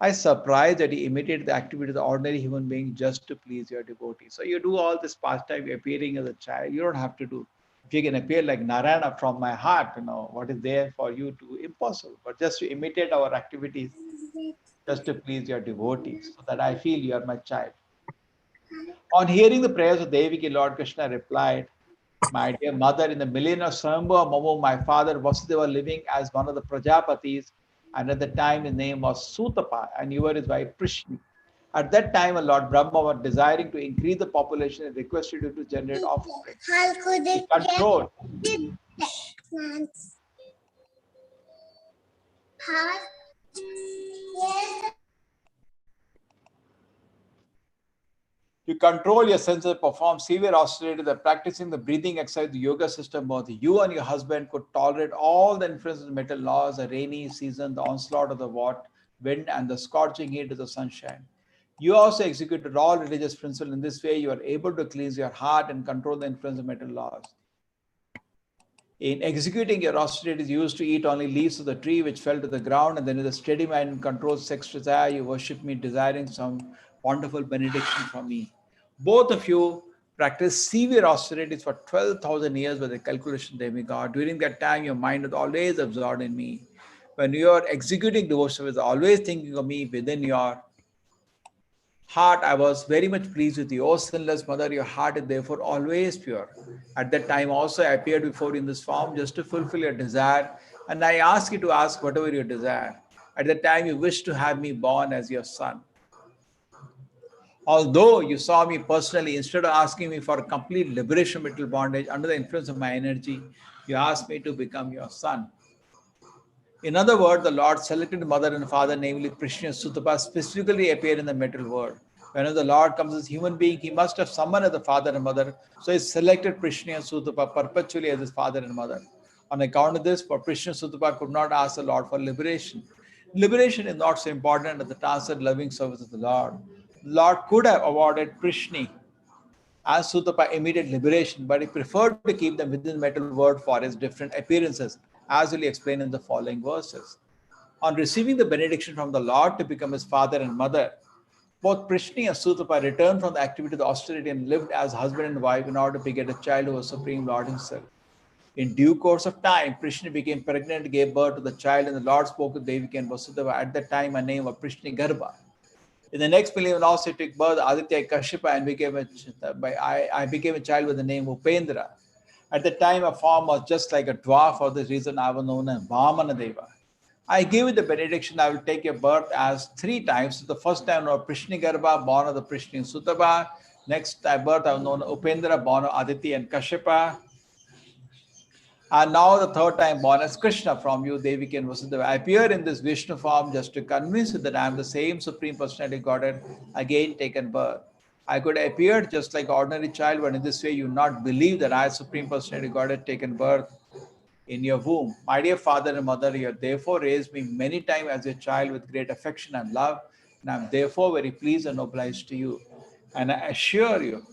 I surprised that you imitated the activity of the ordinary human being just to please your devotee. So you do all this pastime, you're appearing as a child. You don't have to do. If you can appear like Narayana from my heart, you know, what is there for you to impossible. But just to imitate our activities, just to please your devotees, so that I feel you are my child. On hearing the prayers of Devaki, Lord Krishna replied, my dear mother, in the million of Swayambhuva Manu, my father Vasudeva living as one of the Prajapatis, and at the time his name was Sutapa, and you were his wife Prishni. At that time, Lord Brahma was desiring to increase the population and requested you to generate offspring. He controlled. You control your senses, perform severe austerity by practicing the breathing exercise, the yoga system. Both you and your husband could tolerate all the influences of metal laws, the rainy season, the onslaught of the wind, and the scorching heat of the sunshine. You also executed all religious principles. In this way, you are able to cleanse your heart and control the influence of metal laws. In executing your austerities, you used to eat only leaves of the tree which fell to the ground, and then with a steady mind and controlled sex desire, you worship me, desiring some wonderful benediction from me. Both of you practiced severe austerities for 12,000 years by the calculation demigod. During that time, your mind was always absorbed in me. When you are executing devotion, was always thinking of me within your heart. I was very much pleased with you. O sinless mother, your heart is therefore always pure. At that time also, I appeared before you in this form just to fulfill your desire. And I ask you to ask whatever you desire. At the time you wish to have me born as your son. Although you saw me personally, instead of asking me for complete liberation from mental bondage under the influence of my energy, you asked me to become your son. In other words, the Lord selected mother and father, namely Prishni and Sutapa, specifically appeared in the material world. Whenever the Lord comes as a human being, he must have someone as a father and mother. So he selected Prishni and Sutapa perpetually as his father and mother. On account of this, for Prishni and Sutapa could not ask the Lord for liberation. Liberation is not so important as the transcendental loving service of the Lord. Lord could have awarded Prishni and Sutapa immediate liberation, but he preferred to keep them within the material world for his different appearances, as will be explained in the following verses. On receiving the benediction from the Lord to become his father and mother, both Prishni and Sutapa returned from the activity of the austerity and lived as husband and wife in order to beget a child who was Supreme Lord himself. In due course of time, Prishni became pregnant and gave birth to the child, and the Lord spoke to Devaki and Vasudeva. At that time, her name was Prishni Garbha. In the next millennium, also took birth Aditya Kashyapa and became I became a child with the name Upendra. At the time, a form was just like a dwarf. For this reason, I was known as Vamanadeva. I gave you the benediction. I will take your birth as three times. The first time, known Prishni Garbha, born of the Prishni and Sutapa. Next birth, I was known Upendra, born of Aditi and Kashyapa. And now the third time born as Krishna from you, Devaki and Vasudeva. I appear in this Vishnu form just to convince you that I am the same Supreme Personality of Godhead, again taken birth. I could appear just like ordinary child, but in this way you not believe that I, Supreme Personality of Godhead, taken birth in your womb. My dear father and mother, you have therefore raised me many times as a child with great affection and love, and I am therefore very pleased and obliged to you. And I assure you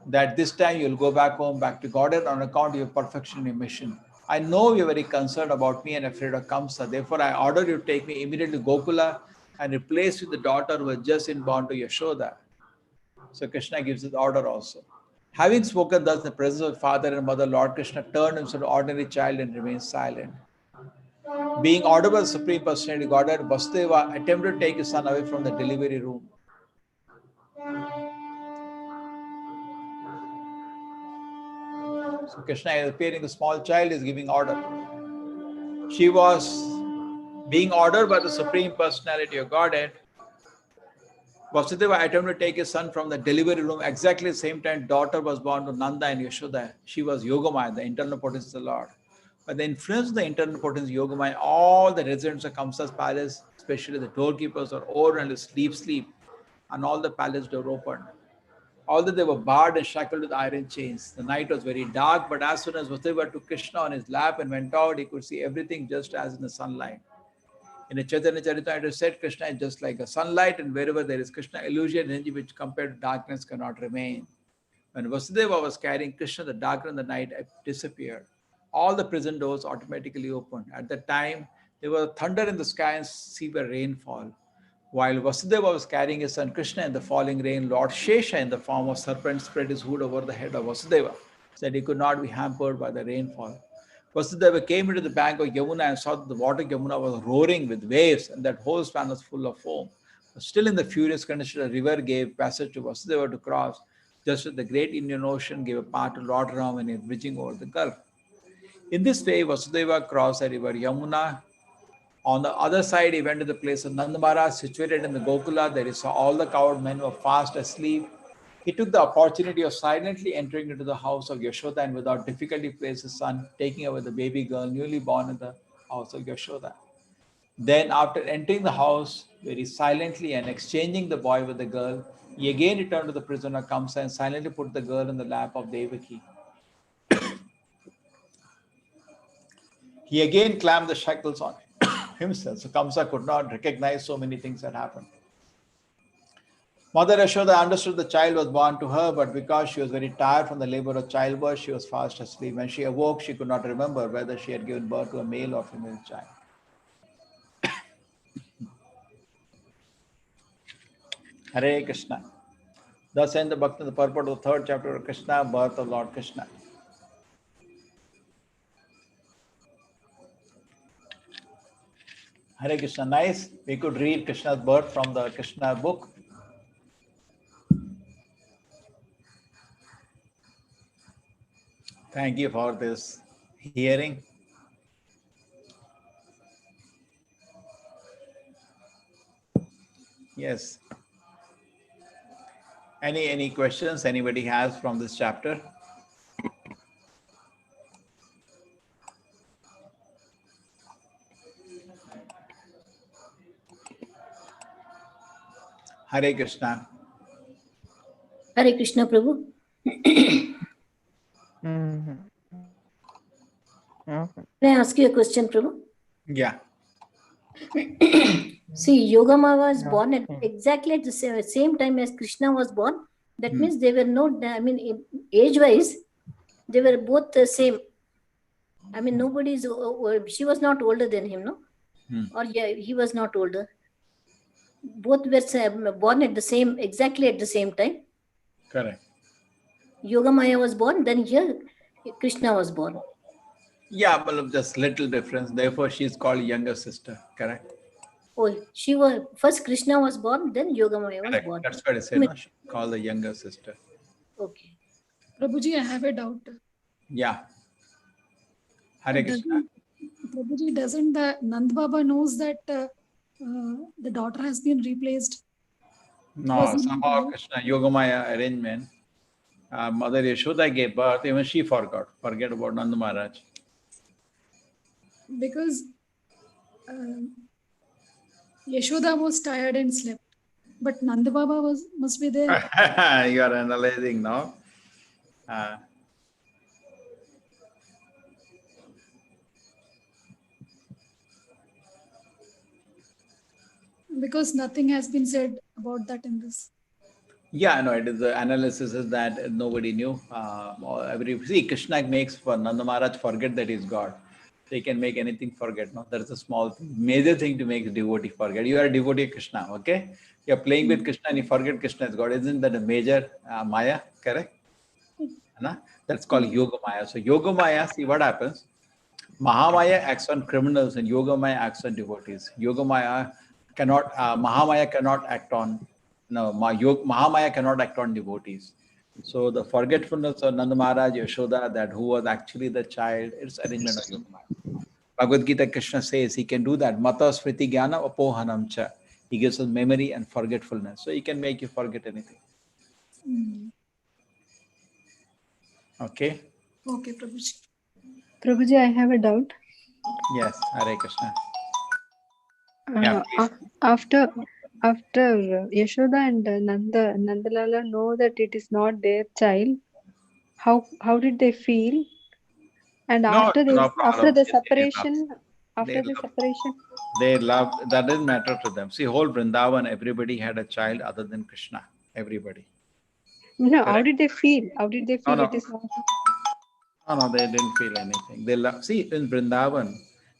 that this time you'll go back home, back to Godhead on account of your perfection in your mission. I know you're very concerned about me and afraid of Kamsa. Therefore, I order you to take me immediately to Gokula and replace with the daughter who was just inborn to Yashoda. So Krishna gives his order also. Having spoken thus in the presence of father and mother, Lord Krishna turned himself to ordinary child and remained silent. Being ordered by the Supreme Personality of Godhead, Vasudeva attempted to take his son away from the delivery room. So Krishna is appearing, a small child is giving order. She was being ordered by the Supreme Personality of Godhead. Vasudeva attempted to take his son from the delivery room exactly the same time daughter was born to Nanda and Yashoda. She was Yogamaya, the internal potency of the Lord. By the influence of the internal potency of Yogamaya, all the residents of Kamsa's palace, especially the doorkeepers, are over and sleep, and all the palace door opened. Although they were barred and shackled with iron chains, the night was very dark, but as soon as Vasudeva took Krishna on his lap and went out, he could see everything just as in the sunlight. In the Chaitanya Charita, it is said Krishna is just like a sunlight, and wherever there is Krishna, illusion, energy which compared to darkness cannot remain. When Vasudeva was carrying Krishna, the darkness of the night disappeared. All the prison doors automatically opened. At that time, there was thunder in the sky and severe rainfall. While Vasudeva was carrying his son Krishna in the falling rain, Lord Shesha in the form of serpent spread his hood over the head of Vasudeva, so that he could not be hampered by the rainfall. Vasudeva came into the bank of Yamuna and saw that the water of Yamuna was roaring with waves and that whole span was full of foam. But still in the furious condition, the river gave passage to Vasudeva to cross, just as the great Indian Ocean gave a path to Lord Ram when he was bridging over the Gulf. In this way, Vasudeva crossed the river Yamuna. On the other side, he went to the place of Nanda Maharaj, situated in the Gokula. There he saw all the coward men were fast asleep. He took the opportunity of silently entering into the house of Yashoda and without difficulty placed his son, taking away the baby girl newly born in the house of Yashoda. Then, after entering the house very silently and exchanging the boy with the girl, he again returned to the prison of Kamsa and silently put the girl in the lap of Devaki. He again clamped the shackles on himself, so Kamsa could not recognize so many things that happened. Mother Yashoda understood the child was born to her, but because she was very tired from the labor of childbirth, she was fast asleep. When she awoke, she could not remember whether she had given birth to a male or female child. Hare Krishna. Thus ends the Bhakti, the purport of the third chapter of Krishna, birth of Lord Krishna. Hare Krishna. Nice. We could read Krishna's birth from the Krishna book. Thank you for this hearing. Yes. Any questions anybody has from this chapter? Hare Krishna. Hare Krishna, Prabhu. Mm-hmm. Okay. Can I ask you a question, Prabhu? Yeah. See, Yogamaya was Yeah. born at exactly at the same time as Krishna was born. That means they were not, I mean, age-wise, they were both the same. I mean, nobody is, she was not older than him, no? Or yeah, he was not older. Both were born at the same, exactly at the same time. Correct. Yogamaya was born, then here Krishna was born. Yeah, but just little difference. Therefore, she is called younger sister, correct? Oh, she was first Krishna was born, then Yogamaya was Correct. born. That's what I said. No? She's called the younger sister. Okay. Prabhuji, I have a doubt. Yeah. Hare Krishna. Prabhuji, doesn't the Nand Baba knows that the daughter has been replaced? No, somehow Krishna Yogamaya arrangement. Mother Yashoda gave birth, even she forgot. Forget about Nanda Maharaj. Because Yashoda was tired and slept, but Nanda Baba must be there. You are analyzing now. Because nothing has been said about that in this. Yeah, no, it is the analysis is that nobody knew. Every see, Krishna makes for Nanda Maharaj forget that he's God. They can make anything forget. No, that's a small thing, major thing to make a devotee forget. You are a devotee of Krishna, okay? You're playing with Krishna and you forget Krishna is God. Isn't that a major Maya? Correct? Na? That's called Yoga Maya. So Yoga Maya, see what happens. Mahamaya acts on criminals and Yoga Maya acts on devotees. Yoga Maya cannot, Mahamaya cannot act on, no, Mahamaya cannot act on devotees. So the forgetfulness of Nanda Maharaj, Yashoda, that who was actually the child, it's arrangement of Yoga Maya. Bhagavad Gita, Krishna says he can do that. Mata smriti jnana apohanam cha. He gives us memory and forgetfulness. So he can make you forget anything. Okay. Okay, Prabhuji. Prabhuji, I have a doubt. Yes, Hare Krishna. Yeah, After Yashoda and Nandalala know that it is not their child, how did they feel? And No, after no problem. the separation, They love, that didn't matter to them. See, whole Vrindavan, everybody had a child other than Krishna. Everybody. No, how Correct. did they feel? How did they feel? No, It is not. No, they didn't feel anything. They love, see, in Vrindavan,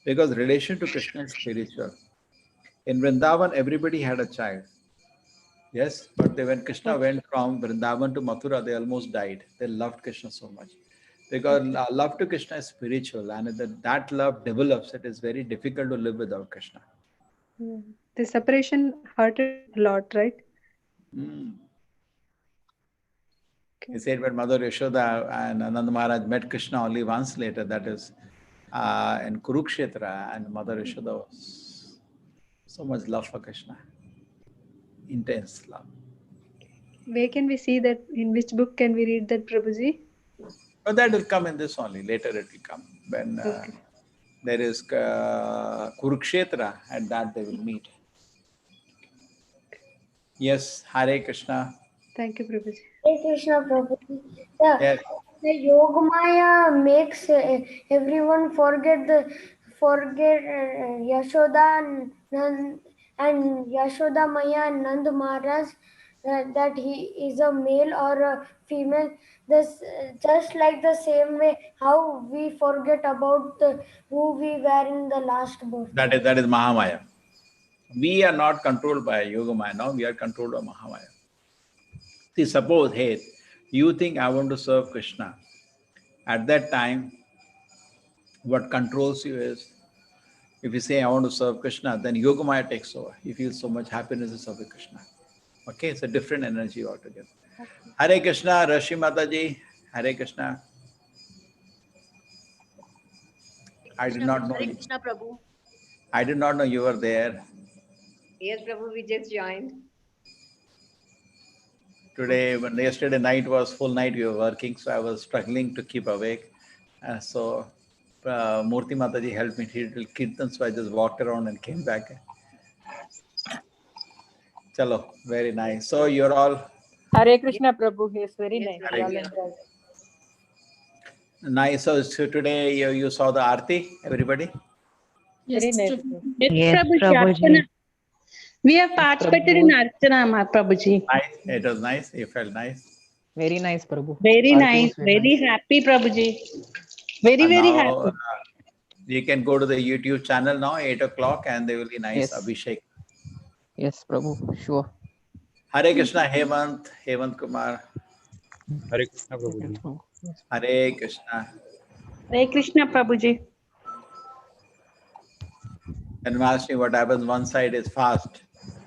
because relation to Krishna is spiritual. In Vrindavan, everybody had a child. Yes, but when Krishna went from Vrindavan to Mathura, they almost died. They loved Krishna so much. Because love to Krishna is spiritual, and if that love develops, it is very difficult to live without Krishna. Yeah. The separation hurted a lot, right? Mm. He said when Mother Yashoda and Nanda Maharaj met Krishna only once later, that is in Kurukshetra, and Mother Yashoda was so much love for Krishna, intense love. Where can we see that? In which book can we read that, Prabhuji? But that will come in this only. Later it will come. When there is Kurukshetra, and that they will meet. Yes, Hare Krishna. Thank you, Prabhuji. Hare Krishna, Prabhuji. The, Yes. the Yogamaya makes everyone forget Yashoda and Yashoda Maya and Nand Maharaj, that he is a male or a female. This just like the same way how we forget about who we were in the last birth. That is Mahamaya. We are not controlled by Yogamaya now. We are controlled by Mahamaya. See, suppose, hey, you think I want to serve Krishna. At that time, what controls you is, if you say I want to serve Krishna, then Yogamaya takes over. You feel so much happiness in serving Krishna. Okay, it's a different energy altogether. Hare Krishna, Rashi Mataji. Hare Krishna. I did not know. Hare Krishna, Prabhu. I did not know you were there. Yes, Prabhu, we just joined. Today, when yesterday night was full night, we were working, so I was struggling to keep awake. So Murthy Mataji helped me to kirtan, so I just walked around and came back. Chalo, very nice. So you're all Hare Krishna, Prabhu. Yes, very nice. Hare We all Krishna. enjoyed. Nice. So today you saw the aarti, everybody? Yes, Very nice. Prabhu. Yes, Yes, Prabhuji. Prabhuji. Archana. We have participated in Archana, Prabhuji. Nice. It was nice. You felt nice. Very nice, Prabhu. Very Aarti nice. was very Very nice. happy, Prabhuji. Very, And very now happy. you can go to the YouTube channel now, 8 o'clock, and there will be nice Yes. Abhishek. Yes, Prabhu. Sure. Hare Krishna, Hemant, Hemant Kumar. Hare Krishna, Prabhuji. Hare Krishna. Hare Krishna, Prabhuji. And Janmashtami, what happens, one side is fast.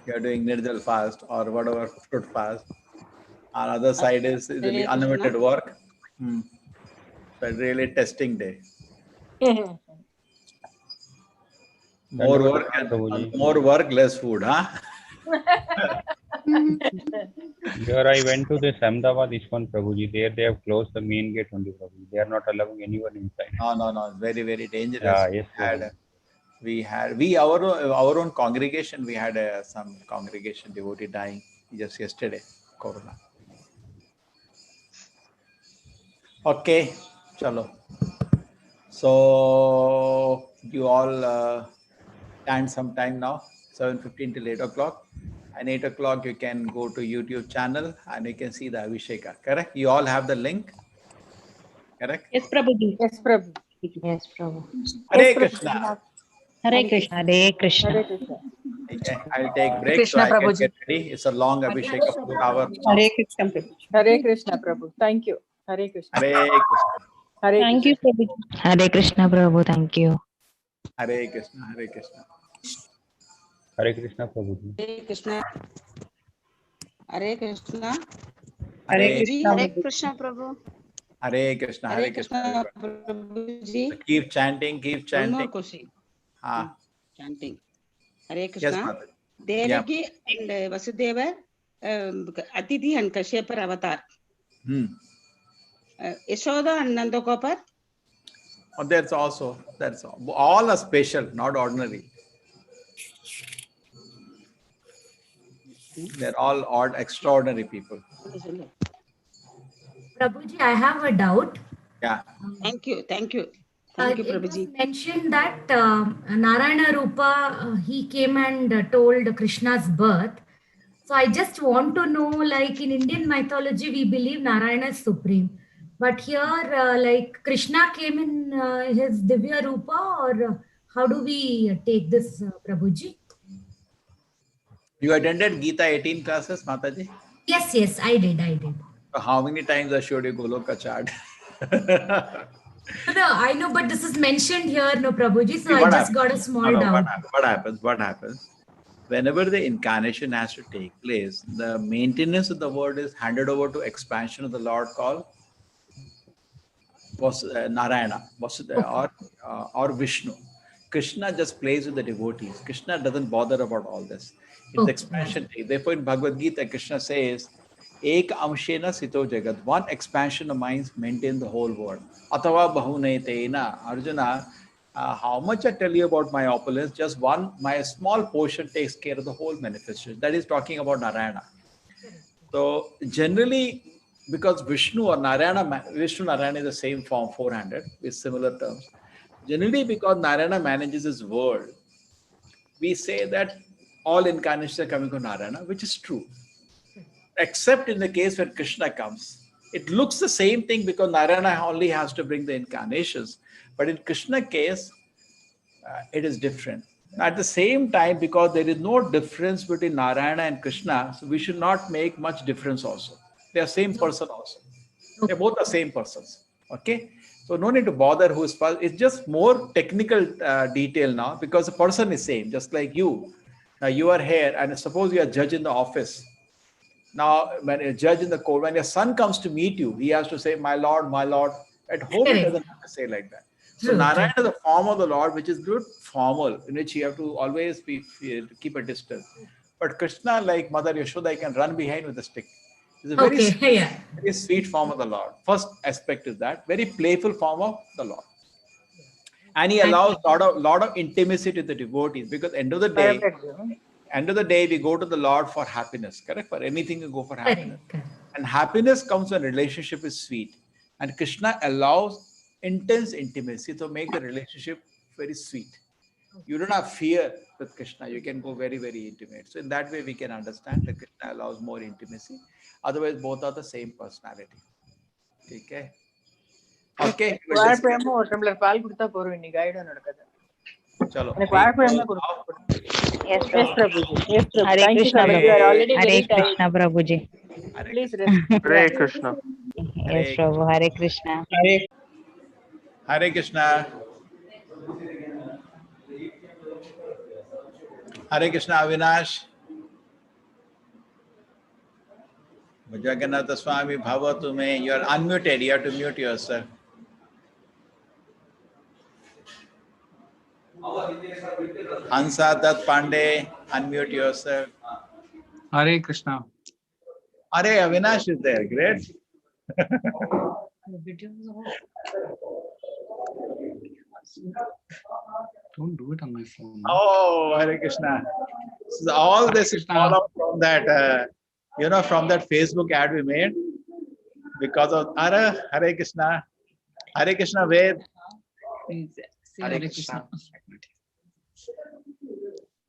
You are doing Nirjal fast or whatever fruit fast. Our other side is it will be Hare Krishna. unlimited work. But really testing day. More work and more work, less food, huh? Here I went to this Ahmedabad ISKCON, Prabhuji. There they have closed the main gate only, Prabhuji. They are not allowing anyone inside. No, no, no. It's very, very dangerous. Yeah, yes, We had, we our own congregation. We had some congregation devotee dying just yesterday, Corona. Okay, chalo. So you all stand some time now, 7:15 till 8 o'clock. And 8 o'clock, you can go to YouTube channel and you can see the Abhisheka. Correct? You all have the link? Correct? Yes, Prabhuji. Yes, Prabhu. Yes, Prabhu. Hare Krishna. Hare Krishna. Hare Krishna. Hare Krishna. Okay, I'll take break Krishna, so I can Prabhuji. get ready. It's a long Abhisheka, 4 hour. Hare Krishna, Prabhuji. Hare Krishna, Prabhu. Thank you. Hare Krishna. Hare Krishna. Hare Thank you, Prabhuji. Hare Krishna, Prabhu. Thank you. Hare Krishna. Hare Krishna. Hare Krishna, Prabhuji. Hare Krishna. Hare Krishna. Hare Prabhuji. Hare Krishna, Prabhu. Hare Krishna. Hare Hare Krishna. Krishna, everybody. Prabhuji. Keep chanting. Keep One more chanting. question. Ah, Chanting. Hare yes, Krishna. Mother. Yeah. Devaki and Vasudeva, Atiti and Kashyapar avatar. Yashoda and Nandagopar. Oh, that's also, that's all. All are special, not ordinary. They're all odd, extraordinary people. Prabhuji, I have a doubt. Yeah. Thank you. Thank you. Thank you, It was Prabhuji. mentioned that Narayana Rupa, he came and told Krishna's birth. So I just want to know, like in Indian mythology, we believe Narayana is supreme. But here, like Krishna came in his Divya Rupa, or how do we take this, Prabhuji? You attended Gita 18 classes, Mataji? Yes, yes, I did, I did. So how many times I showed you Goloka chart? No, I know, but this is mentioned here, no, Prabhuji. So See, I what just happens? got a small No, no, doubt. what happens? What happens? Whenever the incarnation has to take place, the maintenance of the world is handed over to expansion of the Lord called Narayana, or Vishnu. Krishna just plays with the devotees. Krishna doesn't bother about all this. It's Okay. expansion. Therefore, in Bhagavad Gita, Krishna says, Ek amshena sito jagat. One expansion of minds maintain the whole world. Athava bahunetena. Arjuna, how much I tell you about my opulence, just one, my small portion takes care of the whole manifestation. That is talking about Narayana. So generally, because Vishnu or Narayana, Vishnu Narayana is the same form, 400, with similar terms. Generally, because Narayana manages his world, we say that all incarnations are coming from Narayana, which is true. Except in the case when Krishna comes. It looks the same thing because Narayana only has to bring the incarnations. But in Krishna case, it is different. At the same time, because there is no difference between Narayana and Krishna, so we should not make much difference also. They are same person also. They're both the same persons. Okay. So no need to bother who is first. It's just more technical detail now because the person is same, just like you. Now you are here, and suppose you are judge in the office. Now, when a judge in the court, when your son comes to meet you, he has to say, "My lord, my lord." At home, he Correct. doesn't have to say like that. So True, true. Narayana is the form of the Lord, which is good formal, in which you have to always be keep a distance. But Krishna, like Mother Yashoda, he can run behind with a stick. It's a very Okay, sweet, yeah. very sweet form of the Lord. First aspect is that very playful form of the Lord, and he Thank allows lot of intimacy to the devotees because end of the day, we go to the Lord for happiness. Correct? For anything you go for happiness. Correct, correct. And happiness comes when relationship is sweet. And Krishna allows intense intimacy to make the relationship very sweet. You don't have fear with Krishna. You can go very, very intimate. So in that way, we can understand that Krishna allows more intimacy. Otherwise, both are the same personality. Okay. Okay. We'll discuss. வாழைப்பழமும் ஒரு tumbler பால் கொடுத்தா போறோம் இன்னைக்கு ஆயிடும் நடக்குது. Chalo. எனக்கு We வாழைப்பழம் close தான் now. கொடுக்கும். Yes, Yes, Prabhu. Prabhuji. Yes, Prabhu. Hare Thank you, Krishna, Prabhuji. You are Prabhu. already Hare very tired. Krishna, Prabhuji. Hare Please Krishna. rest. Hare Yeah. Krishna. Yes, Hare Prabhu. Hare Krishna. Hare Krishna. Hare Krishna, Avinash. Jagannath Swami Bhavatu me. You are unmuted. You have to mute yourself. Hansa Dutt Pandey, unmute yourself. Hare Krishna. Hare Avinash is there. Great. Don't do it on my phone. Oh, Hare Krishna. So all this is all up from that, from that Facebook ad we made because of Hare, Hare Krishna. Hare Krishna Ved. Hare Krishna.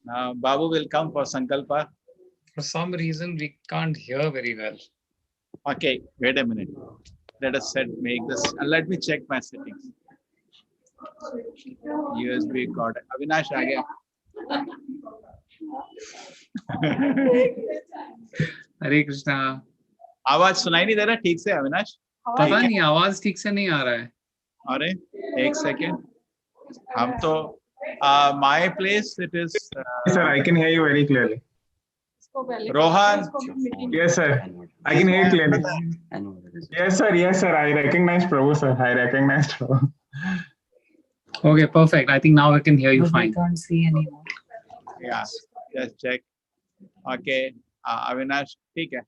Now, Babu will come for Sankalpa. For some reason, we can't hear very well. Okay, wait a minute. Let us set make this and let me check my settings. USB cord. Avinash आ गया. हरे कृष्णा. आवाज सुनाई नहीं दे रहा ठीक से अविनाश? पता नहीं, आवाज ठीक से नहीं आ रहा है. अरे एक सेकेंड, हम तो my place it is. Sir, I can hear you very clearly. Rohan. Yes, sir. I can hear you clearly. Yes, sir. Yes, sir. I recognize Prabhu, sir. I recognize Prabhu. Okay, perfect. I think now I can hear you But we fine. can't see anymore. Yeah, just check. Okay, Avinash ठीक है.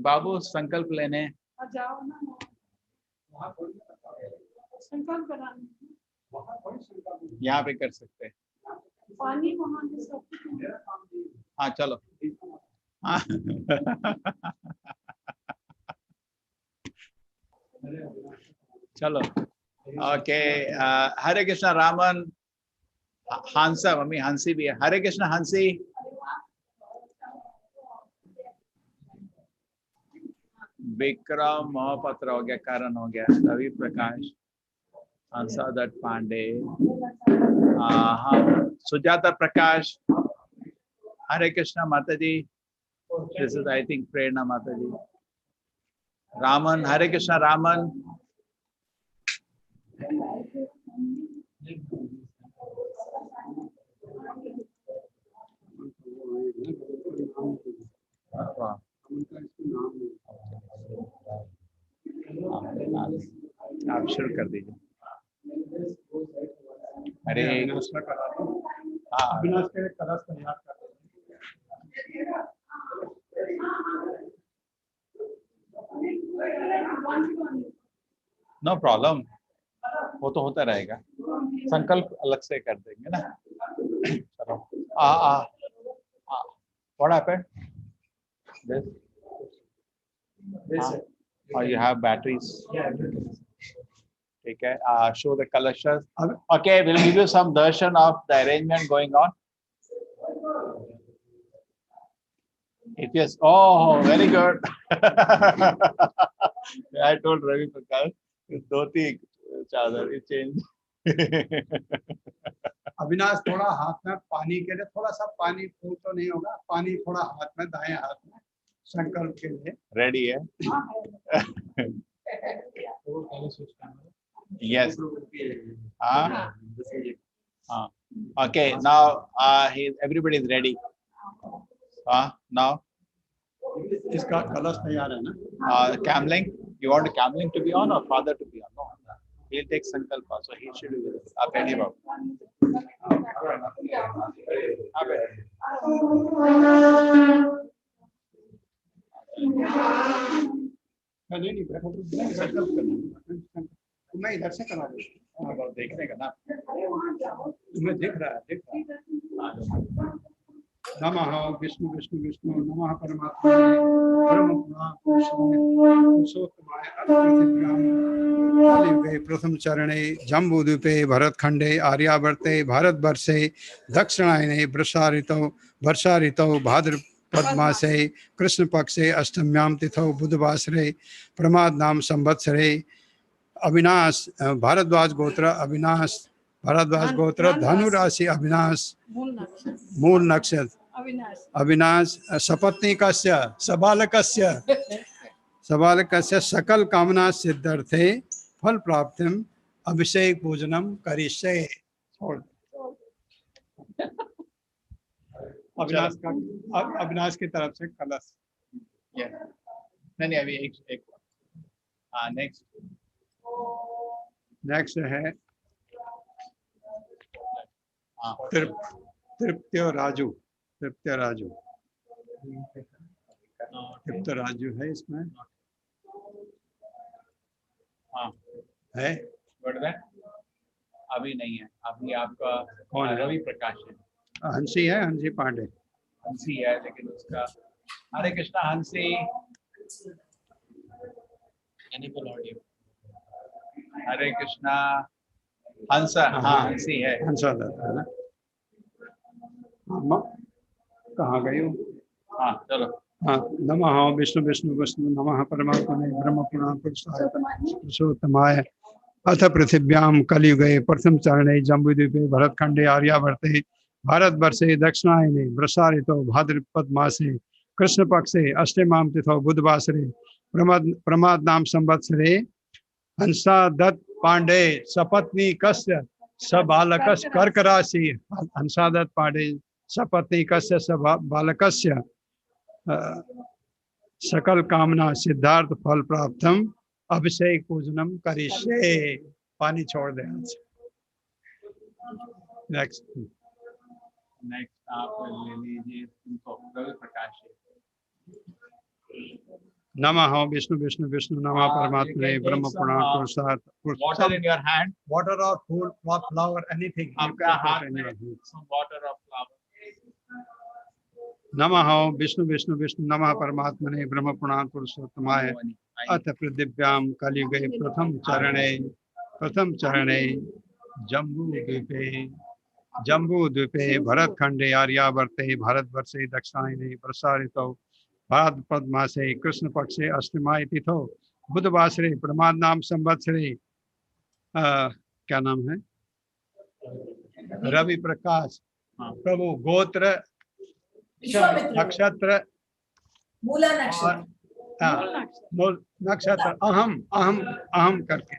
बाबू संकल्प लेने. जाओ ना, संकल्प कराने. यहाँ पे कर सकते हैं. पानी वहाँ के सब. हाँ चलो. हाँ चलो. ओके, हरे कृष्णा रामन, हांसा, मम्मी हंसी भी है. हरे कृष्णा हंसी. विक्रम मोहपत्र हो गया, करण हो गया, रवि प्रकाश, हंसा दत्त पांडे, हाँ सुजाता प्रकाश. हरे कृष्णा माता जी. This is I think Prerna Mata ji. Raman, Hare Krishna Raman. आप शुरू कर दीजिए. हरे हाँ अविनाश के लिए कलश तैयार कर. नो प्रॉब्लम, वो तो होता रहेगा. संकल्प अलग से कर देंगे ना. चलो. आ आ आ what happened? This. This. Oh, you have batteries. ठीक है. Show the kalashes. Okay, we'll give you some darshan of the arrangement going on. It is, oh, very good. I told Ravi Prakash, dhoti chadar, it changed. Avinash थोड़ा हाथ में पानी के लिए, थोड़ा सा पानी, फूल तो नहीं होगा, पानी थोड़ा हाथ में, दाएं हाथ में संकल्प के लिए. Ready है? Yes. हाँ. हाँ. Okay, now everybody is ready. Now. इसका कलश तैयार है ना? Camling, you want camling to be on or father to be on? No, he'll take sankalpa, so he should be with us. आप बैठिए बाबू. आप बैठिए. नहीं नहीं, बैठो, नहीं, संकल्प करना. तुम्हें इधर से करा दो. हाँ, देखने का ना. तुम्हें दिख रहा है, दिख रहा है. नमः विष्णु विष्णु विष्णु नमः परमात्मा परम पुरुषोत्तमाय अप्रतिभ्याम कलियुगे प्रथम चरणे जम्बूद्वीपे भरतखंडे आर्यावर्ते भारतवर्षे दक्षिणायने वर्षा ऋतौ भाद्रपद मासे कृष्ण पक्षे अष्टम्यां तिथौ बुधवासरे प्रमाद नाम संवत्सरे अविनाश भारद्वाज गोत्र अविनाश भारद्वाज गोत्र धनु राशि अविनाश मूल नक्षत्र अविनाश अविनाश सपत्नीकस्य सबालकस्य सबालकस्य सकल कामना सिद्ध्यर्थे फल प्राप्तिम अभिषेक पूजनम करिष्ये। छोड़ अविनाश का, अविनाश की तरफ से कलश। Yeah. नहीं नहीं, अभी एक एक, हाँ, नेक्स्ट। नेक्स्ट है हाँ तृप्त्य राजू, तृप्त्य राजू, तृप्त राजू है इसमें। हाँ है। What is that? अभी नहीं है, अभी आपका कौन है? रवि प्रकाश है। हंसी है, हंसी पांडे। हंसी है, लेकिन उसका हरे कृष्णा हंसी। Enable audio. हरे कृष्णा हंसा। हाँ, हंसी है। हंसा दत्त है ना? हाँ, कहाँ गई हो? हाँ चलो। हाँ, नमः विष्णु विष्णु विष्णु नमः परमात्मने ब्रह्म पुराण पुरुषाय पुरुषोत्तमाय। अथ पृथिव्यां कलियुगे प्रथम चरणे जम्बूद्वीपे भरतखंडे आर्यावर्ते भारतवर्षे दक्षिणायने वर्षा ऋतौ भाद्रपद मासे कृष्ण पक्षे अष्टमां तिथौ बुधवासरे प्रमाद नाम संवत्सरे हंसादत्त पांडे सपत्नी कस्य स बालकस्य कर्क राशि हंसादत्त पांडे सपत्नी कस्य स बालकस्य सकल कामना सिद्धार्थ फल प्राप्तम अभिषेक पूजनम करिष्ये। पानी छोड़ दे आज। नेक्स्ट। नेक्स्ट आप ले लीजिए इनको, रवि प्रकाश। नमः विष्णु विष्णु विष्णु नमः परमात्मने ब्रह्म पुराण पुरुषार्थ Water in your hand. Water or food or flower, anything. आपका हाथ में some water or flower. नमः विष्णु विष्णु विष्णु नमः परमात्मने ब्रह्म पुराण पुरुषोत्तमाय। अथ पृथिव्यां कलियुगे प्रथम चरणे जम्बू द्वीपे भरतखंडे आर्यावर्ते भारतवर्षे दक्षिणायने वर्षा ऋतौ भाद्रपद मासे कृष्ण पक्षे अष्टमाय तिथौ बुधवासरे प्रमाद नाम संवत्सरे क्या नाम है, रवि प्रकाश प्रभु गोत्र विश्वामित्र। नक्षत्र मूला नक्षत्र। हाँ, मूल नक्षत्र अहम अहम अहम करके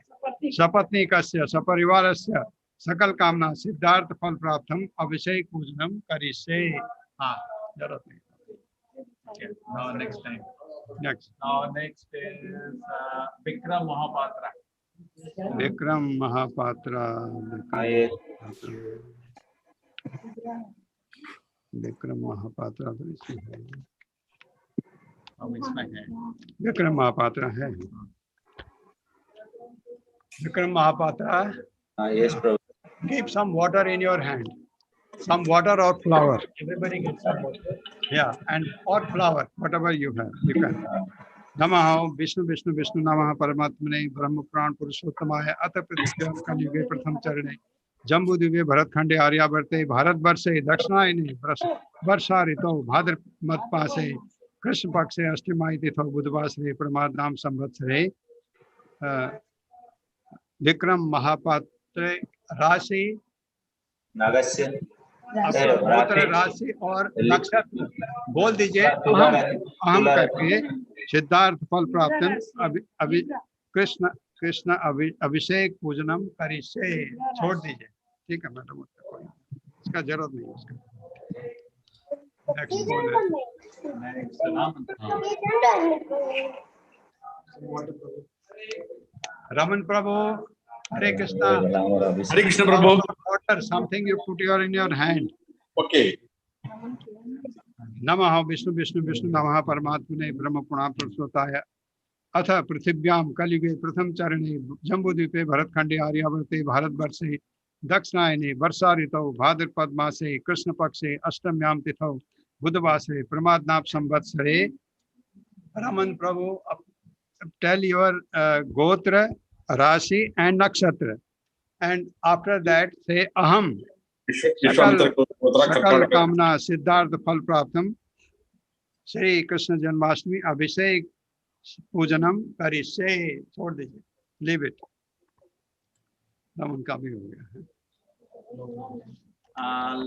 सपत्नी कस्य सपरिवारस्य सकल कामना सिद्धार्थ फल प्राप्तम अभिषेक पूजनम करिष्ये। हाँ, जरूरत नहीं। Okay, now next time. Next. Now next is Vikram Mahapatra. Vikram Mahapatra. Vikram Mahapatra तो इसमें है। हम इसमें है। विक्रम महापात्रा है। Vikram Mohapatra. Yes, Prabhu. Keep some water in your hand. Some water or flower. Everybody gets some water. Yeah, and or flower, whatever you have, you can. नमः विष्णु विष्णु विष्णु नमः परमात्मने ब्रह्म पुराण पुरुषोत्तमाय। अत पृथिव्यां कलियुगे प्रथम चरणे जम्बूद्वीपे भरतखंडे आर्यावर्ते भारतवर्षे दक्षिणायने वर्षा ऋतौ भाद्रपद मासे कृष्ण पक्षे अष्टमाय तिथौ बुधवासरे प्रमाद नाम संवत्सरे विक्रम महापात्रे राशि नागस्य गोत्र राशि और नक्षत्र बोल दीजिए। अहम अहम करके सिद्धार्थ फल प्राप्त अभि अभि कृष्ण कृष्ण अभिषेक पूजनम करिष्ये। छोड़ दीजिए, ठीक है मैडम, कोई इसका जरूरत नहीं है इसका। नेक्स्ट कौन है? Next Raman Prabhu. Hare Krishna. Hare Krishna Prabhu. Water, something you put your in your hand. Okay. नमः विष्णु विष्णु विष्णु नमः परमात्मने ब्रह्म पुराण पुरुषोत्तमाय। अथ पृथिव्यां कलियुगे प्रथम चरणे जम्बूद्वीपे भरतखंडे आर्यावर्ते भारतवर्षे दक्षिणायने वर्षा ऋतौ भाद्रपद मासे कृष्ण पक्षे अष्टम्यां तिथौ बुधवासरे प्रमादनाभ संवत्सरे रमन प्रभु tell your gotra, rashi and nakshatra, and after that say aham सकल कामना सिद्धार्थ फल प्राप्तम श्री कृष्ण जन्माष्टमी अभिषेक पूजनम करिष्ये। छोड़ दीजिए, लीव it. उनका भी हो गया है।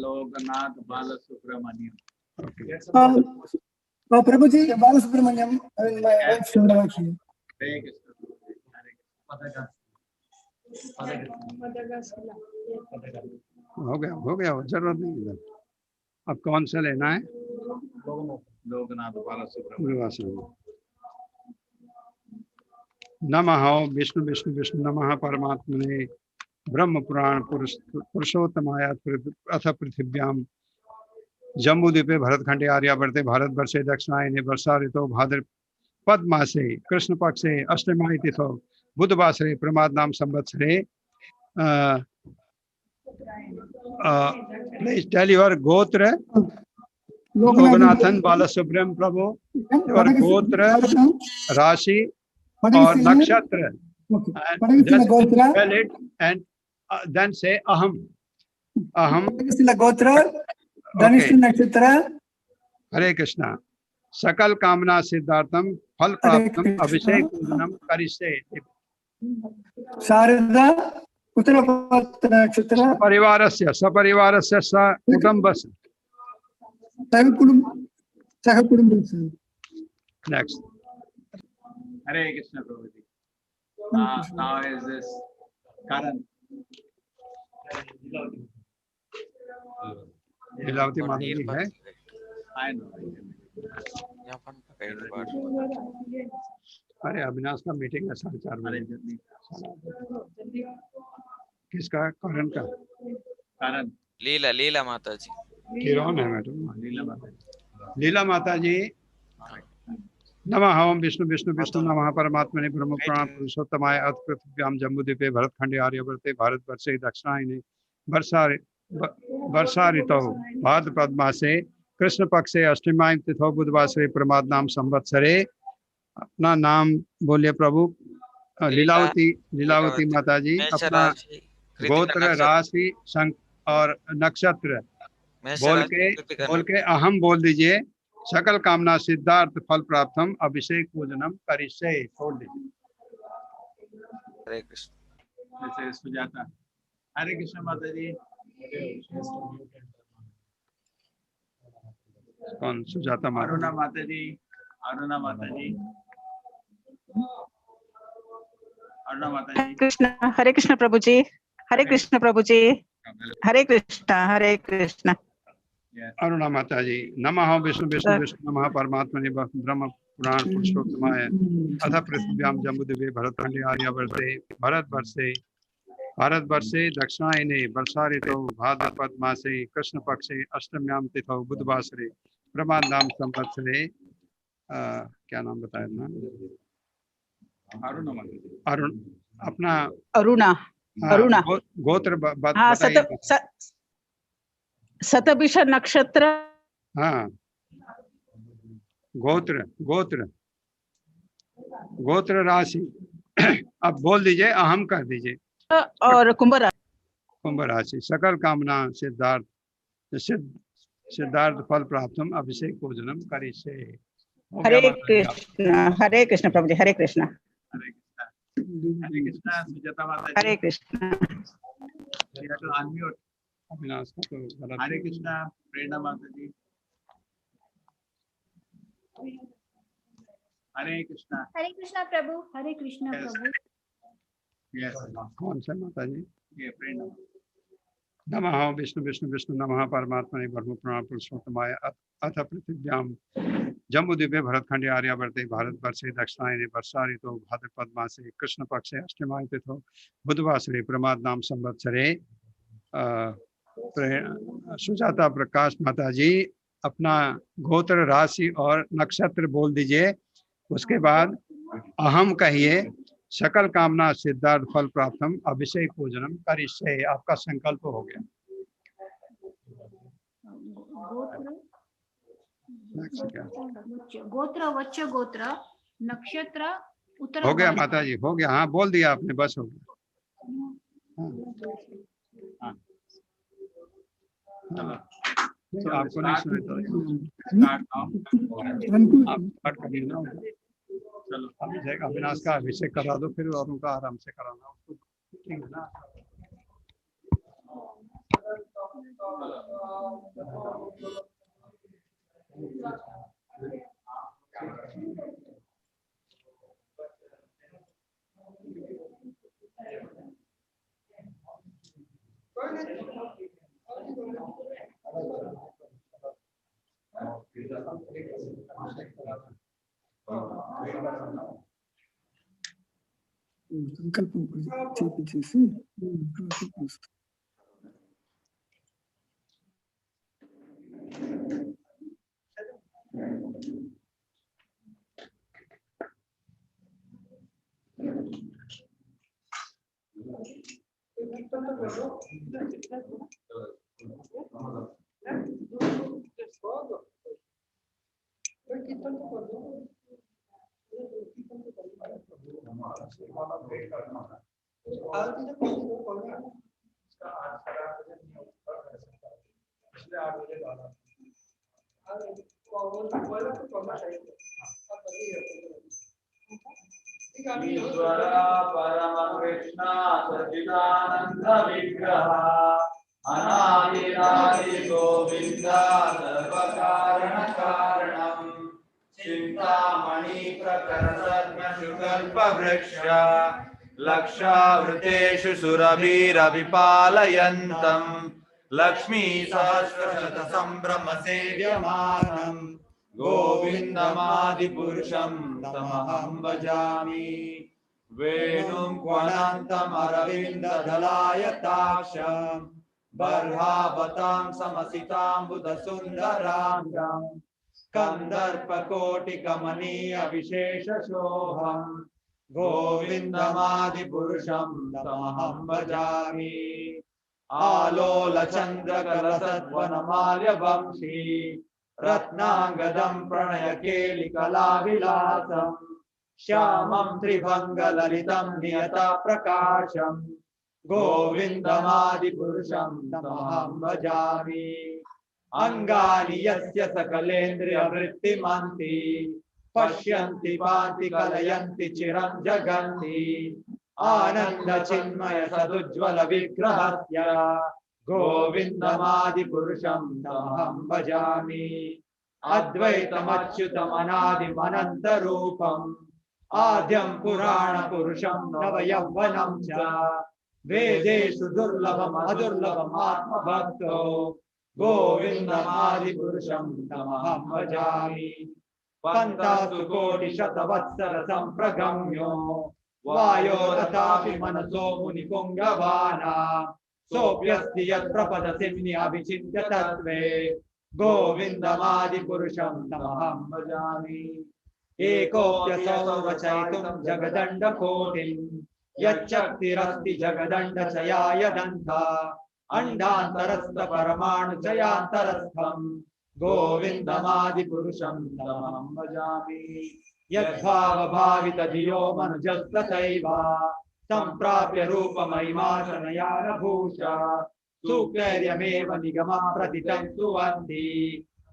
Loknath Balasubramaniam. Prabhuji, Balasubramaniam, and my wife Chandravaki. Hare Krishna. Hare Krishna. हो गया, जरूरत नहीं इधर। अब कौन सा लेना है? लोकनाथ बालासुब्रमण्यम। नमः विष्णु विष्णु विष्णु नमः परमात्मने ब्रह्म पुराण पुरुषोत्तमाय। अथ पृथिव्यां जम्बूद्वीपे भरतखंडे आर्यावर्ते भारतवर्षे दक्षिणायने वर्षा ऋतौ भाद्रपद मासे कृष्ण पक्षे अष्टमाय तिथौ बुधवासरे प्रमाद नाम संवत्सरे please tell your gotra Loganathan Balasubramanian Prabhu, your gotra, rashi और नक्षत्र, and just spell it and then say aham aham gotra, Dhanishta nakshatra. Hare Krishna. सकल कामना सिद्धार्थम फल प्राप्तम अभिषेक पूजनम करिष्ये। शारदा उत्तरपत्र नक्षत्र परिवारस्य सपरिवारस्य स कुटुम्बस्य सह कुटुम्बस्य। Next. Hare Krishna Prabhuji. Now is this Karan. Lilavati माता जी है। I know. अरे अविनाश का मीटिंग है 4:30 बजे। किसका? करण का। करण। लीला लीला माता जी। किरण है मैडम। लीला माता जी। लीला माता जी नमः ओम विष्णु विष्णु विष्णु नमः परमात्मने ब्रह्म प्राण पुरुषोत्तमाय अथ पृथिव्याम जम्बूद्वीपे भरतखंडे आर्यवर्ते भारतवर्षे दक्षिणायने वर्षा ऋतौ भाद्रपद मासे कृष्ण पक्षे अष्टम्यां तिथौ बुधवासरे प्रमाद नाम संवत्सरे। अपना नाम बोलिए प्रभु। लीलावती लीलावती माता जी अपना गोत्र राशि संक और नक्षत्र बोल के अहम बोल दीजिए। सकल कामना सिद्धार्थ फल प्राप्तम अभिषेक पूजनम करिष्ये। छोड़ दीजिए। हरे कृष्ण। सुजाता। हरे कृष्ण माता जी। कौन? सुजाता माता। अरुणा माता जी। अरुणा माता जी। अरुणा माता जी। कृष्ण हरे कृष्ण प्रभु जी। हरे कृष्ण प्रभु जी। हरे कृष्ण हरे कृष्ण। अरुणा माता जी नमः विष्णु विष्णु विष्णु नमः परमात्मने ब्रह्म पुराण पुरुषोत्तमाय अथ पृथिव्याम जम्बूद्वीपे भरतखंडे आर्यावर्ते भरतवर्षे भारतवर्षे दक्षिणायने वर्षा ऋतौ भाद्रपद मासे कृष्ण पक्षे अष्टम्यां तिथौ बुधवासरे प्रमाद नाम संवत्सरे। क्या नाम बताया ना? अरुणा माता जी। अरुण अपना अरुणा। अरुणा गोत्र हाँ शतभिष नक्षत्र। हाँ गोत्र गोत्र गोत्र राशि अब बोल दीजिए, अहम कर दीजिए। और कुंभ राशि। कुंभ राशि सकल कामना सिद्धार्थ सिद्धार्थ फल प्राप्तम अभिषेक पूजनम करिष्ये। हरे कृष्ण प्रभु जी। हरे कृष्ण हरे कृष्ण हरे कृष्ण सुजाता माता जी। हरे कृष्ण। अनम्यूट। अविनाश का तो गलत। हरे कृष्णा प्रेरणा माता जी। हरे कृष्णा हरे कृष्णा प्रभु। हरे कृष्णा प्रभु। यस। कौन सा माता जी? ये प्रेरणा। नमः विष्णु विष्णु विष्णु नमः परमात्मने ब्रह्म प्राण पुरुषोत्तमाय अथ पृथिव्याम जम्बूद्वीपे भरतखंडे आर्यावर्ते भारतवर्षे दक्षिणायने वर्षा ऋतौ भाद्रपद मासे कृष्ण पक्षे अष्टम्यां तिथौ बुधवासरे प्रमाद नाम संवत्सरे। सुजाता प्रकाश माता जी अपना गोत्र राशि और नक्षत्र बोल दीजिए। उसके बाद अहम कहिए। सकल कामना सिद्धार्थ फल प्राप्तम अभिषेक पूजनम करिष्ये। आपका संकल्प हो गया। गोत्र वच्च गोत्र नक्षत्र उत्तर हो गया माता जी, हो गया। हाँ बोल दिया आपने, बस हो गया। हाँ। आपको नहीं सुनाई तो आप स्टार्ट करिए ना। चलो अभिषेक अविनाश का अभिषेक करा दो, फिर औरों का आराम से कराना उसको, ठीक है ना? సంకల్పం చేపించేసి पिछले 8 बजे डाला। ईश्वर परम कृष्ण सच्चिदानंद विग्रह अनादिनादि गोविंद सर्वकारण कारणम चिंतामणि प्रकर सद्मशुकल्प वृक्ष लक्षावृतेषु सुरभिरभिपालयन्तम् लक्ष्मी सहस्रशत संभ्रम सेव्यमानम् गोविन्दमादिपुरुषं तमहं भजामि। वेणुं क्वणन्तमरविन्ददलायताक्षं बर्हावतां समसिताम्बुदसुन्दराङ्गं कन्दर्पकोटिकमनीय विशेषशोभं गोविन्दमादिपुरुषं तमहं भजामि। आलोलचन्द्रकलसद्वनमाल्यवंशी रत्नांगदं प्रणयकेलिकलाविलासं श्यामं त्रिभङ्गललितं नियता प्रकाशं गोविन्दमादिपुरुषं तमहं भजामि। अंगानि यस्य सकलेन्द्रियवृत्तिमन्ति पश्यन्ति पान्ति कलयन्ति चिरं जगन्ति आनन्दचिन्मय सदुज्ज्वल विग्रहस्य गोविन्दमादिपुरुषं तमहं भजामि। अद्वैतमच्युतमनादिमनन्तरूपम् आद्यं पुराणपुरुषं नवयौवनं च वेदेषु दुर्लभम् अदुर्लभमात्मभक्तो गोविन्दमादिपुरुषं तमहं भजामि। पन्तासु कोटिशतवत्सर सम्प्रगम्यो वायोरथापि मनसो मुनिपुङ्गवाना सोऽप्यस्ति यत्प्रपदसिम्नि अभिचिन्त्य तत्त्वे गोविन्दमादिपुरुषं तमहं भजामि। एकोऽप्यसौ रचयितुं जगदण्डकोटिं यच्चक्तिरस्ति जगदण्डचयायदन्ता अण्डान्तरस्थ परमाणुचयान्तरस्थं गोविन्दमादिपुरुषं तमहं भजामि। यद्भावभावितधियो मनुजस्तथैव सम्प्राप्य रूपमहिमाशनयानभूषा सुकैर्यमेव निगमं प्रतितं स्तुवन्ति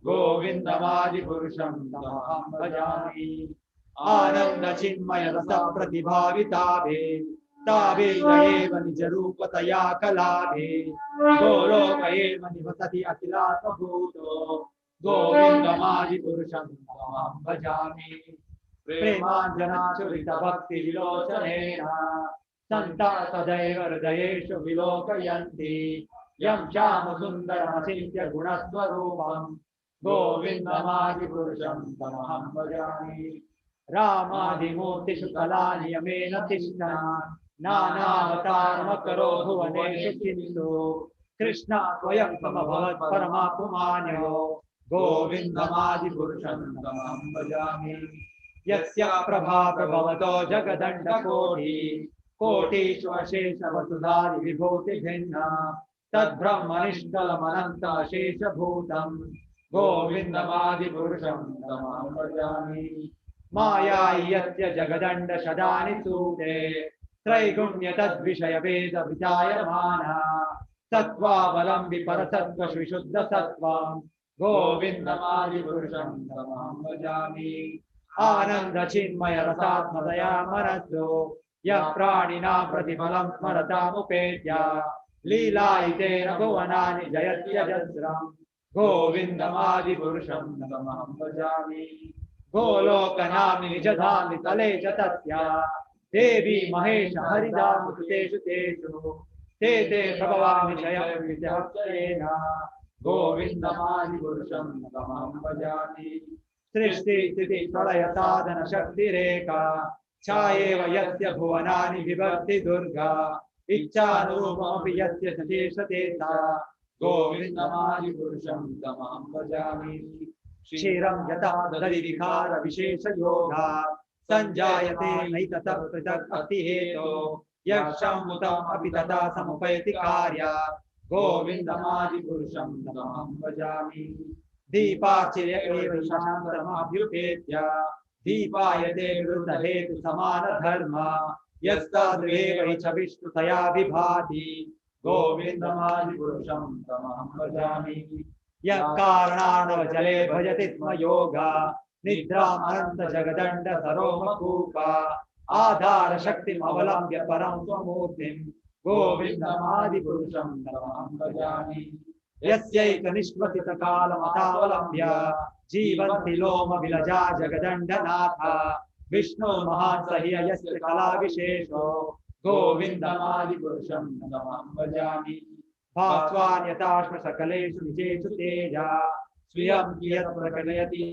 गोविन्दमादिपुरुषं तमहं भजामि। आनन्दचिन्मयरसप्रतिभाविताभि ताभिर्जयेव निजरूपतया कलाभि गोलोक एव निवसति अखिलात्मभूतो गोविन्दमादिपुरुषं तमहं भजामि। प्रेमाञ्जनाचुरितभक्तिविलोचनेन सन्ता सदैव हृदयेषु विलोकयन्ति यं श्यामसुन्दरमचिन्त्य गुणस्वरूपं गोविन्दमादिपुरुषं तमहं भजामि। रामादिमूर्तिषु कलानियमेन तिष्ठन् नानावतारमकरो भुवनेषु किन्तु कृष्ण स्वयं समभवत् परमात्मान्यो गोविन्दमादिपुरुषं तमहं भजामि। यस्य प्रभा प्रभवतो जगदण्डकोटि कोटिषु अशेषवसुधारि विभूतिभिन्ना तद्ब्रह्मनिष्कलमनन्त अशेषभूतं गोविन्दमादिपुरुषं तमहं भजामि। माया यस्य जगदण्डशदानि सूते त्रैगुण्य तद्विषयवेद विजायमाना सत्त्वावलम्बि परसत्त्वविशुद्धसत्त्वं गोविन्दमादिपुरुषं तमहं भजामि। आनन्दचिन्मयरसात्मदया मनसो यः प्राणिनां प्रतिफलं स्मरतामुपेत्य लीलायितेन भुवनानि जयत्यजस्रं गोविन्दमादिपुरुषं तमहं भजामि। गोलोकनाम्नि निजधाम्नि तले च तस्य देवी महेश हरिदामुतेषु तेषु ते ते प्रभवामिषयविजयेन गोविन्दमादिपुरुषं तमहं भजामि। सृष्टि स्थिति प्रलय साधन शक्तिरेका छायेव यस्य भुवनानि विभक्ति दुर्गा इच्छानुरूपमपि यस्य सशेषते सा गोविन्दमादिपुरुषं तमहं भजामि। क्षीरं यथा दधिविकार विशेषयोगात् संजायते नैततः पृथक् अस्ति हेतो यक्षमुतम् अपि तथा समुपैति कार्यात् गोविन्दमादिपुरुषं तमहं भजामि। दीपार्चय एव शान्तमभ्युपेत्य दीपायते विरुद्धहेतु समानधर्म यस्तादृगेव हि च विष्णुतया विभाति गोविन्दमादिपुरुषं तमहं भजामि। यः कारणार्णव जले भजति स्म योगा निद्राम् अनन्त जगदण्ड सरोमकूपा आधार शक्तिमवलम्ब्य परं स्वमूर्तिं गोविन्दमादिपुरुषं तमहं भजामि। यस्यैकनिष्वसितकालमथावलम्ब्य जीवन्ति लोम विलजा जगदण्डनाथ विष्णु महान् स हि यस्य कलाविशेषो गोविन्दमादिपुरुषं तमहं भजामि। भास्वान् यथाश्म सकलेषु निजेषु तेजा स्वीयं कियत् प्रकटयति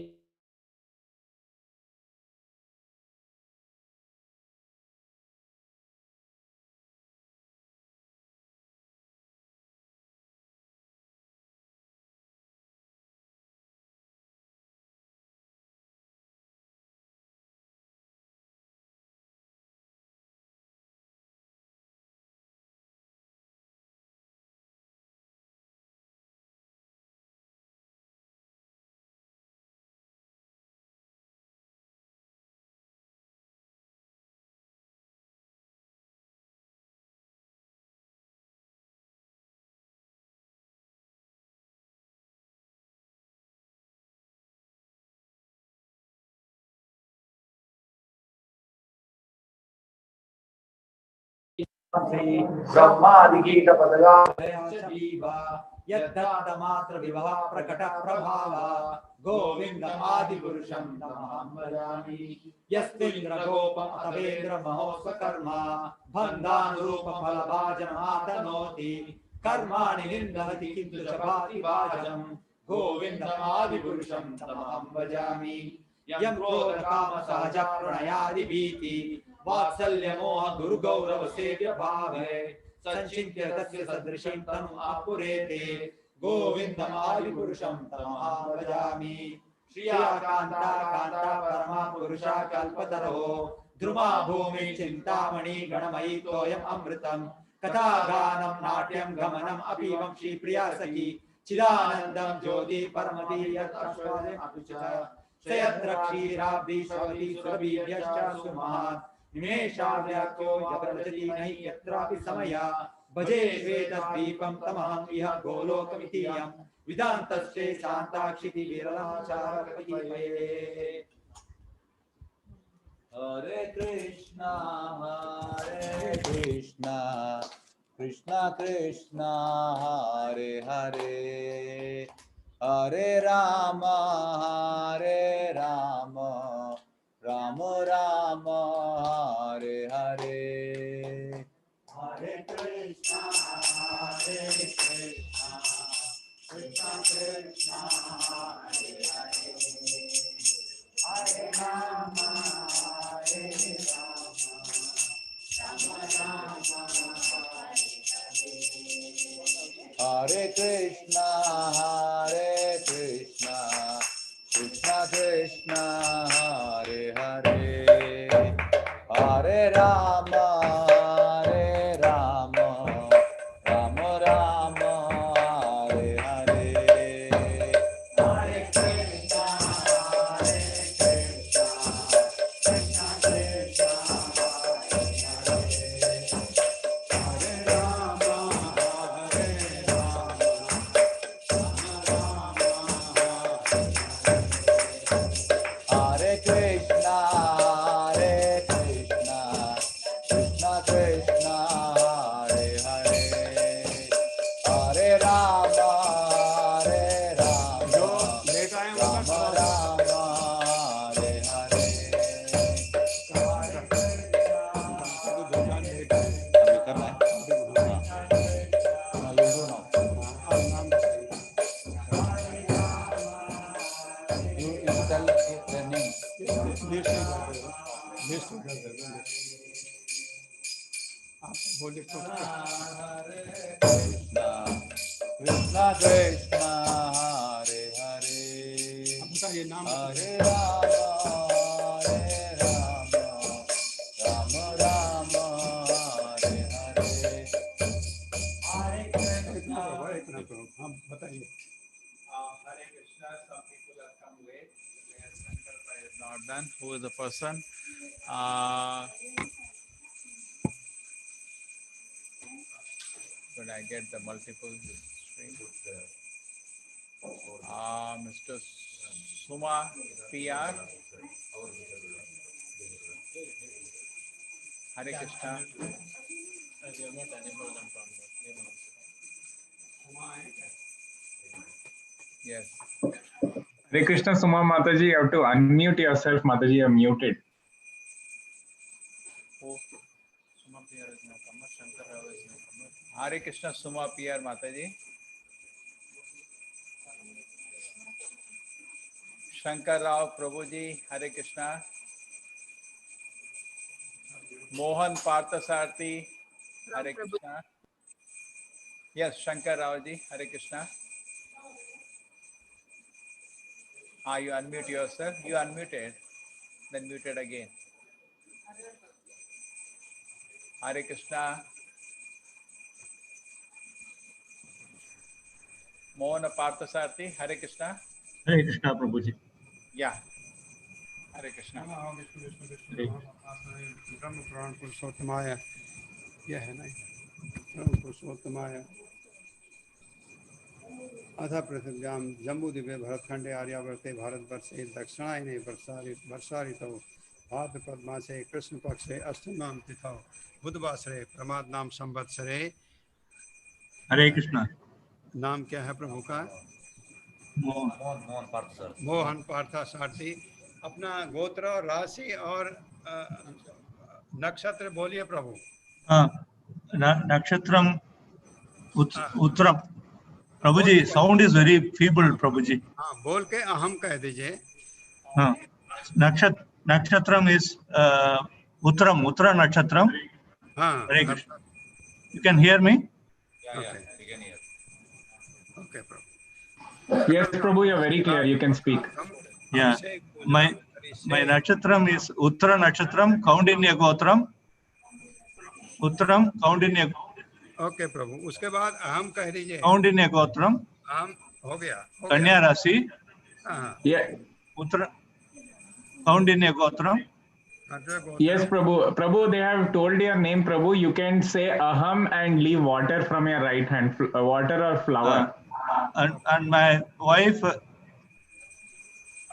यद्दत्तमात्र विवाह प्रकट प्रभाव गोविन्द आदिपुरुषं तमहं भजामि। यस्मिन्द्र गोपम अथवेन्द्र महोत्सकर्म बन्धानुरूप फलभाजमातनोति कर्माणि निन्दति किन्तु च भाति भाजं गोविन्द आदिपुरुषं तमहं भजामि। यं क्रोधकाम सहज प्रणयादि भीति वात्सल्य मोह गुरु गौरव सेव्य भावे संचिन्त्य तस्य सदृशं तनु आपुरेते गोविन्दमादिपुरुषं तमहं भजामि। श्रिया कान्ता कान्ता परमा पुरुषा कल्पतरोः द्रुमा भूमि चिन्तामणि गणमयी तोयम् अमृतं कथागानं नाट्यं गमनम् अपि वंशी प्रिया सखी चिदानन्दं ज्योति परमति यत् अपि च सयत्र क्षीराब्धि सवति सुरभिभ्यश्च सुमहान् निमेषाव्याख्यो यप्रचति नहि यत्रापि समया भजे श्वेतद्वीपं तमहं इह गोलोकमिति यं वेदान्तस्य शान्ताक्षिति विरलाचारकतिपये। हरे कृष्णा हरे कृष्णा कृष्णा कृष्णा हरे हरे हरे राम हरे राम राम राम हरे हरे। हरे कृष्णा हरे कृष्णा कृष्णा कृष्णा हरे हरे हरे राम हरे राम राम राम हरे हरे। हरे कृष्णा हरे कृष्णा कृष्णा कृष्णा हरे हरे हरे राम हरे राम राम राम हरे हरे। हरे कृष्णा हरे कृष्णा कृष्णा कृष्णा हरे हरे हरे राम हरे राम राम राम हरे कृष्णा हरे कृष्णा कृष्णा कृष्णा हरे हरे हरे राम हरे राम जो लेट आए राम उनका राम हरे हरे। अभी करना है। हाँ, you do now. You tell their names. List list कर दे आप बोलिए तो। कृष्णा कृष्णा कृष्णा हरे हरे आप बताइए नाम हरे राम हरे राम राम राम हरे हरे। इतना प्रभु, इतना प्रभु, हाँ बताइए। Hare Krishna, some people have come late. Their sankalpa is not done. Who is the person? Could I get the multiple stream? Mr. Suma PR. Hare Krishna. Yes. Hare Krishna, Suma Mataji, you have to unmute yourself. Mataji, you're muted. Oh, Suma PR is newcomer. Shankar Rao is newcomer. Hare Krishna, Suma PR Mataji. Shankar Rao Prabhuji, Hare Krishna. Mohan Parthasarthi, Hare Krishna. Yes, Shankar Rao ji, Hare Krishna. Ah, you unmute yourself. You unmuted, then muted again. Hare Krishna. Mohan Parthasarthi, Hare Krishna. Hare Krishna, Prabhuji. Yeah. Hare Krishna. Vishnu Vishnu Vishnu ब्रह्म पुराण पुरुषोत्तमाय, यह है ना, ब्रह्म पुरुषोत्तमाय। अथ पृथिव्यां जम्बूद्वीपे भरतखंडे आर्यावर्ते भारतवर्षे दक्षिणायने वर्षा ऋतौ भाद्रपद मासे कृष्ण पक्षे अष्टम्यां तिथौ बुधवासरे प्रमाद नाम संवत्सरे। हरे कृष्णा। नाम क्या है प्रभु का? मोहन। मोहन पार्थसारथी। मोहन पार्थसारथी। अपना गोत्र और राशि और नक्षत्र बोलिए प्रभु। हाँ, नक्षत्रम उत्तरम। Prabhu ji, sound is very feeble Prabhu ji. हाँ, बोल के अहम कह दीजिए। हाँ, नक्षत्रम is उत्तरम, उत्तरा नक्षत्रम। हाँ, Hare Krishna. You can hear me? Okay. Okay Prabhu. Yes, Prabhu, you're very clear. You can speak. Yeah, my nakshatram is Uttara nakshatram, Kaundinya gotram. Uttaram, Kaundinya. Okay Prabhu, उसके बाद अहम कह दीजिए। Kaundinya gotram. अहम हो गया। कन्या राशि। हाँ। Yeah. Uttara, Kaundinya gotram. Yes, Prabhu. Prabhu, they have told your name, Prabhu. You can say aham and leave water from your right hand, water or flower. And my wife.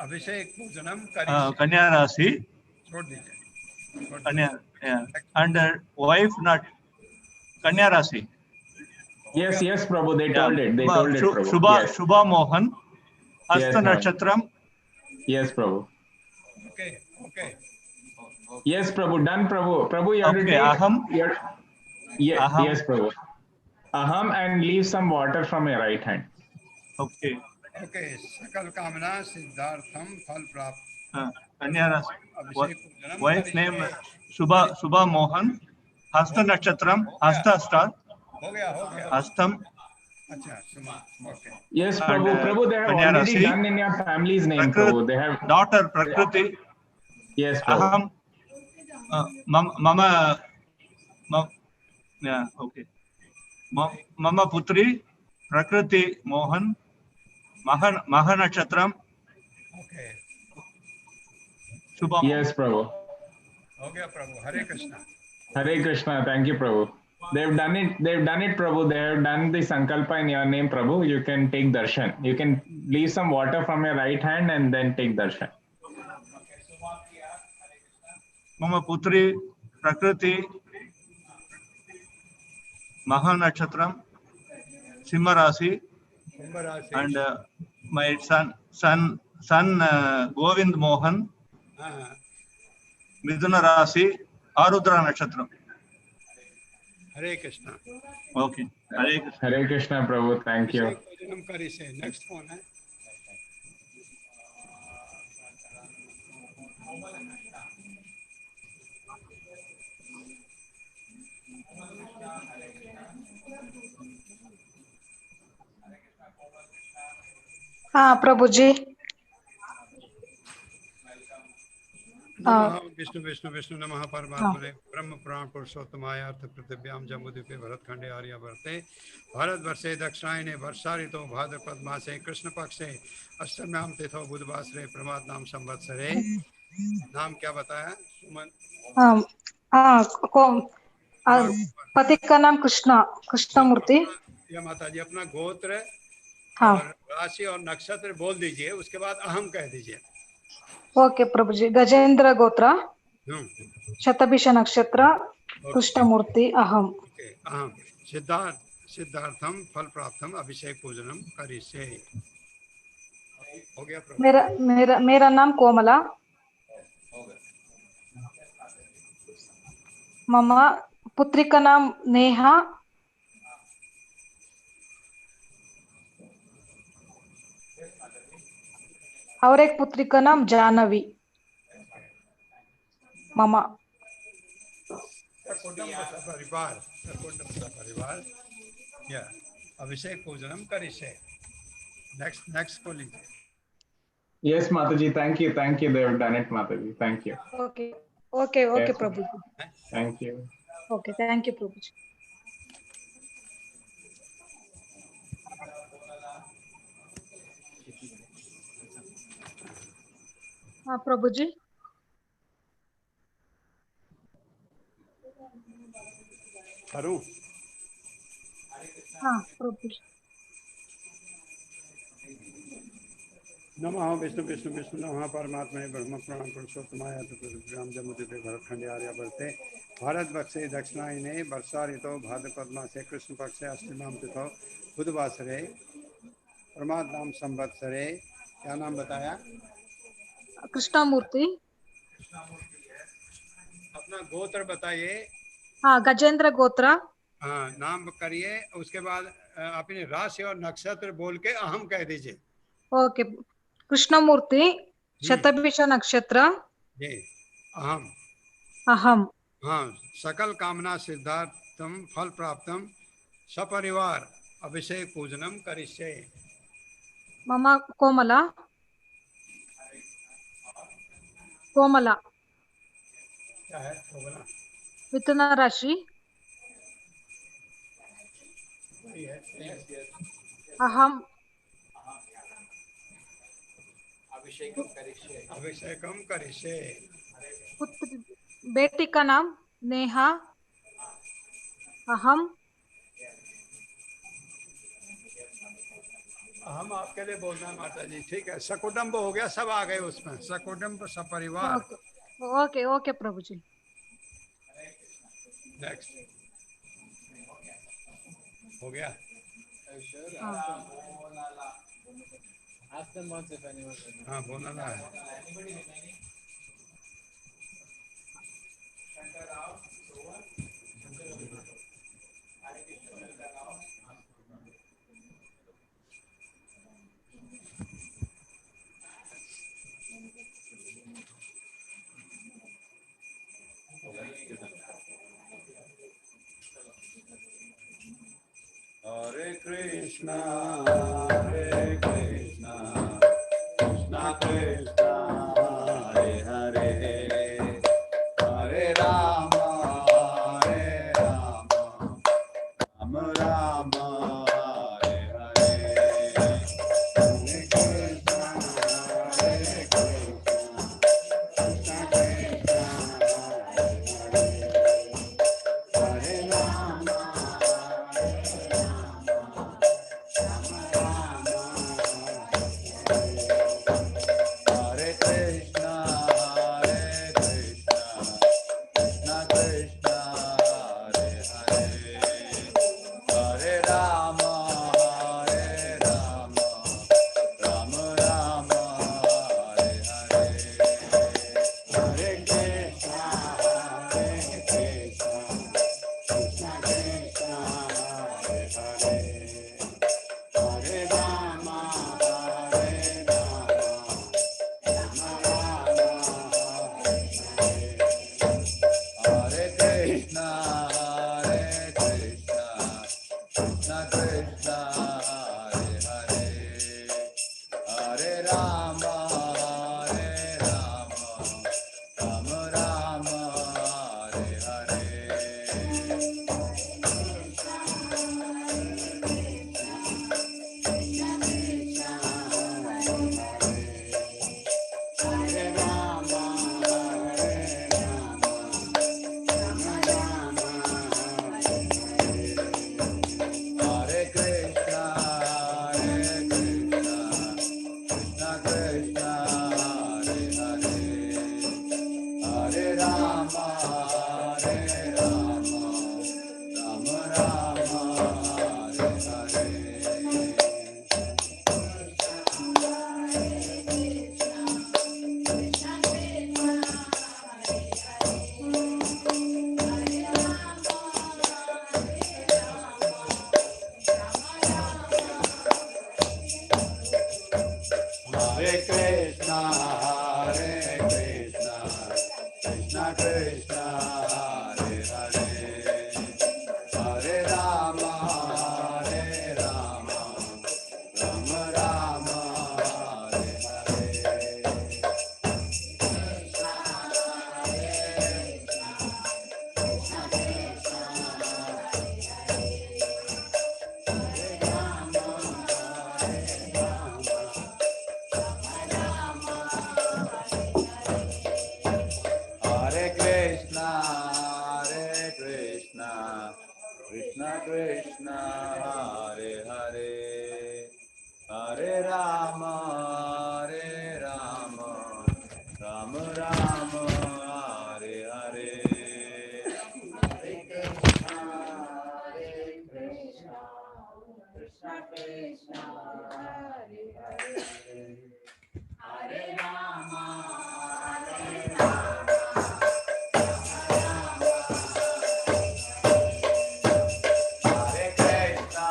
अभिषेक पूजनम करिष्ये। कन्या राशि। छोड़ दीजिए। कन्या, yeah. And wife not कन्या राशि। Yes, yes, Prabhu, they told it. They told it, Prabhu. Shubha, yes. Shubha Mohan, Hasta yes, Nakshatram. Yes, Prabhu. Okay, okay. Yes, Prabhu, done, Prabhu. Prabhu, you have to okay, take aham. Yeah, aham. Yes, Prabhu. Aham and leave some water from your right hand. Okay. Okay, सकल कामना सिद्धार्थम फल प्राप्त। कन्या राशि। Wife name Shubha, Shubha Mohan, Hasta Nakshatram, Hasta star. हो गया, हो गया। Hastam. अच्छा, सुमा, okay. Yes, Prabhu. And, Prabhu, they have already done in your family's name, Prabhu. They have daughter Prakriti. Yes, Prabhu. Aham, mama, yeah, okay. Mama putri Prakriti Mohan, Maha Nakshatram. Okay. Shubha. Yes, Prabhu. हो गया Prabhu. Hare Krishna. Hare Krishna. Thank you, Prabhu. They've done it. They've done it, Prabhu. They have done the sankalpa in your name, Prabhu. You can take darshan. You can leave some water from your right hand and then take darshan. Mama putri Prakriti Maha Nakshatram, Simha Rasi, and my son Govind Mohan, Mithuna Rasi, Arudra Nakshatram. Hare Krishna. Okay. Hare Krishna. Hare Krishna, Prabhu. Thank you. Next phone है। हाँ प्रभु जी। विष्णु विष्णु विष्णु नमः परमात्मने ब्रह्म पुराण पुरुषोत्तमाय अर्थ पृथिव्यां जम्बूद्वीपे भरतखंडे आर्यावर्ते भारतवर्षे दक्षिणायने वर्षा ऋतौ भाद्रपद मासे कृष्ण पक्षे अष्टम्यां तिथौ बुधवासरे प्रमाद नाम संवत्सरे। नाम क्या बताया? सुमन। हाँ, पति का नाम कृष्णा, कृष्णमूर्ति। या माता जी अपना गोत्र। हाँ। और राशि और नक्षत्र बोल दीजिए, उसके बाद अहम कह दीजिए। ओके प्रभु जी। गजेंद्र गोत्र, शतभिष नक्षत्र, कृष्णमूर्ति, अहम। ओके, अहम सिद्धार्थ सिद्धार्थम फल प्राप्तम अभिषेक पूजनम करिष्ये। हो गया प्रभु। मेरा मेरा मेरा नाम कोमला। मम पुत्री का नाम नेहा। और एक पुत्री का नाम जानवी। मम कुटुंब परिवार, कुटुंब परिवार या अभिषेक पूजनम करिष्ये। नेक्स्ट नेक्स्ट को लीजिए। Yes, Mataji, thank you, thank you. They have done it, Mataji. Thank you. Okay okay okay Yes. Prabhu ji. Thank you. Okay, thank you Prabhu ji. हाँ प्रभु जी। करूं? हाँ प्रभु जी। नमः विष्णु विष्णु विष्णु नमः परमात्मने ब्रह्म प्रणाम पुरुषोत्तमाय पृथ्व्याम जमुद्वीपे भरतखंडे आर्यावर्ते भारतवर्षे दक्षिणायने वर्षा ऋतौ भाद्रपद मासे कृष्ण पक्षे अष्टम्यां तिथौ बुधवासरे प्रमाद नाम संवत्सरे। क्या नाम बताया? कृष्णमूर्ति। अपना गोत्र बताइए। हाँ, गजेंद्र गोत्र। हाँ, नाम करिए, उसके बाद अपनी राशि और नक्षत्र बोल के अहम कह दीजिए। ओके, कृष्णमूर्ति, शतभिष नक्षत्र, जी, अहम। अहम। हाँ, सकल कामना सिद्धार्थम फल प्राप्तम सपरिवार अभिषेक पूजनम करिष्ये। मम कोमला। कोमला। क्या है कोमला? मिथुन राशि। सही है, सही है। अहम। अभिषेकम करिष्ये। पुत्र बेटी का नाम नेहा। अहम। हम आपके लिए बोलना है माता जी, ठीक है। सकुटुंब हो गया, सब आ गए उसमें, सकुटुंब सपरिवार। Okay okay okay Prabhu ji. Next हो गया। हाँ। हाँ, बोलना ना है। Hare Krishna, Hare Krishna, Krishna Krishna, Hare Hare, Hare Rama, Hare Rama, Rama Rama, Hare Hare. Hare Krishna, Hare Krishna, Krishna Krishna, Hare Hare, Hare Rama, Hare Krishna, Hare Krishna, Krishna Krishna, Hare Hare, Hare Rama, Hare Rama, Rama Rama, Hare Hare. Hare Krishna, Hare Krishna, Krishna Krishna, Hare Hare, Hare Rama, Hare Rama, Hare Krishna, Hare Krishna, Krishna Krishna, Hare Hare, Hare Rama, Hare Rama, Rama Rama, Hare Hare. Rama Rama, Hare Hare. Hare Krishna, Hare Krishna, Krishna Krishna, Hare Hare, Hare Rama, Hare Rama, Rama Rama, Hare Hare. Hare Krishna, Hare Krishna, Krishna Krishna, Hare Hare, Hare Rama, Hare Rama, Rama Rama, Hare Hare. Krishna Krishna, Hare Hare, Hare Rama, Hare Rama. Hare Krishna,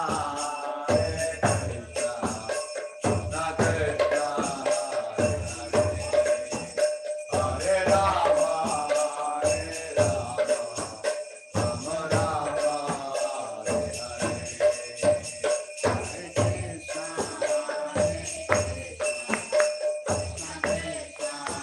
Hare Krishna, Krishna Krishna, Hare Hare, Hare Rama, Hare Rama, Rama Rama, Hare Hare. Hare Krishna, Hare Krishna, Krishna Krishna,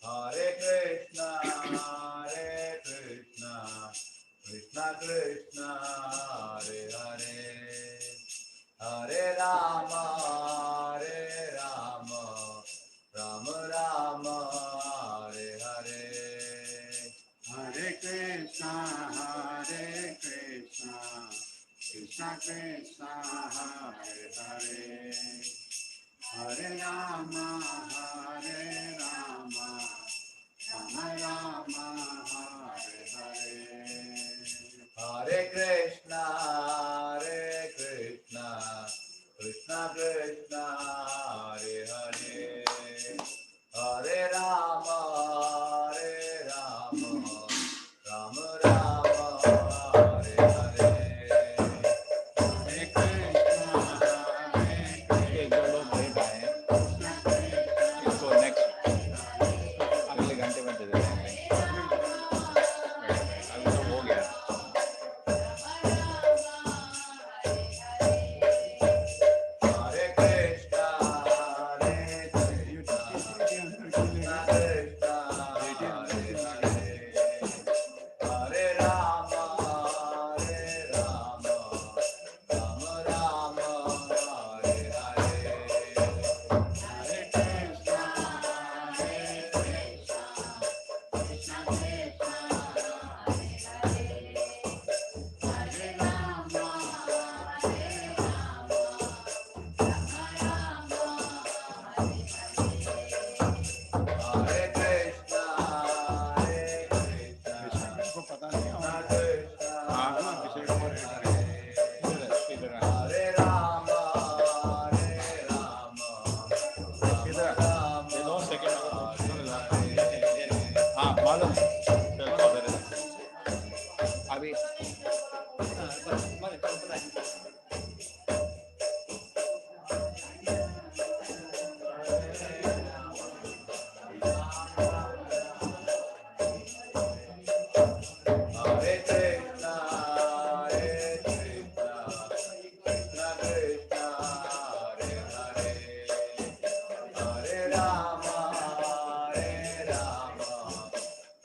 Hare Krishna, Hare Krishna, Krishna Krishna, Hare Hare, Hare Rama, Hare Rama, Rama Rama, Hare Hare. Hare Krishna, Hare Krishna, Krishna Krishna, Hare Hare, Hare Rama, Hare Rama, Rama Rama, Hare Hare. Hare Krishna, Hare Krishna, Krishna Krishna, Hare Hare, Hare Rama, Hare Rama, Rama Rama, Hare Hare. Hare Krishna, Hare ये जो लोग late आए हैं इसको next अगले घंटे में दे देते हैं। अभी तो हो गया। Hare Krishna, Hare Krishna, Krishna Krishna, Hare Hare, Hare Rama, Hare Rama, Rama Rama, Hare Hare. Hare Krishna, Hare Krishna, Krishna Krishna, Hare Hare, Hare Rama, Hare Rama, Rama Rama, Hare Hare Krishna, Hare Krishna, को पता नहीं Krishna हाँ अभिषेक और Hare, Hare Rama, Hare Rama, इधर Rama ये दो second Hare Hare. हाँ मालूम है। चल उधर है। अभी Hare Krishna, Hare Krishna, Krishna Krishna, Hare Hare, Hare Rama, Hare Rama,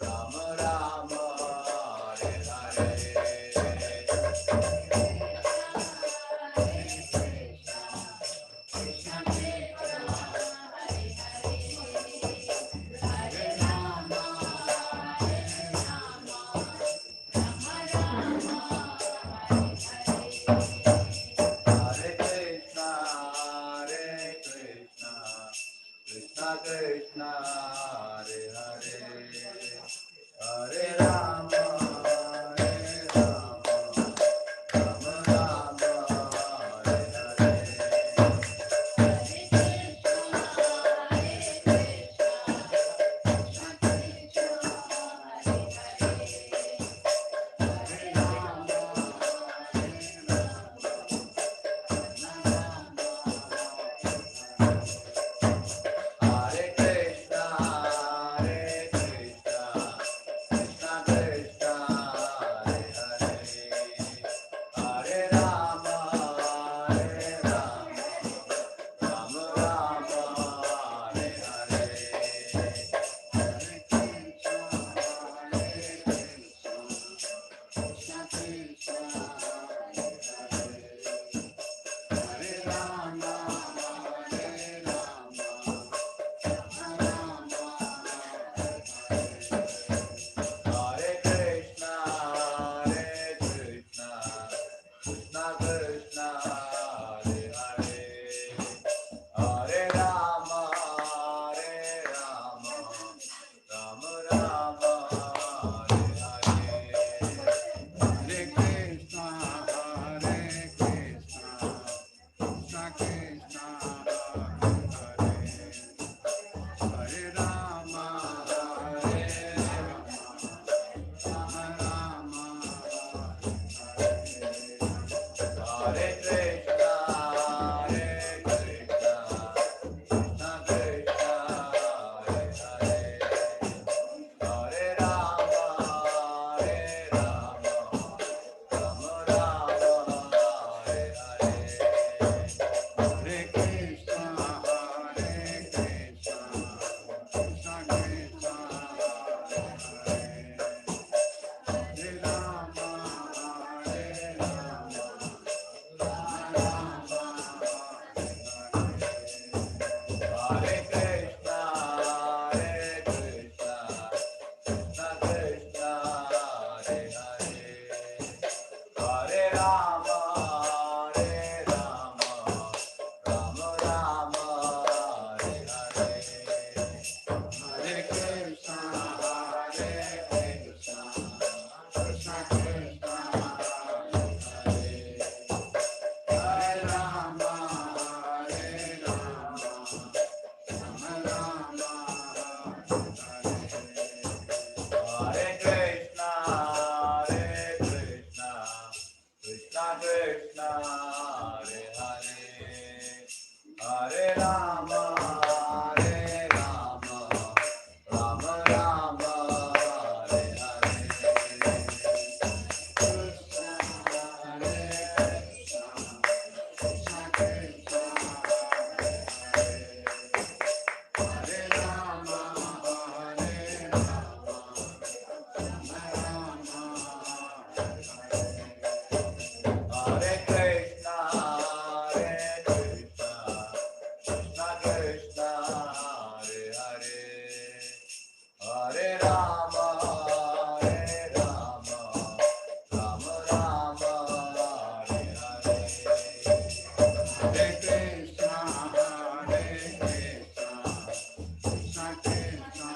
Rama Rama, Hare Hare. Hare Krishna, Hare Krishna, Krishna Krishna, Hare Hare, Hare Rama, Hare Rama, Rama Rama, Hare Hare. Hare Krishna, Hare Krishna, Krishna Krishna, Rama, Hare Rama, Rama Rama, Hare Hare. Hare Krishna, Hare Krishna, Krishna Krishna,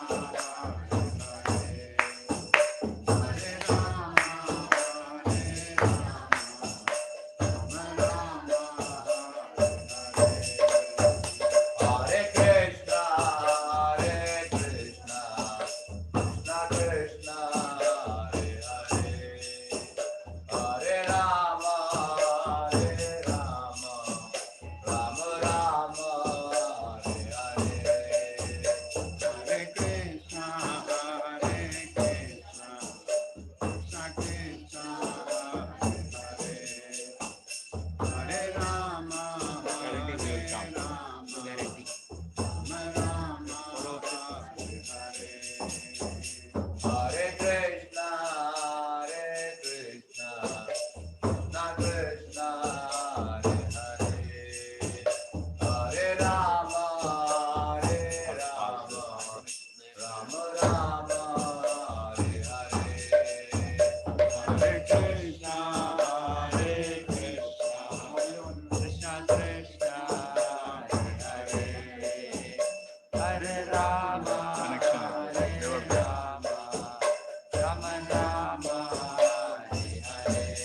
Hare Hare. Hare Rama, Hare Rama, Rama Rama, Hare Krishna, Hare Krishna, Krishna Krishna, Hare Hare. Hare Rama, Hare Rama, Rama Rama, Hare Hare. Hare Krishna, Hare Krishna, Krishna Krishna, Hare Hare. Hare Rama, Guarantee they will Hare come. Rama, Guarantee. Rama Rama, Hare Hare. Hare Krishna, Hare Krishna, Krishna Krishna, Hare Hare. Hare Rama, Hare Rama, Rama Rama, Hare Hare. Hare Krishna, Hare Krishna, Krishna Krishna, Hare Hare. Hare Rama, Connection. Hare Rama, Rama Rama, Hare Hare.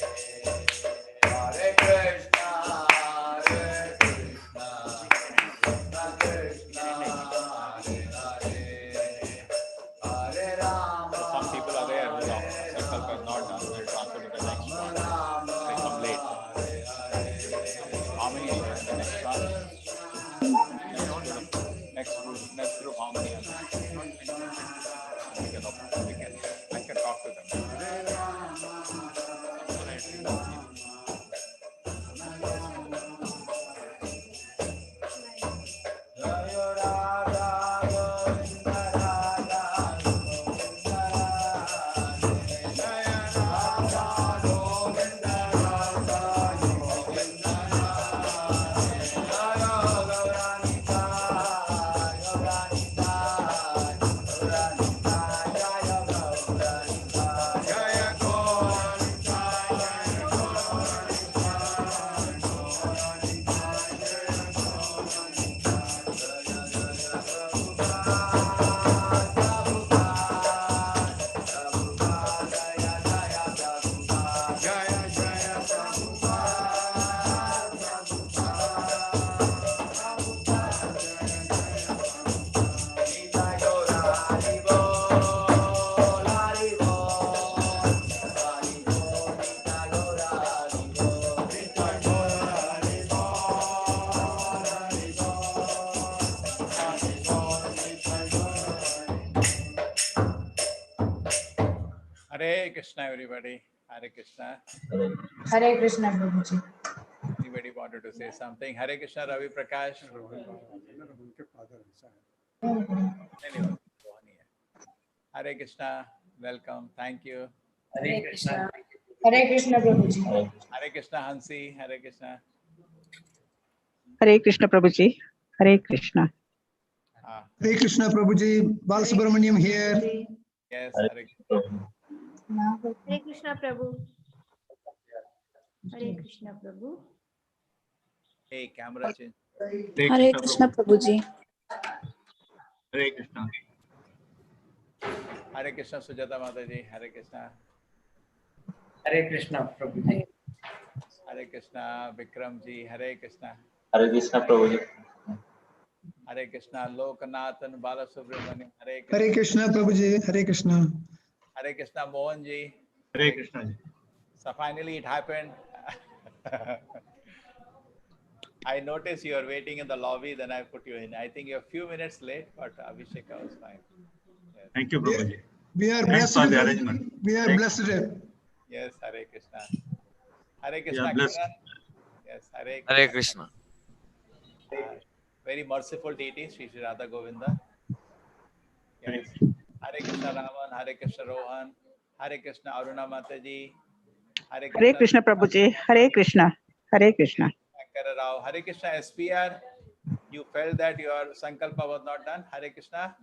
Hare Krishna, Hare Krishna, Krishna Krishna, Hare Hare. Hare Rama, Some people are there who are sankalpa is not done. We'll transfer to the next one. They come late. How many are there in the next one? Next group, next group, how many are there? We can, we can, I can talk to them. Jaya Radha Govinda Radha Govinda Jaya Radha Govinda Radha Govinda Jaya Gauranita Gauranita Gauranita Jaya Gauranita Jaya Gauranga, Jaya Gauranga, Gauranga, Jaya Gauranga. Jaya Jaya Prabhupada, Prabhupada, Prabhupada, Jaya Jaya Nitai Gaura Hari Bol, Hari Bol, Hari Bol, Nitai Gaura Hari Bol. Nitai Gaura Hari Bol, Hari Bol, Hari Bol, Nitai Gaura Hari Hare Krishna, everybody. Hare Krishna. Hare Krishna, Prabhuji. Anybody wanted to say something? Hare Krishna, Ravi Prakash. उनके father ऐसा है Anyway, वो नहीं है. Hare Krishna, welcome. Thank you. Hare Krishna. Hare Krishna, Prabhuji. Hare Krishna, Hansi. Hare Krishna. Hare Krishna, Prabhuji. Hare Krishna. Ah, Hare Krishna Prabhuji, Balasubramaniam here. yes, Hare Krishna. Hare Krishna Prabhu. Hare Krishna Prabhu. Hey, camera change. Hare Krishna, Prabhuji. Hare Krishna. Hare Krishna, Sujata Mataji. Hare Krishna. Hare Krishna, Prabhuji. Hare Krishna, Vikram ji. Hare Krishna. Hare Krishna, Prabhuji. Hare Krishna, Lokanathan, Balasubramanian. Hare Krishna. Hare Krishna Prabhuji, Hare Krishna. Hare Krishna, Mohan ji. Hare Krishna. ji. So finally it happened. I noticed you are waiting in the lobby, then I put you in. I think you're a few minutes late, but Abhisheka was fine. Yes. Thank you, Prabhuji. We are Thanks blessed. for the arrangement. We are Thank- blessed. Yes, Hare Krishna. Hare We Krishna. are blessed. Kiran. Yes, Hare Hare Krishna. Very merciful deity, Sri Sri Radha Govinda. Yes. Hare Krishna Raman, Hare Krishna Rohan, Hare Krishna Aruna Mataji, Hare Hare Krishna, Prabhuji. Hare Krishna. Hare Krishna. Shankara Rao, Hare Krishna SPR. You felt that your sankalpa was not done. Hare Krishna.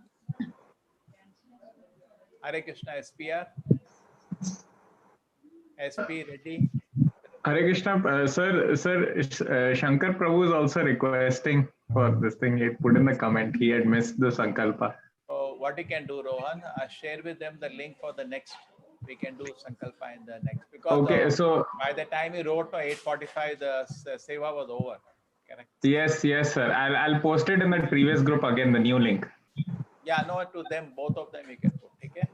Hare Krishna SPR. SP Reddy. Hare Krishna, sir, Shankar Prabhu is also requesting for this thing. He put in the comment. He had missed the Sankalpa. So what you can do, Rohan, share with them the link for the next. We can do Sankalpa in the next. Because okay, so by the time he wrote to 8:45, the seva was over. Correct. Yes, yes, sir. I'll post it in the previous group again, the new link. Yeah, no, to them, both of them you can put. Okay.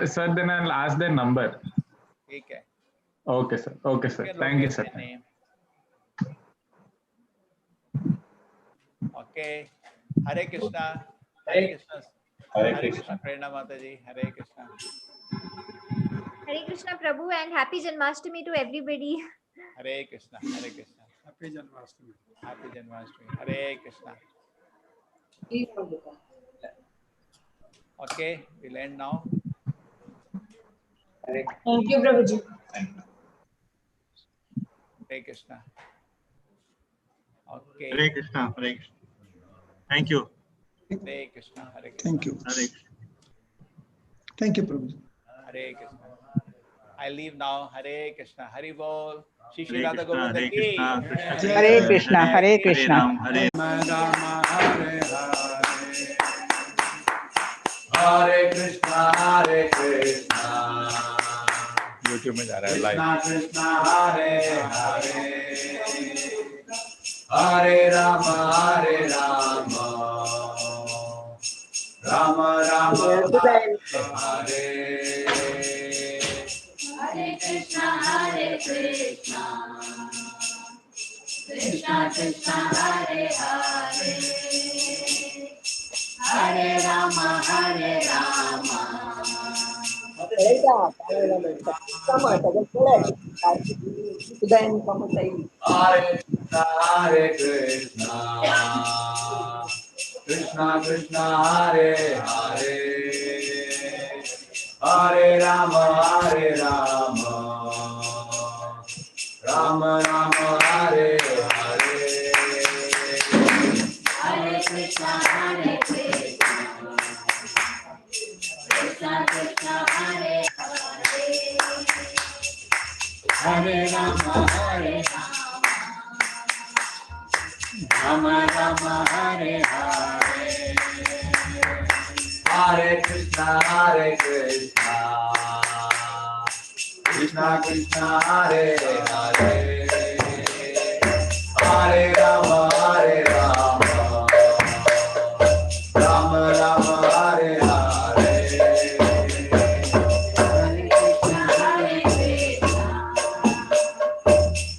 Sir, then I'll ask their number. Okay. Okay, sir. Okay, sir. Thank you, sir. Name. Okay. Hare Krishna. Hare Krishna. Hare Hare Krishna. Krishna. Prerna Mataji. Hare Krishna. Hare Krishna Prabhu and happy Janmashtami to everybody. Hare Krishna. Hare Krishna. Happy Janmashtami. Happy Janmashtami. Hare Krishna. Okay, we'll end now. Thank you, Prabhuji. Hare Krishna. Okay. Hare Krishna. Hare Krishna. Thank you. Hare Krishna. Hare Krishna. Thank you. Hare Krishna. Thank you, Prabhuji. Hare Krishna. I leave now. Hare Krishna. Hari Bol. Shri Shri Hare Radha Krishna, Govinda Hare ki. Krishna, Krishna Hare Krishna, Hare Krishna. Ram, Hare Rama, Hare Hare. Hare Krishna, Hare Krishna. YouTube में जा रहा है live. Krishna Krishna, Hare Hare. Hare Rama, Hare Rama. Rama Rama, Hare Hare. Hare Krishna, Hare Krishna, Krishna Krishna, Hare Hare, Hare Rama, Hare Rama. Hare Krishna, Hare Krishna, Krishna Krishna, Hare Hare, Hare Rama, Hare Rama, Rama Rama, Hare Hare. Hare Krishna, Hare Krishna, Krishna Krishna, Hare Hare, Hare Rama, Hare Rama, Rama Hare Hare. Hare Krishna, Hare Krishna, Krishna Krishna, Hare Hare, Hare Rama, Hare Rama, Rama Rama, Hare Hare. Hare Krishna, Hare Krishna, Krishna Krishna, Hare Hare, Hare Rama, Hare Rama, Rama Rama, Hare Hare. Hare Krishna, Hare Krishna,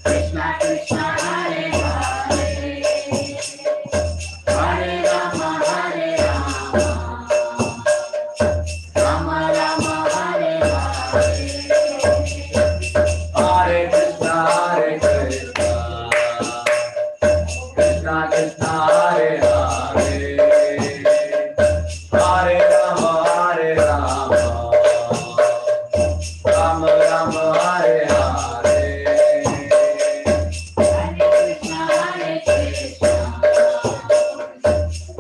Krishna Krishna, Hare Hare, Hare Rama, Hare Rama, Rama Rama, Hare Hare. Hare Krishna, Hare Krishna, Krishna Krishna, Hare Hare, Hare Rama, Hare Rama, Rama Rama, Hare Hare. Hare Krishna, Hare Krishna,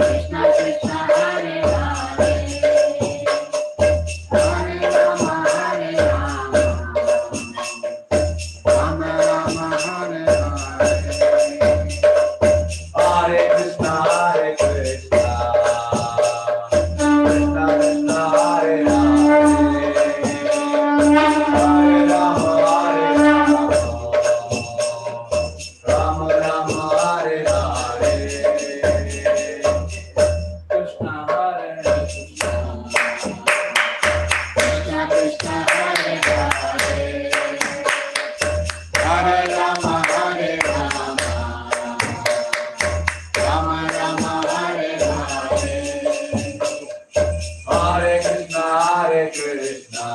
Krishna Krishna, Hare Hare, Hare Rama, Hare Rama, Rama Rama, Hare Hare. Krishna Hare Krishna, Krishna Krishna, Hare Hare, Hare Rama, Hare Rama, Rama Rama, Hare Hare. Hare Krishna, Hare Krishna,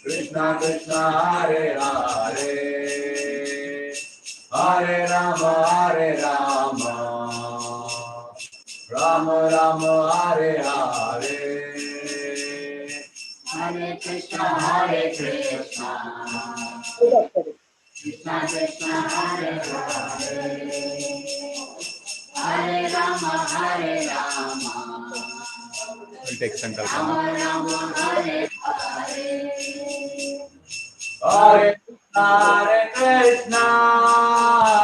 Krishna Krishna, Hare Hare, Hare Rama, Hare Rama, Rama Rama, Hare Hare. Hare Krishna, Hare Krishna, Krishna Krishna, Hare Hare, Hare Rama, Hare Rama, We'll take take sankalpa now. Hare Krishna, Hare Krishna.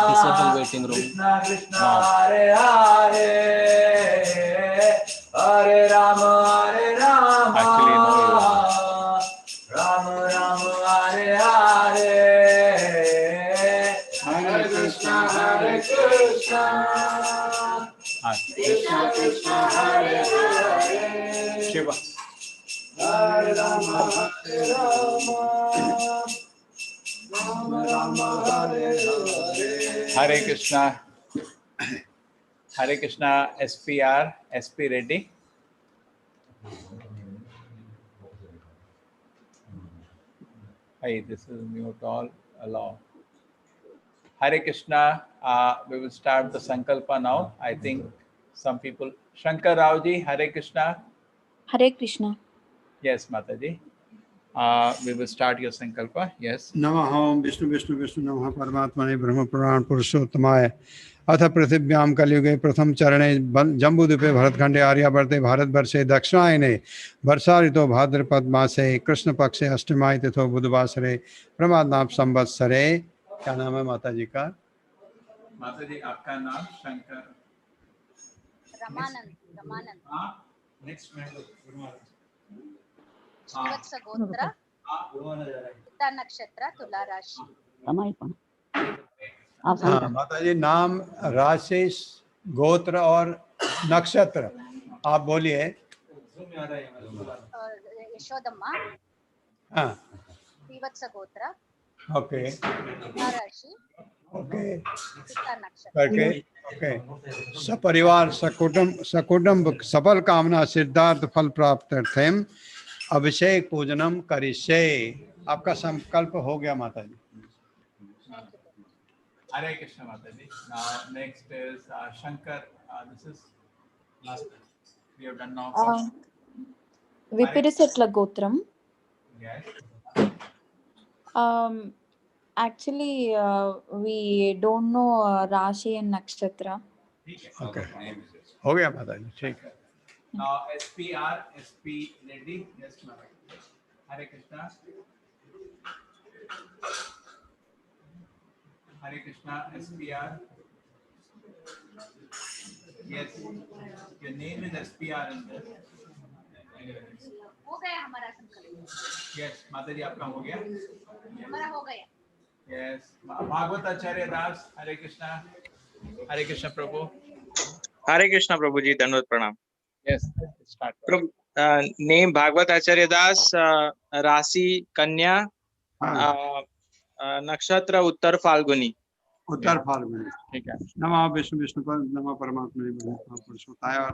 Disable waiting room. Krishna Krishna, No. Hare Hare. Hare Rama, Hare Rama. Actually, no, you Rama Rama, Hare Hare. Hare Krishna, Hare Krishna. Ah, Krishna Krishna, Hare Hare. Shiva. Hare Rama, Hare Rama. Rama Rama, Hare Hare. Hare Krishna. Hare Krishna, SPR, SP Reddy. Hey, this is mute all, allow. Hare Krishna, we will start the Sankalpa now. I think some people, Shankar Raoji, Hare Krishna. Hare Krishna. Yes, Mataji. We will start your Sankalpa. Yes. नमः ओम विष्णु विष्णु विष्णु नमः परमात्मने ब्रह्म पुराण पुरुषोत्तमाय अथ पृथिव्यां कलयुगे प्रथम चरणे जम्बूद्वीपे भरतखंडे आर्यावर्ते भारतवर्षे दक्षिणायने वर्षा ऋतौ भाद्रपद मासे कृष्ण पक्षे अष्टमाय तिथौ बुधवासरे प्रमादनाम संवत्सरे। क्या नाम है माता जी का? Mataji, आपका नाम शंकर। Ramanand Ramanand. हाँ? Next member, Guru Maharaj. Srivatsa gotra, Uttara nakshatra, Tula rashi. हाँ माता जी, नाम, राशि, गोत्र और नक्षत्र आप बोलिए। और यशोदम्मा, हाँ। श्रीवत्स गोत्र, ओके। तुला राशि, ओके। उत्तरा नक्षत्र। करके ओके। सपरिवार सकुटुंब सकुटुंब सफल कामना सिद्धार्थ फल प्राप्त अर्थम अभिषेक पूजनम करिष्ये। आपका संकल्प हो गया माता जी। Hare Krishna Mataji. Now next is Shankar. This is last. We have done now. Vipirisetla gotram. Yes. Actually, we don't know Rashi and Nakshatra. Okay, हो गया माता जी, ठीक है। Now SPR, SP Reddy. Yes, Mataji. Hare Krishna. Hare Krishna, SPR. Yes, your name is SPR in this. Anyways. हो गया हमारा संकल्प। Yes, Mataji, आपका हो गया। हमारा हो गया। Yes, Bhagavad Acharya Das, Hare Krishna, Hare Krishna Prabhu. Hare Krishna Prabhu ji, धन्यवाद प्रणाम। Yes, start. Prabhu, name Bhagwat Acharya Das, राशि कन्या, नक्षत्र उत्तर फाल्गुनी। उत्तर फाल्गुनी। ठीक है। नमः विष्णु विष्णु पर नमः परमात्मने ब्रह्म पुरुषोत्ताय और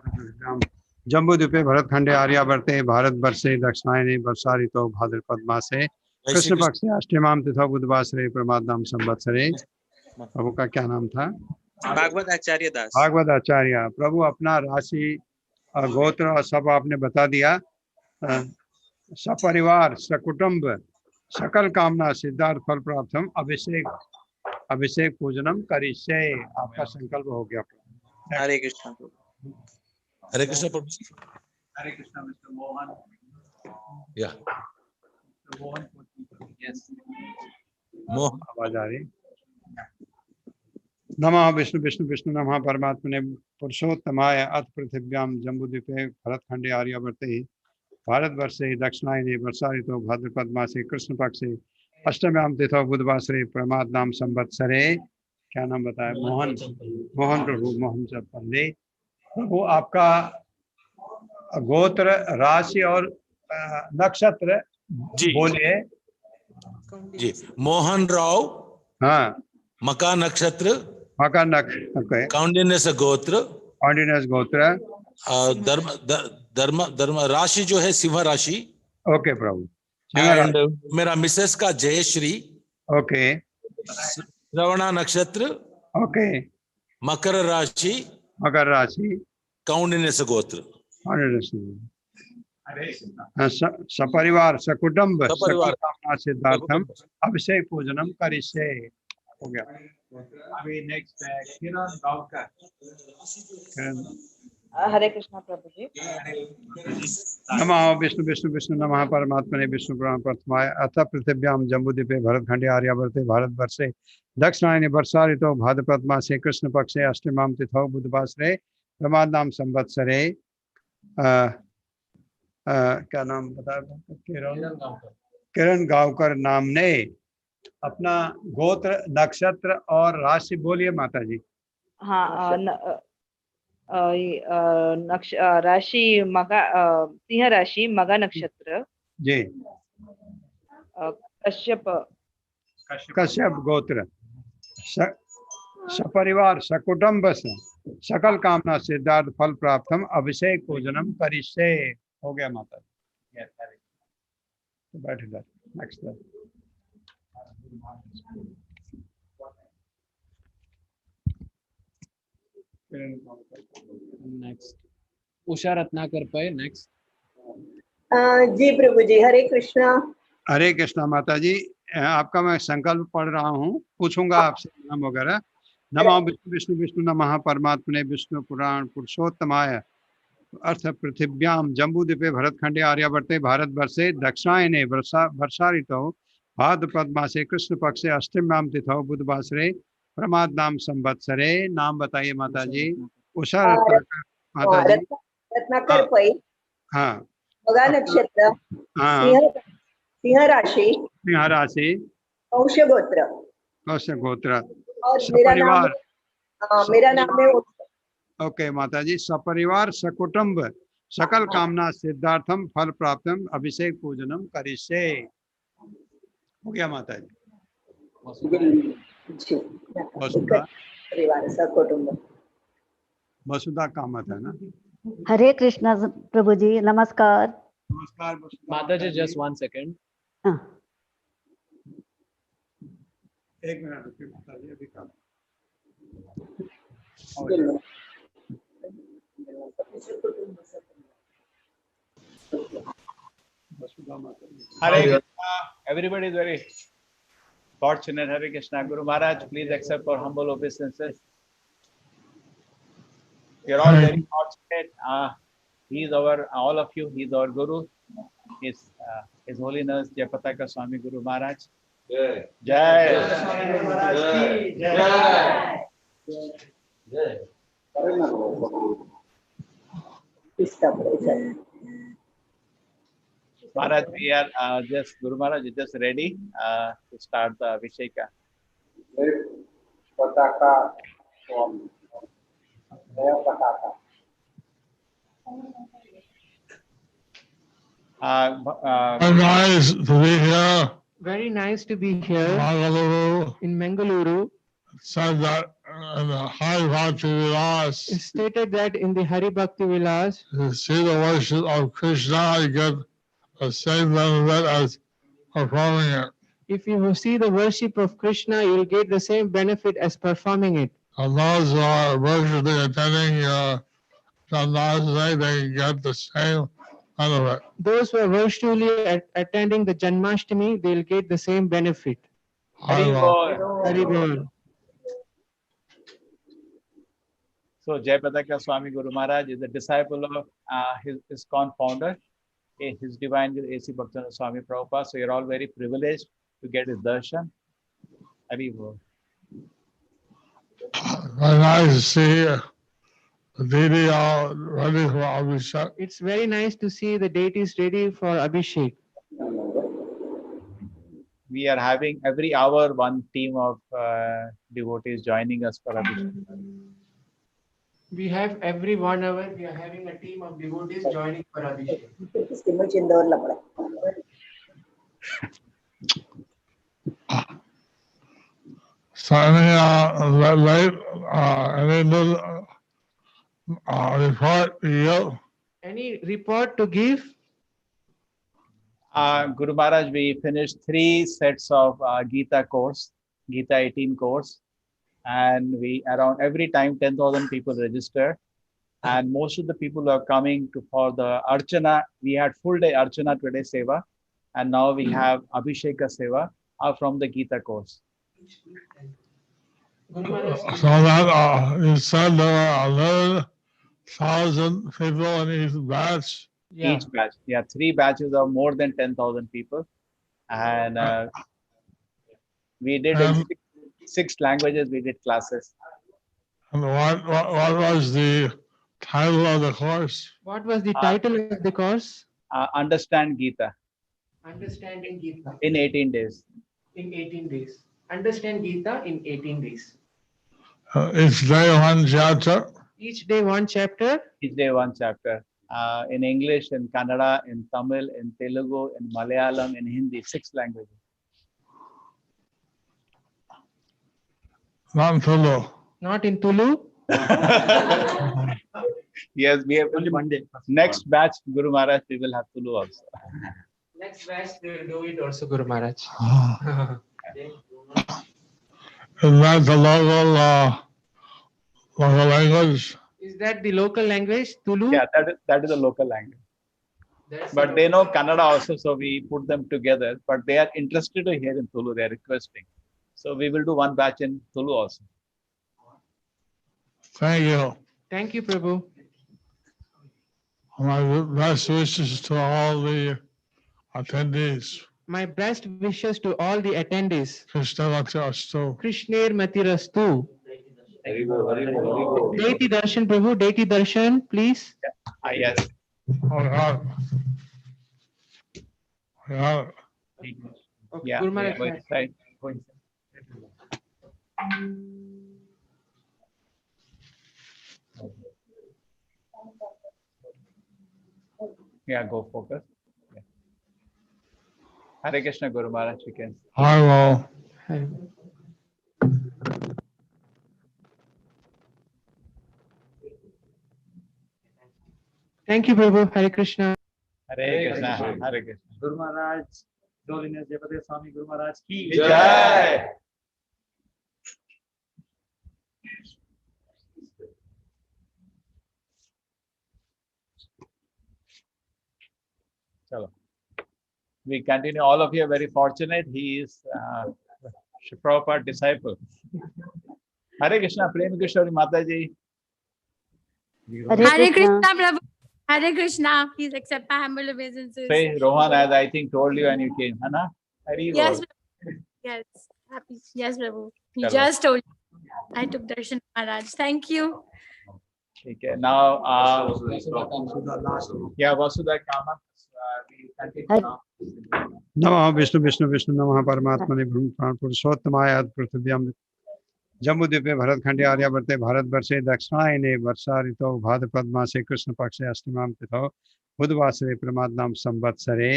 जम्बूद्वीपे भरतखंडे आर्यावर्ते भारतवर्षे दक्षिणायने वर्षा ऋतौ भाद्रपद मासे कृष्ण पक्षे अष्टमाम तिथौ बुधवासरे प्रमादनाम संवत्सरे। प्रभु का क्या नाम था? भागवत आचार्य दास। भागवत आचार्य। प्रभु अपना राशि और गोत्र और सब आपने बता दिया। सपरिवार सकुटुंब सकल कामना सिद्धार्थ फल प्राप्त हम अभिषेक अभिषेक पूजनम करिष्ये। आपका संकल्प हो गया। हरे कृष्णा प्रभु। Hare Krishna Prabhu ji. Hare Krishna, Mr. Mohan. Yeah. Mr. Mohan. Yes. Mohan. आवाज आ रही। नमः विष्णु विष्णु विष्णु नमः परमात्मने पुरुषोत्तमाय अथ पृथिव्यां जम्बूद्वीपे भरतखंडे आर्यावर्ते भारतवर्षे दक्षिणायने वर्षा ऋतौ भाद्रपद मासे कृष्ण पक्षे अष्टम्यां तिथौ बुधवासरे प्रमाद नाम संवत्सरे। क्या नाम बताया? मोहन। मोहन प्रभु, मोहन चपल्ली प्रभु, आपका गोत्र, राशि और नक्षत्र बोलिए। जी, मोहन राव। हाँ। मका नक्षत्र। मका नक्षत्र, ओके। कौंडिन्य गोत्र। कौंडिन्य गोत्र। धर्म धर्म धर्म राशि जो है सिंह राशि। Okay Prabhu. एंड मेरा मिसेस का जयश्री। ओके। श्रवणा नक्षत्र। ओके। मकर राशि। मकर राशि। कौंडिन्य गोत्र। कौंडिन्य। सपरिवार सकुटुंब सपरिवार। सकल सिद्धार्थम अभिषेक पूजनम करिष्ये। हो गया। अभी नेक्स्ट है किरण गावकर। किरण। Hare Krishna Prabhuji. नमः विष्णु विष्णु विष्णु नमः परमात्मने विष्णु पुराण प्रथमाय अथ पृथिव्यां जम्बूद्वीपे भरतखंडे आर्यावर्ते भारतवर्षे दक्षिणायने वर्षा ऋतौ भाद्रपद मासे कृष्ण पक्षे अष्टम्यां तिथौ बुधवासरे प्रमाद नाम संवत्सरे क्या नाम बता, किरण गांवकर नाम ने अपना गोत्र नक्षत्र और राशि बोलिए माता जी। हाँ, राशि मगा, सिंह राशि, मगा नक्षत्र जी, कश्यप कश्यप गोत्र, सपरिवार सकुटुंब सकल कामना सिद्धार्थ फल प्राप्तम अभिषेक पूजनम करिष्ये। हो गया माता जी, तो बैठ इधर। नेक्स्ट नेक्स्ट उषा रत्नाकर पे नेक्स्ट। जी प्रभु जी, हरे कृष्णा। हरे कृष्णा माता जी, आपका मैं संकल्प पढ़ रहा हूँ, पूछूंगा आपसे नाम वगैरह। नमः विष्णु विष्णु विष्णु नमः परमात्मने विष्णु पुराण पुरुषोत्तमाय अर्थ पृथिव्याम जम्बूद्वीपे भरतखंडे आर्यावर्ते भारतवर्षे दक्षिणायने वर्षा ऋतौ भाद्रपद मासे कृष्ण पक्षे अष्टम्याम तिथौ बुधवासरे प्रमाद नाम संवत्सरे। नाम बताइए माता जी। उषा रत्नाकर माता जी। रत्नाकर पै। हाँ। मगा नक्षत्र। हाँ। सिंह राशि। सिंह राशि। कौश्य गोत्र। कौश्य गोत्र। और मेरा नाम है। ओके माता जी, सपरिवार सकुटुंब सकल कामना सिद्धार्थम फल प्राप्तम अभिषेक पूजनम करिष्ये। हो गया माता जी। वसुधा परिवार सकुटुंब वसुधा कामत है ना। हरे कृष्णा प्रभु जी, नमस्कार। नमस्कार माता जी, जस्ट 1 सेकेंड। एक मिनट रुकिए माता जी, अभी काम। Hare Krishna, everybody is very fortunate. Hare Krishna, Guru Maharaj, please accept our humble obeisances. We are all very fortunate. He is our, all of you, he is our Guru. His Holiness Jayapataka Swami Guru Maharaj. Jai. Jai. Jai. Jai. Maharaj, we are just, Guru Maharaj is just ready to start the Abhisheka. Pataka Swami. Pataka. Nice to be here. Very nice to be here. Mangaluru. In Mangaluru. Said that in the Hari Bhakti Vilas. It stated that in the Hari Bhakti Vilas, you see the worship of Krishna, you get the same benefit as performing it. If you see the worship of Krishna, you will get the same benefit as performing it. And those who are virtually attending Janmashtami, they get the same benefit. Those who are virtually attending the Janmashtami, they will get the same benefit. Hari Bol. Hari Bol. So Jayapataka Swami Guru Maharaj is a disciple of his ISKCON founder, his divine A.C. Bhaktivinoda Swami Prabhupada. So you're all very privileged to get his darshan. Hari Bol. Very nice to see the deity all ready for Abhishek. It's very nice to see the deities ready for Abhishek. We are having every hour one team of devotees joining us for Abhishek. We have every 1 hour, we are having a team of devotees joining for Abhishek. So any late, any little report to give? Any report to give? Guru Maharaj, we finished 3 sets of Gita course, Gita 18 course. And we around every time 10,000 people register, and most of the people are coming to for the Archana. We had full day Archana today Seva, and now we have Abhisheka Seva from the Gita course. So that you said there were thousand people in each batch? Yeah. Each batch. Yeah, 3 batches of more than 10,000 people. And we did in 6 languages, we did classes. And what was the title of the course? What was the title of the course? Understand Gita. Understanding Gita. In 18 days. In 18 days. Understand Gita in 18 days. Each day one chapter? Each day one chapter? Each day one chapter. In English, in Kannada, in Tamil, in Telugu, in Malayalam, in Hindi, 6 languages. Not in Tulu. Not in Tulu? Yes, we have only Monday. Next batch, Guru Maharaj, we will have Tulu also. Next batch, they will do it also, Guru Maharaj. Is that the local language? Is that the local language, Tulu? Yeah, that is the local language. That's but they know Kannada also, so we put them together. But they are interested to hear in Tulu, they are requesting. So we will do one batch in Tulu also. Thank you. Thank you, Prabhu. My best wishes to all the attendees. My best wishes to all the attendees. Krishna Matirastu. Krishner Matirastu. Deity Darshan, Prabhu. Deity Darshan, please. Yeah. Yes. Oh, yeah. Okay, yeah. Guru Maharaj, yeah, go inside. Go inside. Yeah, go focus. Yeah. Hare Krishna, Guru Maharaj, you can. Hi, Hi. Thank you, Prabhu. Hare Krishna. Hare Krishna. Hare Krishna. Guru Maharaj, Holiness Jayapataka Swami Guru Maharaj ki Jai. Chalo. We continue. All of you are very fortunate. He is Srila Prabhupada disciple. Hare Krishna, Prem Kishori Mataji. Hare Krishna, Prabhu. Hare Krishna. Please accept my humble obeisances. Say, Rohan, as I think told you and you came, Hana? Hari Yes, Bol. Prabhu. Yes. Happy. Yes, Prabhu. He Chalo. just told you. I took darshan, Maharaj. Thank you. Okay. Now, yeah, Vasudha Kamath. We continue now. नमः विष्णु विष्णु विष्णु नमः परमात्मने ब्रह्म प्राण पुरुषोत्तमाय पृथिव्यां जम्बूद्वीपे भरतखंडे आर्यावर्ते भारतवर्षे दक्षिणायने वर्षा ऋतौ भाद्रपद मासे कृष्ण पक्षे अष्टम्यां तिथौ बुधवासरे प्रमादनाम संवत्सरे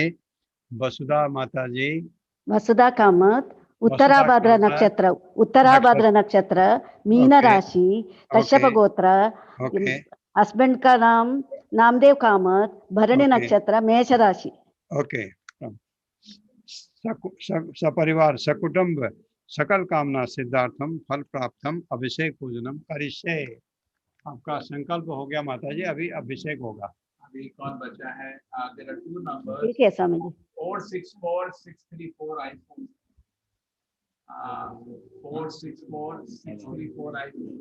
वसुधा माताजी वसुधा कामत, उत्तराभाद्र कामत, नक्षत्र, उत्तराभाद्र नक्षत्र, मीन Okay. राशि, कश्यप Okay. गोत्र, ओके हस्बैंड का नाम नामदेव कामत, भरणी Okay. नक्षत्र, मेष राशि। ओके। सपरिवार सकुटुंब सकल कामना सिद्धार्थम फल प्राप्तम अभिषेक पूजनम करिष्ये। आपका संकल्प हो गया माताजी, अभी अभिषेक होगा। अभी कौन बचा है? There are 2 numbers. ठीक है Swami ji. 464 634 iPhone. 464 634 iPhone.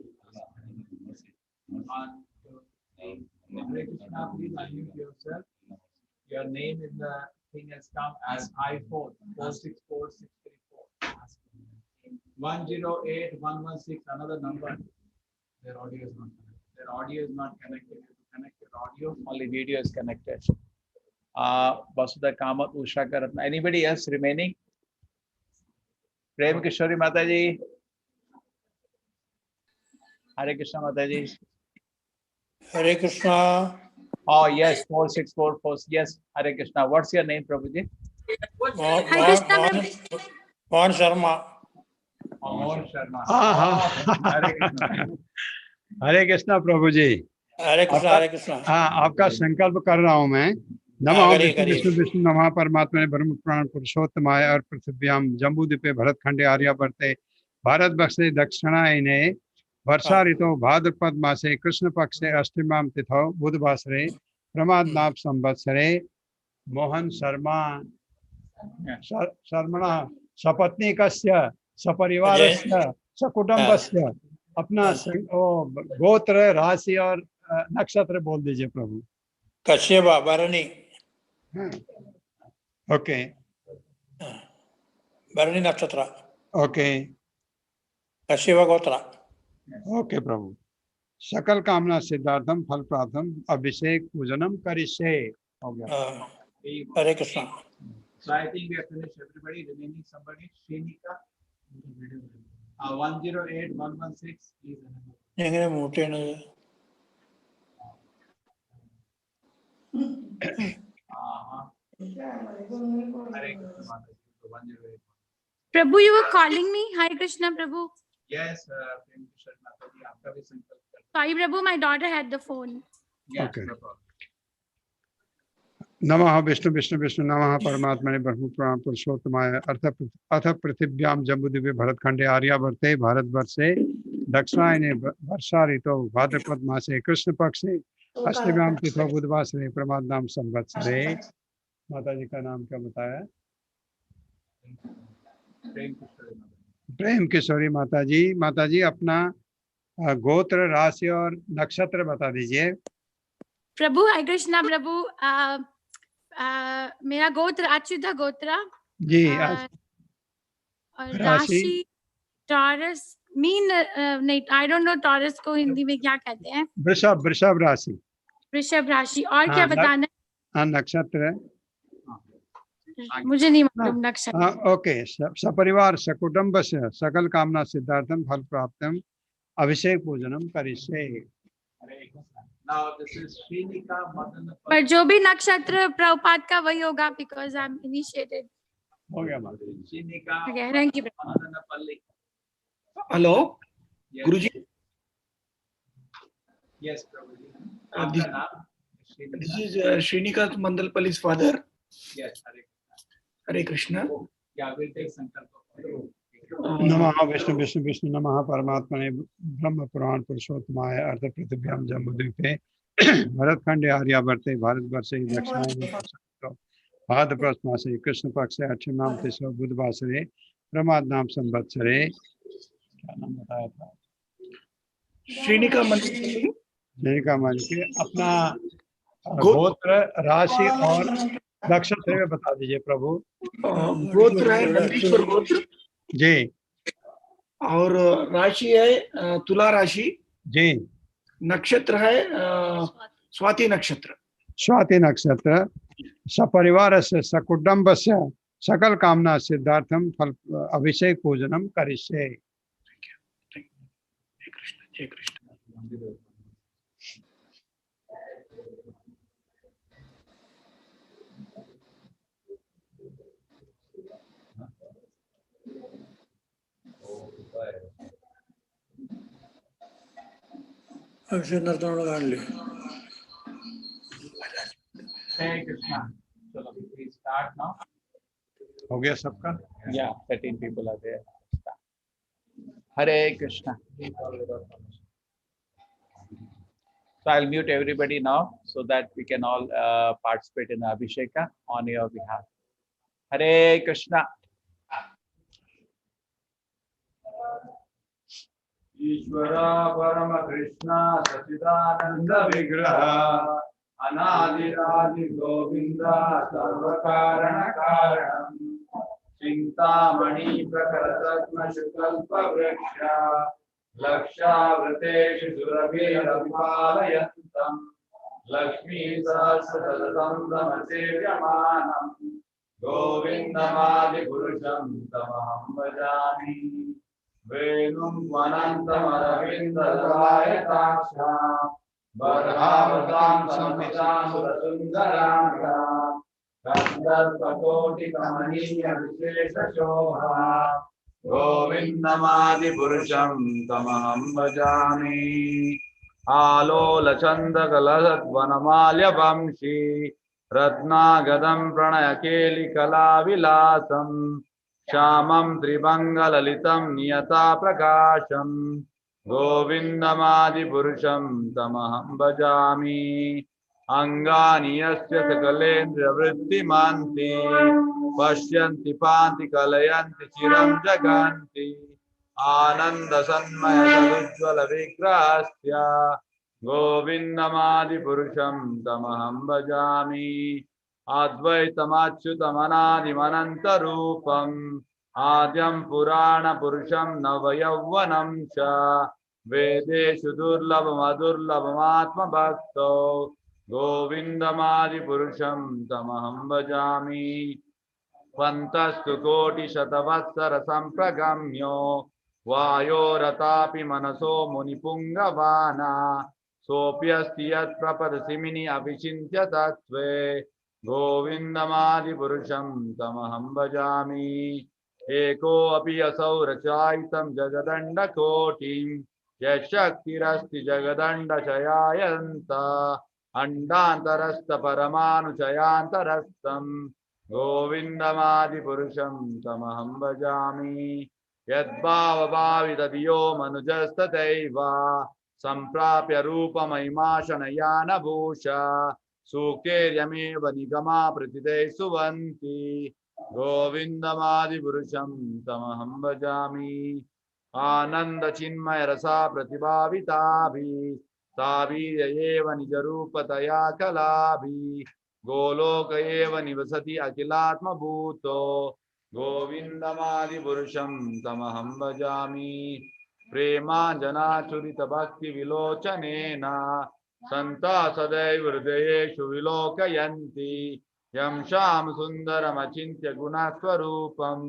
1 2 3. Hare Krishna, please unmute yourself. Your name in the thing has come as iPhone 464 634. 108 116, another number. Their audio is not connected. Their audio is not connected. You have to connect your audio. Only video is connected. Vasudha Kamath, Usha Karatna. Anybody else remaining? Prem Kishori Mataji. Hare Krishna Mataji. Hare Krishna. Oh yes, 4644. Yes, Hare Krishna. What's your name, Prabhuji? Hare Krishna, Prabhu. Mohan Sharma. Mohan Sharma. Hare Krishna. Hare Krishna Prabhu ji. Hare Krishna, Hare Krishna. हाँ, आपका संकल्प कर रहा हूँ मैं। नमः करिए, विष्णु करिए। विष्णु विष्णु नमः परमात्मने ब्रह्म प्राण पुरुषोत्तमाय और पृथिव्याम जम्बूद्वीपे भरतखंडे आर्यावर्ते भारतवर्षे दक्षिणायने वर्षा ऋतौ भाद्रपद मासे कृष्ण पक्षे अष्टम्यां तिथौ बुधवासरे प्रमादनाभ संवत्सरे मोहन शर्मा शर्मणः सपत्नीकस्य सपरिवारस्य सकुटुम्बस्य अपना गोत्र राशि और नक्षत्र बोल दीजिए प्रभु। Kashyapa Bharani. Okay. Bharani nakshatra. Okay. Kashyapa gotra. Okay प्रभु। सकल कामना सिद्धार्थम फल प्राप्तम अभिषेक पूजनम करिष्ये। हो गया। Hare Krishna. So I think we have finished everybody. Remaining somebody, Shrinika. 108116. Please enable. എങ്ങനെ മ്യൂട്ട് ചെയ്യണത്? Hare Krishna Mataji. So 108. Prabhu, you were calling me. Hare Krishna, Prabhu. Yes, Prem Kishore Mataji, आपका भी संकल्प कर. Sorry, Prabhu, my daughter had the phone. Yeah, Okay. no problem. नमः विष्णु विष्णु विष्णु नमः परमात्मने ब्रह्म पुराण पुरुषोत्तमाय। अर्थ अथ पृथिव्यां जम्बूद्वीपे भरतखंडे आर्यावर्ते भारतवर्षे दक्षिणायने वर्षा ऋतौ भाद्रपद मासे कृष्ण पक्षे अष्टम्यां तिथौ बुधवासरे प्रमादनाम संवत्सरे। माता जी का नाम क्या बताया? प्रेम किशोरी माता। प्रेम किशोरी माता जी। माता जी अपना गोत्र, राशि और नक्षत्र बता दीजिए। प्रभु, हरे कृष्णा प्रभु। मेरा गोत्र अच्युता गोत्र। जी। और राशि? राशि टॉरस, मीन, नहीं, I don't know taurus को हिंदी में क्या कहते हैं। वृषभ, वृषभ राशि। वृषभ राशि। और क्या हाँ, बताना? हाँ, नक्षत्र है। मुझे नहीं मालूम नक्षत्र। हाँ, ओके। सपरिवार सकुटुंब से सकल कामना सिद्धार्थम फल प्राप्तम अभिषेक पूजनम करिष्ये। Hare Krishna. Now this is Shrinika Madan. पर जो भी नक्षत्र प्रभुपाद का वही होगा, because I am initiated. हो गया माता। Shrinika Okay, thank you. Madanapalli. Hello. Yes. Guruji. Yes, Prabhuji. आपका नाम? Shrinika. This is Shrinika Mandalpalli's father. Yes, Hare Krishna. Hare Krishna. Yeah, we'll take sankalpa. नमः विष्णु विष्णु विष्णु नमः परमात्मने ब्रह्म पुराण पुरुषोत्तमाय। अर्थ पृथिव्यां जम्बूद्वीपे भरतखंडे आर्यावर्ते भारतवर्षे दक्षिणायने भाद्रपद मासे कृष्ण पक्षे अष्टम्यां तिथौ बुधवासरे प्रमादनाम संवत्सरे। क्या नाम बताया था? श्रीनिका मंडलपल्ली। श्रीनिका मंडलपल्ली। अपना गोत्र, राशि और नक्षत्र में बता दीजिए प्रभु। गोत्र है नंदीश्वर गोत्र। जी। और राशि है तुला राशि। जी। नक्षत्र है स्वाति नक्षत्र। स्वाति नक्षत्र। सपरिवार से सकुटुंब से सकल कामना सिद्धार्थम फल अभिषेक पूजनम करिष्ये। जय कृष्ण। അഭിഷേകം നടത്തണ കാണില്ലേ? Hare Krishna. Chalo, we start now. हो गया सबका? Yeah, 13 people are there. Hare Krishna. So I'll mute everybody now so that we can all participate in the Abhisheka on your behalf. Hare Krishna. Ishvara परम कृष्ण सचिदानंद विग्रह अनादिरादि गोविंद सर्वकारण कारणम चिंतामणि प्रकर पद्म शुकल्प वृक्ष लक्षावृतेषु सुरभिरभिपालयन्तं लक्ष्मी सहस्रशतं तमसेव्यमानं गोविन्दमादिपुरुषं तमहं भजामि। वेणुं वनन्तमरविन्दलायताक्षां बर्हावतां समितां सुरसुन्दराङ्गां कन्दर्पकोटिकमनीयविशेषशोभा गोविन्दमादिपुरुषं तमहं भजामि। आलोलचन्दकलसद्वनमाल्यवंशी रत्नागदं प्रणयकेलिकलाविलासं श्यामं त्रिभङ्गललितं नियता प्रकाशं गोविन्दमादिपुरुषं तमहं भजामि। अङ्गानि यस्य सकलेन्द्रियवृत्तिमान्ति पश्यन्ति पान्ति कलयन्ति चिरं जगन्ति आनन्दसन्मयसदुज्ज्वलविग्रहस्य गोविन्दमादिपुरुषं तमहं भजामि। अद्वैतमच्युतमनादिमनन्तरूपम् आद्यं पुराणपुरुषं नवयौवनं च वेदेषु दुर्लभमदुर्लभमात्मभक्तौ गोविन्दमादिपुरुषं तमहं भजामि। पन्तस्तु कोटिशतवत्सरसम्प्रगम्यो वायोरतापि मनसो मुनिपुङ्गवाना सोऽप्यस्ति यत्प्रपदसिमिनि अभिचिन्त्य तत्त्वे गोविन्दमादिपुरुषं तमहं भजामि। एको अपि असौ रचायितं जगदण्डकोटिं यशक्तिरस्ति जगदण्डचयायन्त अण्डान्तरस्थपरमाणुचयान्तरस्थं गोविन्दमादिपुरुषं तमहं भजामि। यद्भावभावितधियो मनुजस्तथैव सम्प्राप्य रूपमहिमाशनयानभूषा सूक्तेर्यमेव निगमा प्रतिदै सुवन्ति गोविन्दमादिपुरुषं तमहं भजामि। आनन्दचिन्मयरसा प्रतिभाविताभिः ताभिर्य एव निजरूपतया कलाभिः गोलोक एव निवसति अखिलात्मभूतो गोविन्दमादिपुरुषं तमहं भजामि। प्रेमाञ्जनाचुरितभक्तिविलोचनेन सन्ता सदैव हृदयेषु विलोकयन्ति यं श्याम सुन्दरमचिन्त्य गुणस्वरूपं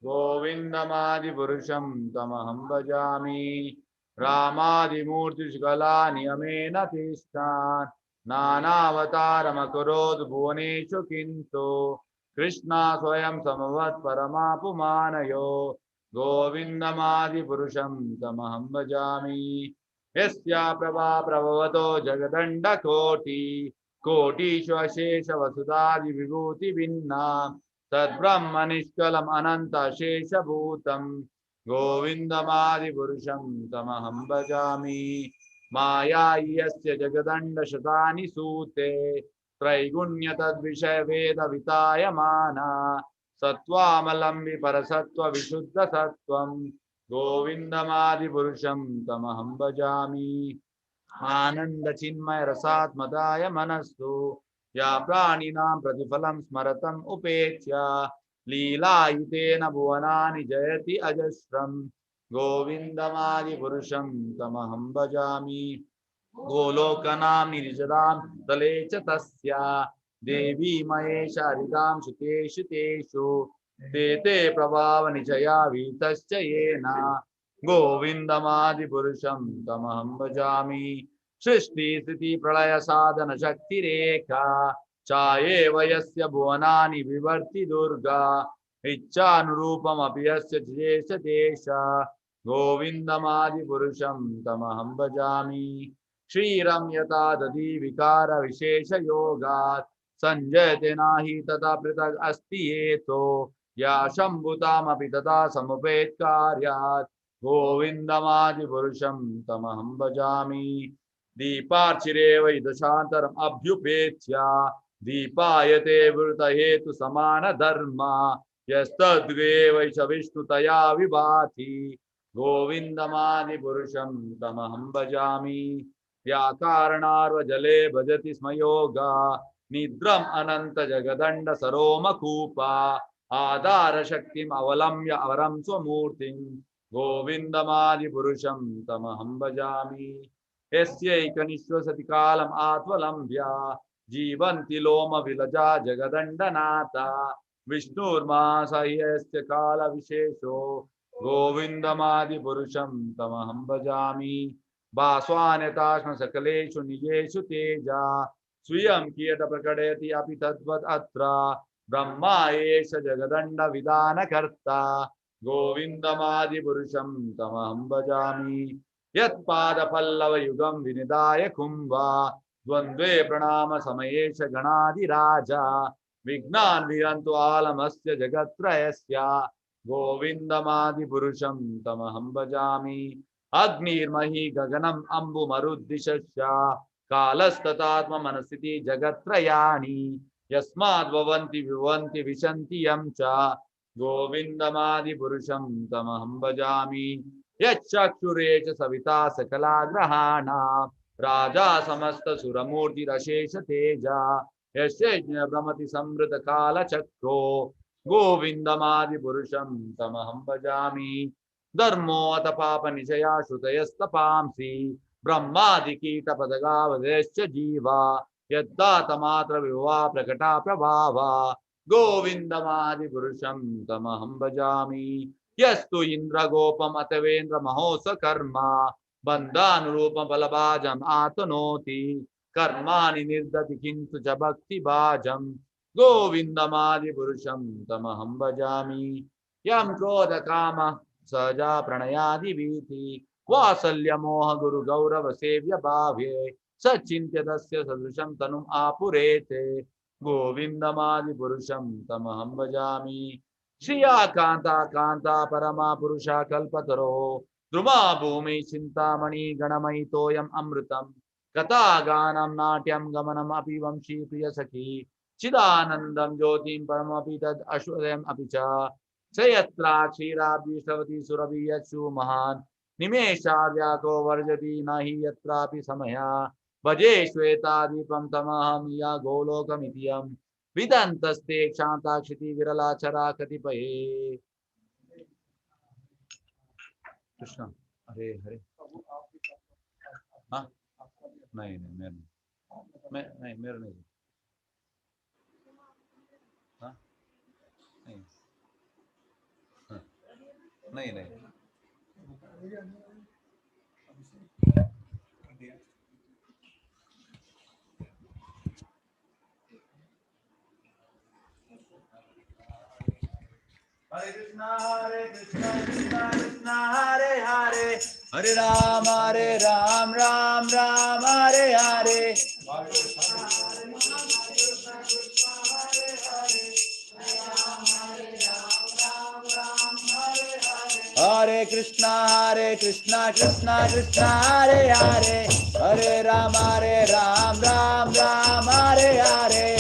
गोविन्दमादिपुरुषं तमहं भजामि। रामादिमूर्तिषु कलानियमेन तिष्ठान् नानावतारमकरोद् भुवनेषु किन्तु कृष्णा स्वयं समवत् परमापुमानयो गोविन्दमादिपुरुषं तमहं भजामि। यस्या प्रभा प्रभवतो जगदण्डकोटि कोटिषु अशेष वसुधादि विभूतिभिन्ना तद्ब्रह्म निष्कलम् अनन्ताशेषभूतं गोविन्दमादिपुरुषं तमहं भजामि। माया यस्य जगदण्डशतानि सूते त्रैगुण्य तद्विषय वेदवितायमाना सत्त्वामलम्बि परसत्त्वविशुद्धसत्त्वं गोविन्दमादिपुरुषं तमहं भजामि। आनन्दचिन्मय रसात्मदाय मनस्सु या प्राणिनां प्रतिफलं स्मरतम् उपेक्ष्य लीलायितेन भुवनानि जयति अजस्रं गोविन्दमादिपुरुषं तमहं भजामि। गोलोकनां निजदां तले च तस्य देवी महेशारिदां सुतेषु तेषु ते ते प्रभावनिचया वीतश्च येन गोविन्दमादिपुरुषं तमहं भजामि। सृष्टि स्थिति प्रलय साधन शक्तिरेखा चायेव यस्य भुवनानि विवर्ति दुर्गा इच्छानुरूपमपि यस्य जिजेश देश गोविन्दमादिपुरुषं तमहं भजामि। क्षीरं यथा दधि विकार विशेषयोगात् संजयते नाहि तथा पृथक् अस्ति हेतो या शम्भुतामपि तथा समुपेत्कार्यात् गोविन्दमादिपुरुषं तमहं भजामि। दीपार्चिरेव दशान्तरम् अभ्युपेत्य दीपायते वृतहेतु समानधर्म यस्तद्वेव च विष्णुतया विभाति गोविन्दमादिपुरुषं तमहं भजामि। व्याकारणार्वजले भजति स्म योगा निद्रम् अनन्त जगदण्ड सरोमकूपा आधारशक्तिम् अवलम्ब्य अवरं स्वमूर्तिं गोविन्दमादिपुरुषं तमहं भजामि। यस्यैकनिःश्वसति कालम् आत्वलम्ब्य जीवन्ति लोमविलजा जगदण्डनाथ विष्णुर्मासह्यस्य कालविशेषो गोविन्दमादिपुरुषं तमहं भजामि। भास्वान्यतास्म सकलेषु निजेषु तेजा स्वीयं कियत् प्रकटयति अपि तद्वत् अत्र ब्रह्मा एष जगदण्डविधानकर्ता गोविन्दमादिपुरुषं तमहं भजामि। यत्पादपल्लवयुगं विनिधाय कुम्भा द्वन्द्वे प्रणाम समयेश गणाधिराजा विघ्नान् विहन्तु आलमस्य जगत्त्रयस्य गोविन्दमादिपुरुषं तमहं भजामि। अग्निर्मही गगनम् अम्बुमरुद्दिशश्च कालस्तथात्ममनस्थिति जगत्त्रयाणि यस्माद् भवन्ति विभवन्ति विशन्ति यं च गोविन्दमादिपुरुषं तमहं भजामि। यच्चक्षुरे च सविता सकलाग्रहाणा राजा समस्त सुरमूर्तिरशेष तेजा यस्य भ्रमति समृत कालचक्रो गोविन्दमादिपुरुषं तमहं भजामि। धर्मो अथ पापनिचया श्रुतयस्तपांसि ब्रह्मादिकीटपदगावदयश्च जीवा यद्दातमात्र विभवा प्रकटा प्रभावा गोविन्दमादिपुरुषं तमहं भजामि। यस्तु इन्द्रगोपम् अथवेन्द्र महोत्सकर्मा बन्धानुरूपं बलभाजम् आतनोति कर्माणि निर्दति किन्तु च भक्तिभाजं गोविन्दमादिपुरुषं तमहं भजामि। यं क्रोधकाम सहजा प्रणयादिभीति वात्सल्यमोह गुरुगौरव सेव्य भावे सचिन्त्य तस्य सदृशं तनुम् आपुरेते गोविन्दमादिपुरुषं तमहं भजामि। श्रिया कान्ता कान्ता परमा पुरुषा कल्पतरो द्रुमा भूमि चिन्तामणि गणमयि तोयम् अमृतं कथा गानं नाट्यं गमनम् अपि वंशी प्रियसखी चिदानन्दं ज्योतिं परमपि तद् अश्वदयम् अपि च स यत्रा क्षीराब्धिश्रवति सुरभि यत्सु महान् निमेषाद्याको वर्जति न हि यत्रापि समया भजे श्वेतादीपं तमहं या गोलोकमिति यं विदन्तस्ते क्षान्ताक्षिति विरलाचरा कतिपये। कृष्ण हरे हरे। हाँ नहीं नहीं मेरे नहीं, मैं नहीं मेरे नहीं। हाँ नहीं हाँ, नहीं नहीं। Hare Krishna, Hare Krishna, Krishna Krishna, Hare Hare, Hare Ram, Hare Ram, Ram Ram, Hare Hare. Hare Krishna, Hare Krishna, Krishna Krishna, Hare Hare, Hare Ram, Hare Ram, Ram Ram, Hare Hare.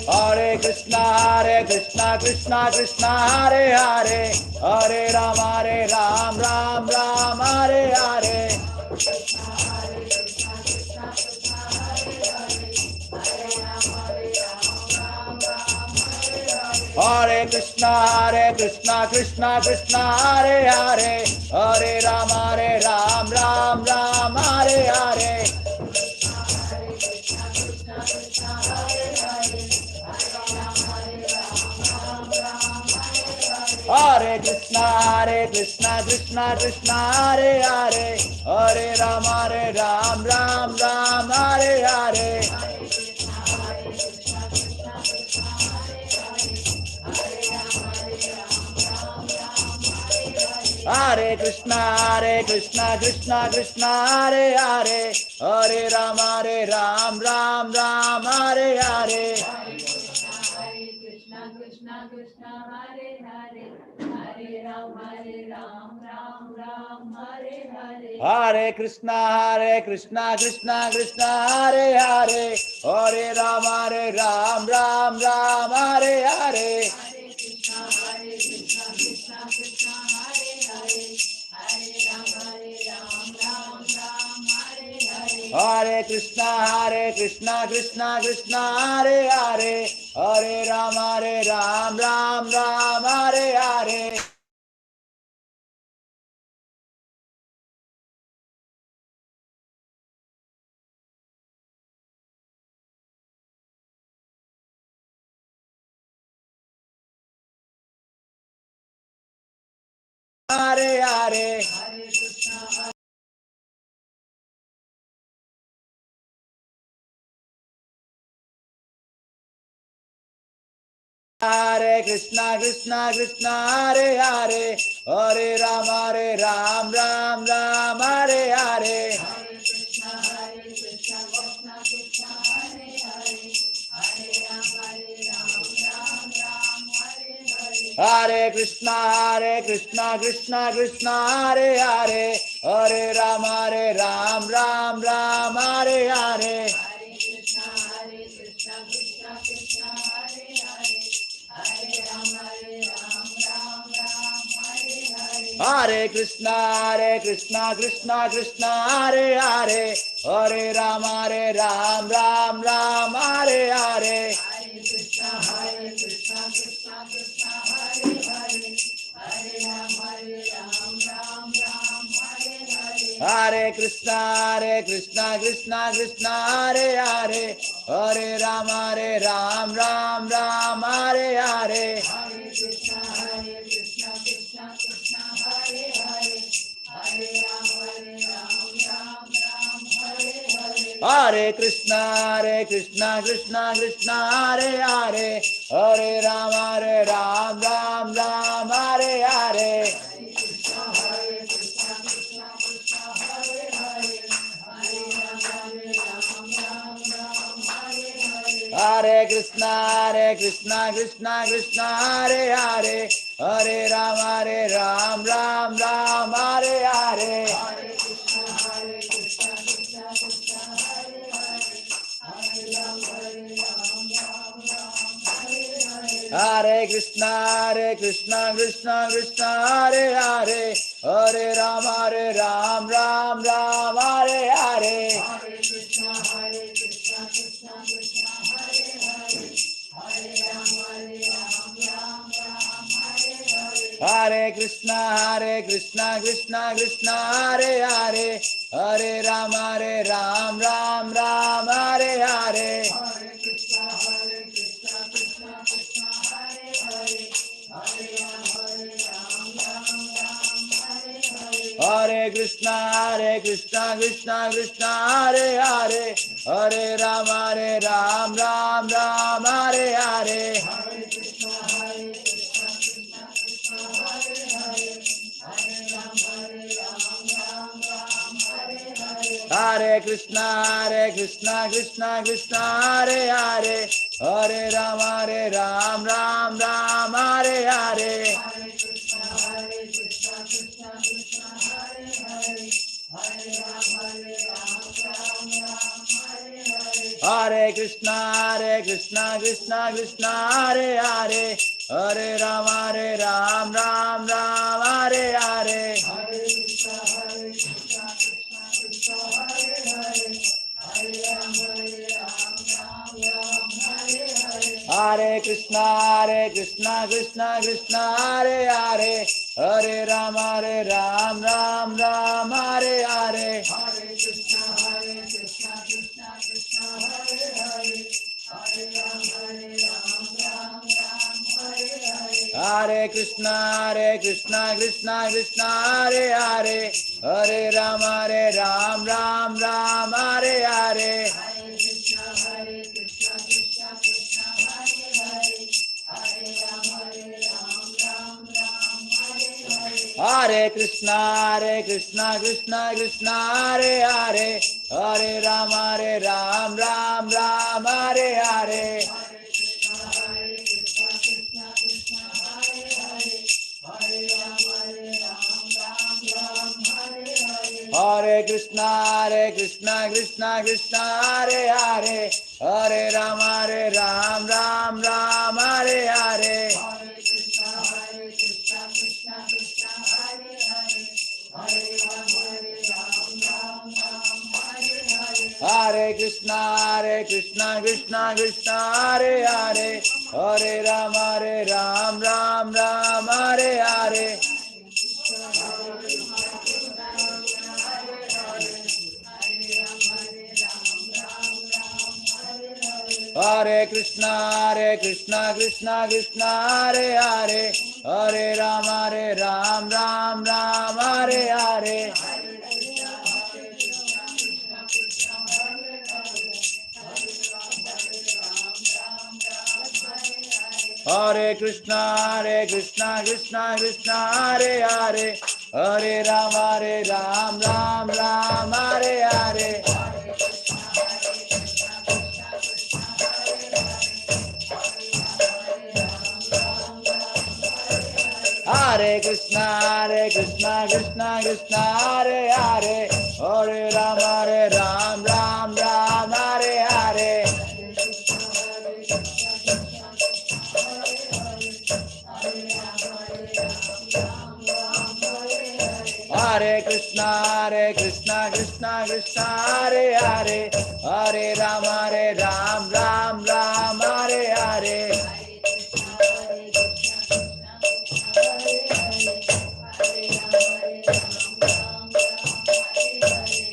Hare Krishna, Hare Krishna, Krishna Krishna, Hare Hare, Hare Ram, Hare Ram, Ram Ram, Hare Hare. Hare Krishna, Hare Krishna, Krishna Krishna, Hare Hare, Hare Ram, Hare Ram, Ram Ram, Hare Hare. Hare Krishna, Hare Krishna, Krishna Krishna, Hare Hare, Hare Ram, Hare Ram, Ram Ram, Hare Hare. Hare Krishna, Hare Krishna, Krishna Krishna, Hare Hare, Hare Ram, Hare Ram, Ram Ram, Hare Hare. Krishna Krishna Hare Hare, Hare Ram Hare Ram, Ram Ram Hare Hare. Hare Krishna, Hare Krishna, Krishna Krishna, Hare Hare, Hare Ram, Hare Ram, Ram Ram, Hare Hare. Hare Krishna, Hare Krishna, Krishna Krishna, Hare Hare, Hare Ram, Hare Ram, Ram Ram, Hare Hare. Hare Krishna, Hare Krishna, Krishna Krishna, Hare Hare, Hare Ram, Hare Ram, Ram Ram, Hare Hare. Hare Hare. Hare Krishna, Hare Krishna, Krishna Krishna, Hare Hare, Hare Ram, Hare Ram, Ram Ram, Hare Hare. Hare Krishna, Hare Krishna, Krishna Krishna, Hare Hare, Hare Ram, Hare Ram, Ram Ram, Hare Hare. Hare Krishna, Hare Krishna, Krishna Krishna, Hare Hare, Hare Ram, Hare Ram, Ram Ram, Hare Hare. Hare Krishna, Hare Krishna, Krishna Krishna, Hare Hare, Hare Ram, Hare Hare Krishna, Hare Krishna, Krishna Krishna, Hare Hare, Hare Ram, Hare Ram, Ram Ram, Hare Hare. Hare Krishna, Hare Krishna, Krishna Krishna, Hare Hare, Hare Ram, Hare Ram, Ram Ram, Hare Hare. Hare Krishna, Hare Krishna, Krishna Krishna, Hare Hare, Hare Ram, Hare Ram, Ram Ram, Hare Hare. Hare Krishna, Hare Krishna, Krishna Krishna, Hare Hare, Hare Ram, Hare Ram, Ram Ram, Hare Hare. Hare Krishna, Hare Krishna, Krishna Krishna, Hare Hare, Hare Ram, Hare Ram, Ram Ram, Hare Hare. Hare Krishna, Hare Krishna, Krishna Krishna, Hare Hare, Hare Ram, Hare Ram, Ram Ram, Hare Hare. Hare Krishna, Hare Krishna, Krishna Krishna, Hare Hare, Hare Ram, Hare Ram, Ram Ram, Hare Hare. Hare Krishna, Hare Krishna, Krishna Krishna, Hare Hare, Hare Ram, Hare Ram, Ram Ram, Hare Hare. Hare Krishna, Hare Krishna, Krishna Krishna, Hare Hare, Hare Ram, Hare Ram, Ram Ram, Hare Hare. Hare Krishna, Hare Krishna, Krishna Krishna, Hare Hare, Hare Ram, Hare Ram, Ram Ram, Hare Hare. Hare Krishna, Hare Krishna, Krishna Krishna, Hare Hare, Hare Ram, Hare Ram, Ram Ram, Hare Hare. Hare Krishna, Hare Krishna, Krishna Krishna, Hare Hare, Hare Ram, Hare Ram, Ram Ram, Hare Hare. Hare Krishna, Hare Krishna, Krishna Krishna, Hare Hare, Hare Ram, Hare Ram, Ram Ram, Hare Hare. Hare Krishna, Hare Krishna, Krishna Krishna, Hare Hare, Hare Ram, Hare Ram, Ram Ram, Hare Hare. Hare Krishna, Hare Krishna, Krishna Krishna, Hare Hare, Hare Ram, Hare Ram, Ram Ram, Hare Hare. Hare Krishna, Hare Krishna, Krishna Krishna, Hare Hare, Hare Ram, Hare Ram, Ram Ram, Hare Hare. Hare Krishna, Hare Krishna, Krishna Krishna, Hare Hare, Hare Ram, Hare Ram, Ram Ram, Hare Hare. Hare Krishna, Hare Krishna, Krishna Krishna, Hare Hare, Hare Ram, Hare Ram, Ram Ram, Hare Hare. Hare Krishna, Hare Krishna, Krishna Krishna, Hare Hare, Hare Ram, Hare Ram, Ram Ram, Hare Hare. Hare Krishna, Hare Krishna, Krishna Krishna, Hare Hare, Hare Ram, Hare Ram, Ram Ram, Hare Hare. Hare Krishna, Hare Krishna, Krishna Krishna, Hare Hare, Hare Ram, Hare Ram, Ram Ram, Hare Hare. Hare Krishna, Hare Krishna, Krishna Krishna, Hare Hare, Hare Ram, Hare Ram, Ram Ram, Hare Hare. Hare Krishna, Hare Krishna, Krishna Krishna, Hare Hare, Hare Ram, Hare Ram, Ram Ram, Hare Hare. Hare Krishna, Hare Krishna, Krishna Krishna, Hare Hare, Hare Ram, Hare Ram, Ram Ram, Hare Hare. Hare Krishna, Hare Krishna, Krishna Krishna, Hare Hare, Hare Ram, Hare Ram, Ram Ram, Hare Hare. Hare Krishna, Hare Krishna, Krishna Krishna, Hare Hare, Hare Ram, Hare Ram, Ram Ram, Hare Hare. Hare Krishna, Hare Krishna, Krishna Krishna, Hare Hare, Hare Ram, Hare Ram, Ram Ram, Hare Hare. Hare Krishna, Hare Krishna, Krishna Krishna, Hare Hare, Hare Ram, Hare Ram, Ram Ram, Hare Hare. Hare Krishna, Hare Krishna, Krishna Krishna, Hare Hare, Hare Ram, Hare Ram, Ram Ram, Hare Hare. Hare Krishna, Hare Krishna, Krishna Krishna, Hare Hare, Hare Ram, Hare Ram, Ram Ram, Hare Hare. Hare Krishna, Hare Krishna, Krishna Krishna, Hare Hare, Hare Ram, Hare Ram, Ram Ram, Hare Hare.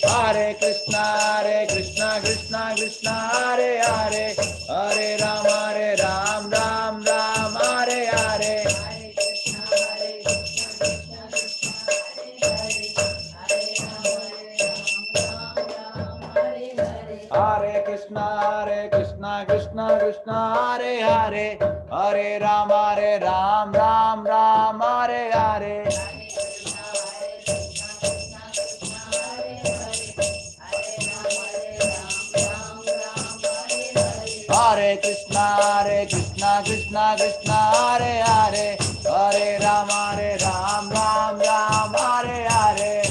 Hare Krishna, Hare Krishna, Krishna Krishna, Hare Hare, Hare Ram, Hare Ram, Ram Ram, Hare Hare. Hare Krishna, Hare Krishna, Krishna Krishna, Hare Hare, Hare Ram, Hare Ram, Ram Ram, Hare Hare. Hare Krishna, Hare Krishna, Krishna Krishna, Hare Hare, Hare Ram, Hare Ram, Ram Ram, Hare Hare.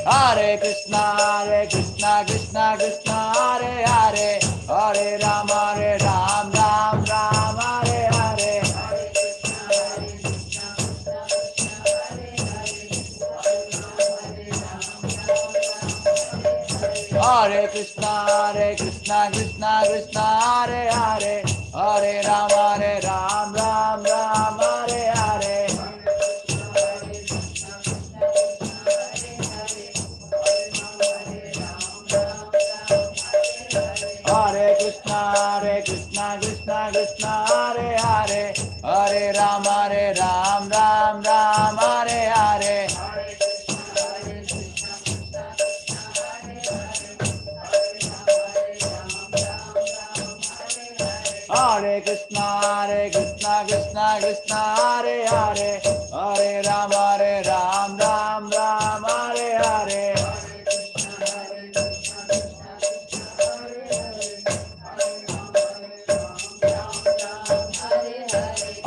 Hare Krishna, Hare Krishna, Krishna Krishna, Hare Hare, Hare Ram, Hare Ram, Ram Ram, Hare Hare. Hare Krishna, Hare Krishna, Krishna Krishna, Hare Hare, Hare Ram, Hare Ram, Ram Ram, Hare Hare. Hare Krishna, Hare Krishna, Krishna Krishna, Hare Hare, Hare Ram, Hare Ram, Ram Ram, Hare Hare. Hare Krishna, Hare Krishna, Krishna Krishna, Hare Hare, Hare Ram, Hare Ram, Ram Ram, Hare Hare.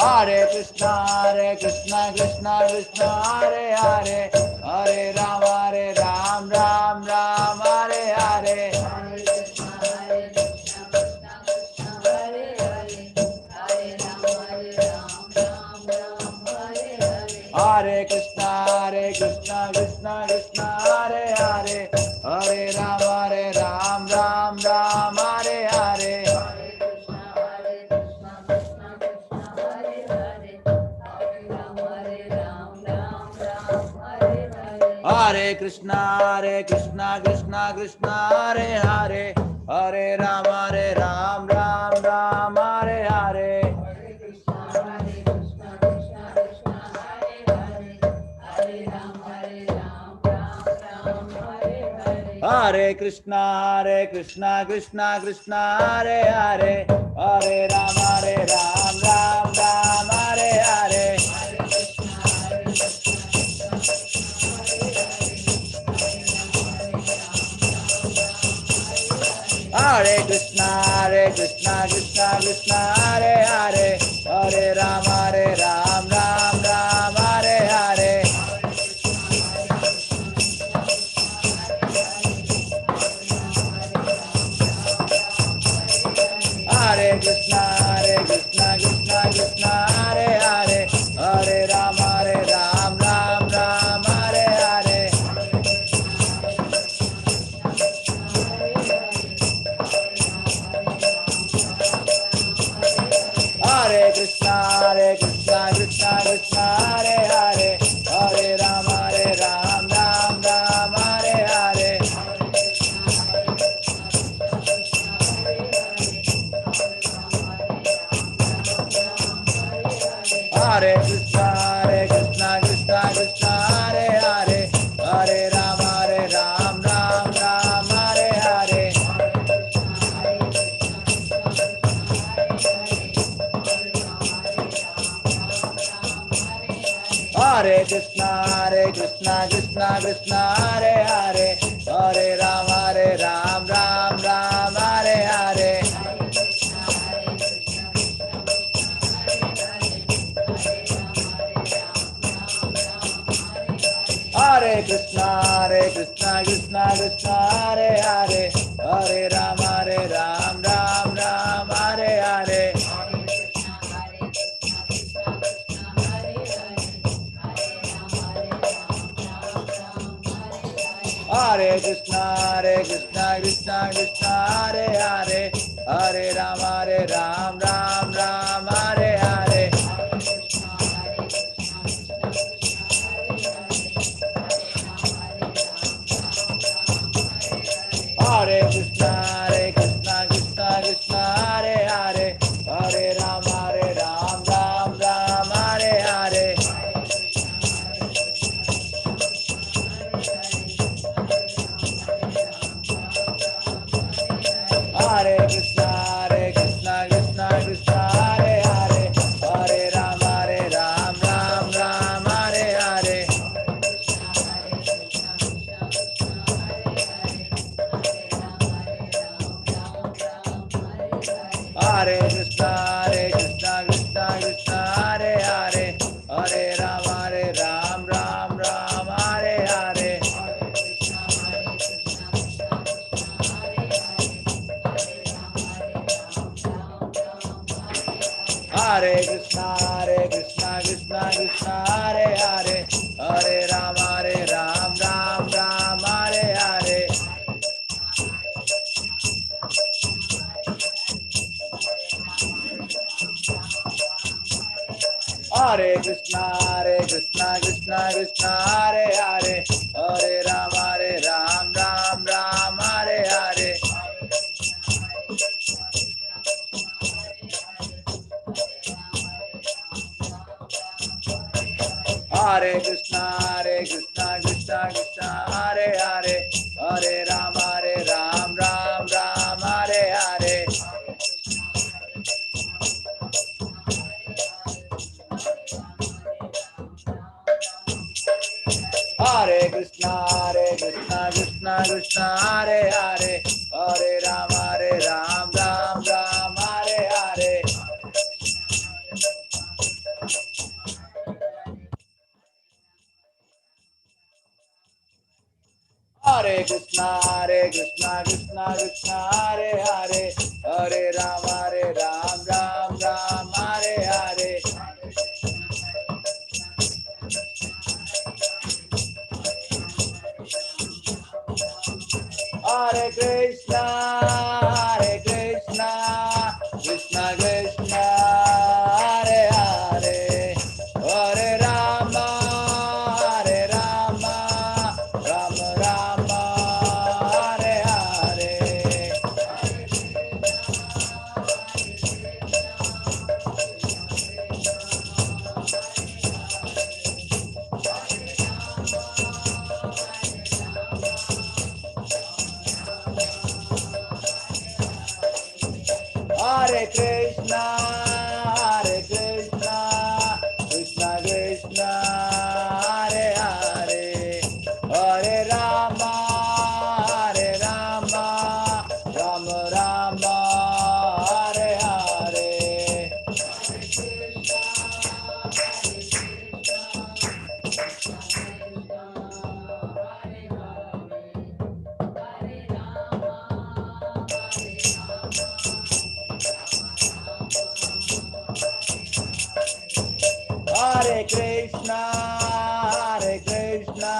Hare Krishna, Hare Krishna, Krishna Krishna, Hare Hare, Hare Ram, Hare Ram, Ram Ram, Hare Hare. Hare Krishna, Hare Krishna, Krishna Krishna, Hare Hare, Hare Ram, Hare Ram, Ram Ram, Hare Hare. Hare Krishna, Hare Krishna, Krishna Krishna, Hare Hare, Hare Ram, Hare Ram, Ram Ram, Hare Hare. Hare Krishna, Hare Krishna, Krishna Krishna, Hare Hare, Hare Ram, Hare Ram, Ram Ram, Hare Hare. Hare Krishna, Hare Krishna, Krishna Krishna, Hare Hare, Hare Ram, Hare Ram, Ram Ram, Hare Hare. Hare Krishna, Hare Krishna, Krishna Krishna, Hare Hare, Hare Ram, Hare Ram, Ram Ram, Hare Hare. Hare Krishna, Hare Krishna, Krishna Krishna, Hare Hare, Hare Ram, Hare Ram, Ram Ram, Hare Hare. Hare Krishna, Hare Krishna, Krishna Krishna, Hare Hare, Hare Ram, Hare Ram, Ram Ram, Hare Hare. Hare Krishna, Hare Krishna, Krishna Krishna, Hare Hare, Hare Ram, Hare Ram, Ram Ram, Hare Hare. Hare Krishna, Hare Krishna, Krishna Krishna, Hare Hare, Hare Ram, Hare Ram, Ram Ram, Hare Hare. Hare Krishna, Hare Krishna, Krishna Krishna, Hare Hare, Hare Ram, Hare Ram, Ram Ram, Hare Hare. Hare Krishna, Hare Krishna, Krishna Krishna, Hare Hare, Hare Ram, Hare Ram, Ram Ram, Hare Hare. Hare Krishna, Hare Krishna, Krishna Krishna, Hare Hare, Hare Ram, Hare Ram, Ram Ram, Hare Hare. Hare Krishna, Hare Krishna, Krishna Krishna, Hare Hare, Hare Ram, Hare Ram, Ram Ram, Hare Hare. Hare Krishna, Hare Krishna, Krishna Krishna, Hare Hare, Hare Ram, Hare Ram, Ram Ram, Hare Hare. Hare Krishna, Hare Krishna, Krishna Krishna, Hare Hare, Hare Ram, Hare Ram, Ram Ram, Hare Hare. Hare Krishna, Hare Krishna, Krishna Krishna, Hare Hare, Hare Ram, Hare Ram, Ram Ram, Hare Hare. Hare Krishna, Hare Krishna, Krishna Krishna, Hare Hare, Hare Ram, Hare Ram, Ram Ram, Hare Hare. Hare Krishna, Hare Krishna, Krishna Krishna, Hare Hare, Hare Ram, Hare Ram, Ram Ram, Hare Hare. Hare Krishna, Hare Krishna, Krishna Krishna, Hare Hare, Hare Rama, Hare Rama, Rama Rama, Hare Hare. Hare Krishna, Hare Krishna, Krishna Krishna, Hare Hare, Hare Rama, Hare Rama, Rama Rama, Hare Hare. Hare Krishna, Hare Krishna,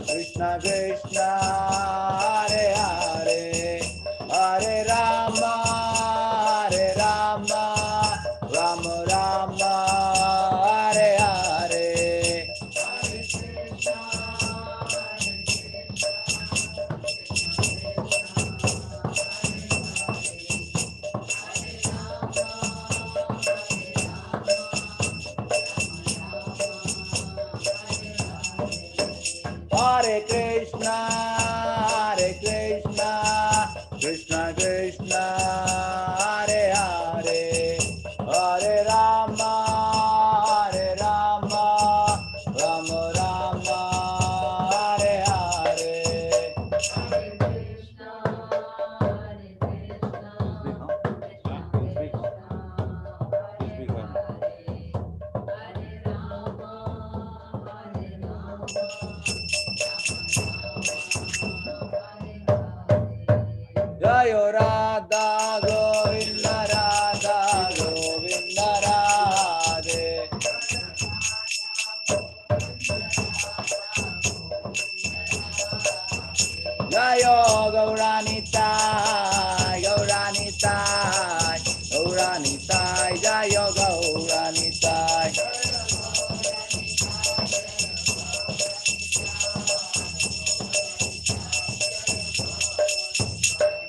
Krishna Krishna, Hare Hare, Hare Rama, Hare Rama, Rama Rama, Hare Hare. Hare Krishna, Hare Krishna, Krishna Krishna, Hare Hare, Hare Rama, Hare Rama, Rama Rama, Hare Hare. Jayo Radha Govinda Radha Govinda Radhe. Nitai Jaya Gaura Nitai.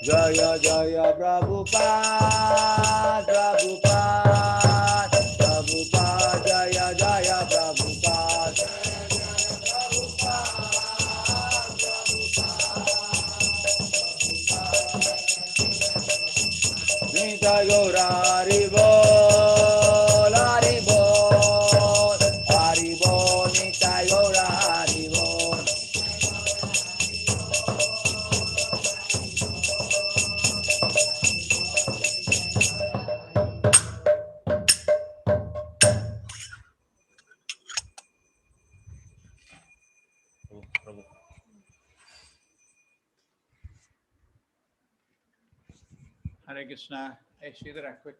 Jaya Jaya Prabhupada, Prabhupada, Prabhupada, Jaya Jaya Prabhupada. Nitai Gaura Hari Bol, Hari Bol, Hari Bol, Nitai Gaura Hari Bol. Hare Krishna. Hey, Sridhara, quick.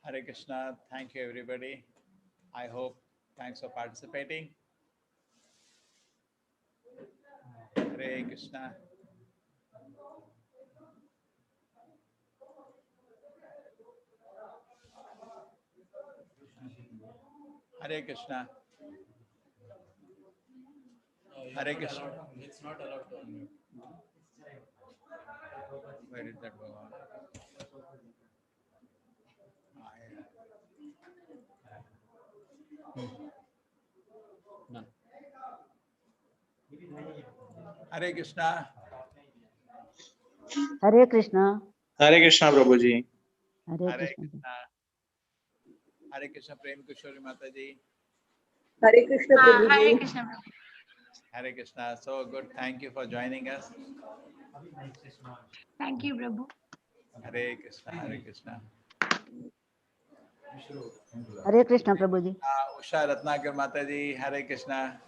Hare Krishna. Thank you, everybody. I hope. Thanks for participating. Hare Krishna. Hare Krishna. Hare Krishna. It's not allowed to unmute. Where did that go on? Ah, yeah. None. Hare Krishna. Hare Krishna. Hare Krishna Prabhuji. Hare Hare Krishna. Krishna. Hare Krishna Prem Kishori Mataji. Hare Krishna Prabhu Hare ji. Krishna Prabhu. Hare Krishna. So good. Thank you for joining us. Thank you Prabhu. Hare Krishna. Hare Krishna. Hare Krishna Prabhuji. Usha Ratnakar Mataji. Hare Krishna.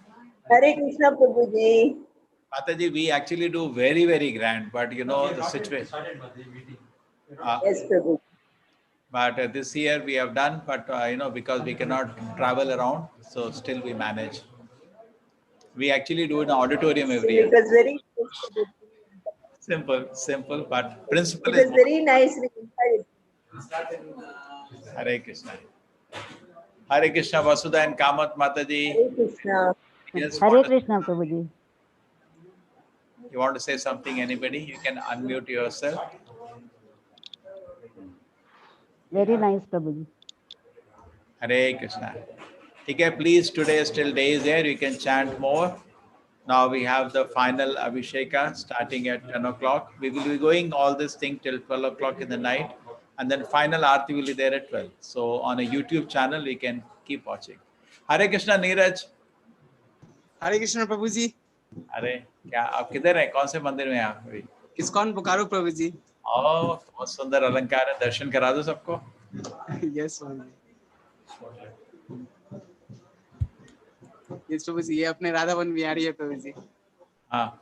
Hare Krishna Prabhu ji. Mataji, we actually do very, very grand, but you know the situation. Yes, Prabhu. But this year we have done, but you know, because we cannot travel around, so still we manage. We actually do an auditorium every year. It was very Simple, simple, but principle it was is very nice. We enjoyed it. Hare Krishna. Hare Krishna, Vasudha and Kamath Mataji. Hare Krishna. Yes, Hare Krishna Prabhuji. You want to say something, anybody? You can unmute yourself. Very nice Prabhuji. Hare Krishna. Okay, please, today still day is there. You can chant more. Now we have the final Abhisheka starting at 10 o'clock. We will be going all this thing till 12 o'clock in the night. And then final Aarti will be there at 12. So on a YouTube channel, you can keep watching. Hare Krishna, Neeraj. Hare Krishna Prabhuji. अरे क्या आप किधर हैं, कौन से मंदिर में हैं आप अभी? इस्कॉन बोकारो प्रभुजी। ओ, बहुत सुंदर अलंकार है, दर्शन करा दो सबको। यस यस प्रभुजी, ये अपने राधावन बिहारी है प्रभुजी। हाँ।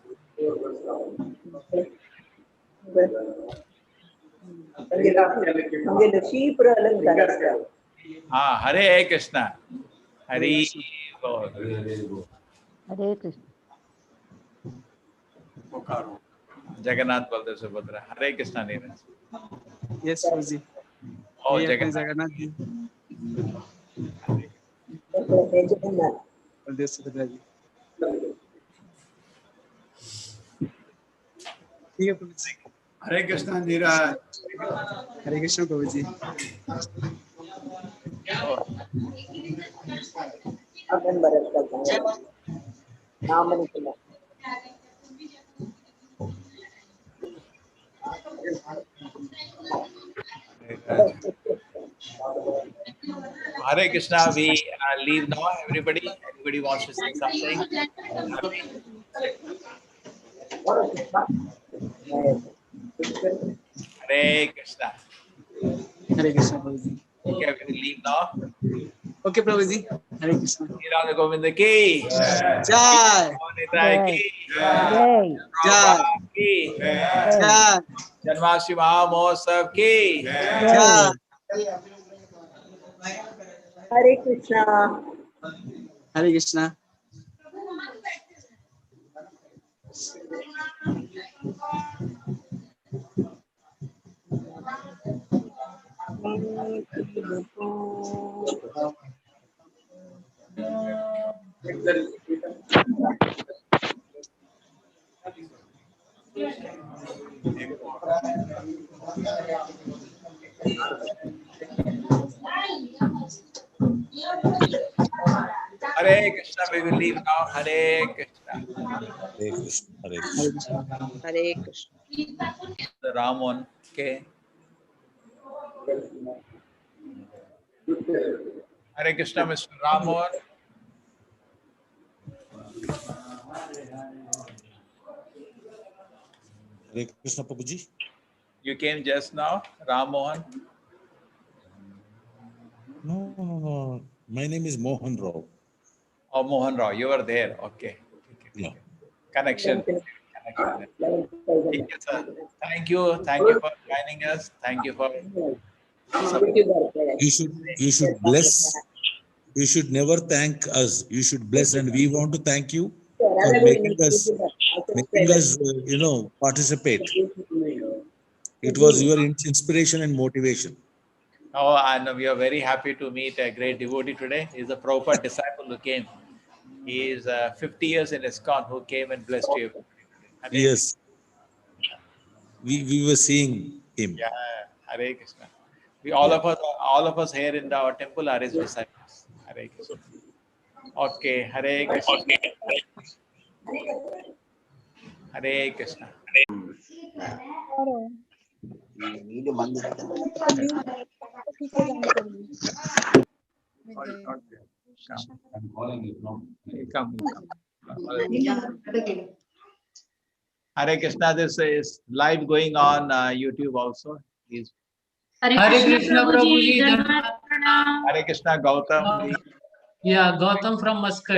नशीपुर अलंकार। हाँ, हरे कृष्णा हरि बोल। हरे कृष्ण। बोकारो जगन्नाथ बलदेव सुभद्रा। हरे कृष्णा नीरज। यस प्रभुजी। ओ ये अपने जगन्नाथ जगन्नाथ जी, जगन्नाथ बलदेव सुभद्रा जी। ठीक है प्रभु जी। हरे कृष्णा नीरज। हरे कृष्ण प्रभु जी। Hare Krishna, we leave now. Everybody, anybody wants to say something? Hare Krishna. Hare Krishna Prabhu ji. Okay, we will leave now. Okay Prabhu ji. Hare Krishna. Radha Govinda ki Jai. Jai ki Jai. Jai. ki Jai. Janmashtami Mahotsav ki Jai. Hare Krishna. Hare Krishna. Hare Krishna, we will leave now. Hare Krishna. Hare Krishna, Hare Krishna. Hare Krishna. The Ramon, okay. Hare Krishna, Mr. Ramon. Hare Krishna, Prabhuji. You came just now, Ramon. No, no, no. My name is Mohan Rao. Oh, Mohan Rao, you were there. Okay. Yeah. Connection. Connection. Thank you, sir. Thank you. Thank you for joining us. Thank you for. You should bless. You should never thank us. You should bless, and we want to thank you for making us, participate. It was your inspiration and motivation. Oh, and we are very happy to meet a great devotee today. He's a Prabhupada disciple who came. He is 50 years in ISKCON who came and blessed you. Hare Yes. We were seeing him. Yeah, Hare Krishna. We all of us here in our temple are his disciples. Hare Krishna. Okay, Hare Krishna. Hare Krishna. I'm calling you now. Come, come. Hare Krishna. This is live going on YouTube also. He's Hare Krishna, Prabhuji. Hare Krishna, Gautam. Yeah, Gautam from Muscat.